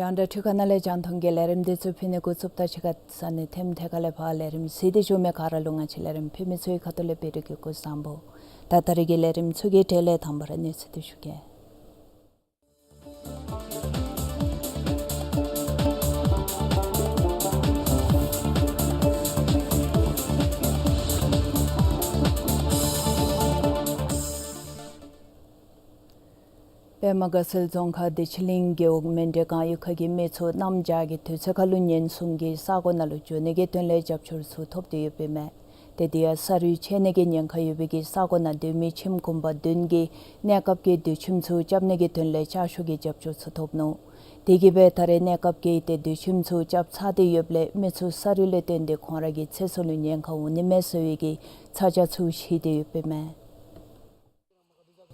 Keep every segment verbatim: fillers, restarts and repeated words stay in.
རྒྱང་བསྒྲགས་ཁང་ནང་ལས་རྒྱང་མཐོང་གི་ལས་རིམ་འདི་ཚུ་ཕུལ་ནི་འགོ་བཙུགསཔ་ད་ཕྱི་ཁ་ས་གནས་ཐེམ་ཐད་ཀ་ལས་ཕར་ལས་རིམ་གཟིགས་ཏེ་བཞུགས་མི་ག་ར་ལུ་ང་བཅས་ལས་རིམ་ཕུལ་མི་ཚུ་གི་ཁ་ཐུག་ལས་བཀྲིན་ཆེ་གི་སྐུ་གཟུགས་བཟང་པོ། ད་ད་རེས་ཀྱི་ལས་རིམ་ཚུ་གི་གྲས་ལས་དང་པ་ར་གནས་ཚུལ་འདི་ཞུ་གེ། པདྨ་དགའ་ཚལ་རྫོང་ཁག་བདེ་ཆེན་གླིང་རྒེད་འོག་མཎྜལ་སྒང་གཡུས་ཁ་གི་མི་ཚུ་གནམ་བྱཱར་གྱི་དུས་ཚོད་ཁར་ལུ་ཉེན་སྲུང་གི་ས་གོ་ནང་ལུ་འགྱོ་ནི་གི་དོན་ལས་རྒྱབ་སྐྱོར་ཚུ་ཐོབ་སྟེ་ཡོདཔ་ཨིན་མས། ཏེ་དེ་ཡང་ས་རུད་ཆད་ནི་གི་ཉེན་ཁ་ཡོད་པའི་གི་ས་གོ་ནང་སྡོད་མི་ཁྱིམ་གུང་པ་བདུན་གྱིས་གནས་སྐབས་ཀྱི་དུད་ཁྱིམ་ཚུ་རྐྱབ་ནི་གི་དོན་ལས་ལྕགས་ཤོག་གི་རྒྱབ་སྐྱོར་ཚུ་ཐོབ་ནུག། དེ་གིས་སྦེ་ད་རེས་གནས་སྐབས་ཀྱི་ཏེ་དུད་ཁྱིམ་ཚུ་རྐྱབ་ཚར་ཏེ་ཡོདཔ་ལས་མི་ཚུ་ས་རུད་ལས་བརྟེན་ཏེ་ཁོང་ར་གི་ཚེ་སྲོག་ལུ་ཉེན་ཁ་འོང་ནི་མས་ཟེར་བའི་གི་ཚ་གྱང་ཚུ་བཞེས་ཏེ་ཡོདཔ་ཨིན་མས།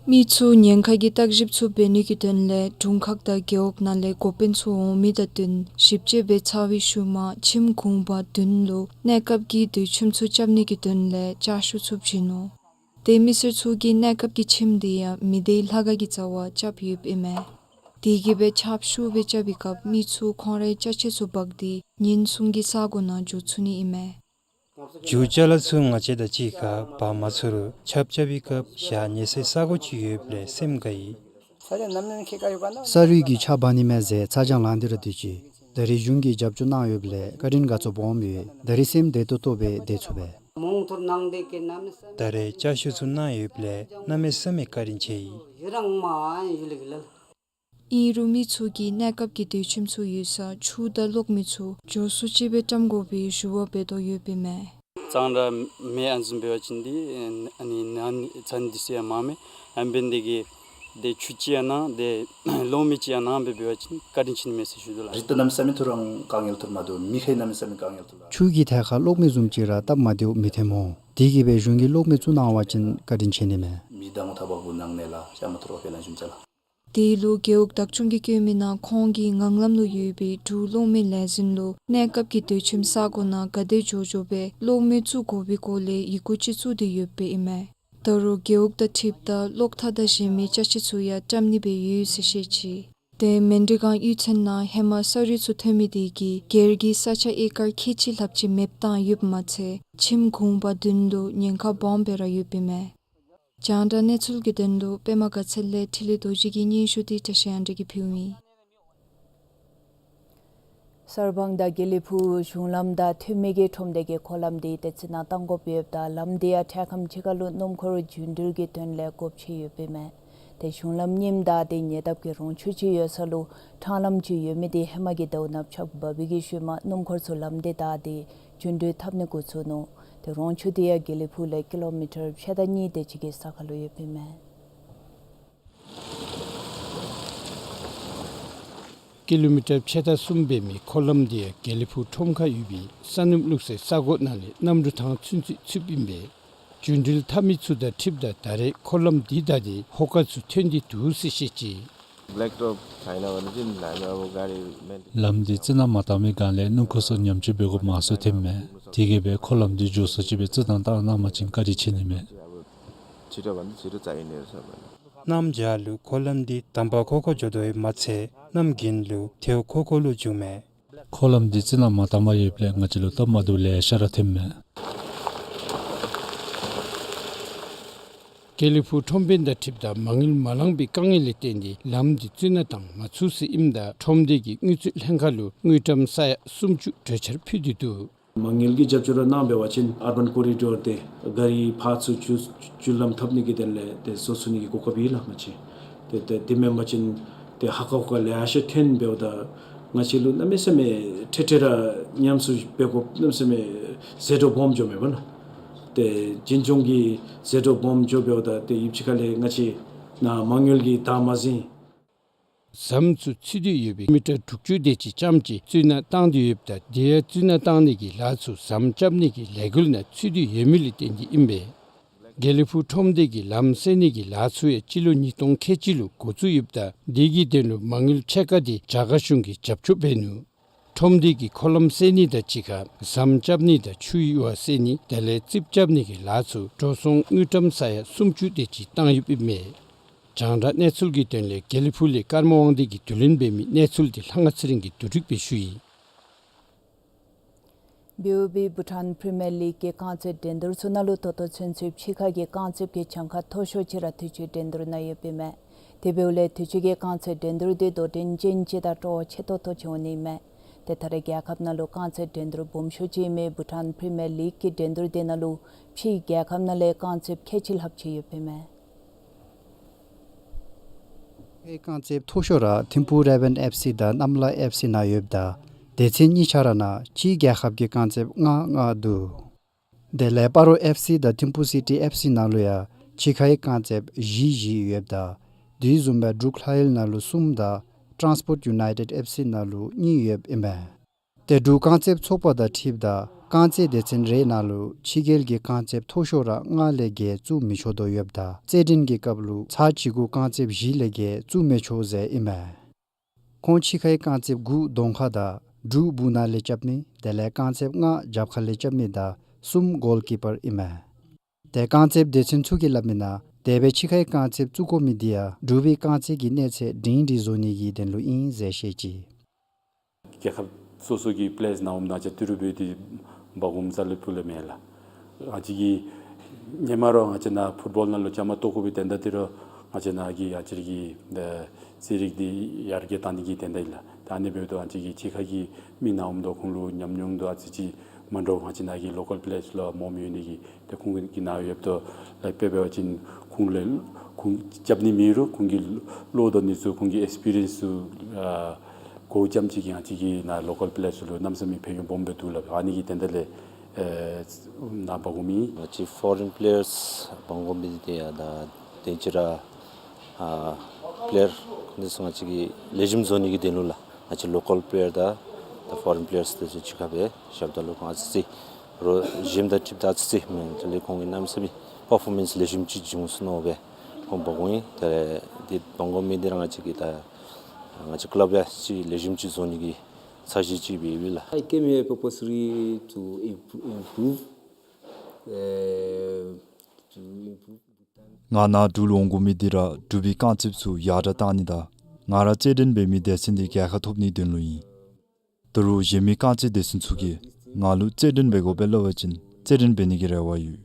མི་ཚུ་ཉེན་ཁ་གི་བརྟག་ཞིབ་ཚུ་འབད་ནི་གི་དོན་ལས་དྲུང་ཁག་དང་རྒེད་འོག་ནང་ལས་འགོ་དཔོན་ཚུ་འོང་མི་དང་བསྟུན་ཞིབ་དཔྱད་འབད་ཚར་བའི་ཤུལ་མ་ཁྱིམ་གུང་པ་བདུན་ལུ་གནས་སྐབས་ཀྱི་དུད་ཁྱིམ་ཚུ་རྐྱབ་ནི་གི་དོན་ལས་ལྕགས་ཤོག་ཚུ་བྱིན་ནུག། ཏེ་མི་སེར་ཚུ་གིས་གནས་སྐབས་ཀྱི་ཁྱིམ་དེ་ཡང་མི་སྡེའི་ལྷ་ཁང་གི་རྩ་བར་རྐྱབ་ཡོདཔ་ཨིན་མས། དེ་གིས་སྦེ་ཆརཔ་ཤུགས་སྦེ་རྐྱབ་པའི་སྐབས་མི་ཚུ་ཁོང་རའི་ཅ་ཆས་ཚུ་འབག་སྟེ་ཉེན་སྲུང་གི་ས་གོ་ནང་འགྱོ་ཚུགས་ནི་ཨིན་མས། རྒྱུ་ཅ་ལ་ཚུ་ང་བཅས་དང་གཅིག་ཁར་འབག་མ་ཚུགས་རུང་ཆརཔ་རྐྱབ་པའི་སྐབས་བཞག་ཉལ་སའི་ས་གོ་ཅིག་ཡོདཔ་ལས་སེམས་དགའ་ཡི། ས་རུད་ཀྱིས་ཆརཔ་འབག་ནི་མས་ཟེར་ཚ་གྱང་ལང་སྟེ་ར་སྡོད་ཅི། ད་རེས་གཞུང་གིས་རྒྱབ་སྐྱོར་གནང་ཡོདཔ་ལས་བཀའ་དྲིན་དགའ་ཚོར་སྦོམ་ཡོད། ད་རེས་སེམས་བདེ་ཏོག་ཏོ་སྦེ་སྡོད་ཚུགས་པས། ད་རེས་ལྕགས་ཤོག་ཚུ་གནང་ཡོདཔ་ལས་གནམ་མེད་ས་མེད་བཀའ་དྲིན་ཆེ་ཡི། ཨིན་རུང་མི་ཚུ་གིས་གནས་སྐབས་ཀྱི་སྡོད་ཁྱིམ་ཚུ་ཡོད་སར་ཆུ་དང་གློག་མེ་ཚུ་མགྱོགས་སུ་ཅིག་སྦེ་བཀྲམ་དགོ་པའི་ཞུ་བ་འབད་དོ་ཡོདཔ་ཨིན་མས། གཙང་སྦྲ་མེད་ཨ་ནི་བཟུམ་འབད་བ་ཅིན་འདི་ཨ་ནི་ནང་ཚན་འདི་ཚུ་ཡང་མང་མས། ཨ་འབདན་དེ་གིས་ཏེ་ཆུ་ཅིག་ཡང་གནང་ཏེ་གློག་མེ་ཅིག་ཡང་གནང་སྦེ་འབད་བ་ཅིན་བཀའ་དྲིན་ཆེ་ནི་མས་ཟེར་ཞུ་དོ་ལགས། རི་ད་གནམ་མེད་ས་མེད་ཐུགས་ར་དཀའ་ངལ་ཐུག་མ་དོ་མི་ཁའི་གནམ་མེད་ས་མེད་དཀའ་ངལ་ཐུག་ལགས། ཆུ་གི་ཐད་ཁར་གློག་མེ་བཟུམ་ཅིག་ར་བཏབ་མ་སྟེརཝ་མི་ཐོནམ་མོ། དེ་གིས་སྦེ་གཞུང་གིས་གློག་མེ་བཙུགས་གནང་བ་ཅིན་བཀའ་དྲིན་ཆེ་ནི་མས། མི་དང་ཐ་བ་གུ་ནང་ནེ་ལ་ཤ་མ་ཐུར་བ་ཕེ་ལ་ཞུམ་ཅ་ལགས། དེ་ལུ་རྒེད་འོག་བདག་སྐྱོང་གིས་བཀོད་མི་ནང་ཁོང་གི་ངང་ལམ་ལུ་ཡོད་པའི་འབྲུག་གློག་མེ་ལས་འཛིན་ལུ་གནས་སྐབས་ཀྱི་སྡོད་ཁྱིམ་ས་གོ་ནང་ག་དེ་མགྱོགས་མགྱོགས་སྦེ་གློག་མེ་བཙུགས་དགོ་པའི་སྐོར་ལས་ཡི་གུ་ཅིག་བཙུགས་ཏེ་ཡོདཔ་ཨིན་མས། ད་རུང་རྒེད་འོག་དང་འཁྲིལཝ་ད་གློག་ཐག་དང་གཞན་མི་ཅ་ཆས་ཚུ་ཡང་བཀྲམ་ནི་སྦེ་ཡོད་ཟེར་བཤད་ཅི། ཏེ་མཎྜལ་སྒང་གཡུས་ཚན་ནང་ཧེ་མ་ས་རུད་ཚུ་ཐོན་མི་དེ་གིས་སྒེར་གྱི་ས་ཆ་ཨེ་ཀར་ཁལ་གཅིག་ལྷགཔ་ཅིག་མེདཔ་བཏང་ཡོདཔ་མ་ཚད་ཁྱིམ་གུང་པ་བདུན་ལུ་ཉེན་ཁ་སྦོམ་སྦེ་ར་ཡོདཔ་ཨིན་མས། རྒྱང་བསྒྲགས་གནས་ཚུལ་གྱི་དོན་ལུ་པདྨ་དགའ་ཚལ་ལས་འཕྲིན་ལས་རྡོ་རྗེ་གི་སྙན་ཞུ་འདི་བཀྲ་ཤིས་དབང་འདུས་ཀྱིས་ཕུལཝ་ཨིན། གསར་སྤང་དང་དགེ་ལེགས་ཕུག་གཞུང་ལམ་དང་མཐུད་མི་གི་ཁྲོམ་སྡེ་གི་འཁོར་ལམ་འདི་དེ་ཅིག་ནང་གཏང་དགོཔ་ཡོདཔ་ད་ལམ་འདི་ཡང་འཕྲལ་ཁམས་ཅིག་ཁར་ལུ་སྣུམ་འཁོར་རྒྱུ་འགྲུལ་གྱི་དོན་ལས་སྒོ་ཕྱེ་ཡོདཔ་ཨིན་མས། ཏེ་གཞུང་ལམ་རྙིངམ་དང་དེ་ཉེ་འདབས་ཀྱི་རོང་ཆུ་ཅིག་ཡོད་ས་ལུ་ཕྲང་ལམ་ཅིག་ཡོད་མི་དེ་ཧེ་མ་གི་ཟླཝ་ནབ་ཆག་འབབ་པའི་གི་ཤུལ་མ་སྣུམ་འཁོར་ཚུ་ལམ་འདི་བདའ་སྟེ་རྒྱུ་འགྲུལ་འཐབ་ནི་འགོ་བཙུགས་ནུག། ཏེ་རོང་ཆུ་དེ་ཡང་དགེ་ལེགས་ཕུག་ལས་ཀི་ལོ་མི་ཊར་ཕྱེད་དང་གཉིས་དེ་ཅིག་གི་ས་ཁར་ལུ་ཡོདཔ་ཨིན་མས། ཀི་ལོ་མི་ཊར་ཕྱེད་དང་གསུམ་འབད་མི་འཁོར་ལམ་དེ་ཡང་དགེ་ལེགས་ཕུག་ཁྲོམ་ཁར་ཡོད་པའི་ས་སྣུམ་བླུགས་སའི་ས་གོ་ནང་ལས་གནམ་གྲུ་ཐང་ཚུན་ཚོད་ཚུདཔ་ཨིན་པས། རྒྱུ་འགྲུལ་འཐབ་མི་ཚུ་དང་འཁྲིལཝ་ད་ད་རེས་འཁོར་ལམ་འདི་བདའ་སྟེ་ཧོ་ཀར་ཚུ་ཐོན་ཏེ་འདུག་ཟེར་བཤད་ཅི། ब्ल्याक टप छैन भने चाहिँ हामी अब गाडी मेन्टेन ལམ་འདི་རྩི་ནག་མ་བཏང་མི་སྒང་ལས་སྣུམ་འཁོར་ཚུ་ཉམས་བཅོས་འབད་དགོཔ་མང་སུ་ཐོནམ་མས། དེ་གིས་སྦེ་འཁོར་ལམ་འདི་མགྱོགས་སུ་ཅིག་སྦེ་རྩི་དང་བཏང་གནང་པ་ཅིན་བཀའ་དྲིན་ཆེ་ནི་མས། अब छिटो भन्दा छिटो चाहिने रहेछ भनेर। གནམ་བྱཱར་ལུ་འཁོར་ལམ་འདི་དང་པ་ཁོ་ཁོ་འགྱོ་དོ་ཡོདཔ་མ་ཚད་གནམ་དགུན་ལུ་ཐལཝ་ཁོ་ཁོ་ལུ་འབྱུངམ་མས། འཁོར་ལམ་འདི་རྩི་ནག་མ་བཏངམ་ཡོདཔ་ལས་ང་བཅས་ལུ་སྟབས་མ་བདེཝ་ལེ་ཤ་ར་ཐོནམ་མས། དགེ་ལེགས་ཕུག་ཁྲོམ་དཔོན་དང་འཁྲིལཝ་ད་མ་དངུལ་མ་ལང་པའི་དཀའ་ངལ་ལས་བརྟེན་ཏེ་ལམ་འདི་རྩི་ནག་བཏང་མ་ཚུགས་ཟེར་ཨིནམ་ད་ཁྲོམ་སྡེ་གིས་དངུལ་རྩིས་ལྷན་ཁག་ལུ་དངུལ་ཀྲམ་ས་ཡ་སུམ་ཅུ་གྲོས་འཆར་ཕུལ་ཏེ་འདུག། མ་དངུལ་གྱི་རྒྱབ་སྐྱོར་ར་གནང་འབད་བ་ཅིན་ཨར་བཱན་ཀོ་རི་ཌོར་འདི་ག་རི་ཕར་ཚུར་འགྱོ་འགྱོ་ལམ་འཐབ་ནི་གི་དོན་ལས་ཏེ་བཟོ་ཚུགས་ནི་གི་གོ་སྐབས་ཡོད་ལགས་ང་བཅས། ཏེ་ཏེ་དེ་མེན་པ་ཅིན་ཏེ་ཧ་ཁ་ཧུ་ཁ་ལེ་ཤ་ཐོན་འབདཝ་ད་ང་བཅས་ལུ་གནམ་མེད་ས་མེད་ཁྲེ་ཁྲེ་ར་ཉམས་སུ་འབད་དགོཔ་གནམ་མེད་ས་མེད་ཟད་འགྲོ་སྦོམ་འགྱོཝ་མས་པ་ལགས། ཏེ་འཛིན་སྐྱོང་གི་ཟད་འགྲོ་སྦོམ་འགྱོ་འབདཝ་ད་ཏེ་ཡུདཔ་ཅིག་ཁ་ལས་ང་བཅས་ནཱ་མ་དངུལ་གྱི་དར་མ་ཟིན། ཟམ་ཚུ་ཚུད་དེ་ཡོད་པའི་མི་ཊར་དྲུག་ཅུ་དེ་ཅིག་ཙམ་ཅིག་རྩི་ནག་བཏང་སྟེ་ཡོདཔ་ད་དེ་ཡང་རྩི་ནག་བཏང་ནི་གི་ལཱ་ཚུ་ཟམ་རྐྱབ་ནི་གི་ལས་འགུལ་ནང་ཚུད་དེ་ཡོད་མི་ལས་བརྟེན་ཏེ་ཨིན་པས། དགེ་ལེགས་ཕུག་ཁྲོམ་སྡེ་གི་ལམ་སེལ་ནི་གི་ལཱ་ཚུ་ཡང་སྤྱི་ལོ་ཉིས་སྟོང་ཁལ་གཅིག་ལུ་འགོ་བཙུགས་ཡོདཔ་ད་དེ་གི་དོན་ལུ་མ་དངུལ་ཕྱེད་ཀ་དེ་རྒྱ་གར་གཞུང་གིས་རྒྱབ་སྐྱོར་འབད་ནུག། ཁྲོམ་སྡེ་གིས་འཁོར་ལམ་སེལ་ནི་དང་གཅིག་ཁར་ཟམ་རྐྱབ་ནི་དང་ཆུའི་ཡུར་བ་སེལ་ནི་དེ་ལས་རྩིགཔ་རྐྱབ་ནི་གི་ལཱ་ཚུ་འགྲོ་སོང་དངུལ་ཀྲམ་ས་ཡ་སུམ་ཅུ་དེ་ཅིག་བཏང་ཡོདཔ་ཨིན་མས། རྒྱང་བསྒྲགས་གནས་ཚུལ་གྱི་དོན་ལས་དགེ་ལེགས་ཕུག་ལས་ཀརྨ་དབང་འདུས་ཀྱིས་བསྡུ་ལེན་འབད་མི་གནས་ཚུལ་འདི་ལྷ་དབང་ཚེ་རིང་གིས་བསྡུ་སྒྲིག་འབད་ཞུ་ཡི། བི་ཨོ་བི་བྷུ་ཊཱན་པི་རི་མི་ཡར་ལིག་གི་རྐང་རྩེད་འགྲན་བསྡུར་ཚུ་ནང་ལུ་ད་ལྟོ་ཚུན་ཚོད་ཕྱི་ཁ་གི་རྐང་རྩེདཔ་གི་གྱངས་ཁ་མཐོ་ཤོས་ཅིག་ར་དུས་ཅི་འགྲན་བསྡུར་ནང་ཡོདཔ་ཨིན་མས། དེ་འབདཝ་ལས་དུས་ཅི་གི་རྐང་རྩེད་འགྲན་བསྡུར་འདི་དོ་འགྲན་ཅན་ཅིག་དང་སྤྲོ་བ་ཆེ་ཏོག་ཏོ་ཅིག་འོང་ནི་ཨིན་མས། ཏེ་ད་རེས་རྒྱལ་ཁབ་ནང་ལུ་རྐང་རྩེད་འགྲན་བསྡུར་སྦོམ་ཤོས་ཅིག་ཨིན་མི་བྷུ་ཊཱན་པི་རི་མི་ཡར་ལིག་གི་འགྲན་བསྡུར་དེ་ནང་ལུ་ཕྱིའི་རྒྱལ་ཁབ་ནང་ལས་རྐང་རྩེདཔ་ཁལ་གཅིག་ལྷགཔ་ཅིག་ཡོདཔ་ཨིན་མས། རྐང་རྩེདཔ་མཐོ་ཤོས་ར་ཐིམ་ཕུ་རེ་བཱན་ཨེཕ་སི་དང་གནམ་ལ་ཨེཕ་སི་ནང་ཡོདཔ་ད་སྡེ་ཚན་གཉིས་ཆ་ར་ནང་ཕྱིའི་རྒྱལ་ཁབ་ཀྱི་རྐང་རྩེདཔ་ལྔ་ལྔ་འདུག། དེ་ལས་སྤ་རོ་ཨེཕ་སི་དང་ཐིམ་ཕུ་སི་ཊི་ཨེཕ་སི་ནང་ལུ་ཡང་ཕྱི་ཁའི་རྐང་རྩེདཔ་བཞི་བཞི་ཡོདཔ་ད་དེ་བཟུམ་སྦེ་འབྲུག་ལྷ་ཡུལ་ནང་ལུ་གསུམ་དང་ཊཱན་སི་པོརཊ་ཡུ་ནའི་ཊེཌ་ཨེཕ་སི་ནང་ལུ་གཉིས་ཡོདཔ་ཨིན་མས། ཏེ་འབྲུག་རྐང་རྩེདཔ་ཚོགས་པ་དང་འཁྲིལཝ་ད་རྐང་རྩེད་སྡེ་ཚན་རེ་ནང་ལུ་ཕྱི་རྒྱལ་གྱི་རྐང་རྩེདཔ་མཐོ་ཤོས་ར་ལྔ་ལས་བརྒལ་བཙུགས་མི་ཆོག་དོ་ཡོདཔ་ད་རྩེད་འགྲན་གྱི་སྐབས་ལུ་ཚར་གཅིག་གུ་རྐང་རྩེདཔ་བཞི་ལས་བརྒལ་བཙུགས་མི་ཆོག་ཟེར་ཨིན་མས། ཁོང་ཕྱི་ཁའི་རྐང་རྩེདཔ་དགུ་གདོང་ཁ་དང་དྲུག་སྦུག་ནང་ལས་རྐྱབ་མི་དེ་ལས་རྐང་རྩེདཔ་ལྔ་རྒྱབ་ཁ་ལས་རྐྱབ་མི་དང་གསུམ་གོལ་ཀི་པར་ཨིན་མས། ཏེ་རྐང་རྩེདཔ་སྡེ་ཚན་ཚུ་གིས་སླབ་མི་ནང་དེ་སྦེ་ཕྱི་ཁའི་རྐང་རྩེདཔ་བཙུགས་དགོ་མི་འདི་ཡང་འབྲུག་པའི་རྐང་རྩེད་ཀྱི་གནས་ཚད་སྒྲིང་སྒྲི་བཟོ་ནི་གི་དོན་ལུ་ཨིན་ཟེར་བཤད་ཅི། རྒྱལ་ཁབ་སོ་སོ་གི་པི་ལེརསི་ནཱ་འོངམ་ད་ང་བཅས་ཏི་རུ་སྦེ་འདི་འབག་འོངམ་ས་ལས་ཕུལ་ལས་མེད་ལགས། ང་བཅས་ཀྱི་ཧེ་མ་ར་ང་བཅས་ནཱ་ཕུཊ་བཱོལ་ནང་ལུ་བཅའ་མར་གཏོགས་དགོ་པའི་དོན་དག་འདི་ར་ང་བཅས་ནཱ་གི་ང་བཅས་ཀྱི་ཨ་རྩེད་རིགས་འདི་ཡར་རྒྱས་གཏང་ནི་གི་དོན་དག་ཨིན་ལགས། ད་ཨ་ནི་འབདཝ་ད་ང་བཅས་ཀྱི་ཕྱི་ཁ་གི་མི་ནཱ་འོངམ་ད་ཁོང་ལུ་ཉམས་མྱོང་དང་ཨ་ཙི་ཅིག་མ་འདྲཝ་ང་བཅས་ནཱ་གི་ལོ་ཀཱལ་པི་ལེརསི་ལུ་མོམ་ཡོད་ནི་གི་ཏེ་ཁོང་གི་ནཱ་ཡོདཔ་ད་ལཱ་དཔེ་འབད་བ་ཅིན་ཁོང་ལས་ཁོང་རྐྱབ་ནི་མེད་རུང་ཁོང་གི་བློ་དང་ནི་ཚུ་ཁོང་གི་ཨེགསི་པི་རི་ཡེནསི་ཚུ་ཨ་གོཝ་ཙམ་ཅིག་གིས་ང་བཅས་ཀྱི་ནཱ་ལོ་ཀཱལ་པི་ལེརསི་ལུ་གནམ་མེད་ས་མེད་ཕན་ཡོན་སྦོམ་སྦེ་འདུག་ལགས། ཨ་ནི་གི་དོན་དག་ལས་ཨེ་ནཱ་འབག་འོང་མི་ཨིན། ང་བཅས་ཕོ་རིན་པི་ལེརསི་འབག་འོང་མི་འདི་ཡང་ད་དེ་ཅིག་ར་ཨ་པི་ལེར་ཁོང་འདི་ཚུ་ང་བཅས་ཀྱི་ལེགས་ཤོམ་བཟོ་ནི་གི་དོན་ལུ་ལགས། ང་བཅས་ལོ་ཀཱལ་པི་ལེར་དང་ད་ཕོ་རིན་པི་ལེརསི་འདི་ཚུ་གཅིག་ཁར་སྦེ་བཞགཔ་ད་ལུ་ཁོང་ཨ་ཙི་ཙི་རོགས་གཞནམ་དང་འཁྲིལཝ་ད་ཨ་ཙི་ཙི་མེན། དེ་ལས་ཁོང་གི་གནམ་མེད་ས་མེད་པར་ཕོར་མཱནསི་ལེགས་ཤོམ་ཅིག་བྱུང་སོ་ནུག་སྦེ་ཁོང་འབག་འོང་ཡི། དེ་ལས་འདི་འབག་འོང་མི་འདི་ར་ང་བཅས་ཀྱི་ད་ང་བཅས་ཀི་ལབ་ཡང་ཅིག་ལེགས་ཤོམ་ཅིག་བཟོ་ནི་གི་འཆར་གཞི་ཅིག་སྦེ་ཡོད་ལགས། I came here purposely to imp- improve, uh, to improve. ང་ནཱ་འབྲུག་ལུ་འོང་དགོ་མི་འདི་ར་འབྲུག་པའི་རྐང་རྩེདཔ་ཚུ་ཡར་དྲག་གཏང་ནི་དང་ང་ར་རྩེད་འགྲན་འབད་མི་སྡེ་ཚན་འདི་རྒྱལ་ཁ་ཐོབ་ནིའི་དོན་ལུ་ཨིན། ད་རུང་གཞན་མི་རྐང་རྩེད་སྡེ་ཚན་ཚུ་གིས་ང་ལུ་རྩེད་འགྲན་འབད་དགོ་པས་སླབ་པ་ཅིན་རྩེད་འགྲན་འབད་ནི་གི་རེ་བ་ཡོད།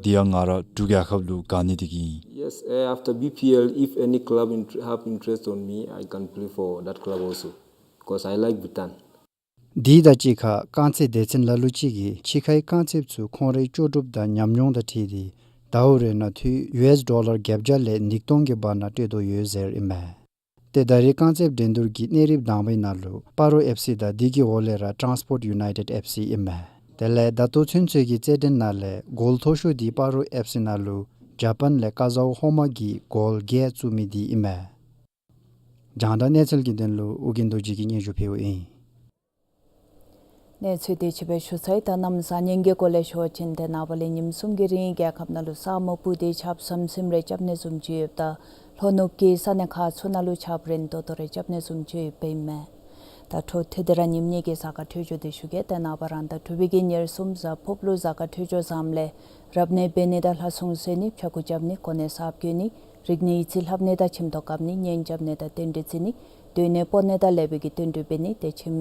དེ་ཡང་ང་ར་འབྲུག་རྒྱལ་ཁབ་ལུ་དགའ་ནི་འདི་གིས་ཨིན། Yes, eh, after B P L, if any club int- have interest on me, I can play for that club also, because I like Bhutan. དེ་དང་གཅིག་ཁར་རྐང་རྩེད་སྡེ་ཚན་ལ་ལུ་ཅིག་གིས་ཕྱི་ཁའི་རྐང་རྩེདཔ་ཚུ་ཁོང་རའི་ལྕོགས་གྲུབ་དང་ཉམས་མྱོང་དང་འཁྲིལ་ཏེ་ཟླཝ་རེ་ནང་འཐུས་ཡུ་ཨེསི་ཌོ་ལར་བརྒྱད་བརྒྱ་ལས་ཉིས་སྟོང་གི་བར་ན་སྤྲོད་དོ་ཡོད་ཟེར་ཨིན་མས། ཏེ་ད་རེས་རྐང་རྩེད་འགྲན་བསྡུར་གྱི་གནས་རིམ་དང་པའི་ནང་ལུ་སྤ་རོ་ཨེཕ་སི་དང་དེ་གི་འོག་ལས་ར་ཊཱན་སི་པོརཊ་ཡུ་ནའི་ཊེཌ་ཨེཕ་སི་ཨིན་མས། དེ་ལས་ད་ལྟོ་ཚུན་ཚོད་ཀྱི་རྩེད་འགྲན་ནང་ལས་གོལ་མཐོ་ཤོས་འདི་སྤ་རོ་ཨེཕ་སི་ནང་ལུ་ཇ་པཱན་ལས་ཀ་ཟའོ་ཧོ་མ་གིས་གོལ་བརྒྱད་བཙུགས་མི་འདི་ཨིན་མས། རྒྱང་བསྒྲགས་གནས་ཚུལ་གྱི་དོན་ལུ་ཨོ་རྒྱན་རྡོ་རྗེ་གིས་སྙན་ཞུ་ཕུལཝ་ཨིན། གནས་ཚུལ་དེ་ཕྱི་སྦེ་ཞུ་ཚར་ཡི། ད་གནམ་གཤིས་ཉེན་ཁའི་སྐོར་ལས་ཞུ་བ་ཅིན་ཏེ་ནངས་པ་ལས་ཉིནམ་གསུམ་གྱི་རིང་རྒྱལ་ཁབ་ནང་ལུ་ས་སྨུག་སྤུབས་ཏེ་ཆརཔ་ཟམ་ཟིམ་རེ་རྐྱབ་ནི་བཟུམ་ཅིག་ཡོདཔ་ད་ལྷོ་ནུབ་ཀྱི་ས་གནས་ཁག་ཚུ་ནང་ལུ་ཆརཔ་རན་ཏོག་ཏོ་རེ་རྐྱབ་ནི་བཟུམ་ཅིག་ཡོདཔ་ཨིན་མས། ད་འཕྲོ་མཐུད་དེ་ར་ཉིནམ་གཉིས་ཀྱི་གཟའ་སྐར་འཕྲོད་སྦྱོར་དེ་ཞུ་གེ། ཏེ་ནངས་པ་རང་ཟླ་དྲུག་པའི་གི་ཉེར་གསུམ་གཟའ་ཕུརཔ་ལུ་གཟའ་སྐར་འཕྲོད་སྦྱོར་བཟངམ་ལས་རབ་གནས་འབད་ནི་དང་ལྷ་སྲུང་གསོལ་ནི་ཕྱྭ་འགུགས་རྐྱབ་ནི་གོ་གནས་གསརཔ་བསྐོ་ནི་རིག་གནས་ཡིག་རྩིས་ལྷབ་ནི་དང་ཁྱིམ་ཐོག་བཀབ་ནི་གཉེན་རྐྱབ་ནི་དང་རྟེན་འབྲེལ་བརྩི་ནི་སྡོད་གནས་སྤོ་ནི་དང་ལེགས་པའི་གི་རྟེན་འབྲེལ་འབད་ནི་ཏེ་ཁྱིམ་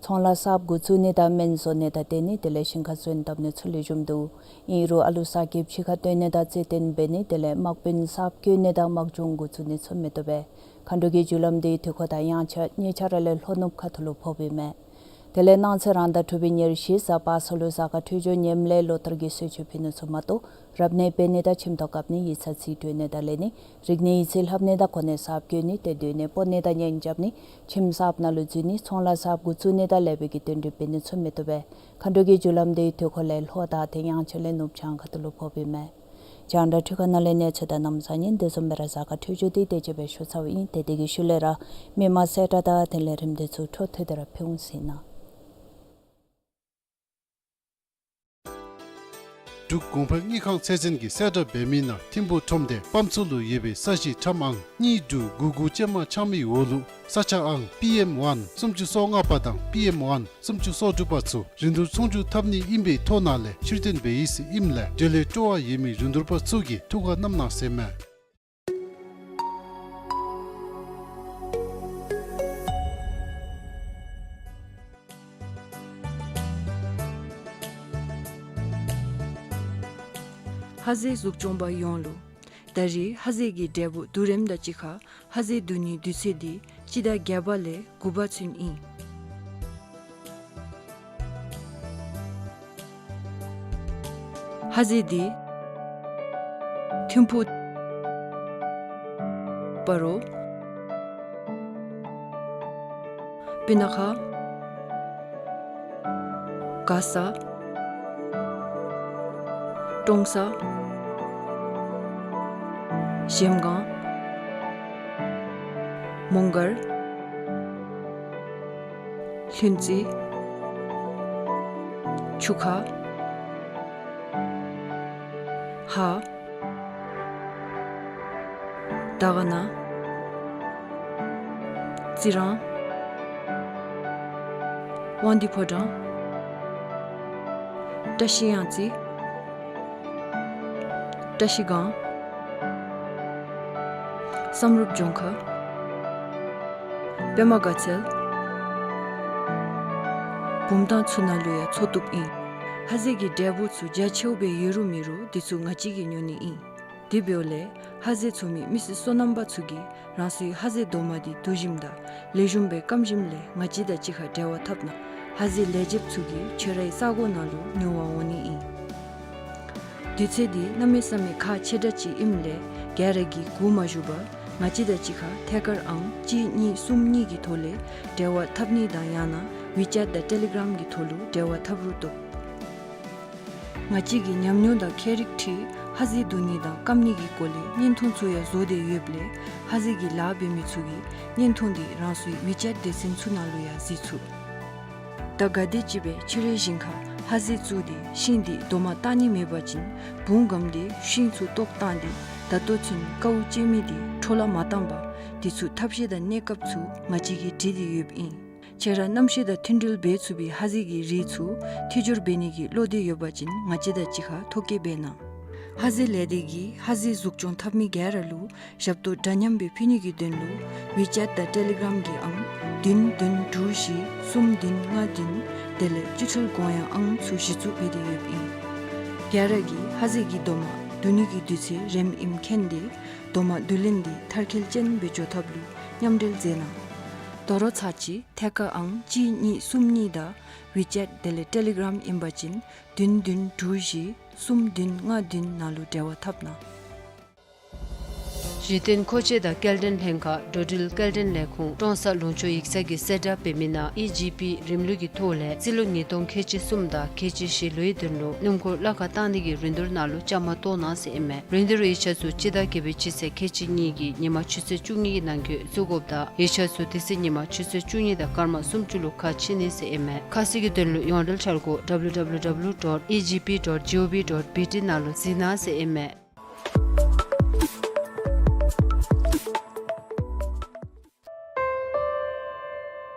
ཚོང་ལཱ་གསརཔ་འགོ་བཙུགས་ནི་དང་སྨན་བཟོ་ནི་དང་སྡོད་གནས་དེ་ལས་ཞིང་ཁ་ཚུན་བཏབ་ནི་ཚུ་ལེགས་ཤོམ་འདུག། ཨིན་རུང་ཨ་ལུ་ས་ཁེབ་ཕྱི་ཁར་བཏོན་ནི་དང་རྩེད་འགྲན་འབད་ནི་དེ་ལས་དམག་དཔོན་གསརཔ་བསྐོ་ནི་དང་དམག་སྦྱོང་འགོ་བཙུགས་ནི་ཚུ་མི་བཏུབ་པས། མཁའ་འགྲོ་གི་རྒྱུ་ལམ་དེ་དུས་འཁོར་དང་དབྱངས་འཆར་གཉིས་ཆ་ར་ལས་ལྷོ་ནུབ་ཁ་ཐུག་ལུ་ཕོགཔ་ཨིན་མས། དེ་ལས་གནངས་ཚེ་རང་ཟླ་དྲུག་པའི་ཉེར་བཞི་གཟའ་པ་སངས་ལུ་གཟའ་སྐར་འཕྲོད་སྦྱོར་ངནམ་ལས་ལོ་ལྟར་གྱི་གསོལ་མཆོད་ཕུལ་ནི་ཚུ་མ་གཏོགས་རབ་གནས་འབད་ནི་དང་ཁྱིམ་ཐོག་བཀབ་ནི་ཡིག་ཚང་རྩིས་སྤྲོད་ནི་དང་ལེན་ནི་རིག་གནས་ཡིག་རྩིས་ལྷབ་ནི་དང་གོ་གནས་གསརཔ་བསྐོ་ནི་ཏེ་སྡོད་གནས་སྤོ་ནི་དང་གཉེན་རྐྱབ་ནི་ཁྱིམ་གསརཔ་ནང་ལུ་འཛུལ་ནི་ཚོང་ལཱ་གསརཔ་འགོ་བཙུགས་ནི་དང་ལེགས་པའི་གི་རྟེན་འབྲེལ་འབད་ནི་ཚུ་མི་བཏུབ་པས། མཁའ་འགྲོ་གི་རྒྱུ་ལམ་དེ་དུས་འཁོར་ལས་ལྷོ་དང་ཏེ་དབྱངས་འཆར་ལས་ནུབ་བྱང་ཁ་ཐུག་ལུ་ཕོགཔ་ཨིན་མས། རྒྱང་བསྒྲགས་འཕྲུལ་ཁང་ནང་ལས་གནས་ཚུལ་དང་གནམ་གཤིས་ཉིན་དེ་བཟུམ་སྦེ་ར་གཟའ་སྐར་འཕྲོད་སྦྱོར་དེ་དེ་ཅིག་སྦེ་ཞུ་ཚརཝ་ཨིན། ཏེ་དེ་གི་ཤུལ་ལས་ར་མི་མང་གསལ་བསྒྲགས་དང་དེ་ལས་རིམ་དེ་ཚུ་འཕྲོ་མཐུད་དེ་ར་ཕུལ་འོང་ཟེར་ཨིན་ན། འབྲུག་གོང་འཕེལ་དངུལ་ཁང་ཚད་འཛིན་གྱིས་གསལ་བསྒྲགས་འབད་མི་ནང་ཐིམ་ཕུག་ཁྲོམ་སྡེ་པམ་ཚུ་ལུ་ཡོད་པའི་ས་གཞི་ཁྲམ་ཨང་གཉིས་དྲུག་དགུ་དགུ་ཅན་མ་ཆག་མའི་འོག་ལུ་ས་ཆ་ཨང་པི་ཨེམ་ཝན་སུམ་ཅུ་སོ་ལྔ་པ་དང་པི་ཨེམ་ཝན་སུམ་ཅུ་སོ་དྲུག་པ་ཚུ་རིན་བསྡུར་ཚོང་བསྒྱུར་འཐབ་ནི་ཨིན་པའི་ཐོ་ནང་ལས་ཕྱིར་བཏོན་འབད་ཡི་ཟེར་ཨིནམ་ལས་འབྲེལ་ཡོད་སྤྲོ་བ་ཡོད་མི་རིན་བསྡུར་པ་ཚུ་གིས་ཐུགས་ཁར་བསྣམ་གནང་ཟེར་མས། ཧ་ཟེ་གཟུགས་སྐྱོང་པ་ཡོངས་ལུ། ད་རེས་ཧ་ཟེ་གི་འབྲས་བུ་བསྡུ་རིམ་དང་གཅིག་ཁར་ཧ་ཟེ་བསྡུ་ནིའི་དུས་ཚོད་འདི་སྤྱི་ཟླ་བརྒྱད་པ་ལས་དགུ་པ་ཚུན་ཨིན། ཧ་ཟེ་འདི་ཐིམ་ཕུག་སྤ་རོ་སྤུ་ན་ཁ། མགར་ས། ཀྲོང་གསར། གཞལམ་སྒང་། མོང་སྒར། ལྷུན་རྩེ། ཆུ་ཁ། ཧཱ། དར་དཀར་ན། རྩི་རང་། དབང་འདུས་ཕོ་བྲང་། བཀྲ་ཤིས་གཡང་རྩེ། བཀྲ་ཤིས་སྒང་། བསམ་གྲུབ་ལྗོངས་མཁར། པདྨ་དགའ་ཚལ། བུམ་ཐང་ཚུ་ནང་ལུ་ཡང་འཚོ་བཏུབ་ཨིན། ཧ་ཟེ་གི་འབྲས་བུ་ཚུ་རྒྱ་ཆེཝ་སྦེ་ཡོད་རུང་མེད་རུང་དེ་ཚུ་ང་བཅས་ཀྱིས་ཉོ་ནི་ཨིན། དེ་འབདཝ་ལས་ཧ་ཟེ་འཚོ་མི་མི་སེར་སོ་ནམ་པ་ཚུ་གིས་རང་སོའི་ཧ་ཟེ་རྡོག་མ་འདི་བསྡུ་ཞིནམ་དང་ལེགས་ཤོམ་སྦེ་སྐམ་ཞིནམ་ལས་ང་བཅས་དང་གཅིག་ཁར་འབྲེལ་བ་འཐབ་གནང་། ཧ་ཟེ་ལེགས་འཇེབ་ཚུ་གིས་ཁྱོད་རའི་ས་གོ་ནང་ལུ་ཉོ་བར་འོང་ནི་ཨིན། དུས་ཚོད་འདི་གནམ་མེད་ས་མེད་ཁག་ཆེ་དྲགས་ཅིག་ཨིནམ་ལས་ག་ར་གིས་སྒུག་མ་བཞུགས་པར་ང་བཅས་དང་གཅིག་ཁར་ཐད་ཀར་ཨང་གཅིག་གཉིས་གསུམ་གཉིས་ཀྱི་ཐོག་ལས་འབྲེལ་བ་འཐབ་ནི་དང་ཡང་ན་ཝི་ཅེཊ་དང་ཊེ་ལི་གརམ་གྱི་ཐོག་ལུ་འབྲེལ་བ་འཐབ་རུང་བཏུབ། ང་བཅས་ཀྱིས་ཉམས་མྱོང་དང་ཁྱད་རིག་འཁྲིལ་ཧ་ཟེ་བསྡུ་ནི་དང་སྐམ་ནི་གི་སྐོར་ལས་བརྙན་ཐུང་ཚུ་ཡང་བཟོ་སྟེ་ཡོདཔ་ལས་ཧ་ཟེ་གི་ལཱ་འབད་མི་ཚུ་གིས་བརྙན་ཐུང་འདི་རང་སོའི་ཝི་ཅེཊ་སྡེ་ཚན་ཚུ་ནང་ལུ་ཡང་གཟིགས་ཚུགས། ད་ག་དེམ་ཅིག་སྦེ་ཁྱོད་རའི་ཞིང་ཁར་ཧ་ཟེ་བཙུགས་ཏེ་ཤིང་འདི་རྡོག་མ་བཏགས་ནི་མེད་པ་ཅིན་བུང་སྒམ་སྟེ་ཤིང་ཚུ་བཏོག་བཏང་སྟེ་ད་ལྟོ་ཚུན་ཀཝ་བཅད་མི་འདི་འཕྲོ་བརླག་མ་བཏང་པར་དེ་ཚུ་ཐབས་ཤེས་དང་གནས་སྐབས་ཚུ་ང་བཅས་ཀྱིས་བྲིས་ཏེ་ཡོདཔ་ཨིན། ཁྱོད་ར་གནམ་གཤིས་དང་མཐུན་སྒྲིལ་འབད་ཚུགས་པའི་ཧ་ཟེ་གི་རིགས་ཚུ་མཐུད་སྦྱོར་འབད་ནི་གི་བློ་འདོད་ཡོད་པ་ཅིན་ང་བཅས་དང་གཅིག་ཁར་ཐོ་བཀོད་འབད་གནང་། ཧ་ཟེ་ལས་སྡེ་གིས་ཧ་ཟེ་གཟུགས་སྐྱོང་འཐབ་མི་ག་ར་ལུ་ཞབས་ཏོག་འདྲ་མཉམ་སྦེ་ཕུལ་ནི་གི་དོན་ལུ་ཝི་ཅེཊ་དང་ཊེ་ལི་གརམ་གྱི་ཨང་བདུན་བདུན་དྲུག་བཞི་གསུམ་བདུན་ལྔ་བདུན་དེ་ལས་སྤྱི་ཐོལ་གོང་ཡང་ཨང་ཚུ་གཞི་བཙུགས་འབད་དེ་ཡོདཔ་ཨིན། ག་ར་གིས་ཧ་ཟེ་གི་རྡོག་མ་བསྡུ་ནི་གི་དུས་ཚོད་རནམ་ཨིནམ་མཁྱེན་ཏེ་རྡོག་མ་བསྡུ་ལེན་འདི་མཐར་འཁྱོལ་ཅན་སྦེ་འགྱོ་ཐབས་ལུ་མཉམ་འབྲེལ་མཛད་གནང་། དོ་རུང་ཚར་གཅིག་ཐད་ཀར་ཨང་གཅིག་གཉིས་གསུམ་གཉིས་དང་ཝི་ཅེཊ་དེ་ལས་ཊེ་ལི་གརམ་ཨིན་པ་ཅིན་བདུན་བདུན་དྲུག་བཞི་གསུམ་བདུན་ལྔ་བདུན་ནང་ལུ་འབྲེལ་བ་འཐབ་གནང་། གཞི་རྟེན་མཁོ་ཆས་དང་སྐྱེལ་འདྲེན་ལྷན་ཁག་འགྲོ་འགྲུལ་སྐྱེལ་འདྲེན་ལས་ཁུངས་ཀྲོང་གསར་ལུང་ཕྱོགས་ཡིག་ཚང་གི་གསལ་བསྒྲགས་འབད་མི་ནང་ཨི་ཇི་པི་རིམ་ལུགས་ཀྱི་ཐོག་ལས་རྩིས་ལོ་ཉིས་སྟོང་ཁལ་གཅིག་གསུམ་དང་ཁལ་གཅིག་བཞི་ལོའི་དོན་ལུ་སྣུམ་འཁོར་གླ་ཁར་བཏང་ནི་གི་རིན་བསྡུར་ནང་ལུ་བཅའ་མར་གཏོགས་གནང་ཟེར་ཨིན་མས། རིན་བསྡུར་ཡིག་ཆ་ཚུ་སྤྱི་ཟླ་བརྒྱད་པའི་སྤྱི་ཚེས་ཁལ་གཅིག་གཉིས་ཀྱི་ཉིན་མ་ཆུ་ཚོད་བཅུ་གཉིས་ཀྱི་ནང་འཁོད་བཙུགས་དགོཔ་དང་ཡིག་ཆ་ཚུ་དེ་ཚེ་ཉིན་མ་ཆུ་ཚོད་བཅུ་གཉིས་དང་སྐར་མ་སུམ་ཅུ་ལུ་ཁ་ཕྱེ་ནི་ཟེར་ཨིན་མས། ཁ་གསལ་གྱི་དོན་ལུ་ཡོངས་འབྲེལ་འཆར་སྒོ་W W W dot E G P dot G O V dot B T ནང་ལུ་གཟིགས་གནང་ཟེར་ཨིན་མས།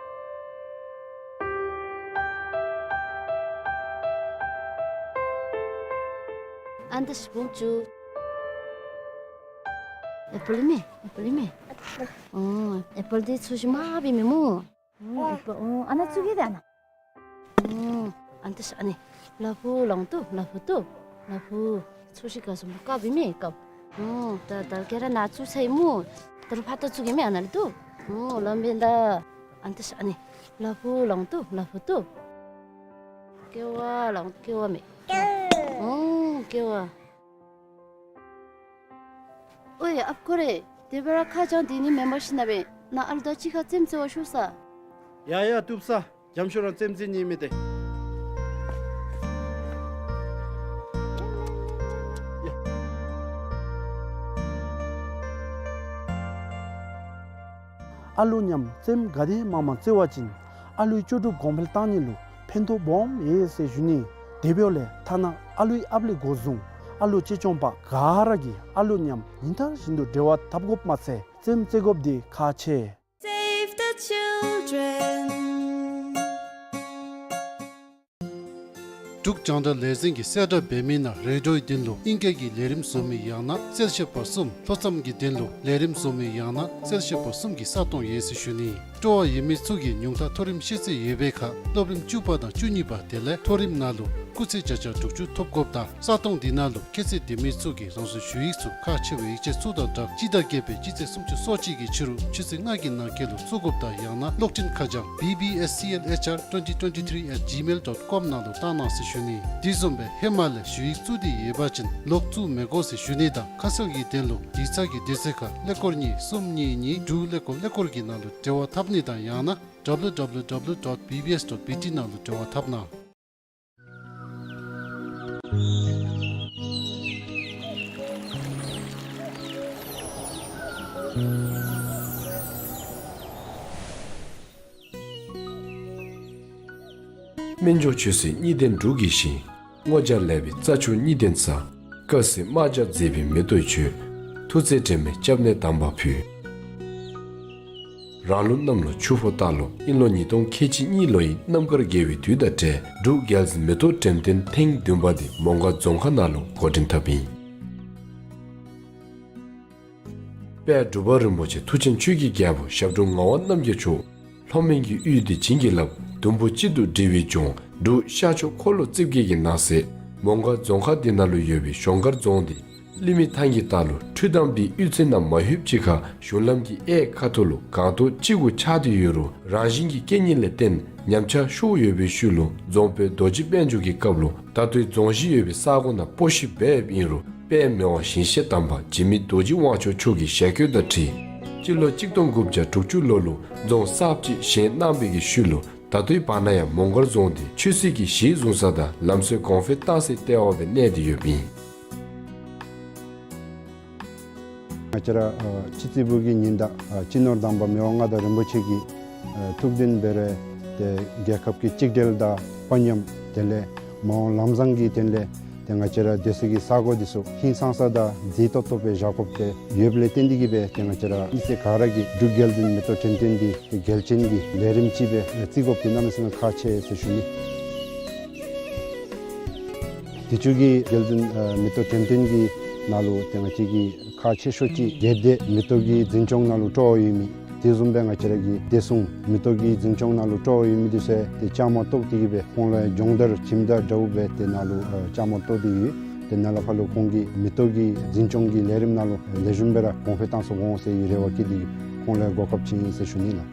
ཨ་ནི་ད་སྤུངས་བཅུག། ཨེ་པཱལ་མས། ཨེ་པཱལ་མས། ཨོ་ཨེ་པཱལ་འདི་ཚོས་ཤིག་མ་འབད་མི་སྨོ། ཨོ་ཨེ་པཱལ། ཨོ་ཨ་ནཱ་བཙུགས་གེ་ད་ཨ་ནཱ། ཨོ་ཨ་ནི་ད་ཨ་ནི་ལ་ཕུག་ལོང་ཏོ། ལ་ཕུག་ཏོ། ལ་ཕུག་ཚོས་ཤིག་ག་སོང་། དཀརཔོ་ཨིན་མས་དཀརཔོ། ཨོ་ད་ད་ག་ར་ནཱ་བཙུགས་ཚར་ཡི་སྨོ། ད་རུང་ཕར་ད་བཙུགས་གེ་མས། ཨ་ནཱ་ལུ་ཏོ། ཨོ་ལམ་འབད་ད། ཨ་ནི་ད་ཨ་ནི་ལ་ཕུག་ལོང་ཏོ། ལ་ཕུག་ཏོ། ཀེ་བ་ལོང་། ཀེ་བ་མས། ཨོ་ཀེ་བ། ཨོའི་ཨཔ་ཁོ་རེ། དེ་སྦེ་ར་ཁ་བྱང་དེ་ནི་མེན་པར་ཤེས་ན་སྦེ་ནཱ་ཨ་ལུ་དང་གཅིག་ཁར་རྩེདམོ་རྩེ་བར་ཤོག་ས། ཡ་ཡ་བཏུབ་ས། འཇམ་ཤོས་རང་རྩེདམོ་རྩེ་ནི་མས་ཏེ། ཡ། ཨ་ལུ་མཉམ་རྩེདམོ་ག་དེ་མང་མང་རྩེ་བ་ཅིན་ཨ་ལུའི་ལྕོགས་གྲུབ་གོང་འཕེལ་བཏང་ནི་ལུ་ཕན་ཐོགས་སྦོམ་ཡོད་ཟེར་ཞུ་ནི། དེ་འབདཝ་ལས་ཐ་ན་ཨ་ལུའི་ཨཔ་ལས་འགོ་བཟུང་ཨ་ལུ་གཅེས་སྐྱོང་པ་ག་ར་གིས་ཨ་ལུ་མཉམ་ཉིན་ལྟར་བཞིན་དུ་འབྲེལ་བ་འཐབ་དགོཔ་མ་ཚད་རྩེདམོ་རྩེ་དགོཔ་འདི་ཁག་ཆེ། Save the children. འབྲུག་རྒྱང་བསྒྲགས་ལས་འཛིན་གྱི་གསལ་བསྒྲགས་འབད་མི་ནང་རེ་ཌིའོའི་དོན་ལུ་ཨིང་སྐད་ཀྱི་ལས་རིམ་བཟོ་མི་ཡང་ན་གསལ་བཤད་པ་གསུམ། ལྷོ་མཚམས་ཀྱི་དོན་ལུ་ལས་རིམ་བཟོ་མི་ཡང་ན་གསལ་བཤད་པ་གསུམ་གྱི་ས་སྟོང་ཡོད་ཟེར་ཞུ་ནི། སྤྲོ་བ་ཡོད་མི་ཚུ་གིས་ཉུང་མཐའ་མཐོ་རིམ་ཤེས་ཚད་ཡོད་པའི་ཁར་སློབ་རིམ་བཅུ་པ་དང་བཅུ་གཉིས་པ་དེ་ལས་མཐོ་རིམ་ནང་ལུ་སྐུགས་ཚད་བརྒྱ་ཆ་དྲུག་ཅུ་ཐོབ་དགོཔ་དང་ས་སྟོང་འདི་ནང་ལུ་ཁྱད་ཚད་ལྡན་མི་ཚུ་གིས་རང་སོའི་ཞུ་ཡིག་ཚུ་ཁག་ཆེ་བའི་ཡིག་ཆ་ཚུ་དང་སྦྲགས་སྤྱི་ཟླ་བརྒྱད་པའི་སྤྱི་ཚེས་སུམ་ཅུ་སོ་གཅིག་གི་ཕྱི་རུ་ཆུ་ཚོད་ལྔ་གི་ནང་འཁོད་ལུ་བཙུགས་དགོཔ་དང་ཡང་ན་གློག་འཕྲིན་ཁ་བྱང་B B S C L H R twenty twenty-three at gmail dot com ནང་ལུ་བཏང་གནང་ཟེར་ཞུ་ནི། དེ་བཟུམ་སྦེ་ཧེ་མ་ལས་ཞུ་ཡིག་བཙུགས་ཏེ་ཡོད་པ་ཅིན་ལོག་བཙུགས་མི་དགོ་ཟེར་ཞུ་ནི་དང་ཁ་གསལ་གྱི་དོན་ལུ་ཡིག་ཚང་གི་དུས་ཚོད་ཁར་ཀླད་ཀོར་གཉིས་གསུམ་གཉིས་གཉིས་དྲུག་ཀླད་ཀོར་ཀླད་ཀོར་གྱི་ནང་ལུ་འབྲེལ་བ་འཐབ་ནི་དང་ཡང་ན་W W W dot B B S dot B T ནང་ལུ་འབྲེལ་བ་འཐབ་གནང་། སྨན་མཆོག་ཆོས་སྲིད་གཉིས་ལྡན་འབྲུག་གི་ཞིང་། སྔོ་སྦྱར་ལེགས་པའི་རྩྭ་མཆོག་གཉིས་ལྡན་ས། དཀར་སེར་དམར་སྦྱར་མཛེས་པའི་མེ་ཏོག་མཆོག། ཐུགས་བརྩེ་དྲན་མེད་སྐྱབས་གནས་དམ་པ་ཕུལ། རང་ལུགས་གནམ་ལོ་ཆུ་ཕོ་སྟག་ལོ་དབྱིན་ལོ་ཉིས་སྟོང་ཁལ་གཅིག་གཉིས་ལོ་ཡི་རྣམ་དཀར་དགེ་བའི་དུས་དང་འབྲེལ་འབྲུག་རྒྱལ་འཛིན་མེ་ཏོག་འགྲེམས་སྟོན་ཐེངས་བདུན་པ་འདི་མོང་སྒར་རྫོང་ཁག་ནང་ལུ་འགོ་འདྲེན་འཐབ་ཨིན། དཔལ་འབྲུག་པ་རིན་པོ་ཆེ་མཐུ་ཆེན་ཆོས་ཀྱི་རྒྱལ་པོ་ཞབས་དྲུང་ངག་དབང་རྣམ་རྒྱལ་མཆོག་ལྷོ་མོན་གྱི་དབུས་འདི་བྱིན་གྱིས་བརླབས། དུམ་བུ་གཅིག་ཏུ་སྒྲིལ་བའི་ལྗོངས་འབྲུག་ཤར་ཕྱོགས་འཁོར་ལོ་རྩིབས་བརྒྱད་ཀྱི་ནང་གསེས་མོང་སྒར་རྫོང་ཁག་འདི་ནང་ལུ་ཡོད་པའི་གཞོང་སྒར་རྫོང་འདི་གླིང་མི་ཐང་གི་ལྟག་ལུ་འཕྲུལ་གདམས་པའི་གཡུས་ཚན་ནང་མ་ལྷོདཔ་ཅིག་ཁར་གཞུང་ལམ་གྱི་གཡས་ཁ་ཐུག་ལུ་སྒང་ཏོག་གཅིག་གུ་ཆགས་ཏེ་ཡོད་རུང་རང་བཞིན་གྱི་རྐྱེན་ངན་ལས་བརྟེན་ཉམས་ཆག་ཤོར་ཡོད་པའི་ཤུལ་ལུ་རྫོང་དཔོན་རྡོ་རྗེ་དཔལ་འབྱོར་གྱི་སྐབས་ལུ་ད་ལྟོའི་རྫོང་གཞི་ཡོད་པའི་ས་གོ་ནང་སྤོ་བཤིག་འབདཝ་ཨིན་རུང་དཔལ་མི་དབང་ཞིང་གཤེགས་དམ་པ་འཇིགས་མེད་རྡོ་རྗེ་དབང་ཕྱུག་མཆོག་གི་ཞལ་བཀོད་དང་འཁྲིལ་སྤྱི་ལོ་གཅིག་སྟོང་དགུ་བརྒྱ་དྲུག་ཅུ་ལོ་ལུ་རྫོང་གསརཔ་ཅིག་བཞེངས་གནང་བའི་གི་ཤུལ་ལུ་ད་ལྟོའི་བར་ན་ཡང་མོང་སྒར་རྫོང་འདི་ཆོས་སྲིད་ཀྱི་གཞི་བཟུང་ས་དང་ལམ་སྲོལ་གོང་འཕེལ་བཏང་སའི་ལྟེ་བ་སྦེ་གནས་ཏེ་ཡོདཔ་ཨིན། ང་བཅས་ར་ཨ་སྤྱི་རྩིས་པུའི་ཉི་ཟླ་ཨ་སྤྱི་ནོར་དམ་པ་མི་དབང་མངའ་བདག་རིན་པོ་ཆེ་གི་ཨ་ཐུགས་འདུན་འབད་རུང་ཏེ་རྒྱལ་ཁབ་ཀྱི་གཅིག་སྒྲིལ་དང་དཔའ་ཉམས་དེ་ལས་མ་འོངས་ལམ་བཟང་གི་དོན་ལས་ཏེ་ང་བཅས་ར་སྡོད་སའི་གི་ས་གོ་འདི་ཚུ་ཧིང་སངས་ས་དང་མཛེས་ཏོག་ཏོ་སྦེ་བཞག་དགོཔ་དེ་ཡོདཔ་ལས་བརྟེན་ཏེ་གིས་སྦེ་ཏེ་ང་བཅས་ར་མི་སེར་ག་ར་གིས་འབྲུག་རྒྱལ་འཛིན་མེ་ཏོག་འགྲེམས་སྟོན་འདི་ཏེ་གལ་ཅན་གྱི་ལས་རིམ་ཅིག་སྦེ་བརྩི་དགོཔ་འདི་གནམ་མེད་ས་མེད་ཁག་ཆེ་ཟེར་ཞུ་ནི། དུས་ཅི་གི་རྒྱལ་འཛིན་ཨ་མེ་ཏོག་འགྲེམས་སྟོན་གྱི་ནང་ལུ་ཏེ་ང་བཅས་ཀྱི་ཁག་ཆེ་ཤོས་ཅིག་གལ་ཏེ་མེ་ཏོག་གི་འཛིན་སྐྱོང་ནང་ལུ་སྤྲོ་བ་ཡོད་མི་དེ་བཟུམ་སྦེ་ང་བཅས་ར་གི་བདེ་སྲུང་མེ་ཏོག་གི་འཛིན་སྐྱོང་ནང་ལུ་སྤྲོ་བ་ཡོད་མི་འདི་ཚུ་ཏེ་བཅའ་མར་གཏོགས་ཏེ་གིས་སྦེ་ཁོང་ལུ་སྦྱོང་བརྡར་ཁྱིམ་བདག་འདྲཝ་སྦེ་ཏེ་ནཱ་ལུ་ཨ་བཅའ་མར་གཏོགས་ཏེ་ཡོད། ཏེ་ནཱ་ལས་ཕར་ལུ་ཁོང་གིས་མེ་ཏོག་གི་འཛིན་སྐྱོང་གི་ལས་རིམ་ནང་ལུ་ལེགས་ཤོམ་སྦེ་ར་གོང་འཕེལ་བཏང་ཚུགས་འོང་ཟེར་བའི་རེ་བ་བསྐྱེད་དེ་གིས་ཁོང་ལུ་གོ་སྐབས་ཅིག་ཨིན་ཟེར་ཞུ་ནི་ལགས།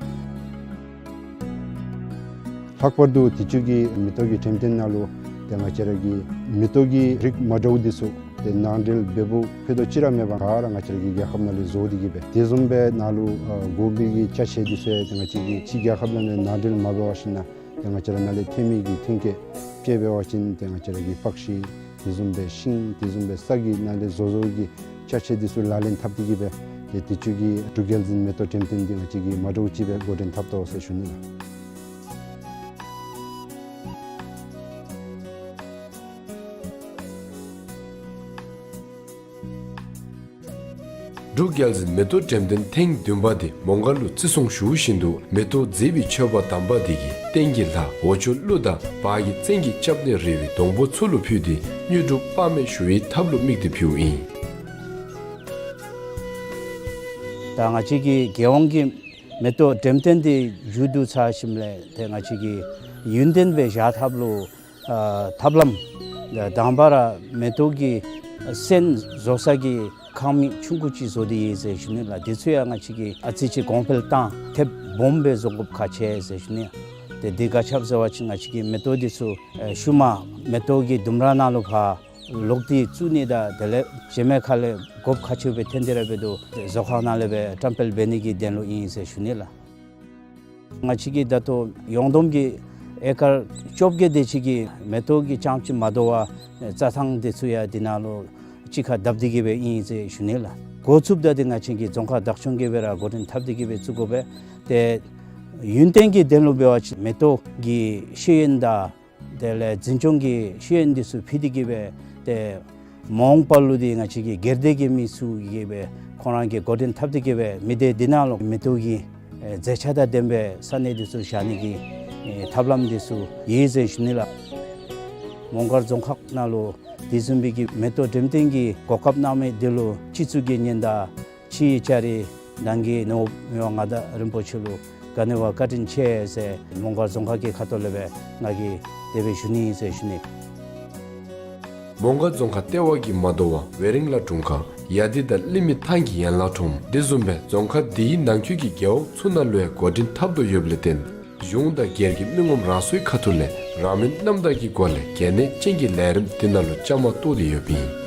ལྷག་པར་དུ་དུས་ཅི་གི་མེ་ཏོག་གི་འགྲེམས་སྟོན་ནང་ལུ་ཏེ་ང་བཅས་ར་གི་མེ་ཏོག་གི་རིགས་མ་འདྲཝ་འདི་ཚུ་ ཏེ་ནང་འདྲེན་འབད་འབདཝ་ཕོག་ཐུག་ཅིག་ར་མེད་པར་ག་ར་ང་བཅས་ར་གི་རྒྱལ་ཁབ་ནང་ལས་བཟོ་སྟེ་གི་སྦེ་དེ་བཟུམ་སྦེ་ནཱ་ལུ་ཨ་དགོ་པའི་གི་ཅ་ཆས་འདི་ཚུ་ཡང་ཏེ་ང་བཅས་ཀྱིས་ཕྱི་རྒྱལ་ཁབ་ནང་ལས་ནང་འདྲེན་མ་འབད་བར་ཞིན་ན་ཏེ་ང་བཅས་ར་ནཱ་ལས་ཐོན་མི་གི་ཐོན་སྐྱེད་དཔྱེ་འབད་བ་ཅིན་ཏེ་ང་བཅས་ར་གི་པགས་ཤིང་དེ་བཟུམ་སྦེ་ཤིང་དེ་བཟུམ་སྦེ་ས་གི་ནང་ལས་བཟོ་བཟོཝ་གི་ཅ་ཆས་འདི་ཚུ་ལག་ལེན་འཐབ་སྟེ་གི་སྦེ་ཏེ་དུས་ཅི་གི་འབྲུག་རྒྱལ་འཛིན་མེ་ཏོག་འགྲེམས་སྟོན་འདི་ང་བཅས་ཀྱིས་མ་འདྲཝ་ཅིག་སྦེ་འགོ་འདྲེན་འཐབ་དོ་ཟེར་ཞུ་ནི་ལགས། འབྲུག་རྒྱལ་འཛིན་མེ་ཏོག་འགྲེམས་སྟོན་ཐེངས་བདུན་པ་འདི་མོང་སྒར་ལུ་བརྩི་སྲུང་ཞུ་བཞིན་དུ་མེ་ཏོག་མཛེས་པའི་མཆོད་པ་དམ་པ་འདི་གིས་རྟེན་གྱི་ལྷ་འོག་ཆུ་ཀླུ་དང་བར་གྱི་བཙན་གྱི་སྐྱབས་གནས་རི་བོའི་སྡོང་པོ་ཚུ་ལུ་ཕུལ་ཏེ་དངོས་གྲུབ་དཔག་མེད་ཞུ་བའི་ཐབས་ལུ་དམིགས་ཏེ་ཕུལཝ་ཨིན། ད་ང་བཅས་ཀྱི་རྒྱལ་ཡོངས་ཀྱི་མེ་ཏོག་འགྲེམས་སྟོན་འདི་མཇུག་བསྡུ་ཚར་ཞིནམ་ལས་ཏེ་ང་བཅས་ཀྱིས་ཡུན་བརྟན་སྦེ་བཞག་ཐབས་ལུ་ཨ་ཐབས་ལམ་དང་པ་ར་མེ་ཏོག་གི་སོན་བཟོ་ས་གི་ཁང་མིག་ཆུང་ཀུ་ཅིག་བཟོ་སྟེ་ཡོད་ཟེར་ཞུ་ནི་ལགས། དེ་ཚུ་ཡང་ང་བཅས་ཀྱིས་ཨ་ཙི་ཅིག་གོང་འཕེལ་བཏང་ཐེབས་སྦོམ་སྦེ་བཟོ་དགོཔ་ཁག་ཆེ་ཟེར་ཞུ་ནི། ཏེ་དེ་ག་ཅི་སྦེ་ཟེར་བ་ཅིན་ང་བཅས་ཀྱིས་མེ་ཏོག་འདི་ཚུ་ཨེ་ཤུལ་མ་མེ་ཏོག་གི་ལྡུམ་ར་ནང་ལུ་ཕར་ལོག་སྟེ་བཙུགས་ནི་དང་དེ་ལས་རྗེས་མའི་ཁ་ལས་དགོཔ་ཁག་ཆེ་སྦེ་ཐོན་ཏེ་ར་འབད་དོ། བཟོ་ཁང་ནང་ལས་སྦེ་བཀྲམ་སྤེལ་འབད་ནི་གི་དོན་ལུ་ཨིན་ཟེར་ཞུ་ནི་ལགས། ང་བཅས་ཀྱིས་ད་ལྟོ་ཡོངས་བསྡོམས་ཀྱི་ཨེ་ཀར་བཅོ་བརྒྱད་དེ་ཅིག་གི་མེ་ཏོག་གི་རྐྱངམ་ཅིག་མ་དོ་བར་རྩྭ་ཐང་དེ་ཚུ་ཡང་དེ་ནང་ལུ་གཅིག་ཁར་བརྡབ་སྟེ་གི་སྦེ་ཨིན་ཟེར་ཞུ་ནི་ལགས། འགོ་བཙུགསཔ་ད་འདི་ང་བཅས་ཀྱི་རྫོང་ཁག་བདག་སྐྱོང་གིས་སྦེ་ར་འགོ་འདྲེན་འཐབ་སྟེ་གི་སྦེ་བཙུགས་དགོ་པས། ཏེ་ཡུན་བརྟན་གྱི་དོན་ལུ་འབད་བ་ཅིན་མེ་ཏོག་གི་ཤེས་ཡོན་དང་དེ་ལས་འཛིན་སྐྱོང་གི་ཤེས་ཡོན་འདི་ཚུ་ཕུལ་ཏེ་གི་སྦེ་ཏེ་མ་འོངས་པ་ལུ་འདི་ང་བཅས་ཀྱི་སྒེར་སྡེ་གི་མི་ཚུ་གིས་སྦེ་ཁོང་ར་གིས་འགོ་འདྲེན་འཐབ་སྟེ་གི་སྦེ་མི་སྡེ་འདི་ནང་ལུ་མེ་ཏོག་གི་ཨེ་མཛེས་ཆ་དང་ལྡན་པའི་ས་གནས་འདི་ཚུ་བཞག་ནི་གི་ཨེ་ཐབས་ལམ་འདི་ཚུ་ཡོད་ཟེར་ཞུ་ནི་ལགས། མོང་སྒར་རྫོང་ཁག་ནང་ལུ་དེ་བཟུམ་སྦེ་གི་མེ་ཏོག་འགྲེམས་སྟོན་གྱི་གོ་སྐབས་གནང་མི་འདི་ལུ་སྤྱི་གཙུག་གི་ཉེ་འདབས་ཕྱིའི་ལྕགས་རི་ནང་གི་ནོར་བུ་མི་དབང་མངའ་བདག་རིན་པོ་ཆེ་ལུ་ག་ནི་བ་བཀའ་དྲིན་ཆེ་ཟེར་མོང་སྒར་རྫོང་ཁག་གི་ཁ་ཐུག་ལས་སྦེ་ང་གིས་དེ་སྦེ་ཞུ་ནི་ཨིན་ཟེར་ཞུ་ནི། མོང་སྒར་རྫོང་ཁག་ལྟེ་བ་གི་མ་དོ་བར་ཝེ་རིང་ལ་དྲུང་ཁག་ཡ་དི་དང་གླིང་མི་ཐང་གི་ཡན་ལག་ཁྲོམ་དེ་བཟུམ་སྦེ་རྫོང་ཁག་འདི་ཡི་ནང་འཁོད་ཀྱི་རྒེད་འོག་ཚུ་ནང་ལུ་ཡང་འགོ་འདྲེན་འཐབ་དོ་ཡོདཔ་ལས་བརྟེན་གཞུང་དང་སྒེར་གྱི་མི་ངོམ་རང་སོའི་ཁ་ཐུག་ལས་རང་མོས་རྣམ་དག་གི་སྒོ་ལས་གལ་གནད་ཅན་གྱི་ལས་རིམ་འདི་ནང་ལུ་བཅའ་མར་གཏོགས་ཏེ་ཡོདཔ་ཨིན།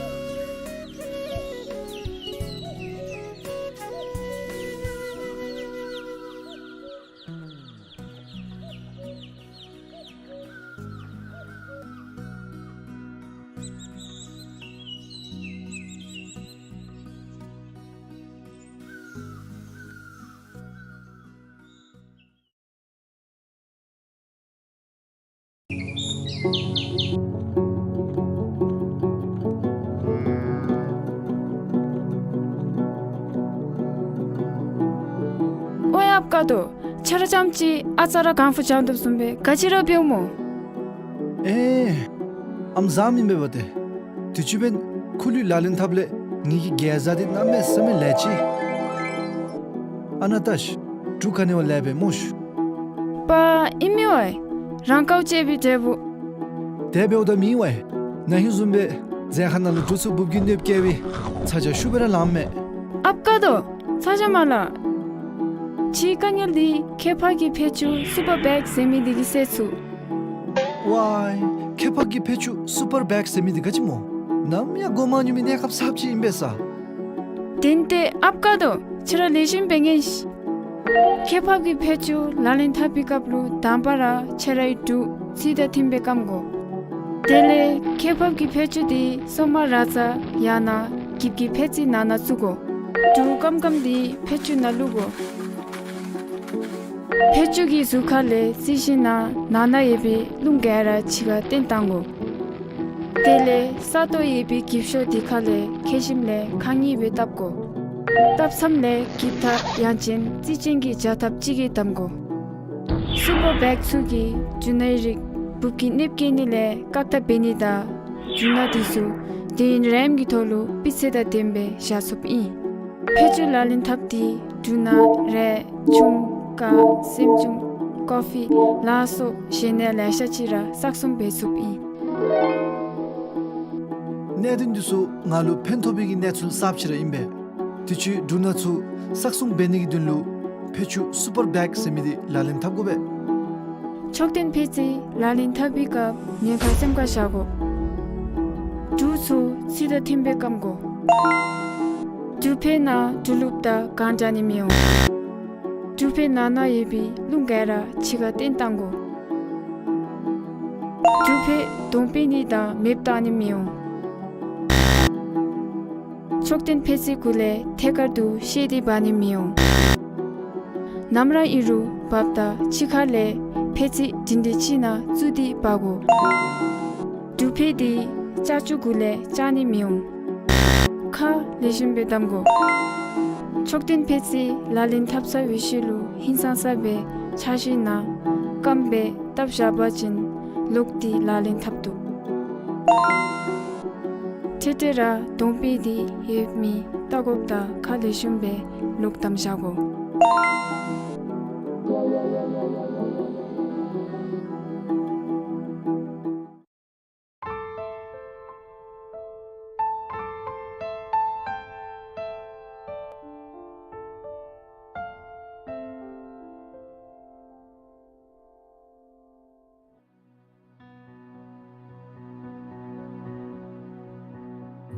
ཨོའི་ཨཔ་དཀར་རྡོ། ཁྱོད་ར་རྐྱངམ་གཅིག་ཨ་ཙ་ར་གང་ཕུ་བྱང་དོ་བཟུམ་སྦེ་ག་ཅི་ར་འབདཝ་སྨོ། ཨེ་ཨམ་བཟའ་མི་འབད་བ་ཏེ། དུས་ཅི་འབདན་ཁུ་ལུ་ལག་ལེན་འཐབ་ལས་ངེ་གི་རྒྱལ་བཟའ་འདི་གནམ་མེད་ས་མེད་ལེགས་ཅི། ཨ་ནཱ་བལྟ་ཤིག། འབྲུ་ག་ནི་བ་ལེགས་པས་སྨོ་ཤིག། པ་ཨིན་མས་ཝའེ། རང་དཀའཝ་སྤྱད་པའི་འབྲས་བུ། དེ་འབདཝ་ད་མེན་ཝའེ། ན་ཧིང་བཟུམ་སྦེ་རྫས་ཁ་ནང་ལུ་འབྲུ་ཚུ་འབུབ་ཀྱིས་གནོདཔ་བཀལ་བའི་ཚ་གྱང་ཤུགས་སྦེ་ར་ལངམ་མས། ཨཔ་དཀར་རྡོ། ཚ་གྱང་མ་ལང་། ཁྱོད་དཀའ་ངལ་འདི་ཁྱད་འཕགས་ཀྱི་ཕད་ཅུང་སུ་པར་བེག་ཟེར་མི་འདི་གིས་སེལ་ཚུགས། ཝའེ། ཁྱད་འཕགས་ཀྱི་ཕད་ཅུང་སུ་པར་བེག་ཟེར་མི་འདི་ག་ཅི་སྨོ། ནམ་ཡང་གོ་མ་མྱོང་མི་གནས་སྐབས་གསརཔ་ཅིག་ཨིན་པས་ས། དེ་ཏེ་ཨཔ་དཀར་རྡོ། ཁྱོད་ར་ལེགས་ཤོམ་འབད་ཉན་ཤིག། ཁྱད་འཕགས་ཀྱི་ཕད་ཅུང་ལག་ལེན་འཐབ་པའི་སྐབས་ལུ་དང་པ་ར་ཁྱོད་རའི་འབྲུ་རྩིས་དང་མཐུནམ་སྦེ་སྐམ་དགོ། དེ་ལས་ཁྱད་འཕགས་ཀྱི་ཕད་ཅུང་འདི་སོ་མ་ར་རྩ་ཡང་ན་འགྱིབ་ཀྱི་ཕད་རྩིས་ནང་ན་བཙུགས་དགོ། འབྲུ་སྐམ་སྐམ་འདི་ཕད་ཅུང་ནང་བླུག་དགོ། ཕད་ཅུང་གི་ཟུར་ཁ་ལས་རྩི་ཤིང་ནང་ན་ན་ཡོད་པའི་རླུང་ག་ར་ཕྱི་ཁར་བཏོན་བཏང་དགོ། དེ་ལས་ས་སྟོང་ཡོད་པའི་འགྱིབ་ཤོག་འདི་ཁ་ལས་ཁ་ཞིམ་ལས་ཁ་ཉེས་སྦེ་བཏབ་དགོ། བཏབ་མཚམས་ལས་འགྱིབ་ཐག་ཡང་ཅིན་རྩི་ཅན་གྱི་བྱ་ཐབ་ཅིག་གིས་བསྡམ་དགོ། སུ་པར་བེག་ཚུ་གིས་འབྲུ་སྣའི་རིགས་འབུབ་ཀྱིས་གནོདཔ་བཀལ་ནི་ལས་བཀག་ཐབས་འབད་ནི་དང་འབྲུ་སྣ་འདི་ཚུ་དུས་ཡུན་རིངམོ་གི་ཐོག་ལུ་སྤུས་ཚད་དང་ལྡནམ་སྦེ་བཞག་ཚུགསཔ་ཨིན། ཕད་ཅུང་ལག་ལེན་འཐབ་སྟེ་འབྲུ་སྣ་རས་ཆུང་ཀ་སྲནམ་ཆུང་ཀོ་ཕི་ལ་སོགས་གཞན་ཡང་ལེ་ཤ་ཅིག་ར་བསགས་སྲུང་འབད་ཚུགསཔ་ཨིན། གནད་དོན་འདི་ཚུ་ང་ལུ་ཕན་ཐོགས་པའི་གི་གནས་ཚུལ་གསརཔ་ཅིག་ར་ཨིན་པས། དུས་ཅི་འབྲུ་སྣ་ཚུ་བསགས་སྲུང་འབད་ནི་གི་དོན་ལུ་ཕད་ཅུང་སུ་པར་བེག་ཟེར་མི་འདི་ལག་ལེན་འཐབ་དགོ་པས། མཆོག་ཐུན་ཕད་རྩིས་ལག་ལེན་འཐབ་པའི་སྐབས་ཉེན་ཁ་སེམས་ཁར་བཞག་དགོ། འབྲུ་ཚུ་ཚིག་དང་མཐུན་སྦེ་སྐམ་དགོ། འབྲུ་ཕར་ནང་འབྲུ་བླུགསཔ་ད་གང་དྲག་ནི་མི་འོང་། འབྲུ་ཕར་ནང་ན་ཡོད་པའི་རླུང་ག་ར་ཕྱི་ཁར་བཏོན་བཏང་དགོ། འབྲུ་ཕར་དོང་པེ་ནི་དང་མེདཔ་བཏང་ནི་མི་འོང་། མཆོད་རྟེན་ཕད་ཙི་གུ་ལས་ཐད་ཀར་དུ་བཤལ་ཏེ་འབག་ནི་མི་འོང་། ནམ་ར་ཨིན་རུང་འབགཔ་ད་ཕྱི་ཁ་ལས་ཕད་ཙི་སྒྲིང་སྒྲི་ཅིག་ནང་བཙུགས་ཏེ་འབག་དགོ། འབྲུ་ཕར་འདི་ལྕགས་ཀྱུ་གུ་ལས་བཅག་ནི་མི་འོང་། ཁ་ལེགས་ཤོམ་སྦེ་བསྡམ་དགོ། མཆོད་རྟེན་ཕད་ཙི་ལག་ལེན་འཐབ་ཚར་བའི་ཤུལ་ལུ་ཧིང་སངས་ས་སྦེ་འཕྱག་ཞིནམ་ན་སྐམ་སྦེ་བཏབ་བཞག་པ་ཅིན་ལོག་སྟེ་ལག་ལེན་འཐབ་བཏུབ། འཕྲལ་འཕྲལ་ར་དོང་པེ་འདི་ཡོད་མི་བལྟ་དགོཔ་ད་ཁ་ལེགས་ཤོམ་སྦེ་ལོག་བསྡམ་བཞག་དགོ།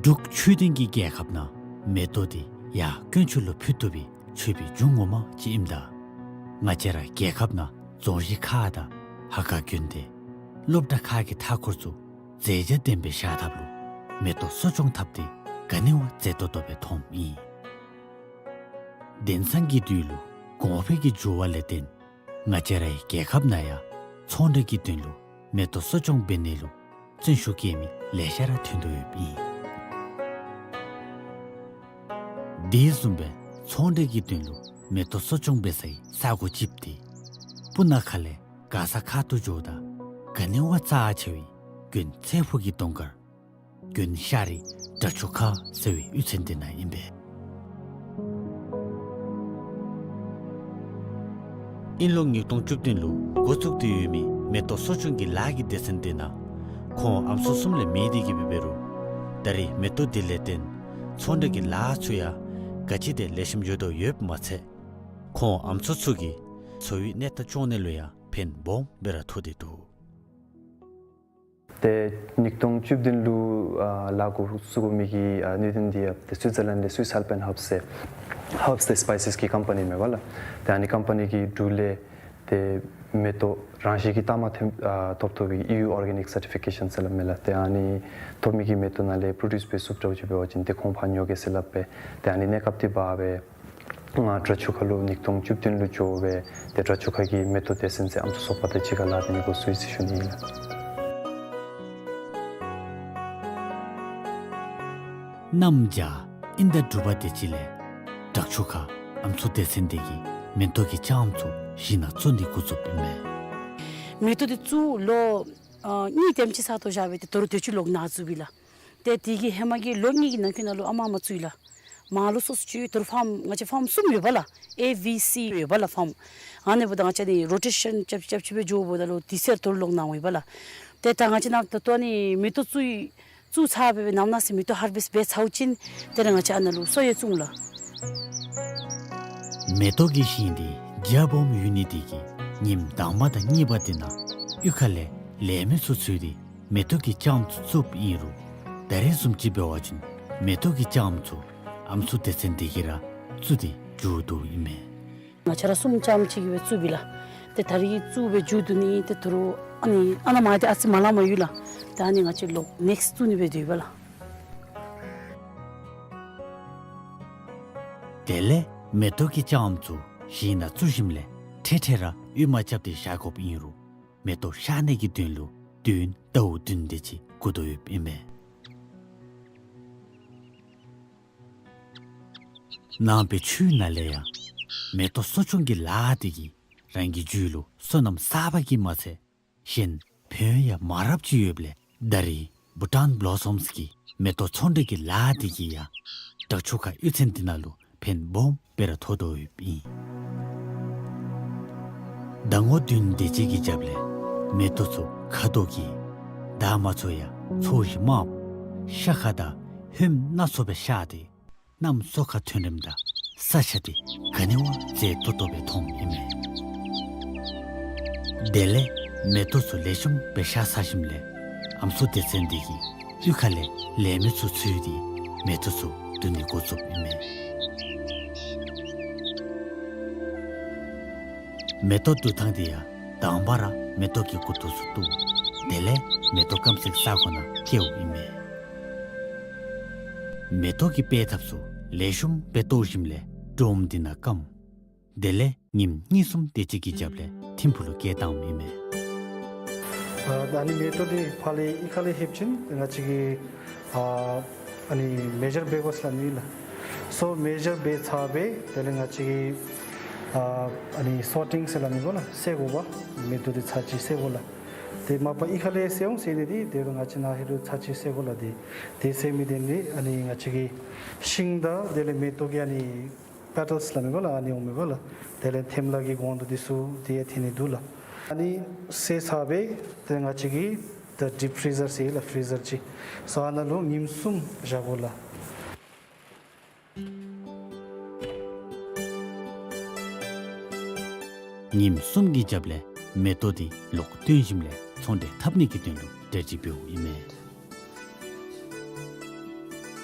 འབྲུག་ཆོས་ལྡན་གྱི་རྒྱལ་ཁབ་ནང་མེ་ཏོག་འདི་ཡར་དཀོན་མཆོག་ལུ་ཕུལ་བཏུབ་པའི་མཆོད་པའི་རྒྱུ་ངོ་མ་ཅིག་ཨིནམ་ད། ང་བཅས་ར་རྒྱལ་ཁབ་ནང་རྫོང་གཞི་ཁག་དང་ཧ་ག་དགོན་སྡེ་སློབ་གྲྭ་ཁག་གི་མཐའ་འཁོར་ཚུ་མཛེས་རྒྱན་ལྡན་པའི་བཞག་ཐབས་ལུ་མེ་ཏོག་གསོ་སྐྱོང་འཐབ་སྟེ་ག་ནི་བ་མཛེས་ཏོག་ཏོ་སྦེ་མཐོངམ་ཨིན། དེང་སང་གི་དུས་ལུ་གོང་འཕེལ་གྱི་འགྱུར་བ་ལས་བརྟེན་ང་བཅས་རའི་རྒྱལ་ཁབ་ནང་ཡང་ཚོང་འབྲེལ་གྱི་དོན་ལུ་མེ་ཏོག་གསོ་སྐྱོང་འབད་ནི་ལུ་བརྩོན་ཤུགས་བསྐྱེད་མི་ལེ་ཤ་ར་ཐོན་དོ་ཡོདཔ་ཨིན། དེ་བཟུམ་སྦེ་ཚོང་འབྲེལ་གྱི་དོན་ལུ་མེ་ཏོག་གསོ་སྐྱོང་འབད་སའི་ས་གོ་གཅིགཔོ་འདི་སྤུ་ན་ཁ་ལས་མགར་ས་ཁ་ཐུག་འགྱོཝ་ད་ག་ནི་བ་རྩ་ཆེ་བའི་དགོན་ཚེ་ཕུག་གི་གདོང་དཀར་དགོན་ཤ་རི་བྲག་ཆུ་ཁ་ཟེར་བའི་གཡུས་ཚན་འདི་ནང་ཨིན་པས། དབྱིན་ལོ་ཉིས་སྟོང་བཅུ་བདུན་ལུ་འགོ་བཙུགས་ཏེ་ཡོད་མི་མེ་ཏོག་གསོ་སྐྱོང་གི་ལཱ་གི་སྡེ་ཚན་འདི་ནང་ཁོང་ཨམ་སྲུ་གསུམ་ལས་མེད་དེ་གིས་འབད་རུང་ད་རེས་མེ་ཏོག་འདི་ལས་བརྟེན་ཚོང་འབྲེལ་གྱི་ལཱ་ཚུ་ཡང་ག་ཅི་དེ་ལེགས་ཤོམ་འགྱོ་དོ་ཡོདཔ་མ་ཚད་ཁོང་ཨམ་སྲུ་ཚུ་གི་འཚོ་བའི་གནས་སྟངས་སྐྱོང་ནི་ལུ་ཡང་ཕན་སྦོམ་སྦེ་ར་ཐོགས་ཏེ་འདུག། ཏེ་ཉིས་སྟོང་བཅུ་བདུན་ལུ་ཨ་ལཱ་འགོ་བཙུགས་མི་གི་ཨ་གནད་དོན་འདི་ཡང་ཏེ་སུའི་ཛར་ལེནཌ་ལས་སུའིས་ཨལ་པའིན་ཧརབས་ཟེར་ཧརབས་ཏེ་སི་པའི་སིས་ཀྱི་ཀམ་པ་ནི་མས་པ་ལགས། ཏེ་ཨ་ནི་ཀམ་པ་ནི་གི་འབྲུ་ལས་ཏེ་མེ་ཏོག་རང་བཞིན་གྱི་ཏ་མ་ཐོན་ཨ་ཐོབ་ཐོབ་པའི་ཨི་ཡུ་ཨོར་གེ་ནིཀ་སར་ཊི་ཕི་ཀེ་ཤཱན་ཟེར་སླབ་མས་ལགས། ཏེ་ཨ་ནི་ཐོབ་མི་གི་མེ་ཏོག་ནང་ལས་པྲོ་ཌིའུསི་འབད་ཚུགསཔ་འདྲཝ་ཅིག་འབད་བ་ཅིན་ཏེ་ཁོང་ཕར་ཉོ་གེ་ཟེར་སླབ་སྦེ་ཏེ་ཨ་ནི་གནས་སྐབས་འདི་འབག་སྦེ་ང་བྲག་ཆུ་ཁ་ལུ་ཉིས་སྟོང་བཅུ་བདུན་ལུ་འགྱོ་སྦེ་ཏེ་བྲག་ཆུ་ཁ་གི་མེ་ཏོག་སྡེ་ཚན་ཟེར་ཨམ་སྲུ་ཚོགས་པ་དང་གཅིག་ཁར་ལཱ་འབད་ནི་འགོ་བཙུགས་ཡི་ཟེར་ཞུ་ནི་ཨིན་ལགས། གནམ་བྱཱར་དབྱིན་ཟླ་དྲུག་པ་དེ་ཅིག་ལས་བྲག་ཆུ་ཁ་ཨམ་སྲུ་སྡེ་ཚན་འདི་གིས་མེ་ཏོག་གི་ལྕངམ་ཚུ་ཞིང་ནང་བཙུགས་ནི་འགོ་བཙུགསཔ་ཨིན་མས། མེ་ཏོག་འདི་བཙུགས་ལོ་ཨ་གཉིས་དེམ་ཅིག་ཚར་ཏེ་བཞག་སྦེ་ཏེ་དོ་རུང་དེ་ཅིག་ལོག་ནཱ་བཙུགསཔ་ཨིན་ལགས། ཏེ་དེ་གི་ཧེ་མ་གི་ལོ་གཉིས་ཀྱི་ནང་འཁོད་ནང་ལུ་ཨ་མ་མ་བཙུགས་ཡི་ལགས། མར་ལུ་སོ་སོ་ཅིག་དོ་རུང་ཕཱརམ་ང་བཅས་ཕཱརམ་གསུམ་ཡོད་པ་ལགས། ཨེ་བི་སི་ཡོད་པ་ལགས་ཕཱརམ། ཨ་ནི་འབདཝ་ད་ང་བཅས་ནི་རོ་ཊེ་ཤཱན་རྐྱབ་རྐྱབ་ཅིག་སྦེ་འགྱོཝ་ད་ལུ་དེ་ཚེ་དོ་རུང་ལོག་ནཱ་འོང་ཡི་པ་ལགས། ཏེ་ད་ང་བཅས་ནཱ་ད་ལྟོ་ནི་མེ་ཏོག་བཙུགས་བཙུགས་ཚར་སྦེ་སྦེ་ནམ་ནང་ཟེར་མེ་ཏོག་ཧར་བེསཊ་འབད་ཚརཝ་ཅིག་ཏེ་ར་ང་བཅས་ཨ་ནཱ་ལུ་གསོ་ཡང་བཙུགས་འོང་ལགས། མེ་ཏོག་གི་ཞིང་འདི་རྒྱ་སྦོམ་ཡོད་ནི་དེ་གིས་ཉིནམ་དང་པ་དང་གཉིས་པ་དེ་ནང་གཡུས་ཁ་ལས་ལས་མི་ཚུ་འཚོལ་ཏེ་མེ་ཏོག་གི་ལྕངམ་ཚུ་བཙུགསཔ་ཨིན་རུང་ད་རེས་བཟུམ་ཅིག་འབད་བ་ཅིན་མེ་ཏོག་གི་ལྕངམ་ཚུ་ཨམ་སྲུ་སྡེ་ཚན་འདི་གིས་ར་བཙུགས་ཏེ་མཇུག་བསྡུཝ་ཨིན་མས། ང་བཅས་ར་གསུམ་རྐྱངམ་གཅིག་གིས་སྦེ་བཙུགསཔ་ཨིན་ལགས། ཏེ་ད་རིས་བཙུགས་སྦེ་མཇུག་བསྡུ་ནི་ཏེ་དོ་རུང་ཨ་ནི་ཨ་ནཱ་མར་ཏེ་ཨ་ཙི་མ་ལང་མ་ཡོད་ལགས། ཏེ་ཨ་ནི་ང་བཅས་ལོག་ནེགསཊ་བཙུགས་ནི་སྦེ་སྡོད་ཡི་པ་ལགས། དེ་ལས་མེ་ཏོག་གི་ལྕངམ་ཚུ་ཞིང་ནང་བཙུགས་ཞིནམ་ལས་འཕྲལ་འཕྲལ་ར་གཡུས་མ་རྐྱབ་སྟེ་བཞག་དགོཔ་ཨིན་རུང་མེ་ཏོག་ཤར་ནི་གི་དོན་ལུ་དུས་ཡུན་ཟླཝ་བདུན་དེ་ཅིག་འགོར་དོ་ཡོདཔ་ཨིན་མས། ནང་པའི་ཆོས་ནང་ལས་ཡང་མེ་ཏོག་གསོ་སྐྱོང་གི་ལཱ་འདི་གིས་རང་གི་རྒྱུད་ལུ་བསོད་ནམས་བསགས་པ་གིས་མ་ཚད་གཞན་ཕན་ཡང་མང་རབས་ཅིག་ཡོདཔ་ལས་ད་རིས་བྷུ་ཊཱན་བློ་སོམས་ཀྱིས་མེ་ཏོག་ཚོང་འབྲེལ་གྱི་ལཱ་འདི་གིས་ཡང་བྲག་ཆུ་ཁ་གཡུས་ཚན་འདི་ནང་ལུ་ཕན་སྦོམ་སྦེ་ར་ཐོགས་དོ་ཡོདཔ་ཨིན། ཟླ་ངོ་བདུན་དེ་ཅིག་གི་རྒྱབ་ལས་མེ་ཏོག་ཚུ་ཁ་དོག་གིས་འདབ་མ་ཚུ་ཡང་ཚོས་གཞི་དམརཔོ་ཤ་ཁ་དང་ཧོནམ་སྣ་ཚོགས་སྦེ་ཤར་ཏེ་གནམ་སོ་ཁ་ཐོན་རནམ་ད་ས་ཆ་འདི་ག་ནི་བ་མཛེས་ཏོག་ཏོ་སྦེ་མཐོངམ་ཨིན་མས། དེ་ལས་མེ་ཏོག་ཚུ་ལེགས་ཤོམ་སྦེ་ཤར་ཚར་ཞིནམ་ལས་ཨམ་སྲུ་སྡེ་ཚན་འདི་གིས་ གཡུས་ཁ་ལས་ལས་མི་ཚུ་འཚོལ་ཏེ་མེ་ཏོག་ཚུ་བསྡུ་ནི་འགོ་བཙུགསཔ་ཨིན་མས། མེ་ཏོག་བསྡུ་ཐངས་འདི་ཡང་དང་པ་ར་མེ་ཏོག་གི་མགུ་ཏོ་ཚུ་བཏོག། དེ་ལས་མེ་ཏོག་སྐམ་སའི་ས་གོ་ནང་བསྐྱལཝ་ཨིན་མས། མེ་ཏོག་གི་སྤེལ་ཐབས་ཚུ་ལེགས་ཤོམ་སྦེ་བཏོག་ཞིནམ་ལས་སྒྲོམ་འདི་ནང་བསྐམ། དེ་ལས་ཉིནམ་གཉིས་གསུམ་དེ་ཅིག་གི་རྒྱབ་ལས་ཐིམ་ཕུག་ལུ་བསྐྱལ་བཏངམ་ཨིན་མས། ཨ་ད་ཨ་ནི་མེ་ཏོག་འདི་ཕར་ལས་གཡུས་ཁ་ལས་ལྷོདཔ་ཅིག་ང་བཅས་ཀྱིས་ཨ་ཨ་ནི་མེ་ཇར་འབད་དགོ་ཟེར་སླབ་ནི་ལགས། སོ་མེ་ཇར་འབད་ཚར་སྦེ་དེ་ལས་ང་བཅས་ཀྱིས་ཨ་ཨ་ནི་སོར་ཊིང་ཟེར་སླབ་ནི་གོ་ལགས། བསལ་དགོ་པས། མེ་ཏོག་འདི་ཚར་གཅིག་བསལ་དགོ་ལགས། ཏེ་མ་པ་གཡུས་ཁ་ལས་བསལ་འོང་ཟེར་ནི་འདི་དེ་རུང་ང་བཅས་ནཱ་ཧེ་རུ་ཚར་གཅིག་བསལ་དགོ་ལགས། ཏེ་དེ་བསལ་མི་དེ་ནི་ཨ་ནི་ང་བཅས་ཀྱི་ཤིང་དང་དེ་ལས་མེ་ཏོག་གི་ཨ་ནི་པེ་ཊལསི་སླབ་མི་གོ་ལགས། ཨ་ནི་འོང་མི་གོ་ལགས། དེ་ལས་ཐེམ་ལ་གི་གོང་དུ་འདི་ཚུ་དེ་ཡང་ཐོན་ནི་འདུག་ལགས། ཨ་ནི་བསལ་ཚར་སྦེ་ཏེ་ང་བཅས་ཀྱིས་ད་ཌིཔ་ཕི་རི་ཟར་ཟེར་ལགས། ཕི་རི་ཟར་ཅིག་སོ་ཨ་ནཱ་ལུ་ཉིནམ་གསུམ་བཞག་དགོ་ལགས། ཉིནམ་གསུམ་གྱི་རྒྱབ་ལས་མེ་ཏོག་འདི་ལོག་བཏོན་ཞིནམ་ལས་ཚོང་འབྲེལ་འཐབ་ནི་གི་དོན་ལུ་གྲ་སྒྲིག་འབདཝ་ཨིན་མས།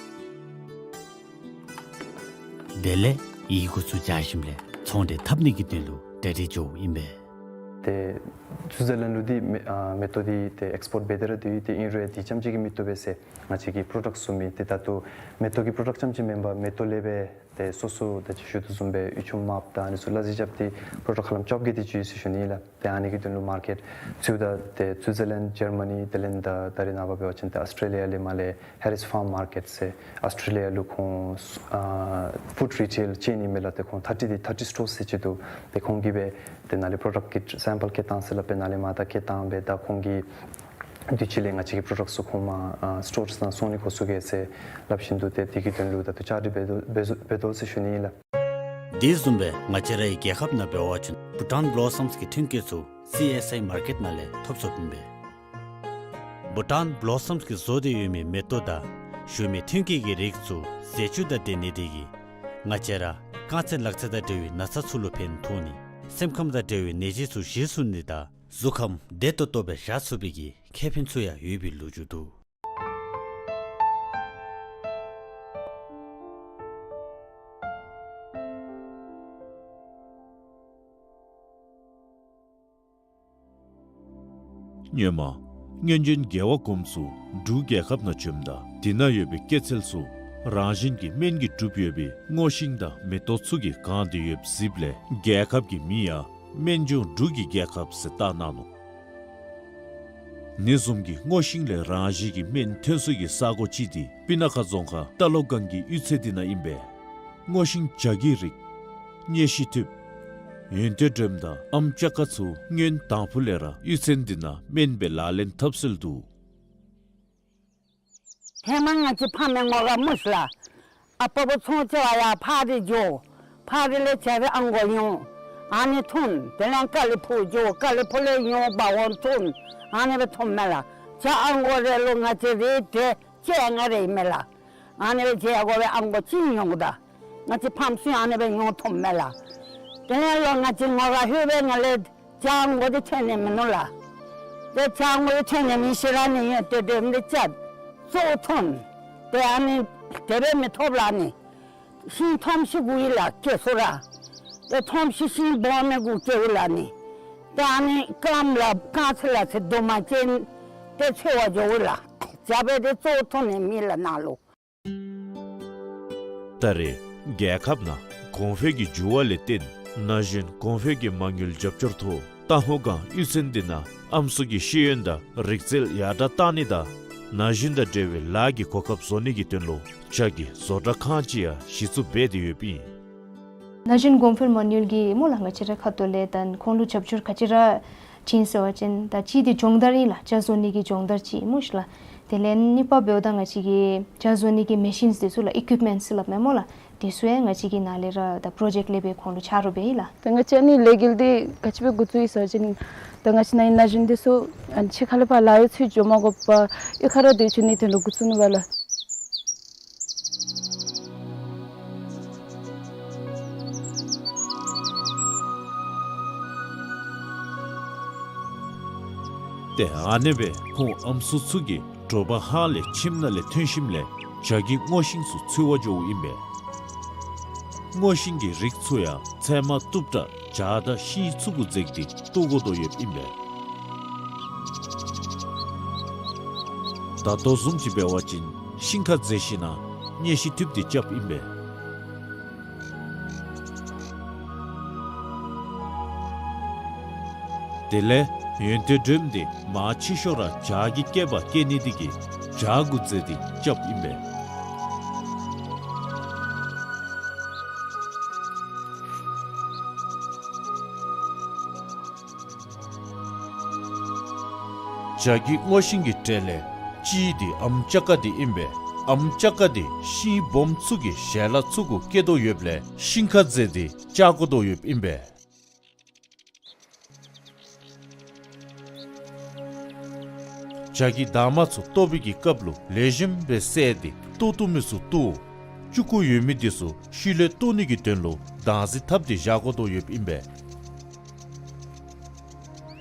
དེ་ལས་ཡི་གུ་ཚུ་སྦྱར་ཞིནམ་ལས་ཚོང་འབྲེལ་འཐབ་ནི་གི་དོན་ལུ་གྲ་སྒྲིག་འགྱོཝ་ཨིན་པས། ཏེ་སུའི་ཛར་ལེནཌ་ལུ་འདི་མེ་ཨ་མེ་ཏོག་འདི་ཏེ་ཨེགསི་པོརཊ་འབད་དེ་ར་སྡོད་ཡི། ཏེ་ཨིན་རུང་འདི་རྐྱངམ་ཅིག་གིས་མི་བཏུབ་པས་ཟེར་ང་བཅས་ཀྱིས་པྲོ་ཌགཊ་བཟོ་མི་འདི་ད་ལྟོ་མེ་ཏོག་གི་པྲོ་ཌགཊ་རྐྱངམ་ཅིག་མེན་པར་མེ་ཏོག་ལས་སྦེ་ཏེ་སོ་སོ་ད་ཅི་ཞུ་དོ་བཟུམ་སྦེ་གཡུ་ཆུམ་མརཔ་དང་ཨ་ནི་ཚུ་སླ་བསྲེ་རྐྱབ་སྟེ་པྲོ་ཌགཊ་ཧ་ལམ་བཅོ་བརྒྱད་དེ་ཅིག་ཡོད་ཟེར་ཞུ་ནི་ལགས། ཏེ་ཨ་ནི་གི་དོན་ལུ་མར་ཀེཊ་ཚུ་ད་ཏེ་སུའི་ཛར་ལེནཌ་ཇར་མ་ནི་དེ་ལས་ད་ད་རེས་ནངས་པ་འབད་བ་ཅིན་ཏེ་ཨོསི་ཊྲེ་ལི་ཡ་ལས་མར་ལས་ཧེ་རིསི་ཕཱརམ་མར་ཀེཊ་ཟེར་ཨོསི་ཊྲེ་ལི་ཡ་ལུ་ཁོང་ཨ་ཕུཌ་རི་ཊེལ་ཅེན་ཨིན་མས་ལགས། ཏེ་ཁོང་ཐར་ཊི་དེ་ཐར་ཊི་སི་ཊོར་ཟེར་ཅིག་འདུག། ཏེ་ཁོང་གིས་སྦེ་ཏེ་ནཱ་ལས་པྲོ་ཌགཊ་ཀྱི་སེམ་པཱལ་བསྐྱལ་བཏང་ཟེར་སླབ་སྦེ་ནཱ་ལས་མར་ད་བསྐྱལ་བཏང་སྦེ་ད་ཁོང་གིས་དུས་ཅི་ལས་ང་བཅས་ཀྱི་པྲོ་ཌགཊ་ཚུ་ཁོང་མར་ཨ་སི་ཊོར་ནང་སོང་ནི་འགོ་བཙུགས་གེ་ཟེར་སླབ་བཞིན་འདུག། ཏེ་དེ་གི་དོན་ལུ་ད་ལྟོ་བཅའ་སྒྲིག་འབད་དོ་འབད་དོ་འབད་དོ་ཟེར་ཞུ་ནི་ཨིན་ལགས། དེ་བཟུམ་སྦེ་ང་བཅས་རའི་རྒྱལ་ཁབ་ནང་འབད་བ་ཅིན་བྷུ་ཊཱན་བློ་སམསི་གི་ཐོན་སྐྱེད་ཚུ་སི་ཨེསི་ཨའི་མར་ཀེཊ་ནང་ལས་ཐོབ་ཚུགསཔ་ཨིན་པས། བྷུ་ཊཱན་བློ་སམསི་གིས་བཟོ་སྟེ་ཡོད་མི་མེ་ཏོག་དང་ཞུ་མི་ཐོན་སྐྱེད་ཀྱི་རིགས་ཚུ་ཟས་བཅུད་དང་ལྡན་ནི་དེ་གིས་ང་བཅས་ར་རྐང་ཚེ་ལག་ཚེ་དང་འབྲེལ་བའི་ན་ཚ་ཚུ་ལུ་ཕན་ཐོགས་ནི། སེམས་ཁམས་དང་འབྲེལ་བའི་ནད་གཞི་ཚུ་ཞི་ཚུགས་ནི་དང་གཟུགས་ཁམས་བདེ་ཏོག་ཏོ་སྦེ་བཞག་ཚུགས་པའི་གི་ཁེ་ཕན་ཚུ་ཡང་ཡོད་པའི་ལོ་རྒྱུས་འདུག། སྔོན་མ་སྔོན་བྱོན་རྒྱལ་བ་གོངམ་ཚུ་འབྲུག་རྒྱལ་ཁབ་ནང་བྱོནམ་ད་དེ་ནང་ཡོད་པའི་སྐྱེད་ཚལ་ཚུ་རང་བཞིན་གྱི་སྨན་གྱིས་གྲུབ་ཡོད་པའི་སྔོ་ཤིང་དང་མེ་ཏོག་ཚུ་གིས་གང་སྟེ་ཡོདཔ་གཟིགསཔ་ལས་རྒྱལ་ཁབ་ཀྱི་མིང་ཡང་སྨན་ལྗོངས་འབྲུག་གི་རྒྱལ་ཁབ་ཟེར་བཏགས་གནང་ནུག། ཨ་ནི་བཟུམ་གྱི་སྔོ་ཤིང་ལས་རང་བཞིན་གྱི་སྨན་ཐོན་ས་གི་ས་གོ་ཅིག་འདི་སྤུ་ན་ཁ་རྫོང་ཁག་རྟ་ལོག་སྒང་གི་གཡུས་ཚན་འདི་ནང་ཨིན་པས། སྔོ་ཤིང་བྱ་རྒོད་རིགས་གཉེར་ཞིབ་ཐེབས་ཡོན་ཏན་སྒྲོལམ་དང་ཨམ་ཅ་ཀ་ཚུ་སྔོན་དང་ཕུ་ལས་ར་གཡུས་ཚན་འདི་ནང་སྨན་སྦེ་ལག་ལེན་འཐབ་སྲོལ་འདུག། ཧེ་མ་ང་བཅས་ཕམ་མའི་ངོ་ར་སྨོ་ཤིག་ལགས། ཨ་པ་བུ་ཚོང་ཆེ་བ་ཡར་ཕག་རི་འགྱོ། ཕག་རི་ལས་བྱ་རི་ཨང་གོ་ཡོང་། ཨ་ནི་འཐུང་། དེ་ལས་ཀ་ལི་ཕུག་འགྱོ། ཀ་ལི་ཕུག་ལས་ཡོང་འབག་འོང་འཐུང་། ཨ་ནི་སྦེ་འཐུངམ་མས་ལགས། བྱ་ཨང་གོ་རེ་ལུ་ང་བཅས་རེ་དེ་བཅོ་ལྔ་རེ་ཨིན་མས་ལགས། ཨ་ནི་སྦེ་བྱ་ཨང་གོ་སྦེ་ཨང་གོ་གཅིག་ཡོང་ད། ང་བཅས་ཕམ་ཚུ་ཨ་ནི་སྦེ་ཡོང་འཐུངམ་མས་ལགས། དེ་ལས་ལོག་ང་བཅས་ངོ་ར་ལྷོད་པའི་ནང་ལས་བྱ་ཨང་གོ་འདི་ཐོན་ནི་མིན་ནུག་ལགས། ཏེ་བྱ་ཨང་གོ་འདི་ཐོན་ནི་མེད་ཤེས་ར་ནི་ཡོད་དེ་དེ་འདི་བཅད་བཙོ་འཐུང་། ཏེ་ཨ་ནི་དེ་སྦེ་མི་ཐོབ་ལགས་ནི། ཤིང་ཐོམ་ཤི་གུ་ཡི་ལགས་སྐྱེ་སོ་ར། ཏེ་ཐོམ་ཤི་ཤིང་སྦོམ་མི་གུ་སྐྱེཝ་ལགས་ནི། ཏེ་ཨ་ནི་རྐངམ་ལག་རྐང་ཚེ་ལག་ཚེ་དུ་མ་ཅན་ཏེ་འཚོལ་བར་འགྱོཝ་ལགས། བྱ་སྦེ་ཏེ་བཙོ་འཐུང་ནི་མེད་ལགས་ནཱ་ལུ། ད་རེས་རྒྱལ་ཁབ་ནང་གོང་འཕེལ་གྱི་འགྱུར་བ་ལས་བརྟེན་ན་གཞོན་གོང་འཕེལ་གྱི་མ་དངུལ་རྒྱབ་སྐྱོར་ཐོག་རྟ་སྔོ་སྒང་གཡུས་ཚན་འདི་ནང་ཨམ་སྲུ་གི་ཤེས་ཡོན་དང་རིག་རྩལ་ཡར་དྲག་གཏང་ནི་དང་ན་གཞོན་དང་འབྲེལ་བའི་ལཱ་གི་གོ་སྐབས་བཟོ་ནི་གི་དོན་ལུ་བྱ་རྒོད་བཟོ་གྲྭ་ཁང་ཅིག་ཡང་གཞི་བཙུགས་འབད་དེ་ཡོདཔ་ཨིན། ན་གཞོན་གོང་འཕེལ་མ་དངུལ་གྱིས་སྨོ་ལགས་ང་བཅས་རའི་ཁ་ཐུག་ལས་ད་ཁོང་ལུ་རྒྱབ་སྐྱོར་ག་ཅི་ར་བྱིན་ཟེར་བ་ཅིན་ད་གཅིག་འདི་སྦྱོང་བརྡར་ཨིན་ལགས། བྱ་བཟོ་ནི་གི་སྦྱོང་བརྡར་ཅིག་སྨོ་ཤིག་ལགས། དེ་ལས་གཉིས་པ་འབདཝ་ད་ང་བཅས་ཀྱི་བྱ་བཟོ་ནི་གི་མེ་ཤིནསི་འདི་ཚུ་ལགས་ཨི་ཀུའིཔ་མེནཊསི་ཟེར་སླབ་མས་སྨོ་ལགས། དེ་ཚུ་ཡང་ང་བཅས་ཀྱིས་ནཱ་ལས་ར་ད་པྲོ་ཇེཀཊ་ལས་སྦེ་ཁོང་ལུ་ཆ་རོགས་འབད་ཡི་ལགས། ད་ང་བཅས་ཨ་ནི་ལས་འགུལ་འདི་ག་ཅི་སྦེ་འགོ་བཙུགས་ཡི་ཟེར་བ་ཅིན་ད་ང་བཅས་ནཱ་ཨིན་ན་གཞོན་འདི་ཚུ་ཨ་ནི་ཕྱི་ཁ་ལས་ཕར་ལཱ་གཡོག་འཚོལ་འགྱོ་མ་དགོ་པར་གཡུས་ཁ་ར་སྡོད་བཅུག་ནིའི་དོན་ལུ་འགོ་བཙུགས་ནུག་པ་ལགས། ཏེ་ཨ་ནེ་སྦེ་ཁོང་ཨམ་སྲུ་ཚུ་གིས་ དྲོ་པ་ཧ་ལས་ཁྱིམ་ནང་ལས་ཐོན་ཞིནམ་ལས་བྱ་རྒྱུད་སྔོ་ཤིང་ཚུ་འཚོལ་བར་འགྱོཝ་ཨིན་པས། སྔོ་ཤིང་གི་རིགས་ཚུ་ཡང་ཚལ་མ་གཏུབ་དྲགས་བྱག་དང་ཤིང་ཚུ་གུ་འཛེགས་ཏེ་གཏོར་དགོ་དོ་ཡོདཔ་ཨིན་པས། ད་ལྟོ་བཟུམ་ཅིག་འབད་བ་ཅིན་ཤིང་ཁར་འཛེགས་ཞིན་ན་མཉེ་ཤིང་འཐུབ་སྟེ་རྐྱབ་ཨིན་པས། དེ་ལས་ཡོན་ཏན་སྒྲོམ་སྟེ་མར་ཕྱི་ཤོག་ར་བྱག་གི་སྐེད་པར་བཀལ་ནི་དེ་གིས་བྱག་གུ་འཛེགས་ཏེ་རྐྱབ་ཨིན་པས། བྱ་རྒྱུད་སྔོ་ཤིང་གི་གྲས་ལས་གཅིག་དེ་ཨམ་ཅ་ཀ་དེ་ཨིན་པས། ཨམ་ཅ་ཀ་དེ་ཤིང་སྦོམ་ཚུ་གི་ཞལ་ལག་ཚུ་གུ་བཀལ་དོ་ཡོདཔ་ལས་ཤིང་ཁར་འཛེགས་ཏེ་བཅག་དགོ་དོ་ཡོདཔ་ཨིན་པས། བྱ་རྒྱུད་འདབ་མ་ཚུ་གཏོར་བའི་གི་སྐབས་ལུ་ལེགས་ཤོམ་སྦེ་བསལ་ཏེ་གཏོར་བཏུབ་མི་ཚུ་གཏོར། ལྕུག་གུ་ཡོད་མི་དེ་ཚུ་ཤུལ་ལས་གཏོར་ནི་གི་དོན་ལུ་བདག་འཛིན་འཐབ་སྟེ་བཞག་དགོ་དོ་ཡོདཔ་ཨིན་པས།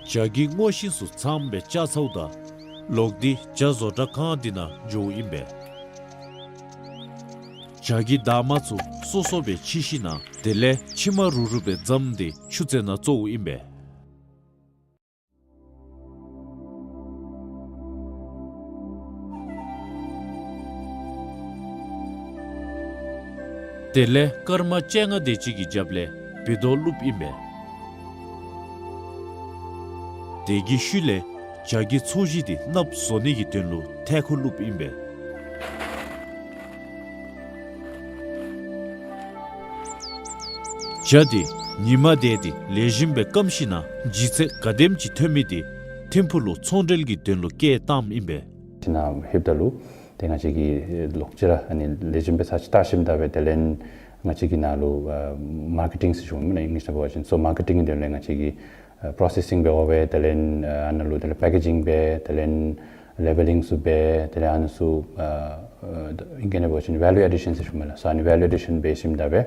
བྱ་རྒྱུད་སྔོ་ཤིང་ཚུ་ཚངམ་སྦེ་བཅག་ཚརཝ་ད་ལོག་སྟེ་བྱ་བཟོ་གྲྭ་ཁང་དེ་ནང་འགྱོཝ་ཨིན་པས། བྱ་རྒྱུད་འདབ་མ་ཚུ་སོ་སོ་སྦེ་ཕྱི་ཞིན་ན་དེ་ལས་ཕྱེ་མ་རུབ་རུབ་སྦེ་བརྫམས་ཏེ་ཆུ་ཚན་ནང་བཙོཝ་ཨིན་པས། དེ་ལས་སྐར་མ་བཅོ་ལྔ་དེ་ཅིག་གི་རྒྱབ་ལས་བི་དོ་བླུགསཔ་ཨིན་པས། དེ་གི་ཤུལ་ལས་བྱ་རྒྱུད་ཚོས་གཞི་དེ་གནགཔོ་བཟོ་ནི་གི་དོན་ལུ་ཐལ་ཁུ་བླུགསཔ་ཨིན་པས། བྱ་དེ་ཉིམ་དེ་དེ་ལེགས་ཤོམ་སྦེ་སྐམ་ཞིན་ན་ལྗིད་ཚད་ག་དེམ་ཅིག་ཐོན་མི་དེ་ཐིམ་ཕུག་ལུ་ཚོང་འབྲེལ་གྱི་དོན་ལུ་སྐྱེལ་བཏངམ་ཨིན་པས། དེ་ནང་ལྷོདཔ་ད་ལུ་ཏེ་ང་བཅས་ཀྱིས་ལོག་ཅི་ར་ཨ་ནི་ལེགས་ཤོམ་སྦེ་ཚར་ཅིག་བལྟ་ཞིནམ་ད་སྦེ་དེ་ལས་ང་བཅས་ཀྱི་ནང་ལུ་ཨ་མར་ཀེ་ཊིང་ཟེར་ཞུཝ་མས་ལགས་ཨིང་ལིཤ་ནང་འབད་བ་ཅིན། སོ་མར་ཀེ་ཊིང་གི་དོན་ལས་ང་བཅས་ཀྱིས་ཨ་པྲོ་སེ་སིང་འབད་དགོ་པས། དེ་ལས་ཨ་ཨ་ནཱ་ལུ་དེ་ལས་པེ་ཀེ་ཇིང་འབད། དེ་ལས་ལེ་བེ་ལིང་ཚུ་འབད། དེ་ལས་ཨ་ནི་ཚུ་ཨ་ཨ་ཨིང་སྐད་ནང་འབད་བ་ཅིན་ཝེ་ལུ་ཨེ་ཌི་ཤཱན་ཟེར་ཞུཝ་མས་ལགས། སོ་ཨ་ནི་ཝེ་ལུ་ཨེ་ཌི་ཤཱན་འབད་ཞིནམ་ད་སྦེ་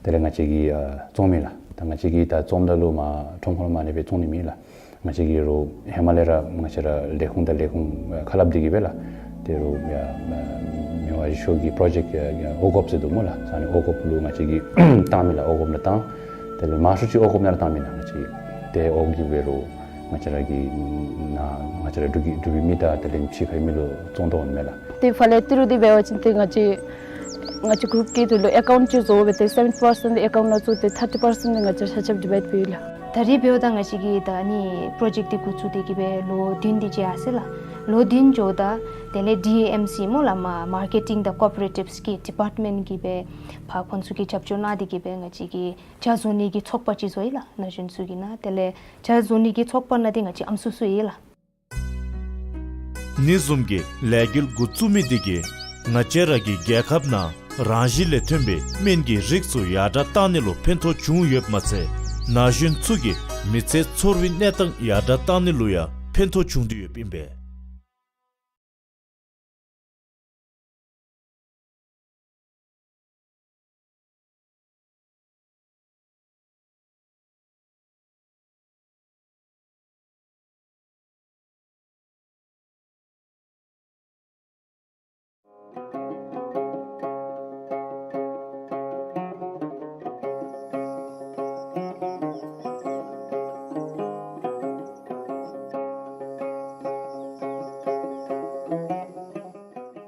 དེ་ལས་ང་བཅས་ཀྱིས་ཨ་བཙོང་མས་ལགས། ད་ང་བཅས་ཀྱིས་ད་བཙོངམ་ད་ལུ་མར་ཁྲོམ་ཁར་མ་ལས་སྦེ་བཙོང་ནི་མེད་ལགས། ང་བཅས་ཀྱིས་རོགས་ཧེ་མ་ལས་ར་ང་བཅས་ར་ལས་ཁུངས་དང་ལས་ཁུངས་ཨ་ཁ་སླབ་སྟེ་གིས་སྦེ་ལགས། ཏེ་རོགས་ཡ་མི་དབང་རྒྱལ་སྲས་ཀྱི་པྲོ་ཇེཀཊ་ཡ་ཡ་ཨོ་གོབ་ཟེར་འདུག་སྨོ་ལགས། སོ་ཨ་ནི་ཨོ་གོབ་ལུ་ང་བཅས་ཀྱིས་བཏང་མས་ལགས། ཨོ་གོབ་ནང་བཏང་། དེ་ལས་མང་ཤོས་ཅིག་ཨོ་གོབ་ནང་ར་བཏང་མས་ལགས། ང་བཅས་ཏེ་ཨོ་གོབ་ཀྱིས་འབད་རུང་ང་བཅས་ར་གི་ནང་ང་བཅས་ར་འབྲུག་གི་འབྲུག་པའི་མི་དང་དེ་ལས་ཕྱི་ཁའི་མི་ལུ་བཙོང་དོ་འོང་མས་ལགས། ཏེ་ཕར་ལས་ཏི་རུ་འདི་འབད་བ་ཅིན་ཏེ་ང་བཅས་ང་བཅས་གུ་རུབ་ཀྱི་དོན་ལུ་ཨེ་ཀའུནཊ་ཅིག་བཟོ་སྦེ་ཏེ་སེ་བེན་ཊི་པར་སེནཊ་ཨེ་ཀའུནཊ་ནང་བཙུགས་ཏེ་ཐར་ཊི་པར་སེནཊ་འདི་ང་བཅས་ཆ་ཁྱབ་ཌི་བའིཌ་འབད་ཡི་ལགས། ད་རེས་འབདཝ་ད་ང་བཅས་ཀྱིས་ད་ཨ་ནི་པྲོ་ཇེཀཊ་འདི་འགོ་བཙུགས་ཏེ་གིས་སྦེ་ལོ་བདུན་དེ་ཅིག་ཡར་སོ་ཡི་ལགས། ལོ་བདུན་འགྱོཝ་ད་དེ་ལས་ཌི་ཨེ་ཨེམ་སི་སྨོ་ལགས། མ་མར་ཀེ་ཊིང་དང་ཀོ་ཨོ་པ་རེ་ཊིབས་ཀྱི་ཌི་པརཊ་མེནཊ་གིས་སྦེ་ཕར་ཁོང་ཚུ་གིས་རྒྱབ་སྐྱོར་གནང་སྟེ་གིས་སྦེ་ང་བཅས་ཀྱིས་བྱ་བཟོ་ནི་གི་ཚོགས་པ་ཅིག་བཟོ་ཡི་ལགས། ན་གཞོན་ཚུ་གི་ནང་། དེ་ལས་བྱ་བཟོ་ནི་གི་ཚོགས་པ་ནང་འདི་ང་བཅས་ཨམ་སྲུ་བཙུགས་ཡི་ལགས། ཨ་ནི་བཟུམ་གྱི་ལས་འགུལ་འགོ་བཙུགས་མི་དེ་གིས་ང་བཅས་ར་གི་རྒྱལ་ཁབ་ནང་རང་བཞིན་ལས་ཐོན་པའི་སྨན་གྱི་རིགས་ཚུ་ཡར་དྲགས་བཏང་ནི་ལུ་ཕན་ཐོགས་བྱུང་ཡོདཔ་མ་ཚད་ན་གཞོན་ཚུ་གི་མི་ཚེ་ཚོར་བའི་གནས་སྟངས་ཡར་དྲགས་བཏང་ནི་ལུ་ཡང་ཕན་ཐོགས་བྱུང་སྟེ་ཡོདཔ་ཨིན་པས།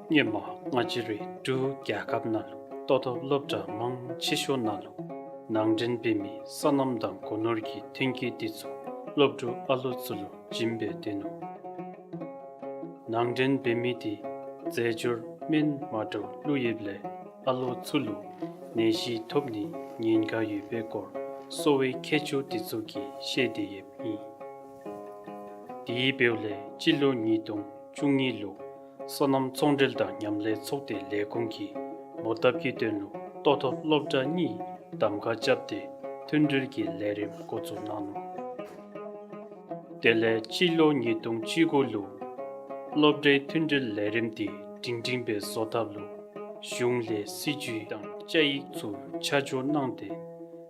སྔོན་མ་ང་བཅས་རའི་འབྲུག་རྒྱལ་ཁབ་ནང་ལུ་ལྟོ་ཐོབ་སློབ་གྲྭ་མང་ཆེ་ཤོས་ནང་ལུ་ནང་འདྲེན་འབད་མི་སོ་ནམ་དང་སྒོ་ནོར་གྱི་ཐོན་སྐྱེད་དེ་ཚུ་སློབ་ཕྲུག་ཨ་ལོ་ཚུ་ལུ་བྱིན་སྦེ་སྟོན་ནུག། ནང་འདྲེན་འབད་མི་དེ་རྫས་སྦྱོར་སྨན་མ་འདྲཝ་བླུགས་ཡོདཔ་ལས་ཨ་ལོ་ཚུ་ལུ་ནད་གཞི་ཐོབ་ནིའི་ཉེན་ཁ་ཡོད་པའི་སྐོར་གསོ་བའི་མཁས་མཆོག་དེ་ཚུ་གིས་བཤད་དེ་ཡོདཔ་ཨིན། དེ་འབདཝ་ལས་སྤྱི་ལོ་ཉིས་སྟོང་བཅུ་གཉིས་ལུ་སོ་ནམ་ཚོང་འབྲེལ་དང་མཉམ་ལས་ཚོགས་སྡེ་ལས་ཁུངས་ཀྱིས་མོ་བཏབ་ཀྱི་དོན་ལུ་ལྟོ་ཐོབ་སློབ་གྲྭ་གཉིས་གདམ་ཁ་རྐྱབ་སྟེ་མཐུན་སྒྲིལ་གྱི་ལས་རིམ་འགོ་བཙུགས་གནང་ནུག། དེ་ལས་སྤྱི་ལོ་ཉིས་སྟོང་བཅུ་དགུ་ལུ་སློབ་གྲྭའི་མཐུན་སྒྲིལ་ལས་རིམ་དེ་སྒྲིང་སྒྲིང་སྦེ་བཟོ་ཐབས་ལུ་གཞུང་ལས་སྲིད་བྱུས་དང་བཅའ་ཡིག་ཚུ་ཆ་འཇོག་གནང་སྟེ་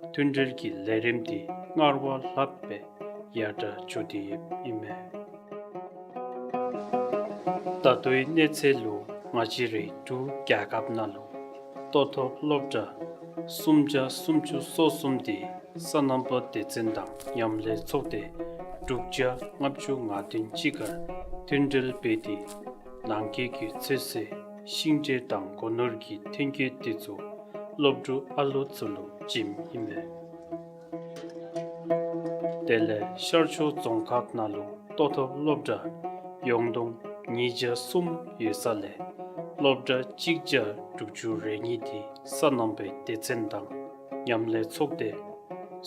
མཐུན་སྒྲིལ་གྱི་ལས་རིམ་དེ་སྔར་བ་ལྷག་སྦེ་ཡར་དྲགས་འགྱོ་སྟེ་ཡོདཔ་ཨིན་མས། ད་ལྟོའི་གནས་ཚུལ་ལུ་ང་བཅས་རའི་འབྲུག་རྒྱལ་ཁབ་ནང་ལུ་ལྟོ་ཐོབ་སློབ་གྲྭ་སུམ་བརྒྱ་སུམ་ཅུ་སོ་གསུམ་དེ་སོ་ནམ་པ་སྡེ་ཚན་དང་མཉམ་ལས་ཚོགས་སྡེ་དྲུག་བརྒྱ་ལྔ་བཅུ་ང་བདུན་གཅིག་ཁར་མཐུན་སྒྲིལ་འབད་དེ་ནང་འཁོད་ཀྱི་ཚོད་བསྲེ་ཤིང་འབྲས་དང་སྒོ་ནོར་གྱི་ཐོན་སྐྱེད་དེ་ཚུ་སློབ་ཕྲུག་ཨ་ལོ་ཚུ་ལུ་བྱིནམ་ཨིན་མས། དེ་ལས་ཤར་ཕྱོགས་རྫོང་ཁག་ནང་ལུ་ལྟོ་ཐོབ་སློབ་གྲྭ་ཡོངས་བསྡོམས་ཉིས་བརྒྱ་གསུམ་ཡོད་ས་ལས་སློབ་གྲྭ་གཅིག་བརྒྱ་དྲུག་ཅུ་རེ་གཉིས་དེ་སོ་ནམ་པའི་སྡེ་ཚན་དང་མཉམ་ལས་ཚོགས་སྡེ་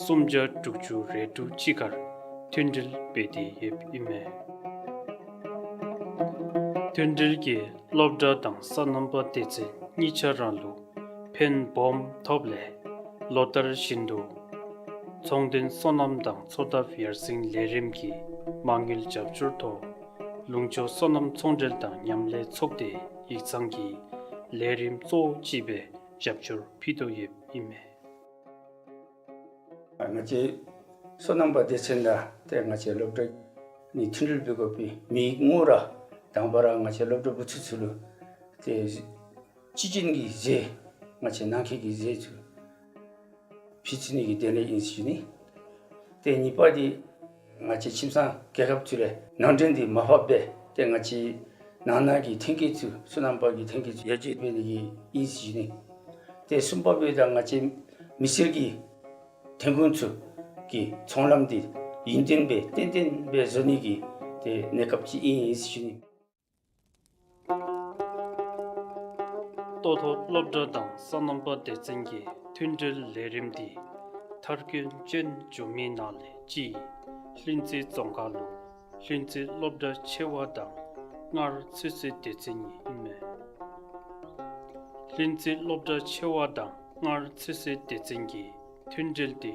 སུམ་བརྒྱ་དྲུག་ཅུ་རེ་དྲུག་གཅིག་ཁར་མཐུན་སྒྲིལ་འབད་དེ་ཡོདཔ་ཨིན་མས། མཐུན་སྒྲིལ་གྱིས་སློབ་གྲྭ་དང་སོ་ནམ་པ་སྡེ་ཚན་གཉིས་ཆ་ར་ལུ་ཕན་སྦོམ་ཐོབ་ལས་ལོ་ལྟར་བཞིན་དུ་ཚོང་དོན་སོ་ནམ་དང་འཚོ་ཐབས་ཡར་སེང་ལས་རིམ་གྱི་མ་དངུལ་རྒྱབ་སྐྱོར་ཐོག་ལུང་ཕྱོགས་སོ་ནམ་ཚོང་འབྲེལ་དང་མཉམ་ལས་ཚོགས་སྡེ་ཡིག་ཚང་གི་ལས་རིམ་གཙོ་བོ་ཅིག་སྦེ་རྒྱབ་སྐྱོར་ཕུལ་དོ་ཡོདཔ་ཨིན་མས། ང་བཅས་སོ་ནམ་པ་སྡེ་ཚན་དང་ཏེ་ང་བཅས་སློབ་གྲྭ་གཉིས་མཐུན་སྒྲིལ་འབད་དགོ་པའི་དམིགས་ཡུལ་ར་དང་པ་ར་ང་བཅས་སློབ་གྲྭ་བུ་ཚ་ཚུ་ལུ་ཏེ་སྤྱི་རྒྱུན་གྱི་ཟས་ང་བཅས་ནང་འཁོད་ཀྱི་ཟས་ཚུ་ཕུལ་ཚུགས་ནི་གི་དོན་ལས་ཨིན་ཟེར་ཞུ་ནི། ཏེ་གཉིས་པ་འདི་ང་བཅས་ཁྱིམ་ཚང་རྒྱལ་ཁབ་ཚུ་ལས་ནང་འདྲེན་འདི་མར་ཕབ་སྦེ་ཏེ་ང་བཅས་ནང་ན་གི་ཐོན་སྐྱེད་ཚུ་སོ་ནམ་པ་གི་ཐོན་སྐྱེད་ཚུ་ཡར་རྒྱས་འབད་ནི་གི་ཨིན་ཟེར་ཞུ་ནི། ཏེ་གསུམ་པ་འབདཝ་ད་ང་བཅས་མི་སེར་གྱི་ཐོན་ཁུངས་ཚུ་གི་ཚོང་ལམ་འདི་ཡུན་བརྟན་སྦེ་ཏན་ཏན་སྦེ་བཟོ་ནི་གི་ཏེ་གནས་སྐབས་ཅིག་ཨིན་ཟེར་ཞུ་ནི། ལྟོ་ཐོབ་སློབ་གྲྭ་དང་སོ་ནམ་པ་སྡེ་ཚན་གྱི་མཐུན་སྒྲིལ་ལས་རིམ་འདི་མཐར་འཁྱོལ་ཅན་བྱུང་མི་ནང་ལས་གཅིག་ལྷུན་རྩེ་རྫོང་ཁག་ལུ་ལྷུན་རྩེ་སློབ་གྲྭ་ཆེ་བ་དང་སྔར་ཚོད་བསྲེ་སྡེ་ཚན་ཨིན་མས། ལྷུན་རྩེ་སློབ་གྲྭ་ཆེ་བ་དང་སྔར་ཚོད་བསྲེ་སྡེ་ཚན་གྱི་མཐུན་སྒྲིལ་འདི་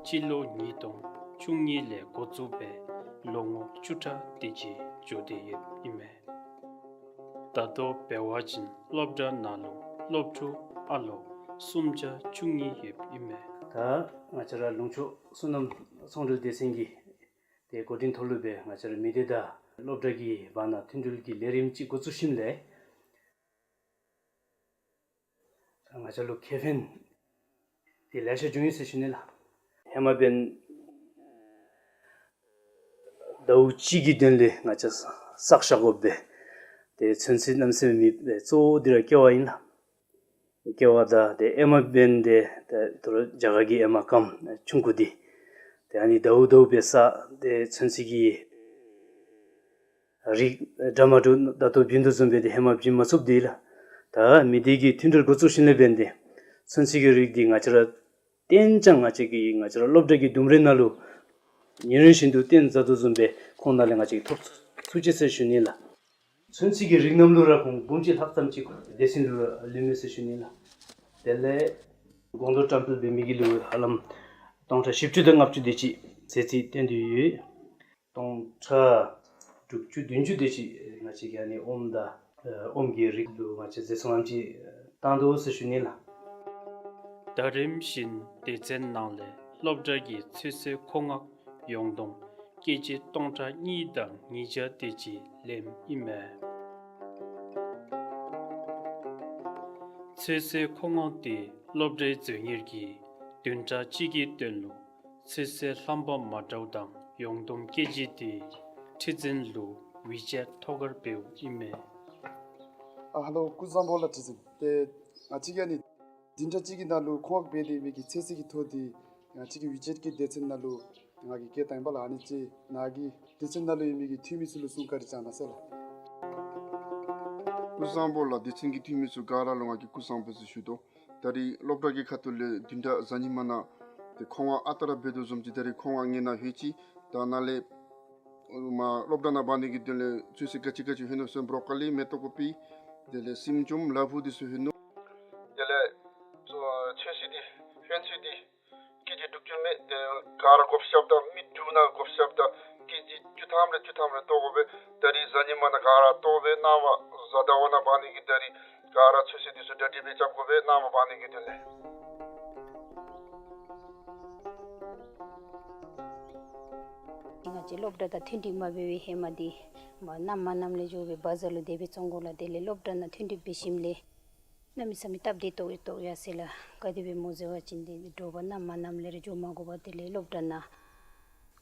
སྤྱི་ལོ་ཉིས་སྟོང་བཅུ་གཉིས་ལས་འགོ་བཙུགས་སྦེ་ལོ་ངོ་བཅུ་ཕྲག་དེ་ཅིག་འགྱོ་སྟེ་ཡོདཔ་ཨིན་མས། ད་ལྟོ་འབད་བ་ཅིན་སློབ་གྲྭ་ནང་ལུ་སློབ་ཕྲུག་ཨ་ལོ་སུམ་བརྒྱ་བཅུ་གཉིས་ཡོདཔ་ཨིན་མས། ད་ང་བཅས་ར་ལུང་ཕྱོགས་སོ་ནམ་ཚོང་འབྲེལ་སྡེ་ཚན་གྱི་ཏེ་འགོ་འདྲེན་ཐོག་ལུ་སྦེ་ང་བཅས་ར་མི་སྡེ་དང་སློབ་གྲྭ་གི་བར་ན་མཐུན་སྒྲིལ་གྱི་ལས་རིམ་ཅིག་འགོ་བཙུགས་ཞིནམ་ལས་ང་བཅས་ལུ་ཁེ་ཕན་འདི་ལེ་ཤ་བྱུང་ཡི་ཟེར་ཞུ་ནི་ལགས། ཧེ་མ་འབདན་ཟླཝ་གཅིག་གི་དོན་ལས་ང་བཅས་བསགས་བཞག་དགོ་པས། ཏེ་ཚོད་བསྲེ་གནམ་མེད་ས་མེད་མེད་པས། གཙོ་བོ་འདི་ར་ཀེ་བ་ཨིན་ལགས། ཀེ་བ་དང་ཏེ་ཨེ་མ་འབདན་ཏེ་ཏེ་ད་རུང་རྒྱ་གར་གྱི་ཨེ་མ་སྐམ་ཆུང་ཀུ་འདི་ཏེ་ཨ་ནི་ཟླཝ་ཟླཝ་སྦེ་བསགས། ཏེ་ཚོད་བསྲེ་གི་རིགས་འདྲ་མ་འདྲ་ད་ལྟོ་བྱིན་དོ་བཟུམ་སྦེ་ཏེ་ཧེ་མ་བྱིན་མ་ཚུགསཔ་འདི་ལགས། ད་མི་སྡེ་གི་མཐུན་སྒྲིལ་འགོ་བཙུགས་ཞིནམ་ལས་འབདན་ཏེ་ཚོད་བསྲེ་གི་རིགས་འདི་ང་བཅས་ར་གཏན་འཇགས་ང་བཅས་ཀྱི་ང་བཅས་ར་སློབ་གྲྭ་གི་ལྡུམ་རའི་ནང་ལུ་ཉིན་རེ་བཞིན་དུ་བཏོན་མཛད་དོ་བཟུམ་སྦེ་ཁོང་ནང་ལས་ང་བཅས་ཀྱིས་ཐོབ་ཚུགས་ཅི་ཟེར་ཞུ་ནི་ལགས། ཚོད་བསྲེ་གི་རིགས་རྣམས་ལུ་ར་ཁོང་འབུམ་གཅིག་ལྷག་ཙམ་ཅིག་སྡེ་ཚན་ལུ་ར་ལུས་མས་ཟེར་ཞུ་ནི་ལགས། དེ་ལས་སྒོང་རྡོག་བཀྲམ་སྤེལ་འབད་མི་གི་ལུ་ཧ་ལམ་སྟོང་ཕྲག་བཞི་བཅུ་དང་ལྔ་བཅུ་དེ་ཅིག་ཟད་རྩིས་བཏོན་ཏེ་ཡོད། སྟོང་ཕྲག་དྲུག་ཅུ་བདུན་ཅུ་དེ་ཅིག་ང་བཅས་ཀྱིས་ཨ་ནི་ཨོམ་དང་ཨོམ་གྱི་རིགས་ལུ་ང་བཅས་ཟད་སོང་ལམ་ཅིག་བཏང་དོ་ཟེར་ཞུ་ནི་ལགས། ད་རིམ་བཞིན་སྡེ་ཚན་ནང་ལས་སློབ་གྲྭ་གི་ཚོད་བསྲེ་མཁོ་མངགས་ཡོངས་བསྡོམས་ཀེ་ཇི་སྟོང་ཕྲག་གཉིས་དང་ཉིས་བརྒྱ་དེ་ཅིག་ལེནམ་ཨིན་མས། ཚོད་བསྲེ་མཁོ་མངགས་དེ་སློབ་གྲྭའི་མཛོད་གཉེར་གྱིས་བདུན་ཕྲག་གཅིག་གི་དོན་ལུ་ཚོད་བསྲེ་རྣམ་པ་མ་འདྲཝ་དང་ཡོངས་བསྡོམས་ཀེ་ཇི་དེ་ཁྲི་འཛིན་ལུ་ཝི་ཅེཊ་ཐོག་ཁར་འབདཝ་ཨིན་མས། ཨ་ཧེ་ལོ་སྐུ་གཟུགས་བཟང་པོ་ལགས། ཁྲི་འཛིན་ཏེ་ང་བཅས་ཀྱིས་ཨ་ནི་བདུན་ཕྲག་གཅིག་གི་ནང་ལུ་མཁོ་མངགས་འབད་དེ་མི་གི་ཚོད་བསྲེ་གི་ཐོ་འདི་ང་བཅས་ཀྱི་ཝི་ཅེཊ་གི་སྡེ་ཚན་ནང་ལུ་ང་གིས་བསྐྱལ་བཏང་ཡི་པ་ལགས། ཨ་ནི་ཅིག་ནཱ་གི་སྡེ་ཚན་ནང་ལུ་ཡོད་མི་གི་འཐུས་མི་ཚུ་ལུ་གསུང་བཀའ་དྲིན་བསྐྱང་གནང་ཟེར་ལགས། སྐུ་གཟུགས་བཟང་པོ་ལགས། སྡེ་ཚན་གྱི་འཐུས་མི་ཚུ་ག་ར་ལུ་ང་གིས་སྐུ་གཟུགས་བཟང་པོ་ཟེར་ཞུ་དོ། ད་རིས་སློབ་གྲྭ་གི་ཁ་ཐུག་ལས་བདུན་ཕྲག་གཟའ་ཉི་མ་ནང་ཏེ་མཁོ་མངགས་ཨ་རྟག་ར་འབད་དོ་བཟུམ་ཅིག་ད་རིས་མཁོ་མངགས་ངེ་ནཱ་ལྷོད་ཅི། ད་ནཱ་ལས་མ་སློབ་གྲྭ་ནང་འབག་ནི་གི་དོན་ལས་ཚོད་བསྲེ་ག་ཅི་ག་ཅི་ལྷོད་ནུག་ཟེར་བ་ཅིན་བོ་རོ་ཀོ་ལི་མེ་ཏོག་ཀོ་པི་དེ་ལས་སེམས་ཅུམ་ལ་ཕུག་འདི་ཚུ་ལྷོད་ནུག། དེ་ལས་ཚོད་བསྲེ་འདི་ལྷོད་ཚད་འདི་ཀེ་ཇི་དྲུག་ཅུ་མས། ཏེ་ག་ར་བགོ་བཤའ་བཏང་མི་དྲུག་ནང་བགོ་བཤའ་བཏང་ཀེ་ཇི་བཅུ་ཐམ་རེ་བཅུ་ཐམ་རེ་བཏོག་དགོ་པས། ད་རིས་གཟའ་ཉི་མ་ནང་ག་ར་བཏོག་སྦེ་གནངམ་གཟའ་ཟླ་བ་ནང་འབག་ནི་གི་ད་རིས་ག་ར་ཚོད་བསྲེ་འདི་ཚུ་གྲ་སྒྲིག་འབད་རྐྱབ་དགོ་པས། གནངམ་འབག་ནི་གི་དོན་ལས། ཅིག་སློབ་གྲྭ་དང་མཐུན་འགྲིག་མ་འབད་བའི་ཧེ་མ་འདི་མ་གནམ་མ་གནམ་ལས་འགྱོ་སྦེ་བ་ཛར་ལུ་དེ་སྦེ་བཙོང་དགོ་ལགས། དེ་ལས་སློབ་གྲྭ་ནང་མཐུན་འགྲིག་འབད་ཞིནམ་ལས་གནམ་མེད་ས་མེད་སྟབས་བདེ་ཏོག་ཏོ་ཡར་སོ་ཡི་ལགས། ག་དེ་སྦེ་སྨོ་ཟེར་བ་ཅིན་དེ་དྲོ་པ་གནམ་མ་གནམ་ལས་ར་འགྱོ་མ་དགོ་པར་དེ་ལས་སློབ་གྲྭ་ནང་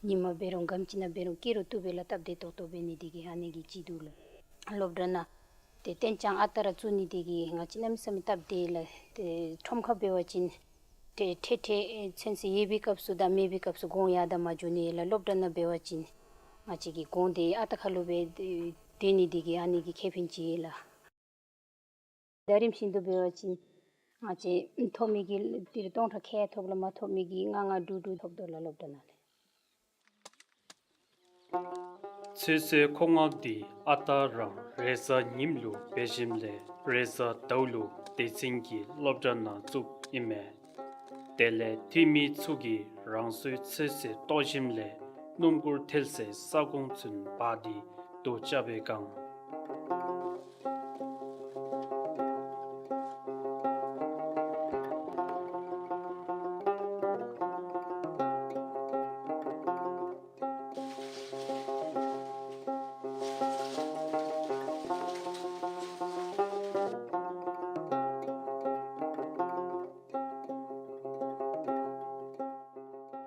ཉིན་མ་འབད་རུང་ག་དེམ་ཅིག་ནང་འབད་རུང་སྐྱེལ་རུང་བཏུབ་པས་ལགས། སྟབས་བདེ་ཏོག་ཏོ་འབད་ནི་དེ་གིས་ཨ་ནི་གི་ཅིག་འདུག་ལགས། སློབ་གྲྭ་ནང་དེ་གཏན་བཅག་ཨ་རྟག་ར་བཙུགས་ནི་དེ་གིས་ང་བཅས་གནམ་མེད་ས་མེད་སྟབས་བདེ་ལགས། དེ་ཁྲོམ་ཁར་འབད་བ་ཅིན་ཏེ་ཁྲལ་ཁྲལ་ཨེ་ཚོན་ཟེར་ཡོད་པའི་སྐབས་སུ་དང་མེད་པའི་སྐབས་སུ་གོང་ཡར་དང་མར་འགྱོ་ནི་ལགས། སློབ་གྲྭ་ནང་འབད་བ་ཅིན་ང་བཅས་ཀྱི་གོང་དེ་ཨ་རྟག་ཁ་ལུ་སྦེ་སྡོད་ནི་དེ་གིས་ཨ་ནི་གིས་ཁེ་ཕན་ཅིག་ཡོད་ལགས། ཟླ་རིམ་བཞིན་དུ་འབད་བ་ཅིན་ང་བཅས་ཐོབ་མི་གི་འདི་རུ་སྟོང་ཕྲག་ཁལ་ཐོབ་ལགས། མ་ཐོབ་མི་གིས་ལྔ་ལྔ་དྲུག་དྲུག་ཐོབ་དོ་ལགས་སློབ་གྲྭ་ནང་ལས། ཚོད་བསྲེ་མཁོ་མངགས་འདི་ཨ་རྟག་རང་རེས་གཟའ་ཉིམ་ལུ་འབད་ཞིནམ་ལས་རེས་གཟའ་ཟླཝ་ལུ་སྡེ་ཚན་གྱི་སློབ་གྲྭ་ནང་བཙུགསཔ་ཨིན་མས། དེ་ལས་འཐུས་མི་ཚུ་གིས་རང་སོའི་ཚོད་བསྲེ་བཏོག་ཞིནམ་ལས་སྣུམ་འཁོར་ཐལ་སའི་ས་ཁོངས་ཚུན་འབག་སྟེ་དོས་རྐྱབ་པའི་སྒང་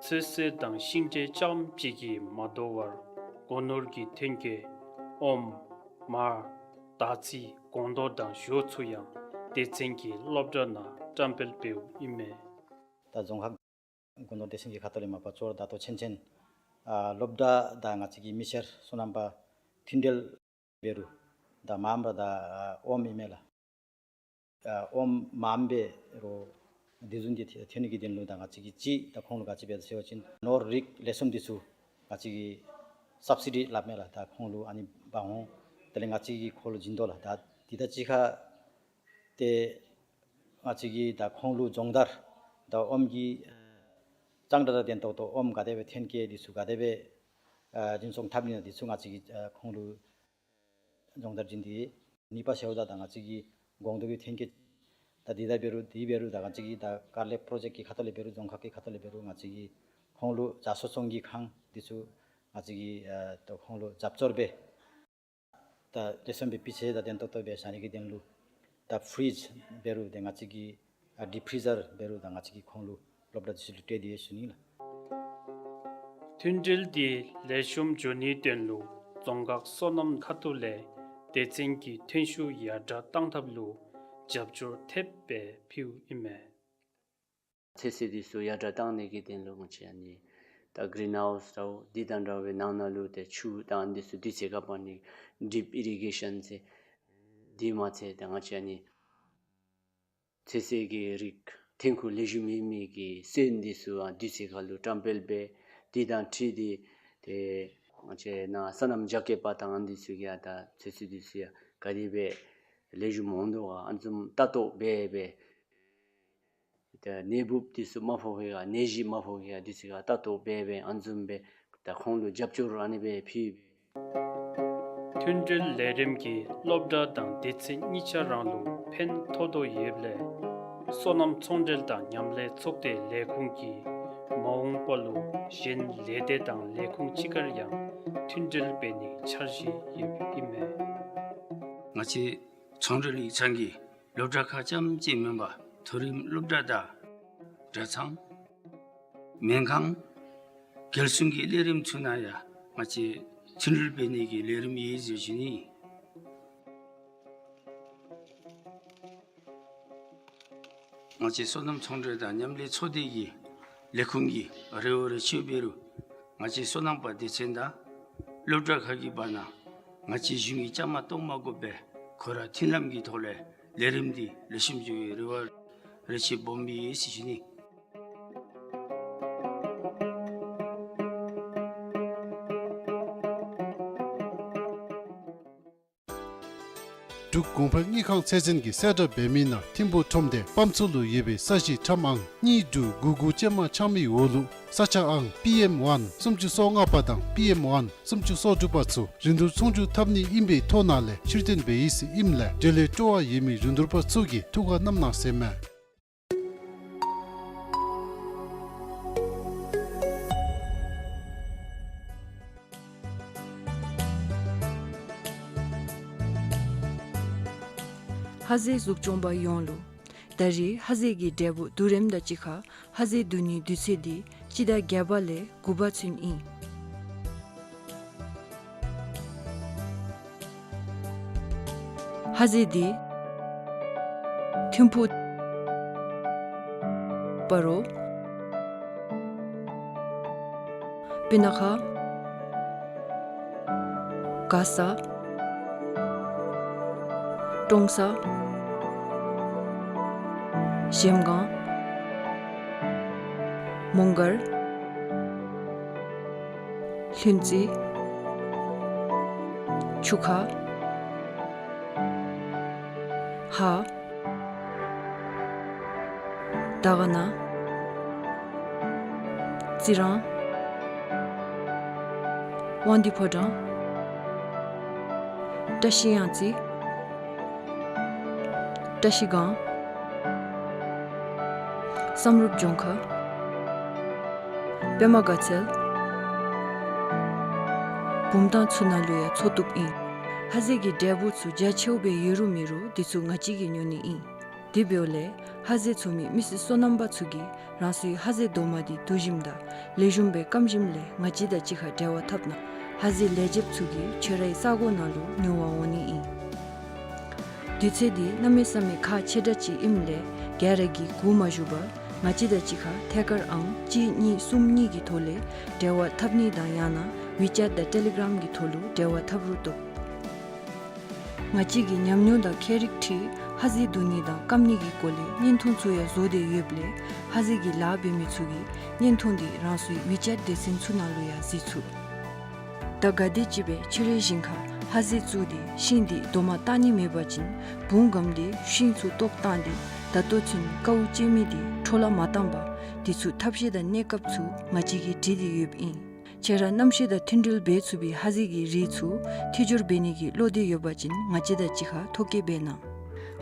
ཚོད་བསྲེ་དང་ཤིང་འབྲས་རྐྱངམ་གཅིག་གིས་མ་དོ་བར་སྒོ་ནོར་གྱི་ཐོན་སྐྱེད་ཨོམ་མར་དར་ཚི་སྒོང་རྡོག་དང་ཞོ་ཚུ་ཡང་སྡེ་ཚན་གྱི་སློབ་གྲྭ་ནང་བཀྲམ་སྤེལ་འབདཝ་ཨིན་མས། ད་རྫོང་ཁག་སྒོ་ནོར་སྡེ་ཚན་གྱི་ཁ་ཐུག་ལས་མ་པ་ཅོག་ར་ད་ལྟོ་ཆེན་ཆེན་ཨ་སློབ་གྲྭ་དང་ང་བཅས་ཀྱི་མི་སེར་སོ་ནམ་པ་མཐུན་འབྲེལ་འབད་རུང་ད་མངམ་ར་ད་ཨོམ་ཨིན་མས་ལགས། ཨ་ཨོམ་མངམ་འབད་རུང་དེ་བཟུམ་འདི་ཐོན་ནི་གི་དོན་ལུ་ད་ང་བཅས་ཀྱིས་ཅིག་ད་ཁོང་ལུ་ག་ཅི་འབད་ཟེར་བ་ཅིན་ནོར་རིགས་ལེགས་ཤོམ་འདི་ཚུ་ང་བཅས་ཀྱིས་སབ་སི་ཌི་སླབ་མས་ལགས། ད་ཁོང་ལུ་ཨ་ནི་འབག་འོང་། དེ་ལས་ང་བཅས་ཀྱིས་ཁོང་ལུ་བྱིན་དོ་ལགས། ད་འདི་དང་གཅིག་ཁར་ཏེ་ང་བཅས་ཀྱིས་ད་ཁོང་ལུ་སྦྱོང་བརྡར་ད་ཨོམ་གྱི་ཨ་གཙང་སྦྲ་དང་ལྡན་ཏོག་ཏོ་ཨོམ་ག་དེ་སྦེ་ཐོན་སྐྱེད་འདི་ཚུ་ག་དེ་སྦེ་ཨ་འཛིན་སྐྱོང་འཐབ་ནི་ན་འདི་ཚུ་ང་བཅས་ཀྱིས་ཨ་ཁོང་ལུ་སྦྱོང་བརྡར་བྱིན་ཏེ། གཉིས་པ་ཟེརཝ་ད་ད་ང་བཅས་ཀྱི་སྒོང་རྡོག་གི་ཐོན་སྐྱེད་ད་འདི་ད་འབད་རུང་འདི་འབད་རུང་ད་ང་བཅས་ཀྱི་ད་ཀར་ལེབ་པྲོ་ཇེཀཊ་ཀྱི་ཁ་ཐུག་ལས་འབད་རུང་རྫོང་ཁག་གི་ཁ་ཐུག་ལས་འབད་རུང་ང་བཅས་ཀྱིས་ཁོང་ལུ་བྱ་གསོ་ཚོང་གི་ཁང་འདི་ཚུ་ང་བཅས་ཀྱིས་ཨ་ད་ཁོང་ལུ་རྒྱབ་སྐྱོར་འབད། ད་ལེགས་ཤོམ་སྦེ་སྤུས་ཚད་དང་ལྡན་ཏོག་ཏོ་སྦེ་བཞག་ནི་གི་དོན་ལུ་ད་ཕྲིཇ་འབད་རུང་ད་ང་བཅས་ཀྱིས་ཨ་ཌིབ་ཕྲི་ཟར་འབད་རུང་ད་ང་བཅས་ཀྱིས་ཁོང་ལུ་སློབ་གྲྭ་འདི་ཚུ་ལུ་སྤྲོད་དེ་ཡོད་ཟེར་ཞུ་ནི་ལགས། མཐུན་འབྲེལ་འདི་ལེགས་ཤོམ་འགྱོ་ནིའི་དོན་ལུ་རྫོང་ཁག་སོ་ནམ་ཁ་ཐུག་ལས་སྡེ་ཚན་གྱི་ཐོན་ཤུགས་ཡར་དྲག་གཏང་ཐབས་ལུ་རྒྱབ་སྐྱོར་ཐེབས་སྦེ་ཕུལཝ་ཨིན་མས། ཚོད་བསྲེ་འདི་ཚུ་ཡར་དྲག་གཏང་ནི་གི་དོན་ལུ་ང་བཅས་ཨ་ནི་ད་གི་རིན་ཧའུསི་འདྲཝ་འདི་དང་འདྲ་བའི་ནང་ན་ལུ་ཏེ་ཆུ་དང་འདི་ཚུ་དུས་ཚོད་ཁར་འབག་ནི་ཌིབ་ཨི་རི་གེ་ཤཱན་ཟེར། དེ་མ་ཚད་ད་ང་བཅས་ཨ་ནི་ཚོད་བསྲེ་གི་རིགས་ཐོན་ཁུངས་ལེགས་ཤོམ་ཡོད་མི་གི་སོན་འདི་ཚུ་ཡང་དུས་ཚོད་ཁར་ལུ་བཀྲམ་སྤེལ་འབད། དེ་དང་འཁྲིལ་ཏེ་ཏེ་ང་བཅས་ནཱ་སོ་ནམ་རྒྱ་སྐྱེད་པ་དང་འདི་ཚུ་གིས་ཡང་ད་ཚོད་བསྲེ་འདི་ཚུ་ཡང་ག་དེ་སྦེ་ལེགས་ཤོམ་འོང་དོ་ག་ཨ་ནི་བཟུམ་ལྟ་རྟོག་འབད་སྦེ། ད་ནད་འབུཔ་འདི་ཚུ་མ་ཕོག་པའི་ག་ནད་གཞི་མ་ཕོག་པའི་ག་འདི་ཚུ་ག་ལྟ་རྟོག་འབད་སྦེ་ཨ་ནི་བཟུམ་སྦེ་ད་ཁོང་ལུ་རྒྱབ་སྐྱོར་ཨ་ནི་སྦེ་ཕུལ། མཐུན་འབྲེལ་ལས་རིམ་གྱིས་སློབ་གྲྭ་དང་སྡེ་ཚན་གཉིས་ཆ་ར་ལུ་ཕན་ཐོགས་དོ་ཡོདཔ་ལས་སོ་ནམ་ཚོང་འབྲེལ་དང་མཉམ་ལས་ཚོགས་སྡེ་ལས་ཁུངས་ཀྱིས་མ་འོངས་པ་ལུ་གཞན་ལས་སྡེ་དང་ལས་ཁུངས་ཅིག་ཁར་ཡང་མཐུན་འབྲེལ་འབད་ནིའི་འཆར་གཞི་ཡོདཔ་ཨིན་མས། ང་བཅས་ཚོང་འབྲེལ་ཡིག་ཚང་གིས་སློབ་གྲྭ་ཁག་རྐྱངམ་གཅིག་མེན་པར་མཐོ་རིམ་སློབ་གྲྭ་དང་གྲྭ་ཚང་སྨན་ཁང་རྒྱལ་སྲུང་གི་ལས་རིམ་ཚུ་ནང་ཡང་ང་བཅས་མཐུན་སྒྲིལ་འབད་ནི་གི་ལས་རིམ་ཡོད་ཟེར་ཞུ་ནི། ང་བཅས་སོ་ནམ་ཚོང་འབྲེལ་དང་མཉམ་ལས་ཚོགས་སྡེ་གི་ལས་ཁུངས་ཀྱི་རེ་བ་རེ་ཆེ་འབད་རུང་ང་བཅས་སོ་ནམ་པ་སྡེ་ཚན་དང་སློབ་གྲྭ་ཁག་གི་བར་ན་ང་བཅས་གཞུང་གི་བཅའ་མར་གཏོགས་མ་དགོ་པར་ཁོང་ར་མཐུན་ལམ་གྱི་ཐོག་ལས་ལས་རིམ་འདི་ལེགས་ཤོམ་འགྱོ་བའི་རེ་བ་རེ་ཆེ་སྦོམ་ཡོད་ཟེར་ཞུ་ནི། འབྲུག་གོང་འཕེལ་དངུལ་ཁང་ཚད་འཛིན་གྱིས་གསལ་བསྒྲགས་འབད་མི་ནང་ཐིམ་ཕུག་ཁྲོམ་སྡེ་པམ་ཚུ་ལུ་ཡོད་པའི་ས་གཞི་ཁྲམ་ཨང་གཉིས་དྲུག་དགུ་དགུ་ཅན་མ་ཆགས་མི་འོག་ལུ་ས་ཆ་ཨང་པི་ཨེམ་ཝན་སུམ་ཅུ་སོ་ལྔ་པ་དང་པི་ཨེམ་ཝན་སུམ་ཅུ་སོ་དྲུག་པ་ཚུ་རིན་བསྡུར་ཚོང་བསྒྱུར་འཐབ་ནི་ཨིན་པའི་ཐོ་ནང་ལས་ཕྱིར་བཏོན་འབད་ཡི་ཟེར་ཨིནམ་ལས་འབྲེལ་ཡོད་སྤྲོ་བ་ཡོད་མི་རིན་བསྡུར་པ་ཚུ་གིས་ཐུགས་ཁར་བསྣམ་གནང་ཟེར་མས། ཧ་ཟེ་གཟུགས་སྐྱོང་པ་ཡོངས་ལུ། ད་རེས་ཧ་ཟེ་གི་འབྲས་བུ་བསྡུ་རནམ་དང་གཅིག་ཁར་ཧ་ཟེ་བསྡུ་ནིའི་དུས་ཚོད་འདི་སྤྱི་ཟླ་བརྒྱད་པ་ལས་དགུ་པ་ཚུན་ཨིན། ཧ་ཟེ་འདི་ཐིམ་ཕུག་སྤ་རོ་སྤུ་ན་ཁ། མགར་ས། ཀྲོང་གསར། གཞལམ་སྒང་། མོང་སྒར། ལྷུན་རྩེ། ཆུ་ཁ། ཧཱ། དར་དཀར་ན། རྩི་རང་། དབང་འདུས་ཕོ་བྲང་། བཀྲ་ཤིས་གཡང་རྩེ། བཀྲ་ཤིས་སྒང་། བསམ་གྲུབ་ལྗོངས་མཁར། པདྨ་དགའ་ཚལ། བུམ་ཐང་ཚུ་ནང་ལུ་ཡང་འཚོ་བཏུབ་ཨིན། ཧ་ཟེ་གི་འབྲས་བུ་ཚུ་རྒྱ་ཆེཝ་སྦེ་ཡོད་རུང་མེད་རུང་འདི་ཚུ་ང་བཅས་ཀྱིས་ཉོ་ནི་ཨིན། དེ་འབདཝ་ལས་ཧ་ཟེ་འཚོ་མི་མི་སེར་སོ་ནམ་པ་ཚུ་གིས་རང་སོའི་ཧ་ཟེ་རྡོག་མ་འདི་བསྡུ་ཞིནམ་དང་ལེགས་ཤོམ་སྦེ་སྐམ་ཞིནམ་ལས་ང་བཅས་དང་གཅིག་ཁར་འབྲེལ་བ་འཐབ་གནང་། ཧ་ཟེ་ལེགས་ཆེཝ་ཚུ་གིས་ཁྱོད་རའི་ས་གོ་ནང་ལུ་ཉོ་བར་འོང་ནི་ཨིན། དུས་ཚོད་འདི་གནམ་མེད་ས་མེད་ཁག་ཆེ་དྲགས་ཅིག་ཨིནམ་ལས་ག་ར་གིས་སྒུག་མ་བཞུགས་པར་ང་བཅས་དང་གཅིག་ཁར་ཐད་ཀར་ཨང་གཅིག་གཉིས་གསུམ་གཉིས་ཀྱི་ཐོག་ལས་འབྲེལ་བ་འཐབ་ནི་དང་ཡང་ན་ཝི་ཅེཊ་དང་ཊེ་ལི་གརམ་གྱི་ཐོག་ལུ་འབྲེལ་བ་འཐབ་རུང་བཏུབ། ང་བཅས་ཀྱིས་ཉམས་མྱོང་དང་ཁྱད་རིག་འཁྲིལ་ཧ་ཟེ་བསྡུ་ནི་དང་སྐམ་ནི་གི་སྐོར་ལས་བརྙན་ཐུང་ཚུ་ཡང་བཟོ་སྟེ་ཡོདཔ་ལས་ཧ་ཟེ་གི་ལཱ་འབད་མི་ཚུ་གིས་བརྙན་ཐུང་འདི་རང་སོའི་ཝི་ཅེཊ་སྡེ་ཚན་ཚུ་ནང་ལུ་ཡང་གཟིགས་ཚུགས། ད་ག་དེམ་ཅིག་སྦེ་ཕྱི་རོལ་ཞིང་ཁར་ཧ་ཟེ་བཙུགས་ཏེ་ཤིང་འདི་རྡོག་མ་བཏགས་ནི་མེད་པ་ཅིན་བུང་སྒམ་སྟེ་ཤིང་ཚུ་བཏོག་བཏང་སྟེ་ད་ལྟོ་ཚུན་དཀའཝ་སྤྱད་མི་འདི་འཕྲོ་བརླག་མ་བཏང་པར་འདི་ཚུ་ཐབས་ཤེས་དང་གནས་སྐབས་ཚུ་ང་བཅས་ཀྱིས་སྒྲིག་སྟེ་ཡོདཔ་ཨིན། ཁྱོད་ར་གནམ་གཤིས་དང་མཐུན་སྒྲིལ་འབད་ཚུགས་པའི་ཧ་ཟེ་གི་རིགས་ཚུ་མཐུད་སྦྱོར་འབད་ནི་གི་བློ་འདོད་ཡོད་པ་ཅིན་ང་བཅས་དང་གཅིག་ཁར་ཐོ་བཀོད་འབད་གནང་།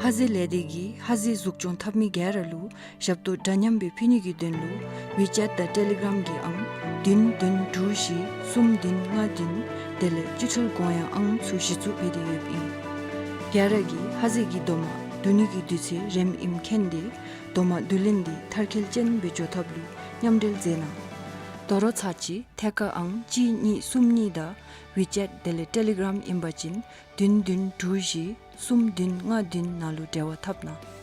ཧ་ཟེ་ལས་སྡེ་གིས་ཧ་ཟེ་གཟུགས་སྐྱོང་འཐབ་མི་ག་ར་ལུ་ཞབས་ཏོག་འདྲ་མཉམ་སྦེ་ཕུལ་ནི་གི་དོན་ལུ་ཝི་ཅེཊ་དང་ཊེ་ལི་གརམ་གྱི་ཨང་བདུན་བདུན་དྲུག་བཞི་གསུམ་བདུན་ལྔ་བདུན་དེ་ལས་སྤྱི་ཐོལ་གོང་ཡང་ཨང་ཚུ་གཞི་བཙུགས་འབད་དེ་ཡོདཔ་ཨིན། ག་ར་གིས་ཧ་ཟེ་གི་རྡོག་མ་བསྡུ་ནི་གི་དུས་ཚོད་རནམ་ཨིནམ་མཁྱེན་ཏེ་རྡོག་མ་བསྡུ་ལེན་འདི་མཐར་འཁྱོལ་ཅན་སྦེ་འགྱོ་ཐབས་ལུ་མཉམ་འབྲེལ་མཛད་གནང་། དོ་རུང་ཚར་གཅིག་ཐད་ཀར་ཨང་གཅིག་གཉིས་གསུམ་གཉིས་དང་ཝི་ཅེཊ་དེ་ལས་ཊེ་ལི་གརམ་ཨིན་པ་ཅིན་བདུན་བདུན་དྲུག་བཞི་གསུམ་བདུན་ལྔ་བདུན་ནང་ལུ་འབྲེལ་བ་འཐབ་གནང་།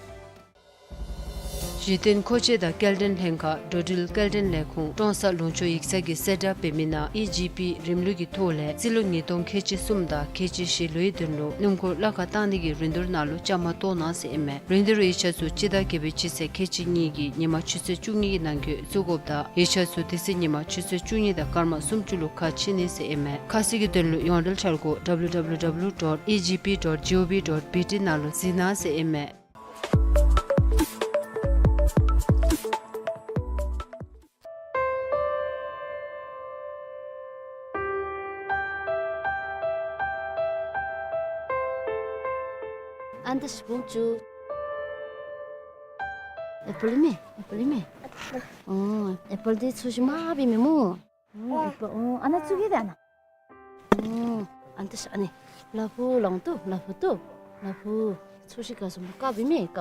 གཞི་རྟེན་མཁོ་ཆས་དང་སྐྱེལ་འདྲེན་ལྷན་ཁག་འགྲོ་འགྲུལ་སྐྱེལ་འདྲེན་ལས་ཁུངས་ཀྲོང་གསར་ལུང་ཕྱོགས་ཡིག་ཚང་གིས་གསལ་བསྒྲགས་འབད་མི་ནང་ཨི་ཇི་པི་རིམ་ལུགས་ཀྱི་ཐོག་ལས་རྩིས་ལོ་ཉིས་སྟོང་ཁལ་གཅིག་གསུམ་དང་ཁལ་གཅིག་བཞི་ལོའི་དོན་ལུ་སྣུམ་འཁོར་གླ་ཁར་བཏང་ནི་གི་རིན་བསྡུར་ནང་ལུ་བཅའ་མར་གཏོགས་གནང་ཟེར་ཨིན་མས། རིན་བསྡུར་ཡིག་ཆ་ཚུ་སྤྱི་ཟླ་བརྒྱད་པའི་སྤྱི་ཚེས་ཁལ་གཅིག་གཉིས་ཀྱི་ཉིན་མ་ཆུ་ཚོད་བཅུ་གཉིས་ཀྱི་ནང་འཁོད་བཙུགས་དགོཔ་དང་ཡིག་ཆ་ཚུ་དེ་ཚེ་ཉིན་མ་ཆུ་ཚོད་བཅུ་གཉིས་དང་སྐར་མ་སུམ་ཅུ་ལུ་ཁ་ཕྱེ་ནི་ཟེར་ཨིན་མས། ཁ་གསལ་གྱི་དོན་ལུ་ཡོངས་འབྲེལ་འཆར་སྒོ་W W W dot E G P dot G O V dot B T ནང་ལུ་གཟིགས་གནང་ཟེར་ཨིན་མས། ཨ་ནི་བུམ་ཅུ། ཨེ་པཱལ་མེ། ཨེ་པཱལ་མེ། ཨོ། ཨེ་པཱལ་འདི་ཚུ་ཞིམ་མ་པའི་མེ་སྨོ། ཨོ། ཨེ་པཱལ། ཨོ། ཨ་ནཱ་བཙུགས་གེ་ད་ཨ་ནཱ། ཨོ། ཨ་ནི་ཨ་ནི། ལ་ཕུག་ལོང་ཏོ། ལ་ཕུག་ཏོ། ལ་ཕུག། ཚོས་གཞི་ག་སོང་ཀ་བི་མེ་ཀ།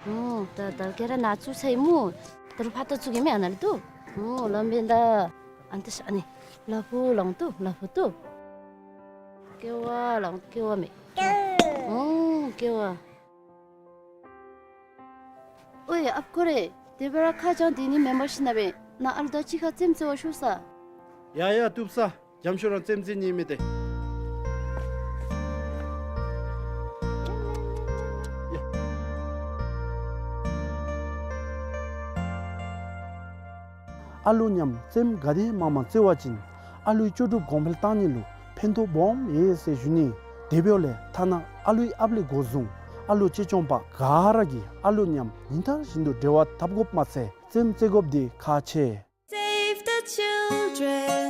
ཨོ། ད་ད་ག་ར་ནཱ་བཙུགས་ཚར་ཡི་སྨོ། ད་རུང་ཕར་ད་བཙུགས་གེ་མེ་ཨ་ནཱ་ལུ་ཏོ། ཨོ། ལམ་འབད་ད། ཨ་ནི་ཨ་ནི། ལ་ཕུག་ལོང་ཏོ། ལ་ཕུག་ཏོ། ཀེ་བ་ལོང་ཀེ་བ་མེ། ཨོ་ཀེ་བ། ཨོའི་ཨཔ་ཁོ་རེ། དེ་སྦེ་ར་ཁ་བྱང་དེ་ནི་མེན་པར་ཤེས་ན་སྦེ་ནཱ་ཨ་ལུ་དང་གཅིག་ཁར་རྩེདམོ་རྩེ་བར་ཤོག་ས། ཡ་ཡ་བཏུབ་ས། རྒྱམ་ཤོས་ར་རྩེདམོ་རྩེ་ནི་མས་ཏེ། ཡ། ཨ་ལུ་མཉམ་རྩེདམོ་ག་དེ་མང་མང་རྩེ་བ་ཅིན་ཨ་ལུའི་ལྕོགས་གྲུབ་གོང་འཕེལ་གཏང་ནི་ལུ་ཕན་ཐོགས་སྦོམ་ཡོད་ཟེར་ཞུ་ནི། དེ་འབདཝ་ལས་ཐ་ན་ཨ་ལུའི་ཨཔ་ལས་འགོ་བཟུང་ཨ་ལུ་གཅེས་སྐྱོང་པ་ག་ར་གིས་ཨ་ལུ་མཉམ་ཉིན་ལྟར་བཞིན་དུ་འབྲེལ་བ་འཐབ་དགོཔ་མ་ཚད་རྩེདམོ་རྩེ་དགོཔ་འདི་ཁག་ཆེ། Save the children.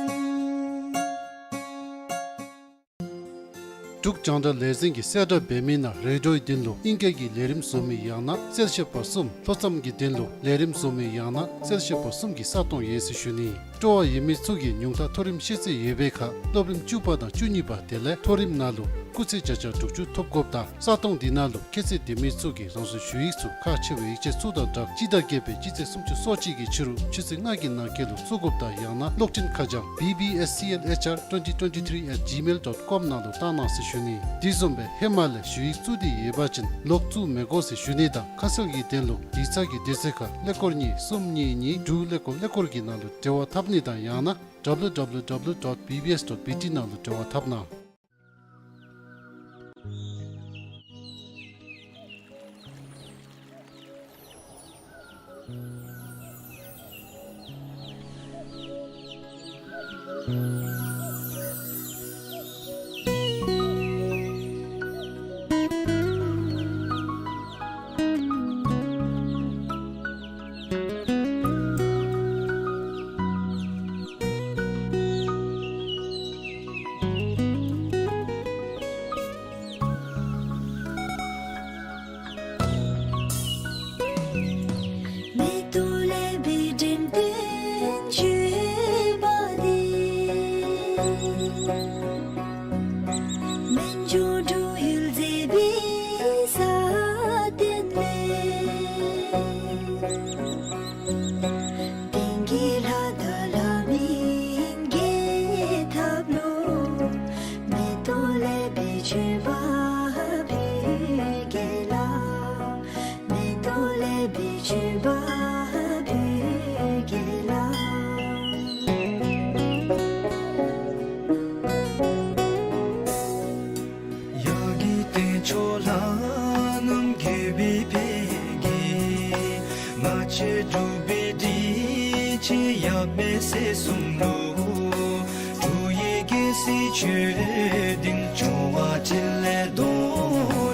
འབྲུག་རྒྱང་བསྒྲགས་ལས་འཛིན་གྱིས་གསལ་བསྒྲགས་འབད་མི་ནང་རེ་ཌིའོའི་དོན་ལུ་ཨིང་སྐད་ཀྱི་ལས་རིམ་བཟོ་མི་ཡང་ན་གསལ་བཤད་པ་གསུམ། ལྷོ་མཚམས་ཀྱི་དོན་ལུ་ལས་རིམ་བཟོ་མི་ཡང་ན་གསལ་བཤད་པ་གསུམ་གྱི་ས་སྟོང་ཡོད་ཟེར་ཞུ་ནི། སྤྲོ་བ་ཡོད་མི་ཚུ་གིས་ཉུང་མཐའ་མཐོ་རིམ་ཤེས་ཚད་ཡོད་པའི་ཁར་སློབ་རིམ་བཅུ་པ་དང་བཅུ་གཉིས་པ་དེ་ལས་མཐོ་རིམ་ནང་ལུ་ སྐུགས་ཚད་བརྒྱ་ཆ་དྲུག་ཅུ་ཐོབ་དགོཔ་དང་། ས་སྟོང་འདི་ནང་ལུ་ཁྱད་ཚད་ལྡན་མི་ཚུ་གིས་རང་སོའི་ཞུ་ཡིག་ཚུ་ཁག་ཆེ་བའི་ཡིག་ཆ་ཚུ་དང་སྦྲགས་སྤྱི་ཟླ་བརྒྱད་པའི་སྤྱི་ཚེས་སུམ་ཅུ་སོ་གཅིག་གི་ཕྱི་རུ་ཆུ་ཚོད་ལྔ་གི་ནང་འཁོད་ལུ་བཙུགས་དགོཔ་དང་། ཡང་ན་གློག་འཕྲིན་ཁ་བྱང་B B S C L H R twenty twenty-three at gmail dot com ནང་ལུ་བཏང་གནང་ཟེར་ཞུ་ནི། དེ་བཟུམ་སྦེ་ཧེ་མ་ལས་ཞུ་ཡིག་བཙུགས་ཏེ་ཡོད་པ་ཅིན་ལོག་བཙུགས་མི་དགོ་ཟེར་ཞུ་ནི་དང་། ཁ་གསལ་གྱི་དོན་ལུ་ཡིག་ཚང་གི་དུས་ཚོད་ཁར་ཀླད་ཀོར་གཉིས་གསུམ་གཉིས་གཉིས་དྲུག་ཀླད་ཀོར་ཀླད་ཀོར་གྱི་ནང་ལུ་འབྲེལ་བ་འཐབ་ནི་དང་། ཡང་ན་W W W dot B B S dot B T ནང་ལུ་འབྲེལ་བ་འཐབ་གནང་། མེ་ཏོག་ལེགས་པའི་འགྲེམས་སྟོན་བྱོན་པ་འདི། སྨན་ལྗོངས་འབྲུག་ཡུལ་མཛེས་པའི་ས་སྟེང་ལས། དེང་གི་ལྷ་དང་ལྷ་མིན་རྒྱལ་ཐབས་ལུ། མེ་ཏོག་ལེགས་པའི་མཆོད་པ་ཕུལ་གེ་ལགས། མེ་ཏོག་ལེགས་པའི་མཆོད་པ་ཕུལ་གེ་ལགས། ཡ་གི་ཏེ་ཆོས་ལྷ་རྣམས་དགྱེས་པའི་ཕ་གི། ང་བཅས་འབྲུག་པའི་སྒྲིག་ཆས་ཡབ་མེས་སྲས་གསུམ་ལུ། འབྲུག་ཡུལ་རྒྱལ་སྲིད་ཆོས་སྡིངས་བྱོན་པ་ཅིག་ལས་དོ་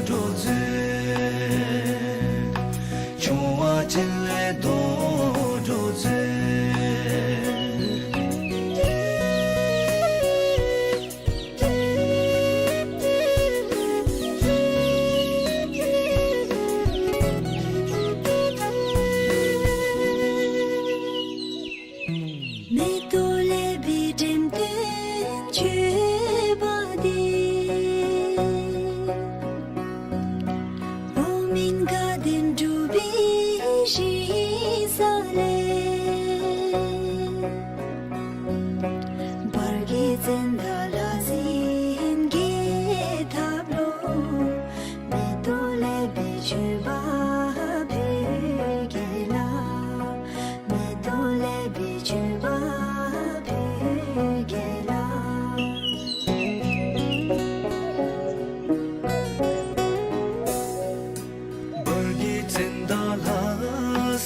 འགྲོ་མཛོད། བྱོན་པ་ཅིག་ལས་དོ་འགྲོ་མཛོད། མེ་ཏོག་ལེགས་པའི་འགྲེམས་སྟོན་བྱོན་པ་འདི། འོག་མིན་དགའ་ལྡན་འབྲུག་པའི་ཞིང་ས་ལས། བར་གྱི་ཙན་དན་ལྷ་སྲིན་རྒྱལ་ཐབས་ལུ། མེ་ཏོག་ལེགས་པའི་མཆོད་པ་ཕུལ་གེ་ལགས། མེ་ཏོག་ལེགས་པའི་མཆོད་པ་ཕུལ་གེ་ལགས། བར་གྱི་ཙན་དན་ལྷ་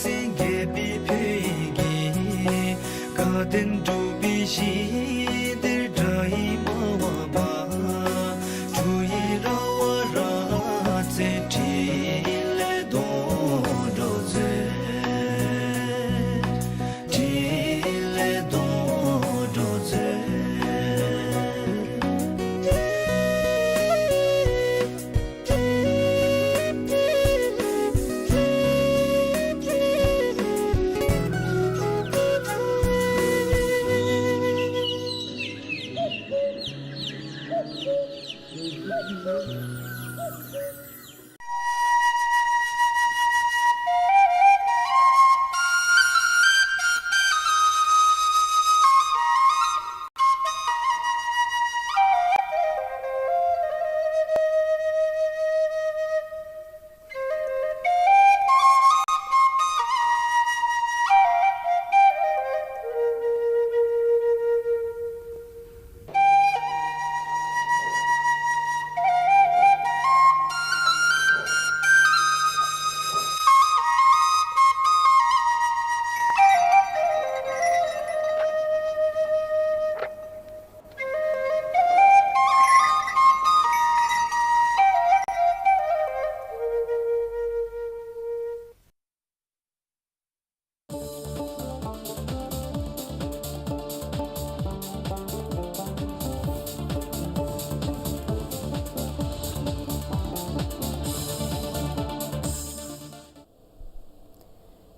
སྲིན་རྒྱལ་པོའི་ཕ་གི། དགའ་ལྡན་འབྲུག་པའི་ཞིང་དེར་དགྲ་ཡིས་མ་བབས་པ། འབྲུག་ཡུལ་ར་བ་ར་རྩེ་འཕྲིན་ལས་དོ་འགྲོ་མཛོད། འཕྲིན་ལས་དོ་འགྲོ་མཛོད།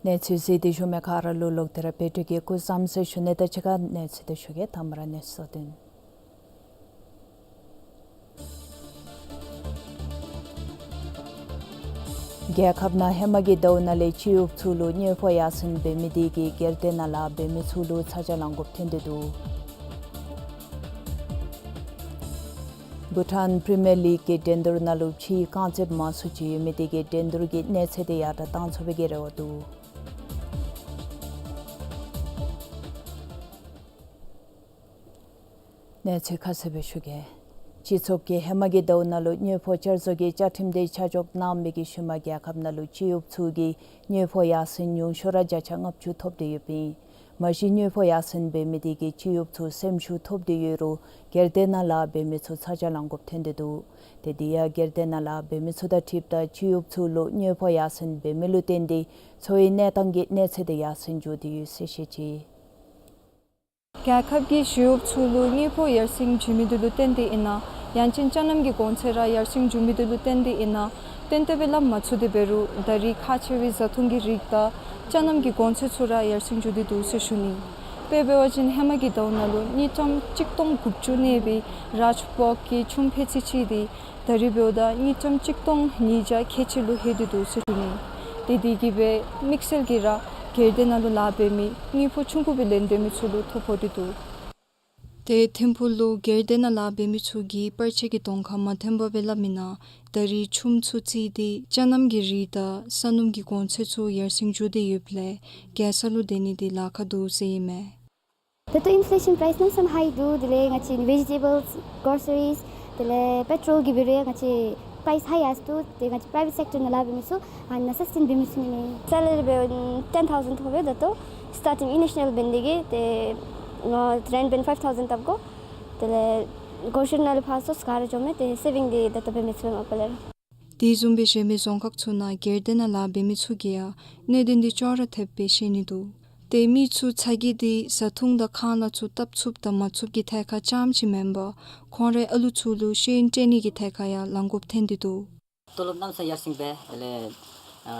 གནས་ཚུལ་གཟིགས་ཏེ་བཞུགས་མི་ག་ར་ལུ་ལོག་སྟེ་ར་བཀྲིན་ཆེ་གི་སྐུ་གཟུགས་བཟང་ཟེར་ཞུ་ནི་དང་གཅིག་ཁར་གནས་ཚུལ་དེ་ཞུ་གེ། དང་པ་ར་གནས་ཚུལ་དོན། རྒྱལ་ཁབ་ནང་ཧེ་མ་གི་ཟླཝ་ནང་ལས་སྤྱི་གཡོགཔ་ཚུ་ལུ་དངུལ་ཕོགས་ཡར་སེང་འབད་མི་དེ་གིས་སྒེར་སྡེ་ནང་ལཱ་འབད་མི་ཚུ་ལུ་ཚ་གྱང་ལང་དགོཔ་ཐོན་ཏེ་འདུག། བྷུ་ཊཱན་པི་རི་མི་ཡར་ལིག་གི་འགྲན་བསྡུར་ནང་ལུ་ཕྱིའི་རྐང་རྩེདཔ་མང་སུ་ཅིག་ཡོད་མི་དེ་གིས་འགྲན་བསྡུར་གྱི་གནས་ཚད་དེ་ཡར་དྲགས་བཏང་ཚུགས་པའི་གི་རེ་བ་འདུག། གནས་ཚུལ་ཁ་གསལ་སྦེ་ཞུ་གེ། སྤྱི་ཚོགས་ཀྱིས་ཧེ་མ་གི་ཟླཝ་ནང་ལུ་དངུལ་ཕོགས་བསྐྱར་བཟོ་གི་བཅའ་ཁྲིམས་དེ་ཆ་འཇོག་གནང་མི་གི་ཤུལ་མ་རྒྱལ་ཁབ་ནང་ལུ་སྤྱི་གཡོགཔ་ཚུ་གིས་དངུལ་ཕོགས་ཡར་སེང་ཉུང་ཤོས་ར་བརྒྱ་ཆ་ལྔ་བཅུ་ཐོབ་སྟེ་ཡོདཔ་ཨིན། མ་གཞི་དངུལ་ཕོགས་ཡར་སེང་འབད་མི་དེ་གིས་སྤྱི་གཡོགཔ་ཚུ་སེམས་ཤུགས་ཐོབ་སྟེ་ཡོད་རུང་སྒེར་སྡེ་ནང་ལཱ་འབད་མི་ཚུ་ཚ་གྱང་ལང་དགོཔ་ཐོན་ཏེ་འདུག། ཏེ་དེ་ཡང་སྒེར་སྡེ་ནང་ལཱ་འབད་མི་ཚུ་དང་འཁྲིལཝ་ད་སྤྱི་གཡོགཔ་ཚུ་ལུ་དངུལ་ཕོགས་ཡར་སེང་འབད་མི་ལུ་བརྟེན་ཏེ་འཚོ་བའི་གནས་སྟངས་ཀྱི་གནས་ཚད་དེ་ཡར་སེང་འགྱོ་སྟེ་ཡོད་ཟེར་བཤད་ཅི། རྒྱལ་ཁབ་ཀྱིས་སྤྱི་གཡོགཔ་ཚུ་ལུ་དངུལ་ཕོགས་ཡར་སེང་བྱིན་མི་དེ་ལུ་བརྟེན་ཏེ་ཨིན་ན་ཡང་ཅིན་ཅ་ནམ་གྱི་གོང་ཚད་ར་ཡར་སེང་བྱིན་མི་དེ་ལུ་བརྟེན་ཏེ་ཨིན་ན་ཏན་ཏན་སྦེ་སླབ་མ་ཚུགས་ཏེ་འབད་རུང་ད་རིས་ཁག་ཆེ་བའི་བཟའ་འཐུང་གི་རིགས་དང་ཅ་ནམ་གྱི་གོང་ཚད་ཚུ་ར་ཡར་སེང་འགྱོ་སྟེ་འདུག་ཟེར་ཞུ་ནི། དཔེ་འབད་བ་ཅིན་ཧེ་མ་གི་ཟླཝ་ནང་ལུ་དངུལ་ཀྲམ་གཅིག་སྟོང་དགུ་བཅུ་གནས་པའི་རཱཇ་བྷོག་གི་ཆུམ་ཕད་ཚི་ཅིག་དེ་ད་རིས་འབདཝ་ད་དངུལ་ཀྲམ་གཅིག་སྟོང་ཉིས་བརྒྱ་ཁལ་གཅིག་ལུ་ལྷོད་དེ་འདུག་ཟེར་ཞུ་ནི། ཏེ་དེ་གིས་སྦེ་དམིགས་བསལ་གྱིས་ར་སྒེར་སྡེ་ནང་ལུ་ལཱ་འབད་མི་དངུལ་ཕོགས་ཆུང་ཀུ་སྦེ་ལེན་སྡོད་མི་ཚུ་ལུ་ཐོ་ཕོག་སྟེ་འདུག། ཏེ་ཐིམ་ཕུག་ལུ་སྒེར་སྡེ་ནང་ལཱ་འབད་མི་ཚུ་གིས་པར་ཆས་ཀྱི་གདོང་ཁར་མ་འཐོན་པར་སྦེ་སླབ་མི་ནང་ད་རིས་ཆུམ་ཚུ་བརྩིས་ཏེ་ཅ་ནམ་གྱི་རིགས་དང་ས་སྣུམ་གྱི་གོང་ཚད་ཚུ་ཡར་སེང་འགྱོ་སྟེ་ཡོདཔ་ལས་རྒྱལ་ས་ལུ་སྡོད་ནི་དེ་ལཱ་ཁག་འདུག་ཟེར་ཨིན་མས། ད་ལྟོ་ཨིན་ཕི་ལེ་ཤཱན་པ་རའིས་གནམ་མེད་ས་མེད་ཧའི་འདུག། དེ་ལས་ང་བཅས་ཝེ་ཇི་ཊེ་བཱལསི་གོ་རོ་སི་རིས་དེ་ལས་པེ་ཊོལ་གྱི་འབད་རུང་ཡང་ང་བཅས་པ་རའིས་ཧའི་ཡར་སོང་འདུག། ཏེ་ང་བཅས་པ་རའི་ཝེཊ་སེཀ་ཊར་ནང་ལཱ་འབད་མི་ཚུ་ཨ་ནཱ་སཱས་ཊེན་འབད་མི་ཚུགས་ནི་མས། སེ་ལ་རི་འབད་བ་ཅིན་ཊེན་ཐའུ་ཟེན་ཐོབ་པས། ད་ལྟོ་སི་ཊར་ཊིང་ཨི་ནི་ཤཱལ་འབད་ནི་དེ་གིས་ཏེ་ང་རེནཊ་འབད་ནི་ཕའིབ་ཐའུ་ཟེན་བཏབ་དགོ། དེ་ལས་གོ་ཤེར་ནང་ལས་ཕར་ཚུར་ག་ར་འགྱོ་མས། ཏེ་སེ་བིང་དེ་ད་ལྟོ་འབད་མི་ཚུགས་པས་མ་པ་ལས། དེ་བཟུམ་སྦེ་གཞན་མི་རྫོང་ཁག་ཚུ་ནང་སྒེར་སྡེ་ནང་ལཱ་འབད་མི་ཚུ་གིས་ཡང་གནད་དོན་དེ་ཅོག་ར་འཐདཔ་སྦེ་ཤེས་ནི་འདུག། ཏེ་མི་ཚུ་ཚ་གྱང་དེ་བཟའ་འཐུང་དང་ཁང་གླ་ཚུ་བཏབ་ཚུགསཔ་དང་མ་ཚུགསཔ་གི་ཐད་ཁར་རྐྱངམ་ཅིག་མེན་པར་ཁོང་རའི་ཨ་ལུ་ཚུ་ལུ་ཤེས་ཡོན་སྤྲོད་ནི་གི་ཐད་ཁར་ཡང་ལང་དགོཔ་ཐོན་ཏེ་འདུག། ཏོ་ལོབ་གནམ་མེད་ས་མེད་ཡར་སེང་སྦེ་དེ་ལས་ཨ་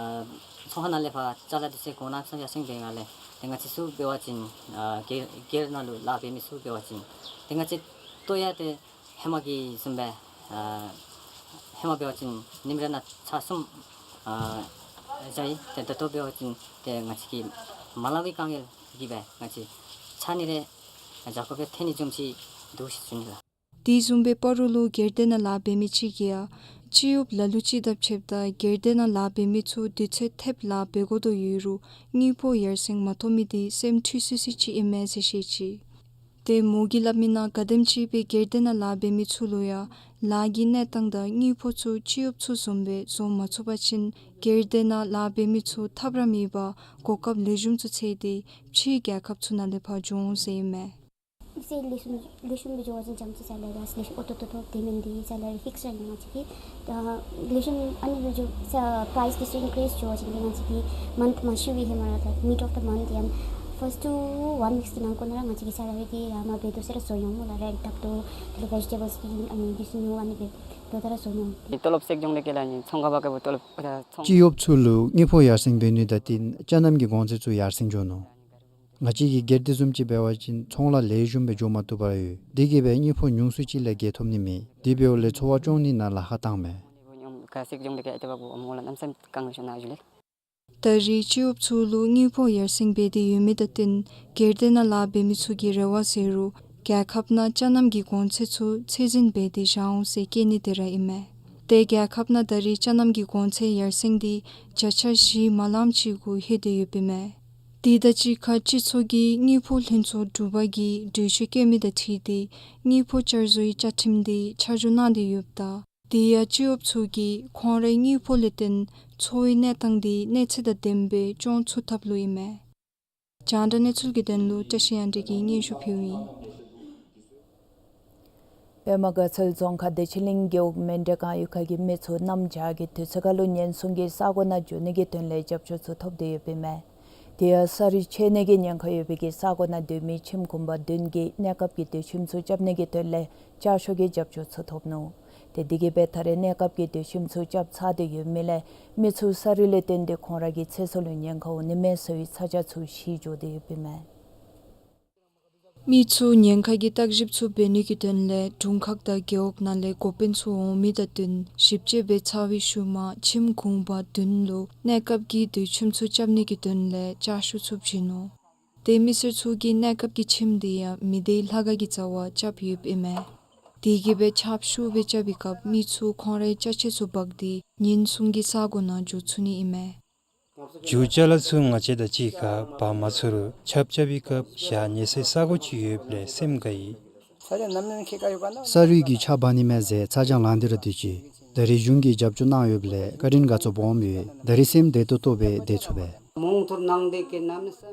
ཚོང་ཁང་ནང་ལས་ཕར་ཅ་ལ་དེ་ཚུ་གོང་ནང་ཚུ་ཡར་སེང་སྦེ་ཡར་ལས། ཏེ་ང་བཅས་ཚུ་འབད་བ་ཅིན་ཨ་སྒེར་སྒེར་ནང་ལུ་ལཱ་འབད་མི་ཚུ་འབད་བ་ཅིན་ཏེ་ང་བཅས་ལྟོ་ཡང་ཏེ་ཧེ་མ་གི་བཟུམ་སྦེ་ཨ་ཧེ་མ་འབད་བ་ཅིན་ཉིནམ་རེ་ནང་ཚར་གསུམ་ཨ་བཟའ་ཡི། ཏེ་ད་ལྟོ་འབད་བ་ཅིན་ཏེ་ང་བཅས་ཀྱིས་མ་ལང་པའི་དཀའ་ངལ་གྱིས་སྦེ་ང་བཅས་ཚར་གཉིས་རེ་བཟའ་དགོཔ་སྦེ་ཐོན་ནི་བཟུམ་ཅིག་འདུག་ཟེར་ཞུ་ནི་ལགས། དེ་བཟུམ་སྦེ་སྤ་རོ་ལུ་སྒེར་སྡེ་ནང་ལཱ་འབད་མི་ཅིག་གིས་ཡང་སྤྱི་གཡོགཔ་ལ་ལུ་ཅིག་དང་ཕྱདཔ་ད་སྒེར་སྡེ་ནང་ལཱ་འབད་མི་ཚུ་དུས་ཚོད་ཐེབས་ལཱ་འབད་དགོ་དོ་ཡོད་རུང་དངུལ་ཕོགས་ཡར་སེང་མ་ཐོབ་མི་དེ་སེམས་འཁྲུལ་སི་སི་ཅིག་ཨིན་མས་ཟེར་བཤད་ཅི། ཏེ་མོ་གིས་སླབ་མི་ནང་ག་དེམ་ཅིག་སྦེ་སྒེར་སྡེ་ནང་ལཱ་འབད་མི་ཚུ་ལུ་ཡང་ལཱ་གི་གནས་སྟངས་དང་དངུལ་ཕོགས་ཚུ་སྤྱི་གཡོགཔ་ཚུ་བཟུམ་སྦེ་བཟོ་མ་ཚུགས་པ་ཅིན་སྒེར་སྡེ་ནང་ལཱ་འབད་མི་ཚུ་ཐབས་ར་མེད་པར་གོ་སྐབས་ལེགས་ཤོམ་ཚུ་འཚོལ་ཏེ་ཕྱིའི་རྒྱལ་ཁབ་ཚུ་ནང་ལས་ཕར་འགྱོ་འོང་ཟེར་ཨིན་མས། ཨིན་ཟེར་ལེགས་ཤོམ་ལེགས་ཤོམ་སྦེ་འགྱོ་བ་ཅིན་འཇམ་ཅིག་ཅ་ལ་ར་ལེགས་ཤོམ་ཨོ་ཏོ་ཏོ་ཏོ་དེ་མེན་དེ་ཅ་ལ་ར་ཕིགསི་ར་ཨིན། ང་བཅས་ཀྱིས་ད་ལེགས་ཤོམ་ཨ་ནི་སྦེ་འགྱོ་ས་པ་རའིསི་དེ་ཚུ་ཨིན་ཀི་རིསི་འགྱོ་བ་ཅིན་ང་བཅས་ཀྱིས་མནཐ་མ་ཤུལ་བའི་ཧེ་མ་ར་ད་མིཌ་ཨོཕ་ད་མནཐ་ཡང་ཕརསཊ་ཊུ་ཝན་ཝིཀསི་གི་ནང་འཁོད་ནང་ར་ང་བཅས་ཀྱིས་ཅ་ལ་ར་གི་ཡར་མར་འབད་དོ་ཟེར་ར་བཟོ་ཡོད་སྨོ་ལགས། རེནཊ་བཏབ་དོ་དེ་ལས་ཝེ་ཇི་ཊེ་བཱལསི་གི་ཨ་ནི་དེ་ཚུ་ཉོ་ཨ་ནི་སྦེ་འབདཝ་ད་ར་བཟོ་ཡོད། ཏོ་ལོབ་བསད་འགྱོ་ནི་དེ་གིས་ལགས་ནི་ཚོང་ཁང་པ་ག་བུ་ཏོ་ལོབ་ཨ་ཚོང་སྤྱི་གཡོགཔ་ཚུ་ལུ་དངུལ་ཕོགས་ཡར་སེང་འབད་ནི་དང་བསྟུན་ཅ་ནམ་གྱི་གོང་ཚད་ཚུ་ཡར་སེང་འགྱོ་ནུག། ང་བཅས་ཀྱི་སྒེར་སྡེ་བཟུམ་ཅིག་འབད་བ་ཅིན་ཚོང་ལཱ་ལེགས་ཤོམ་སྦེ་འགྱོ་མ་བཏུབ་པར་ཡོད། དེ་གིས་སྦེ་དངུལ་ཕོགས་ཉུང་སུ་ཅིག་ལས་བརྒལ་ཐོབ་ནི་མེད། དེ་འབདཝ་ལས་འཚོ་བ་སྐྱོང་ནི་ནང་ལཱ་ཁག་བཏངམ་མས། ད་རེས་སྤྱི་གཡོགཔ་ཚུ་ལུ་དངུལ་ཕོགས་ཡར་སེང་འབད་དེ་ཡོད་མི་དང་བསྟུན་སྒེར་སྡེ་ནང་ལཱ་འབད་མི་ཚུ་གི་རེ་བ་ཟེར་རུང་རྒྱལ་ཁབ་ནང་ཅ་ནམ་གྱི་གོང་ཚད་ཚུ་ཚད་འཛིན་འབད་དེ་བཞག་འོང་ཟེར་བཀོད་ནི་དེ་ར་ཨིན་མས། ཏེ་རྒྱལ་ཁབ་ནང་ད་རེས་ཅ་ནམ་གྱི་གོང་ཚད་ཡར་སེང་དེ་བརྒྱ་ཆ་བཞི་མ་ལངམ་ཅིག་གུ་ལྷོད་དེ་ཡོདཔ་ཨིན་མས། དེ་དང་གཅིག་ཁར་སྤྱི་ཚོགས་ཀྱིས་དངུལ་ཕོགས་ལྷན་ཚོགས་དྲུག་པ་གིས་གྲོས་ཆོད་བཀོད་མི་དང་འཁྲིལ་ཏེ་དངུལ་ཕོགས་བསྐྱར་བཟོའི་བཅའ་ཁྲིམས་དེ་ཆ་འཇོག་གནང་སྟེ་ཡོདཔ་ད་དེ་ཡང་སྤྱི་གཡོགཔ་ཚུ་གིས་ཁོང་རའི་དངུལ་ཕོགས་ལས་བརྟེན་འཚོ་བའི་གནས་སྟངས་དེ་གནས་ཚད་དང་ལྡནམ་སྦེ་སྐྱོང་ཚུགས་ཐབས་ལུ་ཨིན་མས། རྒྱང་བསྒྲགས་གནས་ཚུལ་གྱི་དོན་ལུ་བཀྲ་ཤིས་དབྱངས་སྒྲོན་གྱིས་སྙན་ཞུ་ཕུལཝ་ཨིན། པདྨ་དགའ་ཚལ་རྫོང་ཁག་བདེ་ཆེན་གླིང་རྒེད་འོག་མན་ཌེ་ཁང་གཡུས་ཁ་གི་མི་ཚུ་གནམ་བྱཱར་གྱི་དུས་ཚོད་ཁར་ལུ་ཉེན་སྲུང་གི་ས་གོ་ནང་འགྱོ་ནི་གི་དོན་ལས་རྒྱབ་སྐྱོར་ཚུ་ཐོབ་སྟེ་ཡོདཔ་ཨིན་མས། དེ་ཡང་ས་རུད་ཆད་ནི་གི་ཉེན་ཁ་ཡོད་པའི་གི་ས་གོ་ནང་སྡོད་མི་ཁྱིམ་གུང་པ་བདུན་གྱིས་གནས་སྐབས་ཀྱི་སྡོད་ཁྱིམ་ཚུ་རྐྱབ་ནི་གི་དོན་ལས་བསྐྱར་ཤོག་གི་རྒྱབ་སྐྱོར་ཚུ་ཐོབ་ནུག། ཏེ་དེ་གིས་སྦེ་ད་རེས་གནས་སྐབས་ཀྱི་སྡོད་ཁྱིམ་ཚུ་རྐྱབ་ཚར་ཏེ་ཡོད་མི་ལས་མི་ཚུ་ས་རུད་ལས་བརྟེན་ཏེ་ཁོང་ར་གི་ཚེ་སྲོག་ལུ་ཉེན་ཁ་འོང་ནི་མས་ཟེར་བའི་ཚ་གྱང་ཚུ་ཞི་འགྱོ་སྟེ་ཡོདཔ་ཨིན་མས། མི་ཚུ་ཉེན་ཁ་གི་བརྟག་ཞིབ་ཚུ་འབད་ནི་གི་དོན་ལས་དྲུང་ཁག་དང་རྒེད་འོག་ནང་ལས་འགོ་དཔོན་ཚུ་འོང་མི་དང་བསྟུན་ཞིབ་དཔྱད་འབད་ཚར་བའི་ཤུལ་མ་ཁྱིམ་གུང་པ་བདུན་ལུ་གནས་སྐབས་ཀྱི་སྡོད་ཁྱིམ་ཚུ་རྐྱབ་ནི་གི་དོན་ལས་ལྕགས་ཤུབས་ཚུ་བྱིན་ནུག། ཏེ་མི་སེར་ཚུ་གིས་གནས་སྐབས་ཀྱི་ཁྱིམ་དེ་ཡང་མི་སྡེའི་ལྷ་ཁང་གི་རྩ་བར་རྐྱབ་ཡོདཔ་ཨིན་མས། དེ་གིས་སྦེ་ཆརཔ་ཤུགས་སྦེ་རྐྱབ་པའི་སྐབས་མི་ཚུ་ཁོང་རའི་ཅ་ཆས་ཚུ་འབག་སྟེ་ཉེན་སྲུང་གི་ས་གོ་ནང་འགྱོ་ཚུགས་ནི་ཨིན་མས། རྒྱུ་ཅ་ལ་ཚུ་ང་བཅས་དང་གཅིག་ཁར་འབག་མ་ཚུགས་རུང་ཆརཔ་རྐྱབ་པའི་སྐབས་བཞག་ནི་སའི་ས་གོ་ཅིག་ཡོདཔ་ལས་སེམས་དགའ་ཡི། ས་རུད་ཀྱིས་ཆརཔ་འབག་ནི་མས་ཟེར་ཚ་གྱང་ལང་སྟེ་ར་སྡོད་ཅི། ད་རེས་གཞུང་གིས་རྒྱབ་སྐྱོར་གནང་ཡོདཔ་ལས་བཀའ་དྲིན་དགའ་ཚོར་སྦོམ་ཡོད། ད་རེས་སེམས་བདེ་ཏོག་ཏོ་སྦེ་བསྡད་ཚུགས་པས།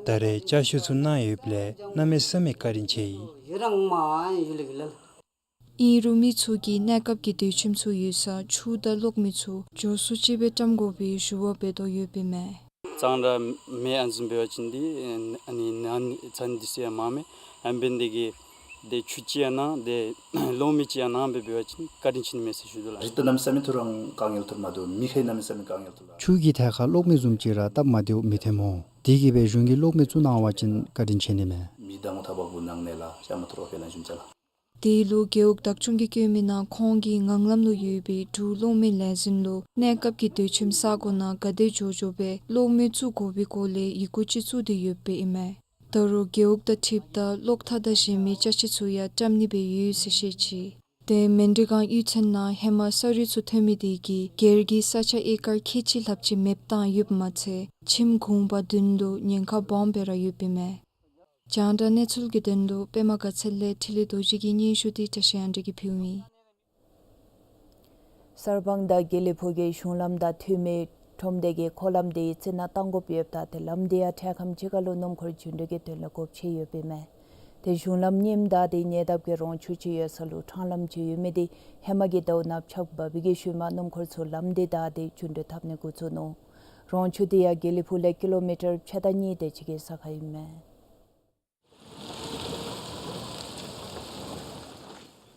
ད་རེས་ཅ་ཆས་ཚུ་གནང་ཡོདཔ་ལས་གནམ་མེད་ས་མེད་བཀའ་དྲིན་ཆེ་ཡི། ཨིན་རུང་མི་ཚུ་གིས་གནས་སྐབས་ཀྱི་སྡོད་ཁྱིམ་ཚུ་ཡོད་སར་ཆུ་དང་གློག་མེ་ཚུ་མགྱོགས་སུ་ཅིག་སྦེ་བཀྲམ་དགོ་པའི་ཞུ་བ་འབད་དོ་ཡོདཔ་ཨིན་མས། གཙང་སྦྲ་མེད་ཨ་ནི་བཟུམ་འབད་བ་ཅིན་འདི་ཨ་ནི་ནང་ཚན་འདི་ཚུ་ཡང་མང་མས། ཨ་ནི་འབད་ནི་དེ་གིས་ཏེ་ཆུ་ཅིག་ཡང་གནང་ཏེ་གློག་མེ་ཅིག་ཡང་གནང་སྦེ་འབད་བ་ཅིན་བཀའ་དྲིན་ཆེ་ནི་མས་ཟེར་ཞུ་དོ་ལགས། རི་ད་གནམ་མེད་ས་མེད་ཐུགས་ར་དཀའ་ངལ་ཐུག་མ་འདུག། མེ་ཁའི་གནམ་མེད་ས་མེད་དཀའ་ངལ་ཐུག་ལགས། ཆུ་གི་ཐད་ཁར་གློག་མེ་བཟུམ་ཅིག་ར་སྟབས་མ་བདེཝ་མི་ཐོནམ་འོང་། དེ་གིས་སྦེ་གཞུང་གིས་གློག་མེ་བཙུགས་གནང་བ་ཅིན་བཀའ་དྲིན་ཆེ་ནི་མས། མེ་ད་ངོ་ཐབ་པ་གུ་ནང་ནེ་ལགས་ཤ་མ་ཐུར་བ་ཕེ་ལ་ཞུམ་ཅ་ལགས། དེ་ལུ་རྒེད་འོག་བདག་སྐྱོང་གི་བཀོད་མི་ནང་ཁོང་གི་ངང་ལམ་ལུ་ཡོད་པའི་འབྲུག་གློག་མེ་ལས་འཛིན་ལུ་གནས་སྐབས་ཀྱི་སྡོད་ཁྱིམ་ས་གོ་ནང་ག་དེ་མགྱོགས་མགྱོགས་སྦེ་གློག་མེ་བཙུགས་དགོ་པའི་སྐོར་ལས་ཡི་གུ་ཅིག་བཙུགས་ཏེ་ཡོདཔ་ཨིན་མས། ད་རུང་རྒེད་འོག་དང་འཁྲིལཝ་ད་གློག་ཐག་དང་གཞན་མི་ཅ་ཆས་ཚུ་ཡང་བཀྲམ་ནི་སྦེ་ཡོད་ཟེར་བཤད་ཅི། ཏེ་མན་ཌི་སྒང་གཡུས་ཚན་ནང་ཧེ་མ་ས་རུད་ཚུ་ཐོན་མི་དེ་གིས་སྒེར་གྱི་ས་ཆ་ཨེ་ཀར་ཁལ་གཅིག་ལྷགཔ་ཅིག་མེདཔ་བཏང་ཡོདཔ་མ་ཚད་ཁྱིམ་གུང་པ་བདུན་ལུ་ཉེན་ཁ་སྦོམ་སྦེ་ར་ཡོདཔ་ཨིན་མས། རྒྱང་བསྒྲགས་གནས་ཚུལ་གྱི་དོན་ལུ་པདྨ་དགའ་ཚལ་ལས་འཕྲིན་ལས་རྡོ་རྗེ་གི་སྙན་ཞུ་འདི་བཀྲ་ཤིས་དབང་འདུས་ཀྱིས་ཕུལཝ་ཨིན། གསར་སྤང་དང་དགེ་ལེགས་ཕུག་གི་གཞུང་ལམ་དང་མཐུད་མི་ཁྲོམ་སྡེ་གིས་འཁོར་ལམ་དེ་རྩི་ནག་བཏང་དགོཔ་ཡོདཔ་ད་དེ་ལམ་དེ་ཡང་འཕྲལ་ཁམས་ཅིག་ཁར་ལུ་སྣུམ་འཁོར་རྒྱུ་འགྲུལ་གྱི་དོན་ལུ་སྒོ་ཕྱེ་ཡོདཔ་ཨིན་མས། ཏེ་གཞུང་ལམ་རྙིངམ་དང་དེ་ཉེ་འདབས་ཀྱི་རོང་ཆུ་ཅིག་ཡོད་ས་ལུ་ཕྲང་ལམ་ཅིག་ཡོད་མི་དེ་ཧེ་མ་གི་ཟླཝ་ནང་ཕྱགས་འབག་པའི་གི་ཤུལ་མ་སྣུམ་འཁོར་ཚུ་ལམ་དེ་བདའ་སྟེ་རྒྱུ་འགྲུལ་འཐབ་ནི་འགོ་བཙུགས་ནུག། རོང་ཆུ་དེ་ཡང་དགེ་ལེགས་ཕུག་ལས་ཀི་ལོ་མི་ཊར་ཕྱེད་དང་གཉིས་དེ་ཅིག་གི་ས་ཁར་ཨིན་མས།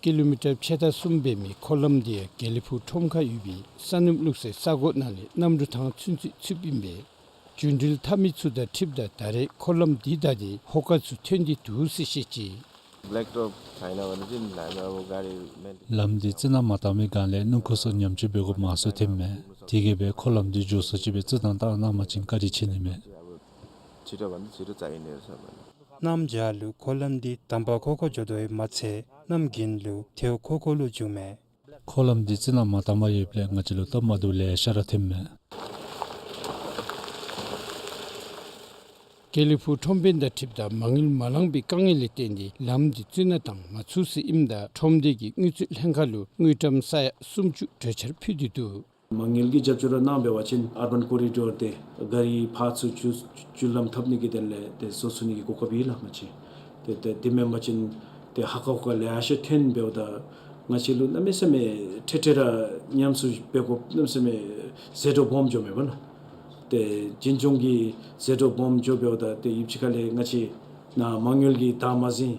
ཀི་ལོ་མི་ཊར་ཕྱེད་དང་གསུམ་འབད་མི་འཁོར་ལམ་དེ་ཡང་དགེ་ལེགས་ཕུག་ཁྲོམ་ཁར་ཡོད་པའི་ས་སྣུམ་བླུགས་སའི་ས་གོ་ནང་ལས་གནམ་གྲུ་ཐང་ཚུན་ཚོད་ཚུདཔ་ཨིན་པས། རྒྱུ་འགྲུལ་འཐབ་མི་ཚུ་དང་འཁྲིལཝ་ད་ད་རེས་འཁོར་ལམ་འདི་བདའ་སྟེ་ཧོ་ཀར་ཚུ་ཐོན་ཏེ་འདུག་ཟེར་བཤད་ཅི། ब्ल्याक टप छैन भने चाहिँ हामी अब गाडी मेन्टेन ལམ་འདི་རྩི་ནག་མ་བཏང་པའི་སྒང་ལས་སྣུམ་འཁོར་ཚུ་ཉམས་བཅོས་འབད་དགོཔ་མང་སུ་ཐོནམ་མས། དེ་གིས་སྦེ་འཁོར་ལམ་འདི་མགྱོགས་སུ་ཅིག་སྦེ་རྩི་ནག་བཏང་གནང་བ་ཅིན་བཀའ་དྲིན་ཆེ་ནི་མས། अब छिटो भन्दा छिटो चाहिने रहेछ भनेर। གནམ་བྱཱར་ལུ་འཁོར་ལམ་འདི་དང་པ་ཁོ་ཁོ་འགྱོ་དོ་ཡོདཔ་མ་ཚད་གནམ་དགུན་ལུ་ཐལཝ་ཁོ་ཁོ་ལུ་འབྱུངམ་མས། འཁོར་ལམ་འདི་རྩི་ནག་མ་བཏང་པར་ཡོདཔ་ལས་ང་བཅས་ལུ་སྟབས་མ་བདེཝ་ལེ་ཤ་ར་ཐོནམ་མས། དགེ་ལེགས་ཕུག་ཁྲོམ་དཔོན་དང་འཁྲིལཝ་ད་མ་དངུལ་མ་ལང་པའི་དཀའ་ངལ་ལས་བརྟེན་ཏེ་ལམ་འདི་རྩི་ནག་བཏང་མ་ཚུགས་ཟེར་ཨིནམ་ད་ཁྲོམ་སྡེ་གིས་དངུལ་རྩིས་ལྷན་ཁག་ལུ་དངུལ་ཀྲམ་ས་ཡ་སུམ་ཅུ་གྲོས་འཆར་ཕུལ་ཏེ་འདུག། མ་དངུལ་གྱི་རྒྱབ་སྐྱོར་ར་གནང་འབད་བ་ཅིན་ཨར་བཱན་ཀོ་རི་ཌོར་དེ་ག་རི་ཕར་ཚུར་བསྒྱུར་བསྒྱུར་ལམ་འཐབ་ནི་གི་དོན་ལས་དེ་བཟོ་ཚུགས་ནི་གི་གོ་སྐབས་ཡོད་ལགས་ང་བཅས། དེ་དེ་དེ་མེན་པ་ཅིན་དེ་ཧ་ཀ་ཧུ་ཀ་ལེ་ཤ་ཐོན་འབདཝ་ད་ང་བཅས་ལུ་གནམ་མེད་ས་མེད་ཁྲེ་ཁྲེ་ར་ཉམས་སུ་འབད་དགོཔ་གནམ་མེད་ས་མེད་ཟད་འགྲོ་སྦོམ་འགྱོཝ་མས་པ་ལགས། དེ་འཛིན་སྐྱོང་གི་ཟད་འགྲོ་སྦོམ་འགྱོ་འབདཝ་ད་དེ་ཡུདཔ་ཅིག་ཁ་ལས་ང་བཅས་ནཱ་མ་དངུལ་གྱི་དར་མ་ཟིན།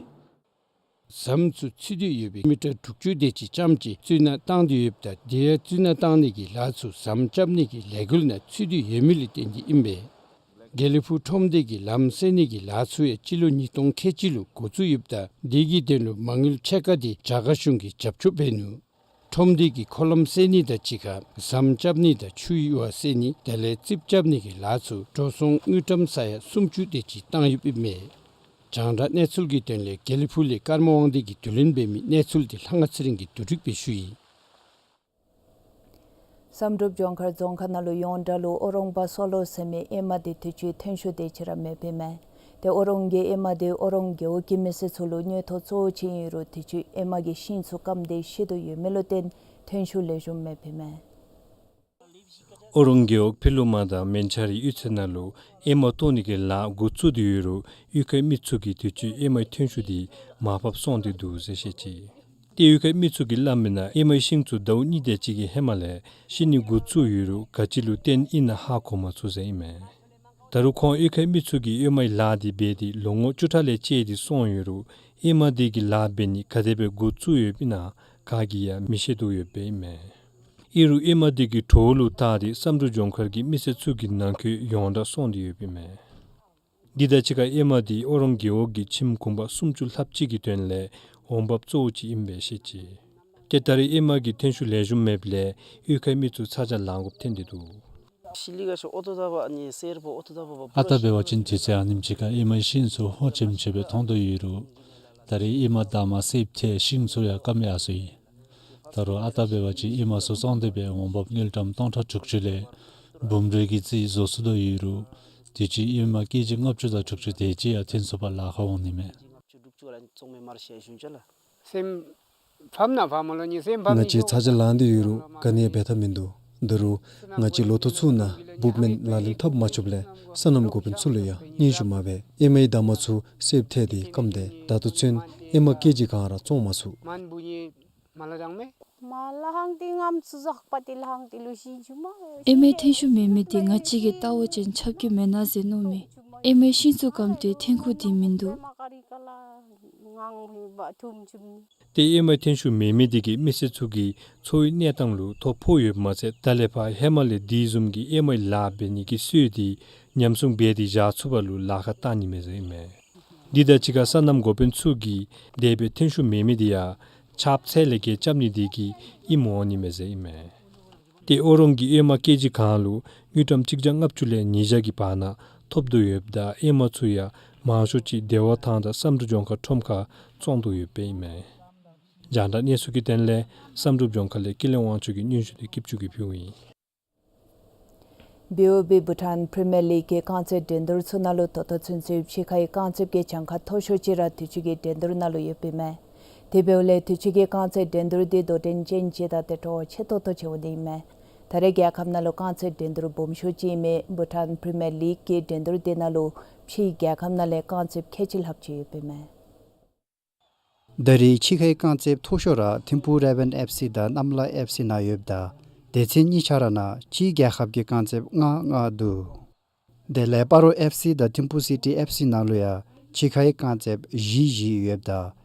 ཟམ་ཚུ་ཚུད་དེ་ཡོད་པའི་མི་ཊར་དྲུག་ཅུ་དེ་ཅིག་ཙམ་ཅིག་རྩི་ནག་བཏང་སྟེ་ཡོདཔ་ད་དེ་ཡང་རྩི་ནག་བཏང་ནི་གི་ལཱ་ཚུ་ཟམ་རྐྱབ་ནི་གི་ལས་འགུལ་ནང་ཚུད་དེ་ཡོད་མི་ལས་བརྟེན་ཏེ་ཨིན་པས། དགེ་ལེགས་ཕུག་ཁྲོམ་སྡེ་གི་ལམ་སེལ་ནི་གི་ལཱ་ཚུ་ཡང་སྤྱི་ལོ་ཉིས་སྟོང་ཁལ་གཅིག་ལུ་འགོ་བཙུགས་ཡོདཔ་ད་དེ་གི་དོན་ལུ་མ་དངུལ་ཕྱེད་ཀ་དེ་རྒྱ་གར་གཞུང་གིས་རྒྱབ་སྐྱོར་འབད་ནུག། ཁྲོམ་སྡེ་གིས་འཁོར་ལམ་སེལ་ནི་དང་གཅིག་ཁར་ཟམ་རྐྱབ་ནི་དང་ཆུའི་ཡུར་བ་སེལ་ནི་དེ་ལས་རྩིགཔ་རྐྱབ་ནི་གི་ལཱ་ཚུ་འགྲོ་སོང་དངུལ་ཀྲམ་ས་ཡ་སུམ་ཅུ་དེ་ཅིག་བཏང་ཡོདཔ་ཨིན་མས། རྒྱང་བསྒྲགས་གནས་ཚུལ་གྱི་དོན་ལས་དགེ་ལེགས་ཕུག་ལས་ཀརྨ་དབང་འདུས་ཀྱིས་བསྡུ་ལེན་འབད་མི་གནས་ཚུལ་འདི་ལྷ་དབང་ཚེ་རིང་གིས་བསྡུ་སྒྲིག་འབད་ཞུ་ཡི། བསམ་གྲུབ་ལྗོངས་མཁར་རྫོང་ཁག་ནང་ལུ་ཡོངས་གྲགས་ལུ་ཨོ་རོང་པ་སོ་ལོ་ཟེར་མི་ཨེ་མ་དེ་དུས་ཅི་ཐོན་ཤུགས་དེ་ཅིག་ར་མེདཔ་ཨིན་མས། དེ་ཨོ་རོང་གི་ཨེ་མ་དེ་ཨོ་རོང་རྒེད་འོག་གི་མི་སེར་ཚུ་ལུ་གནོད་ཐོག་གཙོ་བོ་ཅིག་ཨིན་རུང་དུས་ཅི་ཨེ་མ་གི་ཤིང་ཚུ་སྐམ་སྟེ་ཤི་དོ་ཡོད་མི་ལུ་བརྟེན་ཐོན་ཤུགས་ལེགས་ཤོམ་མེདཔ་ཨིན་མས། ཨོ་རོང་རྒེད་འོག་ཕི་ལུ་མ་དང་མན་ཆ་རི་གཡུས་ཚན་ནང་ལུ་ཨེ་མ་བཏོག་ནི་གི་ལཱ་འགོ་བཙུགས་ཏེ་ཡོད་རུང་གཡུས་ཁའི་མི་ཚུ་གིས་དུས་ཅི་ཨེ་མའི་ཐོན་ཤུགས་དེ་མར་ཕབ་སོང་སྟེ་འདུག་ཟེར་བཤད་ཅི། ཏེ་གཡུས་ཁའི་མི་ཚུ་གིས་སླབ་མིའི་ནང་ཨེ་མའི་ཤིང་ཚུ་ཟླཝ་གཉིས་དེ་ཅིག་གི་ཧེ་མ་ལས་ཤི་ནི་འགོ་བཙུགས་ཡོད་རུང་ག་ཅི་ལུ་བརྟེན་ཨིན་ན་ཧ་གོ་མ་ཚུགས་ཟེར་ཨིན་མས། ད་རུང་ཁོང་གཡུས་ཁའི་མི་ཚུ་གིས་ཨེ་མའི་ལཱ་དེ་འབད་དེ་ལོ་ངོ་བཅུ་ཕྲག་ལས་བཅད་དེ་སོང་ཡོད་རུང་ཨེ་མ་དེ་གི་ལཱ་འབད་ནི་ག་དེ་སྦེ་འགོ་བཙུགས་ཡོདཔ་ཨིན་ན་ག་གིས་ཡང་མི་ཤེས་དོ་ཡོདཔ་ཨིན་མས། ཨིན་རུང་ཨེ་མ་དེ་གི་བྲོཝ་ལུ་བལྟ་སྟེ་བསམ་གྲུབ་ལྗོངས་མཁར་གྱི་མི་སེར་ཚུ་གི་ནང་འཁོད་ཡོངས་གྲགས་སོང་སྟེ་ཡོདཔ་ཨིན་མས། འདི་དང་གཅིག་ཁར་ཨེ་མ་འདི་ཨོ་རོང་རྒེད་འོག་གི་ཁྱིམ་གུང་པ་སུམ་ཅུ་ལྷགཔ་ཅིག་གི་དོན་ལས་འོང་འབབ་གཙོ་བོ་ཅིག་ཨིན་པས་ཤེས་ཅི། ཏེ་ད་རེས་ཨེ་མ་གི་ཐོན་ཤུགས་ལེགས་ཤོམ་མེདཔ་ལས་གཡུས་ཁའི་མི་ཚུ་ཚ་གྱང་ལང་དགོཔ་ཐོན་ཏེ་འདུག། ཨ་རྟག་འབད་བ་ཅིན་དུས་ཚོད་ཨ་ནེམ་ཅིག་ཁར་ཨེ་མའི་ཤིང་ཚུ་ཧོ་ཆེམ་ཆེ་སྦེ་མཐོང་དོ་ཡོད་རུང་ད་རེས་ཨེ་མ་འདབ་མ་སེརཔོ་ཐལ་ཤིང་ཚུ་ཡང་སྐམ་ཡར་སོ་ཡི། ད་རུང་ཨ་རྟག་འབད་བ་ཅིན་ཨེ་མ་ཚུ་བཙོང་སྟེ་སྦེ་འོང་འབབ་དངུལ་ཀྲམ་སྟོང་ཕྲག་དྲུག་ཅུ་ལས་འབུམ་རེ་གི་རྩིས་བཟོ་ཚུགས་དོ་ཡོད་རུང་དུས་ཅི་ཨེ་མ་ཀེ་ཇི་ལྔ་བཅུ་དང་དྲུག་ཅུ་དེ་ཅིག་ཡང་ཐོན་ཚུགས་པར་ལཱ་ཁག་འོང་ནི་མས། ང་བཅས་ཚ་གྱང་ལང་སྟེ་ཡོད་རུང་ག་ནི་ཡང་འབད་ཐབས་མིན་འདུག། ད་རུང་ང་བཅས་ལོ་ཐོག་ཚུ་ནང་འབུཔ་སྨན་ལག་ལེན་འཐབ་མ་ཆོགཔ་ལས་སོ་ནམ་འགོ་དཔོན་ཚུ་ལུ་ཡང་སྙན་ཞུ་མ་འབད། ཨེ་མའི་འདབ་མ་ཚུ་སེརཔོ་ཐལ་ཏེ་སྐམ་སྟེ་ད་ལྟོ་ཚུན་ཨེ་མ་ཀེ་ཇི་གང་ར་བཙོང་མ་ཚུགས། ཨེ་མའི་ཐོན་ཤུགས་མེད་མི་འདི་ང་བཅས་ཀྱིས་བལྟ་བ་ཅིན་ཆགས་ཀྱི་མེན་ན་ཟེར་མནོཝ་མས། ཨེ་མའི་ཤིང་ཚུ་སྐམ་སྟེ་ཐོན་ཁུངས་འདི་མིན་འདུག། ཏེ་ཨེ་མའི་ཐོན་ཤུགས་མེད་མི་འདི་གིས་མི་སེར་ཚུ་གི་འཚོ་བའི་གནས་སྟངས་ལུ་ཐོ་ཕོག་ཡོདཔ་མ་ཚད་ད་ལས་ཕར་ཧེ་མ་ལས་དེ་བཟུམ་གྱི་ཨེ་མའི་ལཱ་འབད་ནི་གི་སྲོལ་འདི་ཉམས་སྲུང་འབད་དེ་བཞག་ཚུགས་པ་ལུ་ལཱ་ཁག་བཏང་ནི་མས་ཟེར་ཨིན་མས། འདི་དང་གཅིག་ཁར་སོ་ནམ་འགོ་དཔོན་ཚུ་གིས་དེ་སྦེ་ཐོན་ཤུགས་མེད་མི་འདི་ཡང་ཆརཔ་ཚད་ལས་བརྒལ་རྐྱབ་ནི་འདི་གིས་ཨིནམ་འོང་ནི་མས་ཟེར་ཨིན་མས། ཏེ་ཨོ་རོང་གི་ཨེ་མ་ཀེ་ཇི་གང་ལུ་དངུལ་ཀྲམ་གཅིག་བརྒྱ་ལྔ་བཅུ་ལས་ཉིས་བརྒྱ་གི་བར་ན་ཐོབ་དོ་ཡོདཔ་ད་ཨེ་མ་ཚུ་ཡང་མང་ཤོས་ཅིག་བདེ་བ་ཐང་དང་བསམ་གྲུབ་ལྗོངས་མཁར་ཁྲོམ་ཁར་བཙོང་དོ་ཡོདཔ་ཨིན་མས། རྒྱང་བསྒྲགས་གནས་ཚུལ་གྱི་དོན་ལས་བསམ་གྲུབ་ལྗོངས་མཁར་ལས་ཀུན་ལེགས་དབང་ཕྱུག་གི་སྙན་ཞུ་འདི་སྐྱིད་ཆུ་གིས་ཕུལཝ་ཨིན། བི་ཨོ་བི་བྷུ་ཊཱན་པི་རི་མི་ཡར་ལིག་གི་རྐང་རྩེད་འགྲན་བསྡུར་ཚུ་ནང་ལུ་ད་ལྟོ་ཚུན་ཚོད་ཕྱི་ཁའི་རྐང་རྩེདཔ་གི་གྱངས་ཁ་མཐོ་ཤོས་ཅིག་ར་དུས་ཅི་གི་འགྲན་བསྡུར་ནང་ལུ་ཡོདཔ་ཨིན་མས། དེ་འབདཝ་ལས་དུས་ཅི་གི་རྐང་རྩེད་འགྲན་བསྡུར་འདི་དོ་འགྲན་ཅན་ཅིག་དང་ཏེ་སྤྲོ་བ་ཆེ་ཏོག་ཏོ་ཆེ་བ་འདི་ཨིན་མས། ད་རེས་རྒྱལ་ཁབ་ནང་ལུ་རྐང་རྩེད་འགྲན་བསྡུར་སྦོམ་ཤོས་ཅིག་ཨིན་མི་བྷུ་ཊཱན་པི་རི་མི་ཡར་ལིག་གི་འགྲན་བསྡུར་འདི་ནང་ལུ་ཕྱིའི་རྒྱལ་ཁབ་ནང་ལས་རྐང་རྩེདཔ་ཁལ་གཅིག་ལྷགཔ་ཅིག་ཡོདཔ་ཨིན་མས། ད་རེས་ཕྱི་ཁའི་རྐང་རྩེདཔ་མཐོ་ཤོས་ར་ཐིམ་ཕུག་རེ་བཱན་ཨེཕ་སི་དང་གནམ་ལ་ཨེཕ་སི་ནང་ཡོདཔ་ད་སྡེ་ཚན་གཉིས་ཆ་ར་ནང་ཕྱིའི་རྒྱལ་ཁབ་ཀྱི་རྐང་རྩེདཔ་ལྔ་ལྔ་འདུག། དེ་ལས་སྤ་རོ་ཨེཕ་སི་དང་ཐིམ་ཕུག་སི་ཊི་ཨེཕ་སི་ནང་ལུ་ཡང་ཕྱི་ཁའི་རྐང་རྩེདཔ་བཞི་བཞི་ཡོདཔ་ད་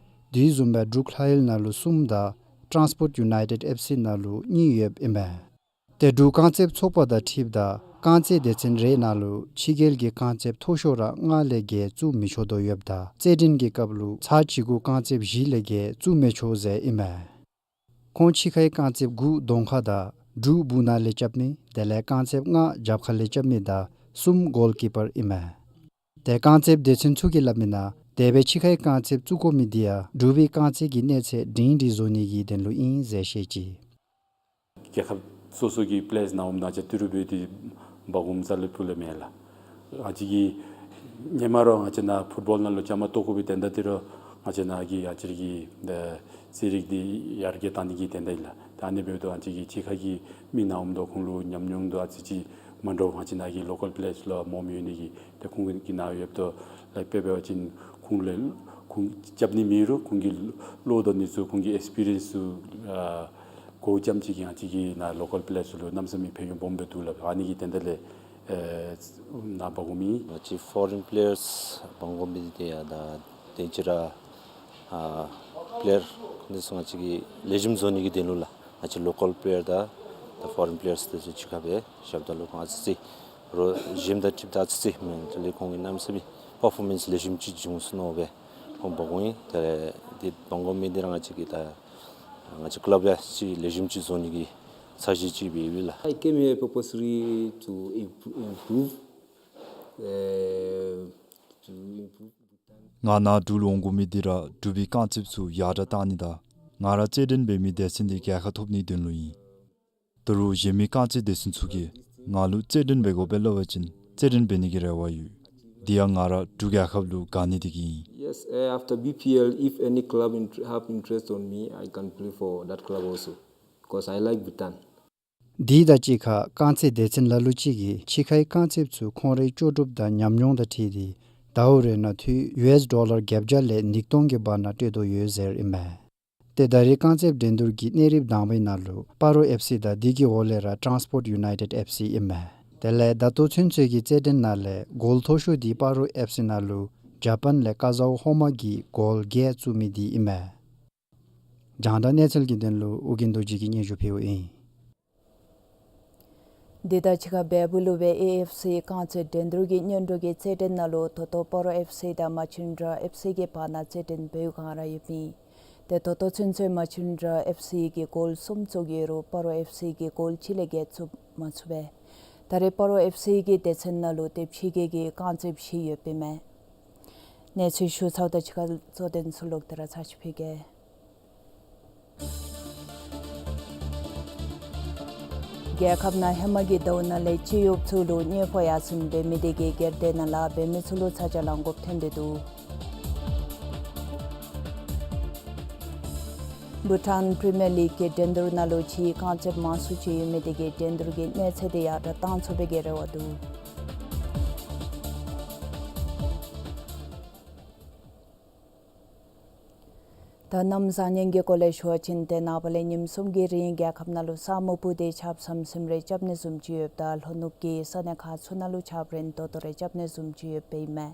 དེ་བཟུམ་སྦེ་འབྲུག་ལྷ་ཡུལ་ནང་ལུ་གསུམ་དང་ཊཱནསི་པོརཊ་ཡུ་ནའི་ཊེཌ་ཨེཕ་སི་ནང་ལུ་གཉིས་ཡོདཔ་ཨིན་མས། ཏེ་འབྲུག་རྐང་རྩེདཔ་ཚོགས་པ་དང་འཁྲིལཝ་ད་རྐང་རྩེད་སྡེ་ཚན་རེ་ནང་ལུ་ཕྱི་རྒྱལ་གྱི་རྐང་རྩེདཔ་མཐོ་ཤོས་ར་ལྔ་ལས་བརྒལ་བཙུགས་མི་ཆོག་དོ་ཡོདཔ་ད་རྩེད་འགྲན་གྱི་སྐབས་ལུ་ཚར་གཅིག་གུ་རྐང་རྩེདཔ་བཞི་ལས་བརྒལ་བཙུགས་མི་ཆོག་ཟེར་ཨིན་མས། ཁོང་ཕྱི་ཁའི་རྐང་རྩེདཔ་དགུ་གདོང་ཁ་དང་དྲུག་སྦུག་ནང་ལས་རྐྱབ་མི་དེ་ལས་རྐང་རྩེདཔ་ལྔ་རྒྱབ་ཁ་ལས་རྐྱབ་མི་དང་གསུམ་གོལ་ཀི་པར་ཨིན་མས། ཏེ་རྐང་རྩེདཔ་སྡེ་ཚན་ཚུ་གིས་སླབ་མི་ནང་དེ་སྦེ་ཕྱི་ཁའི་རྐང་རྩེདཔ་བཙུགས་དགོ་མི་འདི་ཡང་འབྲུག་པའི་རྐང་རྩེད་ཀྱི་གནས་ཚད་སྒྲིང་སྒྲི་བཟོ་ནི་གི་དོན་ལུ་ཨིན་ཟེར་བཤད་ཅི། རྒྱལ་ཁབ་སོ་སོ་གི་པི་ལེ་ཡརསི་ནང་འོངམ་ད་ང་བཅས་ཏི་རུ་འབད་དེ་འབག་འོངམ་རྩ་ལས་ཕུལ་ལས་མེད་ལགས། ང་བཅས་ཀྱི་ཧེ་མ་ར་ང་བཅས་ནཱ་ཕུཊ་བཱོལ་ནང་ལུ་བཅའ་མར་གཏོགས་དགོ་པའི་དོན་དག་འདི་ར་ང་བཅས་ནཱ་གི་ང་བཅས་ར་གི་ཨེ་རྩེད་རིགས་འདི་ཡར་རྒྱས་བཏང་ནི་གི་དོན་དག་ཨིན་ལགས། ད་ཨ་ནི་འབདཝ་ད་ང་བཅས་ཀྱི་ཕྱི་ཁ་གི་མི་ནང་འོངམ་ད་ཁོང་ལུ་ཉམས་མྱོང་འདི་ཨ་ཙི་ཅིག་མ་འདྲཝ་ང་བཅས་ནཱ་གི་ལོ་ཀཱལ་པི་ལེ་ཡརསི་ལུ་མངམ་ཡོད་ནི་གི་ཏེ་ཁོང་གི་ནང་ཡོདཔ་ད་ལཱ་འབད་བ་ཅིན་ཁོང་ལས་ཁོང་རྐྱབ་ནི་མེད་རུང་ཁོང་གི་བློ་དང་ཨ་ནི་ཚུ་ཁོང་གི་ཨེགསི་པི་རི་ཡནསི་ཚུ་ཨ་གོཝ་ཙམ་ཅིག་གིས་ང་བཅས་ཀྱི་ནཱ་ལོ་ཀཱལ་པི་ལེ་ཡརསི་ལུ་གནམ་མེད་ས་མེད་ཕན་ཡོན་སྦོམ་སྦེ་འདུག་ལགས། ཨ་ནི་གི་དོན་དག་ལས་ཨེ་ནཱ་འབག་འོངམ་ཨིན། ང་བཅས་ཕོ་རེན་པི་ལེ་ཡརསི་འབག་འོང་མི་འདི་ཡང་ད་དེ་ཅིག་ར་ཨ་པི་ལེ་ཡར་ཁོང་འདི་ཚུ་ང་བཅས་ཀྱི་ལེགས་ཤོམ་བཟོ་ནི་གི་དོན་ལུ་ལགས། ང་བཅས་ལོ་ཀཱལ་པི་ལེ་ཡར་དང་ད་ཕོ་རེན་པི་ལེ་ཡརསི་འདི་ཚུ་གཅིག་ཁར་སྦེ་བཞགཔ་ད་ལུ་ཁོང་ཨ་ཙི་ཅིག་རོགས་གཞནམ་དང་འཁྲིལཝ་ད་ཨ་ཙི་ཅིག་མེན་དེ་ལས་ཁོང་གིས་གནམ་མེད་ས་མེད་པར་ཕོར་མེནསི་ལེགས་ཤོམ་ཅིག་བྱུང་སོང་མནོ་སྦེ་ཁོང་འབག་འོང་ཡི། དེ་ལས་འདི་འབག་འོང་མི་འདི་ར་ང་བཅས་ཀྱི་ད་ང་བཅས་ཀི་ལབ་ཡང་ཅིག་ལེགས་ཤོམ་ཅིག་བཟོ་ནི་གི་འཆར་གཞི་ཅིག་སྦེ་ཡོད་ལགས། I came here purposely to imp- improve, uh, to improve. ང་ནཱ་འབྲུག་ལུ་འོང་དགོ་མི་འདི་ར་འབྲུག་པའི་རྐང་རྩེདཔ་ཚུ་ཡར་དྲག་བཏང་ནི་དང་ང་ར་རྩེད་འགྲན་འབད་མི་སྡེ་ཚན་འདི་རྒྱལ་ཁ་ཐོབ་ནིའི་དོན་ལུ་ཨིན། ད་རུང་གཞན་མི་རྐང་རྩེད་སྡེ་ཚན་ཚུ་གིས་ང་ལུ་རྩེད་འགྲན་འབད་དགོ་པས་སླབ་པ་ཅིན་རྩེད་འགྲན་འབད་ནི་གི་རེ་བ་ཡོད། དེ་ཡང་ང་ར་འབྲུག་རྒྱལ་ཁབ་ལུ་དགའ་ནི་འདི་གིས་ཨིན། Yes, uh, after B P L, if any club int- have interest on me, I can play for that club also, because I like Bhutan. དེ་དང་གཅིག་ཁར་རྐང་རྩེད་སྡེ་ཚན་ལ་ལུ་ཅིག་གིས་ཕྱི་ཁའི་རྐང་རྩེདཔ་ཚུ་ཁོང་རའི་ལྕོགས་གྲུབ་དང་ཉམས་མྱོང་དང་འཁྲིལ་ཏེ་ཟླཝ་རེ་ནང་འཐུས་ཡུ་ཨེསི་ཌོ་ལར་བརྒྱད་བརྒྱ་ལས་ཉིས་སྟོང་གི་བར་ན་སྤྲོད་དོ་ཡོད་ཟེར་ཨིན་མས། ཏེ་ད་རེས་རྐང་རྩེད་འགྲན་བསྡུར་གྱི་གནས་རིམ་དང་པའི་ནང་ལུ་སྤ་རོ་ཨེཕ་སི་དང་དེ་གི་འོག་ལས་ར་ཊཱནསི་པོརཊ་ཡུ་ནའི་ཊེཌ་ཨེཕ་སི་ཨིན་མས། དེ་ལས་ད་ལྟོ་ཚུན་ཚོད་ཀྱི་རྩེད་འགྲན་ནང་ལས་གོལ་མཐོ་ཤོས་འདི་སྤ་རོ་ཨེཕ་སི་ནང་ལུ་ཇ་པཱན་ལས་ཀ་ཟའོ་ཧོ་མ་གིས་གོལ་བརྒྱད་བཙུགས་མི་འདི་ཨིན་མས། རྒྱང་བསྒྲགས་གནས་ཚུལ་གྱི་དོན་ལུ་ཨོ་རྒྱན་རྡོ་རྗེ་གིས་སྙན་ཞུ་ཕུལཝ་ཨིན། དེ་དང་གཅིག་ཁར་བལ་པོ་ལུ་སྦེ་ཨེ་ཨེཕ་སི་རྐང་རྩེད་འགྲན་བསྡུར་གྱི་སྔོན་འགྲོ་གི་རྩེད་འགྲན་ནང་ལུ་ཐོ་ཐོ་སྤ་རོ་ཨེཕ་སི་དང་མ་ཅིན་དྲ་ཨེཕ་སི་གི་བར་ན་རྩེད་འགྲན་འབད་བའི་སྒང་ར་ཡོདཔ་ཨིན། ཏེ་ཐོ་ཐོ་ཚུན་ཚོད་མ་ཅིན་དྲ་ཨེཕ་སི་གིས་གོལ་གསུམ་བཙུགས་ཡོད་རུང་སྤ་རོ་ཨེཕ་སི་གིས་གོལ་གཅིག་ལས་བརྒལ་བཙུགས་མ་ཚུགས་པས། ད་རེས་སྤ་རོ་ཨེཕ་སི་གི་སྡེ་ཚན་ནང་ལུ་ཏེ་ཕྱི་རྒྱལ་གྱི་རྐང་རྩེདཔ་བཞི་ཡོདཔ་ཨིན་མས། གནས་ཚུལ་ཞུ་ཚརཝ་དང་གཅིག་ཁར་གཙོ་དོན་ཚུ་ལོག་སྟེ་ར་ཚར་ཅིག་ཕུལ་གེ། རྒྱལ་ཁབ་ནང་ཧེ་མ་གི་ཟླཝ་ནང་ལས་སྤྱི་གཡོགཔ་ཚུ་ལུ་གནས་སྤོ་ཡར་སེང་འབད་མི་དེ་གིས་སྒེར་སྡེ་ནང་ལཱ་འབད་མི་ཚུ་ལུ་ཚ་གྱང་ལང་དགོཔ་ཐོན་ཏེ་འདུག། བྷུ་ཊཱན་པི་རི་མི་ཡར་ལིག་གི་འགྲན་བསྡུར་ནང་ལུ་ཕྱིའི་རྐང་རྩེདཔ་མང་སུ་ཅིག་ཡོད་མི་དེ་གིས་འགྲན་བསྡུར་གྱི་གནས་ཚད་དེ་ཡར་དྲག་བཏང་ཚུགས་པའི་གི་རེ་བ་འདུག། ད་གནམ་བཟང་ངན་གྱི་སྐོར་ལས་ཞུ་བ་ཅིན་ཏེ་ནངས་པ་ལས་ཉིནམ་གསུམ་གྱི་རིང་རྒྱལ་ཁབ་ནང་ལུ་ས་སྨུག་པོ་དེ་ཆརཔ་ཟམ་ཟིམ་རེ་རྐྱབ་ནི་བཟུམ་ཅིག་ཡོདཔ་ད་ལྷོ་ནུབ་ཀྱི་ས་གནས་ཁག་ཚུ་ནང་ལུ་ཆརཔ་རན་ཏོག་ཏོ་རེ་རྐྱབ་ནི་བཟུམ་ཅིག་ཡོདཔ་ཨིན་མས།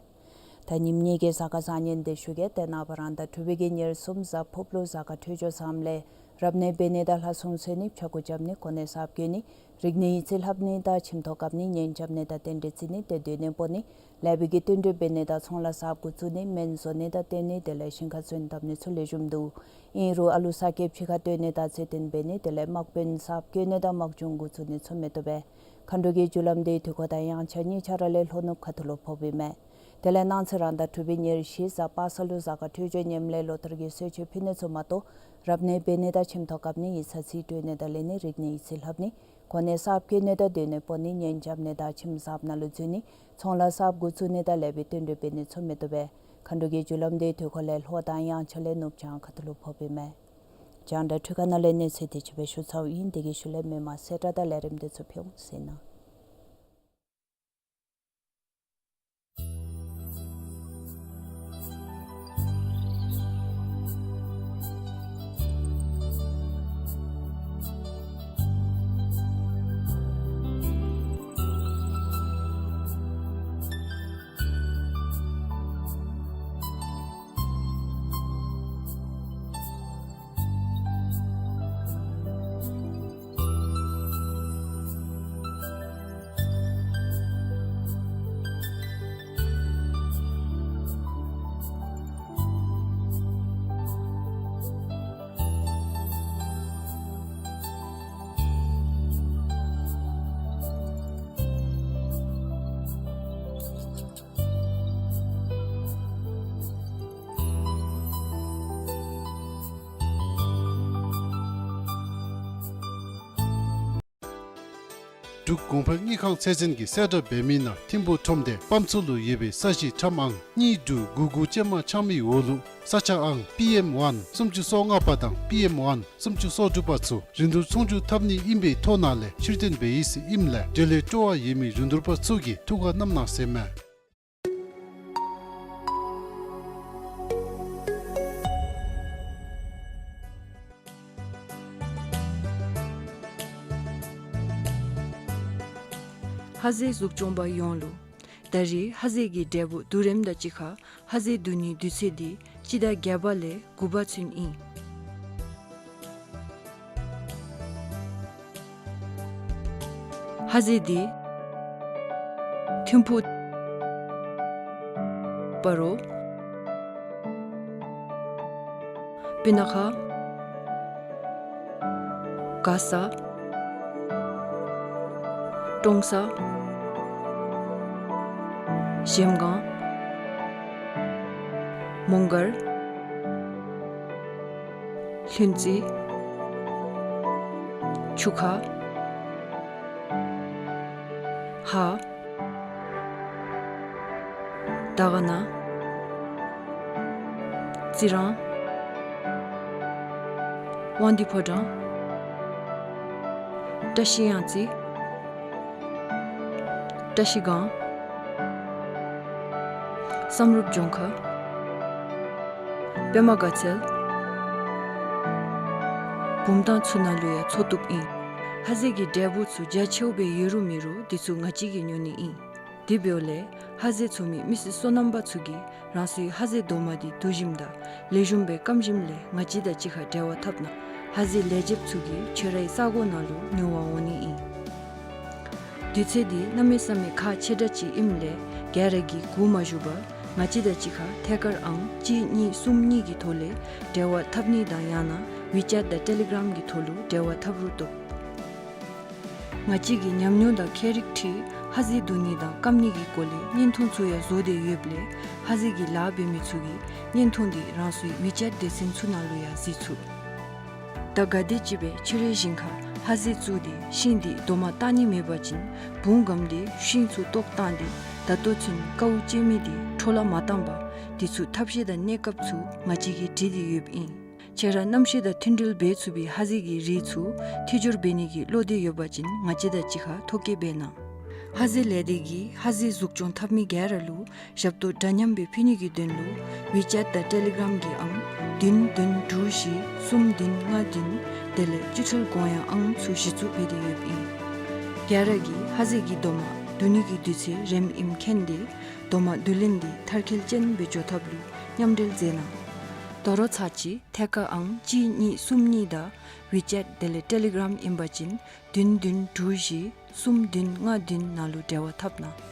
ད་ཉིནམ་གཉིས་ཀྱི་གཟའ་སྐར་བཟང་ངན་དེ་ཞུ་གེ། ཏེ་ནངས་པ་རང་ཟླ་དྲུག་པའི་གི་ཉེར་གསུམ་གཟའ་ཕུརཔ་ལུ་གཟའ་སྐར་འཕྲོད་སྦྱོར་བཟངམ་ལས་རབ་གནས་འབད་ནི་དང་ལྷ་སྲུང་འཚོལ་ནི་ཕྱྭ་འགུགས་རྐྱབ་ནི་གོ་གནས་གསརཔ་བཀོད་ནི་རིག་གནས་ཡིག་རྩིས་ལྷབ་ནི་དང་ཁྱིམ་ཐོག་བཀབ་ནི་གཉེན་རྐྱབ་ནི་དང་རྟེན་འབྲེལ་བརྩི་ནི་ཏེ་སྡོད་གནས་སྤོ་ནི་ལེགས་པའི་གི་བསྟུན་གྲོས་འབད་ནི་དང་ཚོང་ལཱ་གསརཔ་འགོ་བཙུགས་ནི་སྨན་བཟོ་ནི་དང་བསྟེན་ནི་དེ་ལས་ཞིང་ཁ་ཚུན་བཏབ་ནི་ཚུ་ལེགས་ཤོམ་འདུག། ཨིན་རུང་ཨ་ལུ་ས་ཁེབ་ཕྱི་ཁར་བཏོན་ནི་དང་ཚད་ལྡན་འབད་ནི་དེ་ལས་དམག་དཔོན་གསརཔ་བསྐོ་ནི་དང་དམག་སྦྱོང་འགོ་བཙུགས་ནི་ཚུ་མི་བཏུབ་པས། མཁའ་འགྲོ་གི་རྒྱུ་ལམ་དེ་དུས་འཁོར་དང་དབྱངས་འཆར་གཉིས་ཆ་ར་ལས་ལྷོ་ནུབ་ཁ་ཐུག་ལུ་ཕོགཔ་ཨིན་མས། དེ་ལས་གནངས་ཚེ་རང་ཟླ་དྲུག་པའི་ཉེར་བཞི་གཟའ་པ་སངས་ལུ་གཟའ་སྐར་འཕྲོད་སྦྱོར་ངནམ་ལས་ལོ་ལྟར་གྱི་གསོལ་མཆོད་ཕུལ་ནི་ཚུ་མ་གཏོགས་རབ་གནས་འབད་ནི་དང་ཁྱིམ་ཐོག་བཀབ་ནི་ཡིག་ཚང་རྩིས་སྤྲོད་ནི་དང་ལེན་ནི་རིག་གནས་ཡིག་རྩིས་ལྷབ་ནི་གོ་གནས་གསརཔ་བཀོད་ནི་དང་སྡོད་གནས་སྤོ་ནི་གཉེན་རྐྱབ་ནི་དང་ཁྱིམ་གསརཔ་ནང་ལུ་འཛུལ་ནི་ཚོང་ལཱ་གསརཔ་འགོ་བཙུགས་ནི་དང་ལེགས་པའི་བསྟུན་གྲོས་འབད་ནི་ཚུ་མི་བཏུབ་པས། མཁའ་འགྲོ་གི་རྒྱུ་ལམ་དེ་དུས་འཁོར་ལས་ལྷོ་དང་དབྱངས་འཆར་ལས་ནུབ་བྱང་ཁ་ཐུག་ལུ་ཕོགཔ་ཨིན་མས། རྒྱང་བསྒྲགས་འཕྲུལ་ཁང་ནང་ལས་གནས་ཚུལ་དེ་ཅིག་སྦེ་ཞུ་ཚརཝ་ཨིན། དེ་གི་ཤུལ་ལས་མི་མང་གསལ་བསྒྲགས་དང་ལས་རིམ་དེ་ཚུ་ཕུལ་འོང་ཟེར་ཨིན། འབྲུག་གོང་འཕེལ་དངུལ་ཁང་ཚད་འཛིན་གྱིས་གསལ་བསྒྲགས་འབད་མི་ནང་ཐིམ་ཕུག་ཁྲོམ་སྡེ་པམ་ཚུ་ལུ་ཡོད་པའི་ས་གཞི་ཁྲམ་ཨང་གཉིས་དྲུག་དགུ་དགུ་ཅན་མ་ཆག་མིའི་འོག་ལུ་ས་ཆ་ཨང་པི་ཨེམ་ཝན་སུམ་ཅུ་སོ་ལྔ་པ་དང་པི་ཨེམ་ཝན་སུམ་ཅུ་སོ་དྲུག་པ་ཚུ་རིན་བསྡུར་ཚོང་བསྒྱུར་འཐབ་ནི་ཨིན་པའི་ཐོག་ནང་ལས་ཕྱིར་བཏོན་འབད་ཡི་ཟེར་ཨིནམ་ལས་འབྲེལ་ཡོད་སྤྲོ་བ་ཡོད་མི་རིན་བསྡུར་པ་ཚུ་གིས་ཐུགས་ཁར་བསྣམ་གནང་ཟེར་མས། ཧ་ཟེ་གཟུགས་སྐྱོང་པ་ཡོངས་ལུ། ད་རེས་ཧ་ཟེ་གི་འབྲས་བུ་བསྡུ་རིམ་དང་གཅིག་ཁར་ཧ་ཟེ་བསྡུ་ནིའི་དུས་ཚོད་འདི་སྤྱི་ཟླ་བརྒྱད་པ་ལས་དགུ་པ་ཚུན་ཨིན། ཧ་ཟེ་འདི་ཐིམ་ཕུག། སྤ་རོ། སྤུ་ན་ཁ། མགར་ས། ཀྲོང་གསར། གཞལམ་སྒང་། མོང་སྒར། ལྷུན་རྩེ། ཆུ་ཁ། ཧཱ། དར་དཀར་ན། རྩི་རང་། དབང་འདུས་ཕོ་བྲང་། བཀྲ་ཤིས་གཡང་རྩེ། བཀྲ་ཤིས་སྒང་། བསམ་གྲུབ་ལྗོངས་མཁར། པདྨ་དགའ་ཚལ། བུམ་ཐང་ཚུ་ནང་ལུ་ཡང་འཚོ་བཏུབ་ཨིན། ཧ་ཟེ་གི་འབྲས་བུ་ཚུ་རྒྱ་ཆེཝ་སྦེ་ཡོད་རུང་མེད་རུང་འདི་ཚུ་ང་བཅས་ཀྱིས་ཉོ་ནི་ཨིན། དེ་འབདཝ་ལས་ཧ་ཟེ་འཚོ་མི་མི་སེར་སོ་ནམ་པ་ཚུ་གིས་རང་སོའི་ཧ་ཟེ་རྡོག་མ་འདི་བསྡུ་ཞིནམ་དང་ལེགས་ཤོམ་སྦེ་སྐམ་ཞིནམ་ལས་ང་བཅས་དང་གཅིག་ཁར་འབྲེལ་བ་འཐབ་གནང་། ཧ་ཟེ་ལེགས་ཆེཝ་ཚུ་གིས་ཁྱོད་རའི་ས་གོ་ནང་ལུ་ཉོ་བར་འོང་ནི་ཨིན། དུས་ཚོད་འདི་གནམ་མེད་ས་མེད་ཁག་ཆེ་དྲགས་ཅིག་ཨིནམ་ལས་ག་ར་གིས་སྒུག་མ་བཞུགས་པར་ང་བཅས་དང་གཅིག་ཁར་ཐད་ཀར་ཨང་གཅིག་གཉིས་གསུམ་གཉིས་ཀྱི་ཐོག་ལས་འབྲེལ་བ་འཐབ་ནི་དང་ཡང་ན་ཝི་ཅེཊ་དང་ཊེ་ལི་གྲམ་གྱི་ཐོག་ལུ་འབྲེལ་བ་འཐབ་རུང་བཏུབ། ང་བཅས་ཀྱི་ཉམས་མྱོང་དང་ཁྱད་རིག་འཁྲིལ་ཧ་ཟེ་བསྡུ་ནི་དང་སྐམ་ནི་གི་སྐོར་ལས་བརྙན་ཐུང་ཚུ་ཡང་བཟོ་སྟེ་ཡོདཔ་ལས་ཧ་ཟེ་གི་ལཱ་འབད་མི་ཚུ་གིས་བརྙན་ཐུང་འདི་རང་སོའི་ཝི་ཅེཊ་སྡེ་ཚན་ཚུ་ནང་ལུ་ཡང་གཟིགས་ཚུགས། ད་ག་དེམ་ཅིག་སྦེ་ཕྱི་རུའི་ཞིང་ཁར་ཧ་ཟེ་བཙུགས་ཏེ་ཤིང་འདི་རྡོག་མ་བཏགས་ནི་མེད་པ་ཅིན་བུང་སྒམ་སྟེ་ཤིང་ཚུ་བཏོག་བཏང་སྟེ་ད་ལྟོ་ཚུན་ཀཝ་བཅད་མི་འདི་འཕྲོ་བརླག་མ་བཏང་པར་དེ་ཚུ་ཐབས་ཤེས་དང་གནས་སྐབས་ཚུ་ང་བཅས་ཀྱིས་བྲིས་ཏེ་ཡོདཔ་ཨིན། ཁྱེད་ར་གནམ་གཤིས་དང་མཐུན་སྒྲིལ་འབད་ཚུགས་པའི་ཧ་ཟེ་གི་རིགས་ཚུ་ཐད་སྦྱོར་འབད་ནི་གི་བློ་འདོད་ཡོད་པ་ཅིན་ང་བཅས་དང་གཅིག་ཁར་ཐོ་བཀོད་འབད་གནང་། ཧ་ཟེ་ལས་སྡེ་གིས་ཧ་ཟེ་འཛུགས་སྐྱོང་འཐབ་མི་ག་ར་ལུ་ཞབས་ཏོག་འདྲ་མཉམ་སྦེ་ཕུལ་ནི་གི་དོན་ལུ་ཝི་ཅེཊ་དང་ཊེ་ལི་གྲམ་གྱི་ཨང་བདུན་བདུན་དྲུག་བཞི་གསུམ་བདུན་ལྔ་བདུན་དེ་ལས་སྤྱི་འཐུས་གོང་ཡང་ཨང་ཚུ་གཞི་བཙུགས་འབད་དེ་ཡོདཔ་ཨིན། ག་ར་གིས་ཧ་ཟེ་གི་རྡོག་མ་བསྡུ་ནི་གི་དུས་ཚོད་རནམ་ཨིནམ་མཁྱེན་ཏེ་རྡོག་མ་བསྡུ་ལེན་འདི་མཐར་འཁྱོལ་ཅན་སྦེ་འགྱོ་ཐབས་ལུ་མཉམ་འབྲེལ་མཛད་གནང་། དོ་རུང་ཚར་གཅིག་ཐད་ཀར་ཨང་གཅིག་གཉིས་གསུམ་གཉིས་དང་ཝི་ཅེཊ་དེ་ལས་ཊེ་ལི་གྲམ་ཨིན་པ་ཅིན་བདུན་བདུན་དྲུག་བཞི་གསུམ་བདུན་ལྔ་བདུན་ནང་ལུ་འབྲེལ་བ་འཐབ་གནང་།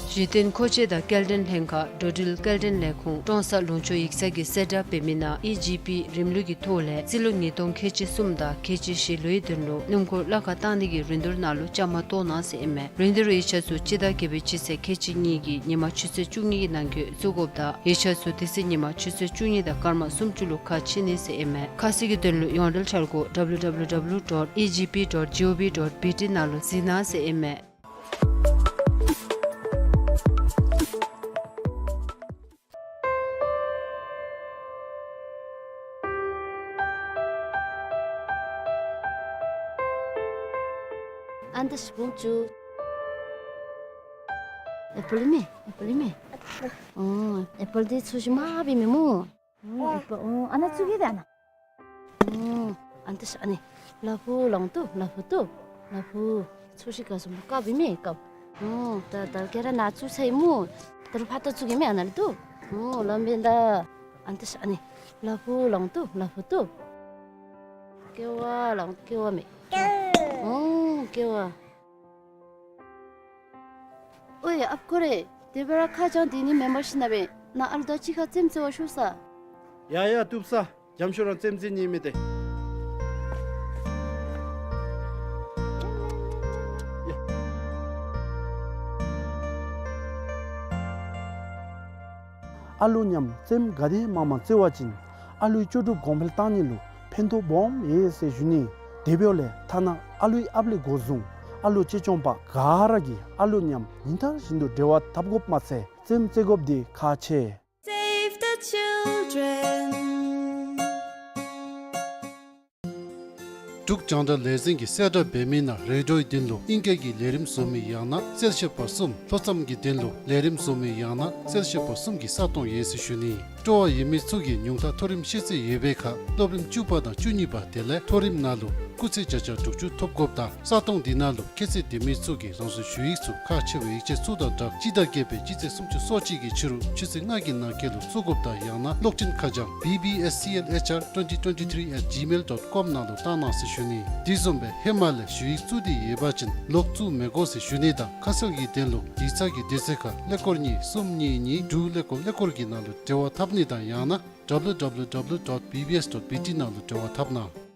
གཞི་རྟེན་མཁོ་ཆས་དང་སྐྱེལ་འདྲེན་ལྷན་ཁག་འགྲོ་འགྲུལ་སྐྱེལ་འདྲེན་ལས་ཁུངས་ཀྲོང་གསར་ལུང་ཕྱོགས་ཡིག་ཚང་གིས་གསལ་བསྒྲགས་འབད་མི་ནང་ཨི་ཇི་པི་རིམ་ལུགས་ཀྱི་ཐོག་ལས་རྩིས་ལོ་ཉིས་སྟོང་ཁལ་གཅིག་གསུམ་དང་ཁལ་གཅིག་བཞི་ལོའི་དོན་ལུ་སྣུམ་འཁོར་གླ་ཁར་བཏང་ནི་གི་རིན་བསྡུར་ནང་ལུ་བཅའ་མར་གཏོགས་གནང་ཟེར་ཨིན་མས། རིན་བསྡུར་ཡིག་ཆ་ཚུ་སྤྱི་ཟླ་བརྒྱད་པའི་སྤྱི་ཚེས་ཁལ་གཅིག་གཉིས་ཀྱི་ཉིན་མ་ཆུ་ཚོད་བཅུ་གཉིས་ཀྱི་ནང་འཁོད་བཙུགས་དགོཔ་དང་ཡིག་ཆ་ཚུ་དེ་ཚེ་ཉིན་མ་ཆུ་ཚོད་བཅུ་གཉིས་དང་སྐར་མ་སུམ་ཅུ་ལུ་ཁ་ཕྱེ་ནི་ཟེར་ཨིན་མས། ཁ་གསལ་གྱི་དོན་ལུ་ཡོངས་འབྲེལ་འཆར་སྒོ་W W W dot E G P dot G O V dot B T ནང་ལུ་གཟིགས་གནང་ཟེར་ཨིན་མས། ཨན་ཏ་ཤ་བུམ་ཅུ། ཨེ་པཱལ་མེ། ཨེ་པཱལ་མེ། ཨོ་ཨེ་པཱལ་འདི་ཚུ་ཞིམ་མ་པའི་མེ་སྨོ། ཨོ་ཨེ་པཱལ། ཨོ་ཨ་ནཱ་བཙུགས་གེ་ད་ནཱ། ཨོ་ཨན་ཏ་ཤ་ཨ་ནི། ལ་ཕུག་ལང་ཏོ་ལ་ཕུག་ཏོ། ལ་ཕུག་ཚུ་ཤི་ཀ་སུ་མ་ཀ་བི་མེ་ཀ། ཨོ་ད་ད་ག་ར་ནཱ་བཙུགས་ཚར་ཡི་སྨོ། ད་རུང་ཕར་ད་བཙུགས་གེ་མེ་ཨ་ནཱ་ལུ་ཏོ། ཨོ་ལམ་བེན་ད། ཨན་ཏ་ཤ་ཨ་ནི། ལ་ཕུག་ལང་ཏོ་ལ་ཕུག་ཏོ། ཀེ་བ་ལང་ཀེ་བ་མེ། ཨོ་ཀེ་བ། ཨོའེ་ཨཔ་ཀོ་རེ། དེ་སྦེ་ར་ཁ་བྱང་དེ་ནི་མེན་པར་ཤེས་ན་སྦེ་ནཱ་ཨ་ལུ་དང་གཅིག་ཁར་རྩེདམོ་རྩེ་བར་ཤོག་ས། ཡ་ཡ་བཏུབ་ས། འཇམ་ཤོས་ར་རྩེདམོ་རྩེ་ནི་མེད་དེ། ཡ། ཨ་ལུ་མཉམ་རྩེདམོ་ག་དེ་མང་མང་རྩེ་བ་ཅིན་ཨ་ལུའི་ལྕོགས་གྲུབ་གོང་འཕེལ་གཏང་ནི་ལུ་ཕན་ཐོགས་སྦོམ་ཡོད་ཟེར་ཞུ་ནི། དེ་འབདཝ་ལས་ཐ་ན་ཨ་ལུའི་ཨཔ་ལས་འགོ་བཟུང་ཨ་ལུ་གཅེས་སྐྱོང་པ་ག་ར་གིས་ཨ་ལུ་མཉམ་ཉིན་ལྟར་བཞིན་དུ་འབྲེལ་བ་འཐབ་དགོཔ་མ་ཚད་རྩེདམོ་རྩེ་དགོཔ་འདི་ཁག་ཆེ། Save the children. འབྲུག་རྒྱང་བསྒྲགས་ལས་འཛིན་གྱིས་གསལ་བསྒྲགས་འབད་མི་ནང་རེ་ཌིའོའི་དོན་ལུ་ཨིང་སྐད་ཀྱི་ལས་རིམ་བཟོ་མི་ཡང་ན་གསལ་བཤད་པ་གསུམ། ལྷོ་མཚམས་ཀྱི་དོན་ལུ་ལས་རིམ་བཟོ་མི་ཡང་ན་གསལ་བཤད་པ་གསུམ་གྱི་ས་སྟོང་ཡོད་ཟེར་ཞུ་ནི། སྤྲོ་བ་ཡོད་མི་ཚུ་གིས་ཉུང་མཐའ་མཐོ་རིམ་ཤེས་ཚད་ཡོད་པའི་ཁར་སློབ་རིམ་བཅུ་པ་དང་བཅུ་གཉིས་པ་དེ་ལས་མཐོ་རིམ་ནང་ལུ་སྐུགས་ཚད་བརྒྱ་ཆ་དྲུག་ཅུ་ཐོབ་དགོཔ་དང་ས་སྟོང་འདི་ནང་ལུ་ཁྱད་ཚད་ལྡན་མི་ཚུ་གིས་རང་སོའི་ཞུ་ཡིག་ཚུ་ཁག་ཆེ་བའི་ཡིག་ཆ་ཚུ་དང་སྦྲགས་སྤྱི་ཟླ་བརྒྱད་པའི་སྤྱི་ཚེས་སུམ་ཅུ་སོ་གཅིག་གི་ཕྱི་རུ་ཆུ་ཚོད་ལྔ་གི་ནང་འཁོད་ལུ་བཙུགས་དགོཔ་དང་ཡང་ན་གློག་འཕྲིན་ཁ་བྱང་B B S C L H R twenty twenty-three at gmail dot com ནང་ལུ་བཏང་གནང་ཟེར་ཞུ་ནི། དེ་བཟུམ་སྦེ་ཧེ་མ་ལས་ཞུ་ཡིག་བཙུགས་ཏེ་ཡོད་པ་ཅིན་ལོག་བཙུགས་མི་དགོ་ཟེར་ཞུ་ནི་དང་ཁ་གསལ་གྱི་དོན་ལུ་ཡིག་ཚང་གི་དུས་ཚོད་ཁར་ཀླད་ཀོར་གཉིས་གསུམ་གཉིས་གཉིས་དྲུག་ཀླད་ཀོར་ཀླད་ཀོར་གྱི་ནང་ལུ་འབྲེལ་བ་འཐབ་ནི་དང་ཡང་ན་W W W dot B B S dot B T ནང་ལུ་འབྲེལ་བ་འཐབ་གནང་།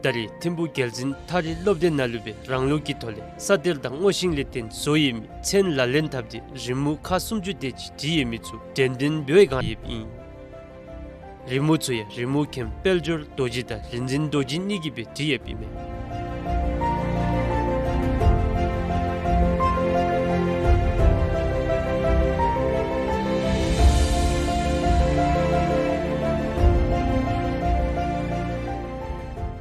ད་རེས་ཐིམ་ཕུ་རྒྱལ་འཛིན་ཐ་རི་སློབ་སྡེ་ནང་ལུ་སྦེ་རང་ལུགས་ཀྱི་ཐོག་ལས་ས་གཏེར་དང་སྔོ་ཤིང་ལས་བརྟེན་བཟོ་ཡོད་མི་ཚན་ལག་ལེན་འཐབ་སྟེ་རི་མོ་ཁག་སུམ་ཅུ་དེ་ཅིག་བྲིས་ཡོད་མི་ཚུ་འགྲེམས་སྟོན་འབད་བའི་བསྒང་ཡོདཔ་ཨིན། རི་མོ་ཚུ་ཡང་རི་མོ་མཁན་དཔལ་འབྱོར་རྡོ་རྗེ་དང་རིག་འཛིན་རྡོ་རྗེ་གཉིས་ཀྱིས་སྦེ་བྲིས་ཡོདཔ་ཨིན་མས།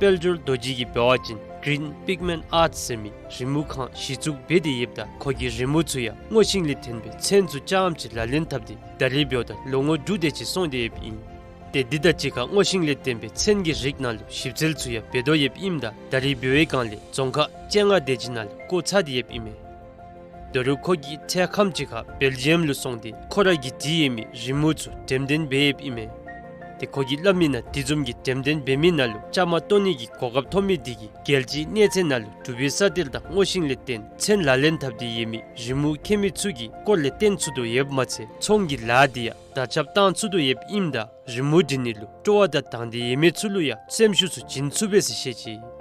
དཔལ་འབྱོར་རྡོ་རྗེ་གིས་འབད་བ་ཅིན་Green Pigment Arts ཟེར་མི་རི་མོ་ཁང་གཞི་བཙུགས་འབད་དེ་ཡོདཔ་ད་ཁོ་གིས་རི་མོ་ཚུ་ཡང་སྔོ་ཤིང་ལས་བརྟེན་པའི་ཚན་ཚུ་རྐྱངམ་ཅིག་ལག་ལེན་འཐབ་སྟེ་ད་རེས་འབདཝ་ད་ལོ་ངོ་དྲུག་དེ་ཅིག་སོང་སྟེ་ཡོདཔ་ཨིན། ཏེ་འདི་དང་གཅིག་ཁར་སྔོ་ཤིང་ལས་བརྟེན་པའི་ཚན་གྱི་རིགས་ནང་ལུ་ཞིབ་འཚོལ་ཚུ་ཡང་འབད་དོ་ཡོདཔ་ཨིནམ་ད་ད་རེས་འབད་བའི་བསྒང་ལས་རྫོང་ཁག་བཅོ་ལྔ་དེ་ཅིག་ནང་ལུ་བསྐོ་ཚར་ཏེ་ཡོདཔ་ཨིན་མས། ད་རུང་ཁོ་གིས་ཐེངས་ཁམས་ཅིག་ཁར་སྦེལ་ཇི་ཡམ་ལུ་སོང་སྟེ་ཁོ་ར་གིས་བྲིས་ཡོད་མི་རི་མོ་ཚུ་འགྲེམས་སྟོན་འབད་ཡོདཔ་ཨིན་མས། ཏེ་ཁོ་གིས་སླབ་མི་ནང་དེ་བཟུམ་གྱི་འགྲེམས་སྟོན་འབད་མི་ནང་ལུ་བཅའ་མར་གཏོགས་ནི་གི་གོ་སྐབས་ཐོབ་མི་དེ་གིས་རྒྱལ་སྤྱིའི་གནས་ཚད་ནང་ལུ་འབྲུག་པའི་ས་གཏེར་དང་སྔོ་ཤིང་ལས་བརྟེན་ཚན་ལག་ལེན་འཐབ་སྟེ་ཡོད་མི་རི་མོ་མཁན་མི་ཚུ་གི་སྐོར་ལས་བསྟན་ཚུགས་དོ་ཡོདཔ་མ་ཚད་ཚོང་གི་ལཱ་དེ་ཡང་དར་ཁྱབ་བཏང་ཚུགས་དོ་ཡོདཔ་ཨིནམ་ད་རི་མོ་འབྲི་ནི་ལུ་སྤྲོ་བ་དང་དང་འདོད་ཡོད་མི་ཚུ་ལུ་ཡང་སེམས་ཤུགས་ཚུ་བྱིན་ཚུགས་པས་ཟེར་བཤད་ཅི།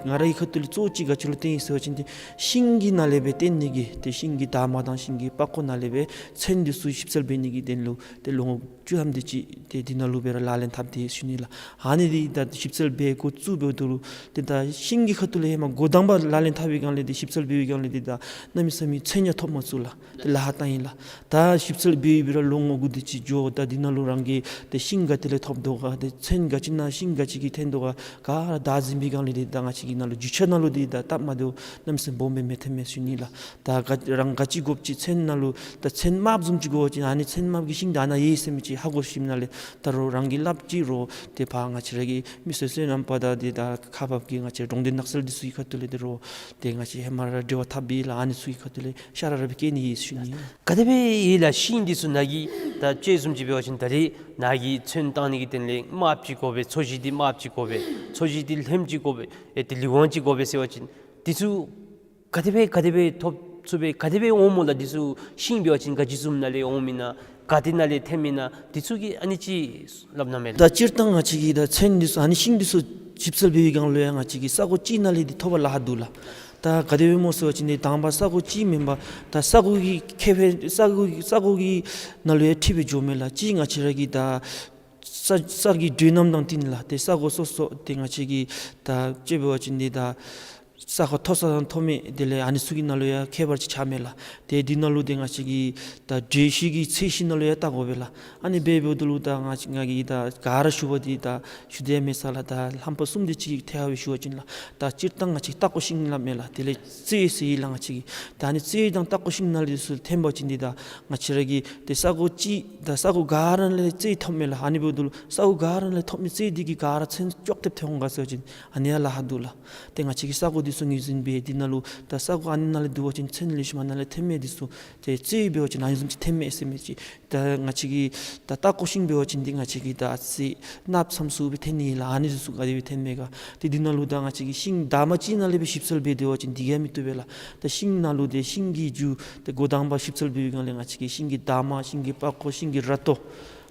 ང་རའི་ཁ་ཐུག་ལས་གཙོ་བོ་ཅིག་ག་ཅི་ལུ་བརྟེན་ཡི་ཟེར་བ་ཅིན་ཏེ་ཤིང་གི་ནང་ལས་སྦེ་བརྟེན་ནི་གི་ཏེ་ཤིང་གི་འདབ་མ་དང་ཤིང་གི་པགས་ཀོ་ནང་ལས་སྦེ་ཚན་འདི་ཚུ་ཞིབ་འཚོལ་འབད་ནི་གི་དོན་ལུ་ཏེ་ལོ་ངོ་བཅུ་ཐམ་དེ་ཅིག་ཏེ་འདི་ནང་ལུ་སྦེ་ར་ལག་ལེན་འཐབ་སྟེ་ཡོད་ཟེར་ཞུ་ནི་ལགས། ཨ་ནི་འདི་ད་ཞིབ་འཚོལ་འབད་འགོ་བཙུགས་འབདཝ་ད་ལུ་ཏེ་ད་ཤིང་གི་ཁ་ཐུག་ལས་ཧེ་མ་འགོ་དང་པ་ལག་ལེན་འཐབ་པའི་བསྒང་ལས་ཏེ་ཞིབ་འཚོལ་འབད་བའི་བསྒང་ལས་ཏེ་ད་གནམ་མེད་ས་མེད་ཚན་ཡང་ཐོབ་མ་ཚུགས་ལགས། ཏེ་ལཱ་བཏང་ཡི་ལགས། ད་ཞིབ་འཚོལ་འབད་འབད་ར་ལོ་ངོ་དགུ་དེ་ཅིག་འགྱོ། ད་འདི་ནང་ལུ་རང་གིས་ཏེ་ཤིང་ག་ཏེ་ལས་ཐོབ་དོ་ག་ཏེ་ཚན་ག་ཅི་ནང་ཤིང་ག་ཅི་གིས་འཐོན་དོ་ག་ག་ར་བདའ་ཟུན་པའི་བསྒང་ལས་ཏེ་ད་ང་བཅས་ཀྱི་ནང་ལུ་རྒྱུ་ཆ་ནང་ལུ་ཏེ་ད་སྟབས་མ་བདེཝ་གནམ་མེད་ས་མེད་སྦོམ་སྦེ་མི་འཐོན་མས་ཟེར་ཞུ་ནི་ལགས། ད་ག་རང་ག་ཅི་དགོཔ་ཅིག་ཚན་ནང་ལུ་ད་ཚན་དམརཔོ་བཟུམ་ཅིག་དགོ་པ་ཅིན་ཨ་ནི་ཚན་དམརཔོ་གི་ཤིང་ད་ནཱ་ཡོད་ཟེར་མི་ཅིག་ཧ་གོ་ཞིནམ་ལས་ད་རོགས་རང་གིས་སླབ་ཅི་རོགས་ཏེ་ཕར་ང་བཅས་ར་གི་མི་སེར་སོ་ནམ་པ་དང་ཏེ་ད་ཁག་འབག་གི་ང་བཅས་འབྲོང་སྡེ་ནགས་ཚལ་འདི་ཚུ་གི་ཁ་ཐུག་ལས་ཏེ་རོགས་ཏེ་ང་བཅས་ཧེ་མ་ར་འབྲེལ་བ་འཐབ་པའི་ལགས། ཨ་ནི་ཚུ་གི་ཁ་ཐུག་ལས་ཤ་ར་ར་སྦེ་བཀལ་ནི་ཨིན་ཟེར་ཞུ་ནི། ག་དེ་སྦེ་ཡོད་ལགས། ཤིང་འདི་ཚུ་ནཱ་གི་ད་ཅི་བཟུམ་ཅིག་འབད་བ་ཅིན་ད་རེས་ནཱ་གི་ཚོན་བཏང་ནི་གི་དོན་ལས་དམརཔོ་ཅིག་དགོ་པས། ཚོས་གཞི་འདི་དམརཔོ་ཅིག་དགོ་པས། ཚོས་གཞི་འདི་ལྷམ་ཅིག་དགོ་པས། ཨེ་ཏེ་ལི་ཝང་ཅིག་དགོ་པས་ཟེར་བ་ཅིན་འདི་ཚུ་ག་དེ་སྦེ་ག་དེ་སྦེ་ཐོབ་ཚུགས་པས། ག་དེ་སྦེ་འོངམ་སྨོ་ལགས། འདི་ཚུ་ཤིང་འབད་བ་ཅིན་ག་ཅི་བཟུམ་ནང་ལས་འོངམ་ཨིན་ན། ག་ཏེ་ནང་ལས་ཐོནམ་ཨིན་ན། འདི་ཚུ་གི་ཨ་ནི་ཅིག་སླབ་གནང་མས་ལགས། ད་སྤྱིར་བཏང་ང་བཅས་ཀྱིས་ད་ཚོན་འདི་ཚུ་ཨ་ནི་ཤིང་འདི་ཚུ་ཞིབ་འཚོལ་འབད་བའི་བསྒང་ལུ་ཡང་ང་བཅས་ཀྱིས་ས་གོ་གཅིག་ནང་ལས་འདི་ཐོབ་པར་ལཱ་ཁག་འདུག་ལགས། ད་ག་དེ་སྦེ་སྨོ་ཟེར་བ་ཅིན་ཏེ་དང་པ་ས་གོ་གཅིག་མེན་པར་ད་ས་གོ་གི་ཁེ་ཕན་ས་གོ་ས་གོ་གི་ནང་ལུ་ཡང་འཁྲིལ་སྦེ་འགྱོཝ་མས་ལགས། གཅིག་ང་བཅས་ར་གི་ད་ས་ས་གི་འགྲོས་རྣམ་དང་བསྟུན་ལགས། ཏེ་ས་གོ་སོ་སོ་ཏེ་ང་བཅས་ཀྱིས་ད་དཔྱེ་འབད་བ་ཅིན་འདི་ད་ས་གོ་མཐོ་ས་དང་མཐོ་དམན་དེ་ལས་ཨ་ནི་ཚུ་གི་ནང་ལུ་ཡང་ཁྱད་པར་ཅིག་ཆགས་མས་ལགས། ཏེ་འདི་ནང་ལུ་ཏེ་ང་བཅས་ཀྱིས་ད་འགྲོས་གཞི་གི་ཚད་གཞི་ནང་ལུ་ཡང་བལྟ་དགོ་པས་ལགས། ཨ་ནི་འབད་འབདཝ་ད་ལུ་ད་ང་ང་གིས་ད་ག་ར་ཞུ་བ་འདི་ད་ཞུ་དེས་མེད་ས་ལགས། ད་རྣམ་པ་གསུམ་དེ་ཅིག་ཐད་ཁར་སྦེ་ཞུ་བ་ཅིན་ལགས། ད་སྤྱིར་བཏང་ང་བཅས་སྟག་ཀོ་ཤིང་སླབ་མས་ལགས། དེ་ལས་ཙོད་ཟེར་ཡི་ལགས་ང་བཅས་ཀྱིས། ད་ཨ་ནི་ཙོད་དང་སྟག་ཀོ་ཤིང་ནང་ལས་ཚུར་འཐོན་པ་ཅིན་འདི་ད་ང་བཅས་ར་གི་ཏེ་ས་གོ་གཅིག་ད་ས་གོ་ག་ར་ནང་ལས་ཙོད་ཐོབ་མས་ལགས། ཨ་ནི་འབདཝ་ད་ལུ་ས་གོ་ག་ར་ནང་ལས་ཐོབ་མི་ཙོད་འདི་གིས་ག་ར་ཚོན་ཅོག་འཐདཔ་འཐོན་འོང་ག་ཟེར་བ་ཅིན་ཨ་ནི་ཡང་ལཱ་ཁག་འདུག་ལགས། ཏེ་ང་བཅས་ཀྱིས་ས་གོ་འདི་ཚུ་ངོས་འཛིན་འབད་འདི་ནང་ལུ་ད་ས་གོ་ཨ་ནི་ནང་ལས་བསྡུ་བ་ཅིན་ཚོན་ལེགས་ཤོམ་ཨ་ནཱ་ལས་འཐོན་མས། འདི་ཚུ་ཏེ་ཙོད་འབད་བ་ཅིན་ཨ་ནི་བཟུམ་ཅིག་འཐོན་མས་ཟེར་མི་ཅིག། ད་ང་བཅས་ཀྱིས་ད་སྟག་ཀོ་ཤིང་འབད་བ་ཅིན་འདི་ང་བཅས་ཀྱིས་ད་ཨ་ཙི་གནགཔོ་ཙམ་ཚུ་སྦེ་འཐོན་ནི་ལགས། ཨ་ནི་ཚུ་ག་དེ་སྦེ་འཐོན་མས་ག། ཏེ་འདི་ནང་ལུ་ད་ང་བཅས་ཀྱིས་ཤིང་འདབ་མ་གཅིག་ནང་ལས་སྦེ་ཞིབ་འཚོལ་འབད་སྡོད་པ་ཅིན་འདི་གིས་མི་བཏུབ་པས་ལགས། ད་ཤིང་ནང་ལུ་ཏེ་ཤིང་གི་རྒྱུ་ཏེ་འགོ་དང་པ་ཞིབ་འཚོལ་འབད་བའི་སྒང་ལས་ང་བཅས་ཀྱིས་ཤིང་གི་འདབ་མ་ཤིང་གི་པགས་ཀོ་ཤིང་གི་ར་ཏོ་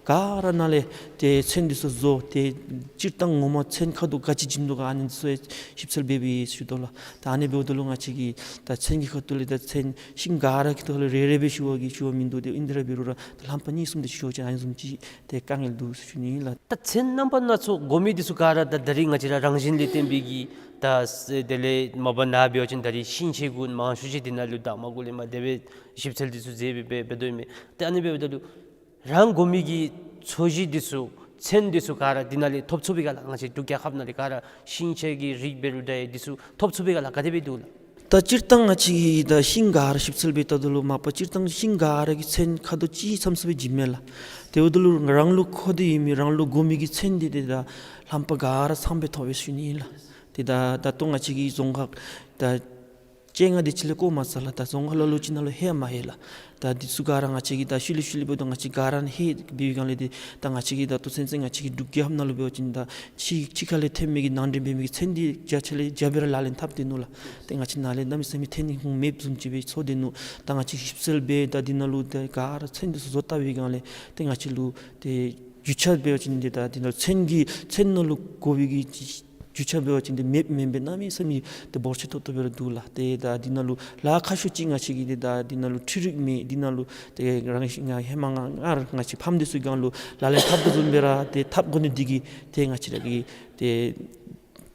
ག་ར་ནང་ལས་ཏེ་ཚོན་འདི་ཚུ་བཟོ། ཏེ་སྤྱིར་བཏང་ངོ་མ་ཚོན་ཁ་དོག་ག་ཅི་བྱིན་དོ་ག་ཨ་ནི་ཚུ་ཡང་ཞིབ་འཚོལ་འབད་འབད་ཞུ་དོ་ལགས། ད་ཨ་ནི་འབདཝ་ད་ལུ་ང་བཅས་ཀྱིས་ད་ཚོན་གྱི་ཁ་ཐུག་ལས་ད་ཚོན་ཤིང་ག་ར་གི་ཐོག་ལས་རེ་རེ་སྦེ་ཞུ་བ་གི་ཞུ་བ་མིན་འདུག། ཏེ་ཨིན་དེ་ར་འབད་རུང་ར་ད་རྣམ་པ་གཉིས་གསུམ་དེ་ཞུ་བ་ཅིན་ཨ་ནི་བཟུམ་ཅིག་ཏེ་དཀའ་ངལ་འདུག་ཟེར་ཞུ་ནི་ལགས། ད་ཚོན་རྣམ་པ་སྣ་ཚོགས་དགོ་མི་འདི་ཚུ་ག་ར་ད་ད་རིས་ང་བཅས་ར་རང་བཞིན་ལས་བརྟེན་པའི་གི་ད་དེ་ལས་མ་པ་ནཱ་འབད་བ་ཅིན་ད་རིས་ཤིང་ཆས་གུ་མང་ཤོས་ཅིག་འདི་ནང་ལུ་ད་མ་གུ་ལས་མར་དེ་སྦེ་ཞིབ་འཚོལ་འདི་ཚུ་མཛད་སྦེ་འབད་འབད་དོ་ཨིན་མས། ཏེ་ཨ་ནི་འབདཝ་ད་ལུ་རང་དགོ་མི་གི་ཚོས་གཞི་འདི་ཚུ་ཚོན་འདི་ཚུ་ག་ར་འདི་ནང་ལས་ཐོབ་ཚུགས་པས་ག་ལགས། ང་བཅས་འབྲུག་རྒྱལ་ཁབ་ནང་ལས་ག་ར་ཤིང་ཆས་ཀྱི་རིགས་འབད་རུང་འདྲ་འདི་ཚུ་ཐོབ་ཚུགས་པས་ག་ལགས། ག་དེ་སྦེ་འདུག་ལགས། ད་སྤྱིར་བཏང་ང་བཅས་ཀྱིས་ད་ཤིང་ག་ར་ཞིབ་འཚོལ་འབད་བལྟཝ་ད་ལུ་མ་པ་སྤྱིར་བཏང་ཤིང་ག་ར་གི་ཚོན་ཁ་དོག་གཅིག་ཙམ་ཚུ་སྦེ་བྱིནམ་མས་ལགས། དེ་འབདཝ་ད་ལུ་རང་ལུ་མཁོ་སྟེ་ཡོད་མི་རང་ལུ་དགོ་མི་གི་ཚོན་འདི་ཏེ་ད་རྣམ་པ་ག་ར་ཚངམ་སྦེ་ཐོབ་པས་ཟེར་ཞུ་ནི་ཨིན་ལགས། ཏེ་ད་ད་ལྟོ་ང་བཅས་ཀྱི་རྫོང་ཁག་ད་ ཅན་ང་འདི་ཅིག་ལས་བཀོ་མ་ཚར་ལགས། ད་རྫོང་ཁག་ལ་ལུ་ཅིག་ནང་ལུ་ལྷོད་མ་ལྷོད་ལགས། ད་འདི་ཚུ་ག་ར་ང་བཅས་ཀྱིས་ད་ཤུལ་ལས་ཤུལ་ལས་འབདཝ་ད་ང་བཅས་ག་ར་ལྷོད་འབད་བའི་སྒང་ལས་འདི་ད་ང་བཅས་ཀྱིས་ད་ལྟོ་ཚུན་ཚོད་ང་བཅས་ཀྱི་འབྲུག་རྒྱལ་ཁབ་ནང་ལུ་འབད་བ་ཅིན་ད་ཕྱི་ཕྱི་ཁ་ལས་ཐོན་མི་གི་ནང་འདྲེན་འབད་མི་གི་ཚོན་འདི་བརྒྱ་ཆ་ལས་བརྒྱ་སྦེ་ར་ལག་ལེན་འཐབ་སྟེ་ནུག་ལགས། ཏེ་ང་བཅས་ནཱ་ལས་གནམ་མེད་ས་མེད་ཐོན་ནི་ཁུངས་མེདཔ་བཟུམ་ཅིག་སྦེ་ཚོར་སྡོད་ནུག། ད་ང་བཅས་ཞིབ་འཚོལ་འབད་ད་འདི་ནང་ལུ་ད་ག་ར་ཚོན་འདི་ཚུ་བཟོ་བལྟ་བའི་སྒང་ལས་ཏེ་ང་བཅས་ལུ་ཏེ་རྒྱུ་ཆ་འབད་བ་ཅིན་འདི་ད་འདི་ནང་ཚོན་གྱི་ཚོན་ནང་ལུ་དགོ་པའི་གི་རྒྱུ་ཆ་འབད་བ་ཅིན་འདི་མེདཔ་མེན་པར་གནམ་མེད་ས་མེད་ཏེ་འབོར་ཆེ་ཏོག་ཏོ་སྦེ་ར་འདུག་ལགས། ཏེ་ད་འདི་ནང་ལུ་ལཱ་ཁག་ཤོས་ཅིག་ང་བཅས་ཀྱིས་ཏེ་ད་འདི་ནང་ལུ་འཕྲུལ་རིག་མེད། འདི་ནང་ལུ་ཏེ་རང་བཞིན་ང་ཧེ་མ་ང་ང་ར་ང་བཅས་ཕམ་འདི་ཚུ་གི་སྒང་ལུ་ལག་ལེན་འཐབ་དོ་བཟུམ་སྦེ་ར་ཏེ་འཐབ་དགོ་ནི་འདི་གིས་ཏེ་ང་བཅས་ར་གི་ཏེ་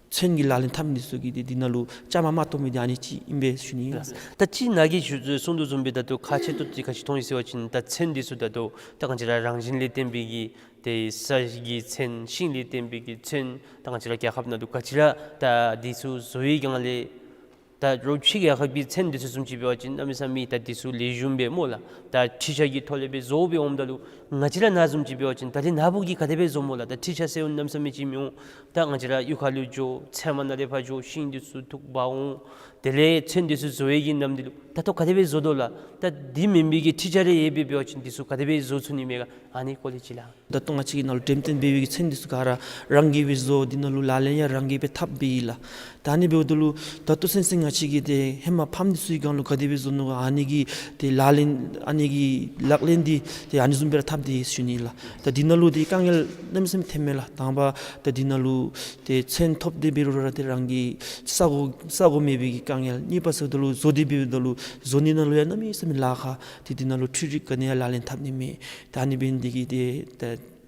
ཚོན་གྱི་ལག་ལེན་འཐབ་མི་འདི་ཚུ་གིས་ཏེ་འདི་ནང་ལུ་བཅའ་མར་མ་གཏོགས་མི་འདི་ཨ་ནི་ཅིག་ཨིན་པས་ཞུ་ནི་ཨིན། ད་ཅི་ནཱ་གིས་ཞུ་གསུངས་དོ་བཟུམ་སྦེ་ད་ལྟོ་ཁག་ཆེ་ཏོག་ཏོ་ག་ཅི་མཐོང་ཡི་ཟེར་བ་ཅིན་ད་ཚོན་འདི་ཚུ་ད་ལྟོ་ད་ང་བཅས་ར་རང་བཞིན་ལས་བརྟེན་པའི་གི་ཏེ་ས་གི་ཚོན་ཤིང་ལས་བརྟེན་པའི་གི་ཚོན་ད་ང་བཅས་ར་རྒྱལ་ཁབ་ནང་ལུ་ག་ཅི་ར་ད་འདི་ཚུ་བཟོ་བའི་སྒང་ལས་ད་རོགས་ཕྱི་རྒྱལ་ཁབ་ཀྱི་ཚོན་འདི་ཚུ་བཟུམ་ཅིག་འབད་བ་ཅིན་གནམ་མེད་ས་མེད་ད་འདི་ཚུ་ལེགས་ཤོམ་སྦེ་སྨོ་ལགས། ད་འཕྲུལ་ཆས་ཀྱི་ཐོག་ལས་སྦེ་བཟོ་སྦེ་འོངམ་ད་ལུ་ང་བཅས་ར་ནཱ་བཟུམ་ཅིག་འབད་བ་ཅིན་ད་རེས་ནཱ་བུ་གིས་ག་དེ་སྦེ་བཟོཝ་སྨོ་ལགས། ད་འཕྲུལ་ཆས་ཟེར་བ་གནམ་མེད་ས་མེད་ཅིག་མི་འོང་། ད་ང་བཅས་ར་གཡུས་ཁ་ལུ་འགྱོ་ཚལ་མ་ནང་ལས་ཕར་འགྱོ་ཤིང་འདི་ཚུ་འཐུ་འབག་འོང་། དེ་ལས་ཚོན་འདི་ཚུ་བཟོ་བའི་གི་ནམ་འདི་ལུ་ད་ལྟོ་ག་དེ་སྦེ་བཟོ་དོ་ལགས། ད་འདི་མེན་པའི་གི་འཕྲུལ་ཆས་རེ་ཡོད་པའི་འབད་བ་ཅིན་འདི་ཚུ་ག་དེ་སྦེ་བཟོ་ཚུགས་ནི་མས་ག། ཨ་ནི་སྐོར་ལས་ཅིག་ལགས། ད་ལྟོ་ང་བཅས་ཀྱིས་ནཱ་ལུ་འགྲེམས་སྟོན་འབད་བའི་གི་ཚོན་འདི་ཚུ་ག་ར་རང་གིས་སྦེ་བཟོ། འདི་ནང་ལུ་ལག་ལེན་ཡང་རང་གིས་སྦེ་འཐབ་སྦེ་ཨིན་ལགས། ད་ཨ་ནི་འབདཝ་ད་ལུ་ད་ལྟོ་ཚུན་ཚོད་ང་བཅས་ཀྱིས་ཏེ་ཧེ་མ་ཕམ་འདི་ཚུ་གི་སྒང་ལུ་ག་དེ་སྦེ་བཟོ་ནུག་ག། ཨ་ནི་གི་ཏེ་ལག་ལེན་ཨ་ནི་གི་ལག་ལེན་འདི་ཏེ་ཨ་ནི་བཟུམ་སྦེ་ར་འཐབ་སྟེ་ཡོད་ཞུ་ནི་ལགས། ད་འདི་ནང་ལུ་ཏེ་དཀའ་ངལ་གནམ་མེད་ས་མེད་ཐོནམ་མས་ལགས། དང་པ་ད་འདི་ནང་ལུ་ཏེ་ཚོན་ཐོབ་སྟེ་འབད་རུང་ར་ཏེ་རང་གི་ས་གོ་ས་གོ་མེད་པའི་གི་དཀའ་ངལ། གཉིས་པ་ཟེརཝ་ད་ལུ་བཟོ་སྟེ་འབདཝ་ད་ལུ་བཟོ་ནི་ནང་ལུ་ཡང་གནམ་མེད་ས་མེད་ལཱ་ཁག། ཏེ་འདི་ནང་ལུ་འཕྲུལ་རིག་ག་ནི་ཡང་ལག་ལེན་འཐབ་ནི་མེད། ད་ཨ་ནི་འབད་ནི་འདི་གིས་ཏེ་ད་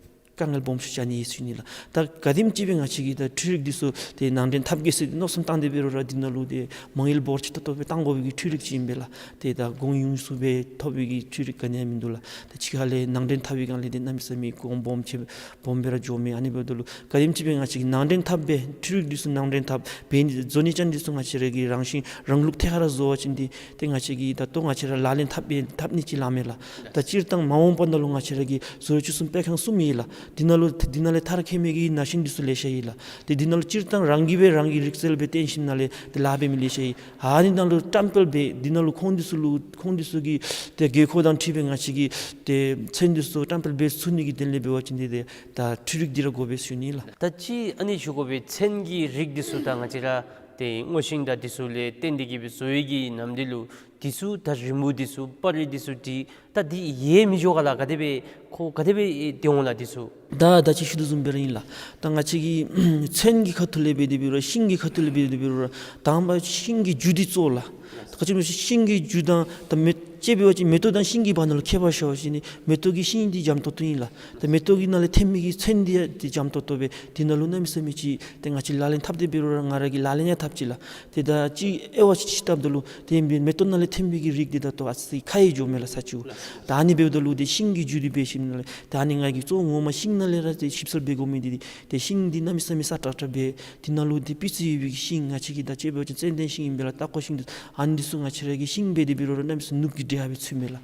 དཀའ་ངལ་སྦོམ་ཤོས་ཅིག་ཨ་ནི་ཨིན་ཞུ་ནི་ལགས། ད་ག་དེམ་ཅིག་སྦེ་ང་བཅས་ཀྱིས་ད་འཕྲུལ་རིག་འདི་ཚུ་ཏེ་ནང་འདྲེན་འཐབ་གེ་ཟེར་མནོ་བསམ་བཏང་སྟེ་འབད་རུང་ར་འདི་ནང་ལུ་ཏེ་མ་དངུལ་འབོར་ཆེ་ཏོག་ཏོ་སྦེ་བཏང་དགོ་པའི་གི་འཕྲུལ་རིག་ཅིག་ཨིན་པས་ལགས། ཏེ་ད་གོང་ཡུན་སུ་སྦེ་ཐོབ་པའི་གི་འཕྲུལ་རིག་ག་ནི་ཡང་མིན་འདུག་ལགས། ད་ཕྱི་ཁ་ལས་ནང་འདྲེན་འཐབ་པའི་སྒང་ལས་ཏེ་གནམ་མེད་ས་མེད་གོང་སྦོམ་ཆེ་སྦོམ་སྦེ་ར་འགྱོཝ་མས། ཨ་ནི་འབདཝ་ད་ལུ་ག་དེམ་ཅིག་སྦེ་ང་བཅས་ཀྱིས་ནང་འདྲེན་འཐབ་སྦེ་འཕྲུལ་རིག་འདི་ཚུ་ནང་འདྲེན་འཐབ་སྦེ་བཟོ་ནི་ཅན་འདི་ཚུ་ང་བཅས་ར་གི་རང་བཞིན་རང་ལུགས་ཐད་ཀར་བཟོ་བ་ཅིན་འདི་ཏེ་ང་བཅས་ཀྱིས་ད་ལྟོ་ང་བཅས་ར་ལག་ལེན་འཐབ་སྦེ་འཐབ་ནི་ཅིག་ལགས་མས་ལགས། ད་སྤྱིར་བཏང་མ་འོངས་པ་ནང་ལུ་ང་བཅས་ར་གི་བཟོ་བཅོས་གསུམ་སྤེལ་ཁང་གསུམ་ཨིན་ལགས། འདི་ནང་ལུ་འདི་ནང་ལས་མཐར་འཁྱོལ་མི་གི་ན་གཞོན་འདི་ཚུ་ལེ་ཤ་ཨིན་ལགས། ཏེ་འདི་ནང་ལུ་སྤྱིར་བཏང་རང་གིས་སྦེ་རང་གི་རིག་རྩལ་སྦེ་བརྟེན་ཞིནམ་ལས་ཏེ་ལཱ་འབད་མི་ལེ་ཤ་ཨིན། ཨ་ནི་ནང་ལུ་བཀྲམ་སྤེལ་འབད་འདི་ནང་ལུ་ཁོང་འདི་ཚུ་ལུ་ཁོང་འདི་ཚུ་གི་ཏེ་དགོས་མཁོ་དང་འཁྲིལ་སྦེ་ང་བཅས་ཀྱིས་ཏེ་ཚོན་འདི་ཚུ་བཀྲམ་སྤེལ་འབད་ཚུགས་ནི་གི་དོན་ལས་འབད་བ་ཅིན་འདི་ཏེ་ད་འཕྲུལ་རིག་འདི་ར་དགོ་པས་ཞུ་ནི་ལགས། ད་ཅི་ཨ་ནི་ཞུ་དགོ་པའི་ཚོན་གྱི་རིགས་འདི་ཚུ་ད་ང་བཅས་ར་ཏེ་སྔོ་ཤིང་དང་འདི་ཚུ་ལས་བརྟེན་ཏེ་གིས་སྦེ་བཟོ་བའི་གི་ནམ་འདི་ལུ་འདི་ཚུ་ད་རི་མོ་འདི་ཚུ་པར་རིས་འདི་ཚུ་འདི་ད་འདི་ཡལ་མི་འགྱོ་ག་ལགས། ག་དེ་སྦེ་ཁོ་ག་དེ་སྦེ་སྡོད་འོང་ལགས་འདི་ཚུ། ད་ད་ཅི་ཞུ་དོ་བཟུམ་སྦེ་ར་ཨིན་ལགས། ད་ང་བཅས་ཀྱིས་ཚོན་གྱི་ཁ་ཐུག་ལས་འབད་དེ་འབད་རུང་ཤིང་གི་ཁ་ཐུག་ལས་འབད་དེ་འབད་རུང་དང་པ་ཤིང་གི་རྒྱུ་འདི་གཙོ་བོ་ལགས། ད་ག་ཅི་སྨོ་ཤིང་གི་རྒྱུ་དང་ད་མེ་ལྕེ་འབད་བ་ཅིན་མེ་ཏོག་དང་ཤིང་གི་བར་ན་ལུ་ཁྱད་པར་ཤར་བ་ཅིན་ནི་མེ་ཏོག་གི་ཤིང་འདི་འཇམ་ཏོག་ཏོ་ཨིན་ལགས། ད་མེ་ཏོག་གི་ནང་ལས་ཐོན་མི་གི་ཚོན་འདི་ཡང་འདི་འཇམ་ཏོག་ཏོ་སྦེ་འདི་ནང་ལུ་གནམ་མེད་ས་མེད་ཅིག་ཏེ་ང་བཅས་ལག་ལེན་འཐབ་སྟེ་འབད་རུང་ར་ང་ར་གིས་ལག་ལེན་ཡང་འཐབ་ཅི་ལགས། ཏེ་ད་ཅིག་དབྱེ་བ་ཅིག་ཅིག་བལྟཝ་ད་ལུ་ཏེ་མེ་ཏོག་ནང་ལས་ཐོན་མི་གི་རིགས་འདི་ད་ལྟོ་ཨ་ཙི་ཁ་ཡི་འགྱོཝ་མས་ལགས་ས་ཅིག་ལགས། ད་ཨ་ནི་འབདཝ་ད་ལུ་ཏེ་ཤིང་གི་རྒྱུ་འདི་འབད་ཞིནམ་ལས་ད་ཨ་ནི་ང་གིས་གཙོ་བོ་ངོ་མ་ཤིང་ནང་ལས་ར་ཏེ་ཞིབ་འཚོལ་འབད་དགོ་མི་འདི་ཏེ་ཤིང་འདི་གནམ་མེད་ས་མེད་སྲ་ཀྲག་ཀྲ་སྦེ་འདི་ནང་ལུ་ཏེ་སྤུས་ཚད་ཡོད་པའི་ཤིང་ང་བཅས་ཀྱིས་ད་ཅིག་འབད་བ་ཅིན་ཙན་དན་ཤིང་ཨིན་པས་ལགས། ཏ་ཀོ་ཤིང་འདི་ཨ་ནི་འདི་ཚུ་ང་བཅས་ར་གིས་ཤིང་འབད་དེ་འབད་རུང་ར་གནམ་མེད་ས་མེད་ནུབ་ཀྱི་འདྲེ་ཧ་སྦེ་ཚུད་མས་ལགས།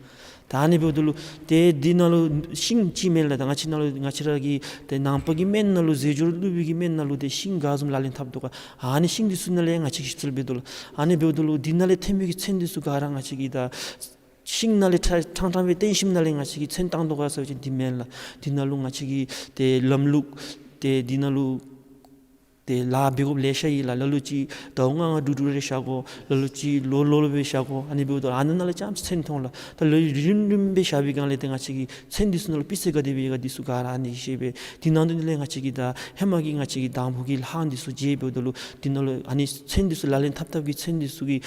ད་ཨ་ནི་འབདཝ་ད་ལུ་ཏེ་འདི་ནང་ལུ་ཤིང་ཅིག་མེན་ལགས། ད་ང་བཅས་ནང་ལུ་ང་བཅས་ར་གི་ཏེ་ནང་པ་གི་སྨན་ནང་ལུ་ཟས་སྦྱོར་བླུག་པའི་གི་སྨན་ནང་ལུ་ཏེ་ཤིང་ག་བཟུམ་ལག་ལེན་འཐབ་དོ་ག་ཨ་ནི་ཤིང་འདི་ཚུ་ནང་ལས་ང་བཅས་ཀྱིས་ཞིབ་འཚོལ་འབད་དོ་ལགས། ཨ་ནི་འབདཝ་ད་ལུ་འདི་ནང་ལས་ཐོན་མི་གི་ཚོན་འདི་ཚུ་ག་ར་ང་བཅས་ཀྱིས་ད་ཤིང་ནང་ལས་ཕྲང་ཕྲང་སྦེ་བཏོན་ཞིནམ་ལས་ང་བཅས་ཀྱིས་ཚོན་བཏང་དོ་ག་ཟེར་བ་ཅིན་འདི་མེན་ལགས། འདི་ནང་ལུ་ང་བཅས་ཀྱི་ཏེ་ལམ་ལུགས་ཏེ་འདི་ནང་ལུ་ཏེ་ལཱ་འབད་དགོཔ་ལེ་ཤ་ཡོད་ལགས། ལ་ལུ་ཅིག་ཟླཝ་ལྔ་ལྔ་དྲུག་དྲུག་རེ་བཞག་དགོ། ལ་ལུ་ཅིག་ལོ་ལོ་ལུ་སྦེ་བཞག་དགོ། ཨ་ནི་འབདཝ་ད་ཨ་ནི་ནང་ལས་རྐྱངམ་ཅིག་ཚོན་མཐོང་ལགས། ད་ལོ་རིམ་རིམ་སྦེ་བཞག་པའི་སྒང་ལས་ཏེ་ང་བཅས་ཀྱི་ཚོན་འདི་ཚུ་ནང་ལུ་སྤུས་ཚད་ག་དེ་སྦེ་ཡོད་ག་འདི་ཚུ་ག་ར་ཨ་ནི་ཤེས་པས། འདི་ནང་དོན་ལས་ང་བཅས་ཀྱིས་ད་ཧེ་མ་གི་ང་བཅས་ཀྱི་དང་ཕུ་གི་ལྷག་འདི་ཚུ་མཇལ་འབདཝ་ད་ལུ་འདི་ནང་ལུ་ཨ་ནི་ཚོན་འདི་ཚུ་ལག་ལེན་འཐབ་འཐབ་ཀྱི་ཚོན་འདི་ཚུ་གི་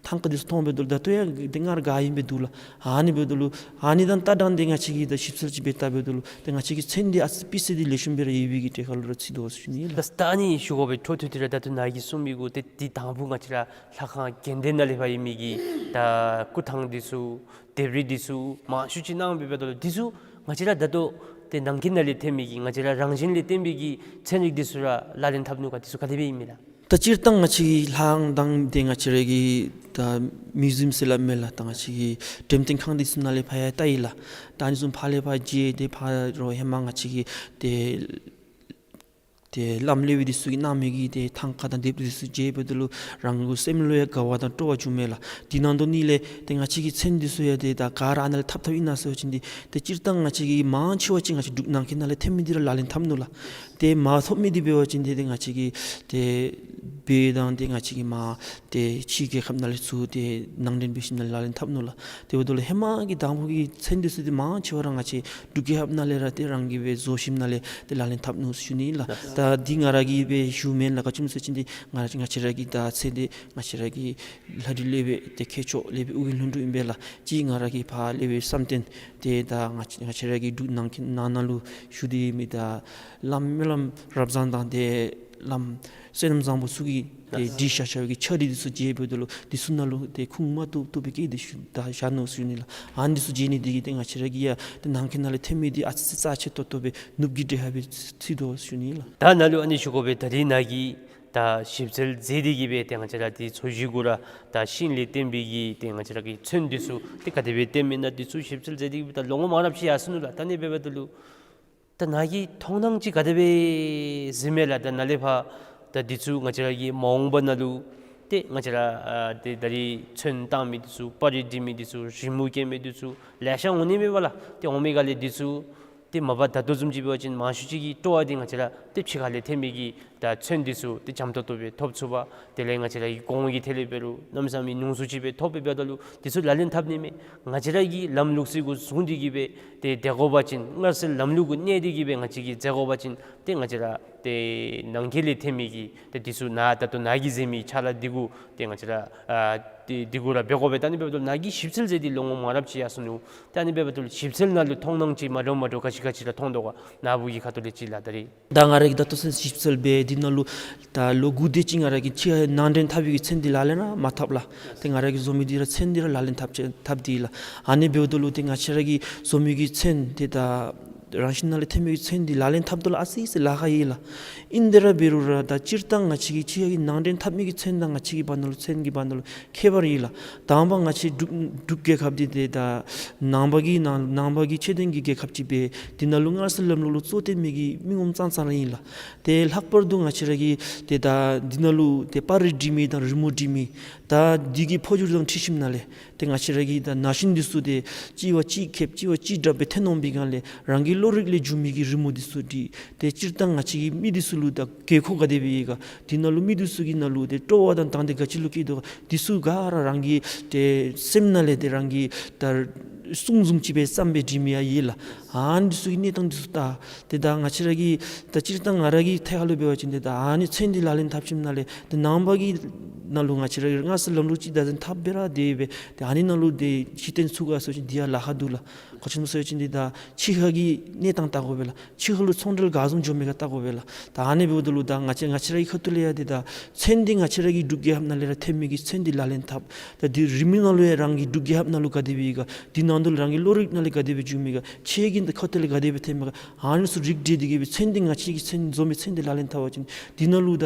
ཐང་ཀ་འདི་ཚུ་མཐོང་འབདཝ་ད་ལུ་ད་ལྟོ་ཡང་འདི་སྔར་ག་ཨིནམ་སྦེ་འདུག་ལགས། ཨ་ནི་འབདཝ་ད་ལུ་ཨ་ནི་དང་ལྟ་སྟངས་འདི་ང་བཅས་ཀྱིས་ད་ཞིབ་འཚོལ་ཅིག་འབད་བལྟ་འབདཝ་ད་ལུ་ཏེ་ང་བཅས་ཀྱི་ཚོན་འདི་ཨ་ཙི་སྤུས་ཚད་འདི་ལེགས་ཤོམ་སྦེ་ར་ཡོད་པའི་གི་གྲས་ཁར་ལུ་ར་ཚུད་དོ་ཟེར་ཞུ་ནི་ལགས། ད་ཨ་ནི་ཞུ་དགོ་པའི་འཕྲོ་མཐུད་དེ་ར་ད་ལྟོ་ནཱ་གིས་གསུངས་མི་གུ་ཏེ་འདི་དང་ཕུ་ང་བཅས་ར་ལྷ་ཁང་དགོན་སྡེ་ནང་ལས་ཕར་ཡོད་མི་གི་ད་སྐུ་ཐང་འདི་ཚུ་ལྡེབས་རིས་འདི་ཚུ་མང་ཤོས་ཅིག་གནང་འབདཝ་ད་ལུ་འདི་ཚུ་ང་བཅས་ར་ད་ལྟོ་ཏེ་ནང་འཁོད་ནང་ལས་ཐོན་མི་གི་ང་བཅས་ར་རང་བཞིན་ལས་བརྟེན་པའི་གི་ཚོན་རིགས་འདི་ཚུ་ར་ལག་ལེན་འཐབ་ནུག་ག་འདི་ཚུ་ག་དེ་སྦེ་ཨིན་མས་ལགས། ད་སྤྱིར་བཏང་ང་བཅས་ཀྱི་ལྷ་ཁང་དང་ཏེ་ང་བཅས་ར་གི་ད་མིའུ་ཛི་ཡམ་ཟེར་སླབ་མས་ལགས། ད་ང་བཅས་ཀྱི་འགྲེམས་སྟོན་ཁང་འདི་ཚུ་ནང་ལས་ཕར་ཡང་བལྟ་ཡི་ལགས། ད་ཨ་ནི་ཚུ་ཕར་ལས་ཕར་མཇལ་ཏེ་ཕར་རོགས་ཧེ་མ་ང་བཅས་ཀྱི་ཏེ་ ཏེ་བླམ་ལེགས་པའི་འདི་ཚུ་གིས་གནང་མི་གི་ཏེ་ཐང་ཀ་དང་དེབ་འདི་ཚུ་མཇལ་བའི་དུས་ལུ་རང་གི་སེམས་ལུ་ཡང་དགའ་བ་དང་སྤྲོ་བ་བྱུང་མས་ལགས། དེ་ནང་དོག་ལས་ཏེ་ང་བཅས་ཀྱི་མཚན་འདི་ཚུ་ཡང་ཏེ་ད་ག་ར་ཨ་ནཱ་ལས་འཐབ་འཐབ་ཨིན་ན་ཟེར་བ་ཅིན་འདི་ཏེ་སྤྱིར་བཏང་ང་བཅས་ཀྱིས་མང་ཆེ་བ་ཅིག་ང་བཅས་འབྲུག་ནང་འཁོད་ནང་ལས་ཐོན་མི་འདི་ར་ལག་ལེན་འཐབ་ནུག་ལགས། ཏེ་མ་ཐོབ་མི་འདི་འབད་བ་ཅིན་འདི་ཏེ་ང་བཅས་ཀྱི་ཏེ་བོད་དང་ཏེ་ང་བཅས་ཀྱི་མར་ཏེ་ཕྱི་རྒྱལ་ཁབ་ནང་ལས་ཚུར་ཏེ་ནང་འདྲེན་འབད་ཞིནམ་ལས་ལག་ལེན་འཐབ་ནུག་ལགས། ཏེ་འབདཝ་ད་ལུ་ཧེ་མ་གི་དང་ཕུ་གི་མཚན་འདི་ཚུ་འདི་མང་ཆེ་བ་ར་ང་བཅས་འབྲུག་རྒྱལ་ཁབ་ནང་ལས་ར་ཏེ་རང་གིས་སྦེ་བཟོ་ཞིནམ་ལས་ཏེ་ལག་ལེན་འཐབ་ནུག་ཟེར་ཞུ་ནི་ཨིན་ལགས། ད་འདི་ང་ར་གིས་སྦེ་ཞུ་མེན་ལགས། ག་ཅི་སྨོ་ཟེར་བ་ཅིན་འདི་ང་ར་ང་བཅས་ར་གི་ད་མཚན་འདི་ང་བཅས་ར་གི་ལྷ་བྲིས་ལེགས་པའི་ཏེ་མཁས་མཆོག་ལེགས་པའི་ཨོ་རྒྱན་ལྷུན་གྲུབ་ཨིན་པས་ལགས། གཅིག་ང་ར་གི་ཕ་ལེགས་པའི་བསམ་གཏན་ཏེ་ད་ང་བཅས་ང་བཅས་ར་གི་འབྲུག་ནང་འཁོད་ནང་ན་ལུ་བཞུགས་ཏེ་མི་ད་བླམ་སྨོན་ལམ་རབ་བཟང་དང་ཏེ་བླམ་བསོད་ནམས་བཟང་པོ་ཚུ་གིས་ཏེ་བྲིས་བཞག་བཞག་པའི་གི་ཕྱག་བྲིས་འདི་ཚུ་མཇལ་བའི་དུས་ལུ་འདི་ཚུ་ནང་ལུ་ཏེ་ཁུངས་མ་བཏུབ་བཏུབ་པའི་སྐད་འདི་ཚུ་ད་བཞག་ནུག་ཟེར་ཞུ་ནི་ལགས། ཨ་ནི་འདི་ཚུ་མཇལ་ནི་འདི་གིས་ཏེ་ང་བཅས་ར་གི་ཡང་ཏེ་ནང་འཁོད་ནང་ལས་ཐོན་མི་འདི་ཨ་ཙི་ཙི་རྩ་ཆེ་ཏོག་ཏོ་སྦེ་ནུབ་ཀྱི་འདྲེ་ཧ་སྦེ་ཚུད་དོ་ཟེར་ཞུ་ནི་ལགས། ད་ནཱ་ལུ་ཨ་ནི་ཞུ་དགོ་པས། ད་རིས་ནཱ་གིས་ད་ཞིབ་འཚོལ་མཛད་དེ་གིས་སྦེ་ཏེ་ང་བཅས་ར་འདི་ཚོས་གཞི་གུ་ར་ད་ཤིང་ལས་བརྟེན་པའི་གི་ཏེ་ང་བཅས་ར་གི་ཚོན་འདི་ཚུ་ཏེ་ག་དེ་སྦེ་བརྟེན་མི་ཨིན་ན་འདི་ཚུ་ཞིབ་འཚོལ་མཛད་དེ་གིས་སྦེ་ད་ལོ་ངོ་མང་རབས་ཅིག་ཡར་སོ་ནུག་ལགས། ད་ཨ་ནི་འབདཝ་ད་ལུ་ད་ནཱ་གི་མཐོང་སྣང་ཅིག་ག་དེ་སྦེ་གཟིགས་མས་ལགས། ད་ནཱ་ལས་ཕར་ད་འདི་ཚུ་ང་བཅས་ར་གི་མ་འོངས་པ་ནང་ལུ་ཏེ་ང་བཅས་ར་ཨ་ཏེ་ད་རིས་ཚོན་བཏང་མི་འདི་ཚུ་པར་རིས་འབྲི་མི་འདི་ཚུ་རི་མོ་བཀལ་མི་འདི་ཚུ་ལེ་ཤ་འོང་ནི་མས་པ་ལགས། ཏེ་འོང་མི་ག་ལས་འདི་ཚུ་ཏེ་མ་པ་ད་ལྟོ་བཟུམ་ཅིག་འབད་བ་ཅིན་མང་ཤོས་ཅིག་གི་སྤྲོ་བ་འདི་ང་བཅས་ར་ཏེ་ཕྱི་ཁ་ལས་ཐོན་མི་གི་ད་ཚོན་འདི་ཚུ་ཏེ་འཇམ་ཏོག་ཏོ་སྦེ་ཐོབ་ཚུགས་པ། དེ་ལས་ང་བཅས་ར་གི་གོང་གི་ཐད་ལས་འབད་རུང་གནམ་མེད་ས་མེད་ཉུང་སུ་ཅིག་སྦེ་ཐོབ་པས། འབདཝ་ད་ལུ་འདི་ཚུ་ལག་ལེན་འཐབ་ནི་མས། ང་བཅས་ར་གི་ལམ་ལུགས་ཚུ་གུ་བཟུང་སྟེ་གིས་སྦེ་ཏེ་སྡོད་དགོ་པ་ཅིན་སྔར་སྲོལ་ལམ་ལུགས་གུ་གནས་ཏེ་གིས་སྦེ་ང་བཅས་ཀྱིས་མཛད་དགོ་པ་ཅིན་ཏེ་ང་བཅས་ར་ཏེ་ནང་འཁོད་ལས་ཐོན་མི་གི་ཏེ་འདི་ཚུ་ནཱ་ད་ལྟོ་ནཱ་གིས་མཛད་མི་ཕྱག་ལཱ་འདི་གུ་ཏེ་ང་བཅས་ར་ཨ་ཏེ་འདི་གུ་ར་འབད་དགོ་པས། ད་ཨ་ནི་འབདཝ་ད་ལུ་ནཱ་གིས་ཞིབ་འཚོལ་མཛད་དེ་ལོ་ངོ་མང་རབས་ཅིག་ཡར་སོ་ནུག། ད་ཨ་ནི་འབདཝ་ད་ལུ་ཞིབ་འཚོལ་ནང་ལུ་མཐོང་སྣང་ཅིག་མ་འདྲཝ་མ་འདྲཝ་ག་ཅི་ག་ཅི་ར་མཐོང་དོ་ག། ནཱ་བུ་གི་ཁ་ཐུག་ལས་ཅིག་ལགས། ད་རིས་ད་ང་ར་གིས་ད་ལྟོ་ཚུན་ཞིབ་འཚོལ་འབད་དེ་ནང་ལུ་ད་ལོ་དགུ་དེ་ཅིག་ང་ར་གིས་ཕྱི་ནང་འདྲེན་འཐབ་པའི་གི་ཚོན་འདི་ལག་ལེན་ར་མ་འཐབ་ལགས། ཏེ་ང་ར་གིས་བཟོ་མི་འདི་ར་ཚོན་འདི་ར་ལག་ལེན་འཐབ་ཅི་འཐབ་སྟེ་ལགས། ཨ་ནི་འབདཝ་ད་ལུ་ཏེ་ང་བཅས་ར་གིས་བཟོ་མི་གི་ཚོན་འདི་ད་རང་བཞིན་ནང་ལས་ཐོན་མི་གི་ཚོན་འདི་ལག་ལེན་འཐབ་དོ་ལགས། ཨ་ཙི་ཙི་ལཱ་ཁག་ཡོད་ལགས། ཨིན་དེ་ར་འབད་རུང་ར་ད་སྤྱིར་བཏང་ང་བཅས་ཀྱི་ཕྱི་ཁ་གི་ནང་འདྲེན་འཐབ་མི་གི་ཚོན་དང་ང་བཅས་ཀྱི་བར་ན་ལུ་ཚོན་གྱི་བར་ན་ལུ་ཁྱད་པར་ཡོད་ལགས། དང་པ་ང་བཅས་འབྲུག་འབྲུག་རྒྱལ་ཁབ་འདི་ཏེ་ད་ནང་པ་གི་ནང་ནང་པ་གི་ཆོས་ལྡན་གྱི་རྒྱལ་ཁབ་ཅིག་སྦེ་འདི་ནང་ལུ་སྔར་སྲོལ་ལམ་ལུགས་ལུ་གཙོ་བོར་བཏོན་མི་གི་མི་ངོམ་ཙང་ཙང་ར་ཨིན་ལགས། ཏེ་ལྷག་པར་དུ་ང་བཅས་ར་གི་ཏེ་ད་འདི་ནང་ལུ་ཏེ་པར་རིས་འབྲི་མི་དང་རི་མོ་འབྲི་མི་ད་འདི་གི་འཕོ་འགྱུར་དང་འཁྲིལ་ཞིནམ་ལས་ཏེ་ང་བཅས་ར་གི་ད་ན་གཞོན་འདི་ཚུ་ཏེ་གཅིག་བ་གཅིག་ཁེབས་གཅིག་བ་གཅིག་དྲག་སྦེ་ཐོན་འོང་པའི་སྒང་ལས་རང་གི་བློ་རིག་ལས་བྱུང་མི་གི་རི་མོ་འདི་ཚུ་འབྲི། ཏེ་སྤྱིར་བཏང་ང་བཅས་ཀྱི་མི་འདི་ཚུ་ལུ་ད་དགོས་མཁོ་ག་དེ་སྦེ་ཡོད་ག། འདི་ནང་ལུ་མི་འདི་ཚུ་གི་ནང་ལུ་ཏེ་སྤྲོ་བ་དང་དང་འདོད་ག་ཅི་ལུ་སྐྱེ་དོ་ག། འདི་ཚུ་ག་ར་རང་གི་ཏེ་སེམས་ནང་ལས་ཏེ་རང་གི་ད་གསུང་བཟུམ་ཅིག་སྦེ་བརྩམས་སྦེ་འབྲི་མི་ཡང་ཡོད་ལགས། ཨ་ནི་འདི་ཚུ་གི་གནས་སྟངས་འདི་ཚུ་ད་ཏེ་ད་ང་བཅས་ར་གི་ད་སྤྱིར་བཏང་ང་ར་གི་ཐད་ཁར་ལུ་འབད་བ་ཅིན་ཏེ་ད་ཨ་ནི་ཚོན་འདི་ལག་ལེན་འཐབ་ཞིནམ་ལས་ཏེ་ནང་པ་གི་ནང་ལུ་ང་བཅས་ར་གི་སྔར་སྲོལ་ལམ་ལུགས་ཅིག་ད་འཐབ་སྦེ་ར་དེ་སྦེ་ཏེ་ཨ་ནི་ནང་ལུ་ཏེ་གཞི་རྟེན་ཚུགས་ག་ཟེར་བ་ཅིན་འདི་ཡང་ལཱ་ཁག་འདུག་ལགས། ག་ཅི་སྨོ་ཟེར་བ་ཅིན་འདི་ད་ཕྱི་ཁ་གི་གནས་སྟངས་བལྟ་དགོ་པས་ལགས། ཕྱི་ཁ་ལུ་ཚོང་འབྲེལ་ག་བཟུམ་འགྱོ་མི་ག་བལྟ་དགོ་པས་ལགས། ད་ཨ་ནི་འབདཝ་ད་ལུ་ད་ང་བཅས་ང་བཅས་ར་གི་ཁ་ཐུག་ལས་ཡང་འདི་ད་ཚོན་འདི་ང་བཅས་ར་གི་འབྲུག་རྒྱལ་ཁབ་ནང་ལས་ར་ཐོན་མི་གི་ཚོན་འདི་ལག་ལེན་འཐབ། ད་འདི་རི་མོ་ནང་ལུ་ཡང་རང་གི་འབྲུག་རྒྱལ་ཁབ་ནང་ལུ་ག་དེ་སྦེ་ཡོད་ག། འདི་ནང་དུ་རང་གི་བློ་རིག་ནང་ལས་ག་དེ་སྦེ་བྱུང་མི་ག། ཁྱེད་ཀྱི་འདི་ཁ་ཐུག་ལས་ག་དེ་སྦེ་ཐོན་མི་ག། ཨ་ནི་ཚུ་རིག་འགྲེ་དེ་གིས་སྦེ་ཚོན་འདི་ང་བཅས་ཀྱི་ཚོན་བཟོ་མི་ཚོན་འདི་ལག་ལེན་འཐབ་པ་ཅིན་འདི་ནང་ལུ་ད་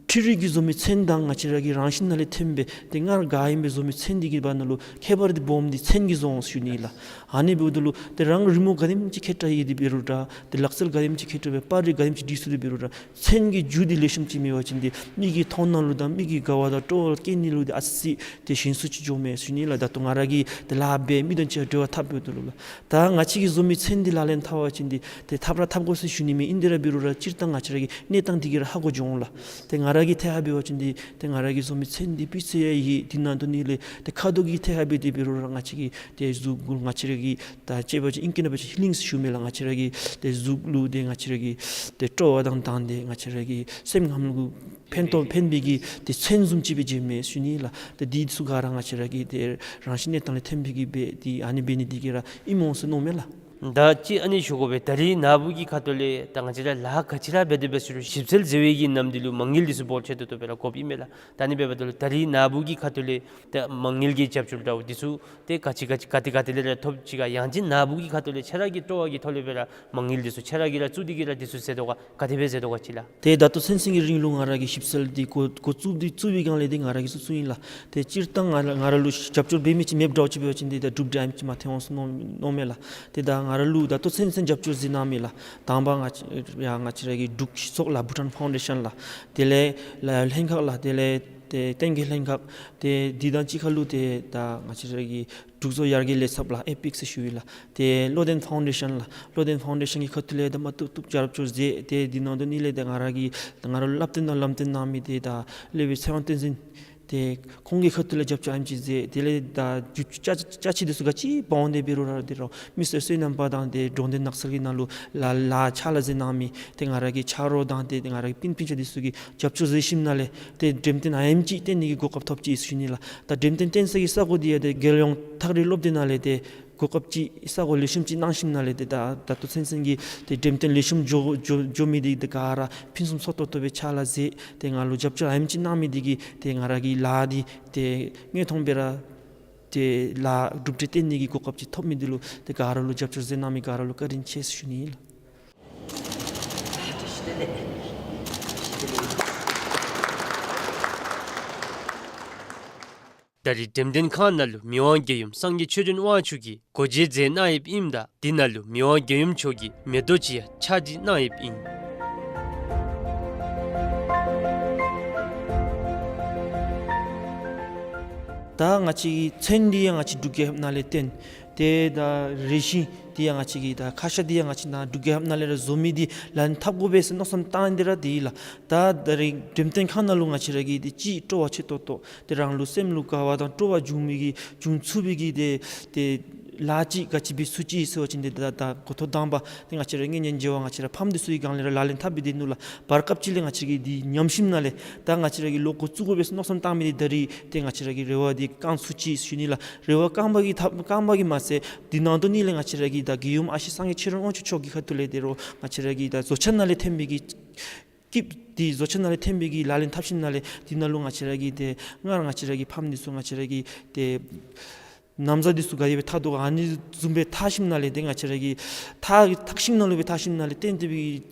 འཕྲུལ་རིག་གིས་བཟོ་མི་ཚོན་དང་ང་བཅས་ར་གི་རང་བཞིན་ནང་ལས་ཐོན་པའི་ཏེ་སྔར་ག་ཨིནམ་སྦེ་བཟོ་མི་ཚོན་འདི་གི་བར་ན་ལུ་ཁྱད་པར་འདི་སྦོམ་འདི་ཚོན་གྱིས་བཟོ་འོང་ཟེར་ཞུ་ནི་ལགས། ཨ་ནི་འབདཝ་ད་ལུ་ཏེ་རང་རི་མོ་ག་དེམ་ཅིག་མཁས་དྲགས་ཡོད་དེ་འབད་རུང་འདྲ། ཏེ་ལག་རྩལ་ག་དེམ་ཅིག་མཁས་དྲགས་སྦེ་པར་རིས་ག་དེམ་ཅིག་འབྲི་ཚུགས་དེ་འབད་རུང་འདྲ། ཚོན་གྱི་རྒྱུ་འདི་ལེགས་ཤོམ་ཅིག་མེད་པ་ཅིན་འདི་མི་གི་མཐོང་སྣང་ལུ་དང་མི་གི་དགའ་བ་དང་སྤྲོ་བ་སྐྱེ་ནི་ལུ་འདི་ཨ་ཙི་ཏེ་ཞན་སུ་ཅིག་འགྱོཝ་མས་ཟེར་ཞུ་ནི་ལགས། ད་ལྟོ་ང་ར་གིས་ཏེ་ལཱ་འབད་མི་དང་གཅིག་ཁར་འབྲེལ་བ་འཐབ་འབདཝ་ད་ལུ་ལགས། ད་ང་བཅས་ཀྱིས་བཟོ་མི་ཚོན་འདི་ལག་ལེན་འཐབ་པ་ཅིན་འདི་ཏེ་འཐབ་ར་འཐབ་དགོ་ཟེར་ཞུ་ནི་མེན། ཨིན་དེ་ར་འབད་རུང་ར་སྤྱིར་བཏང་ང་བཅས་ར་གི་གནས་སྟངས་འདི་གིས་ར་ཧ་གོ་འགྱོ་འོང་ལགས། ཏེ་ང་ར་གི་ཐད་ཁར་འབད་བ་ཅིན་འདི་ཏེ་ང་ར་གིས་བཟོ་མི་ཚོན་འདི་སྤུས་ཚད་ཡང་ཡོད། དེ་ནང་དོག་ལས་ཏེ་ཁ་དོག་གི་ཐད་ཁར་འབད་དེ་འབད་རུང་ར་ང་བཅས་ཀྱི་ཏེ་གཟུགས་པོ་ང་བཅས་ར་གི་ད་ཅེས་པ་ཅིན་ཨིང་སྐད་ནང་འབད་བ་ཅིན་ཧི་ལིང་ཟེར་ཞུཝ་མས་ལགས། ང་བཅས་ར་གི་ཏེ་གཟུགས་ལུ་ཏེ་ང་བཅས་ར་གི་ཏེ་སྤྲོ་བ་དང་དང་ཏེ་ང་བཅས་ར་གི་སེམས་ཁམས་ལུ་ཕན་ཐོགས་ཕན་པའི་གི་ཏེ་ཚོན་བཟུམ་ཅིག་སྦེ་མཇལཝ་མས་ཟེར་ཞུ་ནི་ལགས། ཏེ་འདི་ཚུ་ག་ར་ང་བཅས་ར་གི་ཏེ་རང་བཞིན་གནས་སྟངས་ལས་ཐོན་པའི་གི་སྦེ་ཏེ་ཨ་ནི་འབད་ནི་འདི་གིས་ར་ཨིནམ་འོང་ཟེར་མནོཝ་མས་ལགས། ད་ཅི་ཨ་ནི་ཞུ་དགོ་པས། ད་རིས་ནཱ་བུ་གི་ཁ་ཐུག་ལས་ད་ང་བཅས་ར་ལཱ་ག་ཅི་ར་འབད་དེ་འབད་ཟེར་རུང་ཞིབ་འཚོལ་མཛད་པའི་གི་ནམ་འདི་ལུ་མ་དངུལ་འདི་ཚུ་འབོར་ཆེ་ཏོག་ཏོ་སྦེ་ར་དགོཔ་ཨིན་མས་ལགས། ད་ཨ་ནི་འབདཝ་ད་ལུ་ད་རིས་ནཱ་བུ་གི་ཁ་ཐུག་ལས་ད་མ་དངུལ་གྱི་རྒྱབ་སྐྱོར་འདྲཝ་འདི་ཚུ་ཏེ་ག་ཅི་ག་ཅི་ག་ཏེ་ག་ཏེ་ལས་ར་ཐོབ་ཅི་ག། ཡང་ཅིན་ནཱ་བུ་གི་ཁ་ཐུག་ལས་ཁྱེད་ར་གི་སྤྲོ་བ་གི་ཐོག་ལས་སྦེ་ར་མ་དངུལ་འདི་ཚུ་ཁྱེད་ར་གིས་ར་བཙུགས་ཏེ་གིས་ར་འདི་ཚུ་མཛད་དོ་ག། ག་དེ་སྦེ་མཛད་དོ་ག་ཅིག་ལགས། ཏེ་ད་ལྟོ་ཚུན་ཚོད་ཀྱི་རིང་ལུ་ང་ར་གིས་ཞིབ་འཚོལ་འདི་འགོ་འགོ་བཙུགས་འདི་བཙུགས་པའི་སྒང་ལས་འདི་ང་ར་གིས་བཙུགས་བཙུགསཔ་ཨིན་ལགས། ཏེ་སྤྱིར་བཏང་ང་ར་ང་ར་ལུ་རྒྱབ་སྐྱོར་འབད་མི་ཅིག་མེདཔ་འདྲཝ་ཅིག་འབད་བ་ཅིན་འདི་ད་འབྲུག་རྒྱལ་ཁབ་ཅིག་མ་ཐོན་འོང་ཟེར་མནོ་མནོཝ་མས་ལགས། ཏེ་ད་ ང་ར་ལུ་ད་ལྟོ་ཚུན་ཚོད་རྒྱབ་སྐྱོར་མཛད་གནང་མི་ལགས། དང་པ་ང་བཅས་ཡ་ང་བཅས་ར་གི་འབྲུག་སྤྱི་ཚོགས་ལགས་བྷུ་ཊཱན་ཕའུན་ཌེ་ཤཱན་ལགས། དེ་ལས་ལ་ལྷན་ཁག་ལགས། དེ་ལས་ཏེ་བསྟན་རྒྱས་ལྷན་ཁག། ཏེ་འདི་དང་གཅིག་ཁར་ལུ་ཏེ་ད་ང་བཅས་ར་གི་འབྲུག་བཟོ་ཡར་རྒྱས་ལས་ཚབ་ལགས་ཨེ་པིག་ཟེར་ཞུ་ཡི་ལགས། ཏེ་བློ་ལྡན་ཕའུན་ཌེ་ཤཱན་ལགས། བློ་ལྡན་ཕའུན་ཌེ་ཤཱན་གྱི་ཁ་ཐུག་ལས་ད་མ་བཏུབ་བཏུབ་རྒྱབ་སྐྱོར་མཛད། ཏེ་འདི་ནང་དོན་ནི་ལས་ད་ང་ར་གི་ད་ང་ར་ལུ་བསླབ་སྟོན་དང་ལམ་སྟོན་གནང་མི་ཏེ་ད་སློབ་དཔོན་ཚེ་དབང་བསྟན་འཛིན། ཏེ་ཁོང་གི་ཁ་ཐུག་ལས་རྒྱབ་སྐྱོར་ཨེམ་ཅིག་མཛད། དེ་ལས་ད་རྒྱུ་ཅ་ཅ་ཆས་འདི་ཚུ་ག་ཅི་འབག་འོང་སྟེ་འབད་རུང་ར་འདི་རུང་མི་སེར་སོ་ནམ་པ་དང་ཏེ་འབྲོག་སྡེ་ནགས་ཚལ་གྱི་ནང་ལུ་ལཱ་ལཱ་ཕྱག་ལཱ་མཛད་གནང་མི་ཏེ་ང་ར་གི་ཆ་རོགས་དང་ཏེ་ང་ར་གི་སྤུན་སྤུན་ཆ་འདི་ཚུ་གིས་རྒྱབ་སྐྱོར་མཛད་ཞིནམ་ལས་ཏེ་འགྲེམས་སྟོན་ཨེམ་ཅིག་སྟོན་ནི་གི་གོ་སྐབས་ཐོབ་ཅི་ཟེར་ཞུ་ནི་ལགས། ད་འགྲེམས་སྟོན་སྟོན་ས་གི་ས་གོ་འདི་ཡང་ཏེ་རྒྱལ་ཡོངས་ཐག་རིང་སློབ་སྡེ་ནང་ལས་ཏེ་གོ་སྐབས་ཅིག་ས་གོ་ལེགས་ཤོམ་ཅིག་གནང་ཞིནམ་ལས་ཏེ་ད་ད་ལྟོ་ཚུན་ཚོད་ཀྱི་ཏེ་འགྲེམས་སྟོན་ལེགས་ཤོམ་འགྱོ་འགྱོ་འགྱོ་མི་འདི་ཏེ་ག་ར་ཕུན་སུམ་ཚོགས་ཏོག་ཏོ་སྦེ་ཕྱག་ལཱ་མཛད། ཏེ་ང་ལུ་རྒྱབ་སྐྱོར་ཨེམ་ཅིག་གནང་མི་འདི་གིས་ཏེ་ང་ར་གི་ལཱ་འདི་ཏེ་དངོས་མཐོང་སྦེ་ར་ཏེ་ལཱ་གྲུབ་འབྲས་སྟོན་ནི་གི་གོ་སྐབས་ཅིག་ཐོབ་མི་འདི་ལུ་ཏེ་ག་ར་ལུ་རྒྱབ་སྐྱོར་མཛད་གནང་མི་ག་ར་ལུ་བཀའ་དྲིན་ཆེ་ཟེར་ཞུ་ནི་ལགས། ད་རིས་འགྲེམས་སྟོན་ཁང་ནང་ལུ་མི་དབང་རྒྱལ་ཡུམ་སངས་རྒྱས་ཆོས་སྒྲོན་དབང་ཕྱུག་གིས་སྒོ་འབྱེད་མཛད་གནང་ཡོདཔ་ཨིནམ་ད་འདི་ནང་ལུ་མི་དབང་རྒྱལ་ཡུམ་མཆོག་གིས་མེ་ཏོག་ཅིག་ཡང་ཕྱག་བྲིས་གནང་ཡོདཔ་ཨིན། ད་ང་བཅས་ཀྱི་ཚོན་འདི་ཡང་ང་བཅས་འབྲུག་རྒྱལ་ཁབ་ནང་ལས་བཏོན། ཏེ་ད་རས་ཤིང་འདི་ཡང་ང་བཅས་ཀྱི་ད་ཁ་ཤ་འདི་ཡང་ང་བཅས་ནཱ་འབྲུག་རྒྱལ་ཁབ་ནང་ལས་ར་བཟོ་མི་འདི་ལག་ལེན་འཐབ་དགོ་པས་ཟེར་མནོ་བསམ་བཏང་སྟེ་ར་འདི་ལགས། ད་ད་རིས་འགྲེམས་སྟོན་ཁང་ནང་ལུ་ང་བཅས་ར་གི་འདི་ཅིག་སྤྲོ་བ་ཆེ་ཏོག་ཏོ་ཏེ་རང་ལུ་སེམས་ལུ་དགའ་བ་དང་སྤྲོ་བ་འབྱུང་མི་གི་འབྱུང་ཚུགས་པའི་གི་ཏེ་ཏེ་ལཱ་ཅིག་ག་ཅི་འབད་ཚུགས་ཅི་ཟེར་བ་ཅིན་ཏེ་ད་ད་འགོ་ཐོག་དང་པ་ཏེ་ང་བཅས་ར་གཉེན་ཉེ་བར་ང་བཅས་ར་ཕམ་འདི་ཚུ་གི་སྒང་ལས་ར་ལག་ལེན་འཐབ་སྦེ་སྡོད་ནུག་ལགས། བར་སྐབས་ཅིག་ལས་ང་བཅས་ཀྱིས་འདི་ཉམས་ཞིནམ་ལས་ད་ང་བཅས་ར་གིས་ལོག་འགོ་བཙུགས་དགོ་པས་ཟེར་མནོ་བསམ་བཏང་མི་འདི་ད་རིས་ཏེ་ང་བཅས་ར་གི་རེ་བ་འདི་བསྐང་ཚུགས་ཅི་ཟེར་ཞུ་ནི་ལགས། རེ་བ་བསྐངས་པ་གིས་ཐབས་བསྐངས་པ་གིས་མ་ཚད་འདི་ནང་དོན་ནི་ལས་ང་བཅས་ར་གི་ད་རྒྱལ་ཡུམ་ཨ་ཞེ་སངས་རྒྱས་ཆོས་སྒྲོན་དབང་ཕྱུག་མཆོག་གི་ཁ་ཐུག་ལས་ཏེ་རོགས་ང་བཅས་ར་གི་ད་བཟོ་གྲྭ་ནང་ལས་ཐོན་པའི་གི་སྐྱིད་འདི་བཟོ་གྲྭ་ནང་ལས་ཐོན་པའི་གི་ལག་ལེན་འཐབ་ཞིནམ་ལས་འདི་ནང་ལུ་ང་བཅས་ར་གི་ཏེ་སྔར་ང་བཅས་ར་གི་ཕམ་འདི་ཚུ་ང་བཅས་ར་གི་ཏེ་ན་བཟའ་འདི་ཚུ་ག་དེ་སྦེ་འཐག་དོ་ག་ཨ་ནི་བཟུམ་སྦེ་འཐག་ཞིནམ་ལས་ཏེ་ང་བཅས་ར་གི་འཐག་འཐག་ཤིང་ནང་ལུ་སྦེ་འཐག་ཞིནམ་ལས་ཏེ་དེ་སྦེ་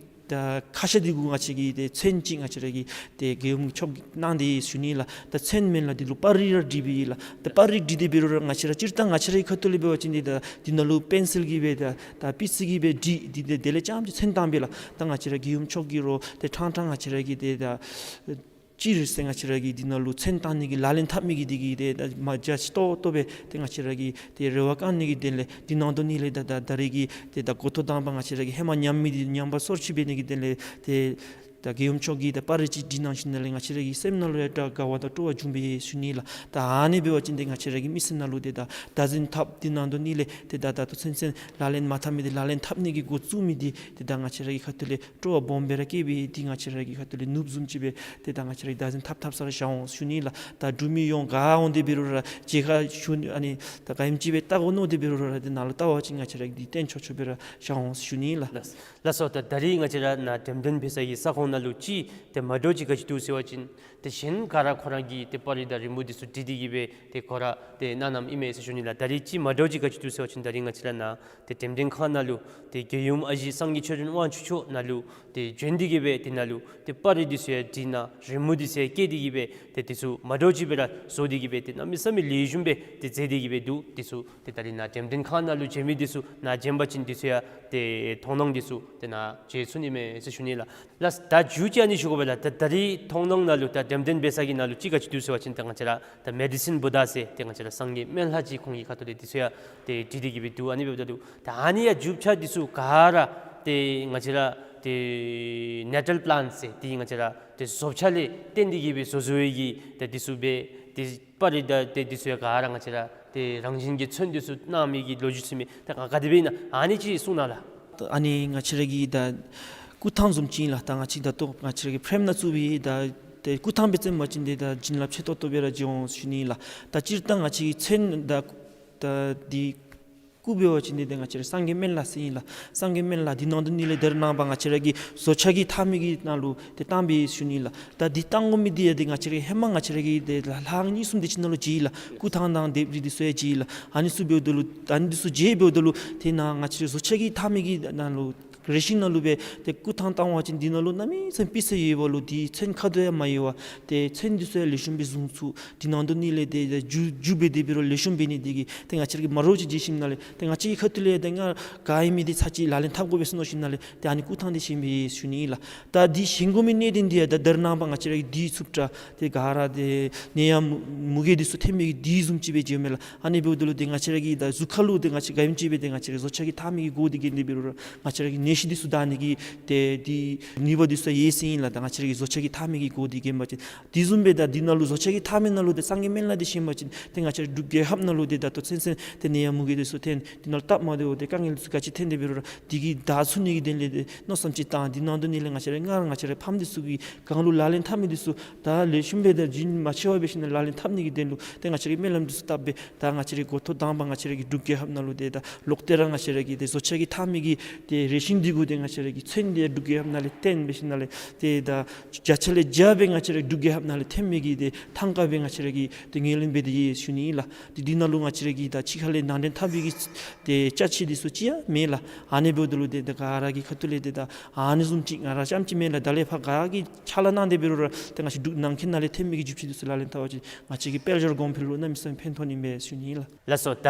ད་ཁ་ཤ་འདི་གུ་ང་བཅས་ཀྱིས་ཏེ་ཚོན་ཅིག་ང་བཅས་ར་གི་ཏེ་རྒྱལ་ཡུམ་མཆོག་གིས་གནང་སྟེ་ཡོད་ཟེར་ཞུ་ནི་ལགས། ད་ཚོན་མེན་ལགས། འདི་ལུ་པར་རིས་ར་བྲིས་པའི་ལགས། ད་པར་རིས་བྲིས་ཏེ་འབད་རུང་ར་ང་བཅས་ར་སྤྱིར་བཏང་ང་བཅས་རའི་ཁ་ཐུག་ལས་འབད་བ་ཅིན་འདི་ད་འདི་ནང་ལུ་པེན་སིལ་གྱིས་སྦེ་ད་ད་པི་སི་གིས་སྦེ་བྲིས་ཏེ་ཏེ་དེ་ལས་རྐྱངམ་ཅིག་ཚོན་བཏང་པས་ལགས། ད་ང་བཅས་ར་རྒྱལ་ཡུམ་མཆོག་གིས་རོགས་ཏེ་ཕྲང་ཕྲང་ང་བཅས་ར་གི་ཏེ་ད་སྤྱིར་ཟེར་ང་བཅས་ར་གི་འདི་ནང་ལུ་ཚོན་བཏང་ནི་གི་ལག་ལེན་འཐབ་མི་གི་འདི་གིས་ཏེ་ད་མ་རྒྱ་ཆེ་ཏོག་ཏོ་སྦེ་ཏེ་ང་བཅས་ར་གི་ཏེ་རེ་བ་བསྐང་ནི་གི་དོན་ལས་འདི་ནང་དོན་ནི་ལས་ད་ད་ད་རིས་ཀྱི་ཏེ་ད་འགོ་ཐོག་དང་པ་ང་བཅས་ར་གི་ཧེ་མ་ཉམས་མི་འདི་ཉམས་པ་སོར་ཆུད་འབད་ནི་གི་དོན་ལས་ཏེ་ད་རྒྱལ་ཡུམ་མཆོག་གིས་ད་པར་རིས་ཅིག་བྲིས་གནང་ཞིནམ་ལས་ང་བཅས་ར་གི་སེམས་ནང་ལུ་ཡང་ད་དགའ་བ་དང་སྤྲོ་བ་འབྱུང་པས་ཟེར་ཞུ་ནི་ལགས། ད་ཨ་ནི་འབད་བ་ཅིན་ཏེ་ང་བཅས་ར་གི་མི་སེར་ནང་ལུ་ཏེ་ད་བདག་འཛིན་འཐབ་འདི་ནང་དོན་ནི་ལས་ཏེ་ད་ད་ལྟོ་ཚུན་ཚོད་ལག་ལེན་མ་འཐབ་མི་འདི་ལག་ལེན་འཐབ་ནི་གི་འགོ་བཙུགས་མི་འདི་ཏེ་ད་ང་བཅས་ར་གི་ཁ་ཐུག་ལས་སྤྲོ་བ་སྦོམ་སྦེ་ར་སྐྱེས་པས། ཏེ་ང་བཅས་ར་གི་ཁ་ཐུག་ལས་ནོར་བུ་བཟུམ་ཅིག་སྦེ་ཏེ་ད་ང་བཅས་ར་གི་བདག་འཛིན་འཐབ་འཐབ་ས་ར་བཞག་འོང་ཟེར་ཞུ་ནི་ལགས། ད་འབྲུག་མི་ཡོངས་ག་འོང་སྟེ་འབད་རུང་ར་མཇལ་ཁ་ཞུ་ནི་ཨ་ནི་ད་ག་ཨིནམ་ཅིག་སྦེ་བལྟ་དགོ་མནོ་སྟེ་འབད་རུང་ར་ཏེ་ནཱ་ལུ་བལྟ་བ་ཅིན་ང་བཅས་ར་གིས་འདི་སྟོན་ཆོག་ཆོག་སྦེ་ར་བཞག་འོང་ཟེར་ཞུ་ནི་ལགས། ལགས་སོ། ད་ད་རིས་ང་བཅས་ར་ནཱ་འགྲེམས་སྟོན་འབད་ས་གི་ས་ཁོངས་ནང་ལུ་ཅིག་ཏེ་མ་འདྲཝ་ཅིག་ག་ཅི་འདུག་ཟེར་བ་ཅིན་ཏེ་གཞན་ག་ར་ཁོ་ར་གིས་ཏེ་པར་རིས་དང་རི་མོ་འདི་ཚུ་བྲིས་ཏེ་གིས་སྦེ་ཏེ་ཁོ་ར་ཏེ་གནང་གནངམ་ཨིན་མས་ཟེར་ཞུ་ནི་ལགས། ད་རིས་ཅིག་མ་འདྲཝ་ཅིག་ག་ཅི་འདུག་ཟེར་བ་ཅིན་ད་རིས་ང་བཅས་ར་ནཱ་ཏེ་འགྲེམས་སྟོན་ཁང་ནང་ལུ་ཏེ་རྒྱལ་ཡུམ་ཨ་ཞེ་སངས་རྒྱས་ཆོས་སྒྲོན་དབང་ཕྱུག་མཆོག་ནཱ་ལུ་ཏེ་བྱོན་ཏེ་གིས་སྦེ་ཏེ་ནཱ་ལུ་ཏེ་པར་རིས་འདི་ཚུ་ཡང་བྲིས་གནང་རི་མོ་འདི་ཚུ་ཡང་བཀལ་ཏེ་གིས་སྦེ་ཏེ་འདི་ཚུ་མ་འདྲཝ་ཅིག་སྦེ་ར་བཟོ་སྟེ་གིས་སྦེ་ཏེ་གནམ་མེད་ས་མེད་ལེགས་ཤོམ་སྦེ་ཏེ་མཛད་དེ་གིས་སྦེ་འདུག། འདི་ཚུ་ཏེ་ད་རིས་ནཱ་འགྲེམས་སྟོན་ཁང་ནང་ལུ་མཇལ་མི་འདི་ཚུ་ནཱ་མཇལ་བ་ཅིན་འདི་ཚུ་ཡང་ཏེ་མཐོང་སྣང་འདི་ཚུ་ཏེ་ནཱ་མཇལ་ཚུགས་ནི་མས་ཟེར་ཞུ་ནི་ལགས། ལགས། ད་མཇུག་ཅིག་ཨ་ནི་ཞུ་དགོ་པས་ལགས། ད་ད་རིས་མཐོང་སྣང་ནང་ལུ་ད་འགྲེམས་སྟོན་འབད་ས་གི་ནང་ལུ་ཅིག་ག་ཅི་འདུག་ཟེར་བ་ཅིན་ད་ང་བཅས་ར་ད་མེ་ཌི་སིན་བུ་དྷ་ཟེར་ཏེ་ང་བཅས་ར་སངས་རྒྱས་སྨན་བླ་ཅིག་ཁོང་གི་ཁ་ཐུག་ལས་འདི་ཚུ་ཡང་ཏེ་བྲིས་ཏེ་གིས་སྦེ་འདུག། ཨ་ནི་འབདཝ་ད་ལུ་ད་ཨ་ནི་ཡང་རྒྱུ་ཆ་འདི་ཚུ་ག་ར་ཏེ་ང་བཅས་ར་ཏེ་ནེ་ཊཱལ་པི་ལཱནཊ་ཟེར་ཏེ་ང་བཅས་ར་ཏེ་བཟོ་བྱ་ལས་བརྟེན་ཏེ་གིས་སྦེ་བཟོ་བཟོ་བའི་གི་ད་འདི་ཚུ་སྦེ་ཏེ་པར་རིས་དང་ཏེ་འདི་ཚུ་ཡང་ག་ར་ང་བཅས་ར་ཏེ་རང་བཞིན་གྱི་ཚོན་འདི་ཚུ་གནང་མི་གི་ལོ་རྒྱུས་ཅིག་མས། ད་ག་ག་དེ་སྦེ་ཨིན་ན་ཨ་ནི་ཅིག་གསུང་གནང་ལགས། ཨ་ནི་ང་བཅས་ར་གི་ད་སྐུ་ཐང་བཟུམ་ཅིག་ཨིན་ལགས། ད་ང་བཅས་ད་ལྟོ་ང་བཅས་ར་གི་ཕེརེམ་ནང་བཙུགས་པའི་ད་ཏེ་སྐུ་ཐང་སྦེ་བརྩིཝ་ཅིན་འདི་ད་བྱིན་རླབས་ཆེ་ཏོག་ཏོ་སྦེ་ར་འབྱུང་འོང་ཟེར་ཞུ་ནི་ལགས། ད་སྤྱིར་བཏང་ང་བཅས་ཀྱི་ཚོན་ད་ད་འདི་སྐུ་འབད་བ་ཅིན་འདི་ད་ང་བཅས་ར་སངས་རྒྱས་སྨན་བླ་ཟེར་ཨིན་ལགས། སངས་རྒྱས་སྨན་བླ་འདི་ནང་དོན་ནི་ལས་ད་རེས་ནངས་པ་ང་བཅས་ར་གི་བཟོ་བྱ་གིས་འཐག་མི་གི་ནང་ལུ་ཏེ་བཏང་པས་ཟེར་ཞུ་ནི་ལགས། ད་འདི་བཏང་དགོ་མི་འདི་ཡང་འདི་ང་བཅས་ར་ཧེ་མ་ང་བཅས་ར་གི་ཏེ་ལ་ལྷག་གཉིས་གསུམ་དེ་ཅིག་ནང་ལུ་མཇལ་ཡི་ལགས། སྐུ་ཐང་དང་ལྡེབས་རིས་འདི་ཚུ་ཡང་མཇལ་ཡི་ལགས། ཨ་ནི་ཚུ་འབདཝ་ད་ལུ་ཨ་ནི་འདི་ཚུ་མཇལ་འབདཝ་ད་ལུ་ཏེ་ནཱ་ང་བཅས་ར་བཟོ་བྱ་གིས་འཐག་མི་གི་ནང་ལུ་ རེ་ཤིང་ནང་ལུ་སྦེ་ཏེ་བཀོ་ཐང་བཏང་བ་ཅིན་འདི་ནང་ལུ་གནམ་མེད་ས་མེད་པི་སེ་ཡོད་པ་ལུ་འདི་ཚོན་ཁ་དོག་ཡང་མ་ཡལ་བར་ཏེ་ཚོན་འདི་ཚུ་ཡང་ལེགས་ཤོམ་སྦེ་བཟུང་ཚུགས། འདི་ནང་དོག་ནི་ལས་ཏེ་ཏེ་རྒྱུ་རྒྱུ་སྦེ་དེ་འབད་རུང་ལེགས་ཤོམ་འབད་ནི་དེ་གིས་ཏེ་ང་བཅས་ར་གིས་མ་རོགས་ཅིག་བྱིན་ཞིནམ་ལས་ཏེ་ང་བཅས་ཀྱི་ཁ་ཐུག་ལས་ཏེ་ང་ག་ཨིན་མི་འདི་ཚར་གཅིག་ལག་ལེན་འཐབ་དགོ་པས་ཟེར་མནོ་ཞིནམ་ལས་ཏེ་ཨ་ནི་བཀོ་ཐང་འདི་བཞེངས་པའི་ཞུ་ནི་ཨིན་ལགས། ད་འདི་བཞེངས་དགོ་མི་གནད་དོན་འདི་ཡང་ད་ད་རེས་ནངས་པ་ང་བཅས་ར་གིས་དྲི་ཚུབ་དྲགས་ཏེ་ག་ར་ཏེ་ནད་ཡམས་མུ་གེ་འདི་ཚུ་ཐོན་མི་གི་དུས་བཟུམ་ཅིག་སྦེ་མཇལཝ་མས་ལགས། ཨ་ནི་འབདཝ་ད་ལུ་ཏེ་ང་བཅས་ར་གི་ད་གཟུགས་ཁ་ལུ་ཏེ་ང་བཅས་ག་ཨིནམ་ཅིག་སྦེ་ཏེ་ང་བཅས་ར་བཟོ་ལྕགས་ཀྱིས་འཐག་མི་གི་སྒོ་འདི་གིས་འདི་འབད་རུང་ར་ང་བཅས་ར་གི་ནད་གཞི་འདི་ཚུ་དྲག་ནི་གི་ཏེ་འདི་ནུས་པ་འདི་ཚུ་ཡོད་ཟེར་ཨིན་ལགས། ད་ང་བཅས་ར་གི་བཟོ་ལྕགས་ཀྱིས་འཐག་མི་གི་སྒོ་འདི་གིས་འབད་བ་ཅིན་དེ་བཟུམ་སྦེ་ད་འདི་ནང་ལུ་བཟོ་ལྕགས་ཀྱིས་འཐག་མི་ནང་ལུ་ཏེ་སངས་རྒྱས་སྨན་བླ་འདི་བཞེངས་པ་ཅིན་ཏེ་ང་བཅས་ར་འབྲུག་རྒྱལ་ཁབ་ནང་ལུ་ཏེ་ད་ལྟོ་ཚུན་ཚོད་ཏེ་ནད་ཡམས་མུ་གེ་འདི་ཚུ་ཐོན་འདི་ནང་ལུ་སྟབས་མ་བདེཝ་ཏེ་དཀའ་ངལ་འདི་ཚུ་ག་ཅི་ཐོན་ཏེ་འབད་རུང་ར་འདི་གིས་དྲག་ཚུགས་ནི་གི་དོན་ལས་ཏེ་མནོ་བསམ་ཅིག་བཏང་འདི་ནང་དོག་ནི་ལས་ང་བཅས་ར་སྔར་ང་བཅས་ར་ཕམ་འདི་ཚུ་གིས་གང་ལུ་ལག་ལེན་འཐབ་མི་འདི་ཚུ་ད་ལེགས་ཤོམ་སྦེ་ད་རྒྱུན་མ་ཆད་པར་འབད་ཞིནམ་ལས་ལག་ལེན་འཐབ་ནི་གི་དོན་ལུ་ཏེ་ང་བཅས་ར་གིས་སྨོན་ལམ་འདི་ཚུ་བཏབ་སྦེ་ད་ང་བཅས་ར་གི་འགོ་ཐོག་དང་པ་ང་བཅས་ར་གི་འབྲུག་རྒྱལ་ཁབ་ནང་ལུ་ཏེ་ད་ལོག་སྟེ་ར་ང་བཅས་ར་གི་ཏེ་བཟོ་ལྕགས་ཀྱིས་འཐག་མི་གི་ཏེ་རེ་ཤིང་འདི་གུ་ཏེ་ང་བཅས་ར་གི་ཚོན་འདི་འབྲུག་རྒྱལ་ཁབ་ནང་ལས་བཏོན་འབད་ཞིནམ་ལས་ཏེ་ད་བརྒྱ་ཆ་ལས་བརྒྱ་སྦེ་ང་བཅས་ར་འབྲུག་རྒྱལ་ཁབ་ནང་ལས་ཐོན་མི་གི་ཏེ་ཐང་ཀ་སྦེ་ང་བཅས་ར་གིས་ཏེ་ངོས་ལེན་འབད་དེ་ཡོད་ཞུ་ནི་ཨིན་ལགས། ཏེ་འདི་ནང་ལུ་ང་བཅས་ར་གིས་ད་ཕྱི་ཁ་ལས་ནང་འདྲེན་འཐབ་པའི་གི་ཏེ་ཅ་ཆས་འདི་ཚུ་ཅིག་ཡང་མེད་ལགས། ཨ་ནི་འབདཝ་ད་ལུ་ཏེ་ད་ག་ར་གི་ཁ་ཐུག་ལས་ཏེ་ད་ཨ་ནི་བཟུམ་ཅིག་ང་ར་རྐྱངམ་ཅིག་མེན་ལགས། ད་ལས་ཕར་ག་གིས་ཕྱག་ལཱ་གནང་སྟེ་འབད་རུང་ར་ཏེ་ང་བཅས་འབྲུག་ནང་འཁོད་ནང་ལས་ཐོན་མི་གི་རྒྱུ་ཆ་འདི་ཚུ་ལག་ལེན་འཐབ་པ་ཅིན་ང་བཅས་ཀྱི་དཔལ་འབྱོར་གོང་འཕེལ་ལུ་གནམ་མེད་ས་མེད་ཕན་ཐོགས་ནི་མས་ཞུ་ནི་ཨིན་ལགས། ལགས་སོ། ད་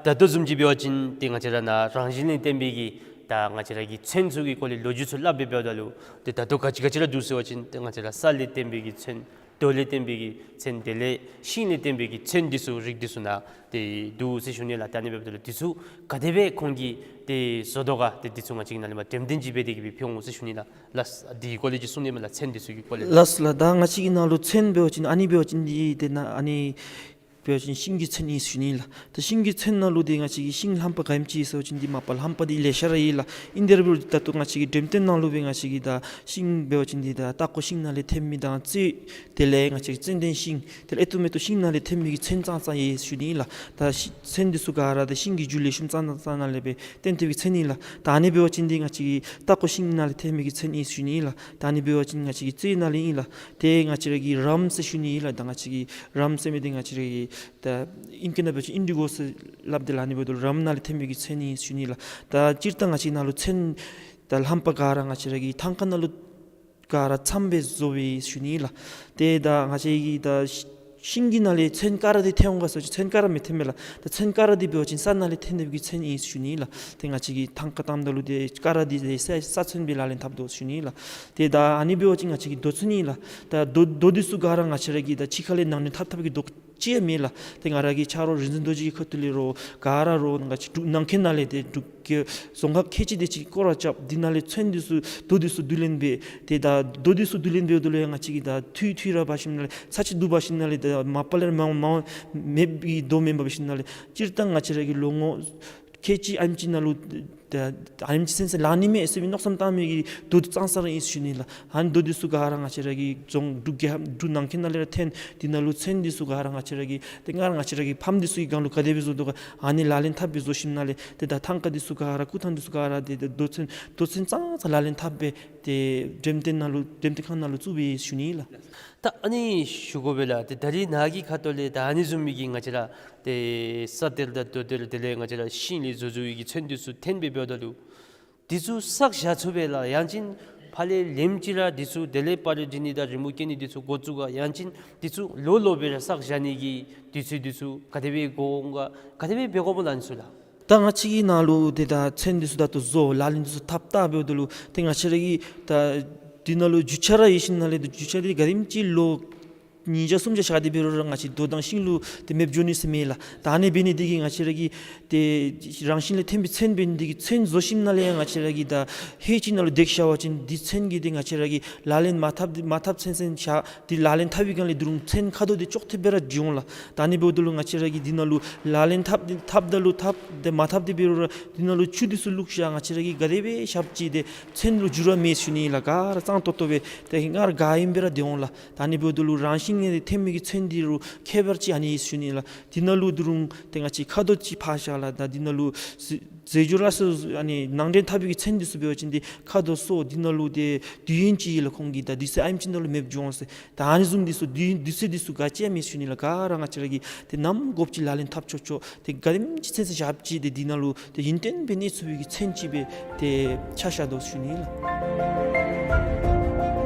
ད་ལྟོ་བཟུམ་ཅིག་འབད་བ་ཅིན་ཏེ་ང་བཅས་ར་ནཱ་རང་བཞིན་ལས་བརྟེན་པའི་གི་ད་ང་བཅས་ར་གི་ཚོན་ཚུ་གི་སྐོར་ལས་ལོ་རྒྱུས་ཚུ་སླབ་སྦེ་འབདཝ་ད་ལུ་ཏེ་ད་ལྟོ་ག་ཅི་ག་ཅི་ར་འདུག་ཟེར་བ་ཅིན་ཏེ་ང་བཅས་ར་ས་ལས་བརྟེན་པའི་གི་ཚོན་རྡོ་ལས་བརྟེན་པའི་གི་ཚོན་དེ་ལས་ཤིང་ལས་བརྟེན་པའི་གི་ཚོན་འདི་ཚུ་རིགས་འདི་ཚུ་ནཱ་ཏེ་འདུག་ཟེར་ཞུ་ནི་ལགས། ད་ཨ་ནི་འབདཝ་ད་ལུ་འདི་ཚུ་ག་དེ་སྦེ་ཁོང་གིས་ཏེ་བཟོ་དོ་ག་ཏེ་འདི་ཚུ་ང་བཅས་ཀྱི་ནཱ་ལས་མར་འགྲེམས་སྟོན་ཅིག་འབད་དེ་གི་སྦེ་ཕུལ་འོང་ཟེར་ཞུ་ནི་ལགས། ལགས་སོ། འདི་གི་སྐོར་ལས་ཅིག་གསུང་ནི་མས་ལགས། ཚོན་འདི་ཚུ་གི་སྐོར་ལས་ལགས། ལགས་སོ་ལགས། ད་ང་བཅས་ཀྱི་ནཱ་ལུ་ཚོན་འབད་བ་ཅིན་ཨ་ནི་འབད་བ་ཅིན་འདི་ཏེ་ནཱ་ཨ་ནི་འབད་བ་ཅིན་ཤིང་གི་ཚོན་ཨིན་ཟེར་ཞུ་ནི་ལགས། ད་ཤིང་གི་ཚོན་ནང་ལུ་ཏེ་ང་བཅས་ཀྱི་ཤིང་ལྷམ་པ་ག་ཨིནམ་ཅིག་ཟེར་བ་ཅིན་འདི་མ་པ་ལྷམ་པ་འདི་ལེ་ཤ་ར་ཡོད་ལགས། ཨིན་ཏེ་ར་འབད་རུང་ད་ལྟོ་ང་བཅས་ཀྱི་འགྲེམས་སྟོན་ནང་ལུ་སྦེ་ང་བཅས་ཀྱི་ད་ཤིང་འབད་བ་ཅིན་འདི་ད་སྟག་ཀོ་ཤིང་ནང་ལས་ཐོན་མི་དང་གཙོད་དེ་ལས་ང་བཅས་ཀྱི་ཙན་དན་ཤིང་དེ་ལས་ཨེ་ཏོག་མེ་ཏོག་ཤིང་ནང་ལས་ཐོན་མི་གི་ཚོན་ཙང་ཙང་ཡོད་ཟེར་ཞུ་ནི་ལགས། ད་ཤི་ཚོན་འདི་ཚུ་ག་ར་ད་ཤིང་གི་རྒྱུ་ལེགས་ཤོམ་ཙང་ཙང་ཙང་ནང་ལས་སྦེ་བཏོན་ཏེ་གི་ཚོན་ཨིན་ལགས། ད་ཨ་ནི་འབད་བ་ཅིན་འདི་ང་བཅས་ཀྱི་སྟག་ཀོ་ཤིང་ནང་ལས་ཐོན་མི་གི་ཚོན་ཨིན་ཟེར་ཞུ་ནི་ལགས། ད་ཨ་ནི་འབད་བ་ཅིན་ང་བཅས་ཀྱི་གཙོད་ནང་ལས་ཨིན་ལགས། ཏེ་ང་བཅས་ར་གི་རམ་ཟེར་ཞུ་ནི་ཨིན་ལགས། ད་ང་བཅས་ཀྱི་རམ་ཟེར་མི་འདི་ང་བཅས་ར་གི་ད་ཨིང་སྐད་ནང་འབད་བ་ཅིན་ཨིན་ཌི་གོ་ཟེར་སླབ་དེས་ལགས། ཨ་ནི་འབདཝ་ད་རམ་ནང་ལས་ཐོན་མི་གི་ཚོན་ཨིན་ཟེར་ཞུ་ནི་ལགས། ད་སྤྱིར་བཏང་ང་བཅས་ནཱ་ལུ་ཚོན་ད་ལྷམ་པ་ག་ར་ང་བཅས་ར་གི་ཐང་ཀ་ནང་ལུ་ག་ར་ཚངམ་སྦེ་བཟོ་བས་ཞུ་ནི་ལགས། ཏེ་ད་ང་བཅས་ཀྱི་ད་ཤི་ཤིང་གི་ནང་ལས་ཚོན་ཀ་ར་འདི་ཐོན་འོང་ག་ཟེར་བ་ཅིན་ཚོན་ཀ་ར་མི་ཐོན་མས་ལགས། ད་ཚོན་ཀ་ར་འདི་འབད་བ་ཅིན་ས་ནང་ལས་ཐོན་ཏེ་གི་ཚོན་ཨིན་ཞུ་ནི་ལགས། ཏེ་ང་བཅས་ཀྱིས་ཐང་ཀ་བཏངམ་ད་ལུ་ཏེ་ཀ་ར་འདི་ཏེ་ས་ས་ཚོན་སྦེ་ལག་ལེན་འཐབ་དོ་ཞུ་ནི་ལགས། ཏེ་ད་ཨ་ནི་འབད་བ་ཅིན་ང་བཅས་ཀྱི་རྡོ་ཚོན་ཨིན་ལགས། ད་རྡོ་རྡོ་འདི་ཚུ་ག་ར་ང་བཅས་ར་གི་ད་ཕྱི་ཁ་ལས་ནང་འདྲེན་འཐབ་འཐབ་པའི་གི་རྡོ་ཅིག་ཡང་མེད་ལགས། ཏེ་ང་ར་གི་ཆ་རོགས་རིག་འཛིན་རྡོ་རྗེ་གི་ཁ་ཐུག་ལས་རོགས་ག་ར་རོགས་ང་བཅས་འབྲུག་ནང་འཁོད་ནང་ལས་ཏེ་འབྲུག་རྒྱལ་རྫོང་ཁག་ཁལ་གཅིག་དེ་ཅིག་སྐོར་ར་རྐྱབ། འདི་ནང་ལས་ཚོན་འདི་ཚུ་རྡོ་འདི་ཚུ་བསྡུ་ལེན་འབད། ཏེ་ད་རྡོ་འདི་ཚུ་བསྡུ་ལེན་འབདཝ་ད་ལུ་ཡང་ང་བཅས་ཀྱིས་ད་འཐུས་འཐུས་ར་འབད་ཞིནམ་ལས་ཚར་གཅིག་བསྡུ་འབད་ཞིནམ་ལས་ད་མ་པ་ལས་མ་མ་མེདཔ་གི་རྡོ་མེན་པར་འབད་ཞིནམ་ལས་སྤྱིར་བཏང་ང་བཅས་ར་གི་ལོ་ངོ་ཁལ་གཅིག་ཨ་ནེམ་ཅིག་ནང་ལུ་ད་ཨ་ནེམ་ཅིག་ཚུན་ཚོད་ལང་ནི་མས་ཟེར་བའི་མནོ་བསམ་བཏང་མི་གི་རྡོ་ཙང་ཙང་ར་ཨིན་ཟེར་ཞུ་ནི་ལགས། ཨ་ནི་རྡོ་འདི་ཚུ་ག་ར་ང་བཅས་ར་གི་རྫོང་འབྲུག་རྒྱལ་ཁབ་འབྲུག་ནང་འཁོད་ནང་ལས་ར་ཐོན། འདི་ནང་ལུ་ཚོན་འདི་ཚུ་ག་ར་ང་བཅས་ར་གི་ཏེ་སྔར་ང་བཅས་ར་གི་ཕམ་འདི་ཚུ་གིས་གང་ལུ་ག་དེ་སྦེ་བཟོ་དོ་ག་ཨ་ནི་ལག་ལེན་འཐབ་སྦེ་བཟོ་ཞིནམ་ལས་ཏེ་ད་ཐང་ཀ་འདི་ཚུ་ག་ར་བཀོ་ཐང་འདི་ཚུ་ག་ར་ཏེ་ད་རྡོ་ཚོན་རྡོ་ཚོན་ཙང་ཙང་ལག་ལེན་འཐབ་སྦེ་ཏེ་འགྲེམས་སྟོན་ནང་ལུ་འགྲེམས་སྟོན་ཁང་ནང་ལུ་བཙུགས་པས་ཞུ་ནི་ལགས། ད་ཨ་ནི་ཞུ་དགོ་པས་ལགས། ཏེ་ད་རིས་ནཱ་གི་ཁ་ཐུག་ལས་ད་ཨ་ནི་བཟུམ་མའི་གི་ང་བཅས་ར་ཏེ་ས་གཏེར་དང་རྡོ་གཏེར་དེ་ལས་ང་བཅས་ར་ཤིང་ལས་བཟོ་བཟོ་བའི་གི་ཚོན་འདི་ཚུ་ཐོན་སྦེ་འབདཝ་ད་ལུ་འདི་ཚུ་བསགས་བཞག་ཚུགས་པས་ལགས། ཡང་ཅིན་ཕར་ལས་ལེནམ་ཅིག་ར་འདི་ཚུ་དེ་ལས་པར་རིས་འབྲི་ནི་དང་རི་མོ་བཀལ་ནི་འདི་ཚུ་འགོ་བཙུགས་ག། ཡང་ཅིན་འདི་ཚུ་ལོ་ལོ་སྦེ་ར་བསགས་བཞག་ནི་གི་དུས་ཚོད་འདི་ཚུ་ག་དེ་སྦེ་འགོར་འོང་ག། ག་དེ་སྦེ་འབད་དགོཔ་ཨིན་ན་ཨ་ནི་ཚུ་ལགས། ད་ང་བཅས་ཀྱི་ནང་ལུ་ཏེ་ད་ཚོན་འདི་ཚུ་ད་ལྟོ་བཟོ་ལག་ལེན་འདི་ཚུ་འཐབ་འཐབ་འབདཝ་ད་ལུ་ཏེ་ང་བཅས་ར་གི་ད་འདི་ནང་ལུ་རྒྱུ་ཆ་ར་ཡོད་ཞིནམ་ལས་ད་རྒྱུ་ཆ་འདི་ག་དེམ་ཅིག་ལོ་ཉིས་བརྒྱ་སུམ་བརྒྱ་བཞག་སྟེ་འབད་རུང་ར་ང་བཅས་རྡོ་དང་ཤིང་ལུ་ཏེ་མེདཔ་འགྱོ་ནི་ཟེར་མེད་ལགས། ད་ཨ་ནི་འབད་ནི་འདི་གིས་ང་བཅས་ར་གི་ཏེ་རང་བཞིན་ལས་ཐོན་པའི་ཚོན་འབད་ནི་འདི་གིས་ཚོན་བཟོ་ཞིནམ་ལས་ཡང་ང་བཅས་ར་གི་ད་ཧེ་ཅིག་ནང་ལུ་སྡོད་བཞག་པ་ཅིན་འདི་ཚོན་གྱིས་ཏེ་ང་བཅས་ར་གི་ལག་ལེན་མ་འཐབ་མ་འཐབ་ཚུན་ཚོད་བཞག་འདི་ལག་ལེན་འཐབ་པའི་སྒང་ལས་ད་རུང་ཚོན་ཁ་དོག་འདི་ཅོག་འཐདཔ་སྦེ་ར་འགྱོ་འོང་ལགས། ད་ཨ་ནི་འབདཝ་ད་ལུ་ང་བཅས་ར་གིས་འདི་ནང་ལུ་ལག་ལེན་འཐབ་འཐབ་ད་ལུ་འཐབ་ཏེ་མ་འཐབ་སྟེ་འབད་རུང་ར་འདི་ནང་ལུ་ཆུ་འདི་ཚུ་བླུགས་བཞག་ང་བཅས་ར་གིས་ག་དེ་སྦེ་བཞགཔ་ཅིག་ཏེ་ཚོན་ལུ་འགྱུར་བ་མེད་ཞུ་ནི་ལགས། ག་ར་གཙང་ཏོག་ཏོ་སྦེ་ཏེ་སྔར་ག་ཨིནམ་སྦེ་ར་སྡོད་འོང་ལགས། ད་ཨ་ནི་འབདཝ་ད་ལུ་རང་བཞིན་ ངེས་ཏེ་ཐོན་མི་གི་ཚོན་འདི་རུང་ཁྱད་པར་ཅིག་ཨ་ནི་ཡོད་ཟེར་ཞུ་ནི་ལགས། འདི་ནང་ལུ་འདི་རུང་ཏེ་ང་བཅས་ཁ་དོག་ཅིག་ཕར་བཞག་ལགས། ད་འདི་ནང་ལུ་ཟེ་ཟས་བཅུད་ལ་སོགས་ཨ་ནི་ནང་འདྲེན་འཐབ་པའི་གི་ཚོན་འདི་ཚུ་འབད་བ་ཅིན་ཏེ་ཁ་དོག་སོགས་འདི་ནང་ལུ་ཏེ་དུས་ཡུན་ཅིག་ལུ་ཁོང་གིས་ད་དུས་ཚོད་ཨེམ་ཅིག་ནང་ལུ་མེདཔ་འགྱོ་འོང་ཟེར། ད་ཨ་ནི་བཟུམ་འདི་ཚུ་དུས་དུས་ཚོད་འདི་ཚུ་ག་ཅི་ཡང་མེད་ཟེར་ཞུ་ནི་ལགས། ག་ར་ང་བཅས་ར་གིས་ཏེ་ནམ་དགོཔ་ཅིག་ལག་ལེན་འཐབ་ཆོག་ཆོག། ཏེ་ག་དེམ་ཅིག་ཚུན་ཚོད་བཞགཔ་ཅིག་ཏེ་འདི་ནང་ལུ་ཏེ་ཡུན་བརྟན་སྦེ་གནས་ཚུགས་པའི་གི་ཚོན་ཅིག་སྦེ་ཏེ་ཆ་བཞག་དོ་ཟེར་ཞུ་ནི་ལགས།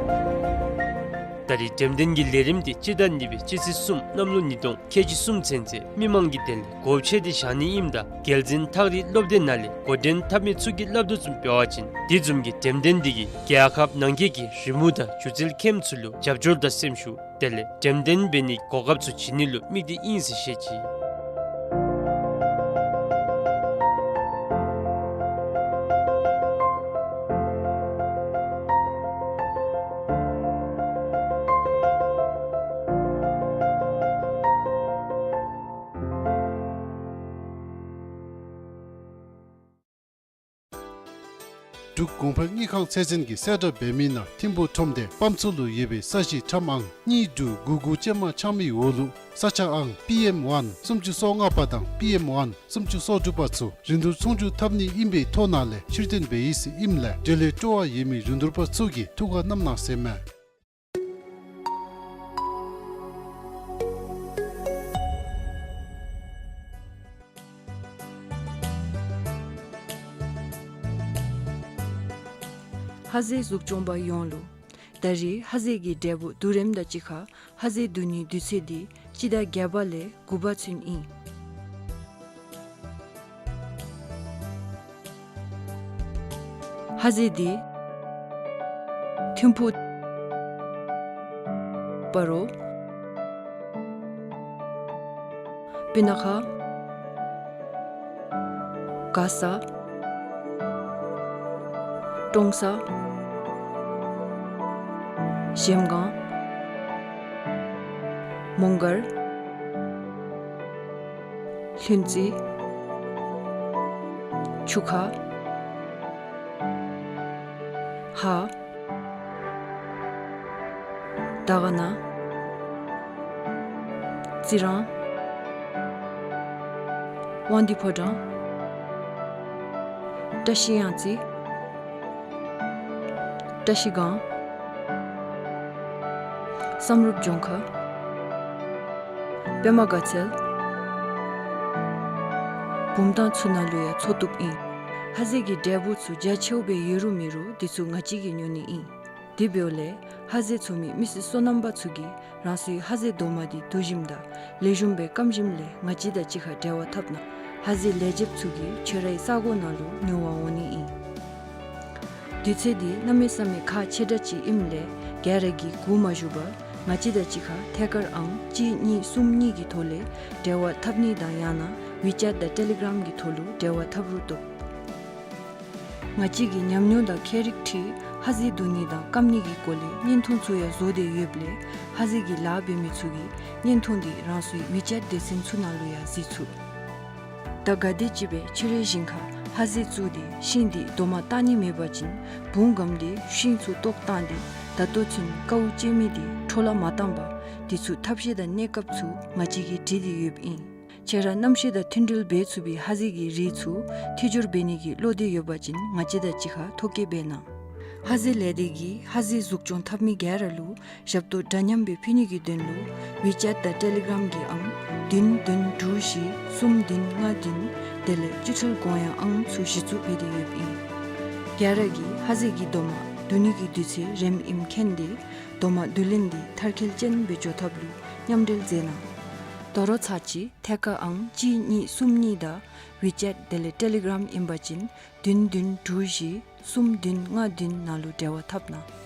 ད་རེས་འགྲེམས་སྟོན་གྱི་ལས་རིམ་འདི་སྤྱི་ཟླ་གཉིས་པའི་སྤྱི་ཚེས་གསུམ་གནམ་ལོ་ཉིས་སྟོང་ཁལ་གཅིག་གསུམ་ཚུན་ཚོད་མི་མང་གི་དོན་ལས་སྒོ་ཕྱེ་སྟེ་བཞག་ནི་ཨིནམ་ད་རྒྱལ་འཛིན་ཐག་རིང་སློབ་སྡེ་ནང་ལས་འགོ་འདྲེན་འཐབ་མི་ཚུ་གིས་སླབ་དོ་བཟུམ་འབད་བ་ཅིན་དེ་བཟུམ་གྱི་འགྲེམས་སྟོན་འདི་གིས་རྒྱལ་ཁབ་ནང་འཁོད་ཀྱི་རི་མོ་དང་སྒྱུ་རྩལ་མཁནམ་ཚུ་ལུ་རྒྱབ་སྐྱོར་དང་སེམས་ཤུགས་དེ་ལས་འགྲེམས་སྟོན་འབད་ནིའི་གོ་སྐབས་ཚུ་བྱིན་ནི་ལུ་དམིགས་ཏེ་ཨིན་ཟེར་བཤད་ཅི། འབྲུག་གོང་འཕེལ་དངུལ་ཁང་ཚད་འཛིན་གྱིས་གསལ་བསྒྲགས་འབད་མི་ནང་ཐིམ་ཕུག་ཁྲོམ་སྡེ་པམ་ཚུ་ལུ་ཡོད་པའི་ས་གཞི་ཁྲམ་ཨང་གཉིས་དྲུག་དགུ་དགུ་ཅན་མ་ཆག་མའི་འོག་ལུ་ས་ཆ་ཨང་པི་ཨེམ་ཝན་སུམ་ཅུ་སོ་ལྔ་པ་དང་པི་ཨེམ་ཝན་སུམ་ཅུ་སོ་དྲུག་པ་ཚུ་རིན་བསྡུར་ཚོང་བསྒྱུར་འཐབ་ནི་ཨིན་པའི་ཐོ་ནང་ལས་ཕྱིར་བཏོན་འབད་ཡི་ཟེར་ཨིནམ་ལས་འབྲེལ་ཡོད་སྤྲོ་བ་ཡོད་མི་རིན་བསྡུར་པ་ཚུ་གིས་ཐུགས་ཁར་བསྣམ་གནང་ཟེར་མས། ཧ་ཟེ་གཟུགས་སྐྱོང་པ་ཡོངས་ལུ། ད་རེས་ཧ་ཟེ་གི་འབྲས་བུ་བསྡུ་རིམ་དང་གཅིག་ཁར་ཧ་ཟེ་བསྡུ་ནིའི་དུས་ཚོད་འདི་སྤྱི་ཟླ་བརྒྱད་པ་ལས་དགུ་པ་ཚུན་ཨིན། ཧ་ཟེ་འདི་ཐིམ་ཕུག་སྤ་རོ། སྤུ་ན་ཁ། མགར་ས། ཀྲོང་གསར། གཞལམ་སྒང་། མོང་སྒར། ལྷུན་རྩེ། ཆུ་ཁ། ཧཱ། དར་དཀར་ན། རྩི་རང་། དབང་འདུས་ཕོ་བྲང་། བཀྲ་ཤིས་གཡང་རྩེ། བཀྲ་ཤིས་སྒང་། བསམ་གྲུབ་ལྗོངས་མཁར། པདྨ་དགའ་ཚལ། བུམ་ཐང་ཚུ་ནང་ལུ་ཡང་འཚོ་བཏུབ་ཨིན། ཧ་ཟེ་གི་འབྲས་བུ་ཚུ་རྒྱ་ཆེཝ་སྦེ་ཡོད་རུང་མེད་རུང་འདི་ཚུ་ང་བཅས་ཀྱིས་ཉོ་ནི་ཨིན། དེ་འབདཝ་ལས་ཧ་ཟེ་འཚོ་མི་མི་སེར་སོ་ནམ་པ་ཚུ་གིས་རང་སོའི་ཧ་ཟེ་རྡོག་མ་འདི་བསྡུ་ཞིནམ་དང་ལེགས་ཤོམ་སྦེ་སྐམ་ཞིནམ་ལས་ང་བཅས་དང་གཅིག་ཁར་འབྲེལ་བ་འཐབ་གནང་། ཧ་ཟེ་ལེགས་ཆེཝ་ཚུ་གིས་ཁྱོད་རའི་ས་གོ་ནང་ལུ་ཉོ་བར་འོང་ནི་ཨིན། དུས་ཚོད་འདི་གནམ་མེད་ས་མེད་ཁག་ཆེ་དྲགས་ཅིག་ཨིནམ་ལས་ག་ར་གིས་སྒུག་མ་བཞུགས་པར་ང་བཅས་དང་གཅིག་ཁར་ཐད་ཀར་ཨང་གཅིག་གཉིས་གསུམ་གཉིས་ཀྱི་ཐོག་ལས་འབྲེལ་བ་འཐབ་ནི་དང་ཡང་ན་ཝི་ཅེཊ་དང་ཊེ་ལི་གྲམ་གྱི་ཐོག་ལུ་འབྲེལ་བ་འཐབ་རུང་བཏུབ། ང་བཅས་ཀྱིས་ཉམས་མྱོང་དང་ཁྱད་རིག་འཁྲིལ་ཧ་ཟེ་བསྡུ་ནི་དང་སྐམ་ནི་གི་སྐོར་ལས་བརྙན་ཐུང་ཚུ་ཡང་བཟོ་སྟེ་ཡོདཔ་ལས་ཧ་ཟེ་གི་ལཱ་འབད་མི་ཚུ་གིས་བརྙན་ཐུང་འདི་རང་སོའི་ཝི་ཅེཊ་སྡེ་ཚན་ཚུ་ནང་ལུ་ཡང་གཟིགས་ཚུགས། ད་ག་དེམ་ཅིག་སྦེ་ཕྱི་རོལ་ཞིང་ཁར་ཧ་ཟེ་བཙུགས་ཏེ་ཤིང་འདི་རྡོག་མ་བཏགས་ནི་མེད་པ་ཅིན་བུང་སྒམ་སྟེ་ཤིང་ཚུ་བཏོག་བཏང་སྟེ་ད་ལྟོ་ཚུན་དཀའཝ་སྤྱད་མི་འདི་འཕྲོ་བརླག་མ་བཏང་པར་འདི་ཚུ་ཐབས་ཤེས་དང་གནས་སྐབས་ཚུ་ང་བཅས་ཀྱིས་སྒྲིག་སྟེ་ཡོདཔ་ཨིན། ཁྱེད་ར་གནམ་གཤིས་དང་མཐུན་སྒྲིལ་འབད་ཚུགས་པའི་ཧ་ཟེ་གི་རིགས་ཚུ་ཐད་སྦྱོར་འབད་ནི་གི་བློ་འདོད་ཡོད་པ་ཅིན་ང་བཅས་དང་གཅིག་ཁར་ཐོ་བཀོད་འབད་གནང་། ཧ་ཟེ་ལས་སྡེ་གིས་ཧ་ཟེ་གཟུགས་སྐྱོང་འཐབ་མི་ག་ར་ལུ་ཞབས་ཏོག་འདྲ་མཉམ་སྦེ་ཕུལ་ནི་གི་དོན་ལུ་ཝི་ཅེཊ་དང་ཊེ་ལི་གྲམ་གྱི་ཨང་བདུན་བདུན་དྲུག་བཞི་གསུམ་བདུན་ལྔ་བདུན་དེ་ལས་སྤྱི་འཐུས་དགོངས་ཡངས་ཨང་ཚུ་གཞི་བཙུགས་འབད་དེ་ཡོདཔ་ཨིན། ག་ར་གིས་ཧ་ཟེ་གི་རྡོག་མ་བསྡུ་ནི་གི་དུས་ཚོད་རནམ་ཨིནམ་མཁྱེན་ཏེ་རྡོག་མ་བསྡུ་ལེན་འདི་མཐར་འཁྱོལ་ཅན་སྦེ་འགྱོ་ཐབས་ལུ་མཉམ་འབྲེལ་མཛད་གནང་། དོ་རུང་ཚར་གཅིག་ཐད་ཀར་ཨང་གཅིག་གཉིས་གསུམ་གཉིས་དང་ཝི་ཅེཊ་དེ་ལས་ཊེ་ལི་གྲམ་ཨིན་པ་ཅིན་བདུན་བདུན་དྲུག་བཞི་གསུམ་བདུན་ལྔ་བདུན་ནང་ལུ་འབྲེལ་བ་འཐབ་གནང་།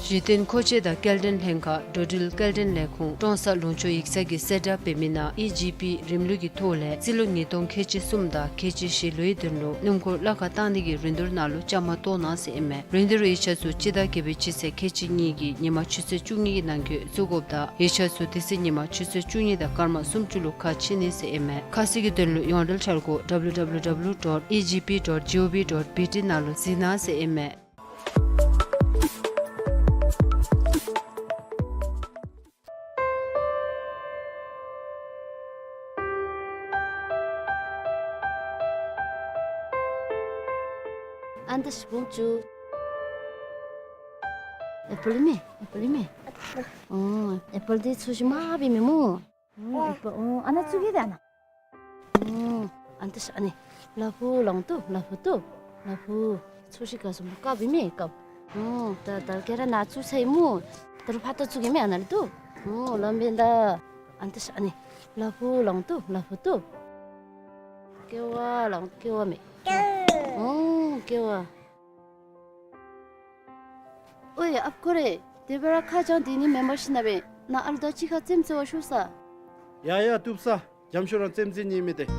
གཞི་རྟེན་མཁོ་ཆས་དང་སྐྱེལ་འདྲེན་ལྷན་ཁག་འགྲོ་འགྲུལ་སྐྱེལ་འདྲེན་ལས་ཁུངས་ཀྲོང་གསར་ལུང་ཕྱོགས་ཡིག་ཚང་གིས་གསལ་བསྒྲགས་འབད་མི་ནང་ཨི་ཇི་པི་རིམ་ལུགས་ཀྱི་ཐོག་ལས་རྩིས་ལོ་ཉིས་སྟོང་ཁལ་གཅིག་གསུམ་དང་ཁལ་གཅིག་བཞི་ལོའི་དོན་ལུ་སྣུམ་འཁོར་གླ་ཁར་བཏང་ནི་གི་རིན་བསྡུར་ནང་ལུ་བཅའ་མར་གཏོགས་གནང་ཟེར་ཨིན་མས། རིན་བསྡུར་ཡིག་ཆ་ཚུ་སྤྱི་ཟླ་བརྒྱད་པའི་སྤྱི་ཚེས་ཁལ་གཅིག་གཉིས་ཀྱི་ཉིན་མ་ཆུ་ཚོད་བཅུ་གཉིས་ཀྱི་ནང་འཁོད་བཙུགས་དགོཔ་དང་ཡིག་ཆ་ཚུ་དེ་ཚེ་ཉིན་མ་ཆུ་ཚོད་བཅུ་གཉིས་དང་སྐར་མ་སུམ་ཅུ་ལུ་ཁ་ཕྱེ་ནི་ཟེར་ཨིན་མས། ཁ་གསལ་གྱི་དོན་ལུ་ཡོངས་འབྲེལ་འཆར་སྒོ་W W W dot E G P dot G O V dot B T ནང་ལུ་གཟིགས་གནང་ཟེར་ཨིན་མས། ཨ་ནི་ད་ཤི་བུམ་ཅུ། ཨེ་པཱལ་མེ། ཨེ་པཱལ་མེ། ཨོ་ཨེ་པཱལ་འདི་ཚོས་ཤིག་མ་བི་མེ་མོ། ཨོ་ཨེ་པཱལ། ཨོ་ཨ་ནཱ་བཙུགས་གེ་ད་ཨ་ནཱ། ཨོ་ཨ་ནི་ད་ཤི་ཨ་ནི། ལ་ཕུག་ལོང་ཏོ། ལ་ཕུག་ཏོ། ལ་ཕུག་ཚོས་ཤིག་ག་སོང་བཀབ་བི་མེ་བཀབ། ཨོ་ད་ད་ཁྱེད་ར་ནཱ་བཙུགས་ཚར་ཡི་མོ། ད་རུང་ཕར་ད་བཙུགས་གེ་མེ་ཨ་ནཱ་ལུ་ཏོ། ཨོ་ལམ་བེ་ད། ཨ་ནི་ད་ཤི་ཨ་ནི། ལ་ཕུག་ལོང་ཏོ། ལ་ཕུག་ཏོ། ཀེ་བ་ལོང་ཀེ་བ་མེ། ཨོ་ཀེ་བ། ཨོའི་ཨཔ་ཁོ་རེ། དེ་སྦེ་ར་ཁ་བྱང་འདི་ནི་མེན་པར་ཤིག་ན་བེ། ནཱ་ཨ་ལུ་དང་གཅིག་ཁར་རྩེདམོ་རྩེ་བར་ཤོག་ས། ཡ་ཡ་བཏུབ་ས། འཇམ་ཤོས་རང་རྩེདམོ་རྩེ་ནི་མེད་དེ། ཡ།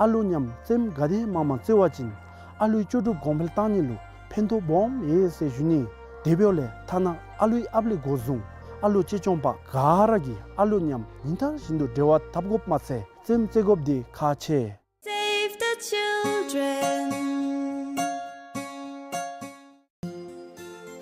ཨ་ལུ་མཉམ་རྩེདམོ་ག་དེ་མང་མང་རྩེ་བ་ཅིན་ཨ་ལུའི་ལྕོགས་གྲུབ་གོང་འཕེལ་གཏང་ནི་ལུ་ཕན་ཐོགས་སྦོམ་ཡོད་ཟེར་ཞུ་ནི། དེ་འབདཝ་ལས་ཐ་ན་ཨ་ལུའི་ཨཔ་ལས་འགོ་བཟུང་ཨ་ལུ་གཅེས་སྐྱོང་པ་ག་ར་གིས་ཨ་ལུ་མཉམ་ཉིན་ལྟར་བཞིན་དུ་འབྲེལ་བ་འཐབ་དགོཔ་མ་ཚད་རྩེདམོ་རྩེ་དགོཔ་འདི་ཁག་ཆེ། Save the children.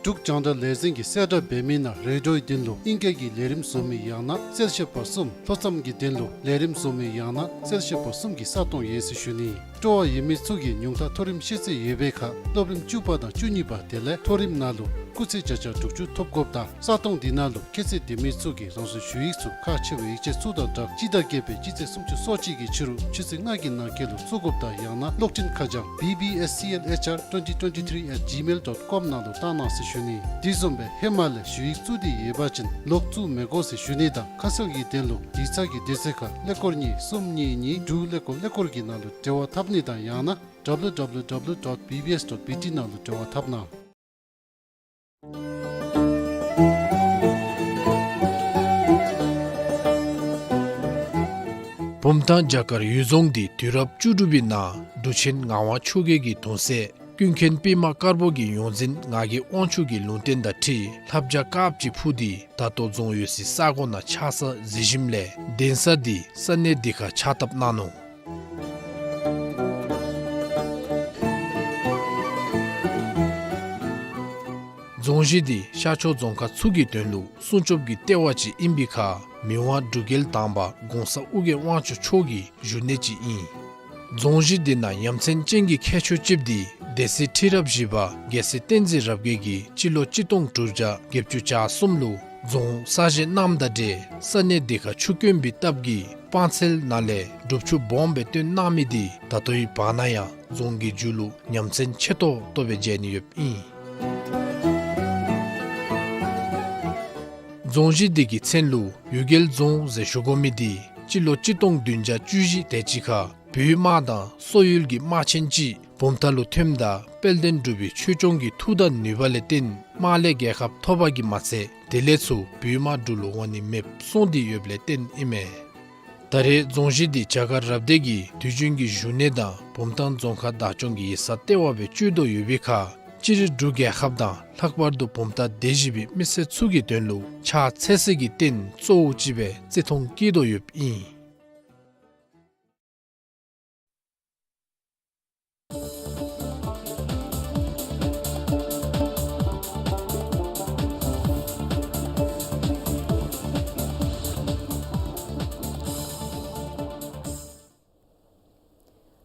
འབྲུག་རྒྱང་བསྒྲགས་ལས་འཛིན་གྱིས་གསལ་བསྒྲགས་འབད་མི་ནང་རེ་ཌིའོའི་དོན་ལུ་ཨིང་སྐད་ཀྱི་ལས་རིམ་བཟོ་མི་ཡང་ན་གསལ་བཤད་པ་གསུམ། ལྷོ་མཚམས་ཀྱི་དོན་ལུ་ལས་རིམ་བཟོ་མི་ཡང་ན་གསལ་བཤད་པ་གསུམ་གྱི་ས་སྟོང་ཡོད་ཟེར་ཞུ་ནི། སྤྲོ་བ་ཡོད་མི་ཚུ་གིས་ཉུང་མཐའ་མཐོ་རིམ་ཤེས་ཚད་ཡོད་པའི་ཁར་སློབ་རིམ་བཅུ་པ་དང་བཅུ་གཉིས་པ་དེ་ལས་མཐོ་རིམ་ནང་ལུ་སྐུགས་ཚད་བརྒྱ་ཆ་དྲུག་ཅུ་ཐོབ་དགོཔ་དང་ས་སྟོང་འདི་ནང་ལུ་ཁྱད་ཚད་ལྡན་མི་ཚུ་གིས་རང་སོའི་ཞུ་ཡིག་ཚུ་ཁག་ཆེ་བའི་ཡིག་ཆ་ཚུ་དང་སྦྲགས་སྤྱི་ཟླ་བརྒྱད་པའི་སྤྱི་ཚེས་སུམ་ཅུ་སོ་གཅིག་གི་ཕྱི་རུ་ཆུ་ཚོད་ལྔ་གི་ནང་འཁོད་ལུ་བཙུགས་དགོཔ་དང་ཡང་ན་གློག་འཕྲིན་ཁ་བྱང་B B S C L H R twenty twenty-three at gmail dot com ནང་ལུ་བཏང་གནང་ཟེར་ཞུ་ནི། དེ་བཟུམ་སྦེ་ཧེ་མ་ལས་ཞུ་ཡིག་བཙུགས་ཏེ་ཡོད་པ་ཅིན་ལོག་བཙུགས་མི་དགོ་ཟེར་ཞུ་ནི་དང་ཁ་གསལ་གྱི་དོན་ལུ་ཡིག་ཚང་གི་དུས་ཚོད་ཁར་ཀླད་ཀོར་གཉིས་གསུམ་གཉིས་གཉིས་དྲུག་ཀླད་ཀོར་ཀླད་ཀོར་གྱི་ནང་ལུ་འབྲེལ་བ་འཐབ་ནི་དང་ཡང་ན་W W W dot B B S dot B T ནང་ལུ་འབྲེལ་བ་འཐབ་གནང་། བུམ་ཐང་བྱ་དཀར་གཡུལ་རྫོང་འདི་དུས་རབས་བཅུ་དྲུག་པའི་ནང་འབྲུག་ཆེན་ངག་དབང་ཆོས་རྒྱལ་གྱི་གདུང་སྲས་ཀུན་མཁྱེན་པདྨ་དཀར་པོ་གི་ཡོངས་འཛིན་ངག་གི་དབང་ཕྱུག་གི་ལུང་བསྟན་དང་འཁྲིལ་ལྷ་བྱ་དཀརཔོ་ཅིག་འཕུར་ཏེ་ད་ལྟོ་རྫོང་ཡོད་སའི་ས་གོ་ནང་ཆགས་ས་གཟིགས་ཞིནམ་ལས་གདན་ས་འདི་ས་གནས་འདི་ཁར་ཕྱག་བཏབ་གནང་ནུག། རྫོང་གཞི་འདི་ཤར་ཕྱོགས་རྫོང་ཁག་ཚུ་གི་དོན་ལུ་སྲུང་སྐྱོབ་ཀྱི་ལྟེ་བ་ཅིག་ཨིན་པའི་ཁར་མི་དབང་འབྲུག་རྒྱལ་དང་པ་གོང་ས་ཨོ་རྒྱན་དབང་ཕྱུག་མཆོག་གི་བཞུགས་གནས་ཅིག་ཨིན། རྫོང་གཞི་འདི་ནང་ཡ་མཚན་ཅན་གྱི་ཁྱད་ཆོས་ཅིག་འདི་སྡེ་སྲིད་ཁྲི་རབས་བཞི་པ་རྒྱལ་སྲས་བསྟན་འཛིན་རབ་རྒྱས་ཀྱིས་སྤྱི་ལོ་གཅིག་སྟོང་དྲུག་བརྒྱ་བརྒྱད་ཅུ་གྱ་གསུམ་ལུ་རྫོང་གསར་བཞེངས་གནངམ་དང་འབྲེལ་ས་གནས་འདི་ཁར་ཆུ་དཀོན་པའི་སྟབས་ཀྱིས་སྤང་ཚལ་ནང་ལས་སྒྲུབ་ཆུ་སྦོམ་སྦེ་བཏོན་གནང་མི་འདི་ད་ལྟོའི་བར་ན་ཡང་རྫོང་གི་མཇུག་ལུ་ཡ་མཚན་ཆེ་ཏོག་ཏོ་སྦེ་མཇལ་ནི་ཡོདཔ་ཨིན། རྫོང་གཞི་འདི་གི་མཚན་ལུ་གཡུལ་རྒྱལ་རྫོང་ཟེར་ཞུ་དགོ་མི་འདི་སྤྱི་ལོ་གཅིག་སྟོང་བདུན་བརྒྱ་བཅུ་བཞི་དེ་ཅིག་ཁར་བོད་དམག་དང་སོག་ཡུལ་གྱི་དམག་ཆེན་ཅིག་བུམ་ཐང་ལུ་ཐོནམ་ད་དཔལ་ལྡན་འབྲུག་པའི་ཆོས་སྐྱོང་གི་མཐུ་དང་ནུས་པ་ལས་བརྟེན་དམག་ལས་རྒྱལ་ཁ་ཐོབ་པ་གིས་མ་ཚད་དེ་ལས་ཚུར་བོད་དམག་འབྲུག་ལུ་འོང་ནི་མེདཔ་སོང་སྟེ་ཡོདཔ་ལས་བརྟེན་ཨིན་མས། ད་རེས་རྫོང་གཞི་འདི་བྱ་དཀར་རབ་སྡེ་གི་དུས་རྒྱུན་གྱི་བཞུགས་གནས་དང་བུམ་ཐང་རྫོང་ཁག་བདག་སྐྱོང་གི་ཡིག་ཚང་ལྟེ་བ་སྦེ་སྤྱོད་དོ་ཡོད་པའི་ཁར་སྤྱིར་འབྲུག་རྒྱལ་ཁབ་དང་ལྷག་པར་དུ་བུམ་ཐང་སྡེ་བཞི་པའི་མི་སེར་ཚུ་གི་དོན་ལུ་ཕྱག་འཚལ་ས་གི་རྟེན་གཙོ་བོ་ཅིག་སྦེ་བརྩི་མཐོང་བསྐྱེད་དོ་ཡོདཔ་ཨིན།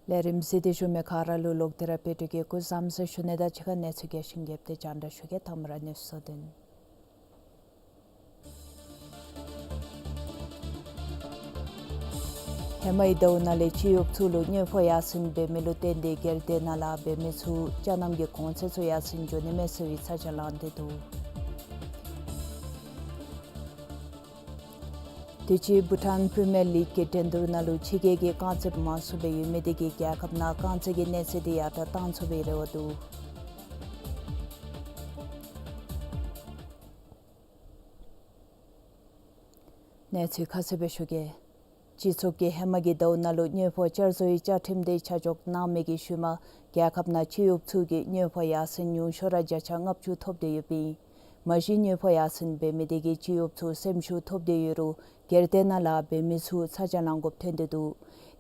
ལས་རིམ་གཟིགས་ཏེ་བཞུགས་མི་ག་ར་ལུ་ལོག་སྟེ་ར་པེ་ཏི་གི་སྐུ་བཟང་ཟེར་ཞུ་ནི་དང་གཅིག་ཁར་གནས་ཚུལ་རྒྱས་ཤིང་རྒྱསཔ་དེ་སྙན་ཞུ་གེ། དང་པ་ར་གནས་ཚུལ་དོན། ཧེ་མའི་ཟླཝ་ནང་ལས་སྤྱི་གཡོགཔ་ཚུ་ལུ་དངུལ་ཕོགས་ཡར་སེང་འབད་མི་ལུ་བརྟེན་ཏེ་སྒེར་སྡེ་ནང་ལཱ་འབད་མི་ཚུ་ཅ་རྣམ་གྱི་གོང་ཚད་ཚུ་ཡར་སེང་འགྱོ་ནི་མས་ཟེར་བའི་ཚ་གྱང་ལང་སྟེ་འདུག། དུས་ཅི་བྷུ་ཊཱན་པི་རི་མི་ཡར་ལིག་གི་འགྲན་བསྡུར་ནང་ལུ་ཕྱི་རྒྱལ་གྱི་རྐང་རྩེདཔ་མང་སུ་སྦེ་ཡོད་མི་དེ་གིས་རྒྱལ་ཁབ་ནང་རྐང་རྩེད་ཀྱི་གནས་ཚད་དེ་ཡར་དྲག་བཏང་ཚུགས་པའི་རེ་བ་འདུག། གནས་ཚུལ་ཁ་གསལ་སྦེ་ཞུ་གེ། སྤྱི་ཚོགས་ཀྱིས་ཧེ་མ་གི་ཟླཝ་ནང་ལུ་དངུལ་ཕོགས་བསྐྱར་བཟོ་ཡི་བཅའ་ཁྲིམས་དེ་ཆ་འཇོག་གནང་མི་གི་ཤུལ་མ་རྒྱལ་ཁབ་ནང་སྤྱི་གཡོགཔ་ཚུ་གིས་དངུལ་ཕོགས་ཡར་སེང་ཉུང་ཤོས་ར་བརྒྱ་ཆ་ལྔ་བཅུ་ཐོབ་སྟེ་ཡོདཔ་ཨིན། མ་གཞི་དངུལ་ཕོགས་ཡར་སེང་འབད་མི་དེ་གིས་སྤྱི་གཡོགཔ་ཚུ་སེམས་ཤུགས་ཐོབ་སྟེ་ཡོད་རུང་སྒེར་སྡེ་ནང་ལཱ་འབད་མི་ཚུ་ཚ་གྱང་ལང་དགོཔ་ཐོན་ཏེ་འདུག།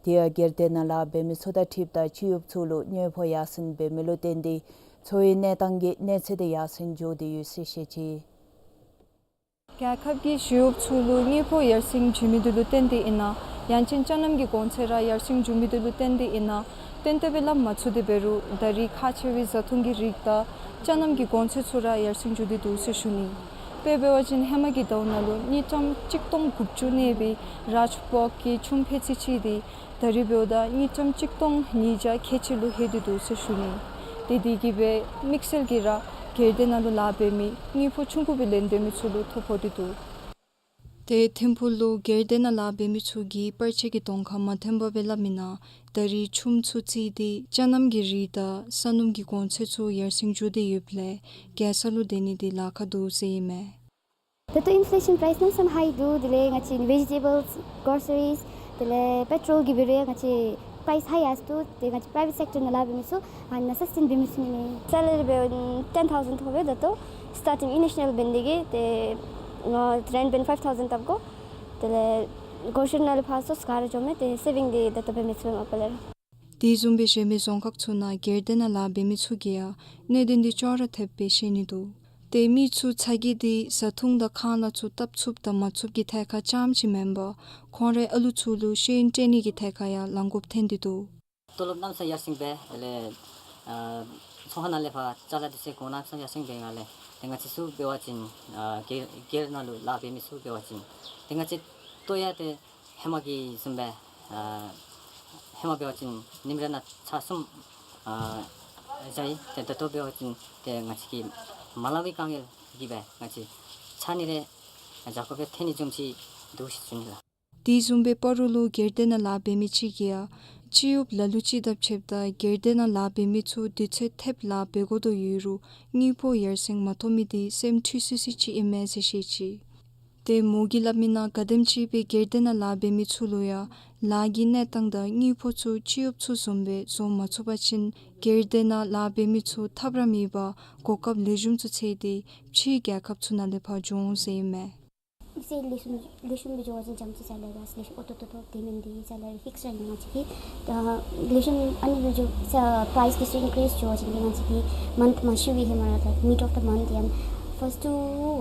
དེ་ཡང་སྒེར་སྡེ་ནང་ལཱ་འབད་མི་ཚུ་དང་འཁྲིལཝ་ད་སྤྱི་གཡོགཔ་ཚུ་ལུ་དངུལ་ཕོགས་ཡར་སེང་འབད་མི་ལུ་བརྟེན་ཏེ་འཚོ་བའི་གནས་སྟངས་ཀྱི་གནས་ཚད་དེ་ཡར་སེང་འགྱོ་སྟེ་ཡོད་ཟེར་བཤད་ཅི། རྒྱལ་ཁབ་ཀྱི་ཞི་གཡོགཔ་ཚུ་ལུ་དངུལ་ཕོགས་ཡར་སེང་འབྱུང་མི་འདི་ལུ་བརྟེན་ཏེ་ཨིན་ན་ཡང་ཅིན་ཅ་ནམ་གྱི་གོང་ཚད་ར་ཡར་སེང་འབྱུང་མི་འདི་ལུ་བརྟེན་ཏེ་ཨིན་ན་གཏན་གཏན་སྦེ་སླབ་མ་ཚུགས་ཏེ་འབད་རུང་ད་རིས་ཁག་ཆེ་བའི་བཟའ་འཐུང་གི་རིགས་དང་ཅ་ནམ་གྱི་གོང་ཚད་ཚུ་ར་ཡར་སེང་འགྱོ་སྟེ་འདུག་ཟེར་ཞུ་ནི། དཔེ་འབད་བ་ཅིན་ཧེ་མ་གི་ཟླཝ་ནང་ལུ་དངུལ་ཀྲམ་གཅིག་སྟོང་དགུ་བཅུ་གནས་པའི་རཱཇ་བྷོག་གི་ཆུམ་ཕད་ཚི་ཅིག་འདི་ད་རིས་འབདཝ་ད་དངུལ་ཀྲམ་གཅིག་སྟོང་ཉིས་བརྒྱ་ཁལ་གཅིག་ལུ་ལྷོད་དེ་འདུག་ཟེར་ཞུ་ནི། ཏེ་དེ་གིས་སྦེ་དམིགས་བསལ་གྱིས་ར་སྒེར་སྡེ་ནང་ལུ་ལཱ་འབད་མི་དངུལ་ཕོགས་ཆུང་ཀུ་སྦེ་ལེན་སྡོད་མི་ཚུ་ལུ་ཐོ་ཕོག་སྟེ་འདུག། ཏེ་ཐིམ་ཕུག་ལུ་སྒེར་སྡེ་ནང་ལཱ་འབད་མི་ཚུ་གིས་པར་ཆས་ཀྱི་གདོང་ཁར་མ་འཐོན་པར་སྦེ་སླབ་མི་ནང་ད་རིས་ཆུམ་ཚུ་བརྩིས་ཏེ་ཅ་ནམ་གྱི་རིགས་དང་ས་སྣུམ་གྱི་གོང་ཚད་ཚུ་ཡར་སེང་འགྱོ་སྟེ་ཡོདཔ་ལས་རྒྱལ་ས་ལུ་སྡོད་ནི་འདི་ལཱ་ཁག་འདུག་ཟེར་ཨིན་མས། ད་ལྟོ་ཨིན་ཕི་ལེ་ཤཱན་པ་རའིས་གནམ་མེད་ས་མེད་ཧའི་འདུག། དེ་ལས་ང་བཅས་བེ་ཇི་ཊེ་བཱལསི་གོ་སི་རིསི་དེ་ལས་པེ་ཊོལ་གྱི་འབད་རུང་ཡང་ང་བཅས་པ་རའིསི་ཧའི་ཡར་སོང་འདུག། ཏེ་ང་བཅས་པ་རའི་ཝེཊ་སེཀ་ཊར་ནང་ལཱ་འབད་མི་ཚུ་ཨ་ནཱ་སཱས་ཊེན་འབད་མི་ཚུགས་ནི་མས། སེ་ལ་རི་འབད་བ་ཅིན་ཊེན་ཐའུ་ཟེན་ཐོབ་པས། ད་ལྟོ་སི་ཊར་ཊིང་ཨི་ནི་ཤཱལ་འབད་ནི་དེ་གིས་ཏེ་ང་རེནཊ་འབད་ནི་ཕའིབ་ཐའུ་ཟེན་བཏབ་དགོ། དེ་ལས་གོ་ཤར་ནང་ལས་ཕར་ཚུར་ག་ར་འགྱོ་མི་དེ་སེ་བིང་འདི་ད་ལྟོ་འབད་མི་ཚུགས་པས་མ་པ་ལས། དེ་བཟུམ་སྦེ་གཞན་མི་རྫོང་ཁག་ཚུ་ནང་སྒེར་སྡེ་ནང་ལཱ་འབད་མི་ཚུ་གིས་ཡང་གནད་དོན་འདི་ཅོག་ར་འཐདཔ་སྦེ་ཤེས་ནི་འདུག། ཏེ་མི་ཚུ་ཚ་གྱང་འདི་བཟའ་འཐུང་དང་ཁང་གླ་ཚུ་བཏབ་ཚུགསཔ་དང་མ་ཚུགསཔ་ཀྱི་ཐད་ཁར་རྐྱངམ་ཅིག་མེན་པར་ཁོང་རའི་ཨ་ལུ་ཚུ་ལུ་ཤེས་ཡོན་སྤྲོད་ནི་གི་ཐད་ཁར་ཡང་ལང་དགོཔ་ཐོན་ཏེ་འདུག། ཏོ་ལོབ་གནམ་མེད་ས་མེད་ཡར་སེང་འབད་ལས་ཨ་ཚོང་ཁང་ནང་ལས་ཕར་ཅ་ལ་འདི་ཚུ་གོང་གནམ་མེད་ས་མེད་ཡར་སེང་འབད་ནི་ལས་ཏེ་ང་བཅས་ཚུ་འབད་བ་ཅིན་ཨ་སྒེར་སྒེར་ནང་ལུ་ལཱ་འབད་མི་ཚུ་འབད་བ་ཅིན་ཏེ་ང་བཅས་ལྟོ་ཡང་ཏེ་ཧེ་མ་གི་བཟུམ་སྦེ་ཨ་ཧེ་མ་འབད་བ་ཅིན་ཉིནམ་རེ་ནང་ཚར་གསུམ་ཨ་བཟའ་ཡི། ཏེ་ད་ལྟོ་འབད་བ་ཅིན་ཏེ་ང་བཅས་ཀྱིས་མ་ལང་པའི་དཀའ་ངལ་གྱིས་སྦེ་ང་བཅས་ཚར་གཉིས་རེ་བཟའ་དགོཔ་སྦེ་ཐོན་ནི་བཟུམ་ཅིག་འདུག་ཟེར་ཞུ་ནི་ལགས། དེ་བཟུམ་སྦེ་སྤ་རོ་ལུ་སྒེར་སྡེ་ནང་ལཱ་འབད་མི་ཅིག་གིས་ཡང་སྤྱི་གཡོགཔ་ལ་ལུ་ཅིག་དང་ཕྱདཔ་ད་སྒེར་སྡེ་ནང་ལཱ་འབད་མི་ཚུ་དུས་ཚོད་ཐེབས་ལཱ་འབད་དགོ་དོ་ཡོད་རུང་དངུལ་ཕོགས་ཡར་སེང་མ་ཐོབ་མི་འདི་སེམས་འཁྲུལ་སི་སི་ཅིག་ཨིན་མས་ཟེར་བཤད་ཅི། ཏེ་མོ་གིས་སླབ་མི་ནང་ག་དེམ་ཅིག་སྦེ་སྒེར་སྡེ་ནང་ལཱ་འབད་མི་ཚུ་ལུ་ཡང་ལཱ་གི་གནས་སྟངས་དང་དངུལ་ཕོགས་ཚུ་སྤྱི་གཡོགཔ་ཚུ་བཟུམ་སྦེ་བཟོ་མ་ཚུགས་པ་ཅིན་སྒེར་སྡེ་ནང་ལཱ་འབད་མི་ཚུ་ཐབས་ར་མེད་པར་གོ་སྐབས་ལེགས་ཤོམ་ཚུ་འཚོལ་ཏེ་ཕྱིའི་རྒྱལ་ཁབ་ཚུ་ནང་ལས་ཕར་འགྱོ་འོང་ཟེར་ཨིན་མས། ཨིན་ཟེར་ལེགས་ཤོམ་ལེགས་ཤོམ་སྦེ་འགྱོ་བ་ཅིན་ཙམ་ཅིག་སེ་ལ་རི་ཡང་ལེགས་ཤོམ་ཨོ་ཏོ་ཏོ་ཏོ་དེ་མེན་འདི་སེ་ལ་རི་ཕིགསི་ར་ཨིན། ང་བཅས་ཀྱིས་ད་ལེགས་ཤོམ་ཨ་ནི་འགྱོ་ས་པ་རའིསི་འདི་ཚུ་ཨིན་ཀི་རིསི་འགྱོ་བ་ཅིན་ང་བཅས་ཀྱིས་མཱནཐ་མང་ཤོས་པའི་ཧེ་མ་ར་ད་མིཌ་ཨོཕ་ད་མཱནཐ་ཡང་ཕརསཊ་ཊུ་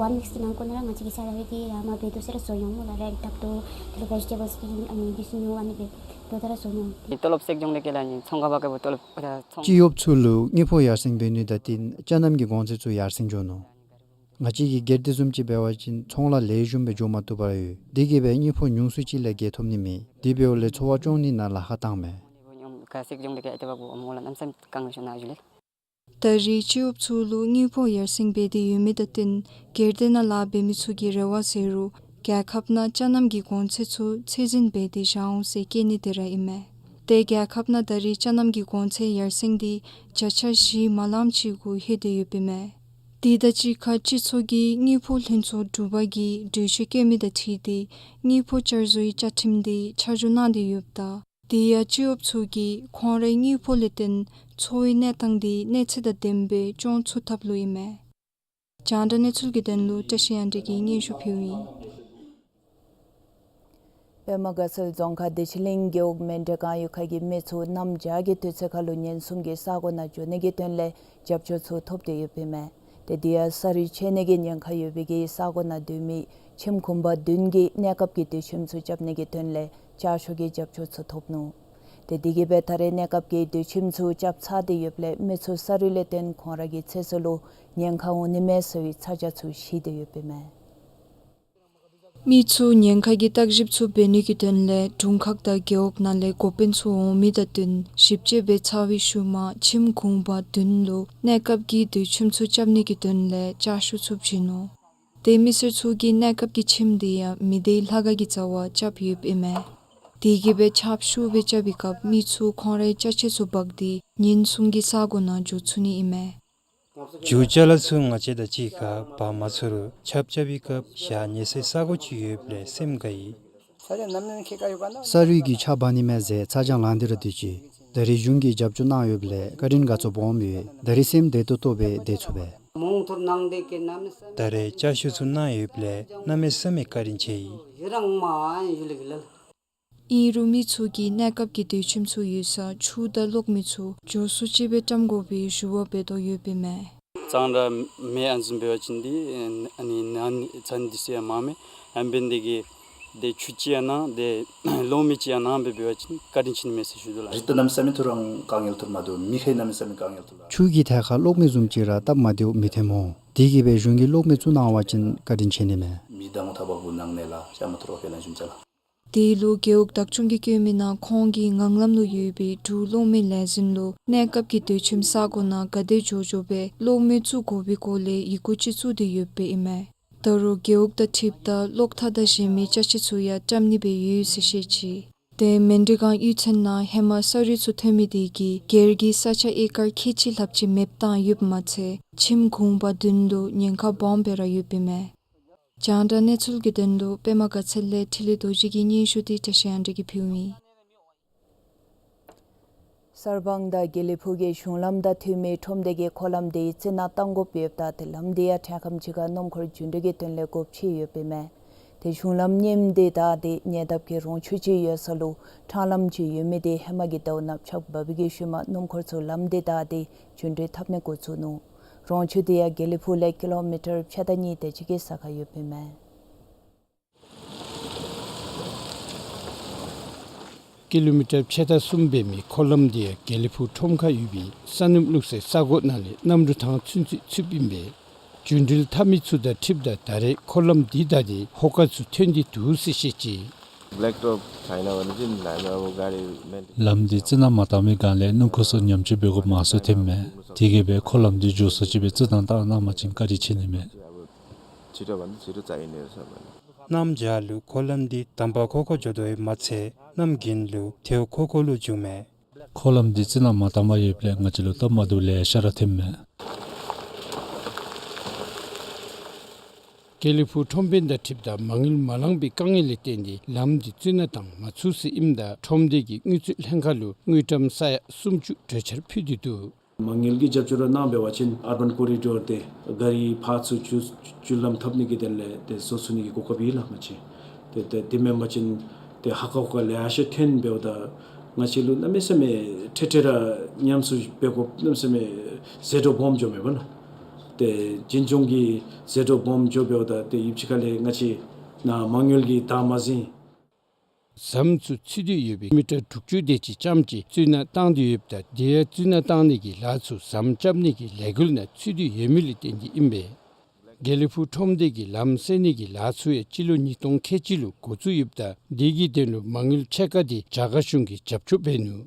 ཝན་ཝིཀསི་གི་ནང་འཁོད་ནང་ར་ང་བཅས་ཀྱིས་སེ་ལ་རི་འདི་ཡར་མར་འབད་དོ་ཟེར་ར་བཟོ་ཡོད་སྨོ་ལགས། རེནཊ་བཏབ་དོ་དེ་ལས་བེ་ཇི་ཊེ་བཱལསི་འདི་ཨ་ནི་འདི་ཚུ་ཉོ་ཨ་ནི་འབད་དོ་ད་ར་བཟོ་ཡོད་སྨོ། ཏོ་ལོབ་བསད་འགྱོ་འདི་གིས་ལགས་ནི་ཚོང་ཁང་པ་གི་བུ་ཏོ་ལོབ་ཨ་ད་ཚོང་སྤྱི་གཡོགཔ་ཚུ་ལུ་དངུལ་ཕོགས་ཡར་སེང་འབད་ནི་དང་བསྟུན་ཅ་ནམ་གྱི་གོང་ཚད་ཚུ་ཡར་སེང་འགྱོ་ནུག། ང་བཅས་ཀྱི་སྒེར་སྡེ་བཟུམ་ཅིག་འབད་བ་ཅིན་ཚོང་ལཱ་ལེགས་ཤོམ་སྦེ་འགྱོ་མ་བཏུབ་པར་ཡོད། དེ་གིས་སྦེ་དངུལ་ཕོགས་ཉུང་སུ་ཅིག་ལས་བརྒལ་ཐོབ་ནི་མེད། དེ་འབདཝ་ལས་འཚོ་བ་སྐྱོང་ནི་ནང་ལཱ་ཁག་བཏང་མས། ད་རེས་སྤྱི་གཡོགཔ་ཚུ་ལུ་དངུལ་ཕོགས་ཡར་སེང་འབད་དེ་ཡོད་མི་དང་བསྟུན་སྒེར་སྡེ་ནང་ལཱ་འབད་མི་ཚུ་གིས་རེ་བ་ཟེར་རུང་རྒྱལ་ཁབ་ནང་ཅ་ནམ་གྱི་གོང་ཚད་ཚུ་ཚད་འཛིན་འབད་དེ་བཞག་འོང་ཟེར་བཀོད་ནི་དེ་ར་ཨིན་མས། ཏེ་རྒྱལ་ཁབ་ནང་ད་རེས་ཅ་ནམ་གྱི་གོང་ཚད་ཡར་སེང་འདི་བརྒྱ་ཆ་བཞི་མ་ལངམ་ཅིག་གུ་ལྷོད་དེ་ཡོདཔ་ཨིན་མས། དེ་དང་གཅིག་ཁར་སྤྱི་ཚོགས་ཀྱིས་དངུལ་ཕོགས་ལྷན་ཚོགས་དྲུག་པ་གིས་གྲོས་ཆོད་བཀོད་མི་དང་འཁྲིལ་ཏེ་དངུལ་ཕོགས་བསྐྱར་བཟོའི་བཅའ་ཁྲིམས་འདི་ཆ་འཇོག་གནང་སྟེ་ཡོདཔ་ད་དེ་ཡང་སྤྱི་གཡོགཔ་ཚུ་གིས་ཁོང་རའི་དངུལ་ཕོགས་ལས་བརྟེན་འཚོ་བའི་གནས་སྟངས་འདི་གནས་ཚད་དང་ལྡནམ་སྦེ་སྐྱོང་ཚུགས་ཐབས་ལུ་ཨིན་མས། རྒྱང་བསྒྲགས་གནས་ཚུལ་གྱི་དོན་ལུ་བཀྲ་ཤིས་དབྱངས་སྒྲོན་གྱིས་སྙན་ཞུ་ཕུལཝ་ཨིན། པདྨ་དགའ་ཚལ་རྫོང་ཁག་བདེ་ཆེན་གླིང་རྒེད་འོག་མཎྜལ་ཁང་ཡོད་ཁར་གྱི་མི་ཚུ་གནམ་བྱཱར་གྱི་དུས་ཚོད་ཁར་ལུ་ཉེན་སྲུང་གི་ས་གོ་ནང་འགྱོ་ནི་གི་དོན་ལས་རྒྱབ་སྐྱོར་ཚུ་ཐོབ་སྟེ་ཡོདཔ་ཨིན་མས། ཏེ་དེ་ཡང་ས་རུད་ཆད་ནི་གི་ཉེན་ཁ་ཡོད་པའི་གི་ས་གོ་ནང་སྡོད་མི་ཁྱིམ་གུང་པ་བདུན་གྱིས་གནས་སྐབས་ཀྱི་སྡོད་ཁྱིམ་ཚུ་རྐྱབ་ནི་གི་དོན་ལས་བསྐྱར་ཞུ་གི་རྒྱབ་སྐྱོར་ཚུ་ཐོབ་ནུག། ཏེ་དེ་གིས་སྦེ་ད་རེས་གནས་སྐབས་ཀྱི་སྡོད་ཁྱིམ་ཚུ་རྐྱབ་ཚར་ཏེ་ཡོདཔ་ལས་མི་ཚུ་ས་རུད་ལས་བརྟེན་ཁོང་ར་གི་ཚེ་སྲོག་ལུ་ཉེན་ཁ་འོང་ནི་མས་ཟེར་བའི་ཚ་གྱང་ཚུ་བཞེས་ཏེ་ཡོདཔ་ཨིན་མས། མི་ཚུ་ཉེན་ཁ་གི་བརྟག་ཞིབ་ཚུ་འབད་ནི་གི་དོན་ལས་དྲུང་ཁག་དང་རྒེད་འོག་ནང་ལས་འགོ་དཔོན་ཚུ་འོང་མི་དང་བསྟུན་ཞིབ་དཔྱད་འབད་ཚར་བའི་ཤུལ་མ་ཁྱིམ་གུང་པ་བདུན་ལུ་གནས་སྐབས་ཀྱི་སྡོད་ཁྱིམ་ཚུ་རྐྱབ་ནི་གི་དོན་ལས་བསྐྱར་ཞུ་ཚུ་བྱིན་ནུག། ཏེ་མི་སེར་ཚུ་གིས་གནས་སྐབས་ཀྱི་ཁྱིམ་འདི་ཡང་མི་སྡེའི་ལྷ་ཁང་གི་རྩ་བར་རྐྱབ་ཡོདཔ་ཨིན་མས། དེ་གིས་སྦེ་ཆརཔ་ཤུགས་སྦེ་རྐྱབ་པའི་སྐབས་མི་ཚུ་ཁོང་རའི་ཅ་ཆས་ཚུ་འབག་སྟེ་ཉེན་སྲུང་གི་ས་གོ་ནང་འགྱོ་ཚུགས་ནི་ཨིན་མས། རྒྱུ་ཅ་ལ་ཚུ་ང་བཅས་དང་གཅིག་ཁར་འབག་མ་ཚུགས་རུང་ཆརཔ་རྐྱབ་པའི་སྐབས་ཞག་ཉལ་སའི་ས་གོ་ཅིག་ཡོདཔ་ལས་སེམས་དགའ་ཡི། ས་རུད་ཀྱིས་ཆརཔ་འབག་ནི་མས་ཟེར་ཚ་གྱང་ལང་སྟེ་ར་སྡོད་ཅི། ད་རེས་གཞུང་གིས་རྒྱབ་སྐྱོར་གནང་ཡོདཔ་ལས་བཀའ་དྲིན་དགའ་ཚོར་སྦོམ་ཡོད། ད་རེས་སེམས་བདེ་ཏོག་ཏོ་སྦེ་སྡོད་ཚུགས་པས། ད་རེས་བསྐྱར་ཞུ་ཚུ་གནང་ཡོདཔ་ལས་གནམ་མེད་ས་མེད་བཀའ་དྲིན་ཆེ་ཡི། ཨིན་རུང་མི་ཚུ་གིས་གནས་སྐབས་ཀྱི་སྡོད་ཁྱིམ་ཚུ་ཡོད་སར་ཆུ་དང་གློག་མེ་ཚུ་མགྱོགས་སུ་ཅིག་སྦེ་བཀྲམ་དགོ་པའི་ཞུ་བ་འབད་དོ་ཡོདཔ་ཨིན་མས། གཙང་སྦྲ་མེད། ཨ་ནི་བཟུམ་འབད་བ་ཅིན་འདི་ཨ་ནི་ནང་ཚན་འདི་ཚུ་ཡང་མང་མས། ཨ་ནི་འབད་ནི་དེ་གིས་ཏེ་ཆུ་ཅིག་ཡང་ནང་ཏེ་གློག་མེ་ཅིག་ཡང་ནང་སྦེ་འབད་བ་ཅིན་བཀའ་དྲིན་ཆེ་ནི་མས་ཟེར་ཞུ་དོ་ལགས། རི་ཏེ་གནམ་མེད་ས་མེད་ཐུགས་རང་དཀའ་ངལ་ཐུག་མ་འདུག། མེ་ཁའི་གནམ་མེད་ས་མེད་དཀའ་ངལ་ཐུག་ལགས། ཆུ་གི་ཐད་ཁར་གློག་མེ་བཟུམ་ཅིག་ར་བཏབ་མ་སྟེརཝ་མི་ཐོནམ་སྨོ། དེ་གིས་སྦེ་གཞུང་གིས་གློག་མེ་བཙུགས་གནང་བ་ཅིན་བཀའ་དྲིན་ཆེ་ནི་མས། མེ་དང་ཐ་བ་བུ་ནང་ནས་ལགས། ཤ་མ་ཐུར་བ་ཕེ་ལང་ཞུན་ཅ་ལགས། དེ་ལུ་རྒེད་འོག་བདག་སྐྱོང་གིས་བཀོད་མི་ནང་ཁོང་གི་ངང་ལམ་ལུ་ཡོད་པའི་འབྲུག་གློག་མེ་ལས་འཛིན་ལུ་གནས་སྐབས་ཀྱི་དུས་ཁྱིམ་ས་གོ་ནང་ག་དེ་མགྱོགས་མགྱོགས་སྦེ་གློག་མེ་བཙུགས་དགོ་པའི་སྐོར་ལས་ཡི་གུ་ཅིག་བཙུགས་ཏེ་ཡོདཔ་ཨིན་མས། ད་རུང་རྒེད་འོག་དང་འཁྲིལཝ་ད་གློག་ཐག་དང་གཞན་མི་ཅ་ཆས་ཚུ་ཡང་བཀྲམ་ནི་སྦེ་ཡོད་ཟེར་བཤད་ཅི། ཏེ་མན་དི་སྒང་གཡུས་ཚན་ནང་ཧེ་མ་ས་རུད་ཚུ་ཐོན་མི་དེ་གིས་སྒེར་གྱི་ས་ཆ་ཨེ་ཀར་ཁལ་གཅིག་ལྷགཔ་ཅིག་མེདཔ་བཏང་ཡོདཔ་མ་ཚད་ཁྱིམ་གུང་པ་བདུན་ལུ་ཉེན་ཁ་སྦོམ་སྦེ་ར་ཡོདཔ་ཨིན་མས། རྒྱང་བསྒྲགས་གནས་ཚུལ་གྱི་དོན་ལུ་པདྨ་དགའ་ཚལ་ལས་འཕྲིན་ལས་རྡོ་རྗེ་གི་སྙན་ཞུ་འདི་བཀྲ་ཤིས་དབང་འདུས་ཀྱིས་ཕུལཝ་ཨིན། གསར་སྤང་དང་དགེ་ལེགས་ཕུག་གི་གཞུང་ལམ་དང་མཐུད་མི་ཁྲོམ་སྡེ་གི་འཁོར་ལམ་དེ་རྩི་ནག་བཏང་དགོཔ་ཡོདཔ་ད་དེ་ལམ་དེ་ཡང་ཕྲང་ཁམས་ཅིག་ཁར་སྣུམ་འཁོར་རྒྱུན་འགྲུལ་གྱི་དོན་ལས་སྒོ་ཕྱེ་ཡོདཔ་ཨིན་མས། ཏེ་གཞུང་ལམ་གཉེསཔ་དེ་བདའ་སྟེ་ཉེ་འདབས་ཀྱི་རོང་ཆུ་ཅིག་ཡོད་ས་ལུ་ཕྲང་ལམ་ཅིག་ཡོད་མི་དེ་ཧེ་མ་གི་ཟླཝ་ནང་ཆརཔ་འབབ་པའི་ཤུལ་མ་སྣུམ་འཁོར་ཚུ་ལམ་དེ་བདའ་སྟེ་རྒྱུན་འགྲུལ་འཐབ་ནི་འགོ་བཙུགས་ནུག། རོང་ཆུ་དེ་ཡང་དགེ་ལེགས་ཕུག་ལས་ཀི་ལོ་མི་ཊར་ཕྱེད་དང་གཉིས་དེ་ཅིག་གི་ས་ཁར་ཡོདཔ་ཨིན་མས། ཀི་ལོ་མི་ཊར་ཕྱེད་དང་གསུམ་འབད་མི་འཁོར་ལམ་དེ་ཡང་དགེ་ལེགས་ཕུག་ཁྲོམ་ཁར་ཡོད་པའི་ས་སྣུམ་བླུགས་སའི་ས་གོ་ནང་ལས་གནམ་གྲུ་ཐང་ཚུན་ཚོད་ཚུདཔ་ཨིན་པས། རྒྱུན་འགྲུལ་འཐབ་མི་ཚུ་དང་འཁྲིལཝ་ད་ད་རེས་འཁོར་ལམ་འདི་བདའ་སྟེ་ཧོ་ཀར་ཚུ་ཐོན་ཏེ་འདུག་ཟེར་བཤད་ཅི། ब्ल्याक टप छैन भने चाहिँ हामी अब गाडी मेन ལམ་འདི་རྩི་ནག་མ་བཏང་མི་སྒང་ལས་སྣུམ་འཁོར་ཚུ་ཉམས་བཅོས་འབད་དགོཔ་མང་སུ་ཐོནམ་མས། དེ་གིས་སྦེ་འཁོར་ལམ་འདི་མགྱོགས་སུ་ཅིག་སྦེ་རྩི་ནག་བཏང་གནང་བ་ཅིན་བཀའ་དྲིན་ཆེ་ནི་མས། अब छिटोभन्दा छिटो चाहिने रहेछ मलाई। གནམ་བྱཱར་ལུ་འཁོར་ལམ་འདི་དང་པ་ཁོ་ཁོ་འགྱོ་དོ་ཡོདཔ་མ་ཚད་གནམ་དགུན་ལུ་ཐལཝ་ཁོ་ཁོ་ལུ་འགྱོཝ་མས། འཁོར་ལམ་འདི་རྩི་ནག་མ་བཏང་པར་ཡོདཔ་ལས་ང་བཅས་ལུ་སྟབས་མ་བདེཝ་ལེ་ཤ་ར་ཐོནམ་མས། དགེ་ལེགས་ཕུག་ཁྲོམ་དཔོན་དང་འཁྲིལཝ་ད་མ་དངུལ་མ་ལང་པའི་དཀའ་ངལ་ལས་བརྟེན་ཏེ་ལམ་འདི་རྩི་ནག་བཏང་མ་ཚུགས་ཟེར་ཨིནམ་ད་ཁྲོམ་སྡེ་གི་དངུལ་རྩིས་ལྷན་ཁག་ལུ་དངུལ་ཀྲམ་ས་ཡ་སུམ་ཅུ་གྲོས་འཆར་ཕུལ་ཏེ་འདུག། མ་དངུལ་གྱི་རྒྱབ་སྐྱོར་ར་གནང་འབད་བ་ཅིན་ཨར་བཱན་ཀོ་རི་ཌོར་དེ་ག་རི་ཕར་ཚུར་བསྒྱུར་བསྒྱུར་ལམ་འཐབ་ནི་གི་དོན་ལས་དེ་བཟོ་ཚུགས་ནི་གི་གོ་སྐབས་ཡོད་ལགས། ང་བཅས་དེ་དེ་དེ་མེན་པ་ཅིན་དེ་ཧ་ཁ་ཧུ་ཁ་ལེ་ཤ་ཐོན་འབདཝ་ད་ང་བཅས་ལུ་གནམ་མེད་ས་མེད་ཁྲེ་ཁྲེ་ར་ཉམས་སུ་འབད་དགོཔ་གནམ་མེད་ས་མེད་ཟད་འགྲོ་སྦོམ་འགྱོཝ་མས་པ་ལགས། དེ་འཛིན་སྐྱོང་གི་ཟད་འགྲོ་སྦོམ་འགྱོ་འབདཝ་ད་དེ་ཡུདཔ་ཅིག་ཁ་ལས་ང་བཅས་ནཱ་མ་དངུལ་གྱིས་བདའ་མ་ཟུན། ཟམ་ཚུ་ཚུད་དེ་ཡོད་པའི་མི་ཊར་དྲུག་ཅུ་དེ་ཅིག་ཙམ་ཅིག་རྩི་ནག་བཏང་སྟེ་ཡོདཔ་ད་དེ་ཡང་རྩི་ནག་བཏང་ནི་གི་ལཱ་ཚུ་ཟམ་རྐྱབ་ནི་གི་ལས་འགུལ་ནང་ཚུད་དེ་ཡོད་མི་ལས་བརྟེན་ཏེ་ཨིན་པས། དགེ་ལེགས་ཕུག་ཁྲོམ་སྡེ་གིས་ལམ་སེལ་ནི་གི་ལཱ་ཚུ་ཡང་སྤྱི་ལོ་ཉིས་སྟོང་ཁལ་གཅིག་ལུ་འགོ་བཙུགས་ཡོདཔ་ད་དེ་གི་དོན་ལུ་མ་དངུལ་ཕྱེད་ཀ་དེ་རྒྱ་གར་གཞུང་གིས་རྒྱབ་སྐྱོར་འབད་ནུག།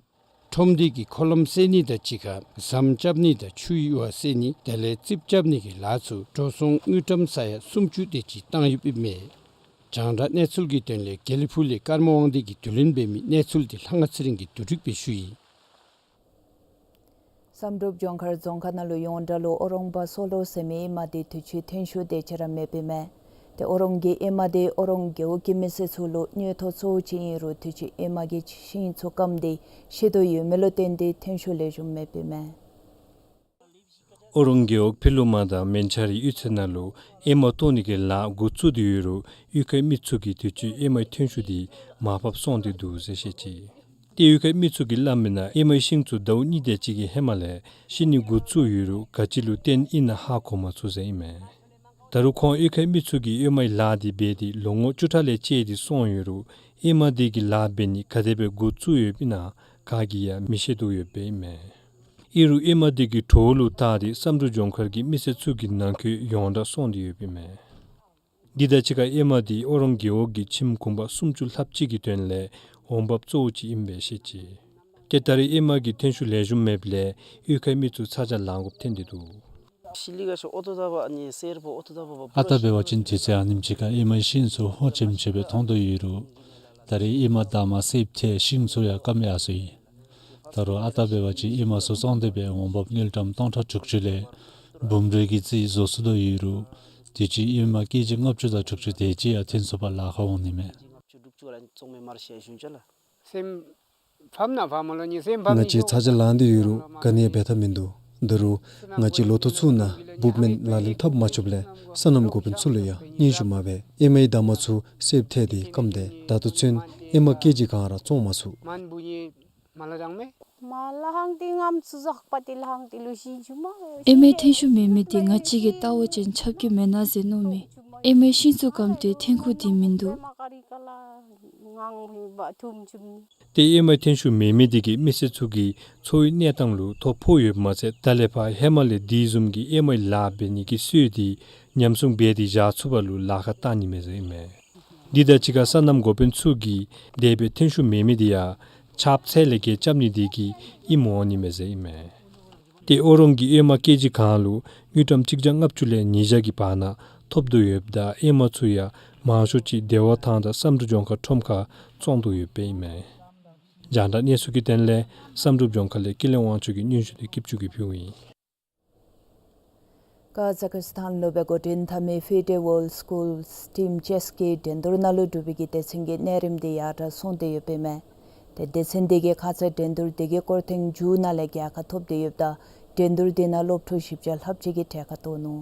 ཁྲོམ་སྡེ་གིས་འཁོར་ལམ་སེལ་ནི་དང་གཅིག་ཁར་ཟམ་རྐྱབ་ནི་དང་ཆུའི་ཡུར་བ་སེལ་ནི་དེ་ལས་རྩིགཔ་རྐྱབ་ནི་གི་ལཱ་ཚུ་འགྲོ་སོང་དངུལ་ཀྲམ་ས་ཡ་སུམ་ཅུ་དེ་ཅིག་བཏང་ཡོདཔ་ཨིན་མས། རྒྱང་བསྒྲགས་གནས་ཚུལ་གྱི་དོན་ལས་དགེ་ལེགས་ཕུག་ལས་ཀརྨ་དབང་འདུས་ཀྱིས་བསྡུ་ལེན་འབད་མི་གནས་ཚུལ་འདི་ལྷ་དབང་ཚེ་རིང་གིས་བསྡུ་སྒྲིག་འབད་ཞུ་ཡི། བསམ་གྲུབ་ལྗོངས་མཁར་རྫོང་ཁག་ནང་ལུ་ཡོངས་གྲགས་ལུ་ཨོ་རོང་པ་སོ་ལོ་ཟེར་མི་ཨེ་མ་དེ་དུས་ཅི་ཐོན་ཤུགས་དེ་ཅིག་ར་མེདཔ་ཨིན་མས། ཏེ་ཨོ་རོང་གི་ཨེ་མ་དེ་ཨོ་རོང་རྒེད་འོག་གི་མི་སེར་ཚུ་ལུ་དངུལ་ཐོག་གཙོ་བོ་ཅིག་ཨིན་རུང་དུས་ཅི་ཨེ་མ་གི་ཤིང་ཚུ་སྐམ་སྟེ་ཤི་དོ་ཡོད་མི་ལུ་བརྟེན་ཏེ་ཐོན་ཤུགས་ལེགས་ཤོམ་མེདཔ་ཨིན་མས། ཨོ་རོང་རྒེད་འོག་ཕི་ལུ་མ་དང་མན་ཆ་རི་གཡུས་ཚན་ནང་ལུ་ཨེ་མ་བཏོག་ནི་གི་ལཱ་འགོ་བཙུགས་ཏེ་ཡོད་རུང་གཡུས་ཁའི་མི་ཚུ་གིས་དུས་ཅི་ཨེ་མའི་ཐོན་ཤུགས་དེ་མར་ཕབ་སོང་སྟེ་འདུག་ཟེར་བཤད་ཅི། ཏེ་གཡུས་ཁའི་མི་ཚུ་གིས་སླབ་མིའི་ནང་ཨེ་མའི་ཤིང་ཚུ་ཟླཝ་གཉིས་དེ་ཅིག་གི་ཧེ་མ་ལས་ཤི་ནི་འགོ་བཙུགས་ཡོད་རུང་ག་ཅི་ལུ་བརྟེན་ཨིན་ན་ཧ་གོ་མ་ཚུགས་ཟེར་ཨིན་མས། ད་རུང་ཁོང་གཡུས་ཁའི་མི་ཚུ་གིས་ཨེ་མའི་ལཱ་དེ་འབད་དེ་ལོ་ངོ་བཅུ་ཕྲག་ལས་བཅད་དེ་སོང་ཡོད་རུང་ཨེ་མ་དེ་གི་ལཱ་འབད་ནི་ག་དེ་སྦེ་འགོ་བཙུགས་ཡོདཔ་ཨིན་ན་ག་གིས་ཡང་མི་ཤེས་དོ་ཡོདཔ་ཨིན་མས། ཨིན་རུང་ཨེ་མ་དེ་གི་བྲོཝ་ལུ་བལྟ་སྟེ་བསམ་གྲུབ་ལྗོངས་མཁར་གྱི་མི་སེར་ཚུ་གི་ནང་འཁོད་ཡོངས་གྲགས་སོང་སྟེ་ཡོདཔ་ཨིན་མས། འདི་དང་གཅིག་ཁར་ཨེ་མ་དེ་ཨོ་རོང་རྒེད་འོག་གི་ཁྱིམ་གུང་པ་སུམ་ཅུ་ལྷགཔ་ཅིག་གི་དོན་ལས་འོང་འབབ་གཙོ་བོ་ཅིག་ཨིན་པས་ཤེས་ཅི། ཏེ་ད་རེས་ཨེ་མ་གི་ཐོན་ཤུགས་ལེགས་ཤོམ་མེདཔ་ལས་གཡུས་ཁའི་མི་ཚུ་ཚ་གྱང་ལང་དགོཔ་ཐོན་ཏེ་འདུག། ཨ་རྟག་འབད་བ་ཅིན་དུས་ཚོད་ཨ་ནེམ་ཅིག་ཁར་ཨེ་མའི་ཤིང་ཚུ་ཧོ་ཅེམ་ཅེམ་སྦེ་མཐོང་དོ་ཡོད་རུང་ད་རེས་ཨེ་མ་བདའ་མར་སེརཔ་ཐལ་ཤིང་ཚུ་ཡང་སྐམ་ཡར་སོ་ཡི། ད་རུང་ཨ་རྟག་འབད་བ་ཅིན་ཨེ་མ་ཚུ་བཙོང་སྟེ་སྦེ་འོང་འབབ་དངུལ་ཀྲམ་སྟོང་ཕྲག་དྲུག་ཅུ་ལས་འབུམ་རེ་གི་རྩིས་བཟོ་ཚུགས་དོ་ཡོད་རུང་དུས་ཅི་ཨེ་མ་ཀེ་ཇི་ལྔ་བཅུ་དང་དྲུག་ཅུ་དེ་ཅིག་ཡང་ཐོན་ཚུགས་པར་ལཱ་ཁག་འོང་ནི་མས། ང་བཅས་ཚ་གྱང་ལང་སྟེ་ཡོད་རུང་ག་ནི་ཡང་འབད་ཐབས་མིན་འདུག། ད་རུང་ང་བཅས་ལོ་ཐོག་ཚུ་ནང་འབུཔ་སྨན་ལག་ལེན་འཐབ་མ་ཆོགཔ་ལས་སོ་ནམ་འགོ་དཔོན་ཚུ་ལུ་ཡང་སྙན་ཞུ་མ་འབད། ཨེ་མའི་བདའ་མར་ཚུ་སེརཔ་ཐལ་ཏེ་སྐམ་སྟེ་ད་ལྟོ་ཚུན་ཨེ་མ་ཀེ་ཇི་གང་ར་བཙོང་མ་ཚུགས། མ་ལ་རང་མེ། མ་ལ་ཧང་ཏི་ངམ་ཚུ་ཟག་པ་ཏི་ལ་ཧང་ཏི་ལུ་ཤིན་ཅུ་མ། ཨེ་མའི་ཐེན་ཤུ་མེ་མེ་འདི་ང་བཅས་ཀྱིས་བལྟ་བ་ཅིན་ཆབ་ཀྱི་མེན་ན་ཟེར་མནོཝ་མས། ཨེ་མའི་ཤིང་ཚུ་སྐམ་སྟེ་ཐན་ཁུག་འདི་མིན་འདུག། ཏེ་ཨེ་མའི་ཐེན་ཤུ་མེ་མེ་འདི་གིས་མི་སེར་ཚུ་གི་འཚོ་བའི་གནས་སྟངས་ལུ་ཐོ་ཕོག་ཡོདཔ་མ་ཚད་ད་ལས་ཕར་ཧེ་མ་ལས་དེ་བཟུམ་གྱི་ཨེ་མའི་ལཱ་འབད་ནི་གི་སྲོལ་འདི་ཉམས་སྲུང་འབད་དེ་བཞག་ཚུགས་པ་ལུ་ལཱ་ཁག་བཏང་ནི་མས་ཟེར་ཨིན་མས། འདི་དང་གཅིག་ཁར་སོ་ནམ་འགོ་དཔོན་ཚུ་གིས་འདས་པའི་ཐེན་ཤུ་མེ་མེ་འདི་ཡང་ཆརཔ་ཚད་ལས་བརྒལ་རྐྱབ་ནི་འདི་གིས་ཨིནམ་འོང་ནི་མས་ཟེར་ཨིན་མས། ཏེ་ཨོ་རོང་གི་ཨེ་མ་ཀེ་ཇི་གང་ལུ་དངུལ་ཀྲམ་གཅིག་བརྒྱ་ལྔ་བཅུ་ལས་ཉིས་བརྒྱ་གི་བར་ན་ཐོབ་དོ་ཡོདཔ་ད་ཨེ་མ་ཚུ་ཡང་མང་ཤོས་ཅིག་བདེ་བ་ཐང་དང་བསམ་གྲུབ་ལྗོངས་མཁར་ཁྲོམ་ཁར་བཙོང་དོ་ཡོདཔ་ཨིན་མས། རྒྱང་བསྒྲགས་གནས་ཚུལ་གྱི་དོན་ལས་བསམ་གྲུབ་ལྗོངས་མཁར་ལས་ཀུན་ལེགས་དབང་ཕྱུག་གི་སྙན་ཞུ་འདི་སྐྱིད་ཆུ་གིས་ཕུལཝ་ཨིན། ཀ་ཛ་ཀི་སི་ཐན་ལུ་སྦེ་འགོ་འདྲེན་འཐབ་མི་ཕི་ཌེ་ཝཱལཌ་སི་ཀུལ་སི་ཊིམ་ཅེསི་གི་འགྲན་བསྡུར་ནང་ལུ་འབྲུག་པའི་གི་སྡེ་ཚན་གྱི་གནས་རིམ་འདི་ཡར་དྲག་སོང་སྟེ་ཡོདཔ་ཨིན་མས། ཏེ་སྡེ་ཚན་འདི་གིས་ཁ་ཙ་འགྲན་བསྡུར་འདི་གིས་སྐོར་ཐེངས་མཇུག་ནང་ལས་རྒྱལ་ཁ་ཐོབ་སྟེ་ཡོདཔ་ད་འགྲན་བསྡུར་འདི་ནང་སློབ་ཕྲུག་བཞི་བརྒྱ་ལྷགཔ་ཅིག་གིས་གྲལ་ཁར་གཏོགས་ནུག།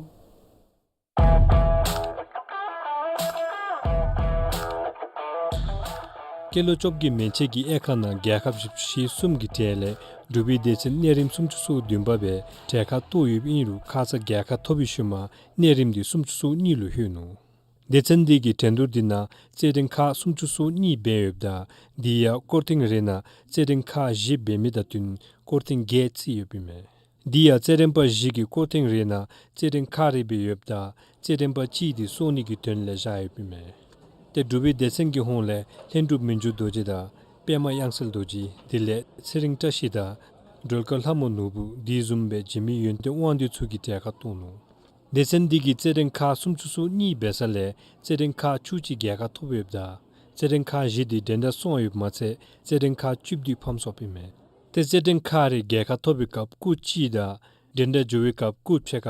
སྐྱེས་ལོ་བཅོ་བརྒྱད་མན་ཆད་ཀྱི་དབྱེ་ཁག་ནང་རྒྱལ་ཁབ་བཞི་བཅུ་ཞེ་གསུམ་གྱི་གྲས་ལས་འབྲུག་པའི་སྡེ་ཚན་གནས་རིམ་སུམ་ཅུ་སོ་བདུན་པ་སྦེ་གྲལ་ཁར་གཏོགས་ཡོདཔ་ཨིན་རུང་ཁ་ཙ་རྒྱལ་ཁ་ཐོབ་པའི་ཤུལ་མ་གནས་རིམ་འདི་སུམ་ཅུ་སོ་གཉིས་ལུ་ལྷོད་ནུག། སྡེ་ཚན་འདི་གིས་འགྲན་བསྡུར་འདི་ནང་རྩེད་འགྲན་ཁག་སུམ་ཅུ་སོ་གཉིས་འབད་ཡོདཔ་ད་དེ་ཡང་སྐོར་ཐེངས་རེ་ནང་རྩེད་འགྲན་ཁག་བཞི་འབད་མི་དང་བསྟུན་སྐོར་ཐེངས་བརྒྱད་རྩིས་ཡོདཔ་ཨིན་མས། དེ་ཡང་རྩེད་འགྲན་པ་བཞི་གིས་སྐོར་ཐེངས་རེ་ནང་རྩེད་འགྲན་ཁག་རེ་འབད་ཡོདཔ་ད་རྩེད་འགྲན་པ་གཅིག་འདི་གསོ་ནི་གི་དོན་ལས་བཞག་ཡོདཔ་ཨིན་མས། ཏེ་འབྲུག་པའི་སྡེ་ཚན་གྱི་ཧོངས་ལས་ལྷུན་གྲུབ་མི་འགྱུར་རྡོ་རྗེ་དང་པདྨ་དབྱངས་གསལ་རྡོ་རྗེ་དེ་ལས་ཚེ་རིང་བཀྲ་ཤིས་དང་སྒྲོལ་དཀར་ལྷ་མོ་ནོར་བུ་དེ་བཟུམ་སྦེ་འཇིགས་མེད་ཡོན་ཏན་དབང་འདུས་ཚུ་གིས་གྲལ་ཁར་གཏོགས་ནུག། སྡེ་ཚན་འདི་གིས་རྩེད་འགྲན་ཁག་སུམ་ཅུ་སོ་གཉིས་འབད་ས་ལས་རྩེད་འགྲན་ཁག་བཅུ་གཅིག་རྒྱལ་ཁ་ཐོབ་ཡོདཔ་ད་རྩེད་འགྲན་ཁག་བཞི་འདི་འགྲན་ཟླ་སོང་ཡོདཔ་མ་ཚད་རྩེད་འགྲན་ཁག་བཅུ་བདུན་ཕམ་སོངམ་ཨིན་མས། ཏེ་རྩེད་འགྲན་ཁག་རེ་རྒྱལ་ཁ་ཐོབ་པའི་སྐབས་སྐུགས་གཅིག་དང་འགྲན་ཟླ་འགྱོ་བའི་སྐབས་སྐུགས་ཕྱེད་ཀ་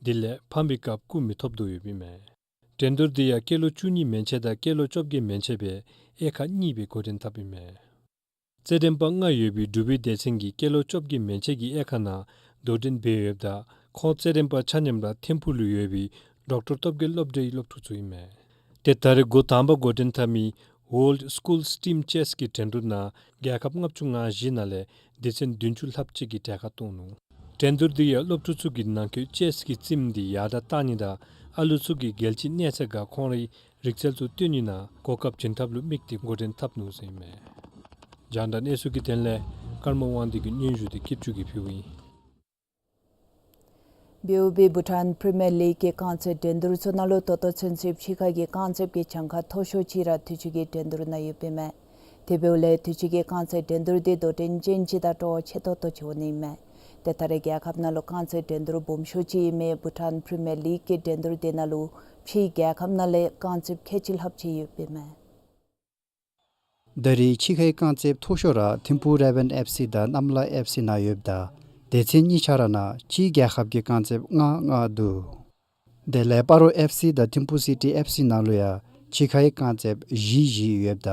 དེ་ལས་ཕམ་པའི་སྐབས་སྐུགས་མི་ཐོབ་དོ་ཡོདཔ་ཨིན་མས། འགྲན་བསྡུར་འདི་ཡང་སྐྱེས་ལོ་བཅུ་གཉིས་མན་ཆད་དང་སྐྱེས་ལོ་བཅོ་བརྒྱད་མན་ཆད་སྦེ་དབྱེ་ཁག་གཉིས་སྦེ་འགོ་འདྲེན་འཐབ་ཨིན་མས། རྩེད་འགྲན་པ་ལྔ་ཡོད་པའི་འབྲུག་པའི་སྡེ་ཚན་གྱིས་སྐྱེས་ལོ་བཅོ་བརྒྱད་མན་ཆད་ཀྱི་དབྱེ་ཁག་ནང་དོ་འགྲན་འབད་ཡོདཔ་ད་ཁོང་རྩེད་འགྲན་པ་ཆ་མཉམ་ར་ཐིམ་ཕུག་ལུ་ཡོད་པའི་ཌོག་ཊར་སྟོབས་རྒྱས་སློབ་གྲྭའི་སློབ་ཕྲུག་ཚུ་ཨིན་མས། ཏེ་ད་རེས་འགོ་དང་པ་འགོ་འདྲེན་འཐབ་མི་ཝཱལཌ་སི་ཀུལ་སི་ཊིམ་ཅེསི་གི་འགྲན་བསྡུར་ནང་རྒྱལ་ཁབ་ལྔ་བཅུ་ང་བཞི་ནང་ལས་སྡེ་ཚན་བདུན་ཅུ་ལྷགཔ་ཅིག་གིས་གྲལ་ཁར་གཏོགས་ནུག། འགྲན་བསྡུར་འདི་ཡང་སློབ་ཕྲུག་ཚུ་གི་ནང་འཁོད་ཅེསི་གི་རྩེདམོ་འདི་ཡར་དྲག་གཏང་ནི་དང་ཨ་ལུ་ཚུ་གི་རྒྱལ་སྤྱིའི་གནས་ཚད་ཁར་ཁོང་རའི་རིག་རྩལ་ཚུ་སྟོན་ནི་ནང་གོ་སྐབས་བྱིན་ཐབས་ལུ་དམིགས་ཏེ་འགོ་འདྲེན་འཐབ་ནུག་ཟེར་ཨིན་མས། རྒྱང་བསྒྲགས་གནས་ཚུལ་གྱི་དོན་ལས་ཀརྨ་དབང་འདུས་ཀྱི་སྙན་ཞུ་འདི་སྐྱིད་ཆུ་གིས་ཕུལཝ་ཨིན། བི་ཨོ་བི་བྷུ་ཊཱན་པི་རི་མི་ཡར་ལིག་གི་རྐང་རྩེད་འགྲན་བསྡུར་ཚུ་ནང་ལུ་ད་ལྟོ་ཚུན་ཚོད་ཕྱི་ཁ་གི་རྐང་རྩེདཔ་གི་གྱངས་ཁ་མཐོ་ཤོས་ཅིག་ར་དུས་ཅི་གི་འགྲན་བསྡུར་ནང་ཡོདཔ་ཨིན་མས། དེ་འབདཝ་ལས་དུས་ཅི་གི་རྐང་རྩེད་འགྲན་བསྡུར་འདི་དོ་འགྲན་ཅན་ཅིག་དང་སྤྲོ་བ་ཆེ་ཏོག་ཏོ་ཅིག་འོང་ནི་ཨིན་མས། ཏེ་ད་རེས་རྒྱལ་ཁབ་ནང་ལུ་རྐང་རྩེད་འགྲན་བསྡུར་སྦོམ་ཤོས་ཅིག་ཨིན་མི་བྷུ་ཊཱན་པི་རི་མི་ཡར་ལིག་གི་འགྲན་བསྡུར་འདི་ནང་ལུ་ཕྱིའི་རྒྱལ་ཁབ་ནང་ལས་རྐང་རྩེདཔ་ཁལ་གཅིག་ལྷགཔ་ཅིག་ཡོདཔ་ཨིན་མས། ད་རེས་ཕྱི་ཁའི་རྐང་རྩེདཔ་མཐོ་ཤོས་ར་ཐིམ་ཕུག་རེ་ཝན་ཨེཕ་སི་དང་གནམ་ལ་ཨེཕ་སི་ནང་ཡོདཔ་ད་སྡེ་ཚན་གཉིས་ཆ་ར་ནང་ཕྱིའི་རྒྱལ་ཁབ་ཀྱི་རྐང་རྩེདཔ་ལྔ་ལྔ་འདུག། དེ་ལས་སྤ་རོ་ཨེཕ་སི་དང་ཐིམ་ཕུག་སི་ཊི་ཨེཕ་སི་ནང་ལུ་ཡང་ཕྱི་ཁའི་རྐང་རྩེདཔ་བཞི་བཞི་ཡོདཔ་ད་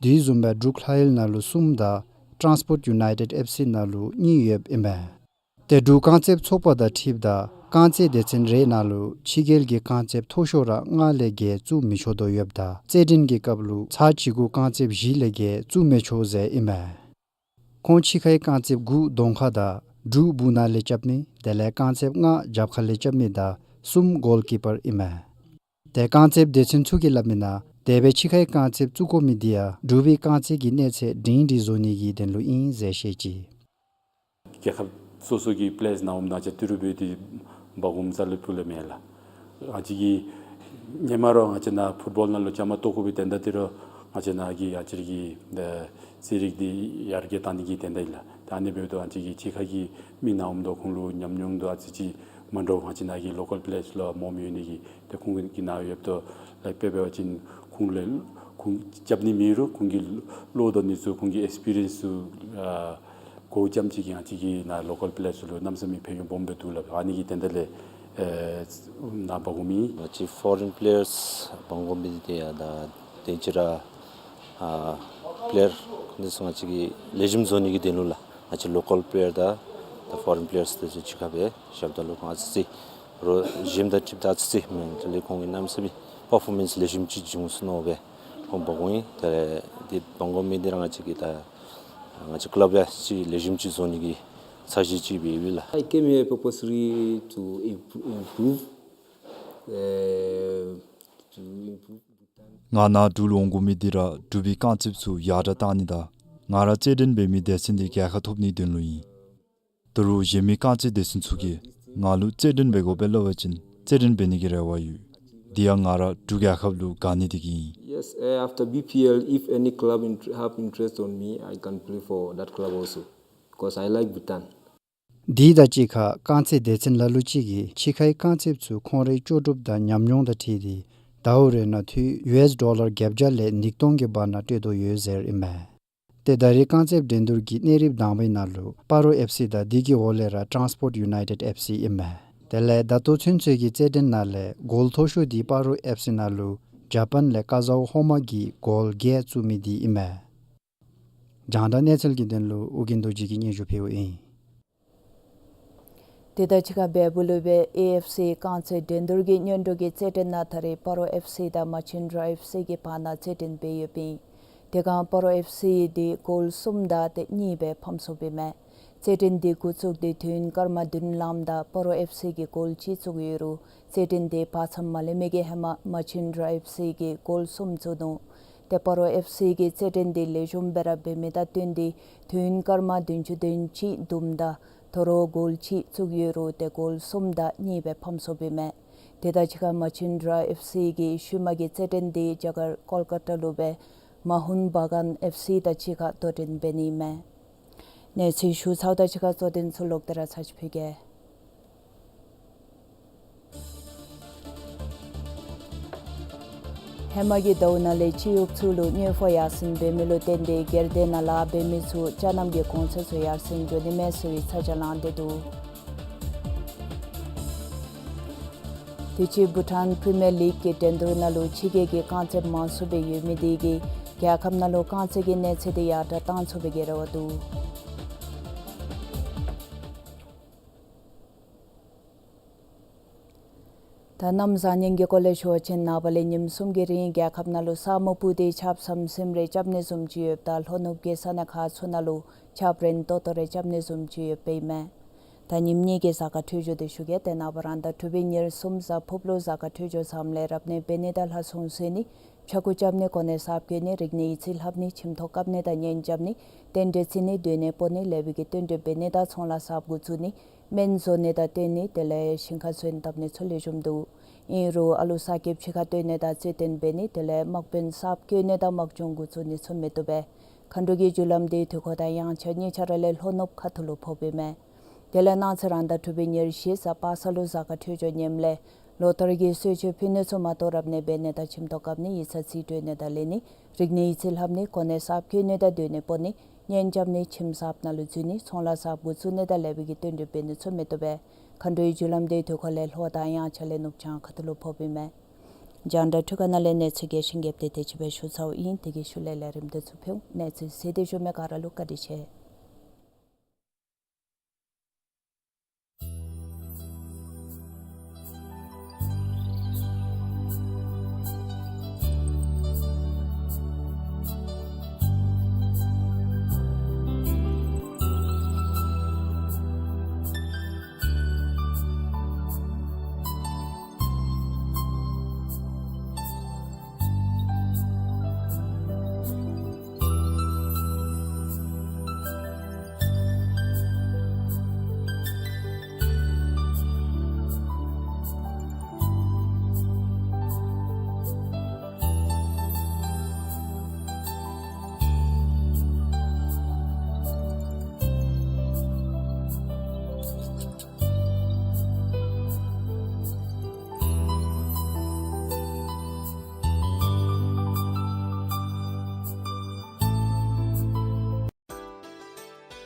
དེ་བཟུམ་སྦེ་འབྲུག་ལྷ་ཡུལ་ནང་ལུ་གསུམ་དང་ཊཱན་སི་པོརཊ་ཡུ་ནའི་ཊེཌ་ཨེཕ་སི་ནང་ལུ་གཉིས་ཡོདཔ་ཨིན་མས། ཏེ་འབྲུག་རྐང་རྩེདཔ་ཚོགས་པ་དང་འཁྲིལཝ་ད་རྐང་རྩེད་སྡེ་ཚན་རེ་ནང་ལུ་ཕྱི་རྒྱལ་གྱི་རྐང་རྩེདཔ་མཐོ་ཤོས་ར་ལྔ་ལས་བརྒལ་བཙུགས་མི་ཆོག་དོ་ཡོདཔ་ད་རྩེད་འགྲན་གྱི་སྐབས་ལུ་ཚར་གཅིག་གུ་རྐང་རྩེདཔ་བཞི་ལས་བརྒལ་བཙུགས་མི་ཆོག་ཟེར་ཨིན་མས། ཁོང་ཕྱི་ཁའི་རྐང་རྩེདཔ་དགུ་གདོང་ཁ་དང་དྲུག་སྦུག་ནང་ལས་རྐྱབ་མི་དེ་ལས་རྐང་རྩེདཔ་ལྔ་རྒྱབ་ཁ་ལས་རྐྱབ་མི་དང་གསུམ་གོལ་ཀི་པར་ཨིན་མས། ཏེ་རྐང་རྩེདཔ་སྡེ་ཚན་ཚུ་གིས་སླབ་མི་ནང་དེ་སྦེ་ཕྱི་ཁའི་རྐང་རྩེདཔ་བཙུགས་དགོ་མི་འདི་ཡང་འབྲུག་པའི་རྐང་རྩེད་ཀྱི་གནས་ཚད་སྒྲིང་སྒྲི་བཟོ་ནི་གི་དོན་ལུ་ཨིན་ཟེར་བཤད་ཅི། རྒྱལ་ཁབ་སོ་སོ་གི་པི་ལེ་ཡརསི་ནཱ་འོངམ་ད་ང་བཅས་ཏི་རུ་འབད་དེ་འབག་འོངམ་རྩ་ལས་ཕུལཝ་མེན་ལགས། ང་བཅས་ཀྱི་ཧེ་མ་ར་ང་བཅས་ནཱ་ཕུཊ་བཱོལ་ནང་ལུ་བཅའ་མར་གཏོགས་དགོ་པའི་དོན་དག་འདི་ར་ང་བཅས་ནཱ་གི་ང་བཅས་ར་གི་ཨེ་རྩེད་རིགས་འདི་ཡར་རྒྱས་གཏང་ནི་གི་དོན་དག་ཨིན་ལགས། ད་ཨ་ནི་འབདཝ་ད་ང་བཅས་ཀྱི་ཕྱི་ཁ་གི་མི་ནཱ་འོངམ་ད་ཁོང་ལུ་ཉམས་མྱོང་འདི་ཨ་ཙི་ཅིག་མ་འདྲཝ་ང་བཅས་ནཱ་གི་ལོ་ཀཱལ་པི་ལེ་ཡརསི་ལུ་མོ་མི་ཡོད་ནི་གི། ཏེ་ཁོང་གི་ནཱ་ཡོདཔ་ད་ལཱའིཀ་དཔེ་འབད་བ་ཅིན་ཁོང་ལས་ཁོང་རྐྱབ་ནི་མེད་རུང་ཁོང་གི་བློ་དང་ནི་ཚུ་ཁོང་གི་ཨེགསི་པི་རི་ཡེནསི་ཚུ་ཨ་གོཝ་ཙམ་ཅིག་གིས་ང་བཅས་ཀྱི་ནཱ་ལོ་ཀཱལ་པི་ལེ་ཡརསི་ལུ་གནམ་མེད་ས་མེད་ཕན་ཡོན་སྦོམ་སྦེ་འདུག་ལགས། ཨ་ནི་གི་དོན་དག་ལས་ཨེ་ནཱ་འབག་འོང་མི། ང་བཅས་ཕོ་རིན་པི་ལེ་ཡརསི་འབག་འོང་མི་འདི་ཏེ་ཡང་ད་དེ་ཅིག་ར་ཨ་པི་ལེ་ཡར་ཁོང་འདི་ཚུ་ང་བཅས་ཀྱི་ལེགས་ཤོམ་བཟོ་ནི་གི་དོན་ལུ་ལགས། ང་བཅས་ལོ་ཀཱལ་པི་ལེ་ཡར་དང་ད་ཕོ་རིན་པི་ལེ་ཡརསི་འདི་ཚུ་གཅིག་ཁར་སྦེ་བཞགཔ་ད་ལུ་ཁོང་ཨ་ཙི་ཅིག་རོགས་ཞིནམ་དང་འཁྲིལཝ་ད་ཨ་ཙི་ཅིག་མེན་དེ་ལས་ཁོང་གི་གནམ་མེད་ས་མེད་པར་ཕོར་མེནསི་ལེགས་ཤོམ་ཅིག་བྱུང་སོང་མནོ་སྦེ་ཁོང་འབག་འོང་ཡི། དེ་ལས་འདི་འབག་འོང་མི་འདི་ར་ང་བཅས་ཀྱི་ད་ ང་བཅས་ཀླབ་ཡང་ཅིག་ལེགས་ཤོམ་ཅིག་བཟོ་ནི་གི་འཆར་གཞི་ཅིག་འབད་ཡོད་ལགས། I came here purposely to imp- improve, uh, to improve Bhutan. ང་ནཱ་འབྲུག་ལུ་འོང་དགོ་མི་འདི་ར་འབྲུག་པའི་རྐང་རྩེདཔ་ཚུ་ཡར་དྲག་གཏང་ནི་དང་ང་ར་རྩེད་འགྲན་འབད་མི་སྡེ་ཚན་འདི་རྒྱལ་ཁ་ཐོབ་ནིའི་དོན་ལུ་ཨིན། ད་རུང་གཞན་མི་རྐང་རྩེད་སྡེ་ཚན་ཚུ་གིས་ང་ལུ་རྩེད་འགྲན་འབད་དགོ་པས་སླབ་པ་ཅིན་རྩེད་འགྲན་འབད་ནི་གི་རེ་བ་ཡོད། དེ་ཡང་ང་ར་འབྲུག་རྒྱལ་ཁབ་ལུ་དགའ་ནི་དེ་གིས་ཨིན། Yes, eh, after B P L, if any club int- have interest on me, I can play for that club also, because I like Bhutan. དེ་དང་གཅིག་ཁར་རྐང་རྩེད་སྡེ་ཚན་ལ་ལུ་ཅིག་གིས་ཕྱི་ཁའི་རྐང་རྩེདཔ་ཚུ་ཁོང་རའི་ལྕོགས་གྲུབ་དང་ཉམས་མྱོང་དང་འཁྲིལ་ཏེ་ཟླཝ་རེ་ནང་འཐུས་ཡུ་ཨེསི་ཌོ་ལར་བརྒྱད་བརྒྱ་ལས་ཉིས་སྟོང་གི་བར་ན་སྤྲོད་དོ་ཡོད་ཟེར་ཨིན་མས། ཏེ་ད་རེས་རྐང་རྩེད་འགྲན་བསྡུར་གྱི་གནས་རིམ་དང་པའི་ནང་ལུ་སྤ་རོ་ཨེཕ་སི་དང་དེ་གི་འོག་ལས་ར་ཊཱནསི་པོརཊ་ཡུ་ནའི་ཊེཌ་ཨེཕ་སི་ཨིན་མས། དེ་ལས་ད་ལྟོ་ཚུན་ཚོད་ཀྱི་རྩེད་འགྲན་ནང་ལས་གོལ་མཐོ་ཤོས་འདི་སྤ་རོ་ཨེཕ་སི་ནང་ལུ་ཇ་པཱན་ལས་ཀ་ཟའོ་ཧོ་མ་གིས་གོལ་བརྒྱད་བཙུགས་མི་འདི་ཨིན་མས། རྒྱང་བསྒྲགས་གནས་ཚུལ་གྱི་དོན་ལུ་ཨོ་རྒྱན་རྡོ་རྗེ་གིས་སྙན་ཞུ་ཕུལཝ་ཨིན། དེ་དང་གཅིག་ཁར་བལ་པོ་ལུ་སྦེ་ཨེ་ཨེཕ་སི་རྐང་རྩེད་འགྲན་བསྡུར་གྱི་སྔོན་འགྲོ་གི་རྩེད་འགྲན་ནང་ད་རེས་སྤ་རོ་ཨེཕ་སི་དང་མ་ཅིན་དྲ་ཨེཕ་སི་གི་བར་ན་རྩེད་འགྲན་འབད་ཡོདཔ་ཨིན། དེ་སྒང་སྤ་རོ་ཨེཕ་སི་འདི་གོལ་གསུམ་དང་ཏེ་གཉིས་སྦེ་ཕམ་སོཔ་ཨིན་མས། རྩེད་འགྲན་འདི་འགོ་བཙུགས་ཏེ་དུས་ཡུན་སྐར་མ་བདུན་ལངམ་ད་སྤ་རོ་ཨེཕ་སི་གིས་གོལ་གཅིག་བཙུགས་ཡོད་རུང་རྩེད་འགྲན་འདི་བར་མཚམས་མ་ལེན་མི་གི་ཧེ་མ་མ་ཅིན་དྲ་ཨེཕ་སི་གིས་གོལ་གསུམ་བཙུགས་ནུག། ཏེ་སྤ་རོ་ཨེཕ་སི་གིས་རྩེད་འགྲན་འདི་ལེགས་ཤོམ་སྦེ་ར་འབད་མི་དང་བསྟུན་ཏེ་དུས་ཡུན་སྐར་མ་བདུན་ཅུ་དོན་གཅིག་བསྡོམས་ད་ད་རུང་གོལ་གཅིག་བཙུགས་ཡོད་རུང་ཏེ་གོལ་གསུམ་དང་གཉིས་སྦེ་ཕམ་སོཔ་ཨིན་མས། དེ་དང་གཅིག་ཁར་མ་ཅིན་དྲ་ཨེཕ་སི་གིས་ཤུལ་མ་གི་རྩེད་འགྲན་འདི་རྒྱ་གར་ཀོལ་ཀ་ཏ་ལུ་སྦེ་མ་ཧུན་བྷ་གཱན་ཨེཕ་སི་དང་གཅིག་ཁར་དོ་འགྲན་འབད་ནི་ཨིན་མས། གནས་ཚུལ་ཞུ་ཚརཝ་དང་གཅིག་ཁར་གཙོ་དོན་ཚུ་ལོག་སྟེ་ར་ཚར་གཅིག་ཕུལ་གེ། ཧེ་མ་གི་ཟླཝ་ནང་ལས་སྤྱི་གཡོགཔ་ཚུ་ལུ་དངུལ་ཕོགས་ཡར་སེང་འབད་མི་ལུ་བརྟེན་ཏེ་སྒེར་སྡེ་ནང་ལཱ་འབད་མི་ཚུ་ཅ་ནམ་གྱི་གོང་ཚད་ཚུ་ཡར་སེང་འགྱོ་ནི་མས་ཟེར་བའི་ཚ་གྱང་ལང་སྟེ་འདུག། དུས་ཅི་བྷུ་ཊཱན་པི་རི་མི་ཡར་ལིག་གི་འགྲན་བསྡུར་ནང་ལུ་ཕྱི་རྒྱལ་གྱི་རྐང་རྩེདཔ་མང་སུ་སྦེ་ཡོད་མི་དེ་གིས་རྒྱལ་ཁབ་ནང་ལུ་རྐང་རྩེད་ཀྱི་གནས་ཚད་དེ་ཡར་དྲག་གཏང་ཚུགས་པའི་གི་རེ་བ་འདུག། ད་གནམ་བཟང་ངན་གྱི་སྐོར་ལས་ཞུ་བ་ཅིན་ནངས་པ་ལས་ཉིནམ་གསུམ་གྱི་རིང་རྒྱལ་ཁབ་ནང་ལུ་ས་སྨུག་སྤུབས་ཏེ་ཆརཔ་ཟམ་ཟིམ་རེ་རྐྱབ་ནི་བཟུམ་ཅིག་ཡོདཔ་ད་ལྷོ་ནུབ་ཀྱི་ས་གནས་ཁག་ཚུ་ནང་ལུ་ཆརཔ་རན་ཏོག་ཏོ་རེ་རྐྱབ་ནི་བཟུམ་ཅིག་ཡོདཔ་ཨིན་མས། ད་ཉིནམ་གཉིས་ཀྱི་གཟའ་སྐར་འཕྲོད་སྦྱོར་དེ་ཞུ་གེ། ཏེ་ནངས་པ་རང་ཟླ་དྲུག་པའི་ཉེར་གསུམ་གཟའ་ཕུརཔ་ལུ་གཟའ་སྐར་འཕྲོད་སྦྱོར་ཟམ་ལས་རབ་གནས་འབད་ནི་དང་ལྷ་སྲུང་གསོལ་ནི་ཕྱྭ་འགུགས་རྐྱབ་ནི་གོ་གནས་གསརཔ་བཀོད་ནི་རིག་གནས་ཡིག་རྩིས་ལྷབ་ནི་ཁྱིམ་ཐོག་བཀབ་ནི་དང་གཉེན་རྐྱབ་ནི་རྟེན་འབྲེལ་བརྩི་ནི་སྡོད་གནས་སྤོ་ནི་ལེགས་པའི་གི་བསྟུན་གྲོས་འབད་ནི་དང་ཚོང་ལཱ་གསརཔ་འགོ་བཙུགས་ནི་སྨན་བཟོ་ནི་དང་བསྟུན་ནི་དེ་ལས་ཞིང་ཁ་ཚུ་བཏབ་ནི་ཚུ་ལེགས་ཤོམ་འདུག། ཨིན་རུང་ཨ་ལུ་གསར་སྐྱེསཔ་ཕྱི་ཁར་བཏོན་ནི་དང་རྩེད་འགྲན་འབད་ནི་དེ་ལས་དམག་དཔོན་གསརཔ་བསྐོ་ནི་དང་དམག་སྦྱོང་འགོ་བཙུགས་ནི་ཚུ་མི་བཏུབ་པས། མཁའ་འགྲོ་གི་རྒྱུ་ལམ་དེ་དུས་འཁོར་དང་དབྱངས་འཆར་གཉིས་ཆ་ར་ལས་ལྷོ་ནུབ་ཁ་ཐུག་ལུ་ཕོགཔ་ཨིན་མས། དེ་ལས་གནངས་ཚེ་རང་ཟླ་དྲུག་པའི་ཉེར་བཞི་གཟའ་པ་སངས་ལུ་གཟའ་སྐར་འཕྲོད་སྦྱོར་ངནམ་ལས་ལོ་ལྟར་གྱི་གསོལ་མཆོད་ཕུལ་ནི་ཚུ་མ་གཏོགས་རབ་གནས་འབད་ནི་དང་ཁྱིམ་ཐོག་བཀབ་ནི་ཡིག་ཚང་རྩིས་སྤྲོད་ནི་དང་ལེན་ནི་རིག་གནས་ཡིག་རྩིས་ལྷབ་ནི་གོ་གནས་གསརཔ་བཀོད་ནི་དང་སྡོད་གནས་སྤོ་ནི་གཉེན་རྐྱབ་ནི་ཁྱིམ་གསརཔ་ནང་ལུ་འཛུལ་ནི་ཚོང་ལཱ་གསརཔ་འགོ་བཙུགས་ནི་དང་ལེགས་པའི་གི་བསྟུན་གྲོས་འབད་ནི་ཚུ་མི་བཏུབ་པས། མཁའ་འགྲོའི་རྒྱུ་ལམ་དེ་དུས་འཁོར་ལས་ལྷོ་དང་དབྱངས་འཆར་ལས་ནུབ་བྱང་ཁ་ཐུག་ལུ་ཕོགཔ་ཨིན་མས། རྒྱང་བསྒྲགས་འཕྲུལ་ཁང་ནང་ལས་གནས་ཚུལ་རྒྱས་ཤིང་རྒྱསཔ་དེ་དེ་ཅིག་སྦེ་ཞུ་ཚརཝ་ཨིན། དེ་གིས་ཤུལ་ལས་ལས་རིམ་དེ་ཚུ་ཕུལ་འོང་། གནས་ཚུལ་གཟིགས་ཏེ་བཞུགས་མི་ག་ར་ལུ་བཀའ་དྲིན་ཆེ།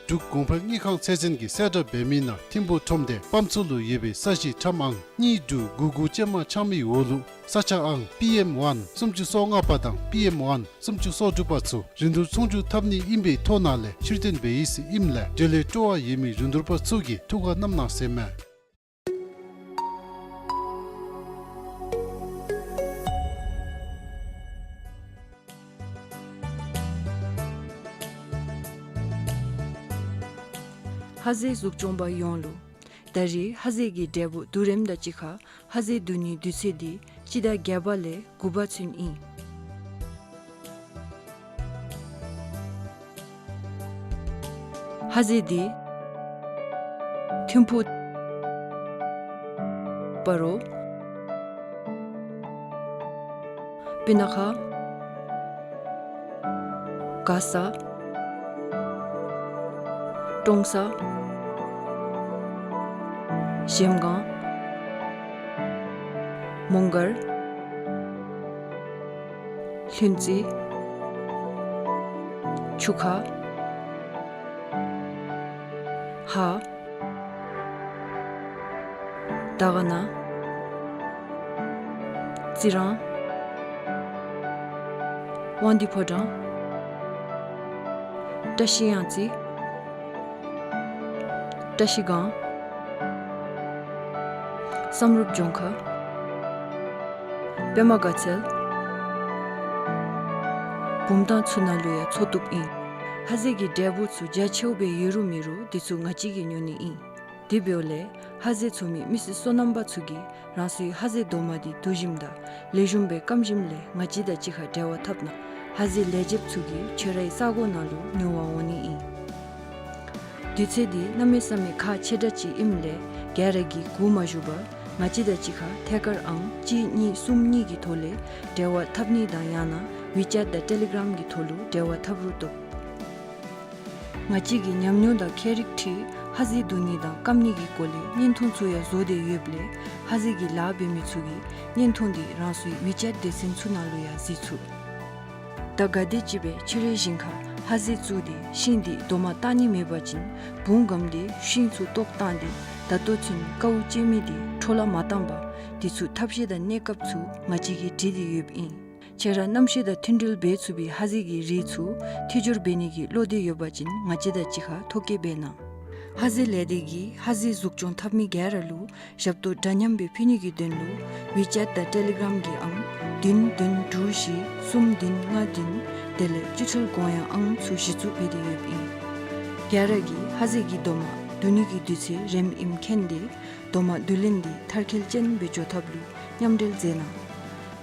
འབྲུག་གོང་འཕེལ་དངུལ་ཁང་ཚད་འཛིན་གྱིས་གསལ་བསྒྲགས་འབད་མི་ནང་ཐིམ་ཕུག་ཁྲོམ་སྡེ་སྤམ་ཚུ་ལུ་ཡོད་པའི་ས་གཞི་ཁྲམ་ཨང་གཉིས་དྲུག་དགུ་དགུ་ཅན་མ་ཆག་མའི་འོག་ལུ་ས་ཆ་ཨང་པི་ཨེམ་ཝན་སུམ་ཅུ་སོ་ལྔ་པ་དང་པི་ཨེམ་ཝན་སུམ་ཅུ་སོ་དྲུག་པ་ཚུ་རིན་བསྡུར་ཚོང་བསྒྱུར་འཐབ་ནི་ཨིན་པའི་ཐོ་ནང་ལས་ཕྱིར་བཏོན་འབད་ཡི་ཟེར་ཨིནམ་ལས་འབྲེལ་ཡོད་སྤྲོ་བ་ཡོད་མི་རིན་བསྡུར་པ་ཚུ་གིས་ཐུགས་ཁར་བསྣམ་གནང་ཟེར་མས། ཧ་ཟེ་གཟུགས་སྐྱོང་པ་ཡོངས་ལུ། ད་རེས་ཧ་ཟེ་གི་འབྲས་བུ་བསྡུ་རིམ་དང་གཅིག་ཁར་ཧ་ཟེ་བསྡུ་ནིའི་དུས་ཚོད་འདི་སྤྱི་ཟླ་བརྒྱད་པ་ལས་དགུ་པ་ཚུན་ཨིན། ཧ་ཟེ་འདི་ཐིམ་ཕུག་སྤ་རོ་སྤུ་ན་ཁ། མགར་ས། ཀྲོང་གསར། གཞལམ་སྒང་། མོང་སྒར། ལྷུན་རྩེ། ཆུ་ཁ། ཧཱ། དར་དཀར་ན། རྩི་རང་། དབང་འདུས་ཕོ་བྲང་། བཀྲ་ཤིས་གཡང་རྩེ། བཀྲ་ཤིས་སྒང་། བསམ་གྲུབ་ལྗོངས་མཁར། པདྨ་དགའ་ཚལ། བུམ་ཐང་ཚུ་ནང་ལུ་ཡང་འཚོ་བཏུབ་ཨིན། ཧ་ཟེ་གི་འབྲས་བུ་ཚུ་རྒྱ་ཆེཝ་སྦེ་ཡོད་རུང་མེད་རུང་འདི་ཚུ་ང་བཅས་ཀྱིས་ཉོ་ནི་ཨིན། དེ་འབདཝ་ལས་ཧ་ཟེ་འཚོ་མི་མི་སེར་སོ་ནམ་པ་ཚུ་གིས་རང་སོའི་ཧ་ཟེ་རྡོག་མ་འདི་བསྡུ་ཞིནམ་དང་ལེགས་ཤོམ་སྦེ་སྐམ་ཞིནམ་ལས་ང་བཅས་དང་གཅིག་ཁར་འབྲེལ་བ་འཐབ་གནང་། ཧ་ཟེ་ལེགས་ཆེཝ་ཚུ་གིས་ཁྱོད་རའི་ས་གོ་ནང་ལུ་ཉོ་བར་འོང་ནི་ཨིན། དུས་ཚོད་འདི་གནམ་མེད་ས་མེད་ཁག་ཆེ་དྲགས་ཅིག་ཨིནམ་ལས་ག་ར་གིས་སྒུག་མ་བཞུགས་པར་ང་བཅས་དང་གཅིག་ཁར་ཐད་ཀར་ཨང་གཅིག་གཉིས་གསུམ་གཉིས་ཀྱི་ཐོག་ལས་འབྲེལ་བ་འཐབ་ནི་དང་ཡང་ན་ཝི་ཅེཊ་དང་ཊེ་ལི་གརམ་གྱི་ཐོག་ལུ་འབྲེལ་བ་འཐབ་རུང་བཏུབ། ང་བཅས་ཀྱིས་ཉམས་མྱོང་དང་ཁྱད་རིག་འཁྲིལ་ཧ་ཟེ་བསྡུ་ནི་དང་སྐམ་ནི་གི་སྐོར་ལས་བརྙན་ཐུང་ཚུ་ཡང་བཟོ་སྟེ་ཡོདཔ་ལས་ཧ་ཟེ་གི་ལཱ་འབད་མི་ཚུ་གིས་བརྙན་ཐུང་འདི་རང་སོའི་ཝི་ཅེཊ་སྡེ་ཚན་ཚུ་ནང་ལུ་ཡང་གཟིགས་ཚུགས། ད་ག་དེམ་ཅིག་སྦེ་ཕྱི་རོལ་ཞིང་ཁར་ཧ་ཟེ་བཙུགས་ཏེ་ཤིང་འདི་རྡོག་མ་བཏགས་ནི་མེད་པ་ཅིན་བུང་སྒམ་སྟེ་ཤིང་ཚུ་བཏོག་བཏང་སྟེ་ད་ལྟོ་ཚུན་དཀའཝ་སྤྱད་མི་འདི་འཕྲོ་བརླག་མ་བཏང་པར་འདི་ཚུ་ཐབས་ཤེས་དང་གནས་སྐབས་ཚུ་ང་བཅས་ཀྱིས་སྒྲིག་སྟེ་ཡོདཔ་ཨིན། ཁྱེད་ར་གནམ་གཤིས་དང་མཐུན་སྒྲིལ་འབད་ཚུགས་པའི་ཧ་ཟེ་གི་རིགས་ཚུ་མཐིལ་སྦྱོར་འབད་ནི་གི་བློ་འདོད་ཡོད་པ་ཅིན་ང་བཅས་དང་གཅིག་ཁར་ཐོ་བཀོད་འབད་གནང་། ཧ་ཟེ་ལས་སྡེ་གིས་ཧ་ཟེ་གཟུགས་སྐྱོང་འཐབ་མི་ག་ར་ལུ་ཞབས་ཏོག་འདྲ་མཉམ་སྦེ་ཕུལ་ནི་གི་དོན་ལུ་ཝི་ཅེཊ་དང་ཊེ་ལི་གརམ་གྱི་ཨང་བདུན་བདུན་དྲུག་བཞི་གསུམ་བདུན་ལྔ་བདུན་དེ་ལས་སྤྱི་ཐོལ་དགོངས་ཡངས་ཨང་ཚུ་གཞི་བཙུགས་འབད་དེ་ཡོདཔ་ཨིན། ག་ར་གིས་ཧ་ཟེ་གི་རྡོག་མ་བསྡུ་ནི་གི་དུས་ཚོད་རནམ་ཨིནམ་མཁྱེན་ཏེ་རྡོག་མ་བསྡུ་ལེན་འདི་མཐར་འཁྱོལ་ཅན་སྦེ་འགྱོ་ཐབས་ལུ་མཉམ་འབྲེལ་མཛད་གནང་།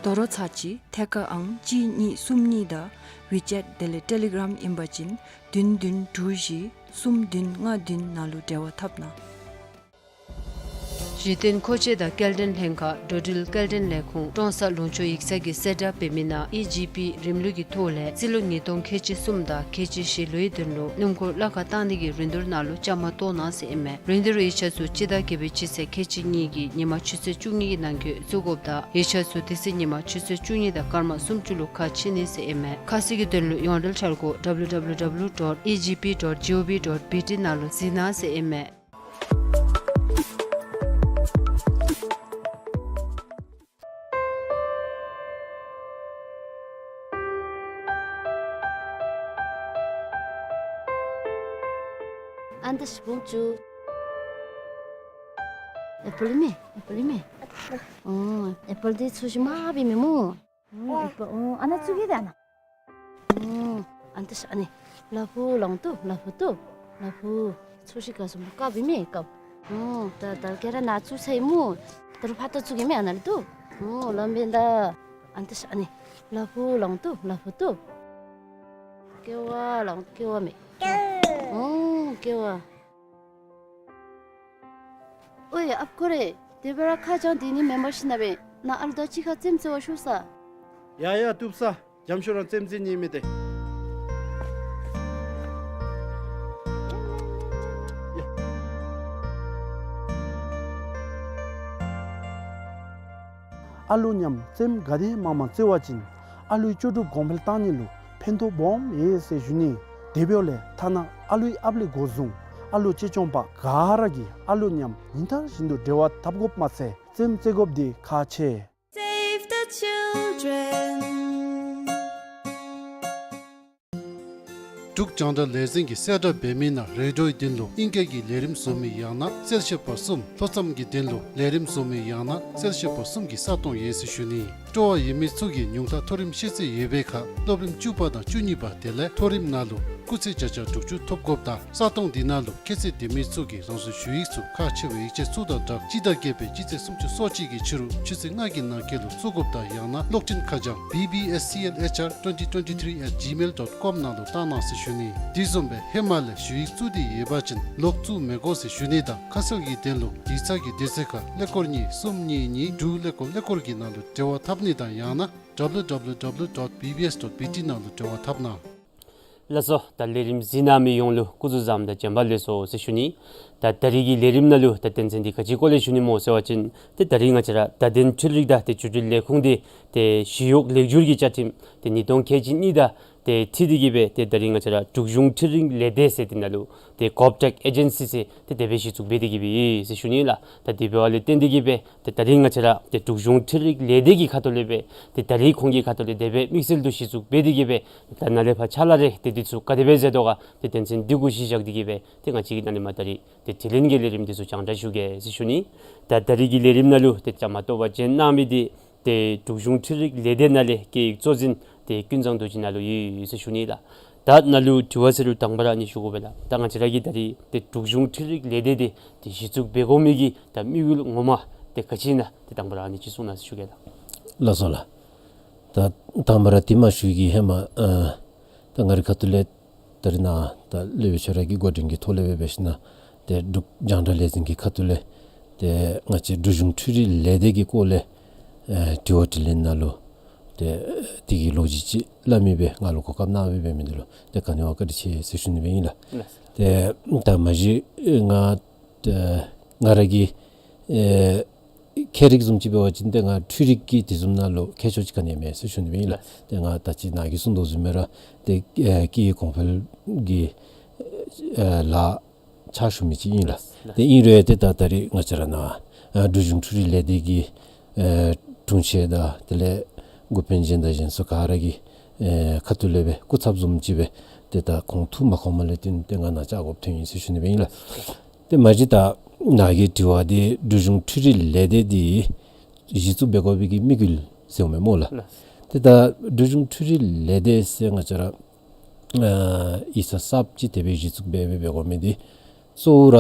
དོ་རུང་ཚར་གཅིག་ཐད་ཀར་ཨང་གཅིག་གཉིས་གསུམ་གཉིས་དང་ཝི་ཅེཊ་དེ་ལས་ཊེ་ལི་གརམ་ཨིན་པ་ཅིན་བདུན་བདུན་དྲུག་བཞི་གསུམ་བདུན་ལྔ་བདུན་ནང་ལུ་འབྲེལ་བ་འཐབ་གནང་། གཞི་རྟེན་མཁོ་ཆས་དང་སྐྱེལ་འདྲེན་ལྷན་ཁག་འགྲོ་འགྲུལ་སྐྱེལ་འདྲེན་ལས་ཁུངས་ཀྲོང་གསར་ལུང་ཕྱོགས་ཡིག་ཚང་གིས་གསལ་བསྒྲགས་འབད་མི་ནང་ཨི་ཇི་པི་རིམ་ལུགས་ཀྱི་ཐོག་ལས་རྩིས་ལོ་ཉིས་སྟོང་ཁལ་གཅིག་གསུམ་དང་ཁལ་གཅིག་བཞི་ལོའི་དོན་ལུ་སྣུམ་འཁོར་གླ་ཁར་བཏང་ནི་གི་རིན་བསྡུར་ནང་ལུ་བཅའ་མར་གཏོགས་གནང་ཟེར་ཨིན་མས། རིན་བསྡུར་ཡིག་ཆ་ཚུ་སྤྱི་ཟླ་བརྒྱད་པའི་སྤྱི་ཚེས་ཁལ་གཅིག་གཉིས་ཀྱི་ཉིན་མ་ཆུ་ཚོད་བཅུ་གཉིས་ཀྱི་ནང་འཁོད་བཙུགས་དགོཔ་དང་ཡིག་ཆ་ཚུ་དེ་ཚེ་ཉིན་མ་ཆུ་ཚོད་བཅུ་གཉིས་དང་སྐར་མ་སུམ་ཅུ་ལུ་ཁ་ཕྱེ་ནི་ཟེར་ཨིན་མས། ཁ་གསལ་གྱི་དོན་ལུ་ཡོངས་འབྲེལ་འཆར་སྒོ་W W W dot E G P dot G O V dot B T ནང་ལུ་གཟིགས་གནང་ཟེར་ཨིན་མས། ཨ་ནི་བུམ་ཅུ། ཨེ་པཱལ་མེ། ཨེ་པཱལ་མེ། ཨོ་ཨེ་པཱལ་འདི་ཚོས་ཤིག་མ་འབད་མི་སྨོ། ཨོ་ཨེ་པཱལ། ཨོ་ཨ་ནཱ་བཙུགས་ཡི་ད་ཨ་ནཱ། ཨོ་ཨ་ནི་ཨ་ནི། ལ་ཕུག་ལོང་ཏོ་ལ་ཕུག་ཏོ། ལ་ཕུག་ཚོས་ཤིག་ག་སོང་དཀརཔོ་ཨིན་མས་དཀརཔོ། ཨོ་ད་ད་ག་ར་ནཱ་བཙུགས་ཚར་ཡི་སྨོ། ད་རུང་ཕར་ད་བཙུགས་ཡི་མས་ཨ་ནཱ་ལུ་ཏོ། ཨོ་ལམ་འབད་ད། ཨ་ནི་ཨ་ནི། ལ་ཕུག་ལོང་ཏོ་ལ་ཕུག་ཏོ། ཀེ་བ་ལོང་ཀེ་བ་མེ། ཨོ་ཀེ་བ། ཨོའི་ཨཔ་ཁོ་རེ། དེ་སྦེ་ར་ཁ་བྱང་འདི་ནི་མེན་པར་ཤེས་ན་སྦེ་ནཱ་ཨ་ལུ་དང་གཅིག་ཁར་རྩེདམོ་རྩེ་བར་ཤོག་ས། ཡ་ཡ་བཏུབ་ས། རྒྱམ་ཤོས་ར་རྩེདམོ་རྩེ་ནི་མས་ཏེ། ཡ། ཨ་ལུ་མཉམ་རྩེདམོ་ག་དེ་མང་མང་རྩེ་བ་ཅིན་ཨ་ལུའི་ལྕོགས་གྲུབ་གོང་འཕེལ་བཏང་ནི་ལུ་ཕན་ཐོགས་སྦོམ་ཡོད་ཟེར་ཞུ་ནི། དེ་འབདཝ་ལས་ཐ་ན་ཨ་ལུའི་ཨཔ་ལས་འགོ་བཟུང་ཨ་ལུ་གཅེས་སྐྱོང་པ་ག་ར་གིས་ཨ་ལུ་མཉམ་ཉིན་ལྟར་བཞིན་དུ་འབྲེལ་བ་འཐབ་དགོཔ་མ་ཚད་རྩེདམོ་རྩེ་དགོཔ་འདི་ཁག་ཆེ། Save the children. འབྲུག་རྒྱང་བསྒྲགས་ལས་འཛིན་གྱིས་གསལ་བསྒྲགས་འབད་མི་ནང་རེ་ཌིའོའི་དོན་ལུ་ཨིང་སྐད་ཀྱི་ལས་རིམ་བཟོ་མི་ཡང་ན་གསལ་བཤད་པ་གསུམ། ལྷོ་མཚམས་ཀྱི་དོན་ལུ་ལས་རིམ་བཟོ་མི་ཡང་ན་གསལ་བཤད་པ་གསུམ་གྱི་ས་སྟོང་ཡོད་ཟེར་ཞུ་ནི། སྤྲོ་བ་ཡོད་མི་ཚུ་གིས་ཉུང་མཐའ་མཐོ་རིམ་ཤེས་ཚད་ཡོད་པའི་ཁར་སློབ་རིམ་བཅུ་པ་དང་བཅུ་གཉིས་པ་དེ་ལས་མཐོ་རིམ་ནང་ལུ་ སྐུགས་ཚད་བརྒྱ་ཆ་དྲུག་ཅུ་ཐོབ་དགོཔ་དང་། ས་སྟོང་འདི་ནང་ལུ་ཁྱད་ཚད་ལྡན་མི་ཚུ་གིས་རང་སོའི་ཞུ་ཡིག་ཚུ་ཁག་ཆེ་བའི་ཡིག་ཆ་ཚུ་དང་སྦྲགས་སྤྱི་ཟླ་བརྒྱད་པའི་སྤྱི་ཚེས་སུམ་ཅུ་སོ་གཅིག་གི་ཕྱི་རུ་ཆུ་ཚོད་ལྔ་གི་ནང་འཁོད་ལུ་བཙུགས་དགོཔ་དང་། ཡང་ན་གློག་འཕྲིན་ཁ་བྱང་B B S C L H R twenty twenty-three at gmail dot com ནང་ལུ་བཏང་གནང་ཟེར་ཞུ་ནི། དེ་བཟུམ་སྦེ་ཧེ་མ་ལས་ཞུ་ཡིག་བཙུགས་ཏེ་ཡོད་པ་ཅིན་ལོག་བཙུགས་མི་དགོ་ཟེར་ཞུ་ནི་དང་། ཁ་གསལ་གྱི་དོན་ལུ་ཡིག་ཚང་གི་དུས་ཚོད་ཁར་ཀླད་ཀོར་གཉིས་གསུམ་གཉིས་གཉིས་དྲུག་ཀླད་ཀོར་ཀླད་ཀོར་གྱི་ནང་ལུ་འབྲེལ་བ་འཐབ་ནི་དང་། ཡང་ན་W W W dot B B S dot B T ནང་ལུ་འབྲེལ་བ་འཐབ་གནང་། ལགས་སོ། ད་ལས་རིམ་གཟིགས་གནང་མི་ཡོངས་ལུ་སྐུ་གཟུགས་བཟང་དང་བྱོན་པ་ལེགས་སོ་ཟེར་ཞུ་ནི། ད་ད་རིས་ཀྱི་ལས་རིམ་ནང་ལུ་ད་དོན་ཚན་འདི་ག་ཅིའི་སྐོར་ལས་ཞུ་ནི་སྨོ་ཟེར་བ་ཅིན་ཏེ་ད་རིས་ང་བཅས་ར་བརྡ་དོན་འཕྲུལ་རིག་དང་ཏེ་བརྒྱུད་འཕྲིན་ལས་ཁུངས་འདི་ཏེ་ཞི་གཡོག་ལེགས་བསྒྱུར་གྱི་བཅའ་ཁྲིམས་ཏེ་ཉིས་སྟོང་ཁལ་གཅིག་གཉིས་དང་ཏེ་འཁྲིལ་ཏེ་གིས་སྦེ་ཏེ་ད་རིས་ང་བཅས་ར་འབྲུག་གཞུང་འཕྲུལ་རིག་ལས་སྡེ་ཟེར་འདི་ནང་ལུ་ཏེ་GovTech Agency ཟེར་ཏེ་དེ་སྦེ་གཞི་བཙུགས་འབད་དེ་གིས་སྦེ་ཟེར་ཞུ་ནི་ལགས། ད་དེ་འབདཝ་ལས་བརྟེན་ཏེ་གིས་སྦེ་ཏེ་ད་རིས་ང་བཅས་ར་ཏེ་འབྲུག་གཞུང་འཕྲུལ་རིག་ལས་སྡེ་གི་ཁ་ཐུག་ལས་སྦེ་ཏེ་ད་རིས་ཁོང་གི་ཁ་ཐུག་ལས་དེ་སྦེ་དམིགས་བསལ་དུ་གཞི་བཙུགས་འབད་དེ་གིས་སྦེ་ད་ནཱ་ལས་ཕར་ཕྱག་ལཱ་རེ་ཏེ་འདི་ཚུ་ག་དེ་སྦེ་མཛད་དོ་ག་ཏེ་དོན་ཚན་འདི་གུ་གཞི་བཞག་སྟེ་གིས་སྦེ་ཏེ་ང་བཅས་ཀྱིས་ད་ནཱ་ལས་མར་ད་རིས་ཏེ་དྲི་ལན་གྱི་ལས་རིམ་འདི་ཚུ་རྒྱང་བསྒྲགས་ཞུ་གེ་ཟེར་ཞུ་ནི། ད་ད་རིས་ཀྱི་ལས་རིམ་ནང་ལུ་ཏེ་བཅའ་མར་གཏོགས་པར་བྱོན་གནང་མི་འདི་ཏེ་འབྲུག་གཞུང་འཕྲུལ་རིག་ལས་སྡེ་ནང་ལས་སྐད་ཡིག་གཙོ་འཛིན་ཏེ་ཀུན་བཟང་རྡོ་རྗེ་ནཱ་ལུ་ཡོད་ཟེར་ཞུ་ནི་ལགས། ད་ནཱ་ལུ་དྲི་བ་ཟེར་རུང་དང་པ་ར་ཨ་ནི་ཞུ་དགོ་པས་ལགས། ད་ང་བཅས་ར་གིས་ད་རིས་ཏེ་འབྲུག་གཞུང་འཕྲུལ་རིག་ལས་སྡེ་འདི་ཏེ་གཞི་བཙུགས་འབད་དགོ་མི་གི་ད་དམིགས་ཡུལ་ངོ་མ་ཏེ་ག་ཅི་ཨིན་ན་ཏེ་དང་པ་ར་ཨ་ནི་ཅིག་གསུང་གནང་ཟེར་ཞུ་གེ་ལགས། ལགས་སོ་ལགས། ད་དང་པ་ར་དེ་མ་ཞུ་གི་ཧེ་མ་ཨ་ད་ང་རའི་ཁ་ཐུག་ལས་ད་རིས་ནཱ་ད་སློབ་དཔོན་ཁྱོད་ར་གི་འགོ་འདྲེན་གྱི་ཐོག་ལས་སྦེ་འབད་ཞིན་ན་ཏེ་འབྲུག་རྒྱང་བསྒྲགས་ལས་འཛིན་གྱི་ཁ་ཐུག་ལས་ཏེ་ང་བཅས་འབྲུག་གཞུང་འཕྲུལ་རིག་ལས་སྡེ་གི་སྐོར་ལས་ཨེ་དྲི་བ་དྲིས་ལན་ནང་ལུ་ཏེ་དེ་གི་ལོ་རྒྱུས་ཅིག་སླབ་མི་སྦེ་ང་ལུ་གོ་སྐབས་གནང་སྦེ་འབད་མི་འདི་ལུ་ཏེ་ག་ནི་བ་བཀའ་དྲིན་ཆེ་ཟེར་ཞུ་ནི་སྦེ་ཨིན་ལགས། ལགས། ཏེ་ད་མ་གཞི་ང་ཏེ་ང་ར་གི་ཨེ་མཁས་རིག་བཟུམ་ཅིག་འབད་བ་ཅིན་ཏེ་ང་འཕྲུལ་རིག་གི་དེ་བཟུམ་ནང་ལུ་མཁས་མཆོག་ཅིག་ག་ནི་ཡང་མེད་ཟེར་ཞུ་ནི་སྦེ་ཨིན་ལགས། ཏེ་ང་ད་ཅི་ནཱ་གིས་གསུང་དོ་བཟུམ་སྦེ་ར་ཏེ་ཨེ་སྐད་ཡིག་གོང་འཕེལ་གྱི་ཨེ་ལཱ་ཕྱག་ཞུ་མི་ཅིག་ཨིན་ལགས། ཏེ་ཨིན་རུང་ཏེ་ད་ད་རིས་ང་བཅས་ར་ནཱ་ཨ་འབྲུག་གཞུང་འཕྲུལ་རིག་ལས་སྡེ་གི་ཨེ་དྲུང་ཆེན་དང་དེ་ལས་འགོ་དཔོན་གཞན་དང་གཞན་ཚུ་ག་ར་གི་ཨེ་ཁ་ཐུག་ལས་སྦེ་སྐུ་ཚབ་བཟུམ་ཅིག་སྦེ་ཏེ་ད་ཁོང་ཐུགས་མ་ཁོམ་པ་ལས་བརྟེན་ཏེ་ང་ནཱ་བཅར་དགོཔ་ཐོན་ཡི་ཟེར་ཞུ་ནི་སྦེ་ཨིན་ལགས། ཏེ་མ་གཞི་ད་ནཱ་གི་དྲི་བ་འདི་འབྲུག་གཞུང་འཕྲུལ་རིག་ལས་སྡེ་འདི་གཞི་བཙུགས་འབད་དགོ་པའི་གི་དམིགས་ཡུལ་ཟེར་འོང་མས་སྨོ་ལགས། ལགས། ཏེ་ད་འབྲུག་གཞུང་འཕྲུལ་རིག་ལས་སྡེ་ཟེར་ང་བཅས་ར་ཨ་ཡིག་ཚང་གསརཔ་ཅིག་དེ་སྦེ་གཞི་བཙུགས་འབད་འབད་འབད་དགོ་མི་འདི་གཙོ་བོ་ར་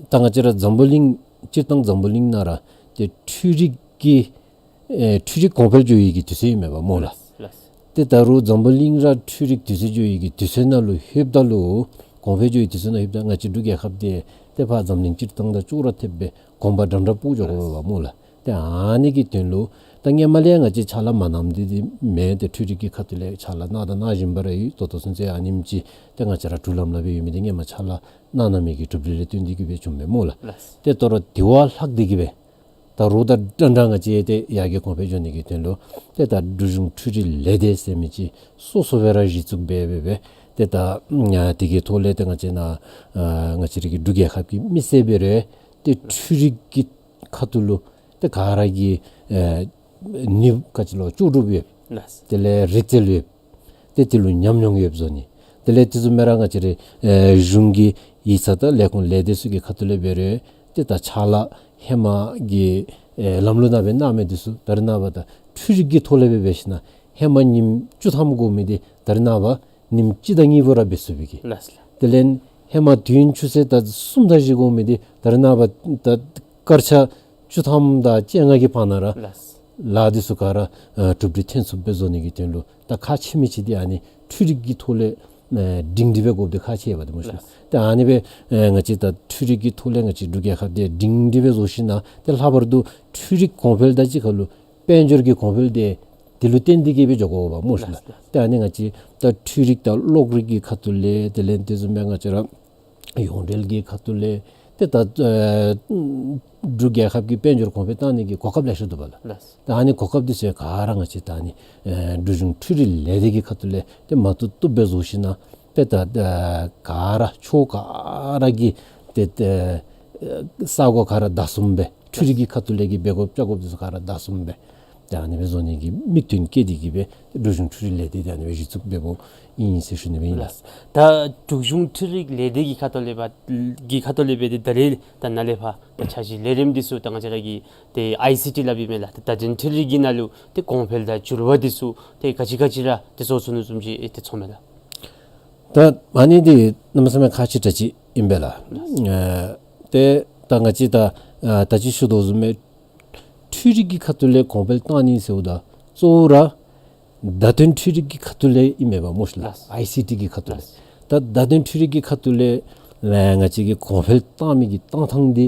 ད་ང་བཅས་ར་འཛམ་བུ་གླིང་སྤྱིར་བཏང་འཛམ་བུ་གླིང་ནང་ར་ཏེ་འཕྲུལ་རིག་གི་ཨེ་འཕྲུལ་རིག་གོང་འཕེལ་འགྱོ་ཡི་གི་དུས་ཚོད་ཨིན་མས་པ་སྨོ་ལགས། ལགས། ཏེ་ད་རུང་འཛམ་བུ་གླིང་ར་འཕྲུལ་རིག་དུས་ཚོད་འགྱོ་ཡི་གི་དུས་ཚོད་ནང་ལུ་ལྷོདཔ་ད་ལུ་གོང་འཕེལ་འགྱོ་ཡི་དུས་ཚོད་ནང་ལྷོདཔ་ད་ང་བཅས་འབྲུག་རྒྱལ་ཁབ་འདི་ཏེ་ཕར་འཛམ་གླིང་སྤྱིར་བཏང་དང་ཅོག་ར་འཐདཔ་སྦེ་གོམ་པ་འདྲན་འདྲ་སྤོ་འགྱོ་དགོ་པས་པ་སྨོ་ལགས། ཏེ་ཨ་ནི་གི་དོན་ལུ་ད་སྔོན་མ་ལས་ང་བཅས་ཕྱག་ལཱ་མ་གནངམ་འདི་འདི་མེན། ཏེ་འཕྲུལ་རིག་གི་ཁ་ཐུག་ལས་ཕྱག་ལཱ་གནང་དང་གནང་བཞིན་པ་ར་ཡོད། ད་ལྟོ་ཚུན་ཚོད་ཨ་ནེམ་ཅིག་ཏེ་ང་བཅས་ར་འགྲུལ་ལམ་ལུ་སྦེ་ཡོད་མི་འདི་སྔོན་མ་ཕྱག་ལཱ་གནང་གནང་མི་གི་གྲུབ་འབྲས་ལས་བརྟེན་ཏེ་གིས་སྦེ་བྱུངམ་མས་སྨོ་ལགས། ལགས། ཏེ་ད་རུང་དེ་བ་ལྷག་སྟེ་གིས་སྦེ་ད་རུང་ད་འདྲན་འདྲ་ང་བཅས་ཏེ་ཡར་རྒྱས་གོང་འཕེལ་འགྱོ་ནི་གི་དོན་ལུ་ཏེ་ད་འབྲུག་གཞུང་འཕྲུལ་རིག་ལས་སྡེ་ཟེར་མི་ཅིག་སོ་སོ་སྦེ་ར་གཞི་བཙུགས་འབད་འབད་འབད་ཏེ་ད་ཨ་དེ་གི་ཐོག་ལས་ཏེ་ང་བཅས་ནཱ་ཨ་ང་བཅས་ར་གི་འབྲུག་རྒྱལ་ཁབ་ཀྱི་མི་སེར་འབད་རུང་ཏེ་འཕྲུལ་རིག་གི་ཁ་ཐུག་ལུ་ཏེ་ག་ར་གི་ཨེ་ནུས་ག་ཅི་ལོ་ལྕོགས་གྲུབ་ཡོད། ལགས། དེ་ལས་རིག་རྩལ་ཡོད། ཏེ་དེ་ལུ་ཉམས་མྱོང་ཡོདཔ་བཟོ་ནི། དེ་ལས་དེ་བཟུམ་སྦེ་ར་ང་བཅས་རའི་ཨེ་གཞུང་གི་ཡིག་ཚང་དང་ལས་ཁུངས་ལས་སྡེ་ཚུ་གི་ཁ་ཐུག་ལས་འབད་རུང་ཏེ་ད་ཕྱག་ལཱ་ཧེ་མ་གི་ཨེ་ལམ་ལུགས་ནང་སྦེ་གནང་མི་འདི་ཚུ་ད་རེས་ནངས་པ་ད་འཕྲུལ་རིག་གི་ཐོག་ལས་སྦེ་འབད་ཞིན་ན་ཧེ་མ་ཉིནམ་བཅུ་ཐམ་དགོ་མི་འདི་ད་རེས་ནངས་པ་ཉིནམ་གཅིག་དང་གཉིས་པོ་ར་འབད་ཚུགས་པའི་གི། ལགས་སོ། དེ་ལས་ཧེ་མ་དུས་ཡུན་ཆུ་ཚོད་ད་གསུམ་དང་བཞི་དགོ་མི་འདི་ད་རེས་ནངས་པ་ད་སྐར་ཆ་བཅུ་ཐམ་དང་བཅོ་ལྔ་གི་བར་ན་ར་ལགས། ལཱ་འདི་ཚུ་ག་ར་ཨ་གྲུབ་འབྲས་ཐོན་ཚུགསཔ་སྦེ་བཟོ་ནི་གི་དོན་ལུ་ད་ཁག་ཆེ་མི་ཅིག་འདི་ཨ་ནི་འཕྲུལ་རིག་གི་ཐོག་ལས་ཨ་སྒྲིང་སྒྲི་སྦེ་དགོཔ་འདི་ཁག་ཆེ་བས་ཏེ་སྨོ་ཤིག། ལགས། ཏེ་ཨ་ནི་སྦེ་ཨ་ང་བཅས་ད་འཕྲུལ་རིག་གི་ཐོག་ལས་ང་བཅས་འབྲུག་རྒྱལ་ཁབ་འདི་སྒྲིང་སྒྲི་སྦེ་བཟོ་ཞིན་ན་ཏེ་ལྷག་པར་དུ་འཕྲུལ་རིག་གོང་འཕེལ་དང་གཅིག་ཁར་ལུ་དཔལ་འབྱོར་གྱི་གོང་འཕེལ་འདི་དེ་ལུ་བརྟེན་ཏེ་གིས་སྦེ་འགྱོ་དགོ་པས་སྨོ་ཤིག་ལགས། ལགས། ཏེ་ཨ་ནི་ང་བཅས་ད་འཕྲུལ་རིག་དང་གློག་རིག་གི་ཁ་ཐུག་ལས་དེ་ལས་དེ་བཟུམ་སྦེ་ང་བཅས་ར་ཡོངས་འབྲེལ་གྱི་ཁ་ཐུག་ལས་ཏེ་ད་ཨེ་འབྲུག་རྒྱལ་ཁབ་ཀྱི་དཔལ་འབྱོར་གོང་འཕེལ་བཏང་ནི་གི་གོ་སྐབས་ལེ་ཤ་འདུག་པ་ལགས། ལགས། ད་ཨ་ནི་གོ་སྐབས་འདི་ཚུ་ག་ར་ང་བཅས་ད་ཨ་ནི་ཨེ་འབྲུག་གཞུང་འཕྲུལ་རིག་ལས་སྡེ་གི་ཁ་ཐུག་ལས་ཏེ་མ་བཏུབ་བཏུབ་སྦེ་བཟོ་ཞིན་ན་ཏེ་ད་ཨེ་ག་ར་ཕྱོགས་ག་ར་གི་ཏེ་ཏེ་ཨེ་ས་གོ་ག་ར་བདའ་ཟུན་སྦེ་འཕྲུལ་རིག་གི་ཁ་ཐུག་ལས་ཀྱི་འབད་དགོཔ་བཅའ་དགོཔ་འདི་ཚུ་ག་ར་བདའ་ཟུན་སྦེ་ཏེ་ཨ་ནི་སྦེ་བཟོ་ནི་གི་དམིགས་དོན་བསྐྱེད་དེ་གིས་སྦེ་འབྲུག་གཞུང་འཕྲུལ་རིག་ལས་སྡེ་འདི་ཨ་ནི་སྦེ་གཞི་བཙུགས་འབདཝ་ཨིན་ཟེར་ཞུ་ནི་སྦེ་ཨིན་ལགས། ལགས། ད་འབྲུག་གཞུང་འཕྲུལ་རིག་ལས་སྡེ་གི་ཁ་ཐུག་ལས་འབད་གི་ཁ་ཐུག་ལས་འབད་དེ་ད་རེས་ད་ནཱ་ལས་ཕར་ད་འཆར་གཞི་ལས་རིམ་འདི་ཚུ་ད་ང་བཅས་ར་གི་ཏེ་ཨའི་སི་ཊི་སླབ་ཨིན་མས་ལགས། ཏེ་བརྡ་དོན་འཕྲུལ་རིག་གི་ནང་ལུ་ཏེ་གོང་འཕེལ་དང་འགྱུར་བ་འདི་ཚུ་ཏེ་ག་ཅི་ག་ཅི་ར་ཏེ་བཟོ་ཚུགས་ནུག་བཟུམ་ཅིག་ཏེ་ཚོརཝ་མས་ལགས། ད་ཨ་ནི་འདི་གནམ་མེད་ས་མེད་ཁག་ཆེ་དྲགས་ཅིག་ཨིན་པས་ལགས། ཨ་ཏེ་ད་ང་བཅས་ད་ཨ་ད་ཅི་ཞུ་དོ་བཟུམ་སྦེ་འཕྲུལ་རིག་གི་ཁ་ཐུག་ལས་གོང་འཕེལ་བཏང་ནི་ཟེརཝ་ད་གཙོ་བོ་ར་བརྡ་དོན་འཕྲུལ་རིག་གི་ཁ་ཐུག་ལས་ཨིན་མས་པ་སྨོ་ལགས། ལགས། ཨའི་སི་ཊི་གི་ཁ་ཐུག་ལས། ལགས། ད་བརྡ་དོན་འཕྲུལ་རིག་གི་ཁ་ཐུག་ལས་ཨ་ང་བཅས་ཀྱིས་གོང་འཕེལ་བཏང་མི་གི་བཏང་ཐངས་འདི་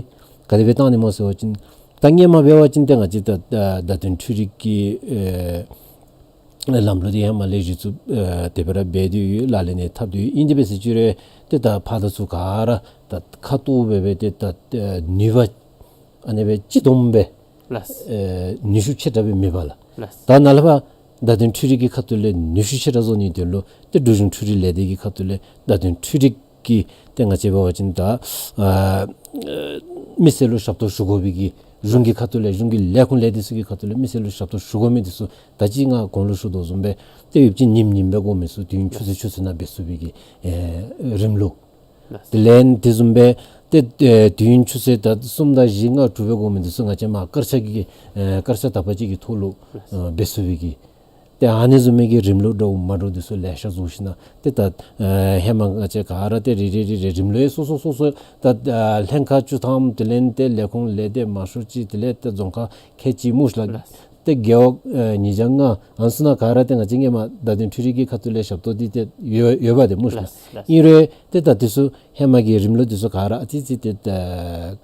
ག་དེ་སྦེ་བཏང་ནི་སྨོ་ཟེར་བ་ཅིན་ད་སྔོན་མ་འབད་བ་ཅིན་ཏེ་ང་བཅས་ད་ཨ་བརྡ་དོན་འཕྲུལ་རིག་གི་ཨེ་ལམ་ལུགས་འདི་ཧེ་མ་ལས་གཞི་བཙུགས་ཨེ་དེ་སྦེ་ར་འབད་དེ་ཡོད། ལག་ལེན་ནང་འཐབ་སྟེ་ཡོད། ཨིན་དེ་སྦེ་ཟེར་ཅི་རུང་ཏེ་ད་ཕར་དང་ཚུར་ག་ར་ད་ཁ་ཐུག་སྦེ་སྦེ་ཏེ་ད་ཨེ་ནུས་པ་ཨ་ནི་སྦེ་སྤྱི་བསྡོམས་སྦེ་ལགས། ཨེ་ནུས་ཤུགས་ཆེ་དྲགས་སྦེ་མེད་པས་ལགས། ལགས། ད་ནཱ་ལས་ཕར་བརྡ་དོན་འཕྲུལ་རིག་གི་ཁ་ཐུག་ལས་ནུས་ཤུགས་ཆེ་དྲགས་བཟོ་ནིའི་དོན་ལུ་ཏེ་འབྲུག་གཞུང་འཕྲུལ་རིག་ལས་སྡེ་གི་ཁ་ཐུག་ལས་བརྡ་དོན་འཕྲུལ་རིག་གི་ཏེ་ང་བཅས་འབད་བ་ཅིན་ད་ཨ་མི་སེར་ལུ་ཞབས་ཏོག་ཞུ་དགོ་པའི་གི་གཞུང་གི་ཁ་ཐུག་ལས་གཞུང་གི་ལས་ཁུངས་ལས་སྡེ་ཚུ་གི་ཁ་ཐུག་ལས་མི་སེར་ལུ་ཞབས་ཏོག་ཞུ་དགོ་མི་འདི་ཚུ་ད་ཅི་ང་གོང་ལུ་ཞུ་དོ་བཟུམ་སྦེ་ཏེ་ཡོདཔ་ཅིག་ཉིནམ་ཉིནམ་སྦེ་དགོ་མི་ཚུ་དུས་ཡུན་ཆུ་ཚོད་ཆུ་ཚོད་ནང་འབད་ཚུགས་པའི་གི་ཨེ་རིམ་ལུགས། ལགས། དེ་ལས་དེ་བཟུམ་སྦེ་ཏེ་ཨེ་དུས་ཡུན་ཆུ་ཚོད་ད་གསུམ་དང་བཞི་ལྔ་དྲུག་སྦེ་དགོ་མི་འདི་ཚུ་ང་བཅས་མར་སྐར་ཆ་གི་ཨེ་སྐར་ཆ་དག་པ་ཅིག་གི་ཐོག་ལུ་ལགས། ཨེ་འབད་ཚུགས་པའི་གི་ཏེ་ཨ་ནི་བཟུམ་མའི་གི་རིམ་ལུགས་འདྲཝ་མ་འདྲཝ་འདི་ཚུ་ལེ་ཤ་བཟོ་ཞིནམ་ལས་ཏེ་ད་ཨེ་ཧེ་མ་ང་བཅས་ག་ར་ཏེ་རེ་རེ་རེ་རེ་རིམ་ལུགས་སོ་སོ་སོ་སོ་ད་ཨེ་ལྷན་ཁག་བཅུ་ཐམ་དེ་ལས་ཏེ་ལས་ཁུངས་ལས་སྡེ་མང་ཤོས་ཅིག་དེ་ལས་ཏེ་རྫོང་ཁག་ཁལ་གཅིག་སྨོ་ལགས། ལགས། ཏེ་རྒེད་འོག་ཨེ་ཉིས་བརྒྱ་ལྔ་ཨ་ནི་ཚུ་ནང་ག་ར་ཏེ་ང་བཅས་སྔོན་མ་བརྡ་དོན་འཕྲུལ་རིག་གི་ཁ་ཐུག་ལས་ཞབས་ཏོག་འདི་ཏེ་ཡོད་ཡོདཔ་འདི་སྨོ་ལགས། ལགས། ལགས། ཨིན་རུང་ཏེ་ད་འདི་ཚུ་ཧེ་མ་གི་རིམ་ལུགས་འདི་ཚུ་ག་ར་ཨ་ཙི་ཙི་ཏེ་ད་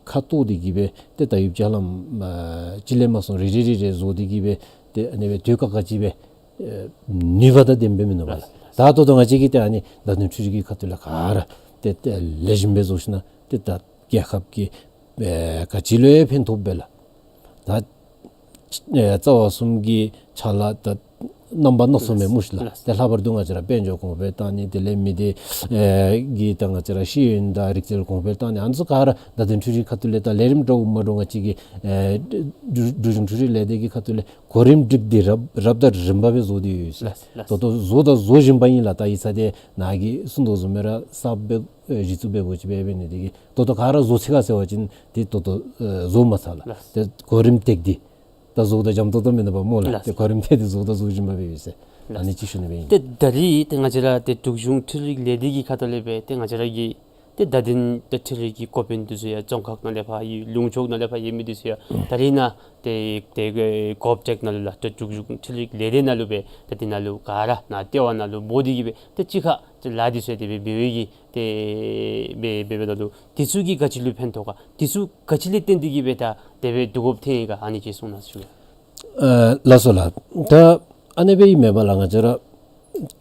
ཁ་ཐུག་སྟེ་གི་སྦེ་ཏེ་ད་ཡོདཔ་ཅིག་ཧ་ལམ་ཨེ་གཅིག་ལས་མ་སོང་རེ་རེ་རེ་རེ་བཟོ་སྟེ་གི་སྦེ་ཏེ་ཨ་ནི་སྦེ་དུས་བཀག་བཀག་ཅིག་སྦེ་ཨེ་ནུས་པ་དང་ལྡནམ་སྦེ་མིན་ནུག་པ་ལགས། ད་ད་ལྟོ་ང་བཅས་ཀྱིས་ཏེ་ཨ་ནི་བརྡ་དོན་འཕྲུལ་རིག་གི་ཁ་ཐུག་ལས་ག་ར་ཏེ་ཏེ་ལེགས་ཤོམ་སྦེ་བཟོ་ཞིནམ་ལས་ཏེ་ད་རྒྱལ་ཁབ་ཀྱི་ཨེ་ག་ཅི་ལུ་ཡང་ཕན་ཐོགས་པས་ལགས། ད་ཨེ་རྩ་བ་གསུམ་གྱི་ཕྱག་ལཱ་ད་རྣམ་པ་སྣ་ཚོགས་མས་སྨོ་ལགས། ལགས། ཏེ་ལྷག་པར་དུ་ང་བཅས་ར་དཔལ་འབྱོར་གོང་འཕེལ་བཏང་ནི་དེ་ལས་མི་སྡེ་ཨེ་གི་ད་ང་བཅས་ར་ཤེས་ཡོན་དང་རིག་རྩལ་གོང་འཕེལ་བཏང་ནི་ཨ་ནི་ཚུ་ག་ར་བརྡ་དོན་འཕྲུལ་རིག་ཁ་ཐུག་ལས་ད་ལས་རིམ་འདྲཝ་མ་འདྲཝ་ང་བཅས་ཀྱི་ཨེ་འབྲུག་འབྲུག་གཞུང་འཕྲུལ་རིག་ལས་སྡེ་གི་ཁ་ཐུག་ལས་གོ་རིམ་སྒྲིག་སྟེ་རབ་རབ་དང་རིམ་པ་སྦེ་བཟོ་སྟེ་ཡོད། ལགས། ལགས། ད་ལྟོ་བཟོ་དང་བཟོ་བཞིན་པ་ཨིན་ལགས། ད་ཡིག་ཚང་འདི་ནཱ་གིས་གསུང་དོ་བཟུམ་སྦེ་ར་གསརཔ་སྦེ་ཨེ་གཞི་བཙུགས་འབད་དགོཔ་ཅིག་འབད་འབད་ནི་དེ་གིས་ད་ལྟོ་ག་ར་བཟོ་ཚར་ག་ཟེར་བ་ཅིན་ཏེ་ད་ལྟོ་ཨེ་བཟོ་མ་ཚར་ལགས། ལགས། ཏེ་གོ་རིམ་བཏེགས་ཏེ་ད་བཟོཝ་ད་འཇམ་ཏོང་ཏོ་མེན་ན་པ་སྨོ་ལགས། ལགས། ཏེ་གོ་རིམ་བཏེགས་ཏེ་བཟོཝ་ད་བཟོ་བཞིན་པ་སྦེ་ཡོད་ཟེར། ལགས། ཨ་ནི་ཅིག་ཞུ་ནི་སྦེ་ཨིན། ཏེ་ད་རིས་ཏེ་ང་བཅས་ར་ཏེ་འབྲུག་གཞུང་འཕྲུལ་རིག་ལས་སྡེ་གི་ཁ་ཐུག་ལས་སྦེ་ཏེ་ང་བཅས་ར་གི་ཏེ་བརྡ་དོན་ཏེ་འཕྲུལ་རིག་གི་འགོ་དཔོན་འདི་ཚུ་ཡང་རྫོང་ཁག་ནང་ལས་ཕར་ཡོད། ལུང་ཕྱོགས་ནང་ལས་ཕར་ཡོད་མི་འདི་ཚུ་ཡང་ད་རིས་ནཱ་ཏེ་ཏེ་ཀོ་ཨོབ་ཊེཀ་ནང་ལུ་ལགས། ཏེ་འབྲུག་གཞུང་འཕྲུལ་རིག་ལས་སྡེ་ནང་ལུ་སྦེ་ཏེ་འདི་ནང་ལུ་ག་ར་ནཱ་ལྟེ་བ་ནང་ལུ་འབོ་སྟེ་གི་སྦེ་ཏེ་གཅིག་ཁར་ཏེ་ལཱ་འདི་ཚུ་ཡང་དེ་སྦེ་འབད་བའི་གི་ཏེ་འབད་འབད་འབདཝ་ད་ལུ་འདི་ཚུ་གིས་ག་ཅི་ལུ་ཕན་ཐོགས་ག། འདི་ཚུ་ག་ཅི་ལས་བརྟེན་ཏེ་གི་སྦེ་ད་དེ་སྦེ་འདུག་དགོཔ་ཐོན་ཡི་ག། ཨ་ནི་ཅིག་གསུང་གནང་ཞུ་གེ། ཨ་ལགས་སོ་ལགས། ད་ཨ་ནི་སྦེ་ཨིན་མས་པ་ལགས། ང་བཅས་ར་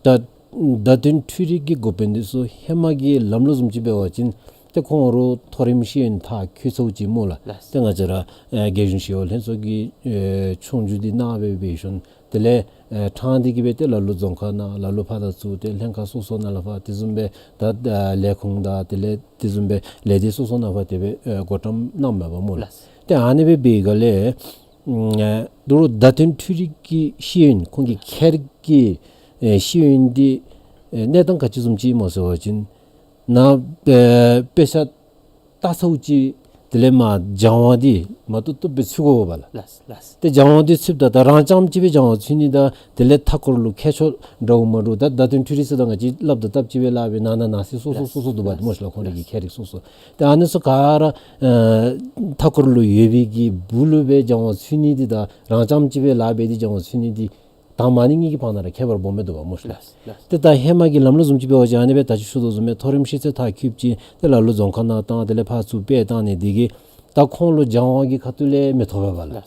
ད་བརྡ་དོན་འཕྲུལ་རིག་གི་འགོ་དཔོན་འདི་ཚུ་ཧེ་མ་གི་ལམ་ལུགས་བཟུམ་ཅིག་འབད་བ་ཅིན་ཏེ་ཁོང་ར་མཐོ་རིམ་ཤེས་ཡོན་མཐར་འཁྱོལ་ཚརཝ་ཅིག་སྨོ་ལགས། ལགས། ཏེ་ང་བཅས་ར་ཨེ་རྒྱལ་གཞུང་ཞི་གཡོག་ལྷན་ཚོགས་ཀྱི་ཨེ་ཆོས་རྒྱུགས་འདི་གནང་སྦེ་འབད་ཞིནམ་དེ་ལས་ཨེ་ཕྲང་སྟེ་གི་སྦེ་ཏེ་ལ་ལུ་རྫོང་ཁག་ནང་ལ་ལུ་ཕར་དང་ཚུར་ཏེ་ལྷན་ཁག་སོ་སོ་ནང་ལས་ཕར་དེ་བཟུམ་སྦེ་ད་ཨེ་ལས་ཁུངས་དང་དེ་ལས་དེ་བཟུམ་སྦེ་ལས་སྡེ་སོ་སོ་ནང་ཕར་དེ་སྦེ་ཨེ་བགོ་བཀྲམ་གནངམ་མས་པ་སྨོ་ལགས། ལགས། ཏེ་ཨ་ནི་སྦེ་འབད་བའི་སྒང་ལས་ཨ་ད་རུང་བརྡ་དོན་འཕྲུལ་རིག་གི་ཤེས་ཡོན་ཁོང་གི་ཁྱད་རིག་གི་ཨེ་ཤེས་ཡོན་འདི་ཨེ་གནས་སྟངས་ག་ཅི་བཟུམ་ཅིག་སྨོ་ཟེར་བ་ཅིན་ནཱ་ཨེ་དཔེ་ཆ་ལྟ་ཚརཝ་ཅིག་དེ་ལས་མར་སྦྱང་བ་འདི་མ་བཏུབ་བཏུབ་སྦེ་ཚུད་དགོ་པས་ལགས། ལགས། ལགས། ཏེ་སྦྱང་བ་འདི་ཚུདཔ་ད་ད་རང་རྐྱངམ་ཅིག་སྦེ་སྦྱང་བ་ཚུད་ནི་དང་དེ་ལས་མཐའ་འཁོར་ལུ་མཁས་མཆོག་འདྲཝ་མ་འདྲཝ་ད་བརྡ་དོན་འཕྲུལ་རིག་ཟེརཝ་ད་ང་བཅས་སླབ་དང་སྟབས་གཅིག་སྦེ་སླབ་སྦེ་ནང་ན་ནང་གསེས་སོ་སོ་སོ་སོ་འདུག་པ་སྨོ་ལགས། ཁོང་རའི་གི་ཁྱད་རིག་སོ་སོ། ཏེ་ཨ་ནི་ཚུ་ག་ར་ཨེ་མཐའ་འཁོར་ལུ་ཡོད་པའི་གི་སྦུག་ལུ་སྦེ་སྦྱང་བ་ཚུད་ནི་འདི་དང་རང་རྐྱངམ་ཅིག་སྦེ་ལཱ་འབད་དེ་སྦྱང་བ་ཚུད་ནི་འདི་དང་མ་ནིང་གི་བར་ན་ར་ཁྱད་པར་སྦོམ་སྦེ་འདུག་པ་སྨོ་ལགས། ལགས། ལགས། ཏེ་ད་ཧེ་མ་གི་ལམ་ལུགས་བཟུམ་ཅིག་འབད་བ་ཅིན་ཨ་ནི་སྦེ་ད་ཅི་ཞུ་དོ་བཟུམ་སྦེ་མཐོ་རིམ་ཤེས་ཚད་མཐར་འཁྱོལཝ་ཅིག་ཏེ་ལ་ལུ་རྫོང་ཁག་ནང་བཏང་དེ་ལས་ཕར་ཚུར་སྤེལ་བཏང་ནི་འདི་གིས་ད་ཁོང་ལུ་སྦྱང་བ་གི་ཁ་ཐུག་ལས་མི་ཐོབ་པས་པ་ལགས། ལགས།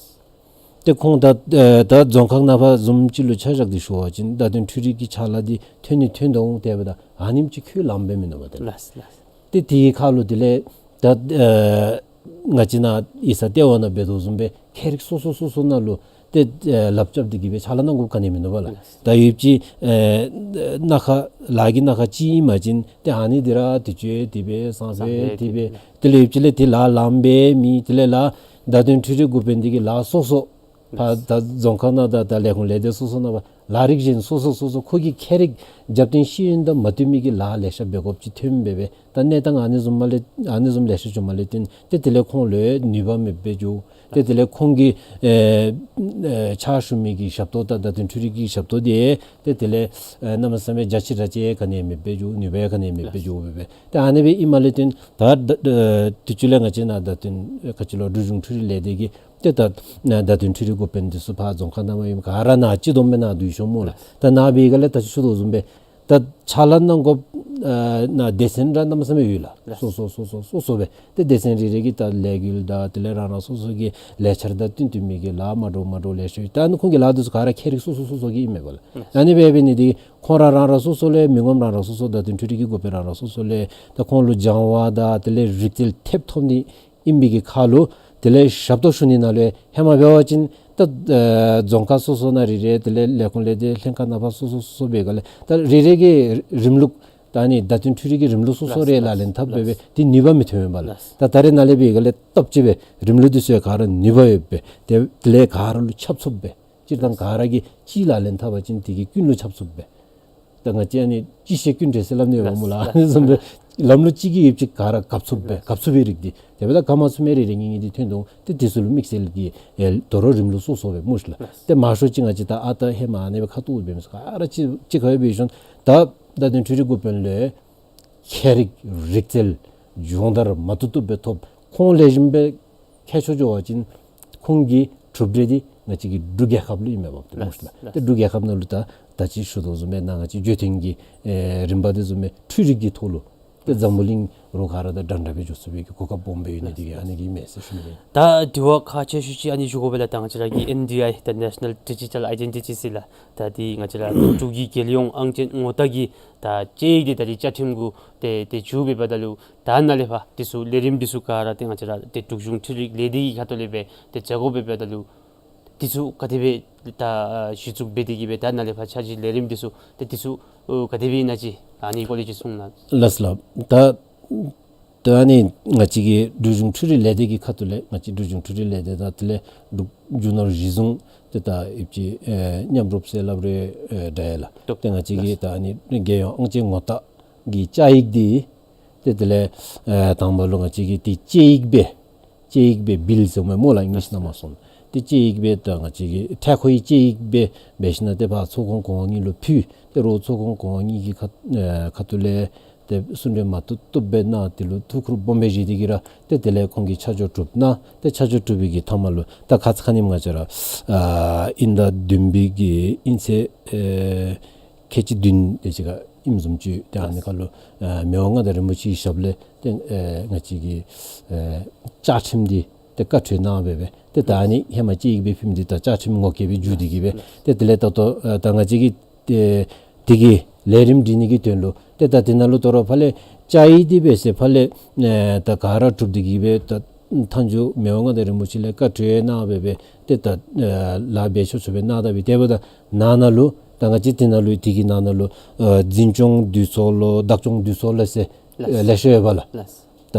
ཏེ་ཁོང་ད་ཨེ་ད་རྫོང་ཁག་ནང་ཕར་བཟུམ་ཅིག་ལུ་ཆ་བཞག་སྟེ་ཞུ་བ་ཅིན་བརྡ་དོན་འཕྲུལ་རིག་གི་ཕྱག་ལཱ་འདི་ཐོན་ནི་ཐོན་དོ་འོང་དེ་སྦེ་ད་ཨ་ནེམ་ཅིག་ཁུར་ལངམ་སྦེ་མིན་ནུག་པ་ཏེ། ལགས། ལགས། ཏེ་དེའི་ཁར་ལུ་དེ་ལས་ད་ཨེ་ང་བཅས་ནཱ་ཡིག་ཚང་ལྟེ་བ་ནང་འབད་དོ་བཟུམ་སྦེ་ཁྱད་རིག་སོ་སོ་སོ་སོ་ནང་ལུ་ཏེ་ཨེ་ལགཔ་རྐྱབ་སྟེ་གི་སྦེ་ཕྱག་ལཱ་གནང་དགོཔ་ག་ནི་མིན་ནུག་པ་ལགས། ལགས། ད་ཡོདཔ་ཅིག་ཨེ་སྣ་ཁ་ལཱ་གི་སྣ་ཁ་གཅིག་ཨིན་པ་ཅིན་ཏེ་ཨ་ནི་འདི་ར་དུས་ཚོད་དེ་སྦེ་སང་ཕོད་དེ་སྦེ་དེ་ལས་ཡོདཔ་ཅིག་ལས་ཏེ་ལཱ་ལངམ་སྦེ་མེད། དེ་ལས་ལཱ་བརྡ་དོན་འཕྲུལ་རིག་འགོ་དཔོན་འདི་གིས་ལཱ་སོ་སོ་ ཕར་ད་རྫོང་ཁག་ནང་ད་ད་ལས་ཁུངས་ལས་སྡེ་སོ་སོ་ནང་ཕར་ལས་རིགས་གཞན་སོ་སོ་སོ་སོ་ཁོ་གི་ཁྱད་རིག་རྒྱབ་རྟེན་ཤེས་ཡོན་དང་མ་མཐུན་མི་གི་ལཱ་ལེ་ཤ་འབད་དགོཔ་ཅིག་ཐོནམ་འབད་བས། ད་གནས་སྟངས་ཨ་ནི་བཟུམ་མ་ལས་ཨ་ནི་བཟུམ་ལེ་ཤ་བྱུངམ་ལས་བརྟེན་ཏེ་དེ་ལས་ཁོང་ལུ་ནུས་པ་མེདཔ་སྦེ་འགྱོ། ཏེ་དེ་ལས་ཁོང་གི་ཨེ་ཨེ་ཕྱག་ཞུ་མི་གི་ཞབས་ཏོག་དང་བརྡ་དོན་འཕྲུལ་རིག་གི་ཞབས་ཏོག་འདི་ཏེ་དེ་ལས་ཨེ་གནམ་མེད་ས་མེད་རྒྱ་ཆེ་དྲགས་ཅིག་ག་ནི་ཡང་མེདཔ་སྦེ་འགྱོ། ནུས་པ་ཡང་ག་ནི་ཡང་མེདཔ་སྦེ་འགྱོ་འབད་བས། ཏེ་ཨ་ནི་སྦེ་ཨིནམ་ལས་བརྟེན་ད་ད་ཨེ་དུས་ཅི་ལས་ང་བཅས་ནཱ་བརྡ་དོན་ཨེ་ག་ཅི་ལོ་འབྲུག་གཞུང་འཕྲུལ་རིག་ལས་སྡེ་གིས་ཏེ་ད་ཨེ་བརྡ་དོན་འཕྲུལ་རིག་འགོ་དཔོན་འདི་ཚུ་ཕར་རྫོང་ཁག་ནང་མར་ཡོད། ག་ར་ནཱ་སྤྱི་བསྡོམས་སྦེ་ནཱ་བསྡུ་ཞིནམ་ལས་ད་ནཱ་འབད་ག་ལས་ད་ཅི་ཞུ་དོ་བཟུམ་སྦེ་ད་ཕྱག་ལཱ་གནང་དགོཔ་ཨེ་ནཱ་སྡེ་ཚན་ར་གནམ་མེད་ས་མེད་ཡོད་ལགས། སོ་སོ་སོ་སོ་སོ་སོ་སྦེ་ཏེ་སྡེ་ཚན་རེ་རེ་གི་ད་ལས་འགུལ་དང་དེ་ལས་རང་རང་སོ་སོ་གི་ལས་འཆར་དང་བསྟུན་བསྟུན་མི་གི་ལཱ་མ་འདྲཝ་མ་འདྲཝ་ལེ་ཤ་ཡོད། ད་ཨ་ནི་ཁོང་གི་ལཱ་འདི་ཚུ་ག་ར་ཁྱད་རིག་སོ་སོ་སོ་སོ་གི་ཨིན་མས་པ་ལགས། ཨ་ནི་འབད་འབད་ནི་འདི་ཁོང་ར་རང་རང་སོ་སོ་ལས་མི་ངོམ་རང་རང་སོ་སོ་བརྡ་དོན་འཕྲུལ་རིག་གི་འགོ་དཔོན་རང་རང་སོ་སོ་ལས་ད་ཁོང་ལུ་སྦྱང་བ་དང་དེ་ལས་རིག་རྩལ་ཐེབས་ཐོབ་ནི་ཨིན་པའི་གི་ཁར་ལུ་དེ་ལས་ཞབས་ཏོག་ཞུ་ནི་ནང་ལུ་ཧེ་མ་འབད་བ་ཅིན་ད་ཨེ་རྫོང་ཁག་སོ་སོ་ནང་རེ་རེ་དེ་ལས་ལས་ཁུངས་ལས་སྡེ་ལྷན་ཁག་ནང་ཕར་སོ་སོ་སོ་སོ་འབད་ག་ལས་ད་རེ་རེ་གི་རིམ་ལུགས་ད་ཨ་ནི་བརྡ་དོན་འཕྲུལ་རིག་གི་རིམ་ལུགས་སོ་སོ་རེ་ལགས་ལགས་ལེན་འཐབ་འབད་བས། ལགས་ལགས། དེ་ནུས་པ་མི་ཐོན་པས་ལགས། ལགས། ད་ད་རེས་ནཱ་ལས་འབད་ག་ལས་སྟབས་གཅིག་སྦེ་རིམ་ལུགས་འདི་ཚུ་ག་ར་ནུས་པ་ཡོད་པས། དེ་དེ་ལས་ག་ར་ལུ་ཁྱབ་ཚུགས་པས། སྤྱིར་བཏང་ག་ར་གིས་གཅིག་ལགས་ལེན་འཐབ་པ་ཅིན་དེ་གིས་ཀུན་ལུ་ཁྱབ་ཚུགས་པས། ད་ང་བཅས་ཨ་ནི་གཅིག་བཤད་ཀུན་འགྲིག་ཟེར་སླབ་ནི་ཡོད་སྨོ་ལགས། ལགས། ཨ་ནི་བཟུམ་སྦེ་ལམ་ལུགས་གཅིག་གི་ཡོདཔ་ཅིག་ག་ར་གབ་ཚུགས་པས། གབ་ཚུགས་པའི་རིགས་འདི་དེ་འབདཝ་ད་ག་མ་ཚུགས་མི་རེ་རེ་གཉིས་གཉིས་འདི་ཐོན་འོང་། ཏེ་དེ་ཚུ་ལུ་དམིགས་བསལ་གྱི་ཨེ་དོ་རུང་རིམ་ལུགས་སོ་སོ་སྦེ་སྨོ་ཤིག་ལགས། ལགས། ཏེ་མང་ཤོས་ཅིག་ང་བཅས་ད་ཨ་ད་ཧེ་མ་ཨ་ནི་སྦེ་ཁ་ཐུག་འབད་མི་ཚུ་ག་ར་གཅིག་གཅིག་ཁར་འབད་ཞིནམ་ད་བརྡ་དོན་འཕྲུལ་རིག་འགོ་དཔོན་ལས་ཁྱད་རིག་རིག་རྩལ་སྦྱོང་བརྡར་མ་བཏུབ་བཏུབ་སྦེ་ཐོབ། ཁོང་ལེགས་ཤོམ་སྦེ་མཁས་མཆོག་འགྱོ་བ་ཅིན་ཁོང་གི་གྲུབ་འབྲས་འདི་ང་བཅས་ཀྱི་འབྲུག་རྒྱལ་ཁབ་ལུ་ཨིན་མས་པ་ཏེ་སྨོ་ཤིག་ལགས། ལགས། ཏེ་འབྲུག་རྒྱལ་ཁབ་ནང་ལུ་ད་ད་ཅི་ཞུ་དོ་བཟུམ་སྦེ་ནཱ་ང་བཅས་འགྱོ་ཐངས་ཀྱི་ཨེ་རིམ་པ་འདི་བཟུམ་སྦེ་འཕྲུལ་རིག་གི་ཐོག་ལུ་ཏེ་འཛམ་བུ་གླིང་རོགས་ག་ར་དང་འདྲན་འདྲ་སྦེ་འགྱོ་ཚུགས་པའི་གི་གོ་སྐབས་སྦོམ་སྦེ་ཡོད་ནི་འདི་གིས་ཨ་ནི་གིས་ཨིན་མས་ཟེར་ཞུ་ནི། ད་དྲི་བ་ཁག་ཆེ་ཤོས་ཅིག་ཨ་ནི་ཞུ་དགོ་པས་ལགས། ད་ང་བཅས་ར་གི་ཨེན་ཌི་ཨའི་ད་National Digital Identity ཟེར་ལགས། ད་འདི་ང་བཅས་ར་འབྲུག་གི་རྒྱལ་ཡོངས་ཨང་ཅན་ངོ་རྟགས་ཀྱི་ད་དཔྱད་ཡིག་འདི་ད་རིས་བཅའ་ཁྲིམས་གུ་ཏེ་ཏེ་འཛུལ་འབདཝ་ད་ལུ་ད་ནཱ་ལས་ཕར་འདི་ཚུ་ལས་རིམ་འདི་ཚུ་ག་ར་ཏེ་ང་བཅས་ར་ཏེ་འབྲུག་གཞུང་འཕྲུལ་རིག་ལས་སྡེ་གི་ཁ་ཐུག་ལས་སྦེ་ཏེ་མཛད་སྒོ་འབདཝ་ད་ལུ་འདི་ཚུ་ག་དེ་སྦེ་ད་གཞི་བཙུགས་འབད་དེ་གིས་སྦེ་ད་ནཱ་ལས་ཕར་འཆར་གཞི་ལས་རིམ་འདི་ཚུ་ཏེ་འདི་ཚུ་ཨོ་ག་དེ་སྦེ་ཨིན་ན་ཅིག་ཨ་ནི་སྐོར་ལས་ཅིག་གསུང་གནང་། ལགས་ལགས། ད་ད་ཨ་ནི་ང་བཅས་ཀྱི་འབྲུག་གཞུང་འཕྲུལ་རིག་ལས་སྡེ་གི་ཁ་ཐུག་ལས་ང་བཅས་འབྲུག་གཞུང་འཕྲུལ་རིག་ལས་སྡེ་དང་དེ་ལས་འབྲུག་རྒྱུ་ནོར་གཞི་བཟུང་ཏེ་ད་ཡོདཔ་ཅིག་ཨེ་མཉམ་རུབ་ཟེར་སླབ་རུང་ཨེ་འདྲ་ཡི་ལགས། ཏེ་ང་བཅས་ཀྱི་ད་ཨ་ནི་རྒྱལ་ཡོངས་ཨང་ཅན་ངོ་རྟགས་ཀྱི་བཅའ་ཡིག་འདི་ཏེ་དེ་ལས་ཨེ་དང་པ་ལུ་ང་བཅས་ཀྱིས་ཏེ་དཔྱད་ཡིག་སྦེ་དཔྱད་ཡིག་སྦེ་བིལ་ཟེར་མས་སྨོ་ལགས་ཨིང་ལིཤ་ནང་མ་སོང་། ཏེ་དཔྱད་ཡིག་སྦེ་ད་ང་བཅས་ཀྱིས་འཕྲལ་མཁོ་བའི་དཔྱད་ཡིག་སྦེ་འབད་ཞིནམ་ཏེ་ཕར་ཚོགས་ཁང་གོང་འོག་གཉིས་ལུ་ཕུལ། ཏེ་རོགས་ཚོགས་ཁང་གོང་འོག་གཉིས་ཀྱི་ཁ་ཨེ་ཁ་ཐུག་ལས་ཏེ་གསུང་གྲོས་མ་བཏུབ་བཏུབ་སྦེ་གནང་། དེ་ལུ་ཐུགས་ཁུར་སྦོམ་སྦེ་བཞེས་ཏེ་གིས་ར་ཏེ་དེ་ལས་ཁོང་གིས་ཆ་འཇོག་གྲུབ་གནང་། ཏེ་ཆ་འཇོག་གྲུབ་པའི་གི་མཐའ་མ་ལུ་ད་ཁ་ཙ་ཁ་ཉིནམ་ང་བཅས་ར་ཨ་དབྱིན་ཟླ་བདུན་པའི་གི་དབྱིན་ཚེས་ཨེ་ཁལ་གཅིག་བདུན་དེ་ཅིག་ཁར་ཨིནམ་བཟུམ་ཅིག་ཏེ་ཨ་ནི་ཁར་ལུ་ཨེ་མི་དབང་མངའ་བདག་རིན་པོ་ཆེའི་ཞབས་ལས་ཏེ་ཨེ་ང་བཅས་ཀྱི་ཨེ་བཅའ་ཁྲིམས་འདི་ཏེ་བཀའ་འཁྲོལ་གནང་སྦེ་སྦེ་ཏེ་ད་ཨ་ནི་ཧེ་མ་དཔྱད་ཡིག་སྦེ་ཕུལ་མི་འདི་ད་བཅའ་ཁྲིམས་ངོ་སྐལ་སྦེ་འགྱུར་ཏེ་གིས་སྦེ་ཏེ་དེ་ལས་ད་ལྟོ་ཨེ་ད་ང་བཅས་ཀྱི་ཏེ་དེ་གི་ལས་རིམ་སྒྲིག་ནི་གི་དོན་ལུ་ཏེ་ད་དེ་ནང་ལུ་དོ་རུང་ཕར་ལས་བཅའ་ཡིག་འདི་སྦེ་ཟེར་ཕར་ལས་ཨེ་ད་ག་ར་གྲུབ་སྟེ་གིས་སྦེ་ད་མཐའ་མཇུག་མི་དབང་མངའ་བདག་རིན་པོ་ཆེ་ལས་བཀའ་འཁྲོལ་གནང་སྦེ་སྦེ་ཏེ་ད་ཨེ་ལཱ་འབད་ཆོག་ཆོག་སྦེ་གནང་ད་སྦེ་དེ་འབདཝ་ད་ནང་ན་ལུ་ད་ང་བཅས་དེ་ནང་ལུ་དེ་གི་ནང་ན་ལུ་ཨེ་འཛིན་སྐྱོང་འདུས་ཚོགས་ལོ་བདག་སྐྱོང་འདུས་ཚོགས་ལོ་ཟེར་ལགས། ཨེ་ལེ་ཤ་ཡོད་པ་ལགས། ལགས། ད་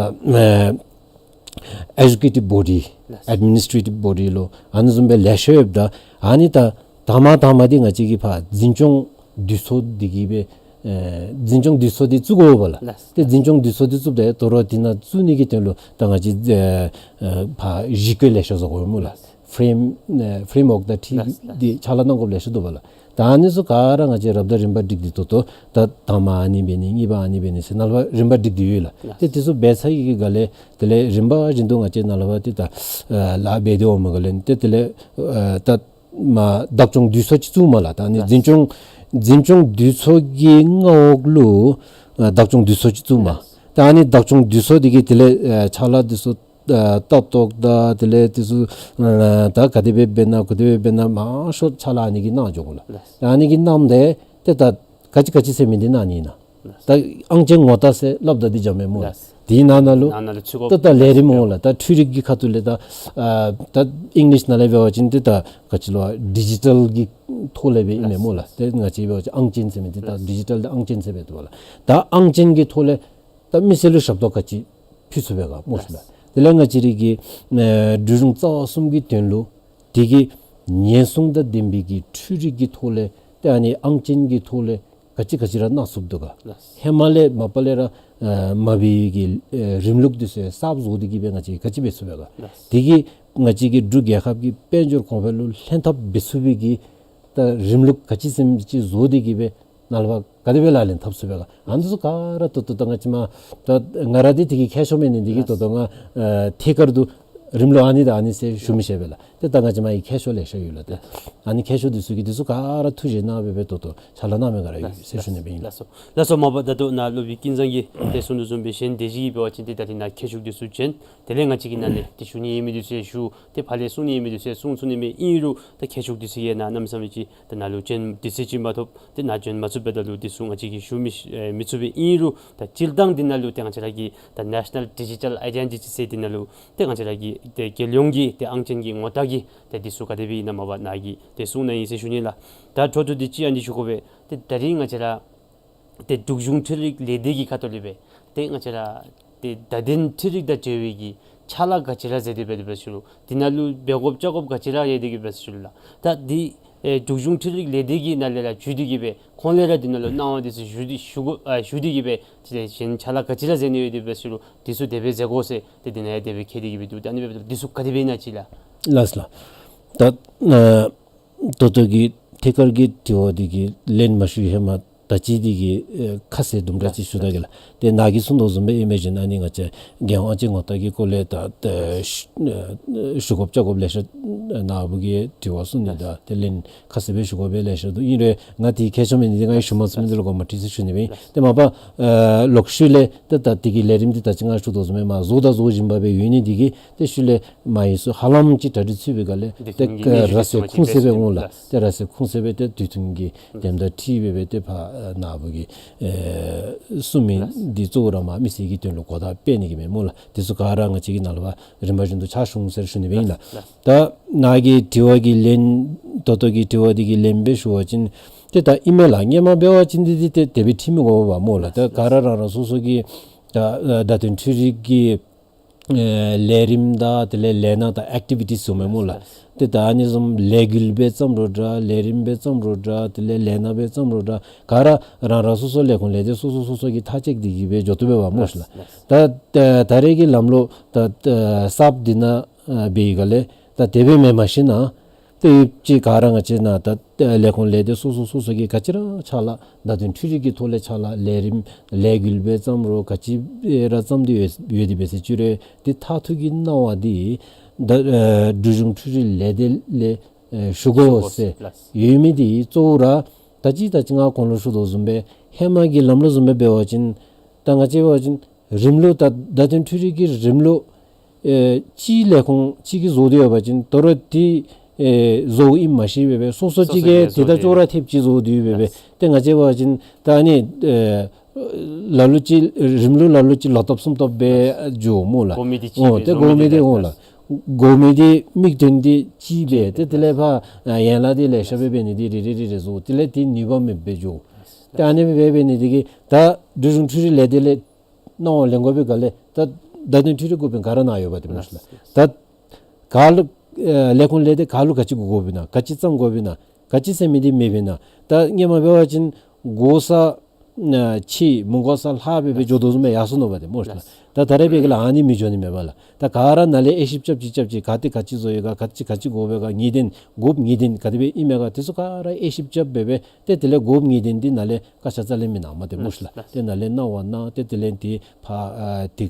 ཨེ་executive body ལགས། administrative body ལོ་ཨ་ནི་བཟུམ་སྦེ་ལེ་ཤ་ཡོདཔ་ད་ཨ་ནི་ད་དང་པ་དང་པ་འདི་ང་བཅས་ཀྱི་ཕར་འཛིན་སྐྱོང་འདུས་ཚོགས་འདི་གིས་སྦེ་ཨེ་འཛིན་སྐྱོང་འདུས་ཚོགས་འདི་བཙུགས་དགོ་པས་ལགས། ལགས། ཏེ་འཛིན་སྐྱོང་འདུས་ཚོགས་འདི་བཙུགསཔ་ད་དོ་རུང་དེ་ནང་བཙུགས་ནི་གི་དོན་ལུ་ད་ང་བཅས་ཨེ་ཨེ་ཕར་གཞི་བཀོད་ལེ་ཤ་བཟོ་དགོ་པས་སྨོ་ལགས། ལགས། frame ཨེ་framework དང་འཁྲིལ་ལགས། ལགས། ཏེ་ཕྱག་ལཱ་གནང་དགོཔ་ལེ་ཤ་འདུག་པ་ལགས། ད་ཨ་ནི་ཚུ་ག་ར་ང་བཅས་རབ་དང་རིམ་པ་སྒྲིག་སྟེ་ད་ལྟོ་ད་དང་པ་ཨ་ནི་འབད་ནི་གཉིས་པ་ཨ་ནི་འབད་ནི་ཟེར་ནཱ་ལས་ཕར་རིམ་པ་སྒྲིག་སྟེ་ཡོད་ལགས། ལགས། ཏེ་དེ་ཚུ་འབད་ཚར་བའི་གི་སྒང་ལས་དེ་ལས་རིམ་པ་བཞིན་དུ་ང་བཅས་ནཱ་ལས་ཕར་ཏེ་ད་ཨེ་ལཱ་འབད་དེ་འོངམ་སྒང་ལས་ཏེ་དེ་ལས་ཨེ་ད་མ་བདག་སྐྱོང་འདུས་ཚོགས་ཅིག་བཙུགས་མས་ལགས། ད་ཨ་ནི་ལགས། འཛིན་སྐྱོང་འཛིན་སྐྱོང་འདུས་ཚོགས་ཀྱི་མངའ་འོག་ལུ་ཨེ་བདག་སྐྱོང་འདུས་ཚོགས་ཅིག་བཙུགས་མས། ལགས། ད་ཨ་ནི་བདག་སྐྱོང་འདུས་ཚོགས་འདི་གིས་དེ་ལས་ཨེ་ཕྱག་ལཱ་འདི་ཚུ་ཨེ་ལྟ་རྟོག་དང་དེ་ལས་འདི་ཚུ་ཨེ་ད་ག་དེ་སྦེ་འབད་ན་ག་དེ་སྦེ་འབད་ན་མང་ཤོས་ཕྱག་ལཱ་ཨ་ནི་གིས་གནང་འགྱོ་དགོ་ལགས། ལགས། ཨ་ནི་གིས་གནངམ་ད་ཏེ་ད་ག་ཅི་ག་ཅི་ཟེར་མི་འདི་གནང་ནི་ཨིན་ན། ལགས། ད་ཨང་ཅན་ངོ་རྟགས་ཟེར་སླབ་ད་འདི་འཇམ་མས་སྨོ་ལགས། ལགས། དེའི་ནང་ན་ལུ་ནང་ན་ལུ་ཚུད་དགོ། ད་ད་ལས་རིམ་སྨོ་ལགས། ད་འཕྲུལ་རིག་གི་ཁ་ཐུག་ལས་ད་ཨ་ད་ཨིང་ལིཤ་ནང་ལས་འབད་བ་ཅིན་ཏེ་ད་ག་ཅི་ལོ་ཌི་ཇི་ཊལ་གྱི་ཐོག་ལས་སྦེ་ཨིན་མས་སྨོ་ལགས། ལགས། ཏེ་ང་བཅས་འབད་བ་ཅིན་ཨང་ཅན་ཟེར་མི་འདི་ད་ལགས། ཌི་ཇི་ཊལ་དང་ཨང་ཅན་ཟེར་སྦེ་འདུག་པ་ལགས། ད་ཨང་ཅན་གྱི་ཐོག་ལས་ད་མི་སེར་ལུ་ཞབས་ཏོག་ག་ཅི་ཕུལ་ཚུགས་པས་ག་སྨོ་ཤིག་ལགས། ལགས། དེ་ལས་ང་བཅས་རའི་གི་ཨེ་འབྲུག་གཞུང་རྩ་བ་གསུམ་གྱི་དོན་ལུ་དེ་གི་ ཉེན་སྲུང་དང་ལྡན་པའི་གི་འཕྲུལ་རིག་གི་ཐོག་ལས་ཏེ་ཨ་ནི་ཨང་ཅན་གྱི་ཐོག་ལས་ག་ཅི་ག་ཅི་ར་གནང་ཚུགས་འདུག་ག། ལགས། ཧེ་མ་ལས་མ་པ་ལས་ར་ཨ་མ་འབད་བའི་གི་ཨེ་རིམ་ལུགས་འདི་ཚུ་གསརཔ་བཟོ་སྟེ་གི་སྦེ་ང་བཅས་ག་ཅི་འབད་ཚུགས་པས་ག། ལགས། དེ་གིས་ང་བཅས་ཀྱི་འབྲུག་རྒྱལ་ཁབ་ཀྱི་དཔལ་འབྱོར་གོང་འཕེལ་ལུ་ལྷན་ཐབས་འབད་ཚུགས་པའི་གི་ད་རིམ་ལུགས་ག་ཅི་ཟེར་མི་ཅིག་བཟོ་སྟེ་གི་སྦེ་ནཱ་ལས་ཕར་ག་དེ་སྦེ་ལག་ལེན་འཐབ་ཚུགས་པས་ག། ཨ་ནི་ཚུ་ག་ར་ད་ལྟོ་ད་ང་བཅས་མ་ད་ང་ར་འདི་དེ་གི་མཁས་མཆོག་མེན་ནི་འདི་གིས་ད་ལྟོ་ང་ཨ་ཐད་ཀར་དུ་རིམ་ལུགས་ཨ་ནི་དང་ཨ་ནི་ཟེར་ཞུ་མི་ཤེས་པས་ལགས། ཏེ་ད་ང་བཅས་མ་གི་མཁས་མཆོག་ལེ་ཤ་ཡོད་ལགས། ཏེ་ཨ་ནི་མཁས་མཆོག་འདི་ཚུ་གིས་འདི་ཚུ་ག་ར་ཐུགས་རྗེ་གནང་སྦེ་སྦེ་ད་ལྟོ་ཕྱག་ལཱ་གནང་མི་ག་ར་ཡོད་ཟེར་ཞུ་ནི་སྦེ་ཨིན། ལགས་སོ། ལགས་སོ། མ་པ་ད་ལྟོ་ནཱ་སློབ་དཔོན་ཀུན་བཟང་གིས་ཏེ་གསུང་དོ་བཟུམ་སྦེ་གཞན་སྡེ་བཞི་གིས་འབད་བ་ཅིན་ཏེ་ད་རིས་ནཱ་མཁས་མཆོག་འདི་ཚུ་བྱོན། དེ་ལས་ང་བཅས་ཀྱིས་ནཱ་ལས་ཏེ་ཞུ་ནི་ཡོད་མི་འདི་ཚུ་ཡང་ཞུ། ཏེ་ཕར་ལས་གསུང་ནི་ཡོད་མི་འདི་ཚུ་ཡང་གསུང་ཚུགས་ནི་མས། ཨིན་རུང་ད་མཁས་མཆོག་འདི་ཚུ་གིས་ནཱ་གནམ་མེད་ས་མེད་ཅིག་ད་ནཱ་ལུ་བྱོན་དུས་ཚོད་ཅིག་མ་ཐོབ། ཏེ་ནཱ་བྱོན་མ་ཚུགས་པས། ད་ལུ་འདི་ཚུ་ང་བཅས་ཀྱིས་ཞུ་མི་ཨེ་མི་ཚུགས་པས། ཨིན་རུང་ད་སྤྱིར་བཏང་འདི་ནང་ལུ་ཏེ་ང་བཅས་ར་གི་ད་National Digital Identity ཟེར་འདི་ནང་ལུ་ཏེ་ང་བཅས་ར་གི་ཏེ་རྒྱལ་ཡོངས་ཀྱི་ཏེ་ཨང་ཅན་གྱི་ངོ་རྟགས་ཀྱི་ཏེ་འདི་ཚུ་ག་དེ་སྦེ་ཨིན་ན་མ་པ་ནཱ་གིས་ཏེ་གསུང་གནང་ཡི་ཟེར་ཞུ་ནི་ལགས། ད་འཕྲོ་མཐུད་དེ་ཅིག་ཨ་ནི་ཞུ་དགོ་པས། ཏེ་ད་རིས་ང་བཅས་ར་ཏེ་འབྲུག་གཞུང་འཕྲུལ་རིག་ལས་སྡེ་གི་ཁ་ཐུག་ལས་སྦེ་ཏེ་ང་བཅས་ར་ཏེ་བརྡ་དོན་འཕྲུལ་རིག་དང་འབྲེལ་བའི་གི་ཕྱག་ལཱ་ག་ཅི་ར་མཛད་དེ་འབད་དེ་འབད་ཟེར་ཞུ་ལོ། འདི་ནང་ལུ་འབད་དགོཔ་བཅའ་དགོཔ་ག་ཅི་ར་ཡོད་དེ་གི་འབད་ཟེར་ཞུ་ལོ་ལགས། ད་འདི་ཨེ་འབྲུག་གཞུང་འཕྲུལ་རིག་ལས་སྡེ་གི་ནང་ལས་ར་བརྒྱུད་དེ་གི་སྦེ་ཁོང་ལས་ར་འདི་ནང་ལུ་གནང་བ་འདི་ཚུ་ཞུ་སྟེ་ཞུ་དགོ་ཨ་ཞུ་སྟེ་གི་སྦེ་ཏེ་གཞན་ཕྱག་ལཱ་ག་ཅི་ར་མཛད་ནི་ཡོད་དེ་འབད་ཟེར་ཞུ་ལོ། འདི་ཚུ་དེ་སྦེ་མཛད་དགོ་ཟེར་ཏེ་འདི་ནང་ཡང་དེ་སྦེ་བཀོད་དེ་གི་སྦེ་འདུག། ད་ཨ་ནི་སྦེ་འདི་ཚུ་ག་དེ་སྦེ་ཨིན་ན་ཅིག་ལགས། ལགས་སོ་ལགས། ད་ཨ་ད་ལྟོ་གི་ཐད་ཀར་གྱི་དྲི་བ་འདི་གི་ལན་མ་ཞུ་ཧེ་མ་ད་ཅི་འདི་གི་ཨེ་ཁ་གསལ་དུམ་གྲ་ཅིག་ཞུ་ད་གེ་ལགས། ཏེ་ནཱ་གིས་གསུང་དོ་བཟུམ་སྦེ་ཨིན་མས་ཅིན་ཨ་ནི་ང་བཅས་རྒྱལ་ཡོངས་ཨང་ཅན་ངོ་རྟགས་ཀྱི་སྐོར་ལས་ད་ཏེ་ཞུ་ཨེ་ཞུ་དགོཔ་བཅའ་དགོཔ་ལེ་ཤ་ནཱ་བུ་གིས་དྲི་བ་གསུང་ནི་དང་ཏེ་ལན་ཁ་གསལ་སྦེ་ཞུ་དགོ་པའི་ལེ་ཤ་འདུག། ཨིན་རུང་ང་འདི་མཁས་མཆོག་མེན་ནི་འདི་ང་ཡང་ཞུ་མ་ཚུགས་མི་འདི་ལུ་དགོངསམ་ཁྲེལ་ཟེར་ཞུ་ནི་སྦེ་ཨིན། ཏེ་མ་པ་ཨེ་ལོག་ཤུལ་ལས་ཏེ་ད་འདི་གི་ལས་རིམ་འདི་ད་ཅི་ང་ཞུ་དོ་བཟུམ་སྦེ་མ་བཟོ་ད་བཟོ་བཞིན་པ་སྦེ་ཡོད་ནི་འདི་གིས་ཏེ་ཤུལ་ལས་མ་ཡུན་ཚུ་ཧ་ལམ་ཅིག་གྲ་སྒྲིག་ཚུད་པའི་སྒང་ལས་ཏེ་ཨེ་ར་སེ་ཁུངས་གསལ་སྦེ་འོང་ལགས། ཏེ་ར་སེ་ཁུངས་གསལ་སྦེ་ཏེ་དུས་ཐུང་གི་དེ་འདྲ་ཁྲིད་སྦེ་སྦེ་ཏེ་ཕར་ཨེ་ནཱ་བུ་གིས་ཨེ་གསུང་མི་འདི་གཙོ་བོ་ར་མ་མི་སེར་གྱི་དོན་ལུ་གོ་བརྡ་སྤེལ་ནི་གི་མེན་སྨོ་ལགས། འདི་ཚུ་ག་ར་ང་བཅས་ཀྱིས་ནཱ་ལས་ཕར་རིམ་པ་བཞིན་དུ་ཕྱག་ཞུ་འོང་ཟེར་ཞུ་ནི་སྦེ་ཨིན་ལགས། ད་ནཱ་གི་དྲི་བ་གི་ལན་ད་ལྟོ་གི་དྲི་བ་འདི་གི་ལན་སྦེ་ཞུ་བ་ཅིན་ཏེ་ད་ཨིན་མས་ལགས། སྔོན་མ་འབད་བ་ཅིན་འདི་འདི་ཏེ་དེ་སྦེ་ཁྲིད་མི་དགོ་པས་སྨོ་ལགས། ད་ག་ར་རང་རང་སོ་སོ་གི་ད་ཨེ་བརྡ་དོན་འཕྲུལ་རིག་གི་ཨེ་ལས་རིམ་དང་དེ་ལས་ལས་སྣ་དང་ཨེཀ་ཊི་བི་ཊིས་ཟེར་མས་སྨོ་ལགས། ཏེ་ད་ཨ་ནི་བཟུམ་ལས་འགུལ་སྦེ་བརྩམ་རུང་འདྲ་ལས་རིམ་སྦེ་བརྩམ་རུང་འདྲ་དེ་ལས་ལས་སྣ་སྦེ་བརྩམ་རུང་འདྲ་ག་ར་རང་རང་སོ་སོ་ལས་ཁུངས་ལས་སྡེ་སོ་སོ་སོ་སོ་གིས་ཐག་བཅད་དེ་གི་སྦེ་འགྱོ་བཏུབ་པས་སྨོ་ལགས། ད་ད་ད་རེས་ཀྱི་ལམ་ལུགས་ད་ད་གསརཔ་འདི་ནང་ཨ་འབད་བའི་སྒང་ལས་ད་དེ་སྦེ་མེན། མ་གཞི་ནཱ་ཏེ་ཡོདཔ་ཅིག་ག་ར་ང་བཅས་ནཱ་ད་ལས་ཁུངས་ལས་སྡེ་སོ་སོ་སོ་སོ་གིས་ག་ཅི་ར་ཕྱག་ལཱ་བརྡ་དོན་འཕྲུལ་རིག་གི་ཐོག་ལས་ཕྱག་ལཱ་ལས་རིམ་ལས་འགུལ་སྦེ་བརྩམ་རུང་ག་ཅི་ར་བརྩམ་སྟེ་ཡོད་ཡོད་དེ་འབད་ཟེར་ཅི་རུང་ཏེ་མཐར་ཐུག་གི་གནང་བ་འདི་ད་ཨེ་འབྲུག་གཞུང་འཕྲུལ་རིག་ལས་སྡེ་ལས་ཨེ་ཞུ་དགོ་ཟེར་ཡོད་མི་འདི་གཙོ་བོ་ར་ད་ཅི་ད་ཅི་ང་གོང་ལུ་ཞུ་དོ་བཟུམ་སྦེ་ཧེ་མ་གི་ལམ་ལུགས་བཟུམ་སྦེ་འབད་བ་ཅིན་ད་ང་བཅས་འབད་བ་ཅིན་རིམ་ལུགས་ད་བརྡ་དོན་འཕྲུལ་རིག་གི་རིམ་ལུགས་ཨེ་གཅིག་ལས་ཁུངས་གཅིག་གིས་བཟོ་སྟེ་ཡོད་པ་ཅིན་དོ་རུང་འདི་ཨེ་བཟོཝ་ཨིནམ་མ་ཤེས་པས་སྦེ་སོ་སོ་གཅིག་གིས་དེ་དང་ཅོག་ར་འཐདཔ་ཅིག་བཟོ་སྟེ་ཡོད་པས་སྦེ། ཏེ་ང་བཅས་འབད་བ་ཅིན་ད་ཨ་ནི་ཨེ་ལ་ལུ་ཅིག་རིམ་ལུགས་ལ་ལུ་ཅིག་ལོག་ལྟབ་གསུམ་ལྟབ་སྦེ་འགྱོཝ་སྨོ་ལགས། དགོ་མི་འདི་ཨོ་ཏེ་དགོ་མི་འདི་འོང་ལགས། དགོ་མི་འདི་དམིགས་དོན་འདི་གཅིག་སྦེ་ཏེ་དེ་ལས་ཕར་ཨ་ཡན་ལག་འདི་ལེ་ཤ་སྦེ་འབད་ནི་འདི་རེ་རེ་རེ་རེ་བཟོ་དེ་ལས་འདི་ནུས་པ་མེདཔ་སྦེ་འགྱོ། ཏེ་ཨ་ནི་སྦེ་འབད་འབད་ནི་འདི་གིས་ད་འབྲུག་གཞུང་འཕྲུལ་རིག་ལས་སྡེ་ལས་གནང་བ་ལེན་དགོ་པའི་སྒང་ལས་ད་བརྡ་དོན་འཕྲུལ་རིག་འགོ་དཔོན་ག་ར་ནཱ་ཡོད་པ་ཏེ་མེན་ན་ལགས། ད་ག་ལུ་ཨེ་ལས་ཁུངས་ལས་སྡེ་ག་ལུ་ག་ཅི་དགོ་དགོཔ་ཨིན་ན་ག་ཅི་བརྩམ་དགོཔ་ཨིན་ན་ག་ཅི་ཟེར་མི་འདི་མེདཔ་ཨིན་ན། ད་སྔོན་མ་འབད་བ་ཅིན་དགོ་ས་ཨ་ཕྱེད་མི་དགོ་ས་ལྷག་སྦེ་སྦེ་འགྱོ་དོ་བཟུམ་སྦེ་ཡར་སོང་ནུག་པ་ཏེ་སྨོ་ཤ་ལགས། ད་ད་རེས་འབད་གི་ལགས་ཨ་ནི་མི་འགྱོ་ནི་མས་པ་ལགས། ད་ག་ར་ནཱ་ལས་དབྱེ་ཞིབ་རྐྱབ་ཅིག་རྐྱབ་ཅིག་ག་ཏེ་ག་ཅི་བཟོ་ཡོད་ག་ག་ཅི་ག་ཅི་དགོ་པས་ག་ངེས་བདེན་དགོཔ་ངེས་བདེན་ག་དེ་སྦེ་ཨིན་མས་ག་དེ་ཚུ་ག་ར་དབྱེ་ཞིབ་རྐྱབ་སྦེ་སྦེ་ཏེ་དེ་ལས་དགོཔ་ངེས་བདེན་འདི་ནཱ་ལས་བཀའ་ཤག་རྩ་ལས་མི་གནངམ་ཏེ་སྨོ་ཤ་ལགས། ཏེ་ནཱ་ལས་གནང་བ་གནང་ཏེ་དེ་ལས་འདི་ཕར་ཨ་ཏེ་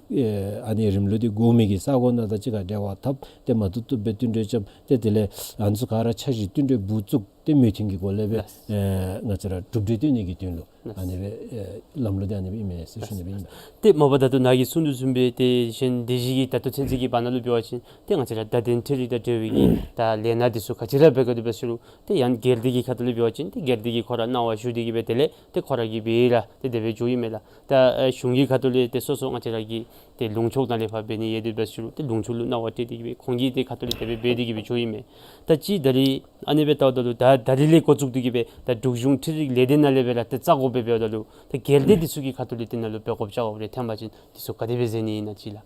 ཨ་ནི་རིམ་ལུགས་འདི་དགོ་མི་གི་ས་གོ་ནང་དང་གཅིག་ཁར་འབྲེལ་བ་འཐབ་སྟེ་མ་བཏུབ་བཏུབ་སྦེ་བསྟུན་གྲོས་རྐྱབ་སྟེ་དེ་ལས་ཨ་ནི་ཚུ་ག་ར་འཆར་གཞི་བསྟུན་གྲོས་འབུ་བཙུགས་ཏེ་མོས་མཐུན་གྱི་སྒོ་ལས་སྦེ་ལགས། ཨེ་ང་བཅས་ར་གྲུབ་འབྲས་བཏོན་ནི་གི་དོན་ལུ་ལགས། ཨ་ནི་སྦེ་ཨེ་ལམ་ལུགས་འདི་ཨ་ནི་སྦེ་ཨིན་མས་ཟེར་ཞུ་ནི་སྦེ་ཨིན། ཏེ་མ་པ་ད་ལྟོ་ནཱ་གིས་གསུང་དོ་བཟུམ་སྦེ་ཏེ་གཞན་སྡེ་བཞི་གི་ད་ལྟོ་ཚུན་ཚོད་ཀྱི་བར་ན་ལུ་འབད་བ་ཅིན་ཏེ་ང་བཅས་ར་བརྡ་དོན་འཕྲུལ་རིག་དང་འབྲེལ་བའི་གི་ད་ལས་སྣ་འདི་ཚུ་ག་ཅི་ར་འབད་དགོ་དེ་འབད་ཟེར་རུང་ཏེ་ཡང་སྒེར་སྡེ་གི་ཁ་ཐུག་ལས་འབད་བ་ཅིན་ཏེ་སྒེར་སྡེ་གིས་ཁོ་ར་གནང་བ་ཞུ་སྟེ་གི་སྦེ་དེ་ལས་ཏེ་ཁོ་ར་གིས་འབད་ར་ཏེ་དེ་སྦེ་འགྱོཝ་ཨིན་མས་ལགས། ད་ཨེ་གཞུང་གི་ཁ་ཐུག་ལས་ཏེ་སོ་སོ་ང་བཅས་ར་གི་ཏེ་ལུང་ཕྱོགས་ནང་ལས་ཕར་འབད་ནི་ཡོད་དེ་འབད་ཟེར་རུང་ཏེ་ལུང་ཕྱོགས་ལུ་གནང་བ་སྤྲོད་དེ་གི་སྦེ་ཁོང་གིས་ཏེ་ཁ་ཐུག་ལས་དེ་སྦེ་འབད་དེ་གི་སྦེ་འགྱོཝ་ཨིན་མས། ད་ཅི་ད་རེས་ཨ་ནི་སྦེ་ལྟཝ་ད་ལུ་ད་ད་རེས་ལས་འགོ་བཙུགས་ཏེ་གི་སྦེ་ད་འབྲུག་གཞུང་འཕྲུལ་རིག་ལས་སྡེ་ནང་ལས་སྦེ་ར་ཏེ་བཙག་དགོ་པས་འབདཝ་ད་ལུ་ད་སྒེར་སྡེ་འདི་ཚུ་གི་ཁ་ཐུག་ལས་འདི་ནང་ལུ་འབད་དགོཔ་བཅའ་དགོཔ་རེ་ཐོན་པ་ཅིན་འདི་ཚུ་ག་དེ་སྦེ་མཛད་ནི་ཨིན་ན་ཅིག་ལགས།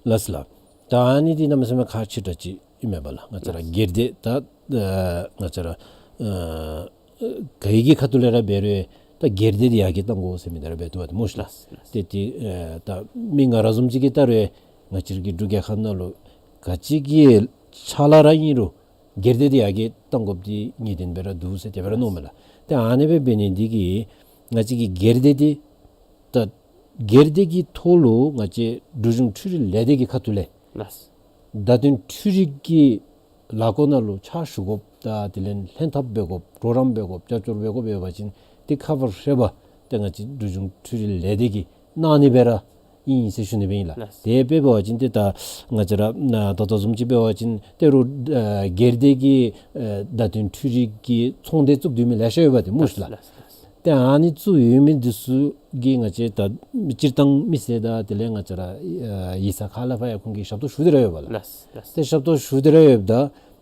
ལགས་སོ་ལགས། ད་ཨ་ནི་འདི་གནམ་མེད་ས་མེད་ཁག་ཆེ་དྲགས་ཅིག་ཨིན་མས་པ་ལགས། ང་བཅས་ར་སྒེར་སྡེ་ད་ཨ་ང་བཅས་ར་ཨ་ག་གི་ཁ་ཐུག་ལས་ར་འབད་རུང་ད་སྒེར་སྡེ་འདི་ཡར་རྒྱས་གཏང་དགོ་ཟེར་མི་འདི་ར་འབད་དོ་བ་ཏེ་སྨོ་ཤ་ལགས། ཏེ་ཏེ་ཨ་ད་མི་ང་ར་བཟུམ་ཅིག་གིས་བལྟ་རུང་ང་བཅས་ར་གི་འབྲུག་རྒྱལ་ཁབ་ནང་ལུ་ག་ཅི་གི་ཕྱག་ལཱ་ར་ཨིན་རུང་སྒེར་སྡེ་འདི་ཡར་རྒྱས་གཏང་དགོཔ་འདི་ངེས་བདེན་སྦེ་ར་འདུག་ཟེར་དེ་སྦེ་ར་མནོཝ་མས་ལགས། ཏེ་ཨ་ནི་སྦེ་འབད་ནི་འདི་གིས་ང་བཅས་ཀྱི་སྒེར་སྡེ་འདི་ད་སྒེར་སྡེ་གི་ཐོག་ལུ་ང་བཅས་འབྲུག་གཞུང་འཕྲུལ་རིག་ལས་སྡེ་གི་ཁ་ཐུག་ལས་ལགས། བརྡ་དོན་འཕྲུལ་རིག་གི་ལས་སྒོ་ནང་ལུ་ཕྱག་ཞུ་དགོཔ་དང་དེ་ལས་ལྷན་ཐབས་འབད་དགོཔ་གྲོགས་རམ་འབད་དགོཔ་རྒྱབ་སྐྱོར་འབད་དགོཔ་ཡོད་པ་ཅིན་ཏེ་ཁ་ཕར་ར་འབད་ཏེ་ང་བཅས་འབྲུག་གཞུང་འཕྲུལ་རིག་ལས་སྡེ་གིས་གནང་ནི་སྦེ་ར་ཨིན་ཟེར་ཞུ་ནི་སྦེ་ཨིན་ལགས། ལགས། དེ་སྦེ་འབད་བ་ཅིན་ཏེ་ད་ང་བཅས་ར་ད་ལྟོ་བཟུམ་ཅིག་འབད་བ་ཅིན་ཏེ་རུང་ཨ་སྒེར་སྡེ་གི་ཨ་བརྡ་དོན་འཕྲུལ་རིག་གི་ཚོང་སྡེ་བཙུགས་སྡོད་མི་ལེ་ཤ་ཡོད་པ་ཏེ་སྨོ་ཤ་ལགས། ལགས། ལགས། ཏེ་ཨ་ནི་བཙུགས་ཡོད་མི་འདི་ཚུ་གིས་ང་བཅས་ད་སྤྱིར་བཏང་མི་སེར་དང་དེ་ལས་ང་བཅས་ར་ཨ་ཡིག་ཚང་ཁག་ལས་ཕར་ཡང་ཁོང་གིས་ཞབས་ཏོག་ཞུ་སྟེ་ར་ཡོད་པ་ལགས། ལགས། ལགས། ཏེ་ཞབས་ཏོག་ཞུ་སྟེ་ར་ཡོདཔ་ད་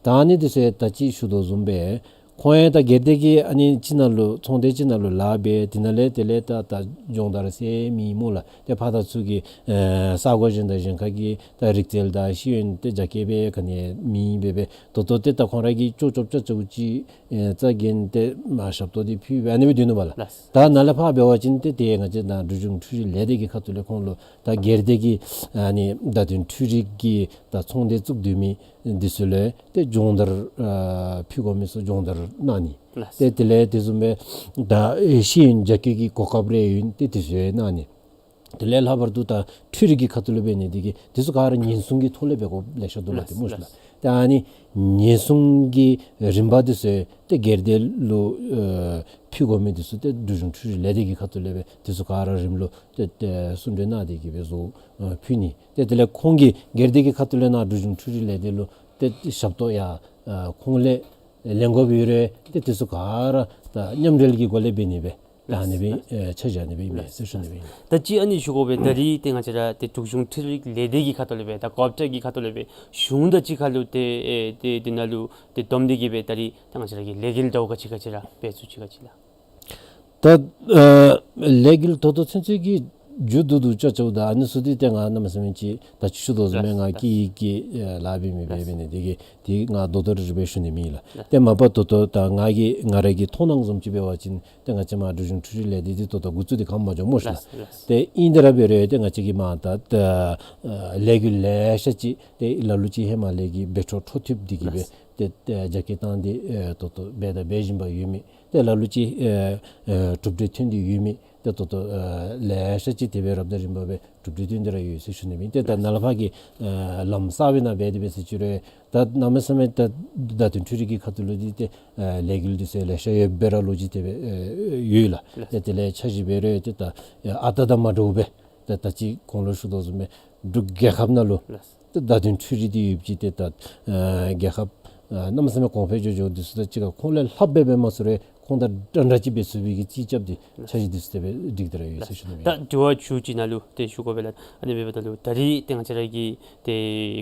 ད་ཨ་ནི་འདི་ཚུ་ད་ཅི་ཞུ་དོ་བཟུམ་སྦེ་ཁོང་ཡང་ད་སྒེར་སྡེ་གི་ཨ་ནི་ཅིག་ནང་ལུ་ཚོང་སྡེ་ཅིག་ནང་ལུ་ལཱ་འབད་དེ་ནང་ལས་དེ་ལས་ད་ད་སྦྱོང་བརྡར་ཟེར་མི་སྨོ་ལགས། ཏེ་ཕར་དང་ཚུར་གྱི་ཨ་ས་གོ་གཞན་དང་གཞན་ཁ་གི་ད་རིག་རྩལ་དང་ཤེས་ཡོན་ཏེ་རྒྱ་སྐྱེད་འབད་ག་ནི་མེད་པས། ད་ལྟོ་ཏེ་ད་ཁོང་ར་གིས་ཅོག་ཅོག་ཅོག་ཅོག་ཅིག་ཨེ་རྩ་འགེངས་ཏེ་མར་ཞབས་ཏོག་འདི་ཕུལ་སྦེ་ཨ་ནི་སྦེ་སྡོད་ནུག་པ་ལགས། ལགས། ད་ནཱ་ལས་ཕར་འབད་བ་ཅིན་ཏེ་ཏེ་ང་བཅས་ད་འབྲུག་གཞུང་འཕྲུལ་རིག་ལས་སྡེ་གི་ཁ་ཐུག་ལས་ཁོང་ལུ་ད་སྒེར་སྡེ་གི་ཨ་ནི་བརྡ་དོན་འཕྲུལ་རིག་གི་ད་ཚོང་སྡེ་བཙུགས་སྡོད་མི་འདི་ཚུ་ལུ་ཏེ་སྦྱོང་བརྡར་ཨ་ཕུལ་དགོ་མི་ཚུ་སྦྱོང་བརྡར་གནང་ནི། ལགས། ཏེ་དེ་ལས་དེ་བཟུམ་སྦེ་ད་ཨེ་ཤེས་ཡོན་རྒྱ་སྐྱེད་ཀྱི་གོ་སྐབས་རེ་ཡོད་ན་ཏེ་དེ་ཚུ་ཡང་གནང་ནི། དེ་ལས་ལྷག་པར་དུ་ད་འཕྲུལ་རིག་གི་ཁ་ཐུག་ལས་འབད་ནི་འདི་གིས་དེ་ཚུ་ག་ར་ཉེན་སྲུང་གི་ཐོག་ལས་འབད་དགོཔ་ལེ་ཤ་འདུག་པ་ཏེ་སྨོ་ཤ་ལགས། ལགས། ཏེ་ཨ་ནི་ཉེན་སྲུང་གི་རིམ་པ་འདི་ཚུ་ཏེ་སྒེར་སྡེ་ལུ་ཨེ་ཕུལ་དགོ་མི་འདི་ཚུ་ཏེ་འབྲུག་གཞུང་འཕྲུལ་རིག་ལས་སྡེ་གི་ཁ་ཐུག་ལས་སྦེ་དེ་ཚུ་ག་ར་རིམ་ལུགས་ཏེ་ཏེ་གསུང་གྲོས་གནང་སྟེ་གིས་སྦེ་བཟོ་ཨེ་ཕུལ་ནི། ཏེ་དེ་ལས་ཁོང་གིས་སྒེར་སྡེ་གི་ཁ་ཐུག་ལས་ནཱ་འབྲུག་གཞུང་འཕྲུལ་རིག་ལས་སྡེ་ལུ་ཏེ་ཞབས་ཏོག་ཡང་ཨེ་ཁོང་ལས་ལེན་དགོཔ་ཡོད་རུང་ཏེ་དེ་ཚུ་ག་ར་ད་མཉམ་འབྲེལ་གྱི་སྒོ་ལས་འབད་ནི་སྦེ་ད་ཨ་ནི་སྦེ་ཨེ་ཆ་བཞག་ནི་སྦེ་ཨིན་མས་ཟེར་ཞུ་ནི་སྦེ་ཨིན། ད་ཅི་ཨ་ནི་ཞུ་དགོ་པས། ད་རིས་ཏེ་ང་བཅས་ར་ཏེ་འབྲུག་གཞུང་འཕྲུལ་རིག་ལས་སྡེ་གི་ཁ་ཐུག་ལས་སྦེ་ད་ཀོབ་ཊེཀ་གི་ཁ་ཐུག་ལས་སྦེ་གཞུང་དང་གཅིག་ཁར་ལུ་ཏེ་ཨེ་ཏེ་དེ་ནང་ལུ་ཏེ་བསྡོམས་ཏེ་གིས་སྦེ་ད་རིས་ད་ང་བཅས་ར་གི་ལས་འགུལ་འདྲཝ་ག་ཅི་ག་ཅི་ར་འབད་ཚུགས་ཅི་ག་ཅི་ལགས། ད་ཨ་ལས་འགུལ་ད་ལྟོ་ཚུན་ཚོད་ཀྱི་མཇུག་བསྡུ་བསྡུ་ཅོག་ཅོག་ད་ཨ་ནི་ཚུ་འདི་ཏེ་ང་གནམ་མེད་ས་མེད་ཅིག་ད་ཅི་ཞུ་དོ་བཟུམ་སྦེ་ང་སྐད་ཡིག་གི་ཨེ་ལཱ་འབད་མི་འབད་འབད་ནི་འདི་གིས་འདི་ང་རྡོག་རྡོག་རིལ་རི་སྦེ་ཞུ་ནི་མེད་ལགས། ཏེ་མ་པ་ད་ལྟོ་ད་ང་གིས་ང་ར་གི་མཐོང་སྣང་བཟུམ་ཅིག་འབད་བ་ཅིན་ཏེ་ང་བཅས་མར་འབྲུག་གཞུང་འཕྲུལ་རིག་ལས་སྡེ་འདི་ད་ལྟོ་འགོ་བཙུགས་ཏེ་ག་མ་འགྱོ་སྨོ་ཤ་ལགས། ལགས། ཏེ་ཨིན་དེ་ར་འབད་རུང་ཏེ་ང་བཅས་ཀྱིས་མར་ད་ད་ཨ་ལས་འགུལ་ལེ་ཤ་ཅིག་ཏེ་ལ་ལུ་ཅིག་ཧེ་མ་ལས་ཀྱི་འབད་འཕྲོ་འཕྲོ་མཐུད་དེ་གིས་སྦེ་ལགས། ཏེ་ཏེ་རྒྱ་སྐྱེད་བཏང་སྟེ་ཨེ་ད་ལྟོ་འབད་དང་འབད་བཞིན་པ་ཡོད་མི་ཏེ་ལ་ལུ་ཅིག་ཨེ་ཨེ་གྲུབ་འབྲས་ཐོན་ཏེ་ཡོད་མི་ཏེ་ད་ལྟོ་ཨེ་ལེ་ཤ་ཅིག་དེ་སྦེ་རབ་དང་རིམ་པ་སྦེ་གྲུབ་འབྲས་ཐོན་ཏེ་ར་ཡོད་ཟེར་ཞུ་ནི་སྦེ་ཨིན། ཏེ་ད་ནཱ་ལས་ཕར་གྱི་ཨེ་ལམ་གསར་པའི་ནང་འབད་དེ་འབད་ཟེར་ཅི་རུང་ད་གནམ་མེད་ས་མེད་ད་བརྡ་དོན་འཕྲུལ་རིག་གི་ཁ་ཐུག་ལུ་འདི་ཏེ་ཨེ་ལས་འགུལ་འདི་ཚུ་ལེ་ཤ་ཡོད་པའི་ར་ལོ་རྒྱུས་དེ་སྦེ་ཨེ་ཡོད་ལགས། ལགས། ཏེ་དེ་ལས་འཆར་གཞི་འབད་རུང་ཏེ་ད་ཨེ་ཨ་རྟག་དང་མ་འདྲཝ་སྦེ་ཏེ་ད་ཅི་གོང་ལུ་ཞུ་དོ་བཟུམ་སྦེ་འབྲུག་རྒྱལ་ཁབ་ནང་ལུ་ལགས། ཏེ་བརྡ་དོན་འཕྲུལ་རིག་འདི་ཡོདཔ་ཅིག་ཏེ་ད་ཨ་རྒྱལ་ཁབ་ཨ་གནམ་མེད་ས་མེད་གོང་འཕེལ་འགྱོ་འགྱོཝ་འདི་ཚུ་དང་གཅིག་ཁར་ཁོང་ལས་ལྷགཔ་སྦེ་འབད་མ་ཚུགས་རུང་ཁོང་དང་འདྲན་འདྲ་ཅིག་འབད་ཚུགས་པའི་གི་རྩིས་རྐྱབ་སྟེ་འཆར་གཞི་འདི་ཚུ་དེ་སྦེ་སྒྲིག་སྟེ་ར་ཡོད་ཟེར་ཞུ་ནི་སྦེ་ཨིན། ད་དྲི་བ་མཇུག་ཅིག་ནང་ལུ་ཏེ་ཞུ་དགོ་པས་ལགས། ཨ་ནི་འབདཝ་ད་ལུ་ད་རིས་ཏེ་ང་བཅས་ར་གི་ཏེ་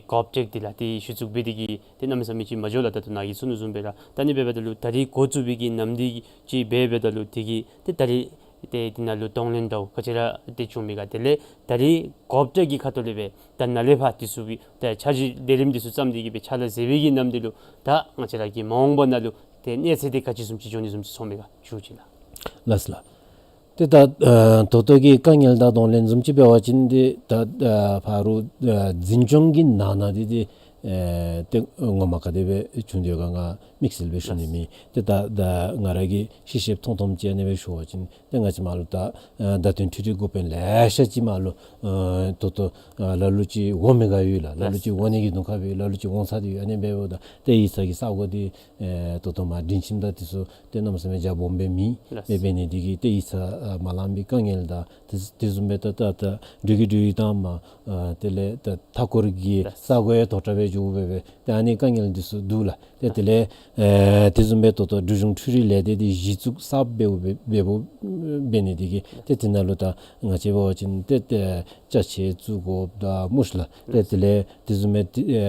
ཀོབ་ཊེཀ་འདི་ལགས་ཏེ་གཞི་བཙུགས་འབད་དེ་གིས་ཏེ་གནམ་མེད་ས་མེད་ཅིག་མ་འགྱོ་ལགས། ད་ལྟོ་ནཱ་གིས་གསུངས་དོ་བཟུམ་སྦེ་ར། ད་ཨ་ནི་འབདཝ་ད་ལུ་ད་རིས་འགོ་བཙུགས་པའི་གི་ནམ་དུས་ཅིག་འབད་འབདཝ་ད་ལུ་དེ་གིས་ཏེ་ད་རིས་ཏེ་འདི་ནང་ལུ་གདོང་ལེན་འདྲཝ་ག་ཅི་ར་ཏེ་བྱུང་མི་ག། དེ་ལས་ད་རིས་ཀོབ་ཊེཀ་གི་ཁ་ཐུག་ལས་སྦེ་ད་ནཱ་ལས་ཕར་འདི་ཚུ་སྦེ་ད་འཆར་གཞི་ལས་རིམ་འདི་ཚུ་བརྩམས་ཏེ་གིས་སྦེ་ཕྱག་ལཱ་མཛད་པའི་གི་ནམ་དུས་ལུ་ད་ང་བཅས་ར་གི་མ་འོངས་པ་ནང་ལུ་ཏེ་གནས་ཚད་འདི་ག་ཅི་བཟུམ་ཅིག་འགྱོ་ནི་བཟུམ་ཅིག་ཚོར་མི་ག་ཞུ་ཅིག་ལགས། ལགས་སོ་ལགས། ཏེ་ད་ཨ་ད་ལྟོ་གི་དཀའ་ངལ་དང་གདོང་ལེན་བཟུམ་ཅིག་འབད་བ་ཅིན་འདི་ད་ཨ་ཕར་ཨ་འཛིན་སྐྱོང་གི་ནང་ན་འདི་འདི་ཨེ་ཏེ་ངོ་མ་ག་དེ་སྦེ་བྱུང་དོ་ག་ང་དམིགས་བསལ་སྦེ་ཞུ་ནི་མེད། ཏེ་ད་ད་ང་ར་གིས་ཤེས་ཤེསཔ་མཐོང་མཐོངམ་ཅིག་ཨ་ནི་སྦེ་ཞུ་བ་ཅིན་ཏེ་ང་བཅས་མར་ལུ་ད་ཨ་བརྡ་དོན་འཕྲུལ་རིག་འགོ་དཔོན་ལེ་ཤ་ཅིག་མར་ལུ་ཨ་ད་ལྟོ་ཨ་ལ་ལུ་ཅིག་འོང་མི་ག་ཡོད་ལགས། ལ་ལུ་ཅིག་འོང་ནི་གི་དུས་སྐབས་ཡོད། ལ་ལུ་ཅིག་འོང་ཚར་ཏེ་ཡོད། ཨ་ནི་འབདཝ་ད་ཏེ་ཡིག་ཚང་གི་ས་གོ་འདི་ཨེ་ད་ལྟོ་མར་སྒྲིང་ཁྱིམ་དང་འདི་ཚུ་ཏེ་གནམ་མེད་ས་མེད་རྒྱ་སྦོམ་སྦེ་མེད། ལགས། མེད་པའི་ནི་འདི་གིས་ཏེ་ཡིག་ཚང་ཨ་མ་ལང་པའི་དཀའ་ངལ་དང་དེ་དེ་བཟུམ་སྦེ་ད་ད་ད་འབྲུག་གི་འབྲུག་ཡུལ་དང་མར་ཨ་དེ་ལས་ད་མཐའ་འཁོར་གྱི་ལགས། ས་གོ་ཡང་དོག་དྲགས་སྦེ་འགྱོཝ་འབད་འབད་ཏེ་ཨ་ནི་དཀའ་ངལ་འདི་ཚུ་འདུག་ལགས། ཏེ་དེ་ལས་ཨེ་དེ་བཟུམ་སྦེ་ད་ལྟོ་འབྲུག་གཞུང་འཕྲུལ་རིག་ལས་སྡེ་འདི་གཞི་བཙུགས་གསརཔ་འབདཝ་འབད་འབདཝ་འབད་ནི་འདི་གིས་ཏེ་དེ་ནང་ལུ་ད་ང་བཅས་འབད་བ་ཅིན་ཏེ་ཏེ་ཅ་ཆས་བཙུགས་དགོཔ་དང་སྨོ་ཤ་ལགས། ཏེ་དེ་ལས་དེ་བཟུམ་སྦེ་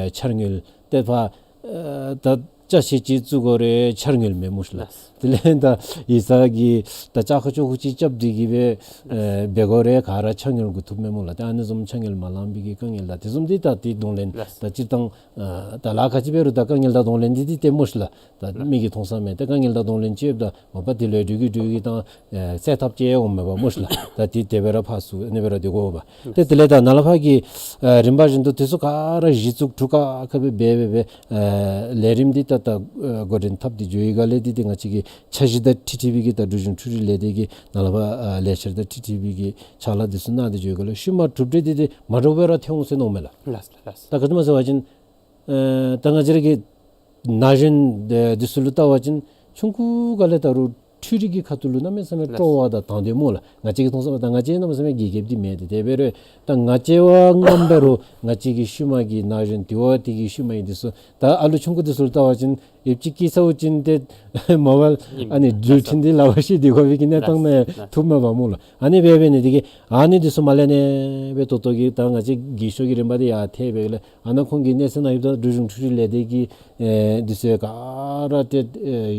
ཨེ་འཆར་དངུལ་ཏེ་ཕར་ཨེ་ད་ ཅ་ཆས་ཅིག་བཙུགས་དགོ་རུང་འཕྱར་ངན་མེད་སྨོ་ལགས། དེ་ལས་ད་ཡིག་ཚང་གི་ད་ཅ་ཁ་ཅོག་ཁ་ཅིག་རྐྱབ་སྟེ་གི་སྦེ་ཨེ་འབད་དགོ་རུང་ག་ར་འཕྱར་ངན་དགོ་བཏུབ་མས་སྨོ་ལགས། ད་ཨ་ནི་བཟུམ་འཕྱར་ངན་མ་ལང་པའི་གི་དཀའ་ངལ་དང་དེ་བཟུམ་འདི་ད་དེ་གདོང་ལེན་ལགས། ད་སྤྱིར་བཏང་ཨ་ད་ལཱ་ཁག་ཅིག་འབད་རུང་ད་དཀའ་ངལ་དང་གདོང་ལེན་འདི་འདི་ཏེ་སྨོ་ལགས། ད་མི་གིས་མཐོང་ས་མས། ད་དཀའ་ངལ་དང་གདོང་ལེན་ཅིག་ཡོདཔ་ད་མ་པ་དེ་ལུ་འགྲུལ་གྱི་འགྲུལ་གྱི་དང་ཨེ་སེལ་ཐབས་ཅིག་འོང་མས་པ་སྨོ་ལགས། ད་དེ་དེ་སྦེ་ར་ཕར་ཚུར་ཨ་ནི་སྦེ་ར་སྡོད་དགོ་པས། ཏེ་དེ་ལས་ད་ནཱ་ལས་ཕར་གྱི་ཨེ་རིམ་པ་བཞིན་དུ་དེ་ཚུ་ག་ར་གཞི་བཙུགས་གྲུ་ཁ་ཁ་སྦེ་འབད་འབད་འབད་ཨེ་ལས་རིམ་འདི་ད་ད་ཨེ་འགོ་འདྲེན་འཐབ་སྟེ་འགྱོ་བའི་སྒང་ལས་འདི་ཏེ་ང་བཅས་ཀྱི་འཆར་གཞི་དང་འཁྲིལ་འཁྲིལ་བའི་གི་ད་འབྲུག་གཞུང་འཕྲུལ་རིག་ལས་སྡེ་གི་ནཱ་ལས་ཕར་ཨེ་ལས་འཆར་དང་འཁྲིལ་འཁྲིལ་བའི་གི་ཕྱག་ལཱ་འདི་ཚུ་གནང་སྟེ་འགྱོ་བའི་སྒང་ལས་ཤུལ་མ་གྲུབ་འབྲས་འདི་ཏེ་མ་འདྲཝ་སྦེ་ར་ཐོན་འོང་ཟེར་མནོཝ་མས་ལགས། ལགས་ལགས། ད་ག་ཅི་སྨོ་ཟེར་བ་ཅིན་ཨེ་ད་ང་བཅས་ར་གི་ན་གཞོན་འདི་འདི་ཚུ་ལུ་བལྟ་བ་ཅིན་ཆུང་ཀུའི་སྒང་ལས་ད་རུང་འཕྲུལ་རིག་གི་ཁ་ཐུག་ལུ་གནམ་མེད་ས་མེད་ལགས། སྤྲོ་བ་དང་དང་འདོད་སྨོ་ལགས། ང་བཅས་ཀྱིས་མཐོང་ས་མས། ད་ང་བཅས་གནམ་མེད་ས་མེད་དགེ་རྒྱསཔ་འདི་མེད་དེ། དེ་འབད་རུང་ད་ང་བཅས་བ་ངམ་འབད་རུང་ང་བཅས་ཀྱི་ཤུལ་མ་གི་ན་གཞོན་དེ་བ་དེ་གི་ཤུལ་མ་གི་འདི་ཚུ་ད་ཨ་ལུ་ཆུང་ཀུ་འདི་ཚུ་ལུ་བལྟ་བ་ཅིན་ཡུདཔ་ཅིག་སྐྱེས་ཚརཝ་ཅིག་ཏེ་མོ་བཱའིལ་ཨ་ནི་འགྲུལ་འཕྲིན་འདི་ལག་པར་བཤེད་དེ་དགོ་པའི་གི་གནས་སྟངས་ནང་ཡང་ཐུག་མས་པ་སྨོ་ལགས། ཨ་ནི་འབད་འབད་ནི་དེ་གིས་ཨ་ནི་འདི་ཚུ་མ་ལས་ནི་སྦེ་ཏོག་ཏོ་གི་ད་ང་བཅས་རྒས་ཤོས་ཀྱི་རིམ་པ་འདི་ཡར་ཐལ་བའི་སྒང་ལས་ཨ་ནཱ་ཁོང་གི་གནས་ཚད་ནང་ཡོདཔ་ད་འབྲུག་གཞུང་འཕྲུལ་རིག་ལས་སྡེ་གི་ཨེ་འདི་ཚུ་ག་ར་ཏེ་ཨེ་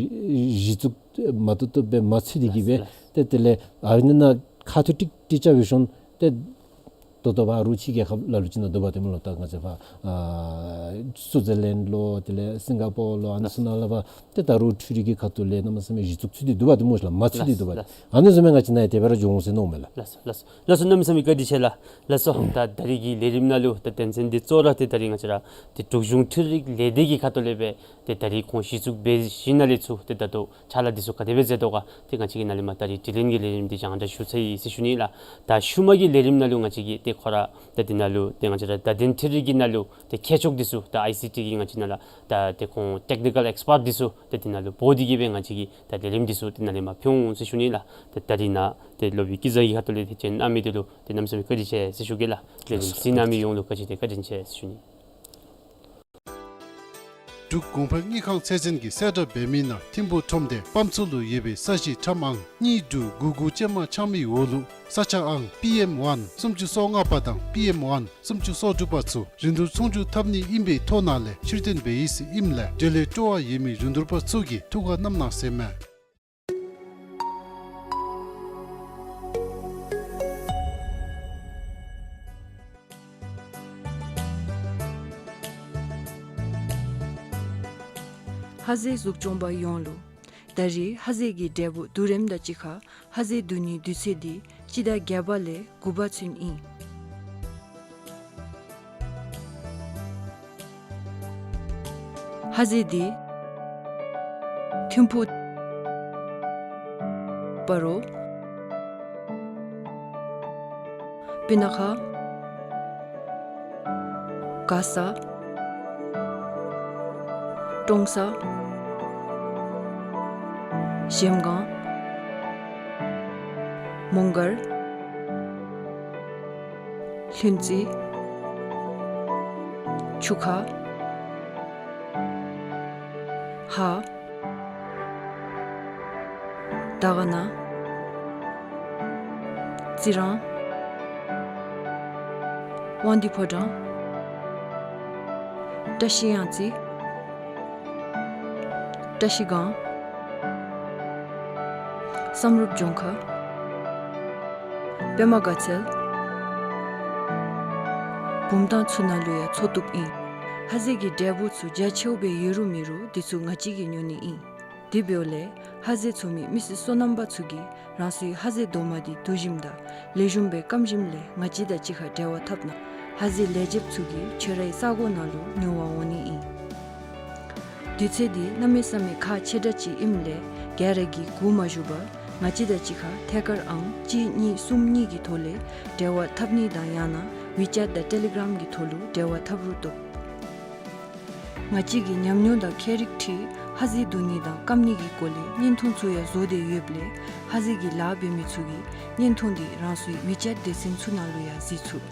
གཞི་བཙུགས་མ་བཏུབ་བཏུབ་སྦེ་མ་ཚུད་དེ་གི་སྦེ། ལགས་ལགས། ཏེ་དེ་ལས་ཨ་ནི་ནང་ཁ་ཐུག་ཀྲིག་ཀྲི་རྐྱབ་པའི་ཤུལ་ཏེ་ད་ལྟོ་ཕར་རོགས་ཕྱི་རྒྱལ་ཁབ་ལ་ལུ་ཅིག་ནང་སྡོད་པ་ཏེ་སྨོ་ལགས། ད་ང་བཅས་ཕར་ཨ་སུའི་ཛར་ལེནཌ་ལུ་དེ་ལས་སིང་ག་པོར་ལུ་ཨ་ནི་ཚུ་ནང་ལས་ཕར་ཏེ་ད་རོགས་འཕྲུལ་རིག་གི་ཁ་ཐུག་ལས་གནམ་མེད་ས་མེད་གཞི་བཙུགས་ཚུད་དེ་འདུག་པ་ཏེ་སྨོ་ལགས། མ་ཚུད་དེ་འདུག་པ། ལགས། ཨ་ནི་བཟུམ་མའི་ང་བཅས་ནང་ཡང་དེ་སྦེ་ར་འགྱོ་འོང་ཟེར་མནོཝ་མས་ལགས། ལགས་སོ་ལགས་སོ་ལགས་སོ། གནམ་མེད་ས་མེད་བཀའ་དྲིན་ཆེ་ལགས། ལགས་སོ། ད་ད་རིས་ཀྱི་ལས་རིམ་ནང་ལུ་ད་དོན་ཚན་འདི་གཙོ་བོ་ར་ཏེ་ད་རིས་ང་བཅས་ར་ཏེ་འབྲུག་གཞུང་འཕྲུལ་རིག་ལས་སྡེ་གི་ཁ་ཐུག་ལས་སྦེ་ཏེ་ད་རིས་ཁོང་གཞི་བཙུགས་འབད་ཞིནམ་ལས་ཚུར་ཏེ་ད་ལྟོ་ཕྱག་ལཱ་འདི་ཚུ་ག་དེ་སྦེ་མཛད་དོ་ག་ཏེ་ང་བཅས་ཀྱིས་ནཱ་ལས་མར་ད་རིས་དྲི་ལན་གྱི་ལས་རིམ་འདི་སྦྱང་བརྡར་ཞུ་ཚར་ཡི་ཟེར་ཞུ་ནི་ལགས། ད་ཤུལ་མ་གི་ལས་རིམ་ནང་ལུ་ང་བཅས་ཀྱིས་ཏེ་ཁོ་ར་ད་འདི་ནང་ལུ་ཏེ་ང་བཅས་ར་བརྡ་དོན་འཕྲུལ་རིག་གི་ནང་ལུ་ཏེ་མཁས་མཆོག་འདི་ཚུ་ད་ཨའི་སི་ཊི་གི་ང་བཅས་ནང་ལུ་ད་ཏེ་ཁོང་ཊེག་ནི་ཀཱལ་ཨེགསི་པཊ་འདི་ཚུ་ད་འདི་ནང་ལུ་འབོ་སྟེ་གི་སྦེ་ང་བཅས་ཀྱིས་ད་ལས་རིམ་འདི་ཚུ་ད་ནཱ་ལས་མར་ཕུལ་འོང་ཟེར་ཞུ་ནི་ལགས། ད་ད་རིས་ནཱ་ཏེ་སློབ་དཔོན་སྐལ་བཟང་གི་ཁ་ཐུག་ལས་ཏེ་བྱོན་གནང་མི་འདི་ལུ་ཏེ་གནམ་མེད་ས་མེད་བཀའ་དྲིན་ཆེ་ཟེར་ཞུ་གེ་ལགས། ལས་རིམ་གཟིགས་གནང་མི་ཡོངས་ལུ་ག་ཅི་ཏེ་བཀའ་དྲིན་ཆེ་ཟེར་ཞུ་ནི། འབྲུག་གོང་འཕེལ་དངུལ་ཁང་ཚད་འཛིན་གྱིས་གསལ་བསྒྲགས་འབད་མི་ནང་ཐིམ་ཕུག་ཁྲོམ་སྡེ་པམ་ཚུ་ལུ་ཡོད་པའི་ས་གཞི་ཁྲམ་ཨང་གཉིས་དྲུག་དགུ་དགུ་ཅན་མ་ཆག་མི་འོག་ལུ་ས་ཆ་ཨང་པི་ཨེམ་ཝན་སུམ་ཅུ་སོ་ལྔ་པ་དང་པི་ཨེམ་ཝན་སུམ་ཅུ་སོ་དྲུག་པ་ཚུ་རིན་བསྡུར་ཚོང་སྒྱུར་འཐབ་ནི་ཨིན་པའི་ཐོ་ནང་ལས་ཕྱིར་བཏོན་འབད་ཡི་ཟེར་ཨིནམ་ལས་འབྲེལ་ཡོད་སྤྲོ་བ་ཡོད་མི་རིན་བསྡུར་པ་ཚུ་གིས་ཐུགས་ཁར་བསྣམ་གནང་ཟེར་མས། ཧ་ཟེ་གཟུགས་སྐྱོང་པ་ཡོངས་ལུ། ད་རིས་ཧ་ཟེ་གི་འབྲས་བུ་བསྡུར་རིམ་དང་གཅིག་ཁར་ཧ་ཟེ་བསྡུ་ནིའི་དུས་ཚོད་འདི་སྤྱི་ཟླ་བརྒྱད་པ་ལས་དགུ་པ་ཚུན་ཨིན། ཧ་ཟེ་འདི་ཐིམ་ཕུག་སྤ་རོ་སྤུ་ན་ཁ་མགར་ས་ཀྲོང་གསར་གཞལམ་སྒང་མོང་སྒར་ལྷུན་རྩེ་ཆུ་ཁ་ཧཱ་དར་དཀར་ན་རྩི་རང་དབང་འདུས་ཕོ་བྲང་བཀྲ་ཤིས་གཡང་རྩེ་བཀྲ་ཤིས་སྒང་བསམ་གྲུབ་ལྗོངས་མཁར་པདྨ་དགའ་ཚལ་བུམ་ཐང་ཚུ་ནང་ལུ་ཡང་འཚོ་བཏུབ་ཨིན། ཧ་ཟེ་གི་འབྲས་བུ་ཚུ་རྒྱ་ཆེཝ་སྦེ་ཡོད་རུང་མེད་རུང་འདི་ཚུ་ང་བཅས་ཀྱིས་ཉོ་ནི་ཨིན། དེ་འབདཝ་ལས་ཧ་ཟེ་འཚོ་མི་མི་སེར་སོ་ནམ་པ་ཚུ་གིས་རང་སོའི་ཧ་ཟེ་རྡོག་མ་འདི་བསྡུ་ཞིནམ་དང་ལེགས་ཤོམ་སྦེ་སྐམ་ཞིནམ་ལས་ང་བཅས་དང་གཅིག་ཁར་འབྲེལ་བ་འཐབ་གནང་། ཧ་ཟེ་ལེགས་ཆེཝ་ཚུ་གིས་ཁྱོད་རའི་ས་གོ་ནང་ལུ་ཉོ་བར་འོང་ནི་ཨིན། དུས་ཚོད་འདི་གནམ་མེད་ས་མེད་ཁག་ཆེ་དྲགས་ཅིག་ཨིནམ་ལས་ག་ར་གིས་སྒུག་མ་བཞུགས་པར་ང་བཅས་དང་གཅིག་ཁར་ཐད་ཀར་ཨང་གཅིག་གཉིས་གསུམ་གཉིས་ཀྱི་ཐོག་ལས་འབྲེལ་བ་འཐབ་ནི་དང་ཡང་ན་ཝི་ཅེཊ་དང་ཊེ་ལི་གརམ་གྱི་ཐོག་ལུ་འབྲེལ་བ་འཐབ་རུང་བཏུབ། ང་བཅས་ཀྱི་ཉམས་མྱོང་དང་མཁས་རིག་འཁྲིལ་ཧ་ཟེ་བསྡུ་ནི་དང་སྐམ་ནི་གི་སྐོར་ལས་བརྙན་ཐུང་ཚུ་ཡང་བཟོ་སྟེ་ཡོདཔ་ལས་ཧ་ཟེ་གི་ལཱ་འབད་མི་ཚུ་གིས་བརྙན་ཐུང་འདི་རང་སོའི་ཝི་ཅེཊ་སྡེ་ཚན་ཚུ་ནང་ལུ་ཡང་གཟིགས་ཚུགས།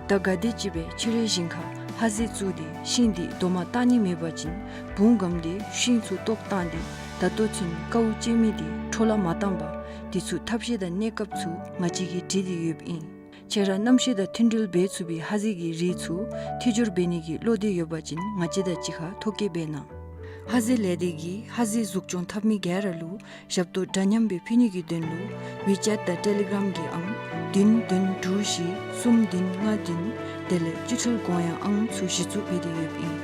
ད་ག་དེམ་ཅིག་སྦེ་ཕྱི་རོལ་ཞིང་ཁར་ཧ་ཟེ་བཙུགས་ཏེ་ཤིང་འདི་རྡོག་མ་བཏགས་ནི་མེད་པ་ཅིན་བུང་སྒམ་སྟེ་ཤིང་ཚུ་བཏོག་བཏང་སྟེ་ད་ལྟོ་ཚུན་དཀའཝ་སྤྱད་མི་འདི་འཕྲོ་བརླག་མ་བཏང་པར་འདི་ཚུ་ཐབས་ཤེས་དང་གནས་སྐབས་ཚུ་ང་བཅས་ཀྱིས་བྲིས་ཏེ་ཡོདཔ་ཨིན། ཁྱེད་ར་གནམ་གཤིས་དང་མཐུན་སྒྲིལ་འབད་ཚུགས་པའི་ཧ་ཟེ་གི་རིགས་ཚུ་ཐད་སྦྱོར་འབད་ནི་གི་བློ་འདོད་ཡོད་པ་ཅིན་ང་བཅས་དང་གཅིག་ཁར་ཐོ་བཀོད་འབད་གནང་། ཧ་ཟེ་ལས་སྡེ་གིས་ཧ་ཟེ་གཟུགས་སྐྱོང་འཐབ་མི་ག་ར་ལུ་ཞབས་ཏོག་འདྲ་མཉམ་སྦེ་ཕུལ་ནི་གི་དོན་ལུ་ཝི་ཅེཊ་དང་ཊེ་ལི་གརམ་གྱི་ཨང་བདུན་བདུན་དྲུག་བཞི་གསུམ་བདུན་ལྔ་བདུན་དེ་ལས་བཅུད་ཁྲལ་དགོངས་ཡངས་ཨང་ཚུ་གཞི་བཙུགས་འབད་དེ་ཡོདཔ་ཨིན།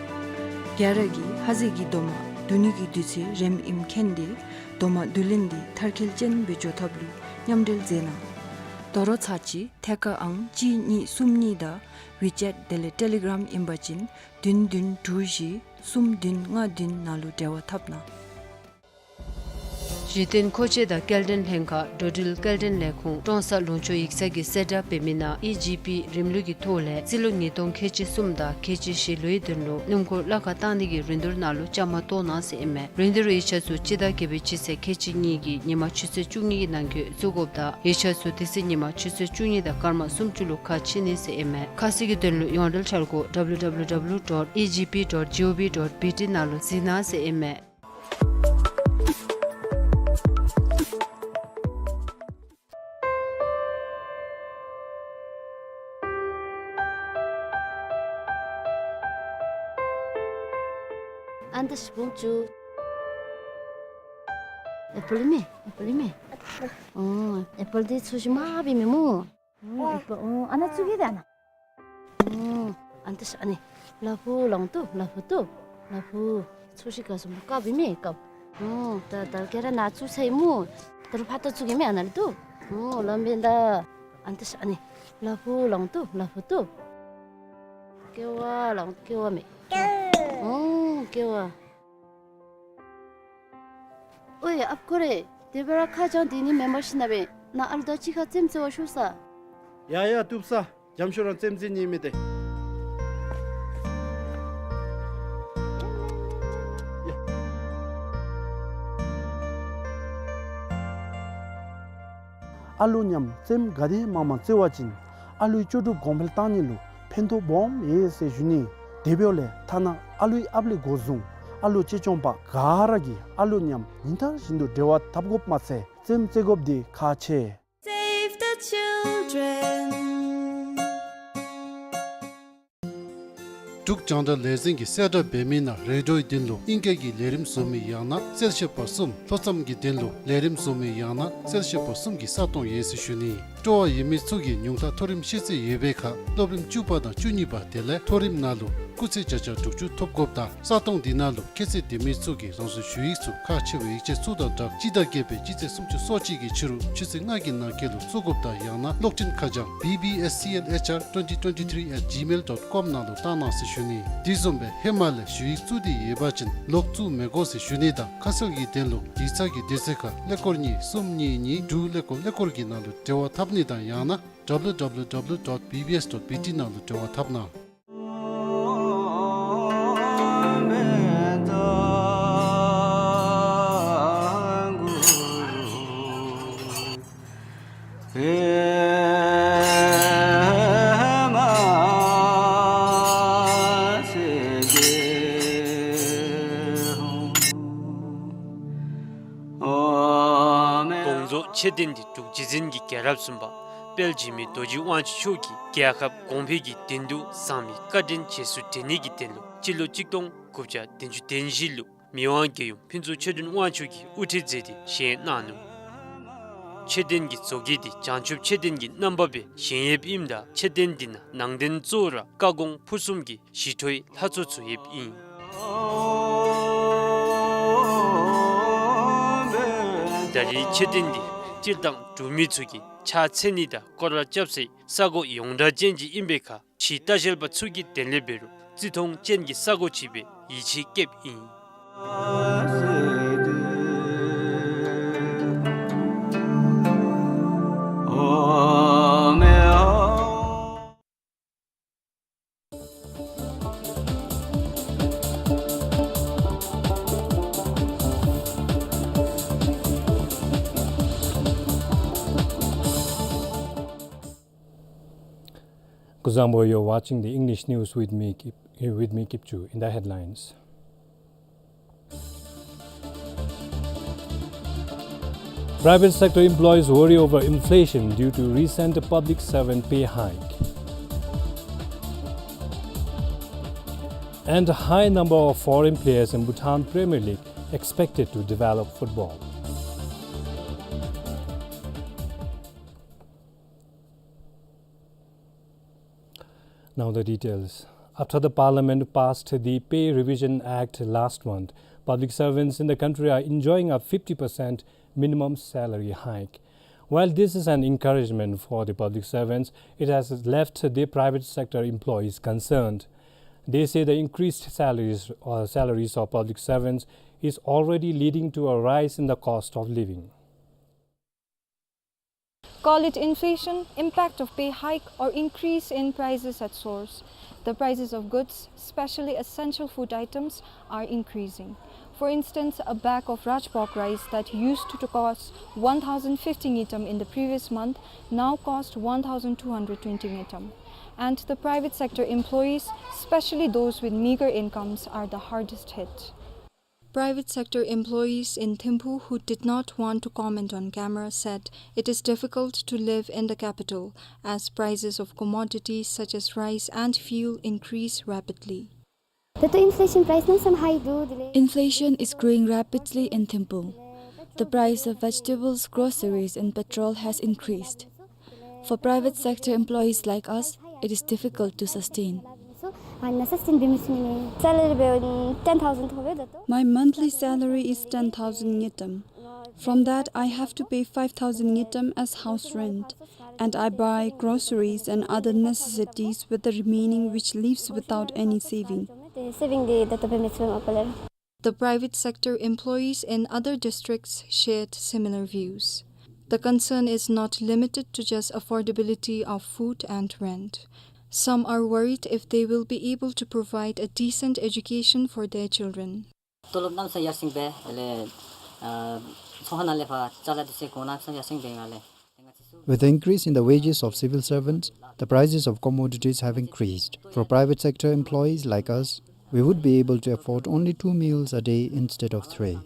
ག་ར་གིས་ཧ་ཟེ་གི་རྡོག་མ་བསྡུ་ནི་གི་དུས་ཚོད་རནམ་ཨིནམ་མཁྱེན་ཏེ་རྡོག་མ་བསྡུ་ལེན་འདི་མཐར་འཁྱོལ་ཅན་སྦེ་འགྱོ་ཐབས་ལུ་མཉམ་འབྲེལ་མཛད་གནང་། དོ་རུང་ཚར་གཅིག་ཐད་ཀར་ཨང་གཅིག་གཉིས་གསུམ་གཉིས་དང་ཝི་ཅེཊ་དེ་ལས་ཊེ་ལི་གརམ་ཨིན་པ་ཅིན་བདུན་བདུན་དྲུག་བཞི་གསུམ་བདུན་ལྔ་བདུན་ནང་ལུ་འབྲེལ་བ་འཐབ་གནང་། གཞི་རྟེན་མཁོ་ཆས་དང་སྐྱེལ་འདྲེན་ལྷན་ཁག་འགྲོ་འགྲུལ་སྐྱེལ་འདྲེན་ལས་ཁུངས་ཀྲོང་གསར་ལུང་ཕྱོགས་ཡིག་ཚང་གིས་གསལ་བསྒྲགས་འབད་མི་ནང་ཨི་ཇི་པི་རིམ་ལུགས་ཀྱི་ཐོག་ལས་རྩིས་ལོ་ཉིས་སྟོང་ཁལ་གཅིག་གསུམ་དང་ཁལ་གཅིག་བཞི་ལོའི་དོན་ལུ་སྣུམ་འཁོར་གླ་ཁར་བཏང་ནི་གི་རིན་བསྡུར་ནང་ལུ་བཅའ་མར་གཏོགས་གནང་ཟེར་ཨིན་མས། རིན་བསྡུར་ཡིག་ཆ་ཚུ་སྤྱི་ཟླ་བརྒྱད་པའི་སྤྱི་ཚེས་ཁལ་གཅིག་གཉིས་ཀྱི་ཉིན་མ་ཆུ་ཚོད་བཅུ་གཉིས་ཀྱི་ནང་འཁོད་བཙུགས་དགོཔ་དང་ཡིག་ཆ་ཚུ་དེ་ཚེ་ཉིན་མ་ཆུ་ཚོད་བཅུ་གཉིས་དང་སྐར་མ་སུམ་ཅུ་ལུ་ཁ་ཕྱེ་ནི་ཟེར་ཨིན་མས། ཁ་གསལ་གྱི་དོན་ལུ་ཡོངས་འབྲེལ་འཆར་སྒོ་ཌབ་ལུ་ཌབ་ལུ་ཌབ་ལུ་ཌོཊ་ཨི་ཇི་པི་ཌོཊ་ཇི་ཨོ་ཝི་ཌོཊ་བི་ཊི་ནང་ལུ་གཟིགས་གནང་ཟེར་ཨིན་མས། ཨན་ཏ་ཤི་བུམ་ཅུ། ཨེ་པཱལ་མེ། ཨེ་པཱལ་མེ། ཨོ་ཨེ་པཱལ་འདི་ཚོས་ཤིག་མ་འབད་མི་སྨོ། ཨོ་ཨེ་པཱལ་ཨོ་ཨ་ནཱ་བཙུགས་གེ་ད་ཨ་ནཱ། ཨོ་ཨན་ཏ་ཤི་ཨ་ནི་ལ་ཕུག་ལོང་ཏོ་ལ་ཕུག་ཏོ་ལ་ཕུག་ཚོས་ཤིག་ག་སོང་དཀརཔོ་ཨིན་མས་དཀརཔོ། ཨོ་ད་ད་ག་ར་ནཱ་བཙུགས་ཚར་ཡི་སྨོ། ད་རུང་ཕར་ད་བཙུགས་གེ་མེན་ཨ་ནཱ་ལུ་ཏོ། ཨོ་ལམ་འབདན་ད་ཨན་ཏ་ཤི་ཨ་ནི་ལ་ཕུག་ལོང་ཏོ་ལ་ཕུག་ཏོ། ཀེ་བ་ལོང་ཀེ་བ་མེ། ཨོ་ཀེ་བ། ཨོའི་ཨཔ་ཀོ་རེ། དེ་སྦེ་ར་ཁ་བྱང་དེ་ནི་མེན་པར་ཤེས་ན་སྦེ་ནཱ་ཨ་ལུ་དང་གཅིག་ཁར་རྩེདམོ་རྩེ་བར་ཤོག་ས། ཡ་ཡ་བཏུབ་ས། འཇམ་ཤོས་རང་རྩེདམོ་རྩེ་ནི་མེད་དེ། ཡ། ཨ་ལུ་མཉམ་རྩེདམོ་ག་དེ་མང་མང་རྩེ་བ་ཅིན་ཨ་ལུའི་ལྕོགས་གྲུབ་གོང་འཕེལ་གཏང་ནི་ལུ་ཕན་ཐོགས་སྦོམ་ཡོད་ཟེར་ཞུ་ནི། དེ་འབདཝ་ལས་ཐ་ན་ཨ་ལུའི་ཨཔ་ལས་འགོ་བཟུང་ཨ་ལུ་གཅེས་སྐྱོང་པ་ག་ར་གིས་ཨ་ལུ་མཉམ་ཉིན་ལྟར་བཞིན་དུ་འབྲེལ་བ་འཐབ་དགོཔ་མ་ཚད་རྩེདམོ་རྩེ་དགོཔ་འདི་ཁག་ཆེ། Save the children. འབྲུག་རྒྱང་བསྒྲགས་ལས་འཛིན་གྱིས་གསལ་བསྒྲགས་འབད་མི་ནང་རེ་ཌིའོའི་དོན་ལུ་ཨིང་སྐད་ཀྱི་ལས་རིམ་བཟོ་མི་ཡང་ན་རྩལ་ཤེས་པ་གསུམ། ལྷོ་མཚམས་ཀྱི་དོན་ལུ་ལས་རིམ་བཟོ་མི་ཡང་ན་རྩལ་ཤེས་པ་གསུམ་གྱི་ས་སྟོང་ཡོད་ཟེར་ཞུ་ནི། སྤྲོ་བ་ཡོད་མི་ཚུ་གིས་ཉུང་མཐའ་མཐོ་རིམ་ཤེས་ཚད་ཡོད་པའི་ཁར་སློབ་རིམ་བཅུ་པ་དང་བཅུ་གཉིས་པ་དེ་ལས་མཐོ་རིམ་ནང་ལུ་སྐུགས་ཚད་བརྒྱ་ཆ་དྲུག་ཅུ་ཐོབ་དགོཔ་དང་ས་སྟོང་འདི་ནང་ལུ་ཁྱད་ཚད་ལྡན་མི་ཚུ་གིས་རང་སོའི་ཞུ་ཡིག་ཚུ་ཁག་ཆེ་བའི་ཡིག་ཆ་ཚུ་དང་སྦྲགས་སྤྱི་ཟླ་བརྒྱད་པའི་སྤྱི་ཚེས་སུམ་ཅུ་སོ་གཅིག་གི་ཕྱི་རུ་ཆུ་ཚོད་ལྔ་གི་ནང་འཁོད་ལུ་བཙུགས་དགོཔ་དང་ཡང་ན་གློག་འཕྲིན་ཁ་བྱང་B B S C L H R twenty twenty-three at gmail dot com ནང་ལུ་བཏང་གནང་ཟེར་ཞུ་ནི། དེ་བཟུམ་སྦེ་ཧེ་མ་ལས་ཞུ་ཡིག་བཙུགས་ཏེ་ཡོད་པ་ཅིན་ལོག་བཙུགས་མི་དགོ་ཟེར་ཞུ་ནི་དང་ཁ་གསལ་གྱི་དོན་ལུ་ཡིག་ཚང་གི་དུས་ཚོད་ཁར་ཀླད་ཀོར་གཉིས་གསུམ་གཉིས་གཉིས་དྲུག་ཀླད་ཀོར་ཀླད་ཀོར་གྱི་ནང་ལུ་འབྲེལ་བ་འཐབ་ནི་དང་ཡང་ན་W W W dot B B S dot B T ནང་ལུ་འབྲེལ་བ་འཐབ་གནང་། དགོངས་རྫོགས་མཆོད་རྟེན་འདི་འབྲུག་རྗེ་བཙུན་གྱི་རྒྱལ་རབས་གསུམ་པ་དཔལ་འཇིགས་མེད་རྡོ་རྗེ་དབང་ཕྱུག་མཆོག་གིས་རྒྱལ་ཁབ་གོང་འཕེལ་གྱི་དོན་དུ་བཟང་མི་བཀའ་དྲིན་རྗེས་སུ་དྲན་ནི་གི་དོན་ལུ་སྤྱི་ལོ་གཅིག་སྟོང་དགུ་བརྒྱ་བདུན་ཅུ་དོན་བཞི་ལུ་མི་དབང་རྒྱལ་ཡུམ་ཕུན་ཚོགས་ཆོས་སྒྲོན་དབང་ཕྱུག་གིས་དབུ་ཁྲིད་མཛད་དེ་བཞེངས་གནང་ནུག། མཆོད་རྟེན་གྱི་བཟོ་བཀོད་འདི་བྱང་ཆུབ་མཆོད་རྟེན་གྱི་རྣམ་པ་སྦེ་བཞེངས་ཡོདཔ་ཨིནམ་ད་མཆོད་རྟེན་འདི་ནང་ནང་རྟེན་གཙོ་བོ་ར་བཀའ་དགོངས་ཕུར་གསུམ་གྱི་ཞི་ཁྲོའི་ལྷ་ཚོགས་ཚུ་ཡོདཔ་ཨིན། ད་རེས་མཆོད་རྟེན་འདི་སྤྱིར་བཏང་འབྲུག་མི་ཚུ་གིས་ཕྱག་འཚལ་ནི་དང་སྐོར་ར་རྐྱབ་སའི་ས་གོ་ཡོངས་གྲགས་ཅན་ཅིག་ཨིན་པའི་ཁར་ཕྱིའི་ལྟ་བཤལ་པ་ཚུ་གི་དོན་ལས་འབད་རུང་བརྩི་མཐོང་ཅན་གྱི་ས་གོ་ཅིག་སྦེ་ཡིད་ཆེས་བསྐྱེདཔ་ཨིན། Kuzuzangpo, you're watching the English news with me, Kip-, with me, Kipchu. In the headlines. Private sector employees worry over inflation due to recent public servant pay hike. And a high number of foreign players in Bhutan Premier League expected to develop football. Now the details. After the parliament passed the Pay Revision Act last month, public servants in the country are enjoying a fifty percent minimum salary hike. While this is an encouragement for the public servants, it has left the private sector employees concerned. They say the increased salaries, uh, salaries of public servants is already leading to a rise in the cost of living. Call it inflation, impact of pay hike, or increase in prices at source, the prices of goods, especially essential food items, are increasing. For instance, a bag of Raj pork rice that used to cost one thousand fifty ngultrum in the previous month now cost one thousand two hundred twenty ngultrum. And the private sector employees, especially those with meager incomes, are the hardest hit. Private sector employees in Thimphu who did not want to comment on camera said it is difficult to live in the capital as prices of commodities such as rice and fuel increase rapidly. Tato inflation price na sam high du dile. Inflation is growing rapidly in Thimphu. The price of vegetables, groceries, and petrol has increased. For private sector employees like us, it is difficult to sustain. So, and sustain be missing. Salary be ten thousand thobe dato. My monthly salary is ten thousand ngultrum. From that, I have to pay five thousand ngultrum as house rent, and I buy groceries and other necessities with the remaining, which leaves without any saving. Saving de dato be missing apale. The private sector employees in other districts shared similar views. The concern is not limited to just affordability of food and rent. Some are worried if they will be able to provide a decent education for their children. Tolop namsa yarsing be, ele, uh, sohana lefa chala dise kona namsa yarsing be ngale. With the increase in the wages of civil servants, the prices of commodities have increased. For private sector employees like us, we would be able to afford only two meals a day instead of three.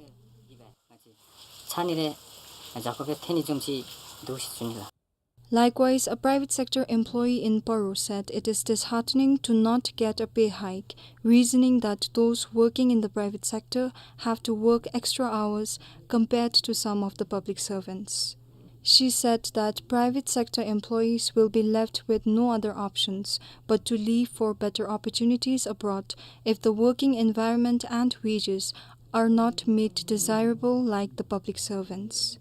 Likewise, a private sector employee in Paro said it is disheartening to not get a pay hike, reasoning that those working in the private sector have to work extra hours compared to some of the public servants. She said that private sector employees will be left with no other options but to leave for better opportunities abroad if the working environment and wages are not made desirable like the public servants.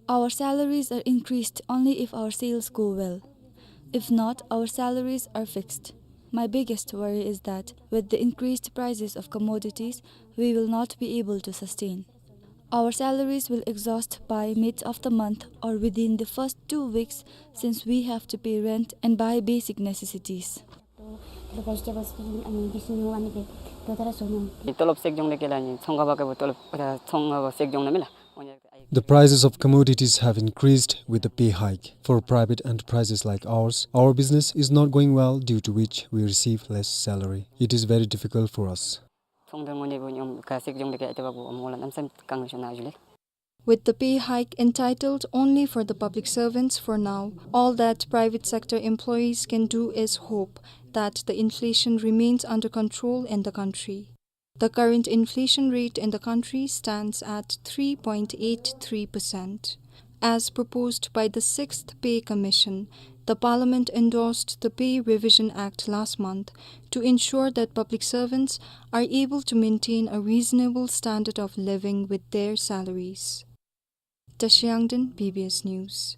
Our salaries are increased only if our sales go well. If not, our salaries are fixed. My biggest worry is that with the increased prices of commodities, we will not be able to sustain. Our salaries will exhaust by mid of the month or within the first two weeks, since we have to pay rent and buy basic necessities. The prices of commodities have increased with the pay hike. For private enterprises like ours, our business is not going well, due to which we receive less salary. It is very difficult for us. With the pay hike entitled only for the public servants for now, all that private sector employees can do is hope that the inflation remains under control in the country. The current inflation rate in the country stands at three point eight three percent. As proposed by the Sixth Pay Commission, the Parliament endorsed the Pay Revision Act last month to ensure that public servants are able to maintain a reasonable standard of living with their salaries. Tashiyangden, B B S News.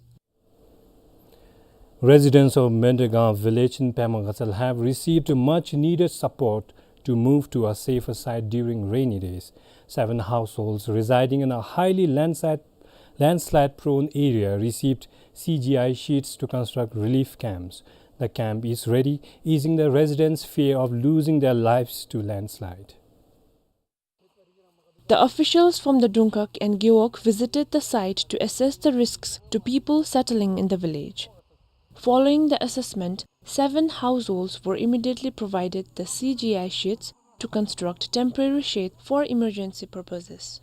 Residents of Mendegaon village in Pema Gatshel have received much needed support to move to a safer site during rainy days. Seven households residing in a highly landslide, landslide-prone area received C G I sheets to construct relief camps. The camp is ready, easing the residents' fear of losing their lives to landslide. The officials from the Dungkhag and Gewog visited the site to assess the risks to people settling in the village. Following the assessment, seven households were immediately provided the C G I sheets to construct temporary shade for emergency purposes.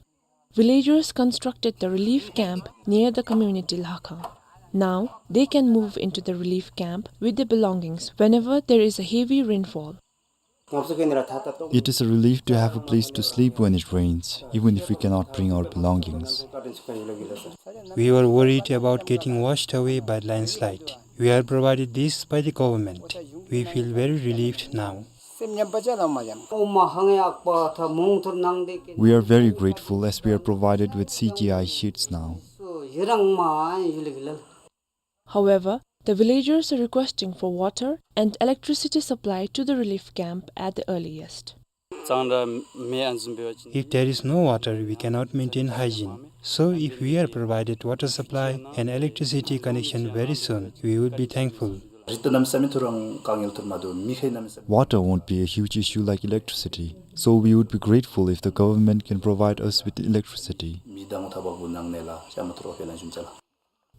Villagers constructed the relief camp near the community Lhakhang. Now, they can move into the relief camp with their belongings whenever there is a heavy rainfall. It is a relief to have a place to sleep when it rains, even if we cannot bring our belongings. We were worried about getting washed away by landslide. We are provided this by the government. We feel very relieved now. We are very grateful as we are provided with C G I sheets now. However, the villagers are requesting for water and electricity supply to the relief camp at the earliest. If there is no water, we cannot maintain hygiene. So if we are provided water supply and electricity connection very soon, we would be thankful. Water won't be a huge issue like electricity, so we would be grateful if the government can provide us with electricity.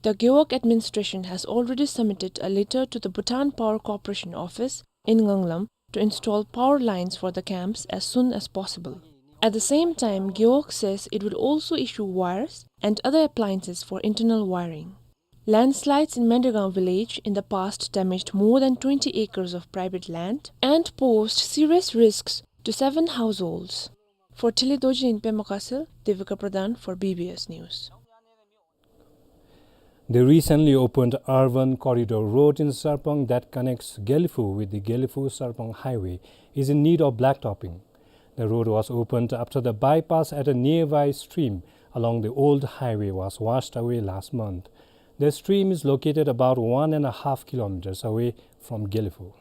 The Gewog administration has already submitted a letter to the Bhutan Power Corporation office in Nganglam to install power lines for the camps as soon as possible. At the same time, Gewog says it will also issue wires and other appliances for internal wiring. Landslides in Mendergaon village in the past damaged more than twenty acres of private land and posed serious risks to seven households. For Tili Dorji in Pema Khansa, Devika Pradhan for B B S News. The recently opened urban corridor road in Sarpang that connects Gelephu with the Gelephu-Sarpang highway is in need of blacktopping. The road was opened after the bypass at a nearby stream along the old highway was washed away last month. The stream is located about one and a half kilometers away from Gelephu.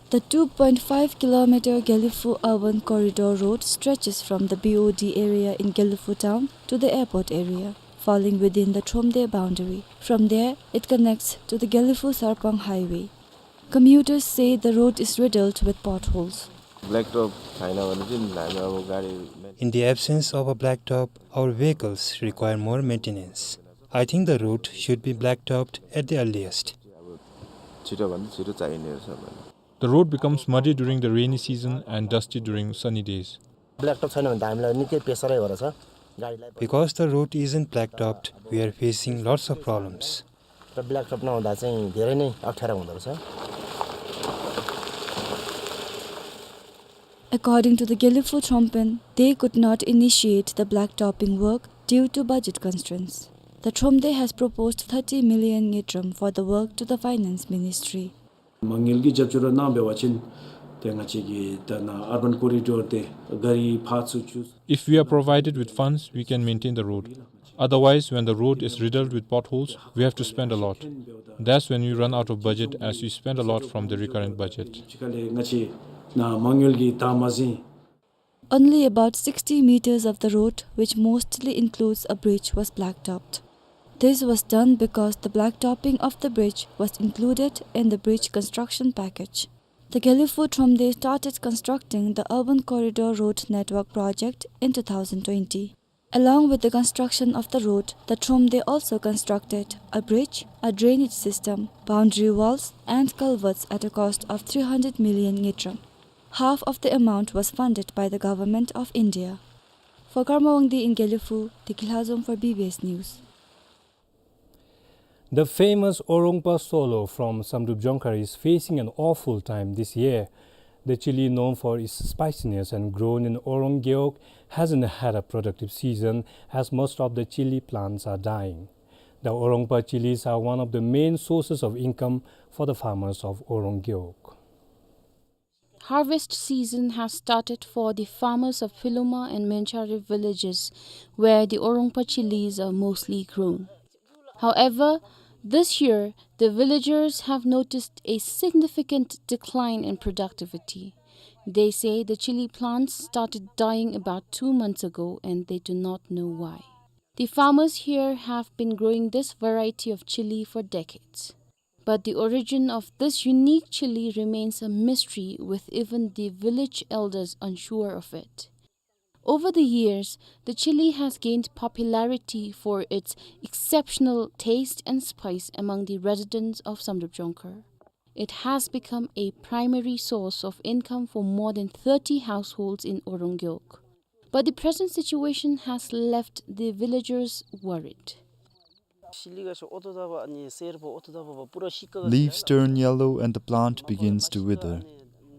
The two point five kilometer Gelephu urban corridor road stretches from the B O D area in Gelephu town to the airport area, falling within the Thromde boundary. From there, it connects to the Gelephu-Sarpang highway. Commuters say the road is riddled with potholes. Blacktop छैन भने चाहिँ हामीलाई अब गाडी In the absence of a blacktop, our vehicles require more maintenance. I think the road should be blacktopped at the earliest. अब छिटोभन्दा छिटो चाहिने रहेछ मलाई। The road becomes muddy during the rainy season and dusty during sunny days. Blacktop छैन भने त हामीलाई निकै प्रेसरै हो रहेछ गाडीलाई। Because the road isn't blacktopped, we are facing lots of problems. र ब्ल्याकटप नहुँदा चाहिँ धेरै नै अप्ठ्यारो हुँदो रहेछ। According to the Gelephu Thrompen, they could not initiate the blacktopping work due to budget constraints. The Thromde has proposed thirty million ngultrum for the work to the Finance Ministry. མ་དངུལ་གྱི་རྒྱབ་སྐྱོར་གནང་བ་ཅིན་ཏེ་ང་བཅས་ཀྱི་ད་ནཱ་urban corridor དེ་ག་རི་ཕར་ཚུར་འགྱོ། If we are provided with funds, we can maintain the road. Otherwise, when the road is riddled with potholes, we have to spend a lot. That's when we run out of budget, as we spend a lot from the recurrent budget. ང་བཅས་ནཱ་མ་དངུལ་གྱི་ད་མ་ཟིན། Only about sixty meters of the road, which mostly includes a bridge, was blacktopped. This was done because the blacktopping of the bridge was included in the bridge construction package. The Gelephu Thromde started constructing the urban corridor road network project in two thousand twenty. Along with the construction of the road, the Thromde also constructed a bridge, a drainage system, boundary walls, and culverts at a cost of three hundred million ngultrum. Half of the amount was funded by the Government of India. For Karma Wangdi in Gelephu, Deki Lhazom for B B S News. The famous Orongpa Solo from Samdrup Jongkhar is facing an awful time this year. The chilli, known for its spiciness and grown in Orong Gewog, hasn't had a productive season, as most of the chilli plants are dying. The Orongpa chillis are one of the main sources of income for the farmers of Orong Gewog. Harvest season has started for the farmers of Philuma and Menchari villages, where the Orongpa chillis are mostly grown. However, this year, the villagers have noticed a significant decline in productivity. They say the chilli plants started dying about two months ago and they do not know why. The farmers here have been growing this variety of chilli for decades. But the origin of this unique chilli remains a mystery, with even the village elders unsure of it. Over the years, the chilli has gained popularity for its exceptional taste and spice among the residents of Samdrup Jongkhar. It has become a primary source of income for more than thirty households in Orong Gewog. But the present situation has left the villagers worried. Leaves turn yellow and the plant begins to wither.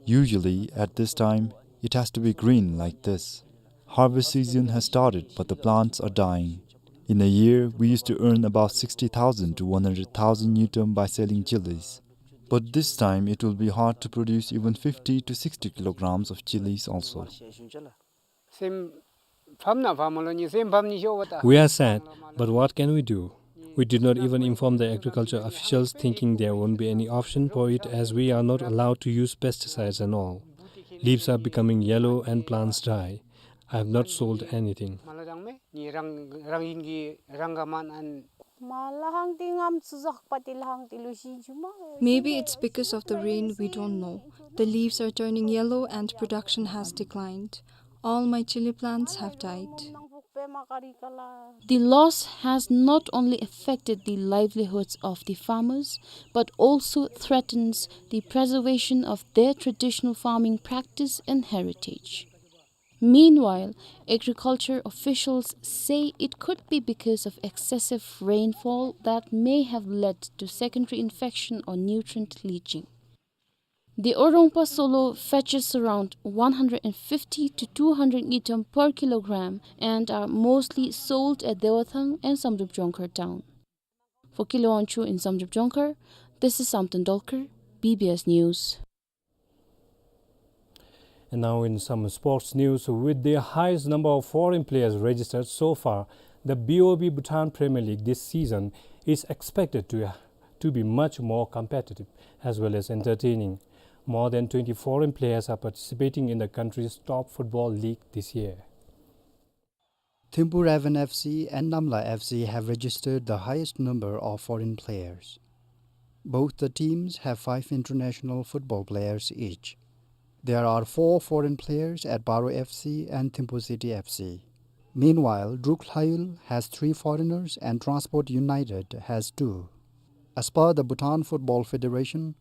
Usually, at this time, it has to be green like this. Harvest season has started, but the plants are dying. In a year, we used to earn about sixty thousand to one hundred thousand ngultrum by selling chilies. But this time, it will be hard to produce even fifty to sixty kilograms of chilies also. We are sad, but what can we do? We did not even inform the agriculture officials, thinking there won't be any option for it, as we are not allowed to use pesticides and all. Leaves are becoming yellow and plants die. I have not sold anything. Maybe it's because of the rain, we don't know. The leaves are turning yellow and production has declined. All my chili plants have died. The loss has not only affected the livelihoods of the farmers, but also threatens the preservation of their traditional farming practice and heritage. Meanwhile, agriculture officials say it could be because of excessive rainfall that may have led to secondary infection or nutrient leaching. The Orongpa solo fetches around one hundred fifty to two hundred ngultrum per kilogram and are mostly sold at Dewathang and Samdrup Jongkhar town. For Kilo Wangchuk in Samdrup Jongkhar, this is Samten Dolkar, B B S News. And now in some sports news, with the highest number of foreign players registered so far, the B O B Bhutan Premier League this season is expected to, to be much more competitive as well as entertaining. More than twenty foreign players are participating in the country's top football league this year. Thimphu Raven F C and Namla F C have registered the highest number of foreign players. Both the teams have five international football players each. There are four foreign players at Paro F C and Thimphu City F C. Meanwhile, Druk Lhayul has three foreigners and Transport United has two. As per the Bhutan Football Federation,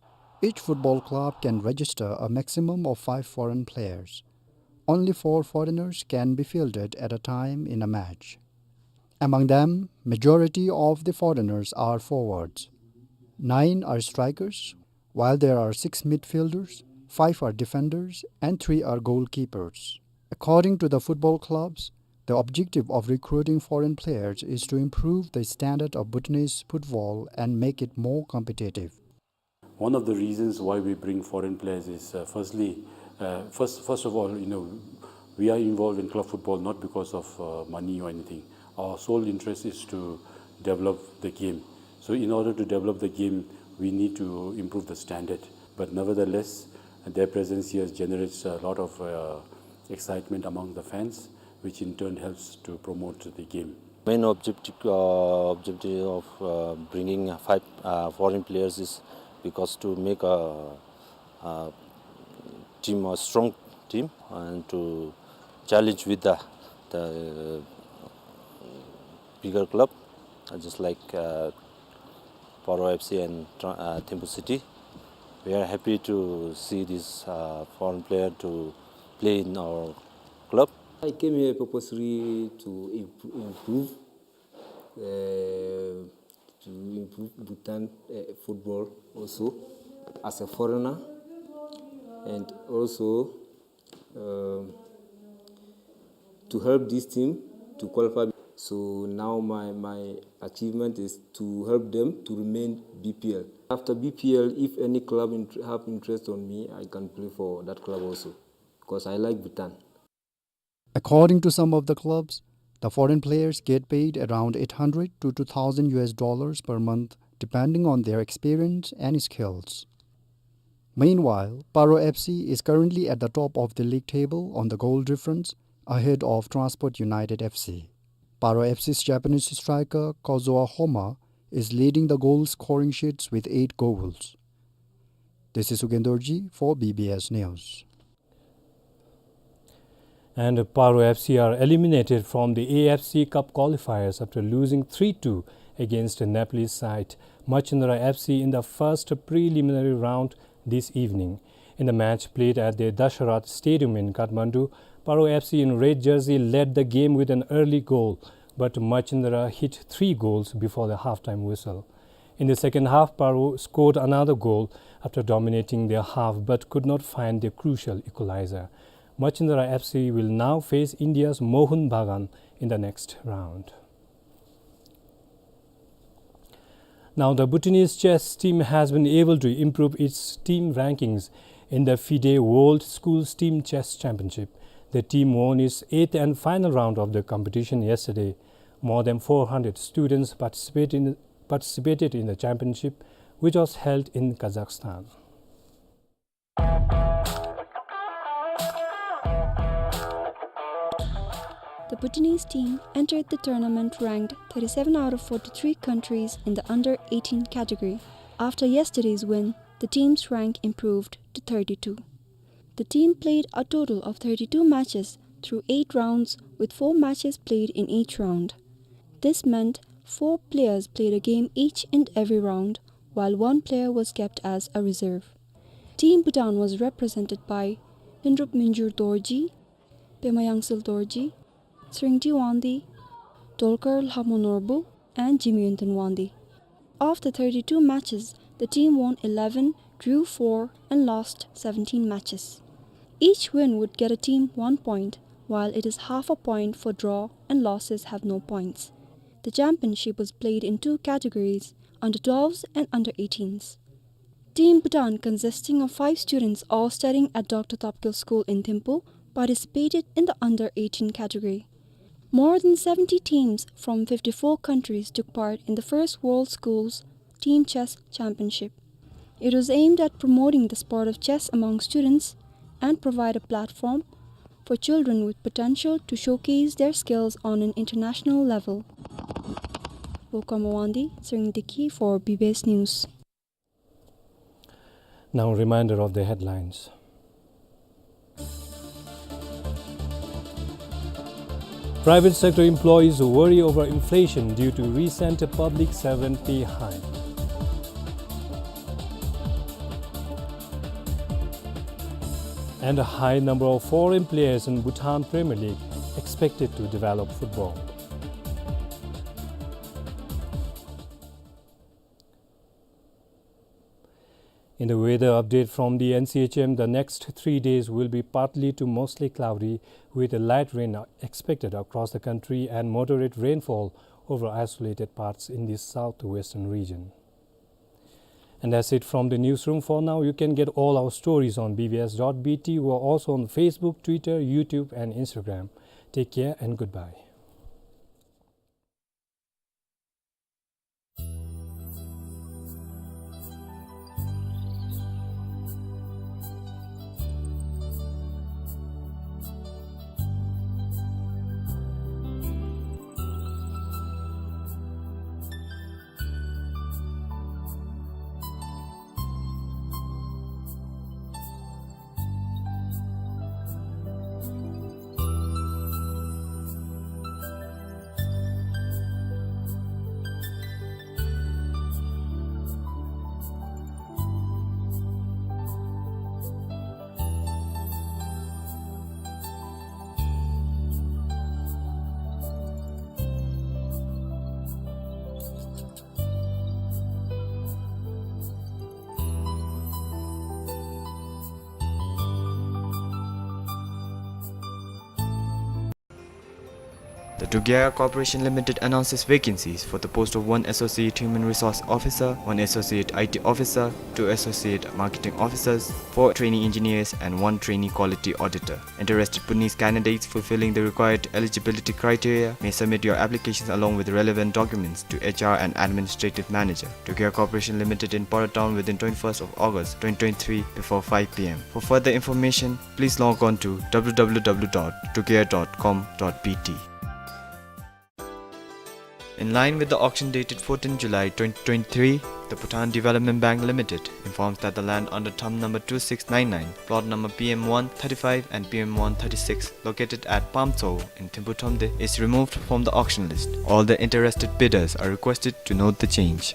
each football club can register a maximum of five foreign players. Only four foreigners can be fielded at a time in a match. Among them, majority of the foreigners are forwards. Nine are strikers, while there are six midfielders, five are defenders, and three are goalkeepers. According to the football clubs, the objective of recruiting foreign players is to improve the standard of Bhutanese football and make it more competitive. One of the reasons why we bring foreign players is, uh, firstly, uh, first, first of all, you know, we are involved in club football not because of, uh, money or anything. Our sole interest is to develop the game. So in order to develop the game, we need to improve the standard. But nevertheless, their presence here generates a lot of, uh, excitement among the fans, which in turn helps to promote the game. Main objective, uh, objective of, uh, bringing five, uh, foreign players is because to make a, a team a strong team and to challenge with the, the bigger club, uh, just like, uh, Paro F C and Tra-, uh, Thimphu City. We are happy to see this, uh, foreign player to play in our club. I came here purposely to imp-, improve, uh, to improve Bhutan, uh, football also as a foreigner, and also, um, to help this team to qualify. So now my, my achievement is to help them to remain B P L. After B P L, if any club int-, have interest on me, I can play for that club also, because I like Bhutan. According to some of the clubs, the foreign players get paid around eight hundred to two thousand U S dollars per month, depending on their experience and skills. Meanwhile, Paro F C is currently at the top of the league table on the goal difference, ahead of Transport United F C. Paro F C's Japanese striker Kazuo Homma is leading the goal scoring sheets with eight goals. This is Sugen Dorji for B B S News. And Paro F C are eliminated from the A F C Cup qualifiers after losing three two against Nepalese side Machunara F C in the first preliminary round this evening. In the match played at the Dasharat Stadium in Kathmandu, Paro F C in red jersey led the game with an early goal, but Machindra hit three goals before the half-time whistle. In the second half, Paro scored another goal after dominating their half but could not find the crucial equalizer. Machindra F C will now face India's Mohun Bagan in the next round. Now, the Bhutanese chess team has been able to improve its team rankings in the FIDE World Schools Team Chess Championship. The team won its eighth and final round of the competition yesterday. More than four hundred students participate in, participated in the championship, which was held in Kazakhstan. The Bhutanese team entered the tournament ranked thirty-seven out of forty-three countries in the under eighteen category. After yesterday's win, the team's rank improved to thirty-two. The team played a total of thirty-two matches through eight rounds, with four matches played in each round. This meant four players played a game each and every round, while one player was kept as a reserve. Team Bhutan was represented by Tendrup Minjur Dorji, Pema Yangsil Dorji, Sringti Wangdi, Dolkar Lhamo Norbu, and Jimmy Yunten Wangdi. Of the thirty-two matches, the team won eleven, drew four, and lost seventeen matches. Each win would get a team one point, while it is half a point for draw and losses have no points. The championship was played in two categories, under twelves and under eighteens. Team Bhutan, consisting of five students all studying at Doctor Topgel School in Thimphu, participated in the under eighteen category. More than seventy teams from fifty-four countries took part in the first World Schools Team Chess Championship. It was aimed at promoting the sport of chess among students and provide a platform for children with potential to showcase their skills on an international level. Wokar Mawandi, Sering Dikhi for B B S News. Now, a reminder of the headlines. Private sector employees worry over inflation due to recent public servant pay hike. And a high number of foreign players in Bhutan Premier League expected to develop football. In the weather update from the N C H M, the next three days will be partly to mostly cloudy, with a light rain expected across the country and moderate rainfall over isolated parts in the southwestern region. And that's it from the newsroom for now. You can get all our stories on B B S dot B T. We're also on Facebook, Twitter, YouTube, and Instagram. Take care and goodbye. The Dugera Corporation Limited announces vacancies for the post of one Associate Human Resource Officer, one Associate I T Officer, two Associate Marketing Officers, four Trainee Engineers, and one Trainee Quality Auditor. Interested Bhutanese candidates fulfilling the required eligibility criteria may submit your applications along with relevant documents to H R and Administrative Manager, Dugera Corporation Limited in Paro Town within twenty-first of August twenty twenty-three before five P M. For further information, please log on to W W W dot dugera dot com dot B T. In line with the auction dated fourteenth July twenty twenty-three, the Bhutan Development Bank Limited informs that the land under thumb number two six nine nine, plot number P M one thirty-five and P M one thirty-six, located at Pamtso in Thimphu Thromde, is removed from the auction list. All the interested bidders are requested to note the change.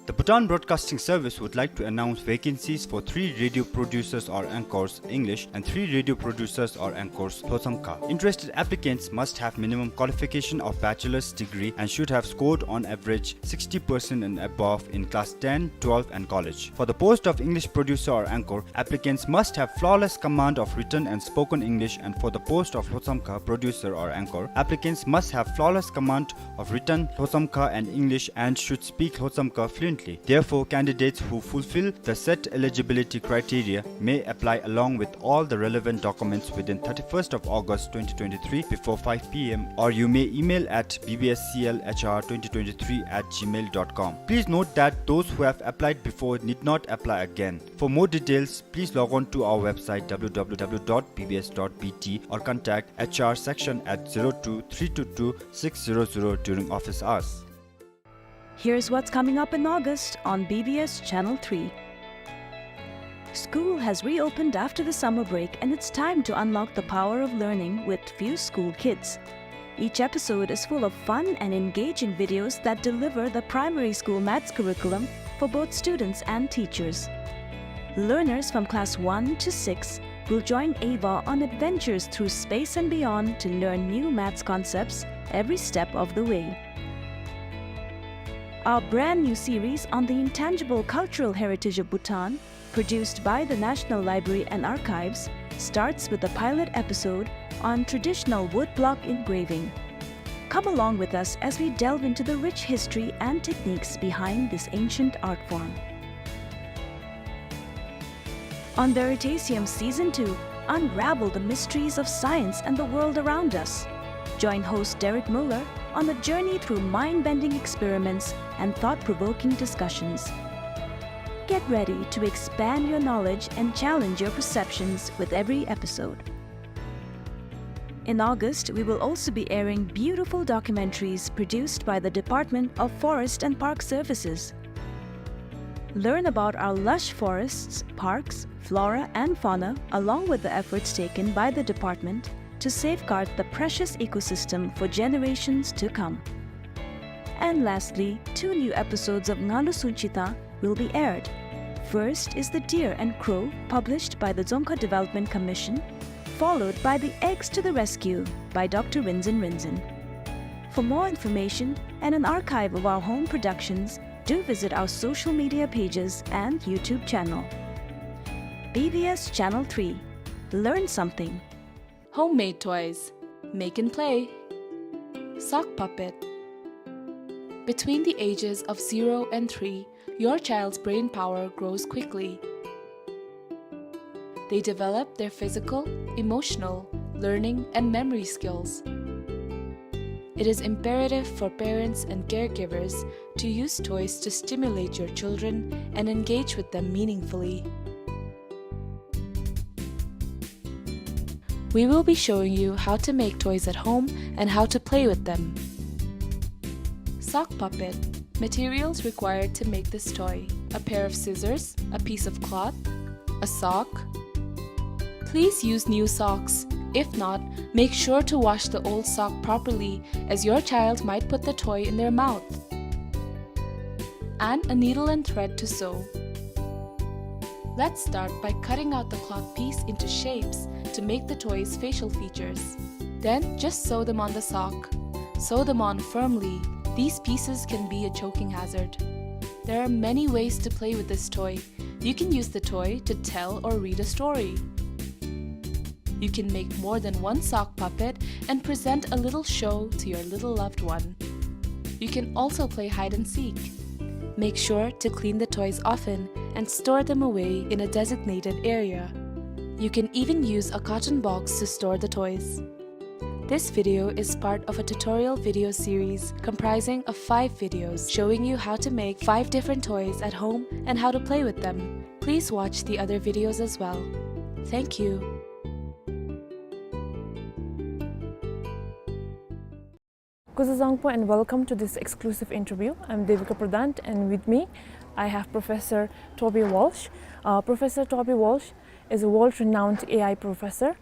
The Bhutan Broadcasting Service would like to announce vacancies for three radio producers or anchors, English, and three radio producers or anchors, Lhotshamkha. Interested applicants must have minimum qualification of bachelor's degree and should have scored on average sixty percent and above in class ten, twelve, and college. For the post of English producer or anchor, applicants must have flawless command of written and spoken English, and for the post of Lhotshamkha producer or anchor, applicants must have flawless command of written Lhotshamkha and English and should speak Lhotshamkha fluently. Therefore, candidates who fulfill the set eligibility criteria may apply along with all the relevant documents within thirty-first of August twenty twenty-three before five p m, or you may email at b b s c l h r twenty twenty-three at gmail dot com. Please note that those who have applied before need not apply again. For more details, please log on to our website w w w dot b b s dot b t or contact h r section at zero two three two two six zero zero during office hours. Here's what's coming up in August on B B S Channel three. School has reopened after the summer break, and it's time to unlock the power of learning with few school kids. Each episode is full of fun and engaging videos that deliver the primary school maths curriculum for both students and teachers. Learners from class one to six will join Ava on adventures through space and beyond to learn new maths concepts every step of the way. Our brand new series on the intangible cultural heritage of Bhutan, produced by the National Library and Archives, starts with a pilot episode on traditional woodblock engraving. Come along with us as we delve into the rich history and techniques behind this ancient art form. On Veritasium Season two, unravel the mysteries of science and the world around us. Join host Derek Muller on a journey through mind-bending experiments and thought-provoking discussions. Get ready to expand your knowledge and challenge your perceptions with every episode. In August, we will also be airing beautiful documentaries produced by the Department of Forest and Park Services. Learn about our lush forests, parks, flora, and fauna, along with the efforts taken by the department to safeguard the precious ecosystem for generations to come. And lastly, two new episodes of Ngalu Sunchita will be aired. First is The Deer and Crow, published by the Dzongkha Development Commission, followed by The Eggs to the Rescue by Doctor Rinzin Rinzin. For more information and an archive of our home productions, do visit our social media pages and YouTube channel. B B S Channel three. Learn something. Homemade toys. Make and play. Sock puppet. Between the ages of zero and three, your child's brain power grows quickly. They develop their physical, emotional, learning, and memory skills. It is imperative for parents and caregivers to use toys to stimulate your children and engage with them meaningfully. We will be showing you how to make toys at home and how to play with them. Sock puppet. Materials required to make this toy: a pair of scissors, a piece of cloth, a sock. Please use new socks. If not, make sure to wash the old sock properly, as your child might put the toy in their mouth. And a needle and thread to sew. Let's start by cutting out the cloth piece into shapes to make the toy's facial features. Then just sew them on the sock. Sew them on firmly. These pieces can be a choking hazard. There are many ways to play with this toy. You can use the toy to tell or read a story. You can make more than one sock puppet and present a little show to your little loved one. You can also play hide and seek. Make sure to clean the toys often and store them away in a designated area. You can even use a carton box to store the toys. This video is part of a tutorial video series comprising of five videos showing you how to make five different toys at home and how to play with them. Please watch the other videos as well. Thank you. Kuzuzangpo and welcome to this exclusive interview. I'm Devika Pradhan and with me I have Professor Toby Walsh. Uh, Professor Toby Walsh is a world-renowned A I professor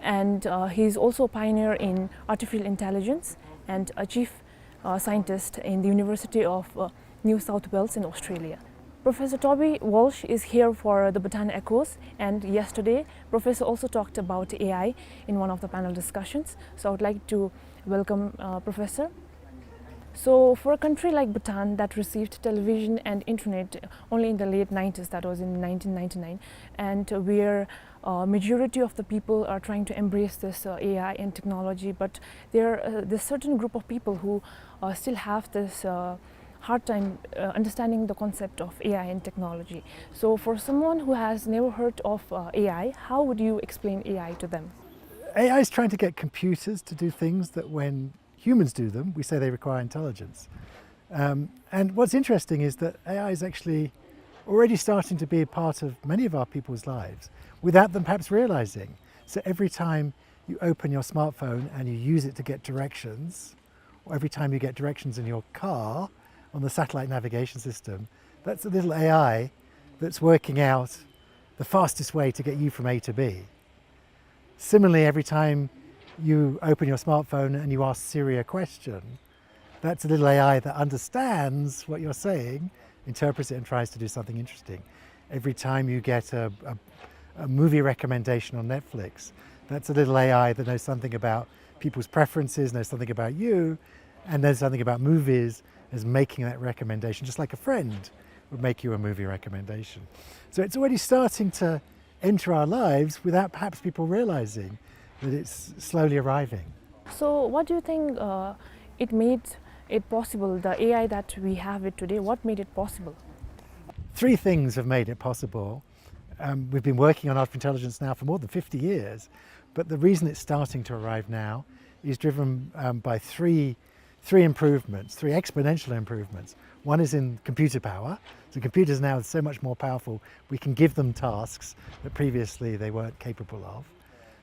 and uh, he is also a pioneer in artificial intelligence and a chief uh, scientist in the University of uh, New South Wales in Australia. Professor Toby Walsh is here for the Bhutan Echoes, and yesterday, Professor also talked about A I in one of the panel discussions. So I would like to welcome, uh, Professor. So, for a country like Bhutan that received television and internet only in the late nineties, that was in nineteen ninety-nine, and where, uh, majority of the people are trying to embrace this, uh, A I and technology, but there, uh, there's certain group of people who, uh, still have this, uh, hard time, uh, understanding the concept of A I and technology. So, for someone who has never heard of, uh, A I, how would you explain A I to them? A I is trying to get computers to do things that when humans do them, we say they require intelligence. Um, and what's interesting is that A I is actually already starting to be a part of many of our people's lives without them perhaps realizing. So every time you open your smartphone and you use it to get directions, or every time you get directions in your car on the satellite navigation system, that's a little A I that's working out the fastest way to get you from A to B. Similarly, every time you open your smartphone and you ask Siri a question, that's a little A I that understands what you're saying, interprets it, and tries to do something interesting. Every time you get a, a, a movie recommendation on Netflix, that's a little A I that knows something about people's preferences, knows something about you, and knows something about movies, is making that recommendation, just like a friend would make you a movie recommendation. So it's already starting to enter our lives without perhaps people realizing that it's slowly arriving. So what do you think, uh, it made it possible, the A I that we have it today, what made it possible? Three things have made it possible. Um, we've been working on artificial intelligence now for more than fifty years, but the reason it's starting to arrive now is driven, um, by three, three improvements, three exponential improvements. One is in computer power. So computers now are so much more powerful, we can give them tasks that previously they weren't capable of.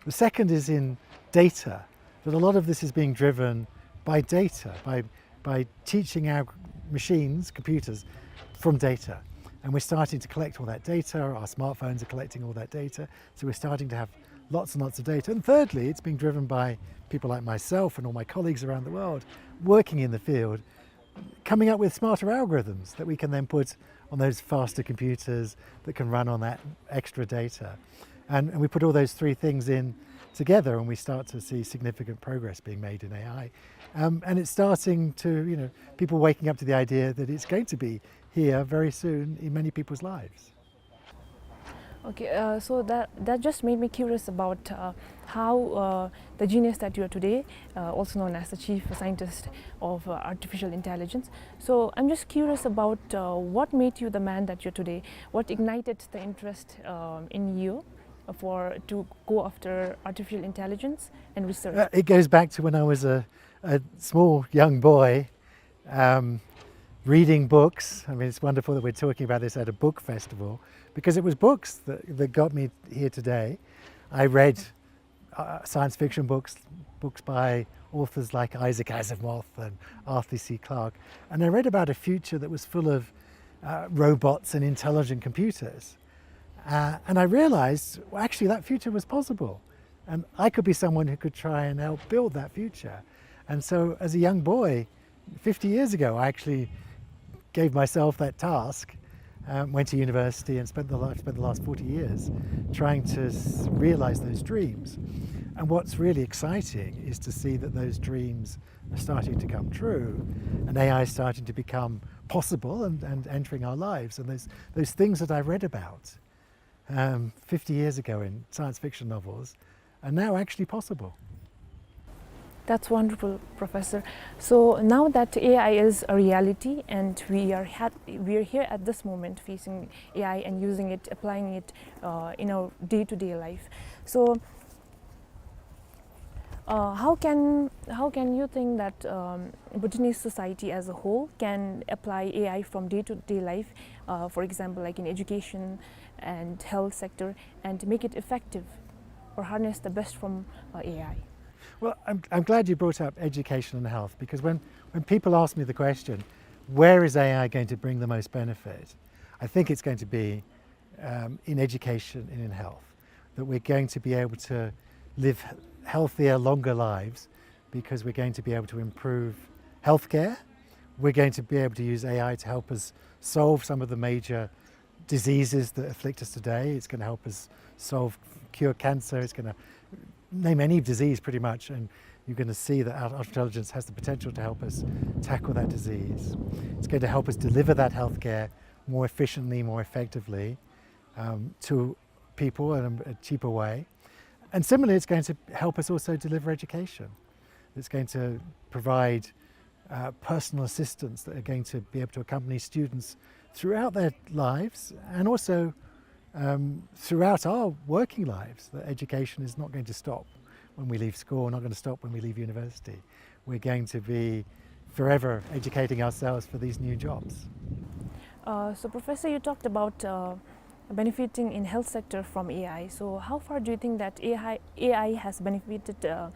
The second is in data, that a lot of this is being driven by data, by, by teaching our machines, computers, from data. And we're starting to collect all that data, our smartphones are collecting all that data, so we're starting to have lots and lots of data. And thirdly, it's being driven by people like myself and all my colleagues around the world working in the field, coming up with smarter algorithms that we can then put on those faster computers that can run on that extra data. And, and we put all those three things in together and we start to see significant progress being made in A I. Um, and it's starting to, you know, people waking up to the idea that it's going to be here very soon in many people's lives. Okay, uh, so that, that just made me curious about, uh, how, uh, the genius that you are today, uh, also known as the chief scientist of, uh, artificial intelligence. So I'm just curious about, uh, what made you the man that you're today? What ignited the interest, um, in you for, to go after artificial intelligence and research? Uh, it goes back to when I was a, a small young boy, um, reading books. I mean, it's wonderful that we're talking about this at a book festival, because it was books that, that got me here today. I read, uh, science fiction books, books by authors like Isaac Asimov and Arthur C Clarke, and I read about a future that was full of, uh, robots and intelligent computers. Uh, and I realized, well, actually, that future was possible. And I could be someone who could try and help build that future. And so, as a young boy, fifty years ago, I actually gave myself that task, um, went to university and spent the, la- spent the last forty years trying to s- realize those dreams. And what's really exciting is to see that those dreams are starting to come true, and A I is starting to become possible and, and entering our lives. And those, those things that I read about, um, fifty years ago in science fiction novels are now actually possible. That's wonderful, Professor. So now that A I is a reality and we are ha- we are here at this moment facing A I and using it, applying it, uh, in our day-to-day life. So, uh, how can, how can you think that, um, Bhutanese society as a whole can apply A I from day-to-day life, uh, for example, like in education and health sector, and make it effective or harness the best from, uh, A I? Well, I'm, I'm glad you brought up education and health, because when, when people ask me the question, "Where is A I going to bring the most benefit?" I think it's going to be, um, in education and in health, that we're going to be able to live he- healthier, longer lives, because we're going to be able to improve healthcare, We're going to be able to use A I to help us solve some of the major diseases that afflict us today. It's gonna help us solve, cure cancer. It's gonna name any disease pretty much, and you're gonna see that artificial intelligence has the potential to help us tackle that disease. It's going to help us deliver that healthcare more efficiently, more effectively, um, to people in a, a cheaper way. And similarly, it's going to help us also deliver education. It's going to provide, uh, personal assistants that are going to be able to accompany students throughout their lives and also, um, throughout our working lives. That education is not going to stop when we leave school, not gonna stop when we leave university. We're going to be forever educating ourselves for these new jobs. Uh, so, Professor, you talked about, uh, benefiting in health sector from A I. So, how far do you think that A I, A I has benefited, uh,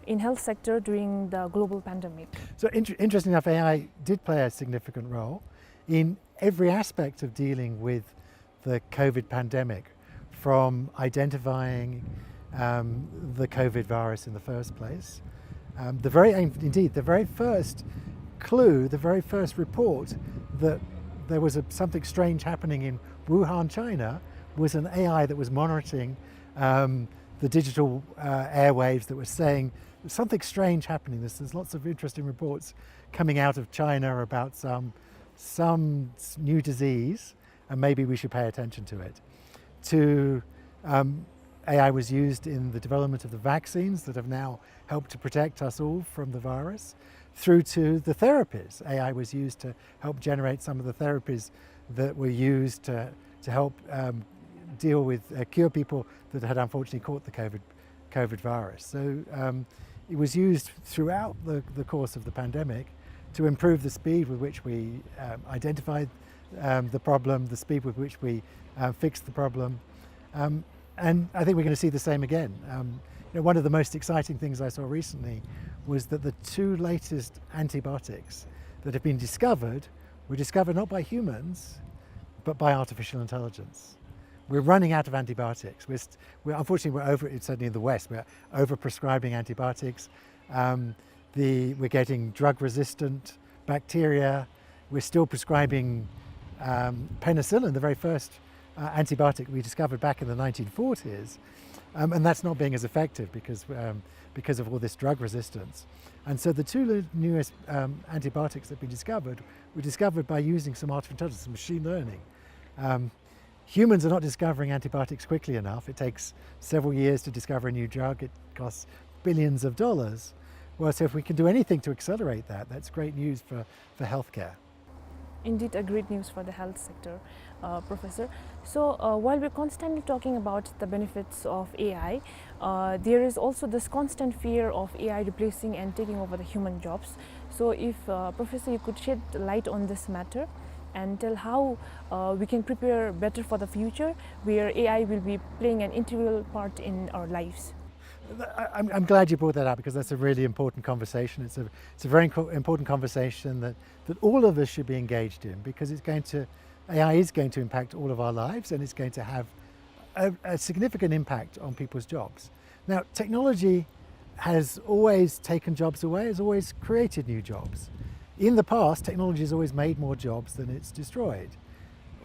in health sector during the global pandemic? So, inter-, interesting enough, A I did play a significant role in every aspect of dealing with the COVID pandemic, from identifying, um, the COVID virus in the first place. Um, the very, in-, indeed, the very first clue, the very first report that there was a, something strange happening in Wuhan, China, was an A I that was monitoring, um, the digital, uh, airwaves that was saying, "There's something strange happening. There's, there's lots of interesting reports coming out of China about some, some s-, new disease, and maybe we should pay attention to it." To, um, A I was used in the development of the vaccines that have now helped to protect us all from the virus, through to the therapies. A I was used to help generate some of the therapies that were used to, to help, um, deal with, uh, cure people that had unfortunately caught the COVID, COVID virus. So, um, it was used throughout the, the course of the pandemic to improve the speed with which we, um, identified, um, the problem, the speed with which we, uh, fixed the problem. Um, and I think we're gonna see the same again. Um, you know, one of the most exciting things I saw recently was that the two latest antibiotics that have been discovered were discovered not by humans, but by artificial intelligence. We're running out of antibiotics. We're, st-, we're, unfortunately, we're over, certainly in the West, we're overprescribing antibiotics. Um, the, we're getting drug-resistant bacteria. We're still prescribing, um, penicillin, the very first, uh, antibiotic we discovered back in the nineteen forties. Um, and that's not being as effective because, um, because of all this drug resistance. And so the two le-, newest, um, antibiotics that have been discovered were discovered by using some artificial intelligence, machine learning. Um, humans are not discovering antibiotics quickly enough. It takes several years to discover a new drug. It costs billions of dollars. Well, so if we can do anything to accelerate that, that's great news for, for healthcare. Indeed, a great news for the health sector, uh, Professor. So, uh, while we're constantly talking about the benefits of A I, uh, there is also this constant fear of A I replacing and taking over the human jobs. So, if, uh, Professor, you could shed light on this matter and tell how, uh, we can prepare better for the future where A I will be playing an integral part in our lives. I, I'm, I'm glad you brought that up because that's a really important conversation. It's a, it's a very inco-, important conversation that, that all of us should be engaged in because it's going to, A I is going to impact all of our lives and it's going to have a, a significant impact on people's jobs. Now, technology has always taken jobs away, has always created new jobs. In the past, technology has always made more jobs than it's destroyed.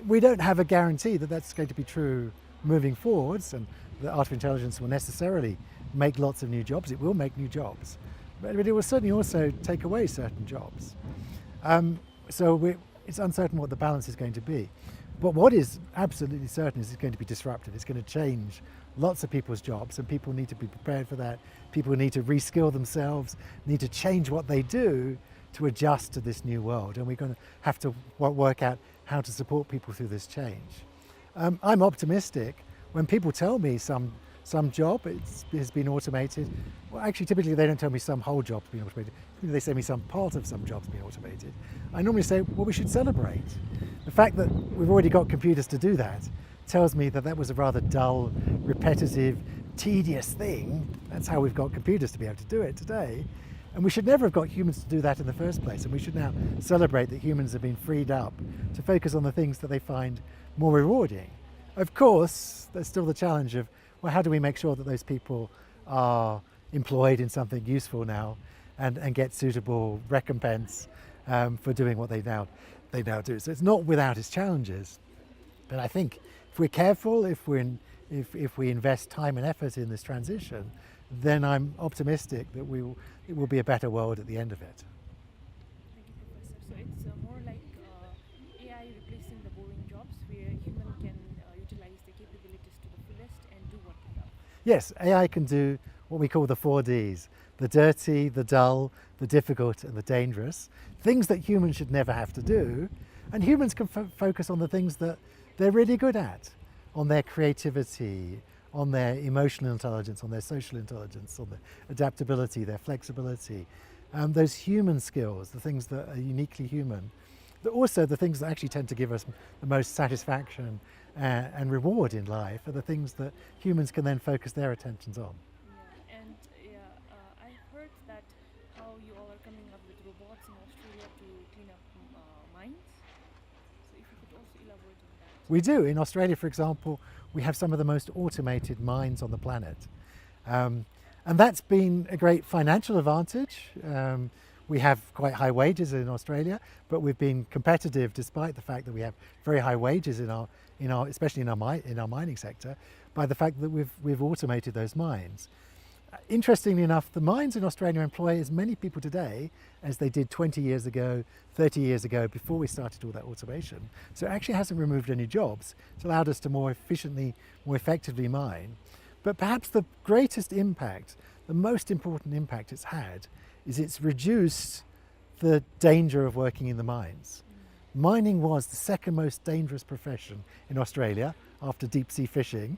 We don't have a guarantee that that's going to be true moving forwards, and that artificial intelligence will necessarily make lots of new jobs. It will make new jobs, but, but it will certainly also take away certain jobs. Um, so we, it's uncertain what the balance is going to be. But what is absolutely certain is it's going to be disruptive. It's gonna change lots of people's jobs, and people need to be prepared for that. People need to reskill themselves, need to change what they do to adjust to this new world. And we're gonna have to wo-, work out how to support people through this change. Um, I'm optimistic. When people tell me some, some job it's, has been automated, well, actually, typically they don't tell me some whole job's been automated. They say me some part of some job's been automated. I normally say, "Well, we should celebrate." The fact that we've already got computers to do that tells me that that was a rather dull, repetitive, tedious thing. That's how we've got computers to be able to do it today. And we should never have got humans to do that in the first place. And we should now celebrate that humans have been freed up to focus on the things that they find more rewarding. Of course, there's still the challenge of, well, how do we make sure that those people are employed in something useful now and, and get suitable recompense? um, for doing what they now, they now do. So it's not without its challenges. But I think if we're careful, if, we're in, if, if we invest time and effort in this transition, then I'm optimistic that we will, it will be a better world at the end of it. Thank you, Professor. So it's uh, more like uh, A I replacing the boring jobs where human can uh, utilize their capabilities to the fullest and do what they love. Yes, A I can do what we call the four Ds: the dirty, the dull, the difficult, and the dangerous. Things that humans should never have to do. And humans can fo- focus on the things that they're really good at, on their creativity, on their emotional intelligence, on their social intelligence, on their adaptability, their flexibility. Um, those human skills, the things that are uniquely human, but also the things that actually tend to give us the most satisfaction uh, and reward in life, are the things that humans can then focus their attentions on. Yeah, and yeah, uh, I heard that how you all are coming up with robots in Australia to clean up uh, mines. So if you could also elaborate on that. We do. In Australia, for example, we have some of the most automated mines on the planet. Um, and that's been a great financial advantage. Um, we have quite high wages in Australia, but we've been competitive despite the fact that we have very high wages in our, in our, especially in our, mi- in our mining sector, by the fact that we've, we've automated those mines. Interestingly enough, the mines in Australia employ as many people today as they did twenty years ago, thirty years ago, before we started all that automation. So it actually hasn't removed any jobs. It's allowed us to more efficiently, more effectively mine. But perhaps the greatest impact, the most important impact it's had, is it's reduced the danger of working in the mines. Mining was the second most dangerous profession in Australia after deep sea fishing.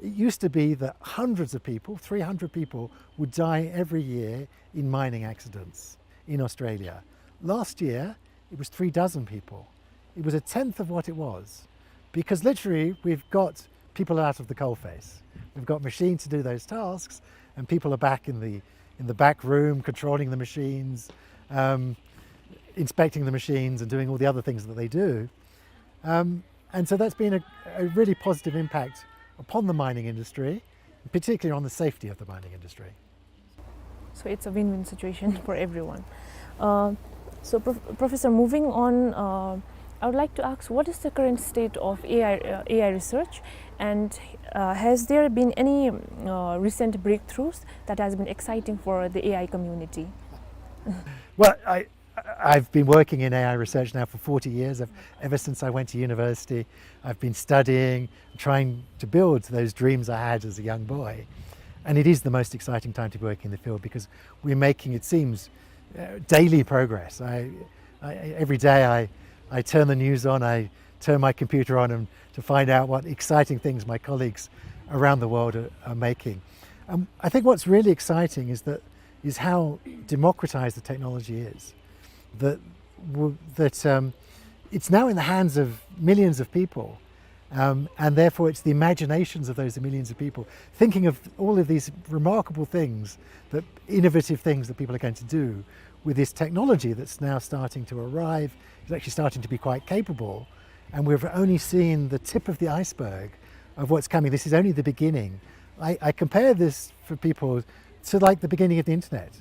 It used to be that hundreds of people, three hundred people, would die every year in mining accidents in Australia. Last year, it was three dozen people. It was a tenth of what it was, because literally we've got people out of the coalface. We've got machines to do those tasks, and people are back in the, in the back room controlling the machines, um, inspecting the machines and doing all the other things that they do. Um, and so that's been a, a really positive impact upon the mining industry, particularly on the safety of the mining industry. So it's a win-win situation for everyone. Uh, so, Prof- Professor, moving on, uh, I would like to ask, what is the current state of A I, uh, A I research, and uh, has there been any uh, recent breakthroughs that has been exciting for the A I community? Well, I, I've been working in A I research now for forty years. I've, ever since I went to university, I've been studying, trying to build those dreams I had as a young boy. And it is the most exciting time to be working in the field because we're making, it seems, uh, daily progress. I, I, every day I, I turn the news on, I turn my computer on and to find out what exciting things my colleagues around the world are, are making. Um, I think what's really exciting is that, is how democratized the technology is. That, w- that um, it's now in the hands of millions of people, um, and therefore it's the imaginations of those millions of people thinking of all of these remarkable things, that innovative things that people are going to do with this technology that's now starting to arrive. It's actually starting to be quite capable, and we've only seen the tip of the iceberg of what's coming. This is only the beginning. I, I compare this for people to, like, the beginning of the internet.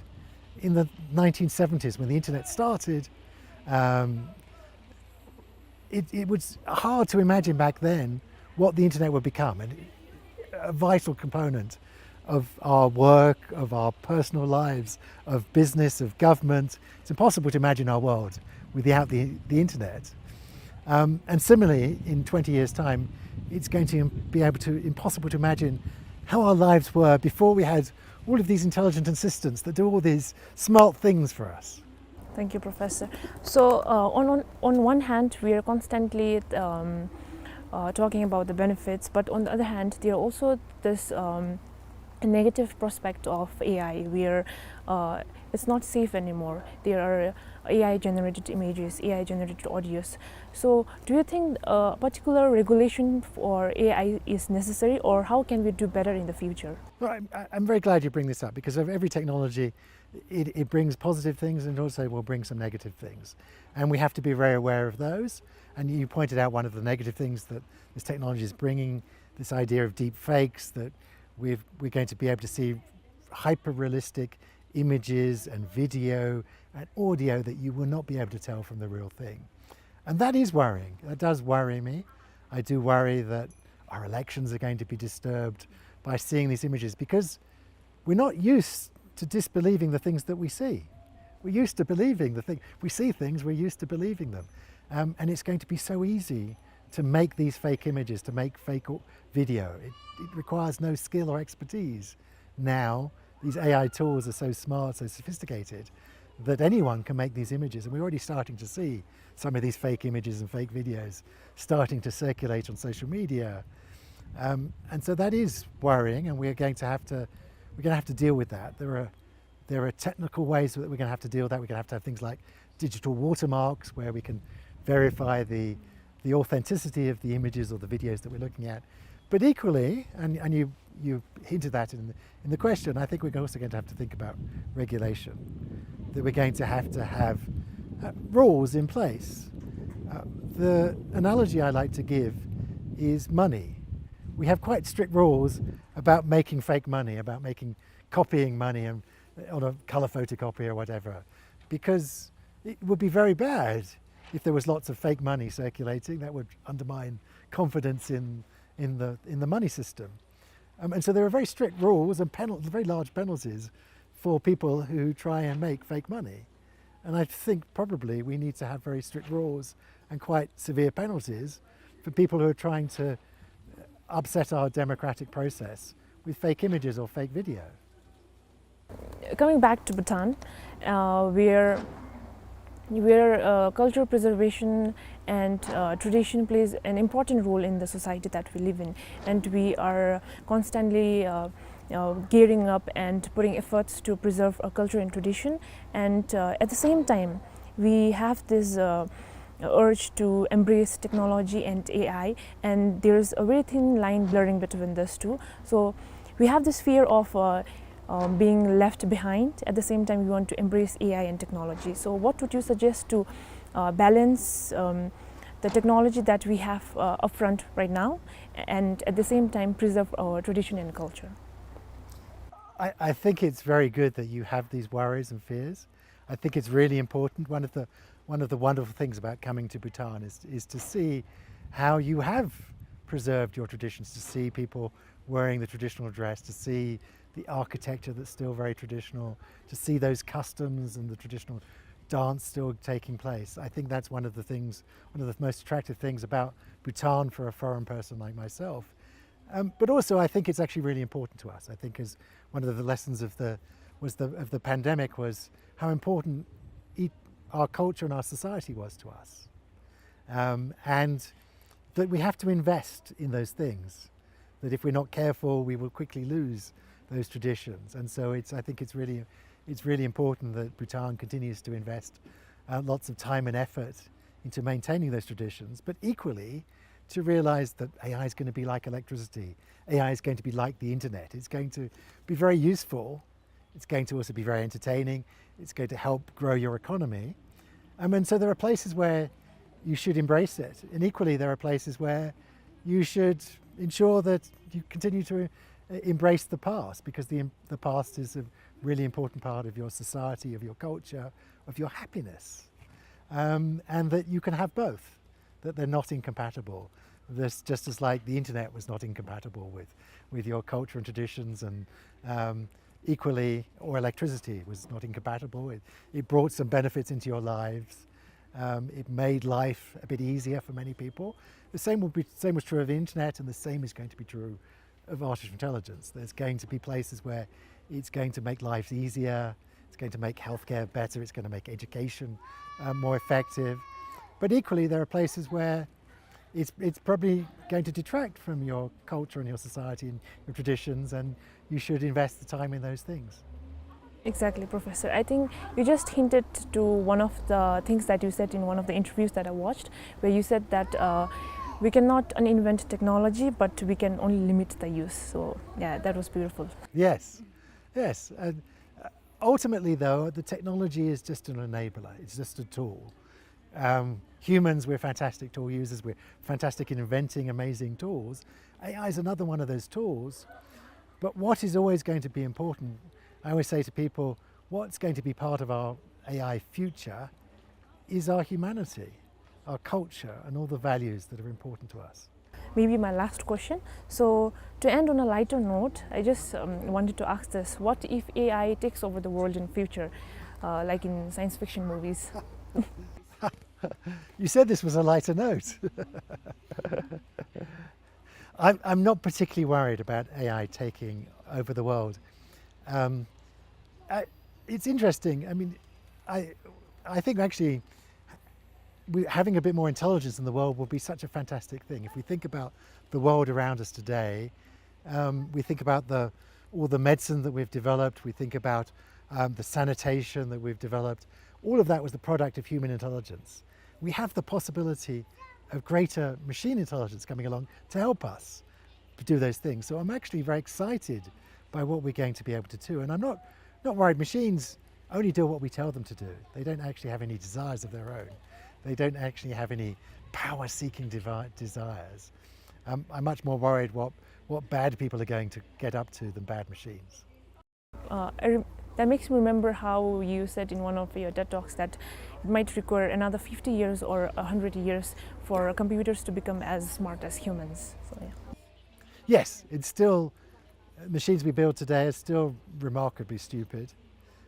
In the nineteen seventies, when the internet started, um, it, it was hard to imagine back then what the internet would become, and a vital component of our work, of our personal lives, of business, of government. It's impossible to imagine our world without the, the internet. Um, and similarly, in twenty years' time, it's going to be able to, impossible to imagine how our lives were before we had all of these intelligent assistants that do all these smart things for us. Thank you, Professor. So, uh, on, on on one hand, we are constantly um, uh, talking about the benefits, but on the other hand, there are also this um, negative prospect of A I, where uh, it's not safe anymore. There are A I generated images, A I generated audios. So, do you think a particular regulation for A I is necessary, or how can we do better in the future? Well, I'm, I'm very glad you bring this up, because of every technology, it, it brings positive things and also will bring some negative things. And we have to be very aware of those. And you pointed out one of the negative things that this technology is bringing, this idea of deep fakes, that we've, we're going to be able to see hyper-realistic images and video an audio that you will not be able to tell from the real thing. And that is worrying. That does worry me. I do worry that our elections are going to be disturbed by seeing these images, because we're not used to disbelieving the things that we see. We're used to believing the thing. We see things, we're used to believing them. Um, and it's going to be so easy to make these fake images, to make fake au-, video. It, it requires no skill or expertise now. These A I tools are so smart, so sophisticated, that anyone can make these images. And we're already starting to see some of these fake images and fake videos starting to circulate on social media. Um, and so that is worrying, and we're going to have to, we're gonna have to deal with that. There are, there are technical ways that we're gonna have to deal with that. We're gonna have to have things like digital watermarks, where we can verify the, the authenticity of the images or the videos that we're looking at. But equally, and, and you, you hinted that in the, in the question, I think we're also going to have to think about regulation, that we're going to have to have, uh, rules in place. Uh, the analogy I like to give is money. We have quite strict rules about making fake money, about making, copying money and, uh, on a colour photocopy or whatever, because it would be very bad if there was lots of fake money circulating. That would undermine confidence in, in the, in the money system. Um, and so there are very strict rules and penal-, very large penalties for people who try and make fake money. And I think probably we need to have very strict rules and quite severe penalties for people who are trying to upset our democratic process with fake images or fake video. Coming back to Bhutan, uh, where, where, uh, cultural preservation and, uh, tradition plays an important role in the society that we live in, and we are constantly, uh, uh, gearing up and putting efforts to preserve our culture and tradition. And, uh, at the same time, we have this, uh, urge to embrace technology and A I, and there's a very thin line blurring between those two. So we have this fear of, uh, um, being left behind. At the same time, we want to embrace A I and technology. So what would you suggest to, uh, balance, um, the technology that we have, uh, upfront right now, and at the same time preserve our tradition and culture? I, I think it's very good that you have these worries and fears. I think it's really important. One of the, one of the wonderful things about coming to Bhutan is, is to see how you have preserved your traditions, to see people wearing the traditional dress, to see the architecture that's still very traditional, to see those customs and the traditional dance still taking place. I think that's one of the things, one of the most attractive things about Bhutan for a foreign person like myself. Um, but also, I think it's actually really important to us. I think is one of the lessons of the, was the, of the pandemic was how important it, our culture and our society was to us. Um, and that we have to invest in those things, that if we're not careful, we will quickly lose those traditions. And so it's, I think it's really, it's really important that Bhutan continues to invest, uh, lots of time and effort into maintaining those traditions, but equally to realize that A I is gonna be like electricity. A I is going to be like the internet. It's going to be very useful. It's going to also be very entertaining. It's going to help grow your economy. Um, and so there are places where you should embrace it. And equally, there are places where you should ensure that you continue to, uh, embrace the past, because the, the past is a really important part of your society, of your culture, of your happiness. Um, and that you can have both, that they're not incompatible. This, just as, like, the internet was not incompatible with, with your culture and traditions, and, um, equally, or electricity was not incompatible. It, it brought some benefits into your lives. Um, it made life a bit easier for many people. The same will be, same was true of the internet, and the same is going to be true of artificial intelligence. There's going to be places where it's going to make life easier, it's going to make healthcare better, it's gonna make education, uh, more effective. But equally, there are places where it's, it's probably going to detract from your culture and your society and your traditions, and you should invest the time in those things. Exactly, Professor. I think you just hinted to one of the things that you said in one of the interviews that I watched, where you said that, uh, we cannot uninvent technology, but we can only limit the use. So, yeah, that was beautiful. Yes, yes. And, uh, ultimately, though, the technology is just an enabler. It's just a tool. Um, humans, we're fantastic tool users. We're fantastic in inventing amazing tools. A I is another one of those tools. But what is always going to be important, I always say to people, what's going to be part of our A I future is our humanity, our culture, and all the values that are important to us. Maybe my last question. So, to end on a lighter note, I just, um, wanted to ask this. What if A I takes over the world in future, uh, like in science fiction movies? You said this was a lighter note. I'm, I'm not particularly worried about A I taking over the world. Um, I, it's interesting. I mean, I, I think actually we, having a bit more intelligence in the world would be such a fantastic thing. If we think about the world around us today, um, we think about the, all the medicine that we've developed, we think about, um, the sanitation that we've developed. All of that was the product of human intelligence. We have the possibility of greater machine intelligence coming along to help us do those things. So I'm actually very excited by what we're going to be able to do. And I'm not, not worried. Machines only do what we tell them to do. They don't actually have any desires of their own. They don't actually have any power-seeking devi-, desires. Um, I'm much more worried what, what bad people are going to get up to than bad machines. Uh, I rem-, that makes me remember how you said in one of your TED Talks that it might require another fifty years or a hundred years for computers to become as smart as humans. So, yeah. Yes, it's still, machines we build today are still remarkably stupid.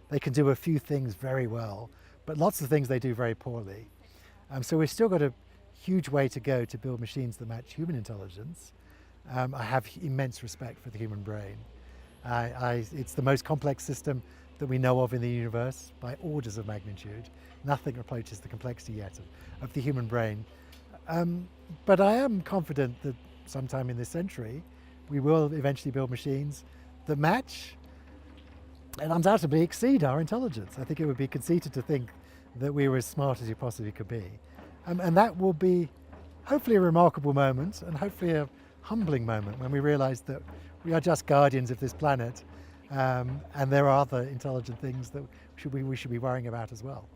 They can do a few things very well, but lots of things they do very poorly. Um, so we've still got a huge way to go to build machines that match human intelligence. Um, I have immense respect for the human brain. I, I, it's the most complex system that we know of in the universe by orders of magnitude. Nothing approaches the complexity yet of, of the human brain. Um, but I am confident that sometime in this century, we will eventually build machines that match and undoubtedly exceed our intelligence. I think it would be conceited to think that we were as smart as you possibly could be. Um, and that will be hopefully a remarkable moment and hopefully a humbling moment when we realize that we are just guardians of this planet, um, and there are other intelligent things that should we, we should be worrying about as well.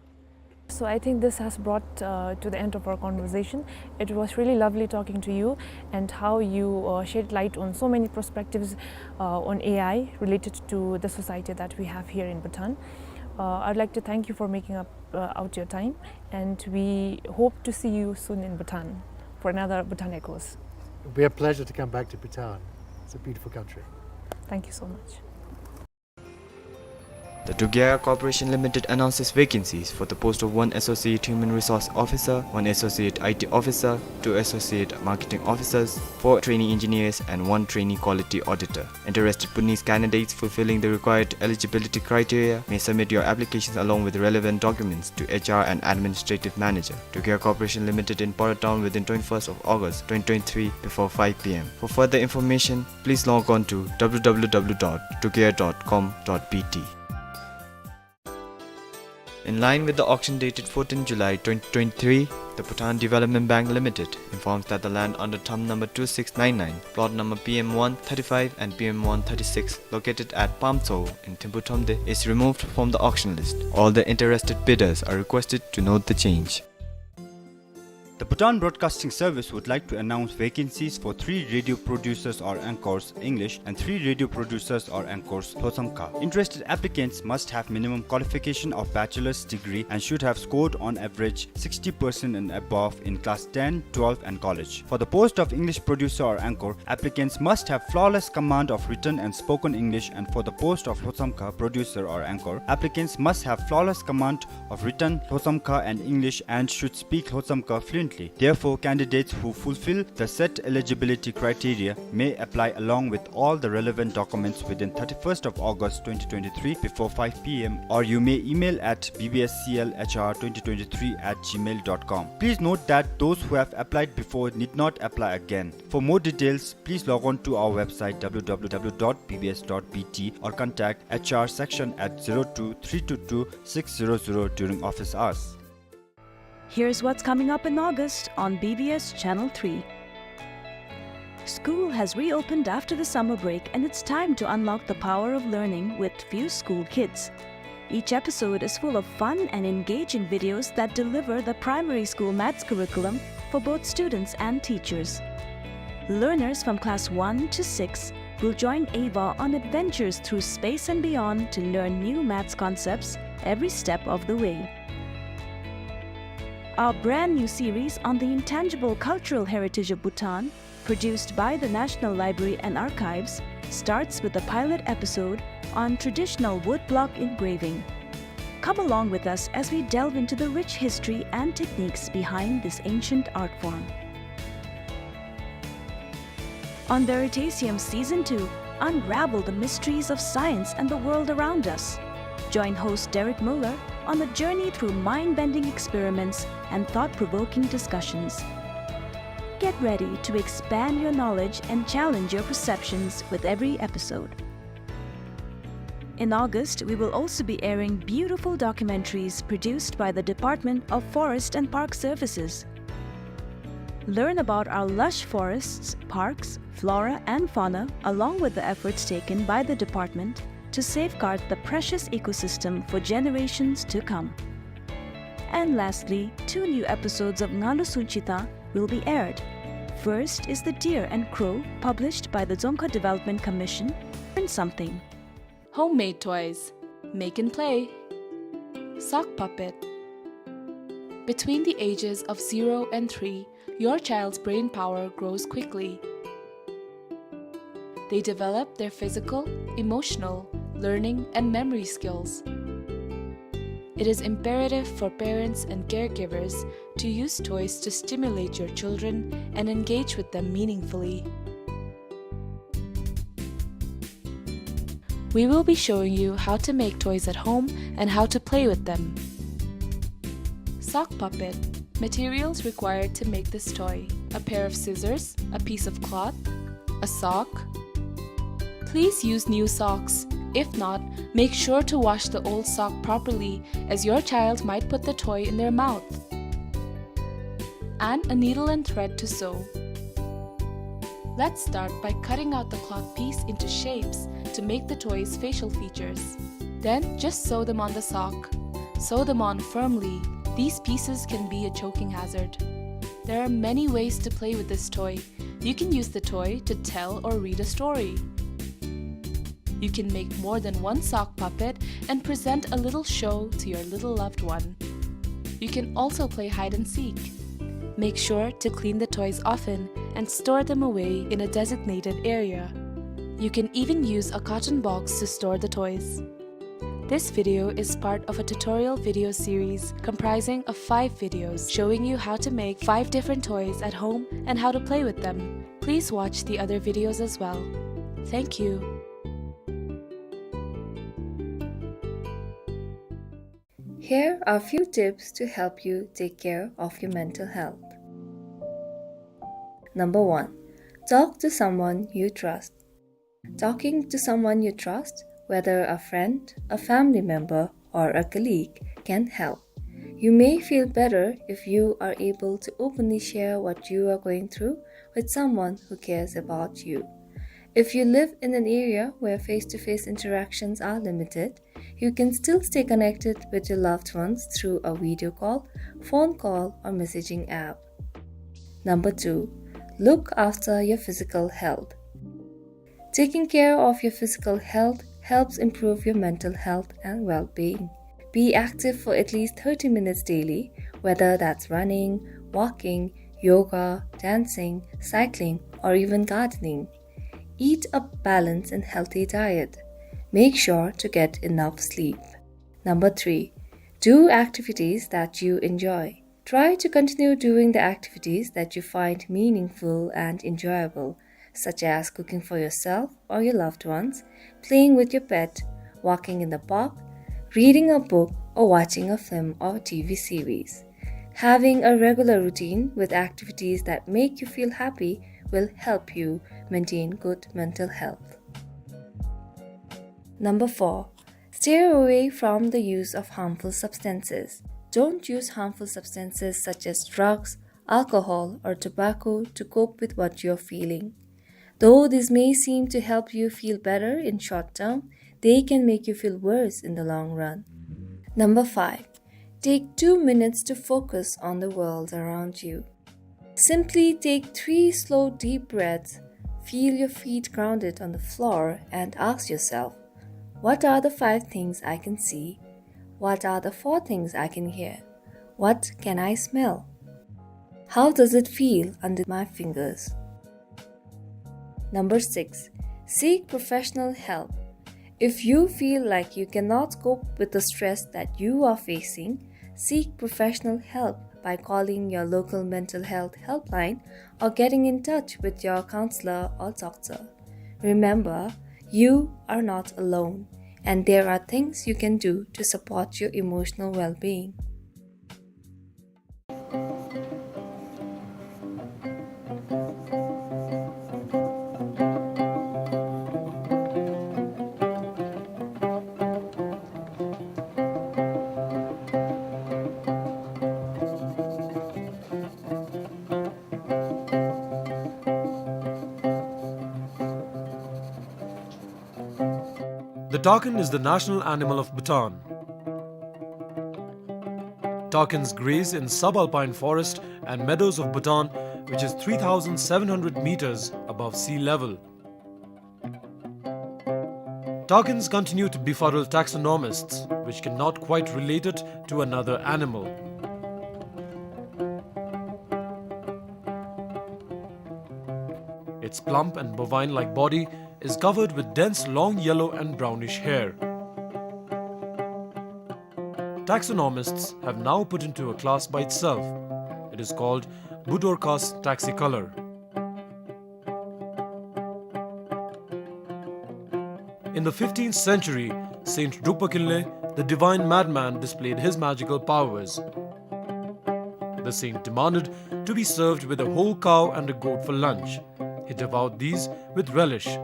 So I think this has brought, uh, to the end of our conversation. It was really lovely talking to you and how you, uh, shed light on so many perspectives, uh, on A I related to the society that we have here in Bhutan. Uh, I'd like to thank you for making up, uh, out your time, and we hope to see you soon in Bhutan for another Bhutan Echoes. It'll be a pleasure to come back to Bhutan. It's a beautiful country. Thank you so much. The Dugea Corporation Limited announces vacancies for the post of one Associate Human Resource Officer, one Associate I T Officer, two Associate Marketing Officers, four trainee engineers, and one trainee quality auditor. Interested Bhutanese candidates fulfilling the required eligibility criteria may submit your applications along with relevant documents to H R and Administrative Manager, Dugea Corporation Limited in Para Town within twenty-first of August twenty twenty-three before five P M. For further information, please log on to W W W dot dugea dot com dot B T. In line with the auction dated fourteenth July twenty twenty-three, the Bhutan Development Bank Limited informs that the land under thumb number two six nine nine, plot number P M one thirty-five and P M one thirty-six, located at Pamtso in Thimphu Thromde, is removed from the auction list. All the interested bidders are requested to note the change. The Bhutan Broadcasting Service would like to announce vacancies for three radio producers or anchors, English, and three radio producers or anchors, Lhotshamkha. Interested applicants must have minimum qualification of bachelor's degree and should have scored on average sixty percent and above in class ten, twelve, and college. For the post of English producer or anchor, applicants must have flawless command of written and spoken English, and for the post of Lhotshamkha producer or anchor, applicants must have flawless command of written Lhotshamkha and English and should speak Lhotshamkha fluently. Therefore, candidates who fulfill the set eligibility criteria may apply along with all the relevant documents within thirty-first of August twenty twenty-three before five P M, or you may email at B B S C L H R twenty twenty-three at gmail dot com. Please note that those who have applied before need not apply again. For more details, please log on to our website W W W dot B B S dot B T or contact H R section at zero two three two two six zero zero during office hours. Here's what's coming up in August on B B S Channel three. School has reopened after the summer break, and it's time to unlock the power of learning with Fuse School Kids. Each episode is full of fun and engaging videos that deliver the primary school maths curriculum for both students and teachers. Learners from class one to six We'll join Ava on adventures through space and beyond to learn new maths concepts every step of the way. Our brand new series on the intangible cultural heritage of Bhutan, produced by the National Library and Archives, starts with a pilot episode on traditional woodblock engraving. Come along with us as we delve into the rich history and techniques behind this ancient art form. On Veritasium Season two, unravel the mysteries of science and the world around us. Join host Derek Muller on a journey through mind-bending experiments and thought-provoking discussions. Get ready to expand your knowledge and challenge your perceptions with every episode. In August, we will also be airing beautiful documentaries produced by the Department of Forest and Park Services. Learn about our lush forests, parks, flora, and fauna, along with the efforts taken by the department to safeguard the precious ecosystem for generations to come. And lastly, two new episodes of Ngalu Sunchita will be aired. First is The Deer and Crow, published by the Dzongkha Development Commission. Learn something. Homemade toys. Make and play. Sock puppet. Between the ages of zero and three, your child's brain power grows quickly. They develop their physical, emotional, learning, and memory skills. It is imperative for parents and caregivers to use toys to stimulate your children and engage with them meaningfully. We will be showing you how to make toys at home and how to play with them. Sock puppet. Materials required to make this toy: a pair of scissors, a piece of cloth, a sock. Please use new socks. If not, make sure to wash the old sock properly, as your child might put the toy in their mouth. And a needle and thread to sew. Let's start by cutting out the cloth piece into shapes to make the toy's facial features. Then just sew them on the sock. Sew them on firmly. These pieces can be a choking hazard. There are many ways to play with this toy. You can use the toy to tell or read a story. You can make more than one sock puppet and present a little show to your little loved one. You can also play hide and seek. Make sure to clean the toys often and store them away in a designated area. You can even use a carton box to store the toys. This video is part of a tutorial video series comprising of five videos showing you how to make five different toys at home and how to play with them. Please watch the other videos as well. Thank you. Here are a few tips to help you take care of your mental health. Number one, talk to someone you trust. Talking to someone you trust, whether a friend, a family member, or a colleague, can help. You may feel better if you are able to openly share what you are going through with someone who cares about you. If you live in an area where face-to-face interactions are limited, you can still stay connected with your loved ones through a video call, phone call, or messaging app. Number two, look after your physical health. Taking care of your physical health helps improve your mental health and well-being. Be active for at least thirty minutes daily, whether that's running, walking, yoga, dancing, cycling, or even gardening. Eat a balanced and healthy diet. Make sure to get enough sleep. Number three, do activities that you enjoy. Try to continue doing the activities that you find meaningful and enjoyable, such as cooking for yourself or your loved ones, playing with your pet, walking in the park, reading a book, or watching a film or T V series. Having a regular routine with activities that make you feel happy will help you maintain good mental health. Number four, stay away from the use of harmful substances. Don't use harmful substances such as drugs, alcohol, or tobacco to cope with what you're feeling. Though this may seem to help you feel better in short term, they can make you feel worse in the long run. Number five, take two minutes to focus on the world around you. Simply take three slow, deep breaths, Feel your feet grounded on the floor and ask yourself, "What are the five things I can see? What are the four things I can hear? What can I smell? How does it feel under my fingers?" Number six, seek professional help. If you feel like you cannot cope with the stress that you are facing, seek professional help by calling your local mental health helpline or getting in touch with your counselor or doctor. Remember, you are not alone, and there are things you can do to support your emotional well-being. The takin is the national animal of Bhutan. Takins graze in subalpine forest and meadows of Bhutan, which is three thousand seven hundred meters above sea level. Takins continue to befuddle taxonomists, which cannot quite relate it to another animal. Its plump and bovine-like body is covered with dense long yellow and brownish hair. Taxonomists have now put into a class by itself. It is called Budorcas taxicolor. In the fifteenth century, Saint Drukpa Kinley, the divine madman, displayed his magical powers. The saint demanded to be served with a whole cow and a goat for lunch. He devoured these with relish.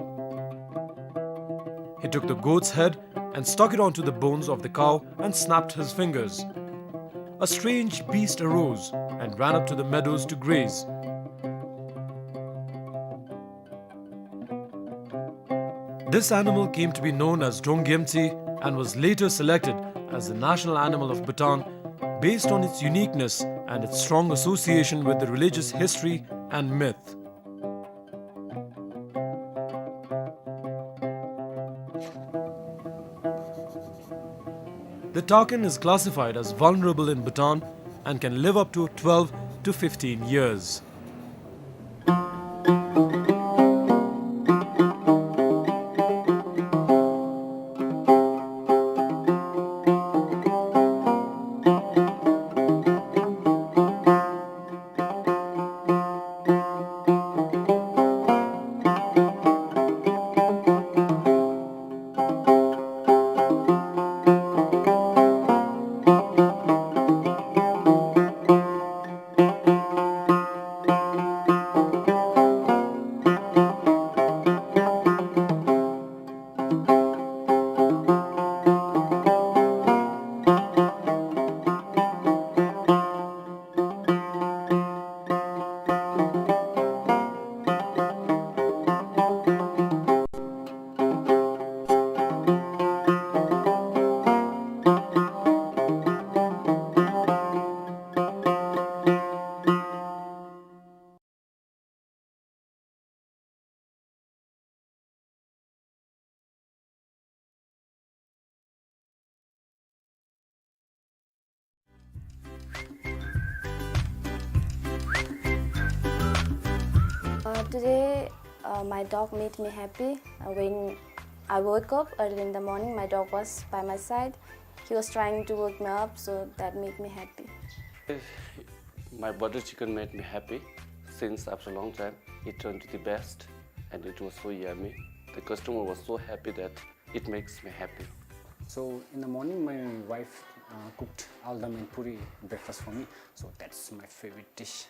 He took the goat's head and stuck it onto the bones of the cow and snapped his fingers. A strange beast arose and ran up to the meadows to graze. This animal came to be known as Drong Gyemtse and was later selected as the national animal of Bhutan based on its uniqueness and its strong association with the religious history and myth. The takin is classified as vulnerable in Bhutan and can live up to twelve to fifteen years. Uh, today, uh, my dog made me happy. Uh, when I woke up early in the morning, my dog was by my side. He was trying to wake me up, so that made me happy. My butter chicken made me happy since after a long time. It turned to the best and it was so yummy. The customer was so happy that it makes me happy. So in the morning, my wife, uh, cooked aldam and puri breakfast for me. So that's my favorite dish.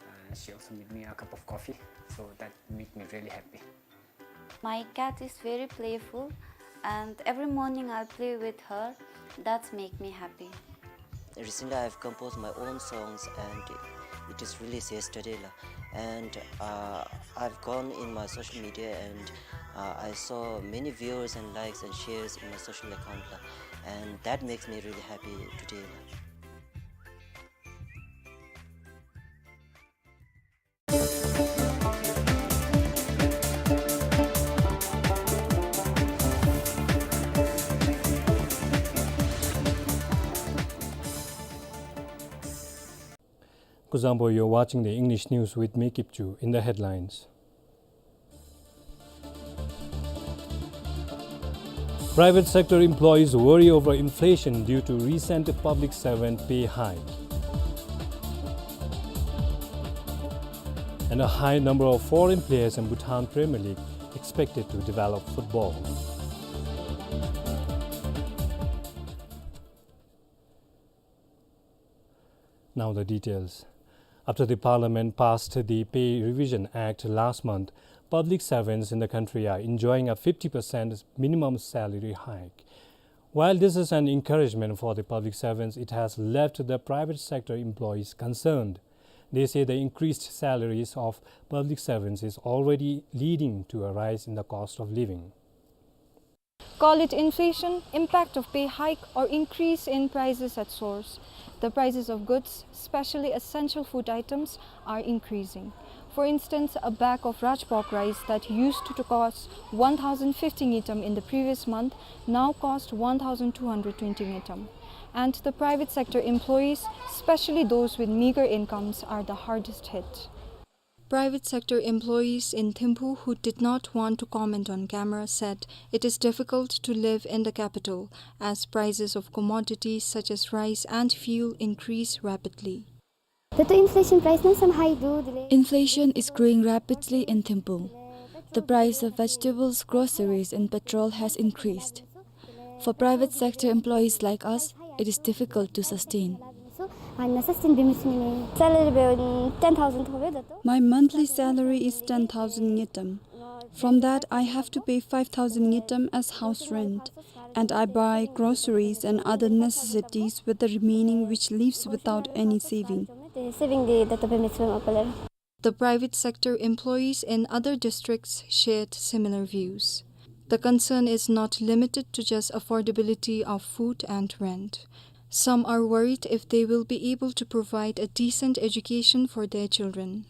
Uh, she also made me a cup of coffee. So that made me really happy. My cat is very playful, and every morning I play with her. That make me happy. Recently, I've composed my own songs, and it is released yesterday, la. And, uh, I've gone in my social media, and, uh, I saw many viewers and likes and shares in my social account, la. And that makes me really happy today, la. Kuzuzangpo, you're watching the English news with me, Kipchu. In the headlines: Private sector employees worry over inflation due to recent public servant pay hike. And a high number of foreign players in Bhutan Premier League expected to develop football. Now the details. After the parliament passed the Pay Revision Act last month, public servants in the country are enjoying a fifty percent minimum salary hike. While this is an encouragement for the public servants, it has left the private sector employees concerned. They say the increased salaries of public servants is already leading to a rise in the cost of living. Call it inflation, impact of pay hike, or increase in prices at source, the prices of goods, especially essential food items, are increasing. For instance, a bag of Raj pork rice that used to cost one thousand fifty ngultrum in the previous month now cost one thousand two hundred twenty ngultrum. And the private sector employees, especially those with meager incomes, are the hardest hit. Private sector employees in Thimphu who did not want to comment on camera said it is difficult to live in the capital as prices of commodities such as rice and fuel increase rapidly. Inflation is growing rapidly in Thimphu. The price of vegetables, groceries, and petrol has increased. For private sector employees like us, it is difficult to sustain. My monthly salary is ten thousand ngultrum. From that, I have to pay five thousand ngultrum as house rent, and I buy groceries and other necessities with the remaining, which leaves without any saving. The private sector employees in other districts shared similar views. The concern is not limited to just affordability of food and rent. Some are worried if they will be able to provide a decent education for their children.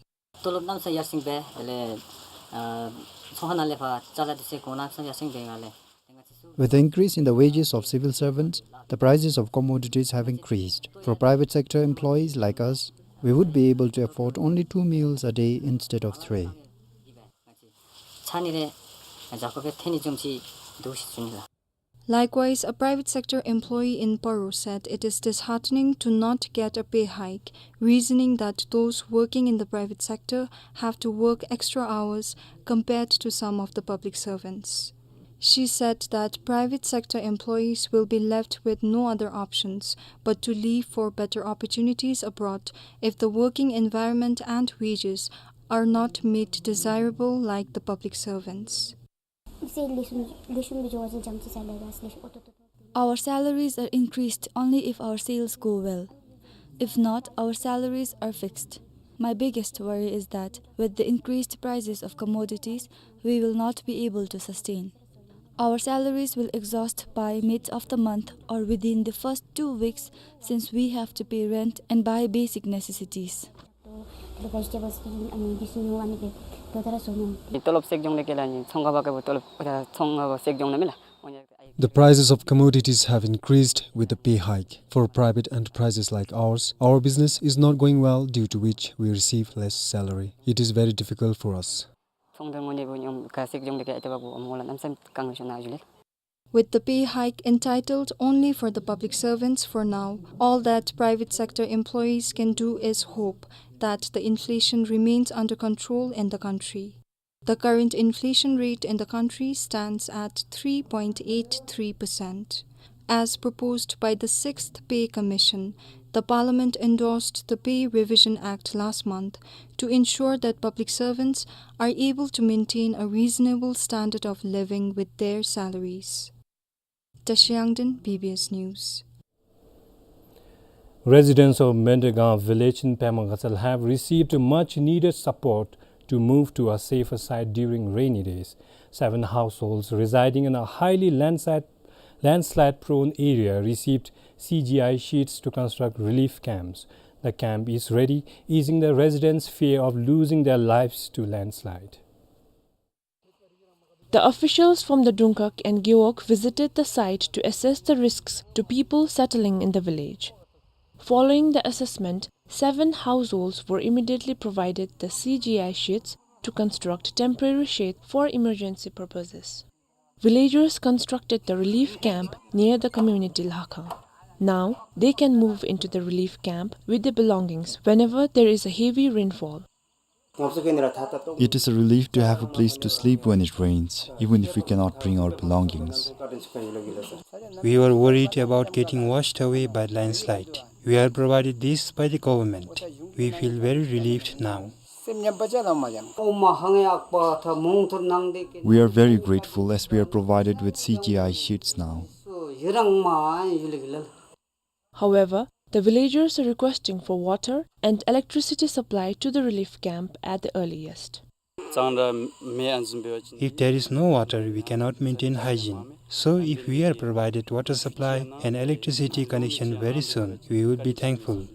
With the increase in the wages of civil servants, the prices of commodities have increased. For private sector employees like us, we would be able to afford only two meals a day instead of three. Likewise, a private sector employee in Paro said it is disheartening to not get a pay hike, reasoning that those working in the private sector have to work extra hours compared to some of the public servants. She said that private sector employees will be left with no other options but to leave for better opportunities abroad if the working environment and wages are not made desirable like the public servants. Our salaries are increased only if our sales go well. If not, our salaries are fixed. My biggest worry is that with the increased prices of commodities, we will not be able to sustain. Our salaries will exhaust by mid of the month or within the first two weeks, since we have to pay rent and buy basic necessities. The prices of commodities have increased with the pay hike. For private enterprises like ours, our business is not going well, due to which we receive less salary. It is very difficult for us. With the pay hike entitled only for the public servants for now, all that private sector employees can do is hope that the inflation remains under control in the country. The current inflation rate in the country stands at three point eight three percent. As proposed by the Sixth Pay Commission, the Parliament endorsed the Pay Revision Act last month to ensure that public servants are able to maintain a reasonable standard of living with their salaries. Tashi Yangden, B B S News. Residents of Mendegang village in Pema Gatshel have received much needed support to move to a safer site during rainy days. Seven households residing in a highly landslide, landslide-prone area received C G I sheets to construct relief camps. The camp is ready, easing the residents' fear of losing their lives to landslide. The officials from the Dungkak and Gewog visited the site to assess the risks to people settling in the village. Following the assessment, seven households were immediately provided the C G I sheets to construct temporary shade for emergency purposes. Villagers constructed the relief camp near the community Lhakhang. Now, they can move into the relief camp with their belongings whenever there is a heavy rainfall. It is a relief to have a place to sleep when it rains, even if we cannot bring our belongings. We were worried about getting washed away by landslide. We are provided this by the government. We feel very relieved now. We are very grateful as we are provided with C G I sheets now. However, the villagers are requesting for water and electricity supply to the relief camp at the earliest. If there is no water, we cannot maintain hygiene. So if we are provided water supply and electricity connection very soon, we would be thankful.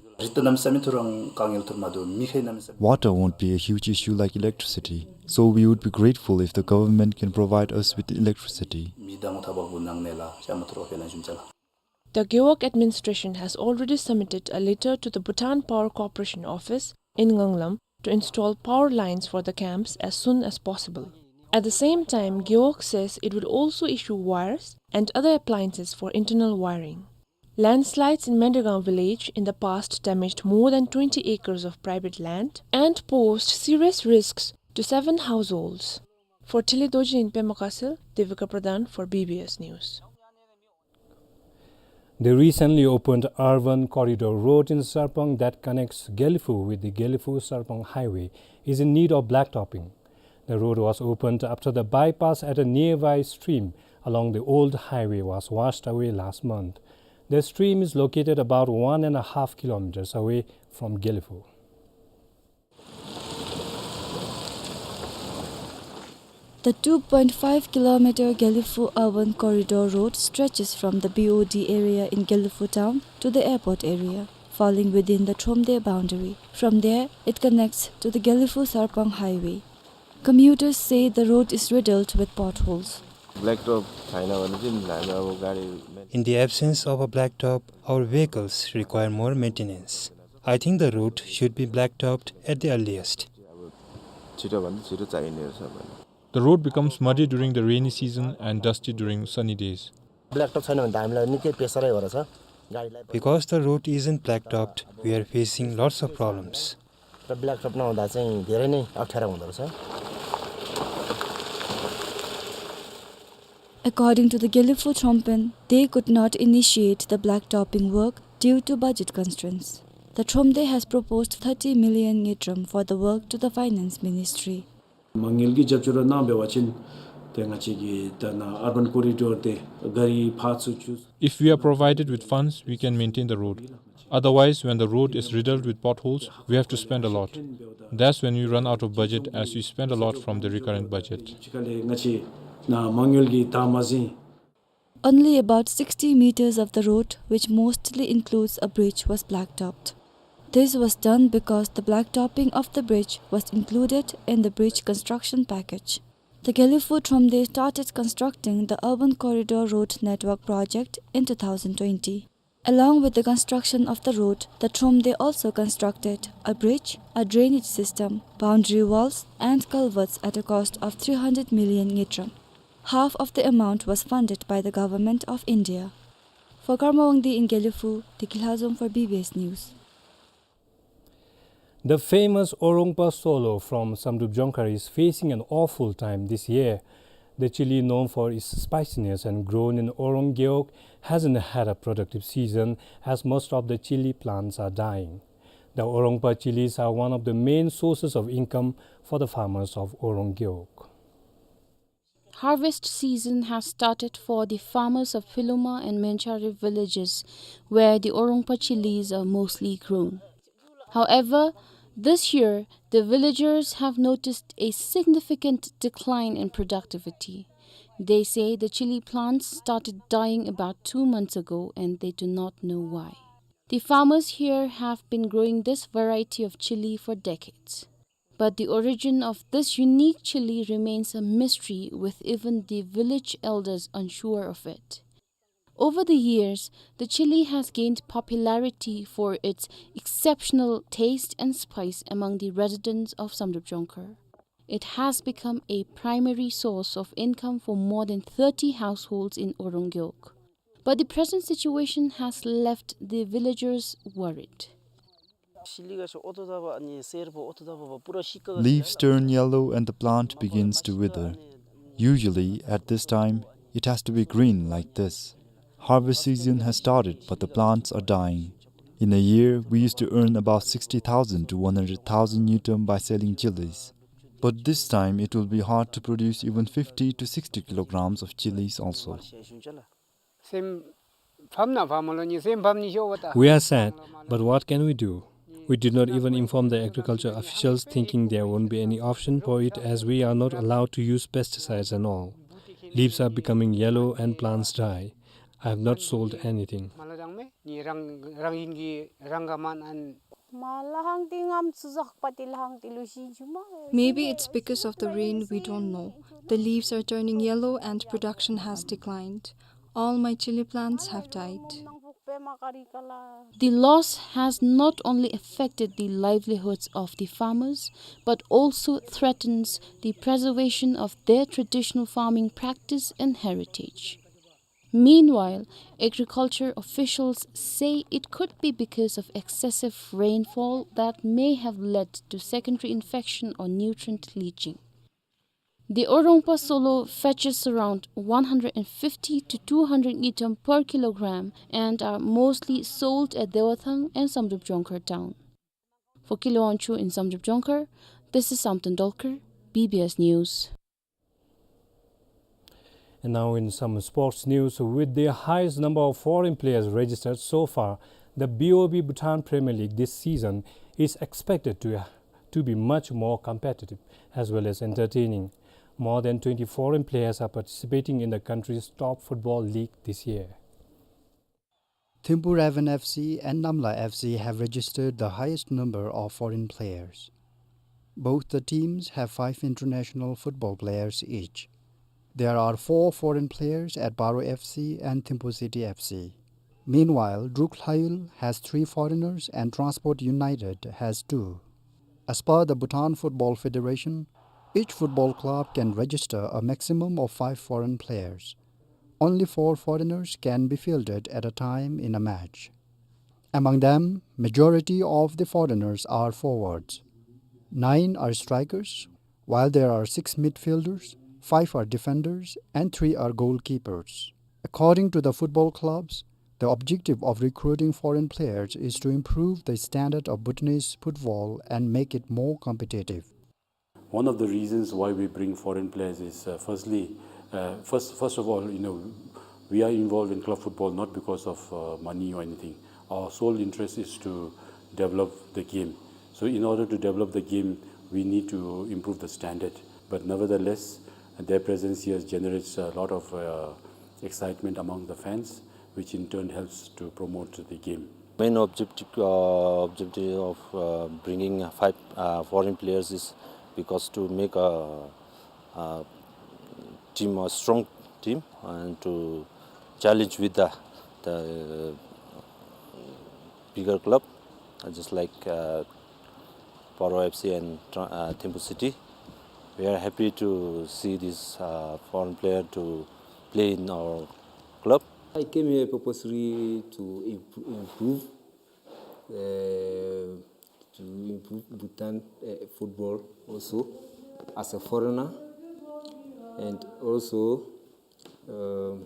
Water won't be a huge issue like electricity, so we would be grateful if the government can provide us with electricity. The Gewog administration has already submitted a letter to the Bhutan Power Corporation office in Nganglam to install power lines for the camps as soon as possible. At the same time, Gewog says it will also issue wires and other appliances for internal wiring. Landslides in Mendegaon village in the past damaged more than twenty acres of private land and posed serious risks to seven households. For Thelhe Dorji in Pema Gatshel, Devika Pradhan for B B S News. The recently opened urban corridor road in Sarpang that connects Gelephu with the Gelephu-Sarpang highway is in need of blacktopping. The road was opened after the bypass at a nearby stream along the old highway was washed away last month. The stream is located about one and a half kilometers away from Gelephu. The two point five kilometer Gelephu urban corridor road stretches from the B O D area in Gelephu town to the airport area, falling within the Thromde boundary. From there, it connects to the Gelephu-Sarpang highway. Commuters say the road is riddled with potholes. Blacktop छैन भने चाहिँ हामी अब गाडी In the absence of a blacktop, our vehicles require more maintenance. I think the road should be blacktopped at the earliest. अब छिटोभन्दा छिटो चाहिने रहेछ भने। The road becomes muddy during the rainy season and dusty during sunny days. Blacktop छैन भने त हामीलाई निकै पेसरै हो रहेछ गाडीलाई। Because the road isn't blacktopped, we are facing lots of problems. र ब्ल्याकटप नहुँदा चाहिँ धेरै नै अप्ठ्यारो हुँदो रहेछ। According to the Gelephu Thrompen, they could not initiate the blacktopping work due to budget constraints. The Thromde has proposed thirty million ngultrum for the work to the Finance Ministry. མ་དངུལ་གྱི་རྒྱབ་སྐྱོར་གནང་འབད་བ་ཅིན་ཏེ་ང་བཅས་ཀྱི་ད་ནཱ་ཨར་བཱན་ཀོ་རི་ཌོར་དེ་ག་རི་ཕར་ཚུར་འགྱོ། If we are provided with funds, we can maintain the road. Otherwise, when the road is riddled with potholes, we have to spend a lot. That's when we run out of budget, as we spend a lot from the recurrent budget. ཕྱི་ཁ་ལས་ང་བཅས་ནཱ་མ་དངུལ་གྱིས་ད་མ་ཟིན། Only about sixty meters of the road, which mostly includes a bridge, was blacktopped. This was done because the blacktopping of the bridge was included in the bridge construction package. The Gelephu Thromde started constructing the urban corridor road network project in two thousand twenty. Along with the construction of the road, the Thromde also constructed a bridge, a drainage system, boundary walls, and culverts at a cost of three hundred million ngultrum. Half of the amount was funded by the Government of India. For Karma Wangdi in Gelephu, Deki Lhazom for B B S News. The famous Orongpa Solo from Samdrup Jongkhar is facing an awful time this year. The chilli, known for its spiciness and grown in Orong Gewog, hasn't had a productive season, as most of the chilli plants are dying. The Orongpa chillis are one of the main sources of income for the farmers of Orong Gewog. Harvest season has started for the farmers of Philuma and Menchari villages, where the Orongpa chillis are mostly grown. However, this year, the villagers have noticed a significant decline in productivity. They say the chilli plants started dying about two months ago and they do not know why. The farmers here have been growing this variety of chilli for decades. But the origin of this unique chilli remains a mystery, with even the village elders unsure of it. Over the years, the chili has gained popularity for its exceptional taste and spice among the residents of Samdrup Jongkhar. It has become a primary source of income for more than thirty households in Orung Gewog. But the present situation has left the villagers worried. Leaves turn yellow and the plant begins to wither. Usually, at this time, it has to be green like this. Harvest season has started, but the plants are dying. In a year, we used to earn about sixty thousand to one hundred thousand ngultrum by selling chilies. But this time, it will be hard to produce even fifty to sixty kilograms of chilies also. We are sad, but what can we do? We did not even inform the agriculture officials, thinking there won't be any option for it as we are not allowed to use pesticides and all. Leaves are becoming yellow and plants die. I have not sold anything. Maybe it's because of the rain, we don't know. The leaves are turning yellow and production has declined. All my chili plants have died. The loss has not only affected the livelihoods of the farmers, but also threatens the preservation of their traditional farming practice and heritage. Meanwhile, agriculture officials say it could be because of excessive rainfall that may have led to secondary infection or nutrient leaching. The Orungpa solo fetches around one hundred fifty to two hundred ngultrum per kilogram and are mostly sold at Dewathang and Samdrup Jongkhar town. For Kilewancho in Samdrup Jongkhar, this is Samten Dolkar, B B S News. And now in some sports news, with the highest number of foreign players registered so far, the B O B Bhutan Premier League this season is expected to, to be much more competitive as well as entertaining. More than twenty foreign players are participating in the country's top football league this year. Thimphu Raven F C and Namla F C have registered the highest number of foreign players. Both the teams have five international football players each. There are four foreign players at Paro F C and Thimphu City F C. Meanwhile, Druk Lhayul has three foreigners and Transport United has two. As per the Bhutan Football Federation, each football club can register a maximum of five foreign players. Only four foreigners can be fielded at a time in a match. Among them, majority of the foreigners are forwards. Nine are strikers, while there are six midfielders, five are defenders, and three are goalkeepers. According to the football clubs, the objective of recruiting foreign players is to improve the standard of Bhutanese football and make it more competitive. One of the reasons why we bring foreign players is, uh, firstly, uh, first, first of all, you know, we are involved in club football not because of, uh, money or anything. Our sole interest is to develop the game. So in order to develop the game, we need to improve the standard. But nevertheless, their presence here generates a lot of, uh, excitement among the fans, which in turn helps to promote the game. Main objective, uh, objective of, uh, bringing five, uh, foreign players is because to make a, a team, a strong team, and to challenge with the, the bigger club, uh, just like, uh, Paro F C and Tra-, uh, Thimphu City. We are happy to see this, uh, foreign player to play in our club. I came here purposely to imp-, improve, uh, to improve Bhutan, uh, football also as a foreigner, and also, um,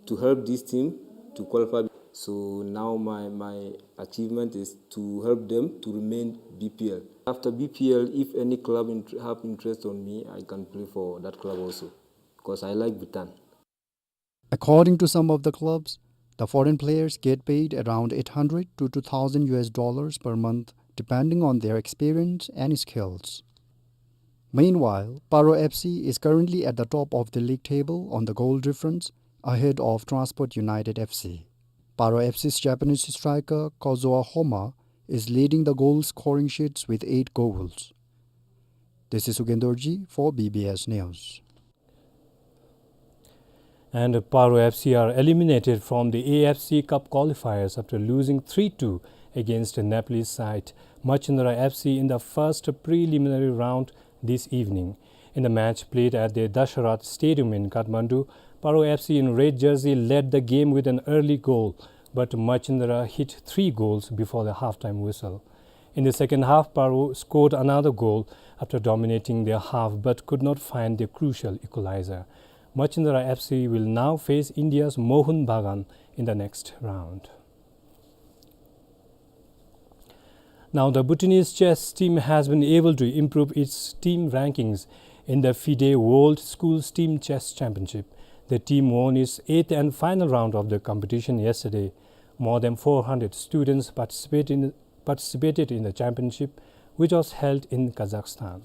to help this team to qualify. So now my, my achievement is to help them to remain B P L. After B P L, if any club int-, have interest on me, I can play for that club also, because I like Bhutan. According to some of the clubs, the foreign players get paid around eight hundred to two thousand U S dollars per month, depending on their experience and skills. Meanwhile, Paro F C is currently at the top of the league table on the goal difference, ahead of Transport United F C. Paro F C's Japanese striker Kazuo Homma is leading the goal scoring sheets with eight goals. This is Sugen Dorji for B B S News. And Paro F C are eliminated from the A F C Cup qualifiers after losing three two against Nepalese side Machindra F C in the first preliminary round this evening. In the match played at the Dasharat Stadium in Kathmandu, Paro F C in red jersey led the game with an early goal, but Machindra hit three goals before the halftime whistle. In the second half, Paro scored another goal after dominating their half but could not find the crucial equalizer. Machindra F C will now face India's Mohun Bagan in the next round. Now, the Bhutanese chess team has been able to improve its team rankings in the FIDE World Schools Team Chess Championship. The team won its eighth and final round of the competition yesterday. More than four hundred students participate in, participated in the championship, which was held in Kazakhstan.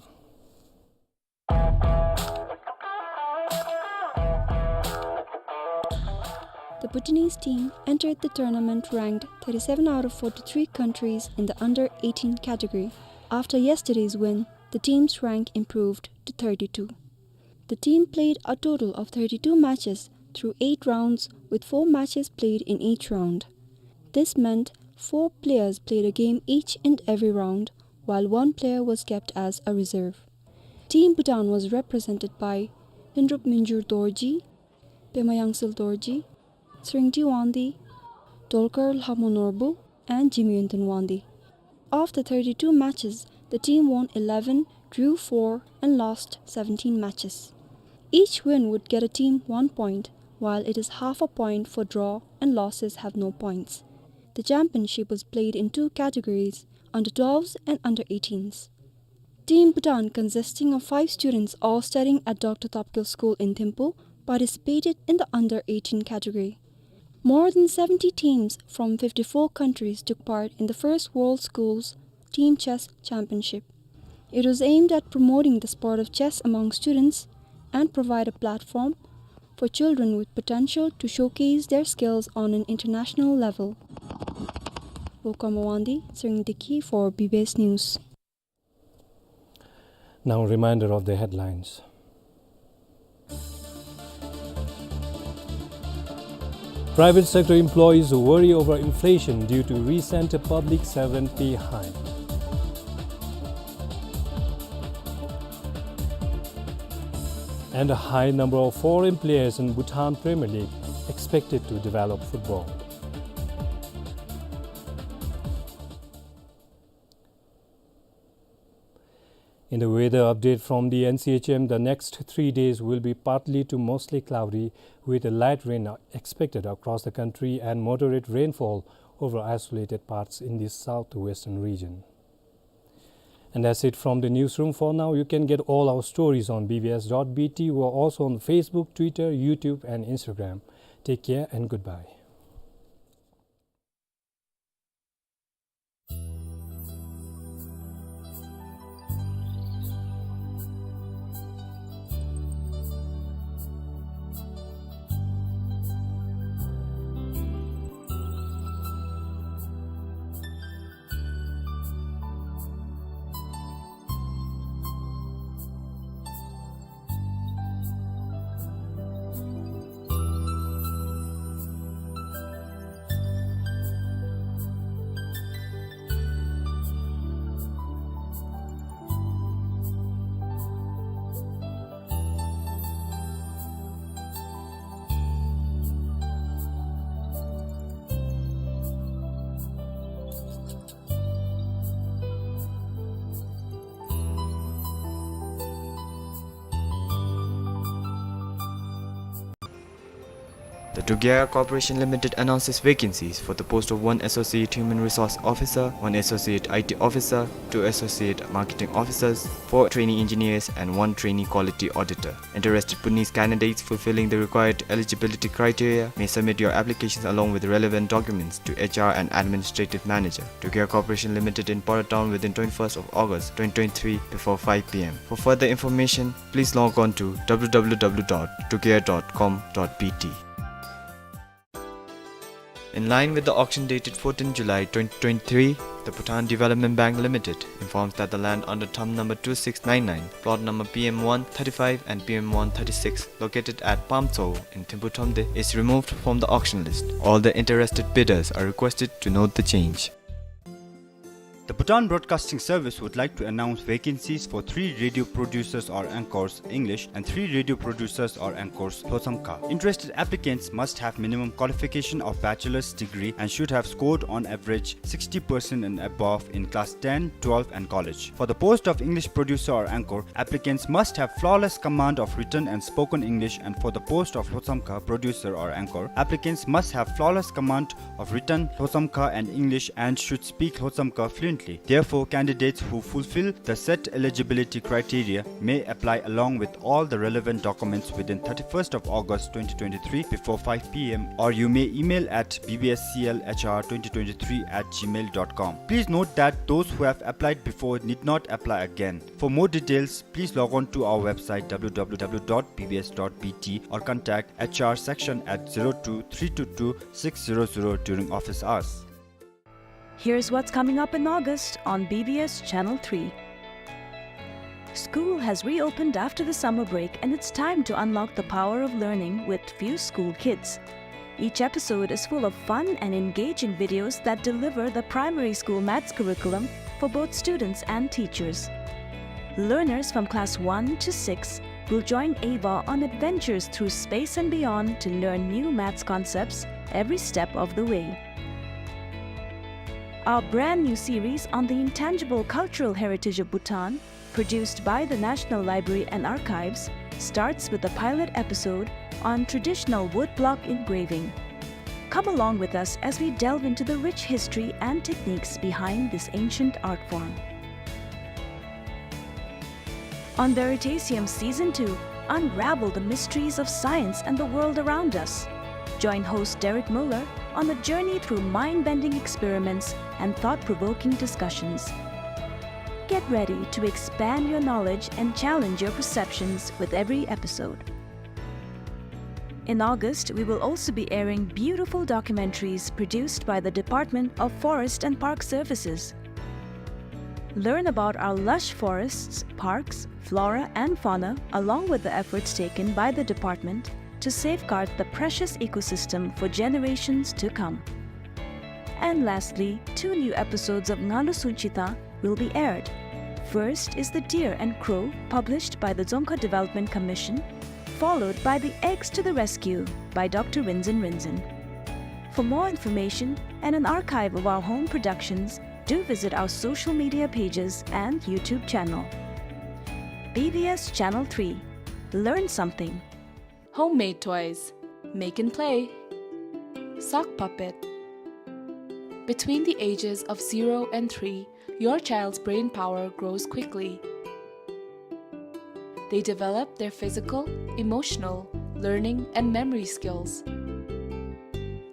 The Bhutanese team entered the tournament ranked thirty-seven out of forty-three countries in the under eighteen category. After yesterday's win, the team's rank improved to thirty-two. The team played a total of thirty-two matches through eight rounds, with four matches played in each round. This meant four players played a game each and every round, while one player was kept as a reserve. Team Bhutan was represented by Hindrup Minjur Dorji, Pema Yangsil Dorji, Sringti Wangdi, Dolkar Lhamo Norbu, and Jimyunten Wangdi. Of the thirty-two matches, the team won eleven, drew four, and lost seventeen matches. Each win would get a team one point, while it is half a point for draw and losses have no points. The championship was played in two categories, under twelves and under eighteens. Team Bhutan, consisting of five students all studying at Doctor Topgel School in Thimphu, participated in the under eighteen category. More than seventy teams from fifty-four countries took part in the first World Schools Team Chess Championship. It was aimed at promoting the sport of chess among students and provide a platform for children with potential to showcase their skills on an international level. Wokama Wangdi, Sringti Dikhi for B B S News. Now, a reminder of the headlines. Private sector employees worry over inflation due to recent public servant pay hike. And a high number of foreign players in Bhutan Premier League expected to develop football. In the weather update from the N C H M, the next three days will be partly to mostly cloudy, with a light rain expected across the country and moderate rainfall over isolated parts in the southwestern region. And that's it from the newsroom for now. You can get all our stories on B B S dot B T. We're also on Facebook, Twitter, YouTube, and Instagram. Take care and goodbye. The Dugera Corporation Limited announces vacancies for the post of one Associate Human Resource Officer, one Associate I T Officer, two Associate Marketing Officers, four trainee engineers, and one trainee quality auditor. Interested Bhutanese candidates fulfilling the required eligibility criteria may submit your applications along with relevant documents to H R and Administrative Manager, Dugera Corporation Limited in Paro Town within twenty-first of August twenty twenty-three before five P M. For further information, please log on to W W W dot dugera dot com dot B T. In line with the auction dated fourteenth July twenty twenty-three, The Bhutan Development Bank Limited informs that the land under thumb number two six nine nine, plot number P M one thirty-five and P M one thirty-six, located at Pamtso in Thimphu Thromde, is removed from the auction list. All the interested bidders are requested to note the change. The Bhutan Broadcasting Service would like to announce vacancies for three radio producers or anchors, English, and three radio producers or anchors, Lhotshamkha. Interested applicants must have minimum qualification of bachelor's degree and should have scored on average sixty percent and above in class ten, twelve, and college. For the post of English producer or anchor, applicants must have flawless command of written and spoken English, and for the post of Lhotshamkha producer or anchor, applicants must have flawless command of written Lhotshamkha and English and should speak Lhotshamkha fluently. Therefore, candidates who fulfill the set eligibility criteria may apply along with all the relevant documents within thirty-first of August twenty twenty-three before five P M, or you may email at B B S C L H R twenty twenty-three at gmail dot com. Please note that those who have applied before need not apply again. For more details, please log on to our website, W W W dot B B S dot B T, or contact H R section at zero two three two two six zero zero during office hours. Here's what's coming up in August on B B S Channel three. School has reopened after the summer break, and it's time to unlock the power of learning with Few School Kids. Each episode is full of fun and engaging videos that deliver the primary school maths curriculum for both students and teachers. Learners from class one to six will join Ava on adventures through space and beyond to learn new maths concepts every step of the way. Our brand new series on the intangible cultural heritage of Bhutan, produced by the National Library and Archives, starts with a pilot episode on traditional woodblock engraving. Come along with us as we delve into the rich history and techniques behind this ancient art form. On Veritasium Season two, unravel the mysteries of science and the world around us. Join host Derek Muller on a journey through mind-bending experiments and thought-provoking discussions. Get ready to expand your knowledge and challenge your perceptions with every episode. In August, we will also be airing beautiful documentaries produced by the Department of Forest and Park Services. Learn about our lush forests, parks, flora and fauna, along with the efforts taken by the department to safeguard the precious ecosystem for generations to come. And lastly, two new episodes of Ngalu Sunchita will be aired. First is The Deer and Crow, published by the Dzongkha Development Commission, followed by The Eggs to the Rescue by Doctor Rinzin Rinzin. For more information and an archive of our home productions, do visit our social media pages and YouTube channel. B B S Channel three. Learn something. Homemade toys. Make and play. Sock puppet. Between the ages of zero and three, your child's brain power grows quickly. They develop their physical, emotional, learning, and memory skills.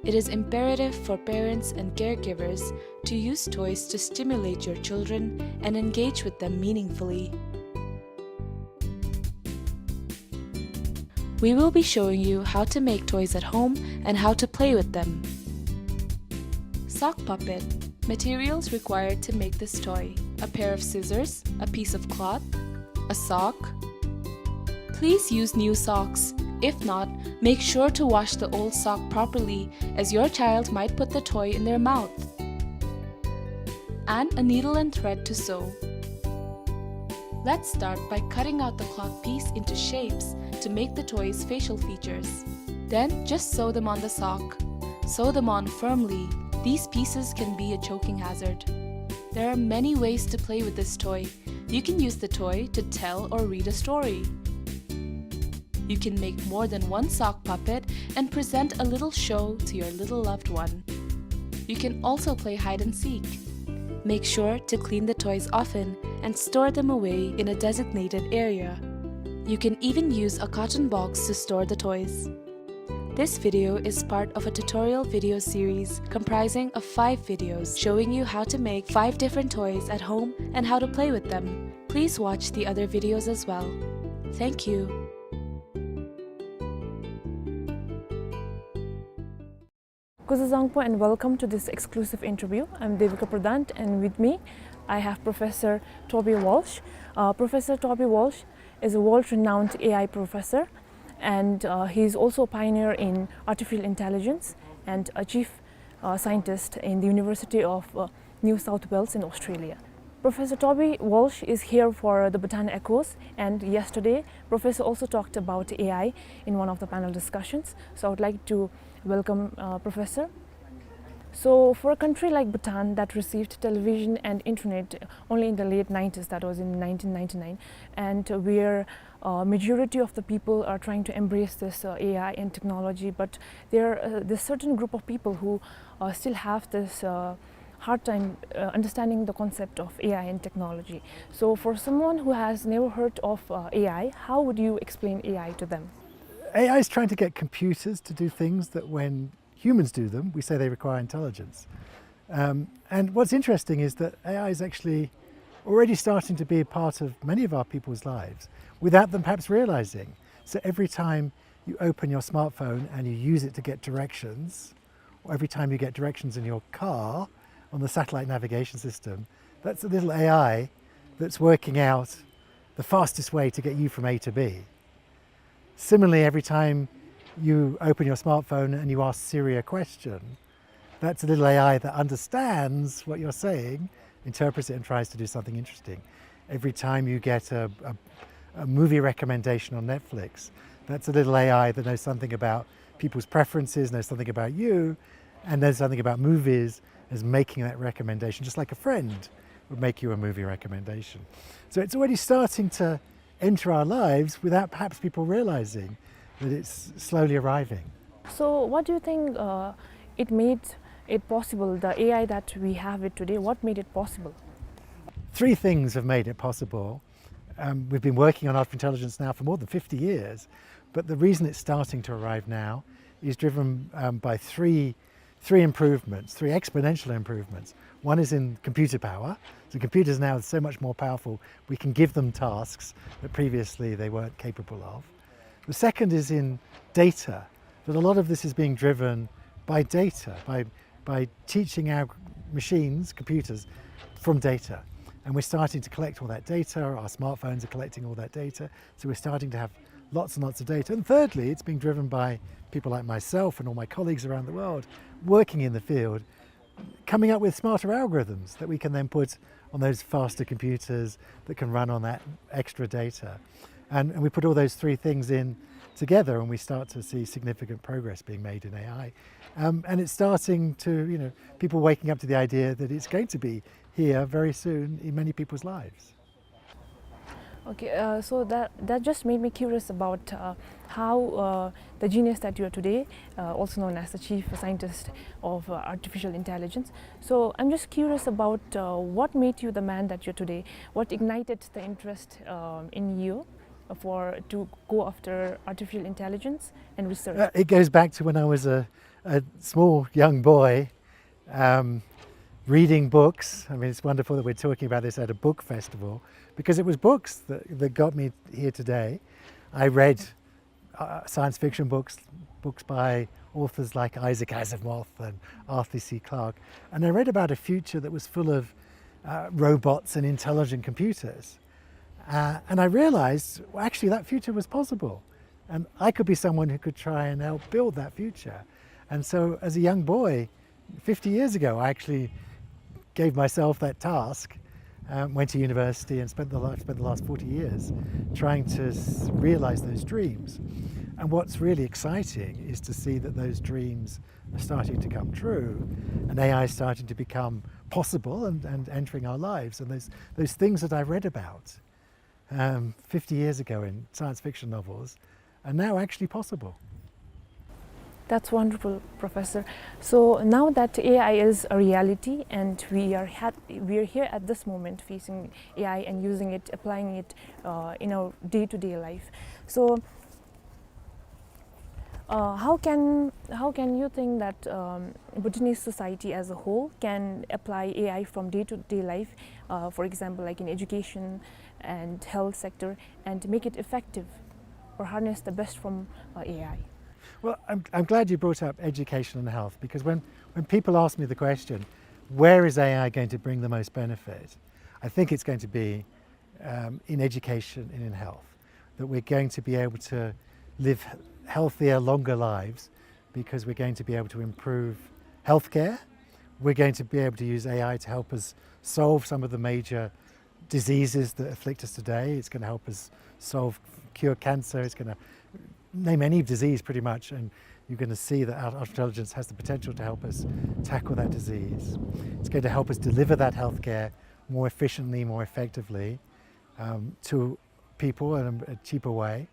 It is imperative for parents and caregivers to use toys to stimulate your children and engage with them meaningfully. We will be showing you how to make toys at home and how to play with them. Sock puppet. Materials required to make this toy: a pair of scissors, a piece of cloth, a sock. Please use new socks. If not, make sure to wash the old sock properly, as your child might put the toy in their mouth. And a needle and thread to sew. Let's start by cutting out the cloth piece into shapes to make the toy's facial features. Then just sew them on the sock. Sew them on firmly. These pieces can be a choking hazard. There are many ways to play with this toy. You can use the toy to tell or read a story. You can make more than one sock puppet and present a little show to your little loved one. You can also play hide and seek. Make sure to clean the toys often and store them away in a designated area. You can even use a carton box to store the toys. This video is part of a tutorial video series comprising of five videos showing you how to make five different toys at home and how to play with them. Please watch the other videos as well. Thank you. Kuzuzangpo and welcome to this exclusive interview. I'm Devika Pradhan and with me I have Professor Toby Walsh. Uh, Professor Toby Walsh is a world-renowned A I professor and uh, he is also a pioneer in artificial intelligence and a chief uh, scientist in the University of uh, New South Wales in Australia. Professor Toby Walsh is here for the Bhutan Echoes, and yesterday Professor also talked about A I in one of the panel discussions. So I would like to welcome uh, Professor. So for a country like Bhutan that received television and internet only in the late nineties, that was in nineteen ninety-nine, and where uh, majority of the people are trying to embrace this uh, A I and technology, but there uh, there's certain group of people who uh, still have this uh, hard time uh, understanding the concept of A I and technology. So for someone who has never heard of uh, A I, how would you explain A I to them? A I is trying to get computers to do things that when humans do them, we say they require intelligence. Um, and what's interesting is that A I is actually already starting to be a part of many of our people's lives without them perhaps realizing. So every time you open your smartphone and you use it to get directions, or every time you get directions in your car on the satellite navigation system, that's a little A I that's working out the fastest way to get you from A to B. Similarly, every time you open your smartphone and you ask Siri a question, that's a little A I that understands what you're saying, interprets it, and tries to do something interesting. Every time you get a, a, a movie recommendation on Netflix, that's a little A I that knows something about people's preferences, knows something about you, and knows something about movies, is making that recommendation, just like a friend would make you a movie recommendation. So it's already starting to enter our lives without perhaps people realizing that it's slowly arriving. So, what do you think uh, it made it possible, the A I that we have it today, what made it possible? Three things have made it possible. Um, we've been working on artificial intelligence now for more than fifty years, but the reason it's starting to arrive now is driven um, by three three improvements, three exponential improvements. One is in computer power. So computers now are so much more powerful, we can give them tasks that previously they weren't capable of. The second is in data, that a lot of this is being driven by data, by, by teaching our machines, computers, from data. And we're starting to collect all that data, our smartphones are collecting all that data, so we're starting to have lots and lots of data. And thirdly, it's being driven by people like myself and all my colleagues around the world working in the field, coming up with smarter algorithms that we can then put on those faster computers that can run on that extra data. And, and we put all those three things in together and we start to see significant progress being made in A I. Um, and it's starting to, you know, people waking up to the idea that it's going to be here very soon in many people's lives. Okay, uh, so that, that just made me curious about uh, how uh, the genius that you are today, uh, also known as the chief scientist of uh, artificial intelligence. So I'm just curious about uh, what made you the man that you're today. What ignited the interest um, in you for to go after artificial intelligence and research? Uh, it goes back to when I was a, a small young boy um, reading books. I mean, it's wonderful that we're talking about this at a book festival, because it was books that, that got me here today. I read uh, science fiction books, books by authors like Isaac Asimov and Arthur C Clarke, and I read about a future that was full of uh, robots and intelligent computers. Uh, and I realized, well, actually, that future was possible. And I could be someone who could try and help build that future. And so, as a young boy, fifty years ago, I actually gave myself that task, um, went to university and spent the, life, spent the last forty years trying to realize those dreams. And what's really exciting is to see that those dreams are starting to come true and A I is starting to become possible and, and entering our lives. And those, those things that I read about um, fifty years ago in science fiction novels are now actually possible. That's wonderful, Professor. So now that A I is a reality and we are, we are here at this moment facing A I and using it, applying it uh, in our day-to-day life. So uh, how can how can you think that um, Bhutanese society as a whole can apply A I from day to day life, uh, for example, like in education and health sector, and make it effective or harness the best from uh, A I? Well, I'm, I'm glad you brought up education and health, because when, when people ask me the question, "Where is A I going to bring the most benefit?" I think it's going to be, um, in education and in health, that we're going to be able to live healthier, longer lives because we're going to be able to improve healthcare. We're going to be able to use A I to help us solve some of the major diseases that afflict us today. It's gonna help us solve, cure cancer. It's gonna name any disease pretty much, and you're gonna see that art-, artificial intelligence has the potential to help us tackle that disease. It's going to help us deliver that healthcare more efficiently, more effectively, um, to people in a, a cheaper way.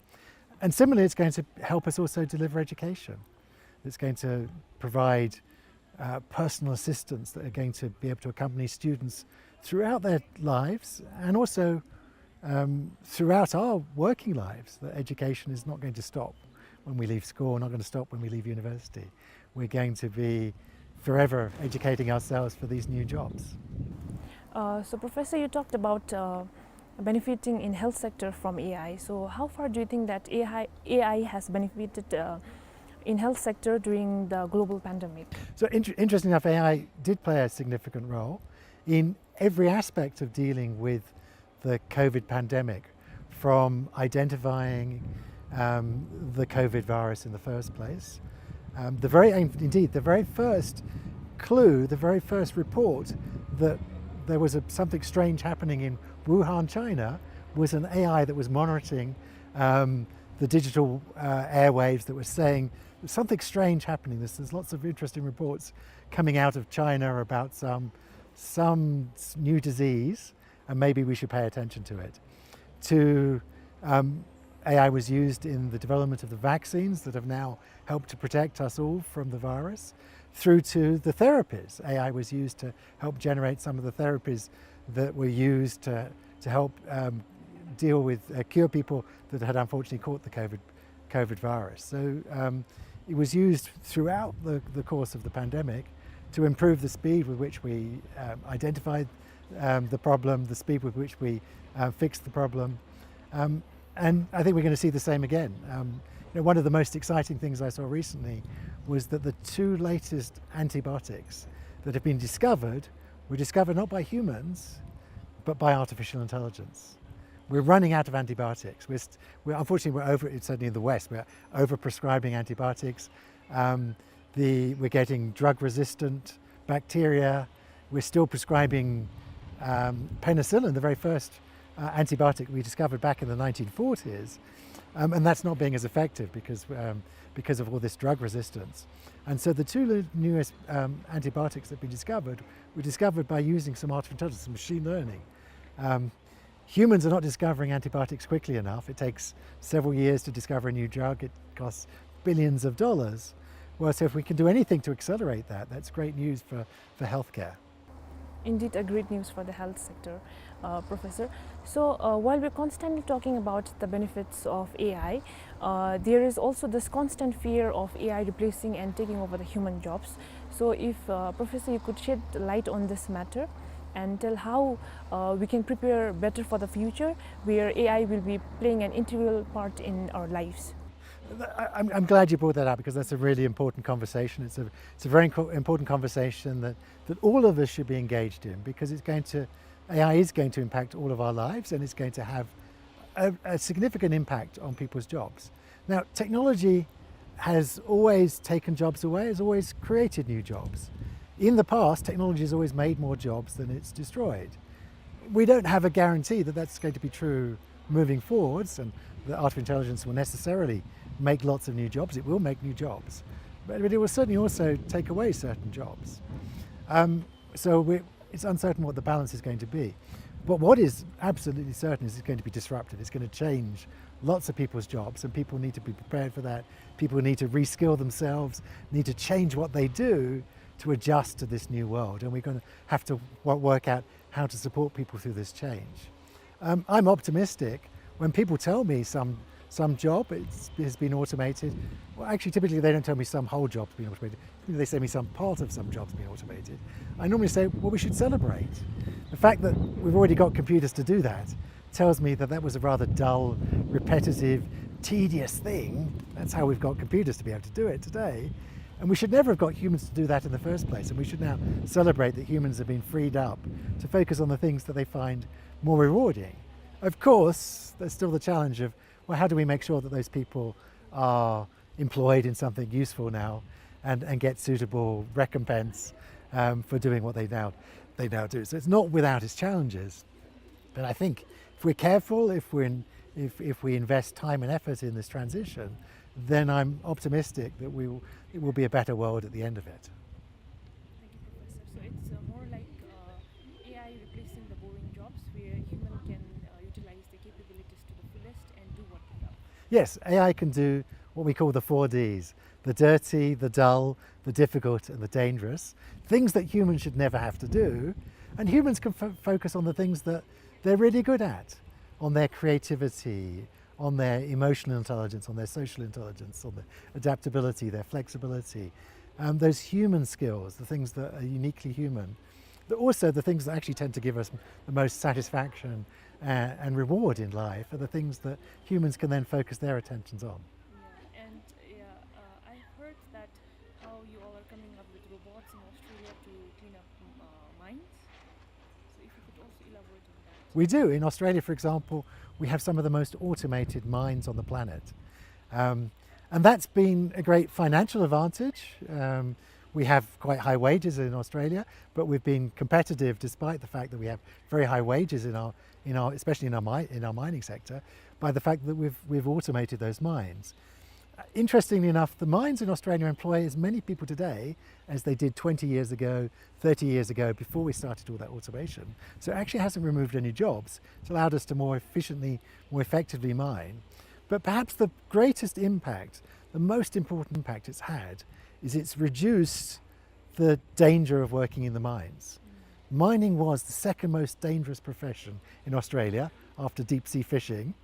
And similarly, it's going to help us also deliver education. It's going to provide, uh, personal assistants that are going to be able to accompany students throughout their lives and also, um, throughout our working lives. That education is not going to stop when we leave school, not gonna stop when we leave university. We're going to be forever educating ourselves for these new jobs. Uh, so, Professor, you talked about, uh, benefiting in health sector from A I. So, how far do you think that A I, A I has benefited, uh, in health sector during the global pandemic? So, inter-, interesting enough, A I did play a significant role in every aspect of dealing with the COVID pandemic, from identifying, um, the COVID virus in the first place. Um, the very, in-, indeed, the very first clue, the very first report that there was a, something strange happening in Wuhan, China, was an A I that was monitoring, um, the digital, uh, airwaves that was saying there's something strange happening. There's, there's lots of interesting reports coming out of China about some, some s-, new disease, and maybe we should pay attention to it. To, um, A I was used in the development of the vaccines that have now helped to protect us all from the virus, through to the therapies. A I was used to help generate some of the therapies that were used to, to help, um, deal with, uh, cure people that had unfortunately caught the COVID COVID virus. So, um, it was used throughout the, the course of the pandemic to improve the speed with which we, um, identified, um, the problem, the speed with which we, uh, fixed the problem. Um, and I think we're gonna see the same again. Um, you know, one of the most exciting things I saw recently was that the two latest antibiotics that have been discovered were discovered not by humans, but by artificial intelligence. We're running out of antibiotics. We're, st-, we're, unfortunately, we're over, it's certainly in the West, we're overprescribing antibiotics. Um, the, we're getting drug-resistant bacteria. We're still prescribing, um, penicillin, the very first, uh, antibiotic we discovered back in the nineteen forties. Um, and that's not being as effective because, um, because of all this drug resistance. And so the two le-, newest, um, antibiotics that have been discovered were discovered by using some artificial intelligence, some machine learning. Um, humans are not discovering antibiotics quickly enough. It takes several years to discover a new drug. It costs billions of dollars. Well, so if we can do anything to accelerate that, that's great news for, for healthcare. Indeed, a great news for the health sector, uh, Professor. So, uh, while we're constantly talking about the benefits of A I, uh, there is also this constant fear of A I replacing and taking over the human jobs. So, if, uh, Professor, you could shed light on this matter and tell how, uh, we can prepare better for the future where A I will be playing an integral part in our lives. I, I'm, I'm glad you brought that up because that's a really important conversation. It's a, it's a very inco-, important conversation that, that all of us should be engaged in because it's going to, A I is going to impact all of our lives and it's going to have a, a significant impact on people's jobs. Now, technology has always taken jobs away, has always created new jobs. In the past, technology has always made more jobs than it's destroyed. We don't have a guarantee that that's going to be true moving forwards, and that artificial intelligence will necessarily make lots of new jobs. It will make new jobs, but, but it will certainly also take away certain jobs. Um, so we, it's uncertain what the balance is going to be. But what is absolutely certain is it's going to be disruptive. It's gonna change lots of people's jobs, and people need to be prepared for that. People need to reskill themselves, need to change what they do to adjust to this new world. And we're gonna have to wo-, work out how to support people through this change. Um, I'm optimistic. When people tell me some, some job it's, has been automated, well, actually, typically they don't tell me some whole job's been automated. They say me some part of some job's been automated. I normally say, "Well, we should celebrate." The fact that we've already got computers to do that tells me that that was a rather dull, repetitive, tedious thing. That's how we've got computers to be able to do it today. And we should never have got humans to do that in the first place. And we should now celebrate that humans have been freed up to focus on the things that they find more rewarding. Of course, there's still the challenge of, well, how do we make sure that those people are employed in something useful now and, and get suitable recompense, um, for doing what they now, they now do? So it's not without its challenges. But I think if we're careful, if we in-, if, if we invest time and effort in this transition, then I'm optimistic that we will, it will be a better world at the end of it. Thank you, Professor. So it's, uh, more like, uh, A I replacing the boring jobs where human can, uh, utilize their capabilities to the fullest and do what they love. Yes, A I can do what we call the four Ds: the dirty, the dull, the difficult, and the dangerous. Things that humans should never have to do. And humans can fo-, focus on the things that they're really good at, on their creativity, on their emotional intelligence, on their social intelligence, on their adaptability, their flexibility. Um, those human skills, the things that are uniquely human, but also the things that actually tend to give us the most satisfaction, uh, and reward in life, are the things that humans can then focus their attentions on. Yeah, and, yeah, uh, I heard that how you all are coming up with robots in Australia to clean up, um, uh, mines. So if you could also elaborate on that. We do. In Australia, for example, we have some of the most automated mines on the planet. Um, and that's been a great financial advantage. Um, we have quite high wages in Australia, but we've been competitive despite the fact that we have very high wages in our, in our, especially in our mi-, in our mining sector, by the fact that we've, we've automated those mines. Uh, interestingly enough, the mines in Australia employ as many people today as they did twenty years ago, thirty years ago, before we started all that automation. So it actually hasn't removed any jobs. It's allowed us to more efficiently, more effectively mine. But perhaps the greatest impact, the most important impact it's had, is it's reduced the danger of working in the mines. Mining was the second most dangerous profession in Australia after deep sea fishing.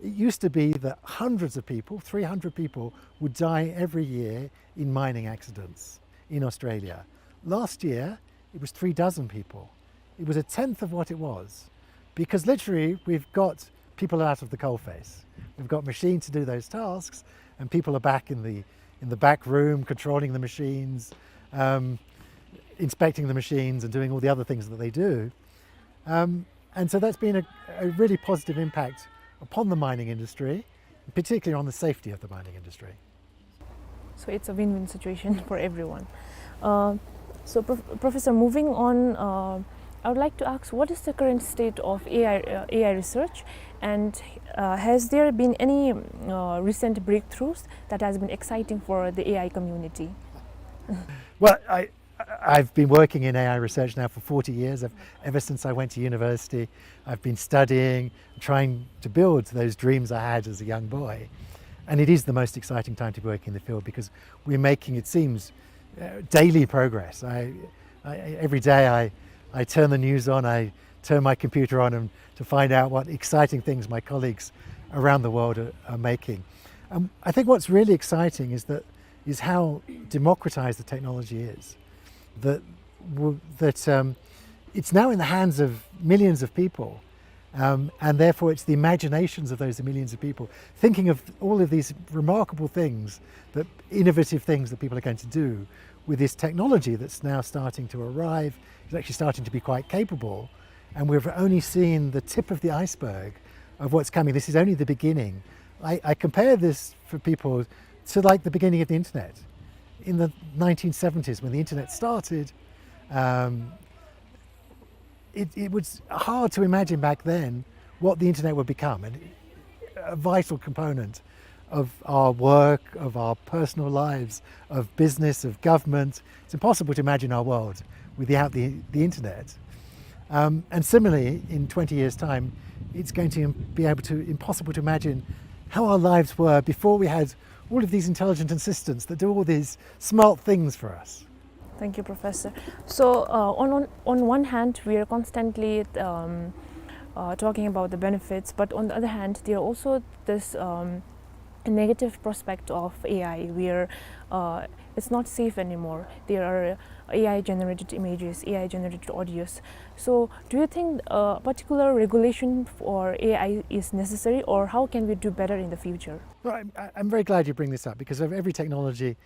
It used to be that hundreds of people, three hundred people, would die every year in mining accidents in Australia. Last year, it was three dozen people. It was a tenth of what it was, because literally we've got people out of the coalface. We've got machines to do those tasks, and people are back in the, in the back room, controlling the machines, um, inspecting the machines, and doing all the other things that they do. Um, and so that's been a, a really positive impact upon the mining industry, particularly on the safety of the mining industry. So it's a win-win situation for everyone. Uh, so, Prof-, Professor, moving on, uh, I would like to ask, what is the current state of A I, uh, A I research, and, uh, has there been any, uh, recent breakthroughs that has been exciting for the A I community? Well, I, I've been working in A I research now for forty years. I've, ever since I went to university, I've been studying, trying to build those dreams I had as a young boy. And it is the most exciting time to be working in the field because we're making, it seems, uh, daily progress. I, I, every day I, I turn the news on, I turn my computer on and to find out what exciting things my colleagues around the world are, are making. Um, I think what's really exciting is that, is how democratized the technology is. That, w-, that, um, it's now in the hands of millions of people, um, and therefore it's the imaginations of those millions of people thinking of all of these remarkable things, that innovative things that people are going to do with this technology that's now starting to arrive. It's actually starting to be quite capable, and we've only seen the tip of the iceberg of what's coming. This is only the beginning. I, I compare this for people to, like, the beginning of the internet. In the nineteen seventies, when the internet started, um, it, it was hard to imagine back then what the internet would become, and a vital component of our work, of our personal lives, of business, of government. It's impossible to imagine our world without the, the internet. Um, and similarly, in twenty years' time, it's going to be able to, impossible to imagine how our lives were before we had all of these intelligent assistants that do all these smart things for us. Thank you, Professor. So, uh, on, on, on one hand, we are constantly, um, uh, talking about the benefits, but on the other hand, there are also this, um, a negative prospect of A I, where uh, it's not safe anymore. There are A I generated images, A I generated audios. So, do you think a particular regulation for A I is necessary, or how can we do better in the future? Well, I'm, I'm very glad you bring this up, because of every technology,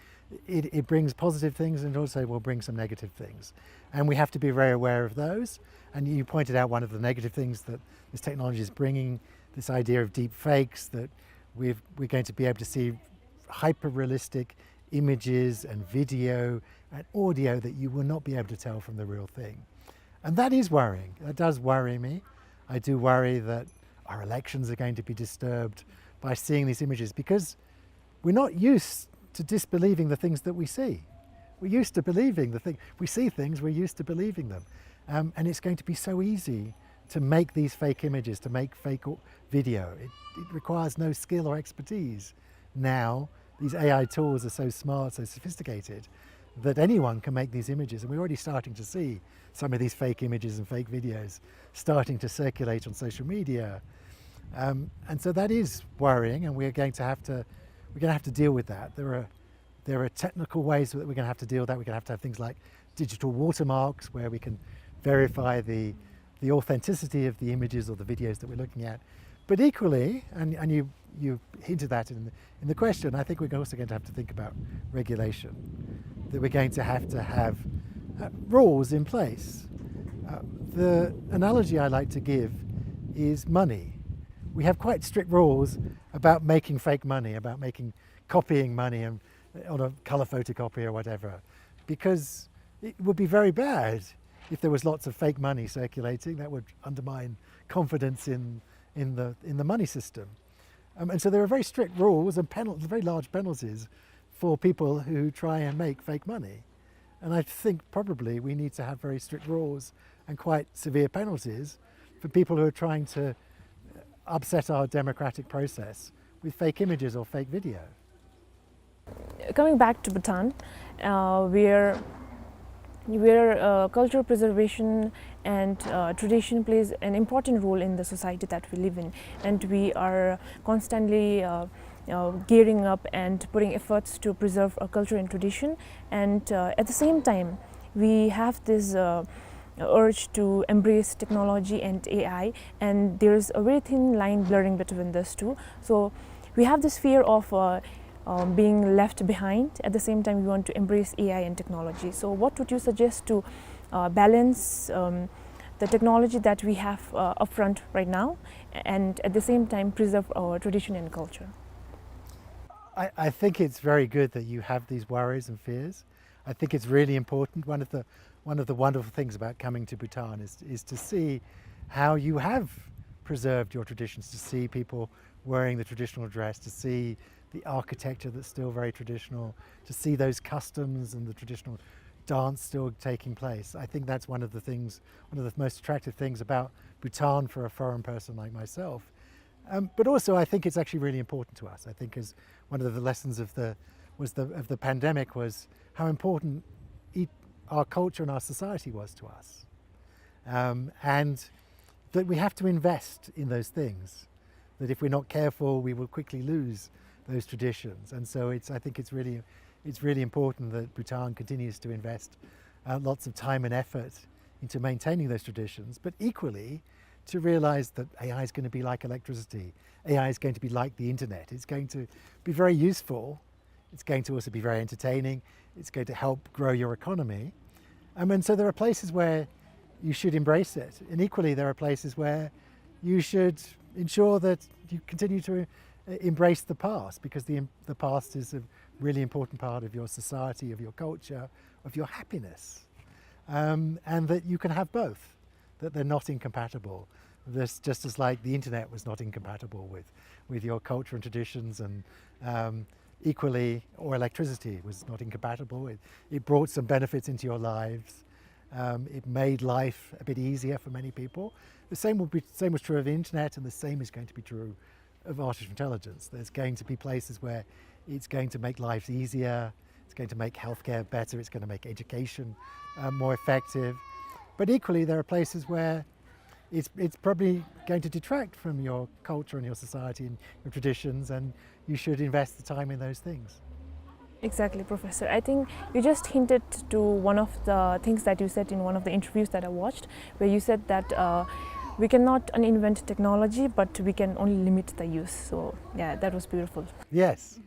it, it brings positive things and also will bring some negative things. And we have to be very aware of those. And you pointed out one of the negative things that this technology is bringing, this idea of deep fakes, that we've, we're going to be able to see hyper-realistic images and video and audio that you will not be able to tell from the real thing. And that is worrying. That does worry me. I do worry that our elections are going to be disturbed by seeing these images, because we're not used to disbelieving the things that we see. We're used to believing the thing. We see things, we're used to believing them. Um, and it's going to be so easy to make these fake images, to make fake au-, video. It, it requires no skill or expertise now. These A I tools are so smart, so sophisticated, that anyone can make these images. And we're already starting to see some of these fake images and fake videos starting to circulate on social media. Um, and so that is worrying, and we're going to have to, we're gonna have to deal with that. There are, there are technical ways that we're gonna have to deal with that. We're gonna have to have things like digital watermarks, where we can verify the, the authenticity of the images or the videos that we're looking at. But equally, and, and you, you hinted that in, in the question, I think we're also going to have to think about regulation, that we're going to have to have uh, rules in place. Uh, the analogy I like to give is money. We have quite strict rules about making fake money, about making, copying money and, on a colour photocopy or whatever, because it would be very bad if there was lots of fake money circulating. That would undermine confidence in, in the, in the money system. Um, and so there are very strict rules and penal-, very large penalties for people who try and make fake money. And I think probably we need to have very strict rules and quite severe penalties for people who are trying to upset our democratic process with fake images or fake video. Coming back to Bhutan, uh, where, where uh, cultural preservation and uh, tradition plays an important role in the society that we live in, and we are constantly uh, uh, gearing up and putting efforts to preserve our culture and tradition, and uh, at the same time, we have this uh, urge to embrace technology and A I, and there's a very thin line blurring between those two. So we have this fear of uh, um, being left behind. At the same time, we want to embrace A I and technology. So what would you suggest to uh, balance um, the technology that we have uh, upfront right now, and at the same time preserve our tradition and culture? I, I think it's very good that you have these worries and fears. I think it's really important. One of the, one of the wonderful things about coming to Bhutan is, is to see how you have preserved your traditions, to see people wearing the traditional dress, to see the architecture that's still very traditional, to see those customs and the traditional dance still taking place. I think that's one of the things, one of the most attractive things about Bhutan for a foreign person like myself. Um, but also, I think it's actually really important to us. I think as one of the lessons of the, was the, of the pandemic was how important it, our culture and our society was to us. Um, and that we have to invest in those things, that if we're not careful, we will quickly lose those traditions. And so it's, I think it's really, it's really important that Bhutan continues to invest uh, lots of time and effort into maintaining those traditions, but equally to realize that A I is gonna be like electricity. A I is going to be like the internet. It's going to be very useful. It's going to also be very entertaining. It's going to help grow your economy. Um, and so there are places where you should embrace it. And equally, there are places where you should ensure that you continue to uh, embrace the past, because the, the past is a really important part of your society, of your culture, of your happiness. Um, and that you can have both, that they're not incompatible. This, just as, like, the internet was not incompatible with, with your culture and traditions, and um, equally, or electricity was not incompatible. It, it brought some benefits into your lives. Um, it made life a bit easier for many people. The same will be, same was true of the internet, and the same is going to be true of artificial intelligence. There's going to be places where it's going to make lives easier, it's going to make healthcare better, it's gonna make education uh, more effective. But equally, there are places where it's, it's probably going to detract from your culture and your society and your traditions, and you should invest the time in those things. Exactly, Professor. I think you just hinted to one of the things that you said in one of the interviews that I watched, where you said that, uh, we cannot uninvent technology, but we can only limit the use. So, yeah, that was beautiful. Yes,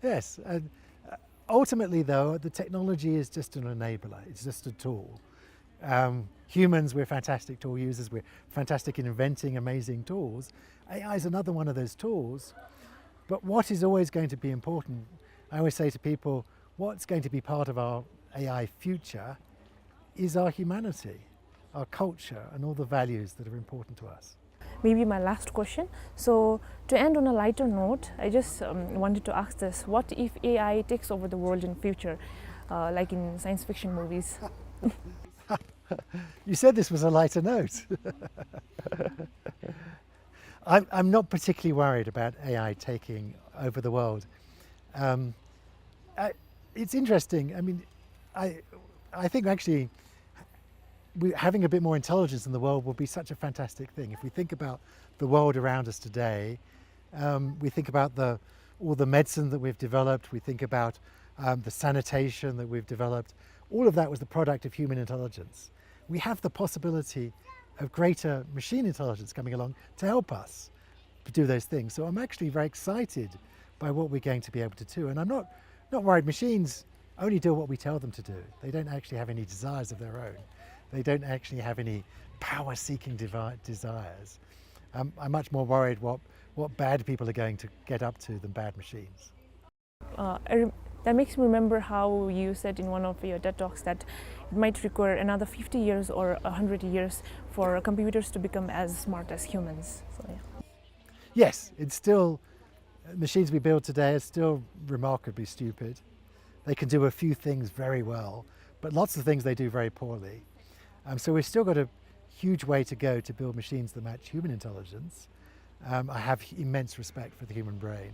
yes. And, uh, ultimately, though, the technology is just an enabler. It's just a tool. Um, humans, we're fantastic tool users. We're fantastic in inventing amazing tools. A I is another one of those tools. But what is always going to be important, I always say to people, what's going to be part of our A I future is our humanity, our culture, and all the values that are important to us. Maybe my last question. So, to end on a lighter note, I just, um, wanted to ask this. What if A I takes over the world in future, uh, like in science fiction movies? You said this was a lighter note. I'm, I'm not particularly worried about A I taking over the world. Um, I, it's interesting. I mean, I, I think actually we, having a bit more intelligence in the world would be such a fantastic thing. If we think about the world around us today, um, we think about the, all the medicine that we've developed, we think about, um, the sanitation that we've developed. All of that was the product of human intelligence. We have the possibility of greater machine intelligence coming along to help us do those things. So I'm actually very excited by what we're going to be able to do. And I'm not, not worried. Machines only do what we tell them to do. They don't actually have any desires of their own. They don't actually have any power-seeking devi-, desires. Um, I'm much more worried what, what bad people are going to get up to than bad machines. Uh, I rem-, that makes me remember how you said in one of your TED Talks that it might require another fifty years or a hundred years for computers to become as smart as humans. So, yeah. Yes, it's still, machines we build today are still remarkably stupid. They can do a few things very well, but lots of things they do very poorly. Um, so we've still got a huge way to go to build machines that match human intelligence. Um, I have immense respect for the human brain.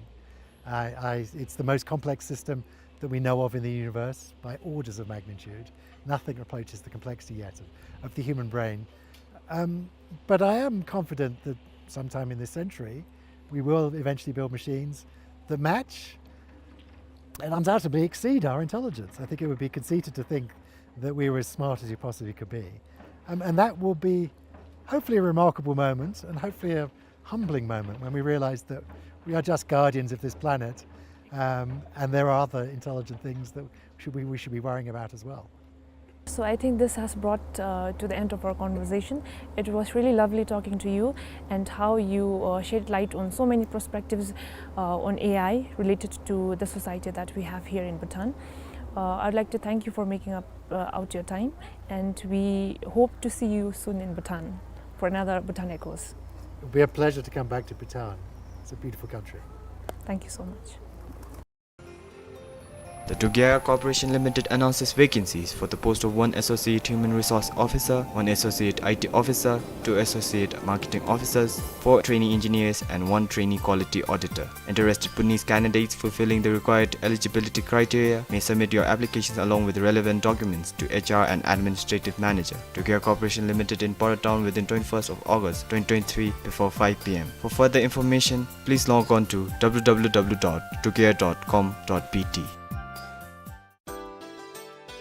I, I, it's the most complex system that we know of in the universe by orders of magnitude. Nothing approaches the complexity yet of, of the human brain. Um, but I am confident that sometime in this century, we will eventually build machines that match and undoubtedly exceed our intelligence. I think it would be conceited to think that we were as smart as you possibly could be. Um, and that will be hopefully a remarkable moment and hopefully a humbling moment when we realize that we are just guardians of this planet, um, and there are other intelligent things that should we, we should be worrying about as well. So I think this has brought, uh, to the end of our conversation. It was really lovely talking to you and how you, uh, shed light on so many perspectives, uh, on A I related to the society that we have here in Bhutan. Uh, I'd like to thank you for making up, uh, out your time, and we hope to see you soon in Bhutan for another Bhutan Echoes. It'll be a pleasure to come back to Bhutan. It's a beautiful country. Thank you so much. The Dugea Corporation Limited announces vacancies for the post of one Associate Human Resource Officer, one Associate I T Officer, two Associate Marketing Officers, four trainee engineers, and one trainee quality auditor. Interested Bhutanese candidates fulfilling the required eligibility criteria may submit your applications along with relevant documents to H R and Administrative Manager, Dugea Corporation Limited in Para Town within twenty-first of August twenty twenty-three before five P M. For further information, please log on to W W W dot dugea dot com dot B T.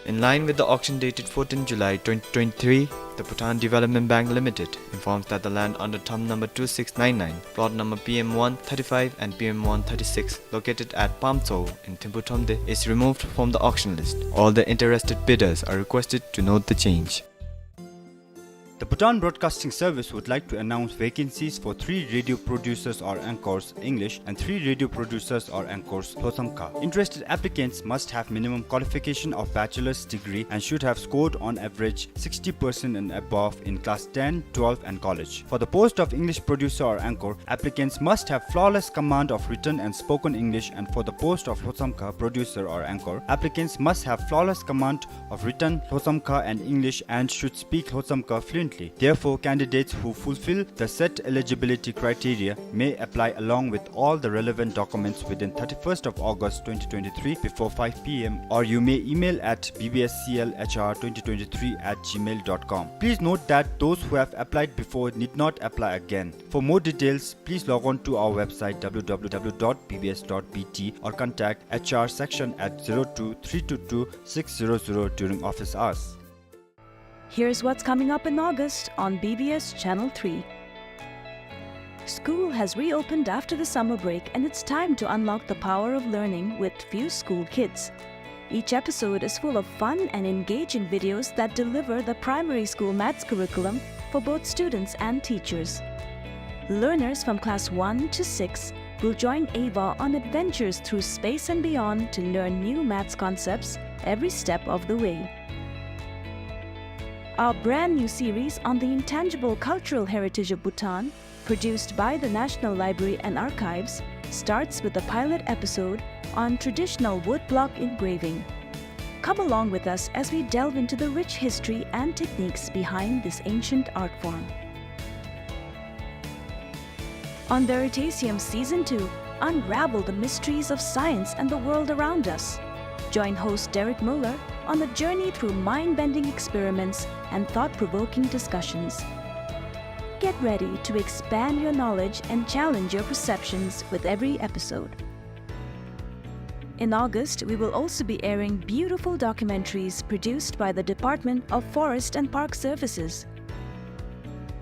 In line with the auction dated fourteenth July twenty twenty-three, the Bhutan Development Bank Limited informs that the land under thumb number two six nine nine, plot number P M one thirty-five and P M one thirty-six, located at Pamtso in Thimphu Thromde, is removed from the auction list. All the interested bidders are requested to note the change. The Bhutan Broadcasting Service would like to announce vacancies for three radio producers or anchors, English, and three radio producers or anchors, Lhotshamkha. Interested applicants must have minimum qualification of bachelor's degree and should have scored on average sixty percent and above in class ten, twelve, and college. For the post of English producer or anchor, applicants must have flawless command of written and spoken English, and for the post of Lhotshamkha producer or anchor, applicants must have flawless command of written Lhotshamkha and English and should speak Lhotshamkha fluently. Therefore, candidates who fulfill the set eligibility criteria may apply along with all the relevant documents within thirty-first of August twenty twenty-three before five p m, or you may email at b b s c l h r twenty twenty-three at gmail dot com. Please note that those who have applied before need not apply again. For more details, please log on to our website w w w dot b b s dot b t or contact h r section at zero two three two two six zero zero during office hours. Here's what's coming up in August on B B S Channel three. School has reopened after the summer break, and it's time to unlock the power of learning with Fuse School Kids. Each episode is full of fun and engaging videos that deliver the primary school maths curriculum for both students and teachers. Learners from class one to six will join Ava on adventures through space and beyond to learn new maths concepts every step of the way. Our brand new series on the intangible cultural heritage of Bhutan, produced by the National Library and Archives, starts with a pilot episode on traditional woodblock engraving. Come along with us as we delve into the rich history and techniques behind this ancient art form. On Veritasium Season two, unravel the mysteries of science and the world around us. Join host Derek Muller on a journey through mind-bending experiments and thought-provoking discussions. Get ready to expand your knowledge and challenge your perceptions with every episode. In August, we will also be airing beautiful documentaries produced by the Department of Forest and Park Services.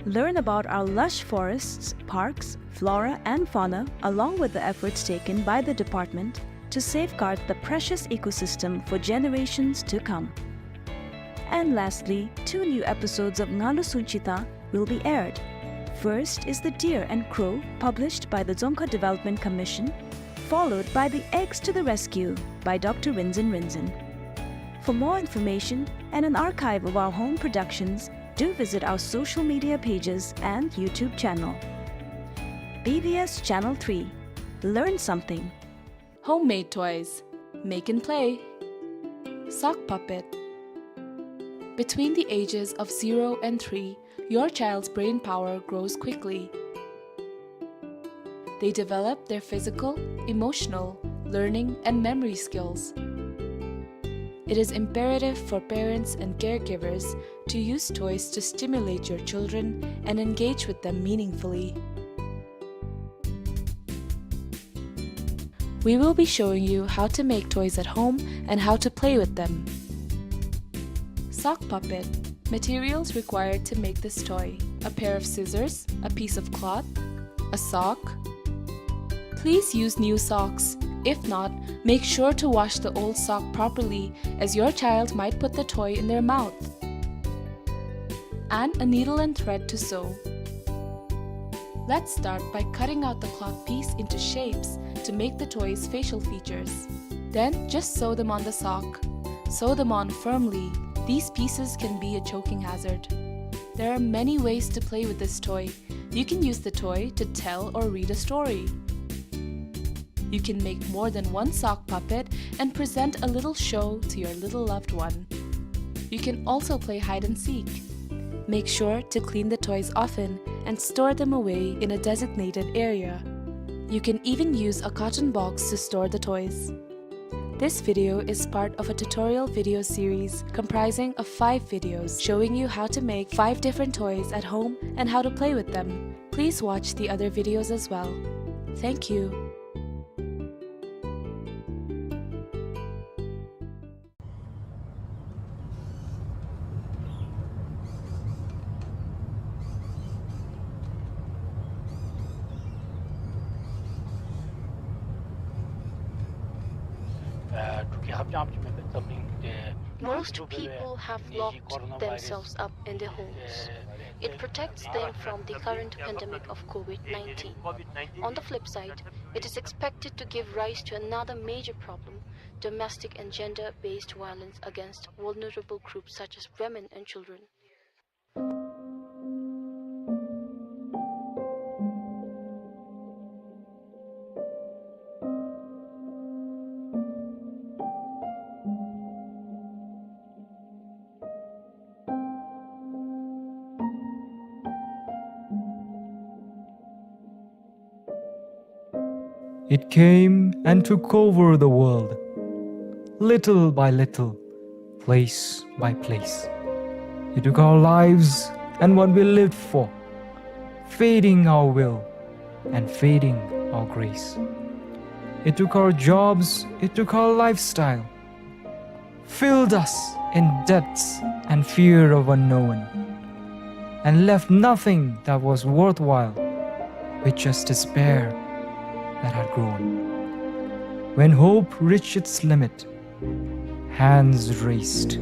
Learn about our lush forests, parks, flora, and fauna, along with the efforts taken by the department to safeguard the precious ecosystem for generations to come. And lastly, two new episodes of Ngalu Sunchita will be aired. First is The Deer and Crow, published by the Dzongkha Development Commission, followed by The Eggs to the Rescue by Doctor Rinzin Rinzin. For more information and an archive of our home productions, do visit our social media pages and YouTube channel. B B S Channel three. Learn something. Homemade toys. Make and play. Sock puppet. Between the ages of zero and three, your child's brain power grows quickly. They develop their physical, emotional, learning, and memory skills. It is imperative for parents and caregivers to use toys to stimulate your children and engage with them meaningfully. We will be showing you how to make toys at home and how to play with them. Sock puppet. Materials required to make this toy: a pair of scissors, a piece of cloth, a sock. Please use new socks. If not, make sure to wash the old sock properly, as your child might put the toy in their mouth. And a needle and thread to sew. Let's start by cutting out the cloth piece into shapes to make the toy's facial features. Then just sew them on the sock. Sew them on firmly. These pieces can be a choking hazard. There are many ways to play with this toy. You can use the toy to tell or read a story. You can make more than one sock puppet and present a little show to your little loved one. You can also play hide and seek. Make sure to clean the toys often and store them away in a designated area. You can even use a carton box to store the toys. This video is part of a tutorial video series comprising of five videos showing you how to make five different toys at home and how to play with them. Please watch the other videos as well. Thank you. Most people have locked themselves up in their homes. It protects them from the current pandemic of COVID nineteen. On the flip side, it is expected to give rise to another major problem: domestic and gender-based violence against vulnerable groups such as women and children. It came and took over the world, little by little, place by place. It took our lives and what we lived for, fading our will and fading our grace. It took our jobs, it took our lifestyle, filled us in debts and fear of unknown, and left nothing that was worthwhile, with just despair that had grown. When hope reached its limit, hands raised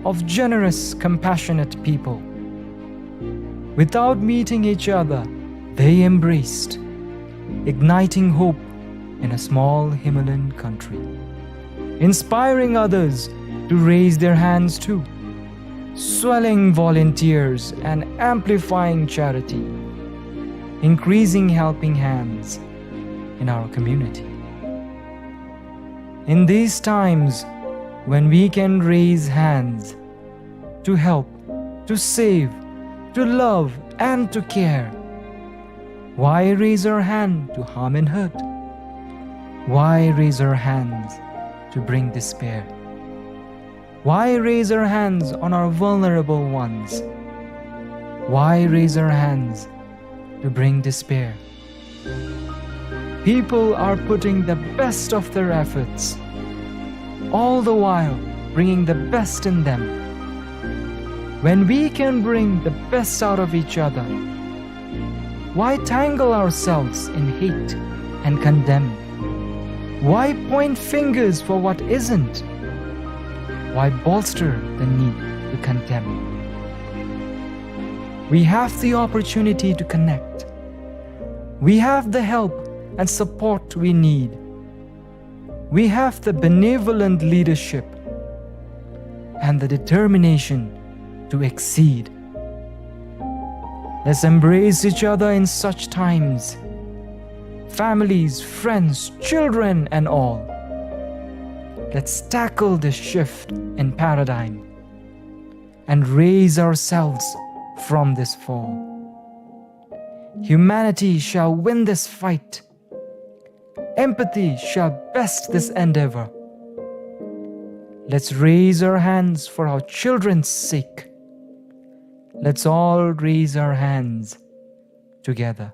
of generous, compassionate people. Without meeting each other, they embraced, igniting hope in a small Himalayan country, inspiring others to raise their hands too, swelling volunteers and amplifying charity, increasing helping hands in our community. In these times when we can raise hands to help, to save, to love, and to care, why raise our hand to harm and hurt? Why raise our hands to bring despair? Why raise our hands on our vulnerable ones? Why raise our hands to bring despair? People are putting the best of their efforts, all the while bringing the best in them. When we can bring the best out of each other, why tangle ourselves in hate and condemn? Why point fingers for what isn't? Why bolster the need to condemn? We have the opportunity to connect. We have the help and support we need. We have the benevolent leadership and the determination to exceed. Let's embrace each other in such times. Families, friends, children, and all. Let's tackle this shift in paradigm and raise ourselves from this fall. Humanity shall win this fight. Empathy shall best this endeavor. Let's raise our hands for our children's sake. Let's all raise our hands together.